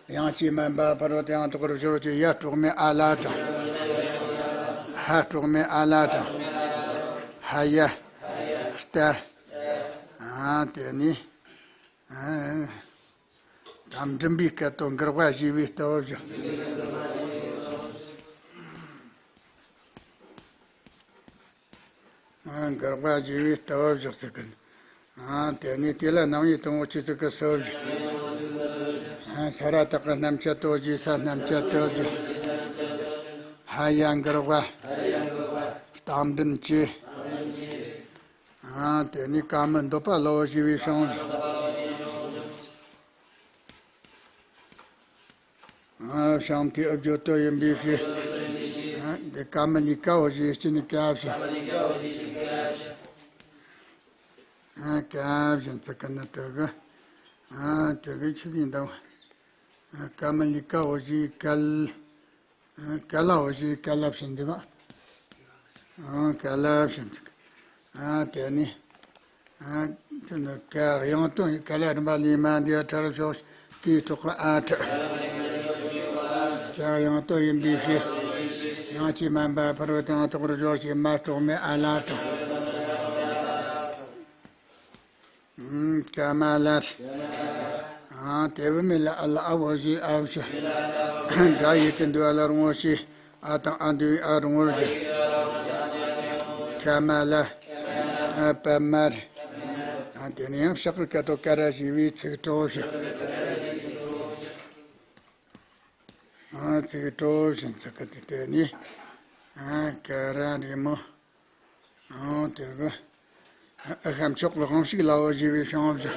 ཡང་ཅི་མ་འབའ་ཕ་རོལ་དུ་ཡང་དོག་རུ་ཞོར་གྱི་ཡ་དཀྲོགས་མས་ཨ་ལ་དང་། ཧ་དཀྲོགས་མས་ཨ་ལ་དང་། ཧ་ཡ། ལྟ། ཨ་དེ་ནི། ཨ། དང་མགྲིན་པའི་སྐད་དོད་འགག་པ་ཞེས་པའི་ལྟ་བ་བཞག། ཨ་འགག་པ་ཞེས་པའི་ལྟ་བ་བཞག་ཚིག་གི། ཨ་དེ་ནས་དེ་ལ་རྣམ་དབྱེ་དང་པོ་ཆོས་ཚིག་གི་སོ་བཞི། ཨ་ས་ར་བཏགས་ཀྱི་རྣམ་བཅད་དོ་ཞེས་ས་རྣམ་བཅད་དོ་ཞེས། ཧ་ཡ་འགག་པ། རྟ་མགྲིན་གྱི། ཨ་དེ་ནས་ཀ་མི་འདོད་པ་ལའོ་ཞེས་པའི་བྱང་བཞི། ཨ་བྱང་མཐའི་ཨུ་བརྗོད་དོ་ཡིན་པའི་ཕྱིར། ཨ་འདི་ཀ་མི་ལི་ཀ་འོ་ཞེས་སྐྱིན་ནི་ཀ་བཞི། ཨ་ཀ་བཞིན་ཚིག་གི་ནི་དེ་གི། ཨ་དེ་གི་ཆི་ཟིན་དང་། ཨ་ཀ་མི་ལི་ཀ་འོ་ཞེས་ཀལ། ཨ་ཀ་ལ་འོ་ཞེས་ཀལ་ལ་བྱིན་འདི་མ། ཨ་ཀ་ལ་བྱིན་ཚིག། ཨ་དེ་ནི། ཨ་དེ་ནི་ཀ་དབྱངས་སྟོན་ཀ་ལ་རིམ་པ་ལས་མ་འདས་ཁྲར་ཕྱོགས་ཀྱི་གྲོགས་ཨ་ཁྲ། ཀ་དབྱངས་སྟོན་ཡིན་པའི་ཕྱིར། ཡང་ཅི་མ་འབའ་ཕ་རོལ་དུ་ཡང་དོག་རུ་ཞོར་ཞེས་མ་དཀྲོགས་མས་ཨ་ལ་དང་། ཀ་མ་ལ། ཨ་དེ་བུ་མེ་ལ་ཨ་ལ་ཨ་བོ་ཞེས་ཨ་བོ་ཞེས། སྒྲ་ཡིད་དུ་འདུ་བ་ལ་རུང་བོ་ཞེས་ཨ་དང་ཨ་འདུ་བའི་ཨ་རུང་བོར་བཞག། ཀ་མ་ལ། ཨ་པ་མ་རེ། ཨ་དེ་ནས་ཡང་ཕྱག་གི་ཀ་དོ་ཀ་ར་ཞེས་པའི་ཚིག་གྲོགས་བཞག། ཨ་ཚིག་གྲོགས་བཞིན་ཚིག་གི་དེ་ནས་ཨ་ཀ་ར་རེ་མོ། ཨོ་དེ་གི། ཨ་ཤམ་ཕྱོགས་ཀྱི་དབང་ཕྱུག་ལའོ་ཞེས་པའི་བྱང་བཞག།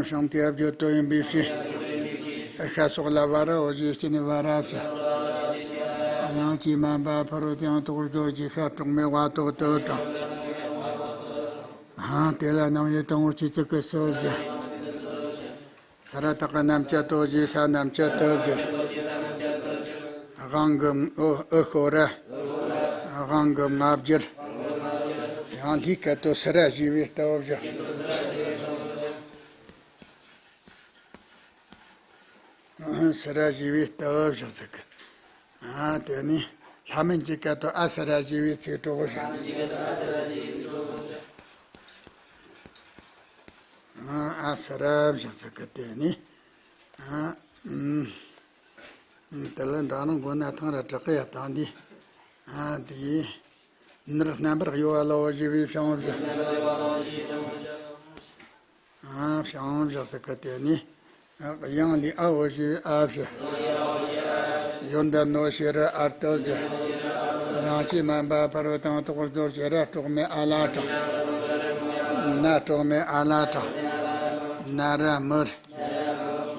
བྱང་མཐའི་ཨུ་བརྗོད་དོ་ཡིན་པའི་ཕྱིར། ཤ་སོགས་ལ་བ་རའོ་ཞེས་སྐྱིན་ནི་བ་ར་བྱ། ཡང་ཅི་མ་འབའ་ཕ་རོལ་དུ་ཡང་དོག་རུ་ཞོར་གྱི་ཤ་དཀྲོགས་མས་བ་དོག་ཏུ་དང་། ཨ་དེ་ལ་རྣམ་དབྱེ་དང་པོ་ཆོས་ཚིག་གི་སོ་བཞི། ས་ར་བཏགས་ཀྱི་རྣམ་བཅད་དོ་ཞེས་ས་རྣམ་བཅད་དོ་ཞེས། དབང་གི་ཨོ་ཨོ་ཤོ་ར། དབང་གི་མ་བསྒྱུར། ཡང་ལྷའི་སྐད་དོད་སི་ར་ཞེས་པའི་ལྟ་བ་བཞག། སི་ར་ཞེས་པའི་ལྟ་བ་བཞག་ཚིག་གི། ཨ་དེ་ནི་ལྷ་མིན་གྱི་སྐད་དོད་ཨ་སི་ར་ཞེས་པའི་ཚིག་གྲོགས་བཞག། ཨ་སི་རབ་བཞག་ས་གི་དེ་ནི། ཨ་ཨུམ། དེ་ལ་འདྲ་ནང་དགོན་ན་ཐང་ར་དྲག་གི་ཡ་དང་འདི། ཨ་དེ་ཡིན། ནར་རྣམ་པར་གཡོ་བ་ལ་འོ་ཞེས་པའི་བྱང་བཞག་ཨ་བྱང་བཞག་ས་གི་དེ་ནི། ཡང་ལི་ཨ་འོ་ཞེས་པའི་ཨ་བཞག་ཡོན་ཏན་ནོ་ཞེས་ར་ཨར་ཏོ་བཞག་ཡང་ཅི་མན་པ་ཕ་རོལ་དང་ཐོག་སྦྱོར་ཞེས་ར་སྲོག་མེད་ཨ་ལ་དྲག་ན་སྲོག་མེད་ཨ་ལ་དྲག་ན་ར་མུར།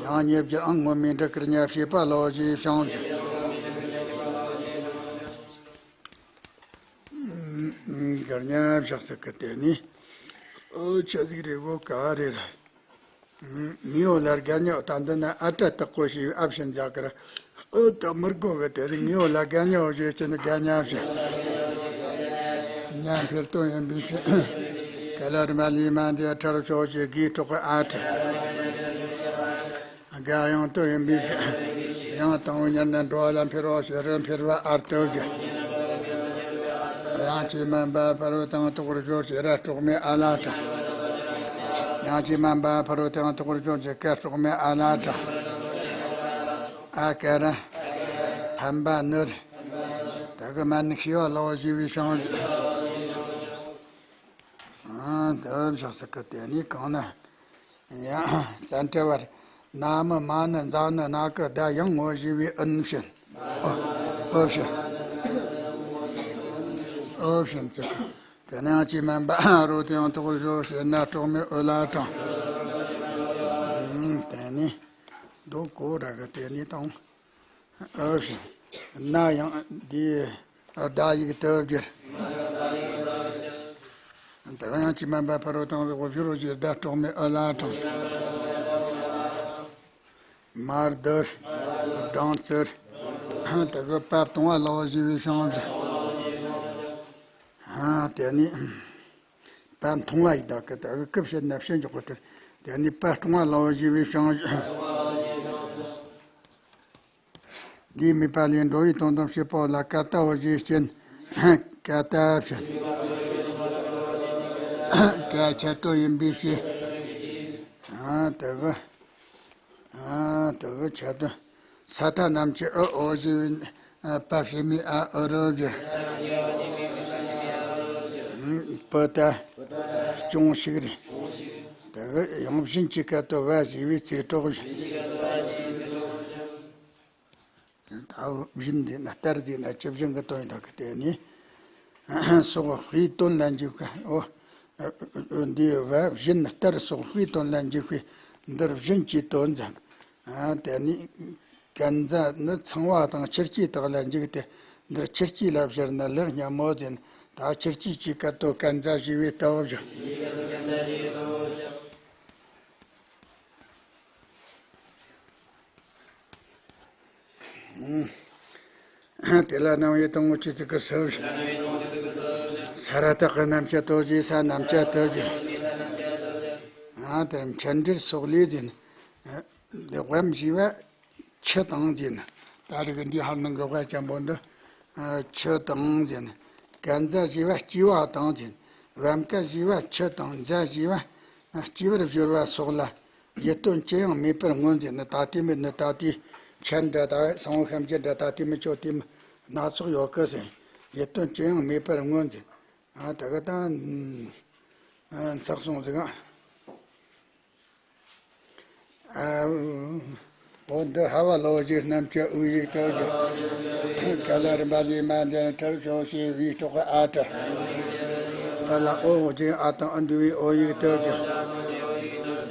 ཡང་ཉེ་བརྒྱ་ཨང་ངོ་མའི་འདྲ་ཀིར་ཉ་བྱེད་པ་ལོ་ཞེས་བྱང་བཞག་ཀིར་ཉ་བཞག་ས་གི་དེ་ནི། ཨོ་ཆ་ཟིག་རེ་གོ་ག་རེ་ར། མིའོ་ལ་རྒ་ཉོ་ད་འདི་ན་ཨ་ཏྲ་བཏགས་གོ་ཞེས་ཨ་བྱིན་རྒྱག་གི་ར། ཨོ་ད་མི་རྒོ་གི་དེ་རིང་མིའོ་ལ་རྒ་ཉོ་ཞེས་ཀྱི་ནི་རྒ་ཉ་བྱིན། ཉ་འཕེལ་དོན་ཡིན་པའི་ཕྱིར། ག་ལ་རི་མ་ལི་མ་འདི་ཁྲར་ཆོག་ཞེས་གིས་གྲོགས་ཨ་ཁྲ། དགའ་ཡང་དུ་ཡིན་པའི་ཕྱིར། ཡང་དང་པོ་ཉར་ན་འགྲོ་བ་ལ་འཕེལ་བ་ཞེས་རུ་འཕེལ་བ་ཨར་ཏོ་བརྒྱུད། ཡང་ཅི་མན་པ་ཕ་རོལ་དང་ཐོག་རུ་སྦྱོར་ཞེས་ར་སྲོག་མེད་ཨ་ལ་དྲག་ཡང་ཅི་མན་པ་ཕ་རོལ་དང་ཐོག་རུ་སྦྱོར་ཞེས་ཀ་སྲོག་མེད་ཨ་ལ་དྲག་ཨ་ཀ་ར། ཕན་པ་ནུར། ད་གི་མན་ཤེས་བ་ལའོ་ཞེས་པའི་བྱང་། ཨ་འདི་བཞག་ས་གི་དེ་ནི་གང་ན། ཡང་བཙན་བྲལ་བར། ན་མི་མ་ནི་མཛའ་ནི་ན་ཀི་ད་ཡང་ངོ་ཞེས་པའི་ཨུན་བྱིན། ཨོ་བྱིན། ཨོ་བྱིན་ཙི། དེ་ནས་ཡང་ཅི་མན་པ་རོ་དེ་ཡང་ཐོག་བཞོ་ཞེས་ན་གྲོགས་མེད་ཨོ་ལ་དྲང་། དེ་ནས་རྡོ་གོ་ར་གི་དེ་ནས་དང་། ཨོ་བྱིན། ན་ཡང་འདི། ཟླ་ཡིག་ཏུ་བསྒྱུར། དེ་ཡང་ཅི་མན་པ་ཕ་རོལ་དང་རོགས་བཞུར་རོ་ཞེས་ཟླ་གྲོགས་མེད་ཨོ་ལ་དྲང་། མར་དུ། སྦྲང་རྩི། དེ་གི་པ་བཏུང་བ་ལའོ་ཞེས་པའི་བྱང་། དེ་ནི། པ་མཐོང་བ་ཡི་དག་གི་དེ་གི་ཀི་བྱེད་ན་བྱེད་འཇོག་གི་དེ། དེ་ནི་པ་བཏུང་བ་ལའོ་ཞེས་པའི་བྱང་། ལས་མེད་པ་ལས་འགྲོ་བའི་དོན་དམ་བྱེད་པོ་ལ་ཀ་ཏ་བོ་ཞེས་བྱིན། ཀ་ཏ་བྱིན། ཀ་ཆད་དོ་ཡིན་པའི་ཕྱིར། ཨ་དེ་གི། ཨ་དེ་གི་ཆད་དོ། ས་མཐའ་རྣམས་ཀྱི་ཨུ་ཨོ་ཞེས་པའི་པ་བྱེད་མི་ཨ་ཨུ་རུ་བཞིར། པུ་ཏ། སྐྱོང་ཞིག་རེད། དེ་གི་ཡང་བཞིན་གྱི་སྐད་དུ་བ་ཞེས་པའི་ཚིག་གྲོགས་བཞིན། ད་བཞིན་འདི་ན་ལྟར་འདི་ན་ཅི་བཞིན་གྱི་དོན་དག་གི་དེ་ནི། སོགས་དཔེའི་དོན་ལ་འཇུག་གི་ཨོ། འདི་བ་བཞིན་ལྟར་སོགས་དཔེའི་དོན་ལ་འཇུག་པའི་འདིར་བཞིན་གྱི་དོན་ཟིན། དེ་ནི་ཀན་ཛ་ནི་ཚངས་པ་དང་ཆུ་སྐྱེས་དག་ལ་འཇུག་སྟེ། འདིར་ཆུ་སྐྱེས་ལ་བཞུར་ན་ལེགས་སྙམ་མོ་ཟིན། ད་ཆུ་སྐྱེས་ཀྱི་སྐད་དོ་ཀན་ཛ་ཞེས་པའི་ལྟ་བ་བཞག་དེ་ལ་སྣང་བའི་དང་པོ་ཆུ་ཚིག་གི་སུ། ས་ར་བཏགས་ཀྱི་རྣམ་བཅད་དོ་ཞེས་ས་རྣམ་བཅད་དོ་ཞེས། ཨ་དེ་མཆན་འགྲེལ་སོགས་ལས་ཟིན། འདི་དབེན་ཞེས་པ་ཆུ་དང་ཟིན། ད་རེས་ཀྱི་འདི་ཧར་ནང་གི་དབེན་ཅན་པོ་འདི། ཆུ་དང་ཟིན། ཀན་ཛ་ཞེས་པ་སྐྱེ་བ་དང་ཟིན། བམ་ཀ་ཞེས་པ་ཆུ་དང་ཛ་ཞེས་པ་སྐྱེ་བར་སྦྱོར་བ་སོགས་ལ། ཡིད་རྟོན་ཅི་ཡང་མེད་པར་མངོན་ཟེར་ནི་ད་ལྟའི་མི་ནི་ད་ལྟའི་ཆན་འདྲ་ད་སང་བོ་ཤམ་གྱི་འདྲ་ད་ལྟའི་མི་ཆོག་ལྟའི་མི་སྣ་ཚོགས་ཡོད་གི་ཟེར། ཡིད་རྟོན་ཅི་ཡང་མེད་པར་མངོན་ཟེར། ཨ་ད་ག་ད་ཚགས་སོང་ཟིག་ཨ། འོ་འདི་ཧ་བ་ལོ་རྒྱུས་རྣམས་ཀྱི་དབུས་ཡིག་ཏུ་ག་ལ་རིམ་པ་ལས་མ་འདས་ཁྲར་ཤོ་ཞེས་བིས་ཏོག་ཨ་ཏྲ། ཨ་ལ་ཨོ་འོ་ཅེ་ཨ་དང་ཨ་འདུ་བའི་ཨོ་ཡིག་ཏུ་ག་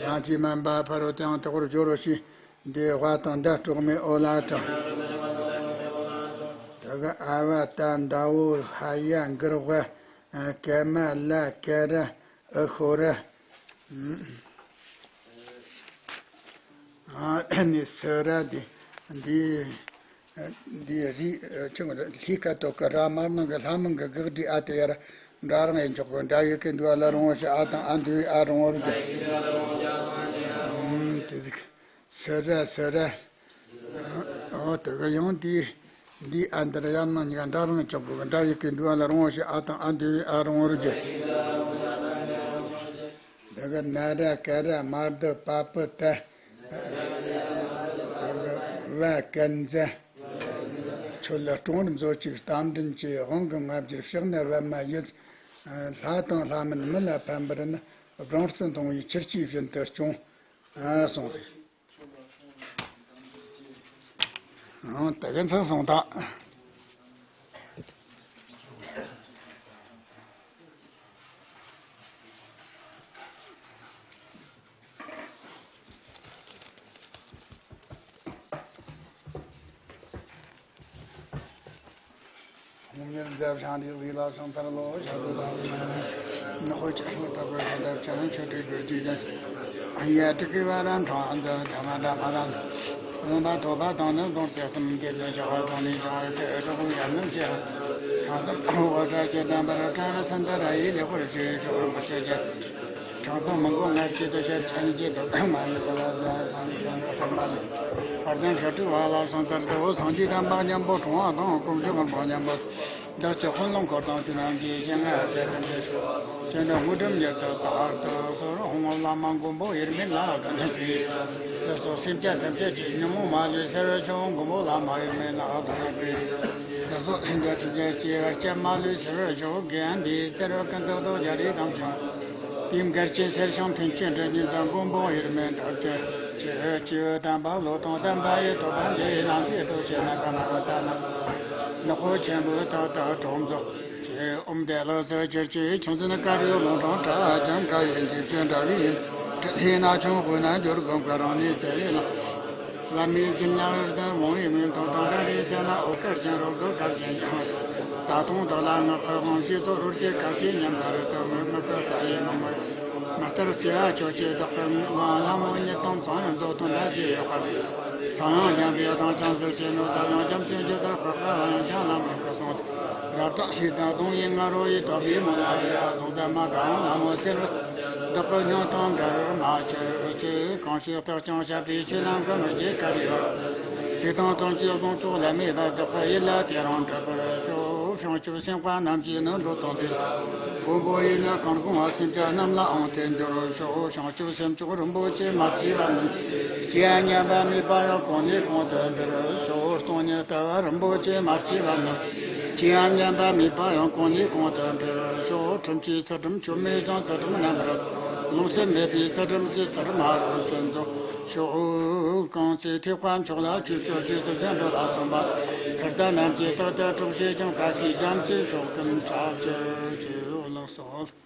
ཡང་ཅི་མན་པ་ཕ་རོལ་ཏུ་ཡང་དོག་རུ་སྦྱོར་རོ་ཞེས། འདི་དབ་དང་ཟླ་གྲོགས་མེད་ཨོ་ལ་དྲང་། དེ་གི་ཨ་བ་ཏ་ཟླ་བོ་ཧ་ཡ་འགུར་བ་ཀ་མ་ལ་ཀ་ར་ཨི་ཤོ་ར། ཨ་ནི་སི་ར་འདི་འདི་འདི་རི་ཆུང་ར་ལྷི་ཀ་ཏོ་ཀ་ར་མར་ནང་གི་ལྷ་མང་གི་གག་འདྲི་ཨ་དེ་ཡར་འདྲ་རང་ཡིན་ཆོག་གི་འདྲ་ཡོད་ཀི་འདུག་ཨ་ལ་རུང་བ་ཞིག་ཨ་དང་ཨ་འདུས་ཨ་རུང་བར་གི། དེ་ཟིག་སི་ར་སི་ར། འོ་དེ་ག་ཡང་དེ་འདི་ཨ་འདིར་ཡར་ནང་གཉིས་ཀ་འདྲ་རང་ཆོག་གི་འདྲ་ཡོད་ཀི་འདུག་ཨ་ལ་རུང་བ་ཞིག་ཨ་དང་ཨ་འདུས་ཨ་རུང་བར་གི། གི་ན་ར་ཀ་ར་མར་དུ་པ་པུ་ཏ། བ་ཀན་ཛ། ཁྱོད་ལ་སྲུང་བར་མཛོད་ཅིག་རྟ་མགྲིན་གྱི་དབང་གི་ལྔ་བརྒྱའི་ཕྱག་ན་པདྨ་ཡིས། ལྷ་དང་ལྷ་མིན་མི་ལ་ཕན་པར་ནི། སྦྲང་རྩི་འཐུང་བའི་ཆུ་སྐྱེས་བཞིན་དུ་སྐྱོང་། གསུངས་ཏེ། ཨང་། དེ་ག་ཚོད་སོང་ད། སྔོན་ཉིད་མཛད་བྱང་འདི་ལ་སོང་ཐར་ལོ་ཞབས་ལ་ནག་པོ་ཆགས་པ་ལྟ་བུ་ཞབས་ལ་ཆགས་ཆོས་སྒྲུབ་དགོས་ཀྱི་ཡིན། ཡ་ཏི་ཀི་བ་ར་འཕྲང་འདི་ཐ་མ་འདྲ་མ་ར། རློན་པ་ཐོབ་པ་དང་ནི་སྡོང་སྟེ་གཏུམ་སྟེ་ལས་བྱ་བ་དང་ནི་བྱ་བ་སྟེ་གྲོགས་ཡར་སྣུམ་བྱེད། གྲངས་ཐམ་འོ་བྲ་ཅེ་དམ་པར་བཀྲ་ར་སན་ཏ་ར་ཡི་ལེགས་པར་བྱས་ཤོག་རིན་པོ་ཆེ་རྒྱལ། དྲང་སྲོང་མི་མགོ་ལྔ་བཅུ་དུ་ཞབས་ཆེན་གྱི་དུ་མ་ཡི་གོ་ལ་ཟ་སང་གི་དྲང་གི་ཐོག་མ་ལ། བར་དོན་ཞབས་ཁྲི་བ་ལ་སོང་ལྟར་དུ་སངས་རྒྱས་དམ་པ་མཉམ་པོ་གྲོང་བ་དང་དཀོན་མཆོག་མགོན་པོ་མཉམ་པོ། བདག་ཅག་དཔོན་སློབ་འཁོར་དང་དེ་རྣམས་ཀྱི་སྤྱན་སྔར་ཞལ་དུ་འདྲི་ཞུ། སྤྱན་དྲངས་དངོས་གྲུབ་མྱུར་དུ་དར་དུ་གསོལ། ཧཱུྃ་བླ་མ་མགོན་པོ་དབྱེར་མེད་ལ་དགའ་ནི་ཕིའ། དེ་སོགས་སེམས་ཅན་ཐམས་ཅད་ཀྱི་ཉོན་མོངས་མ་ལུས་སེལ་བར་ཤོག་མགོན་པོ་བླ་མ་དབྱེར་མེད་ལ་དགའ་ནི་ཕིའ། དེ་སོགས་སེམས་ཅན་ཐམས་ཅད་ཀྱི་བར་ཆད་མ་ལུས་སེལ་བར་ཤོག་དགེ་འདུན་པའི་བརྩེ་བའི་ཀུན་ཏུ་བཟང་རྒྱ་རིགས་ཐམས་ཅད། དེའི་འགལ་རྐྱེན་སེལ་ཞིང་མཐུན་རྐྱེན་སྒྲུབ་ཉིད་དུ་མགོན་པོ་དབྱེར་མེད་དག་ཅིང་། ཆོས་སྤྱི་བོས་བསྟན་པ་བློ་དང་ལྡན་པ་ཡི། ཐོབ་པ་འདི་ཡི་ལམ་ཞིག་ཏུ་བྱས་ན། ཀརྨ་པ་ཏཱ་ལ་ནག་པོ་ཆེན་པོའི་ཐོག་ཏུ་གྲོགས་མཛོད་ཅིག་ཨོཾ་བདེ་ལེགས་སུ་གྱུར་ཅིག་ཆུང་འཛིན་དཀར་ཡོལ་ལུང་དྲངས་གྲགས་ལྗང་ཁ་ཡི་འཇིགས་བྱེད་འདྲ་བའི་ཡིན། དྲི་ལྷའི་ན་ཆུང་དཔོན་ན་འབྱོར་དགོན་པ་རང་ནས་བཙལ་ལས་ལ། བླ་མའི་སྦྱིན་ལ་འོད་ལྡན་དབང་བའི་མིག་མཐོང་དང་འདྲ་རེ་བྱས་ན། འོད་དཀར་ཅན་རོལ་གོ་དཀར་ཅན་ཡང་། རྩ་ཐང་དག་ལ་ངག་གི་དབང་བཞི་ཚོགས་རོལ་གྱི་དཀར་ཆེན་ཉམས་དགའ་རུ་དུ་མོས་མི་ཁ་ས་ཡི་མི་མོས། མི་ལྟར་བརྩེ་བ་ཆོས་ཀྱི་བདག་པོའི་ངོས། ལྷ་མོ་ཉིད་དང་ཚངས་དབྱངས་མཛོད་དང་འདྲ་ཞེས་ཡོད་པར། ས་ཡང་སྙན་པའི་གདངས་ཀྱང་གཟི་བརྗིད་ནོར། ཟབ་ཡངས་རྒྱ་མཚོའི་འཇུག་ལྟར་འཕགས་པའི་དབང་ཡང་ལམ་མི་ཁ་གསུངས། རབ་དང་ཤེས་དང་སྟོང་ཉིད་ང་རོ་ཡིས། ཐོབ་པའི་མོད་ལ་རེ་རེ་བཟུང་ཟད་མ་འདྲ་འོང་། ལྷ་མོ་སེར་བ་བདག་གི་སྙིང་དང་འབྲལ་བར་མ་གྱུར་ཅིག་གང་ཞིག་བརྟགས་ཀྱང་བཤད་པའི་ཆོས་རྣམས་ཀུན་ནོར་གྱི་དཀའ་རིགས་ཡོད། ཚིག་དང་དོན་གྱི་བཟང་ཕྱོགས་ལ་མེད་པ། བདག་གི་ཡིད་ལ་དེ་རང་འདྲིས་པར་ཤོག་བྱང་ཆུབ་སེམས་དཔའ་རྣམས་ཀྱིས་ནི་འགྲོ་དོན་འདི། མགོན་པོ་ཡིས་ནི་གང་དགོངས་པ། སེམས་ཅན་རྣམས་ལའང་དེ་འབྱོར་ཤོག་བྱང་ཆུབ་སེམས་མཆོག་རིན་པོ་ཆེ་མ་སྐྱེས་པ་རྣམས། སྐྱེ་བ་ཉམས་པ་མེད་པ་ཡང་གོང་ནས་གོང་དུ་འཕེལ་ཤོག་སྟོང་ཉིད་ལྟ་བ་རིན་པོ་ཆེ་མ་སྐྱེས་པ་རྣམས། སྐྱེ་བ་ཉམས་པ་མེད་པ་ཡང་གོང་ནས་གོང་དུ་འཕེལ་ཤོག་ཁྲིམས་ཀྱི་ཚུལ་ཁྲིམས་ཆོ་མེད་ཅིང་ཚུལ་ཁྲིམས་རྣམ་པར། རླུང་སེམས་མེད་པའི་ཚུལ་ཁྲིམས་ཀྱི་ཚུལ་ཁྲིམས་ཧ་རུ་ཚུན་འཇོག་ཤོག་གང་ཚེ་ཐེག་པ་མཆོག་ལ་སྤྱོད་ཕྱིར་རྗེས་སུ་བདེ་འགྲོ་ལ་སོམས་པ། ཁུར་དང་རྣམས་ཀྱིས་རྟག་ཏུ་གྲོགས་བྱེད་ཅིང་། བཀྲ་ཤིས་རྒྱ་མཚོའི་ཕྱོགས་ཀུན་ཁྱབ་ཕྱིར་ཅེས་ལགས་སོ།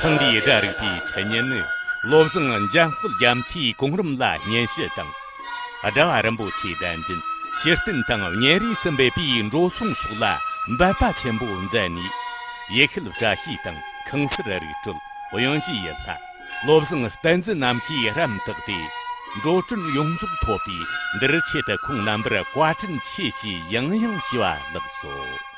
ཚངས་པའི་སྒྲ་རིག་པའི་འཆད་ཉན་ནི། བློ་བཟང་འཇམ་དཔལ་རྒྱ་མཚོའི་གོང་རིམ་ལ་སྙན་ཞུ་དང་། སྒྲ་བ་རིན་པོ་ཆེའི་གདན་འདྲེན། ཕྱིར་བསྟན་དང་བསྙེན་རིས་སུ་འབད་པའི་འགྲོ་སོང་སོགས་ལ་འབད་པ་ཆེན་པོ་མཛད་ནས། ཡེ་ཤེས་བཀྲ་ཤིས་དང་ཁང་གསར་རིག་སྤྲོད། དབྱངས་ཅན་ཡུལ་ལྷ། བློ་བཟང་བསྟན་འཛིན་རྣམས་ཀྱིས་རམ་བཏགས་ཏེ། འགྲོ་གྲོན་ཡོངས་རྫོགས་ཐོབ་པས། འདིར་ཆེད་དུ་ཁོང་རྣམ་པར་བཀའ་དྲིན་ཆེ་ཞེས་ཡང་ཡང་ཞུ་བ་ལགས་སོ།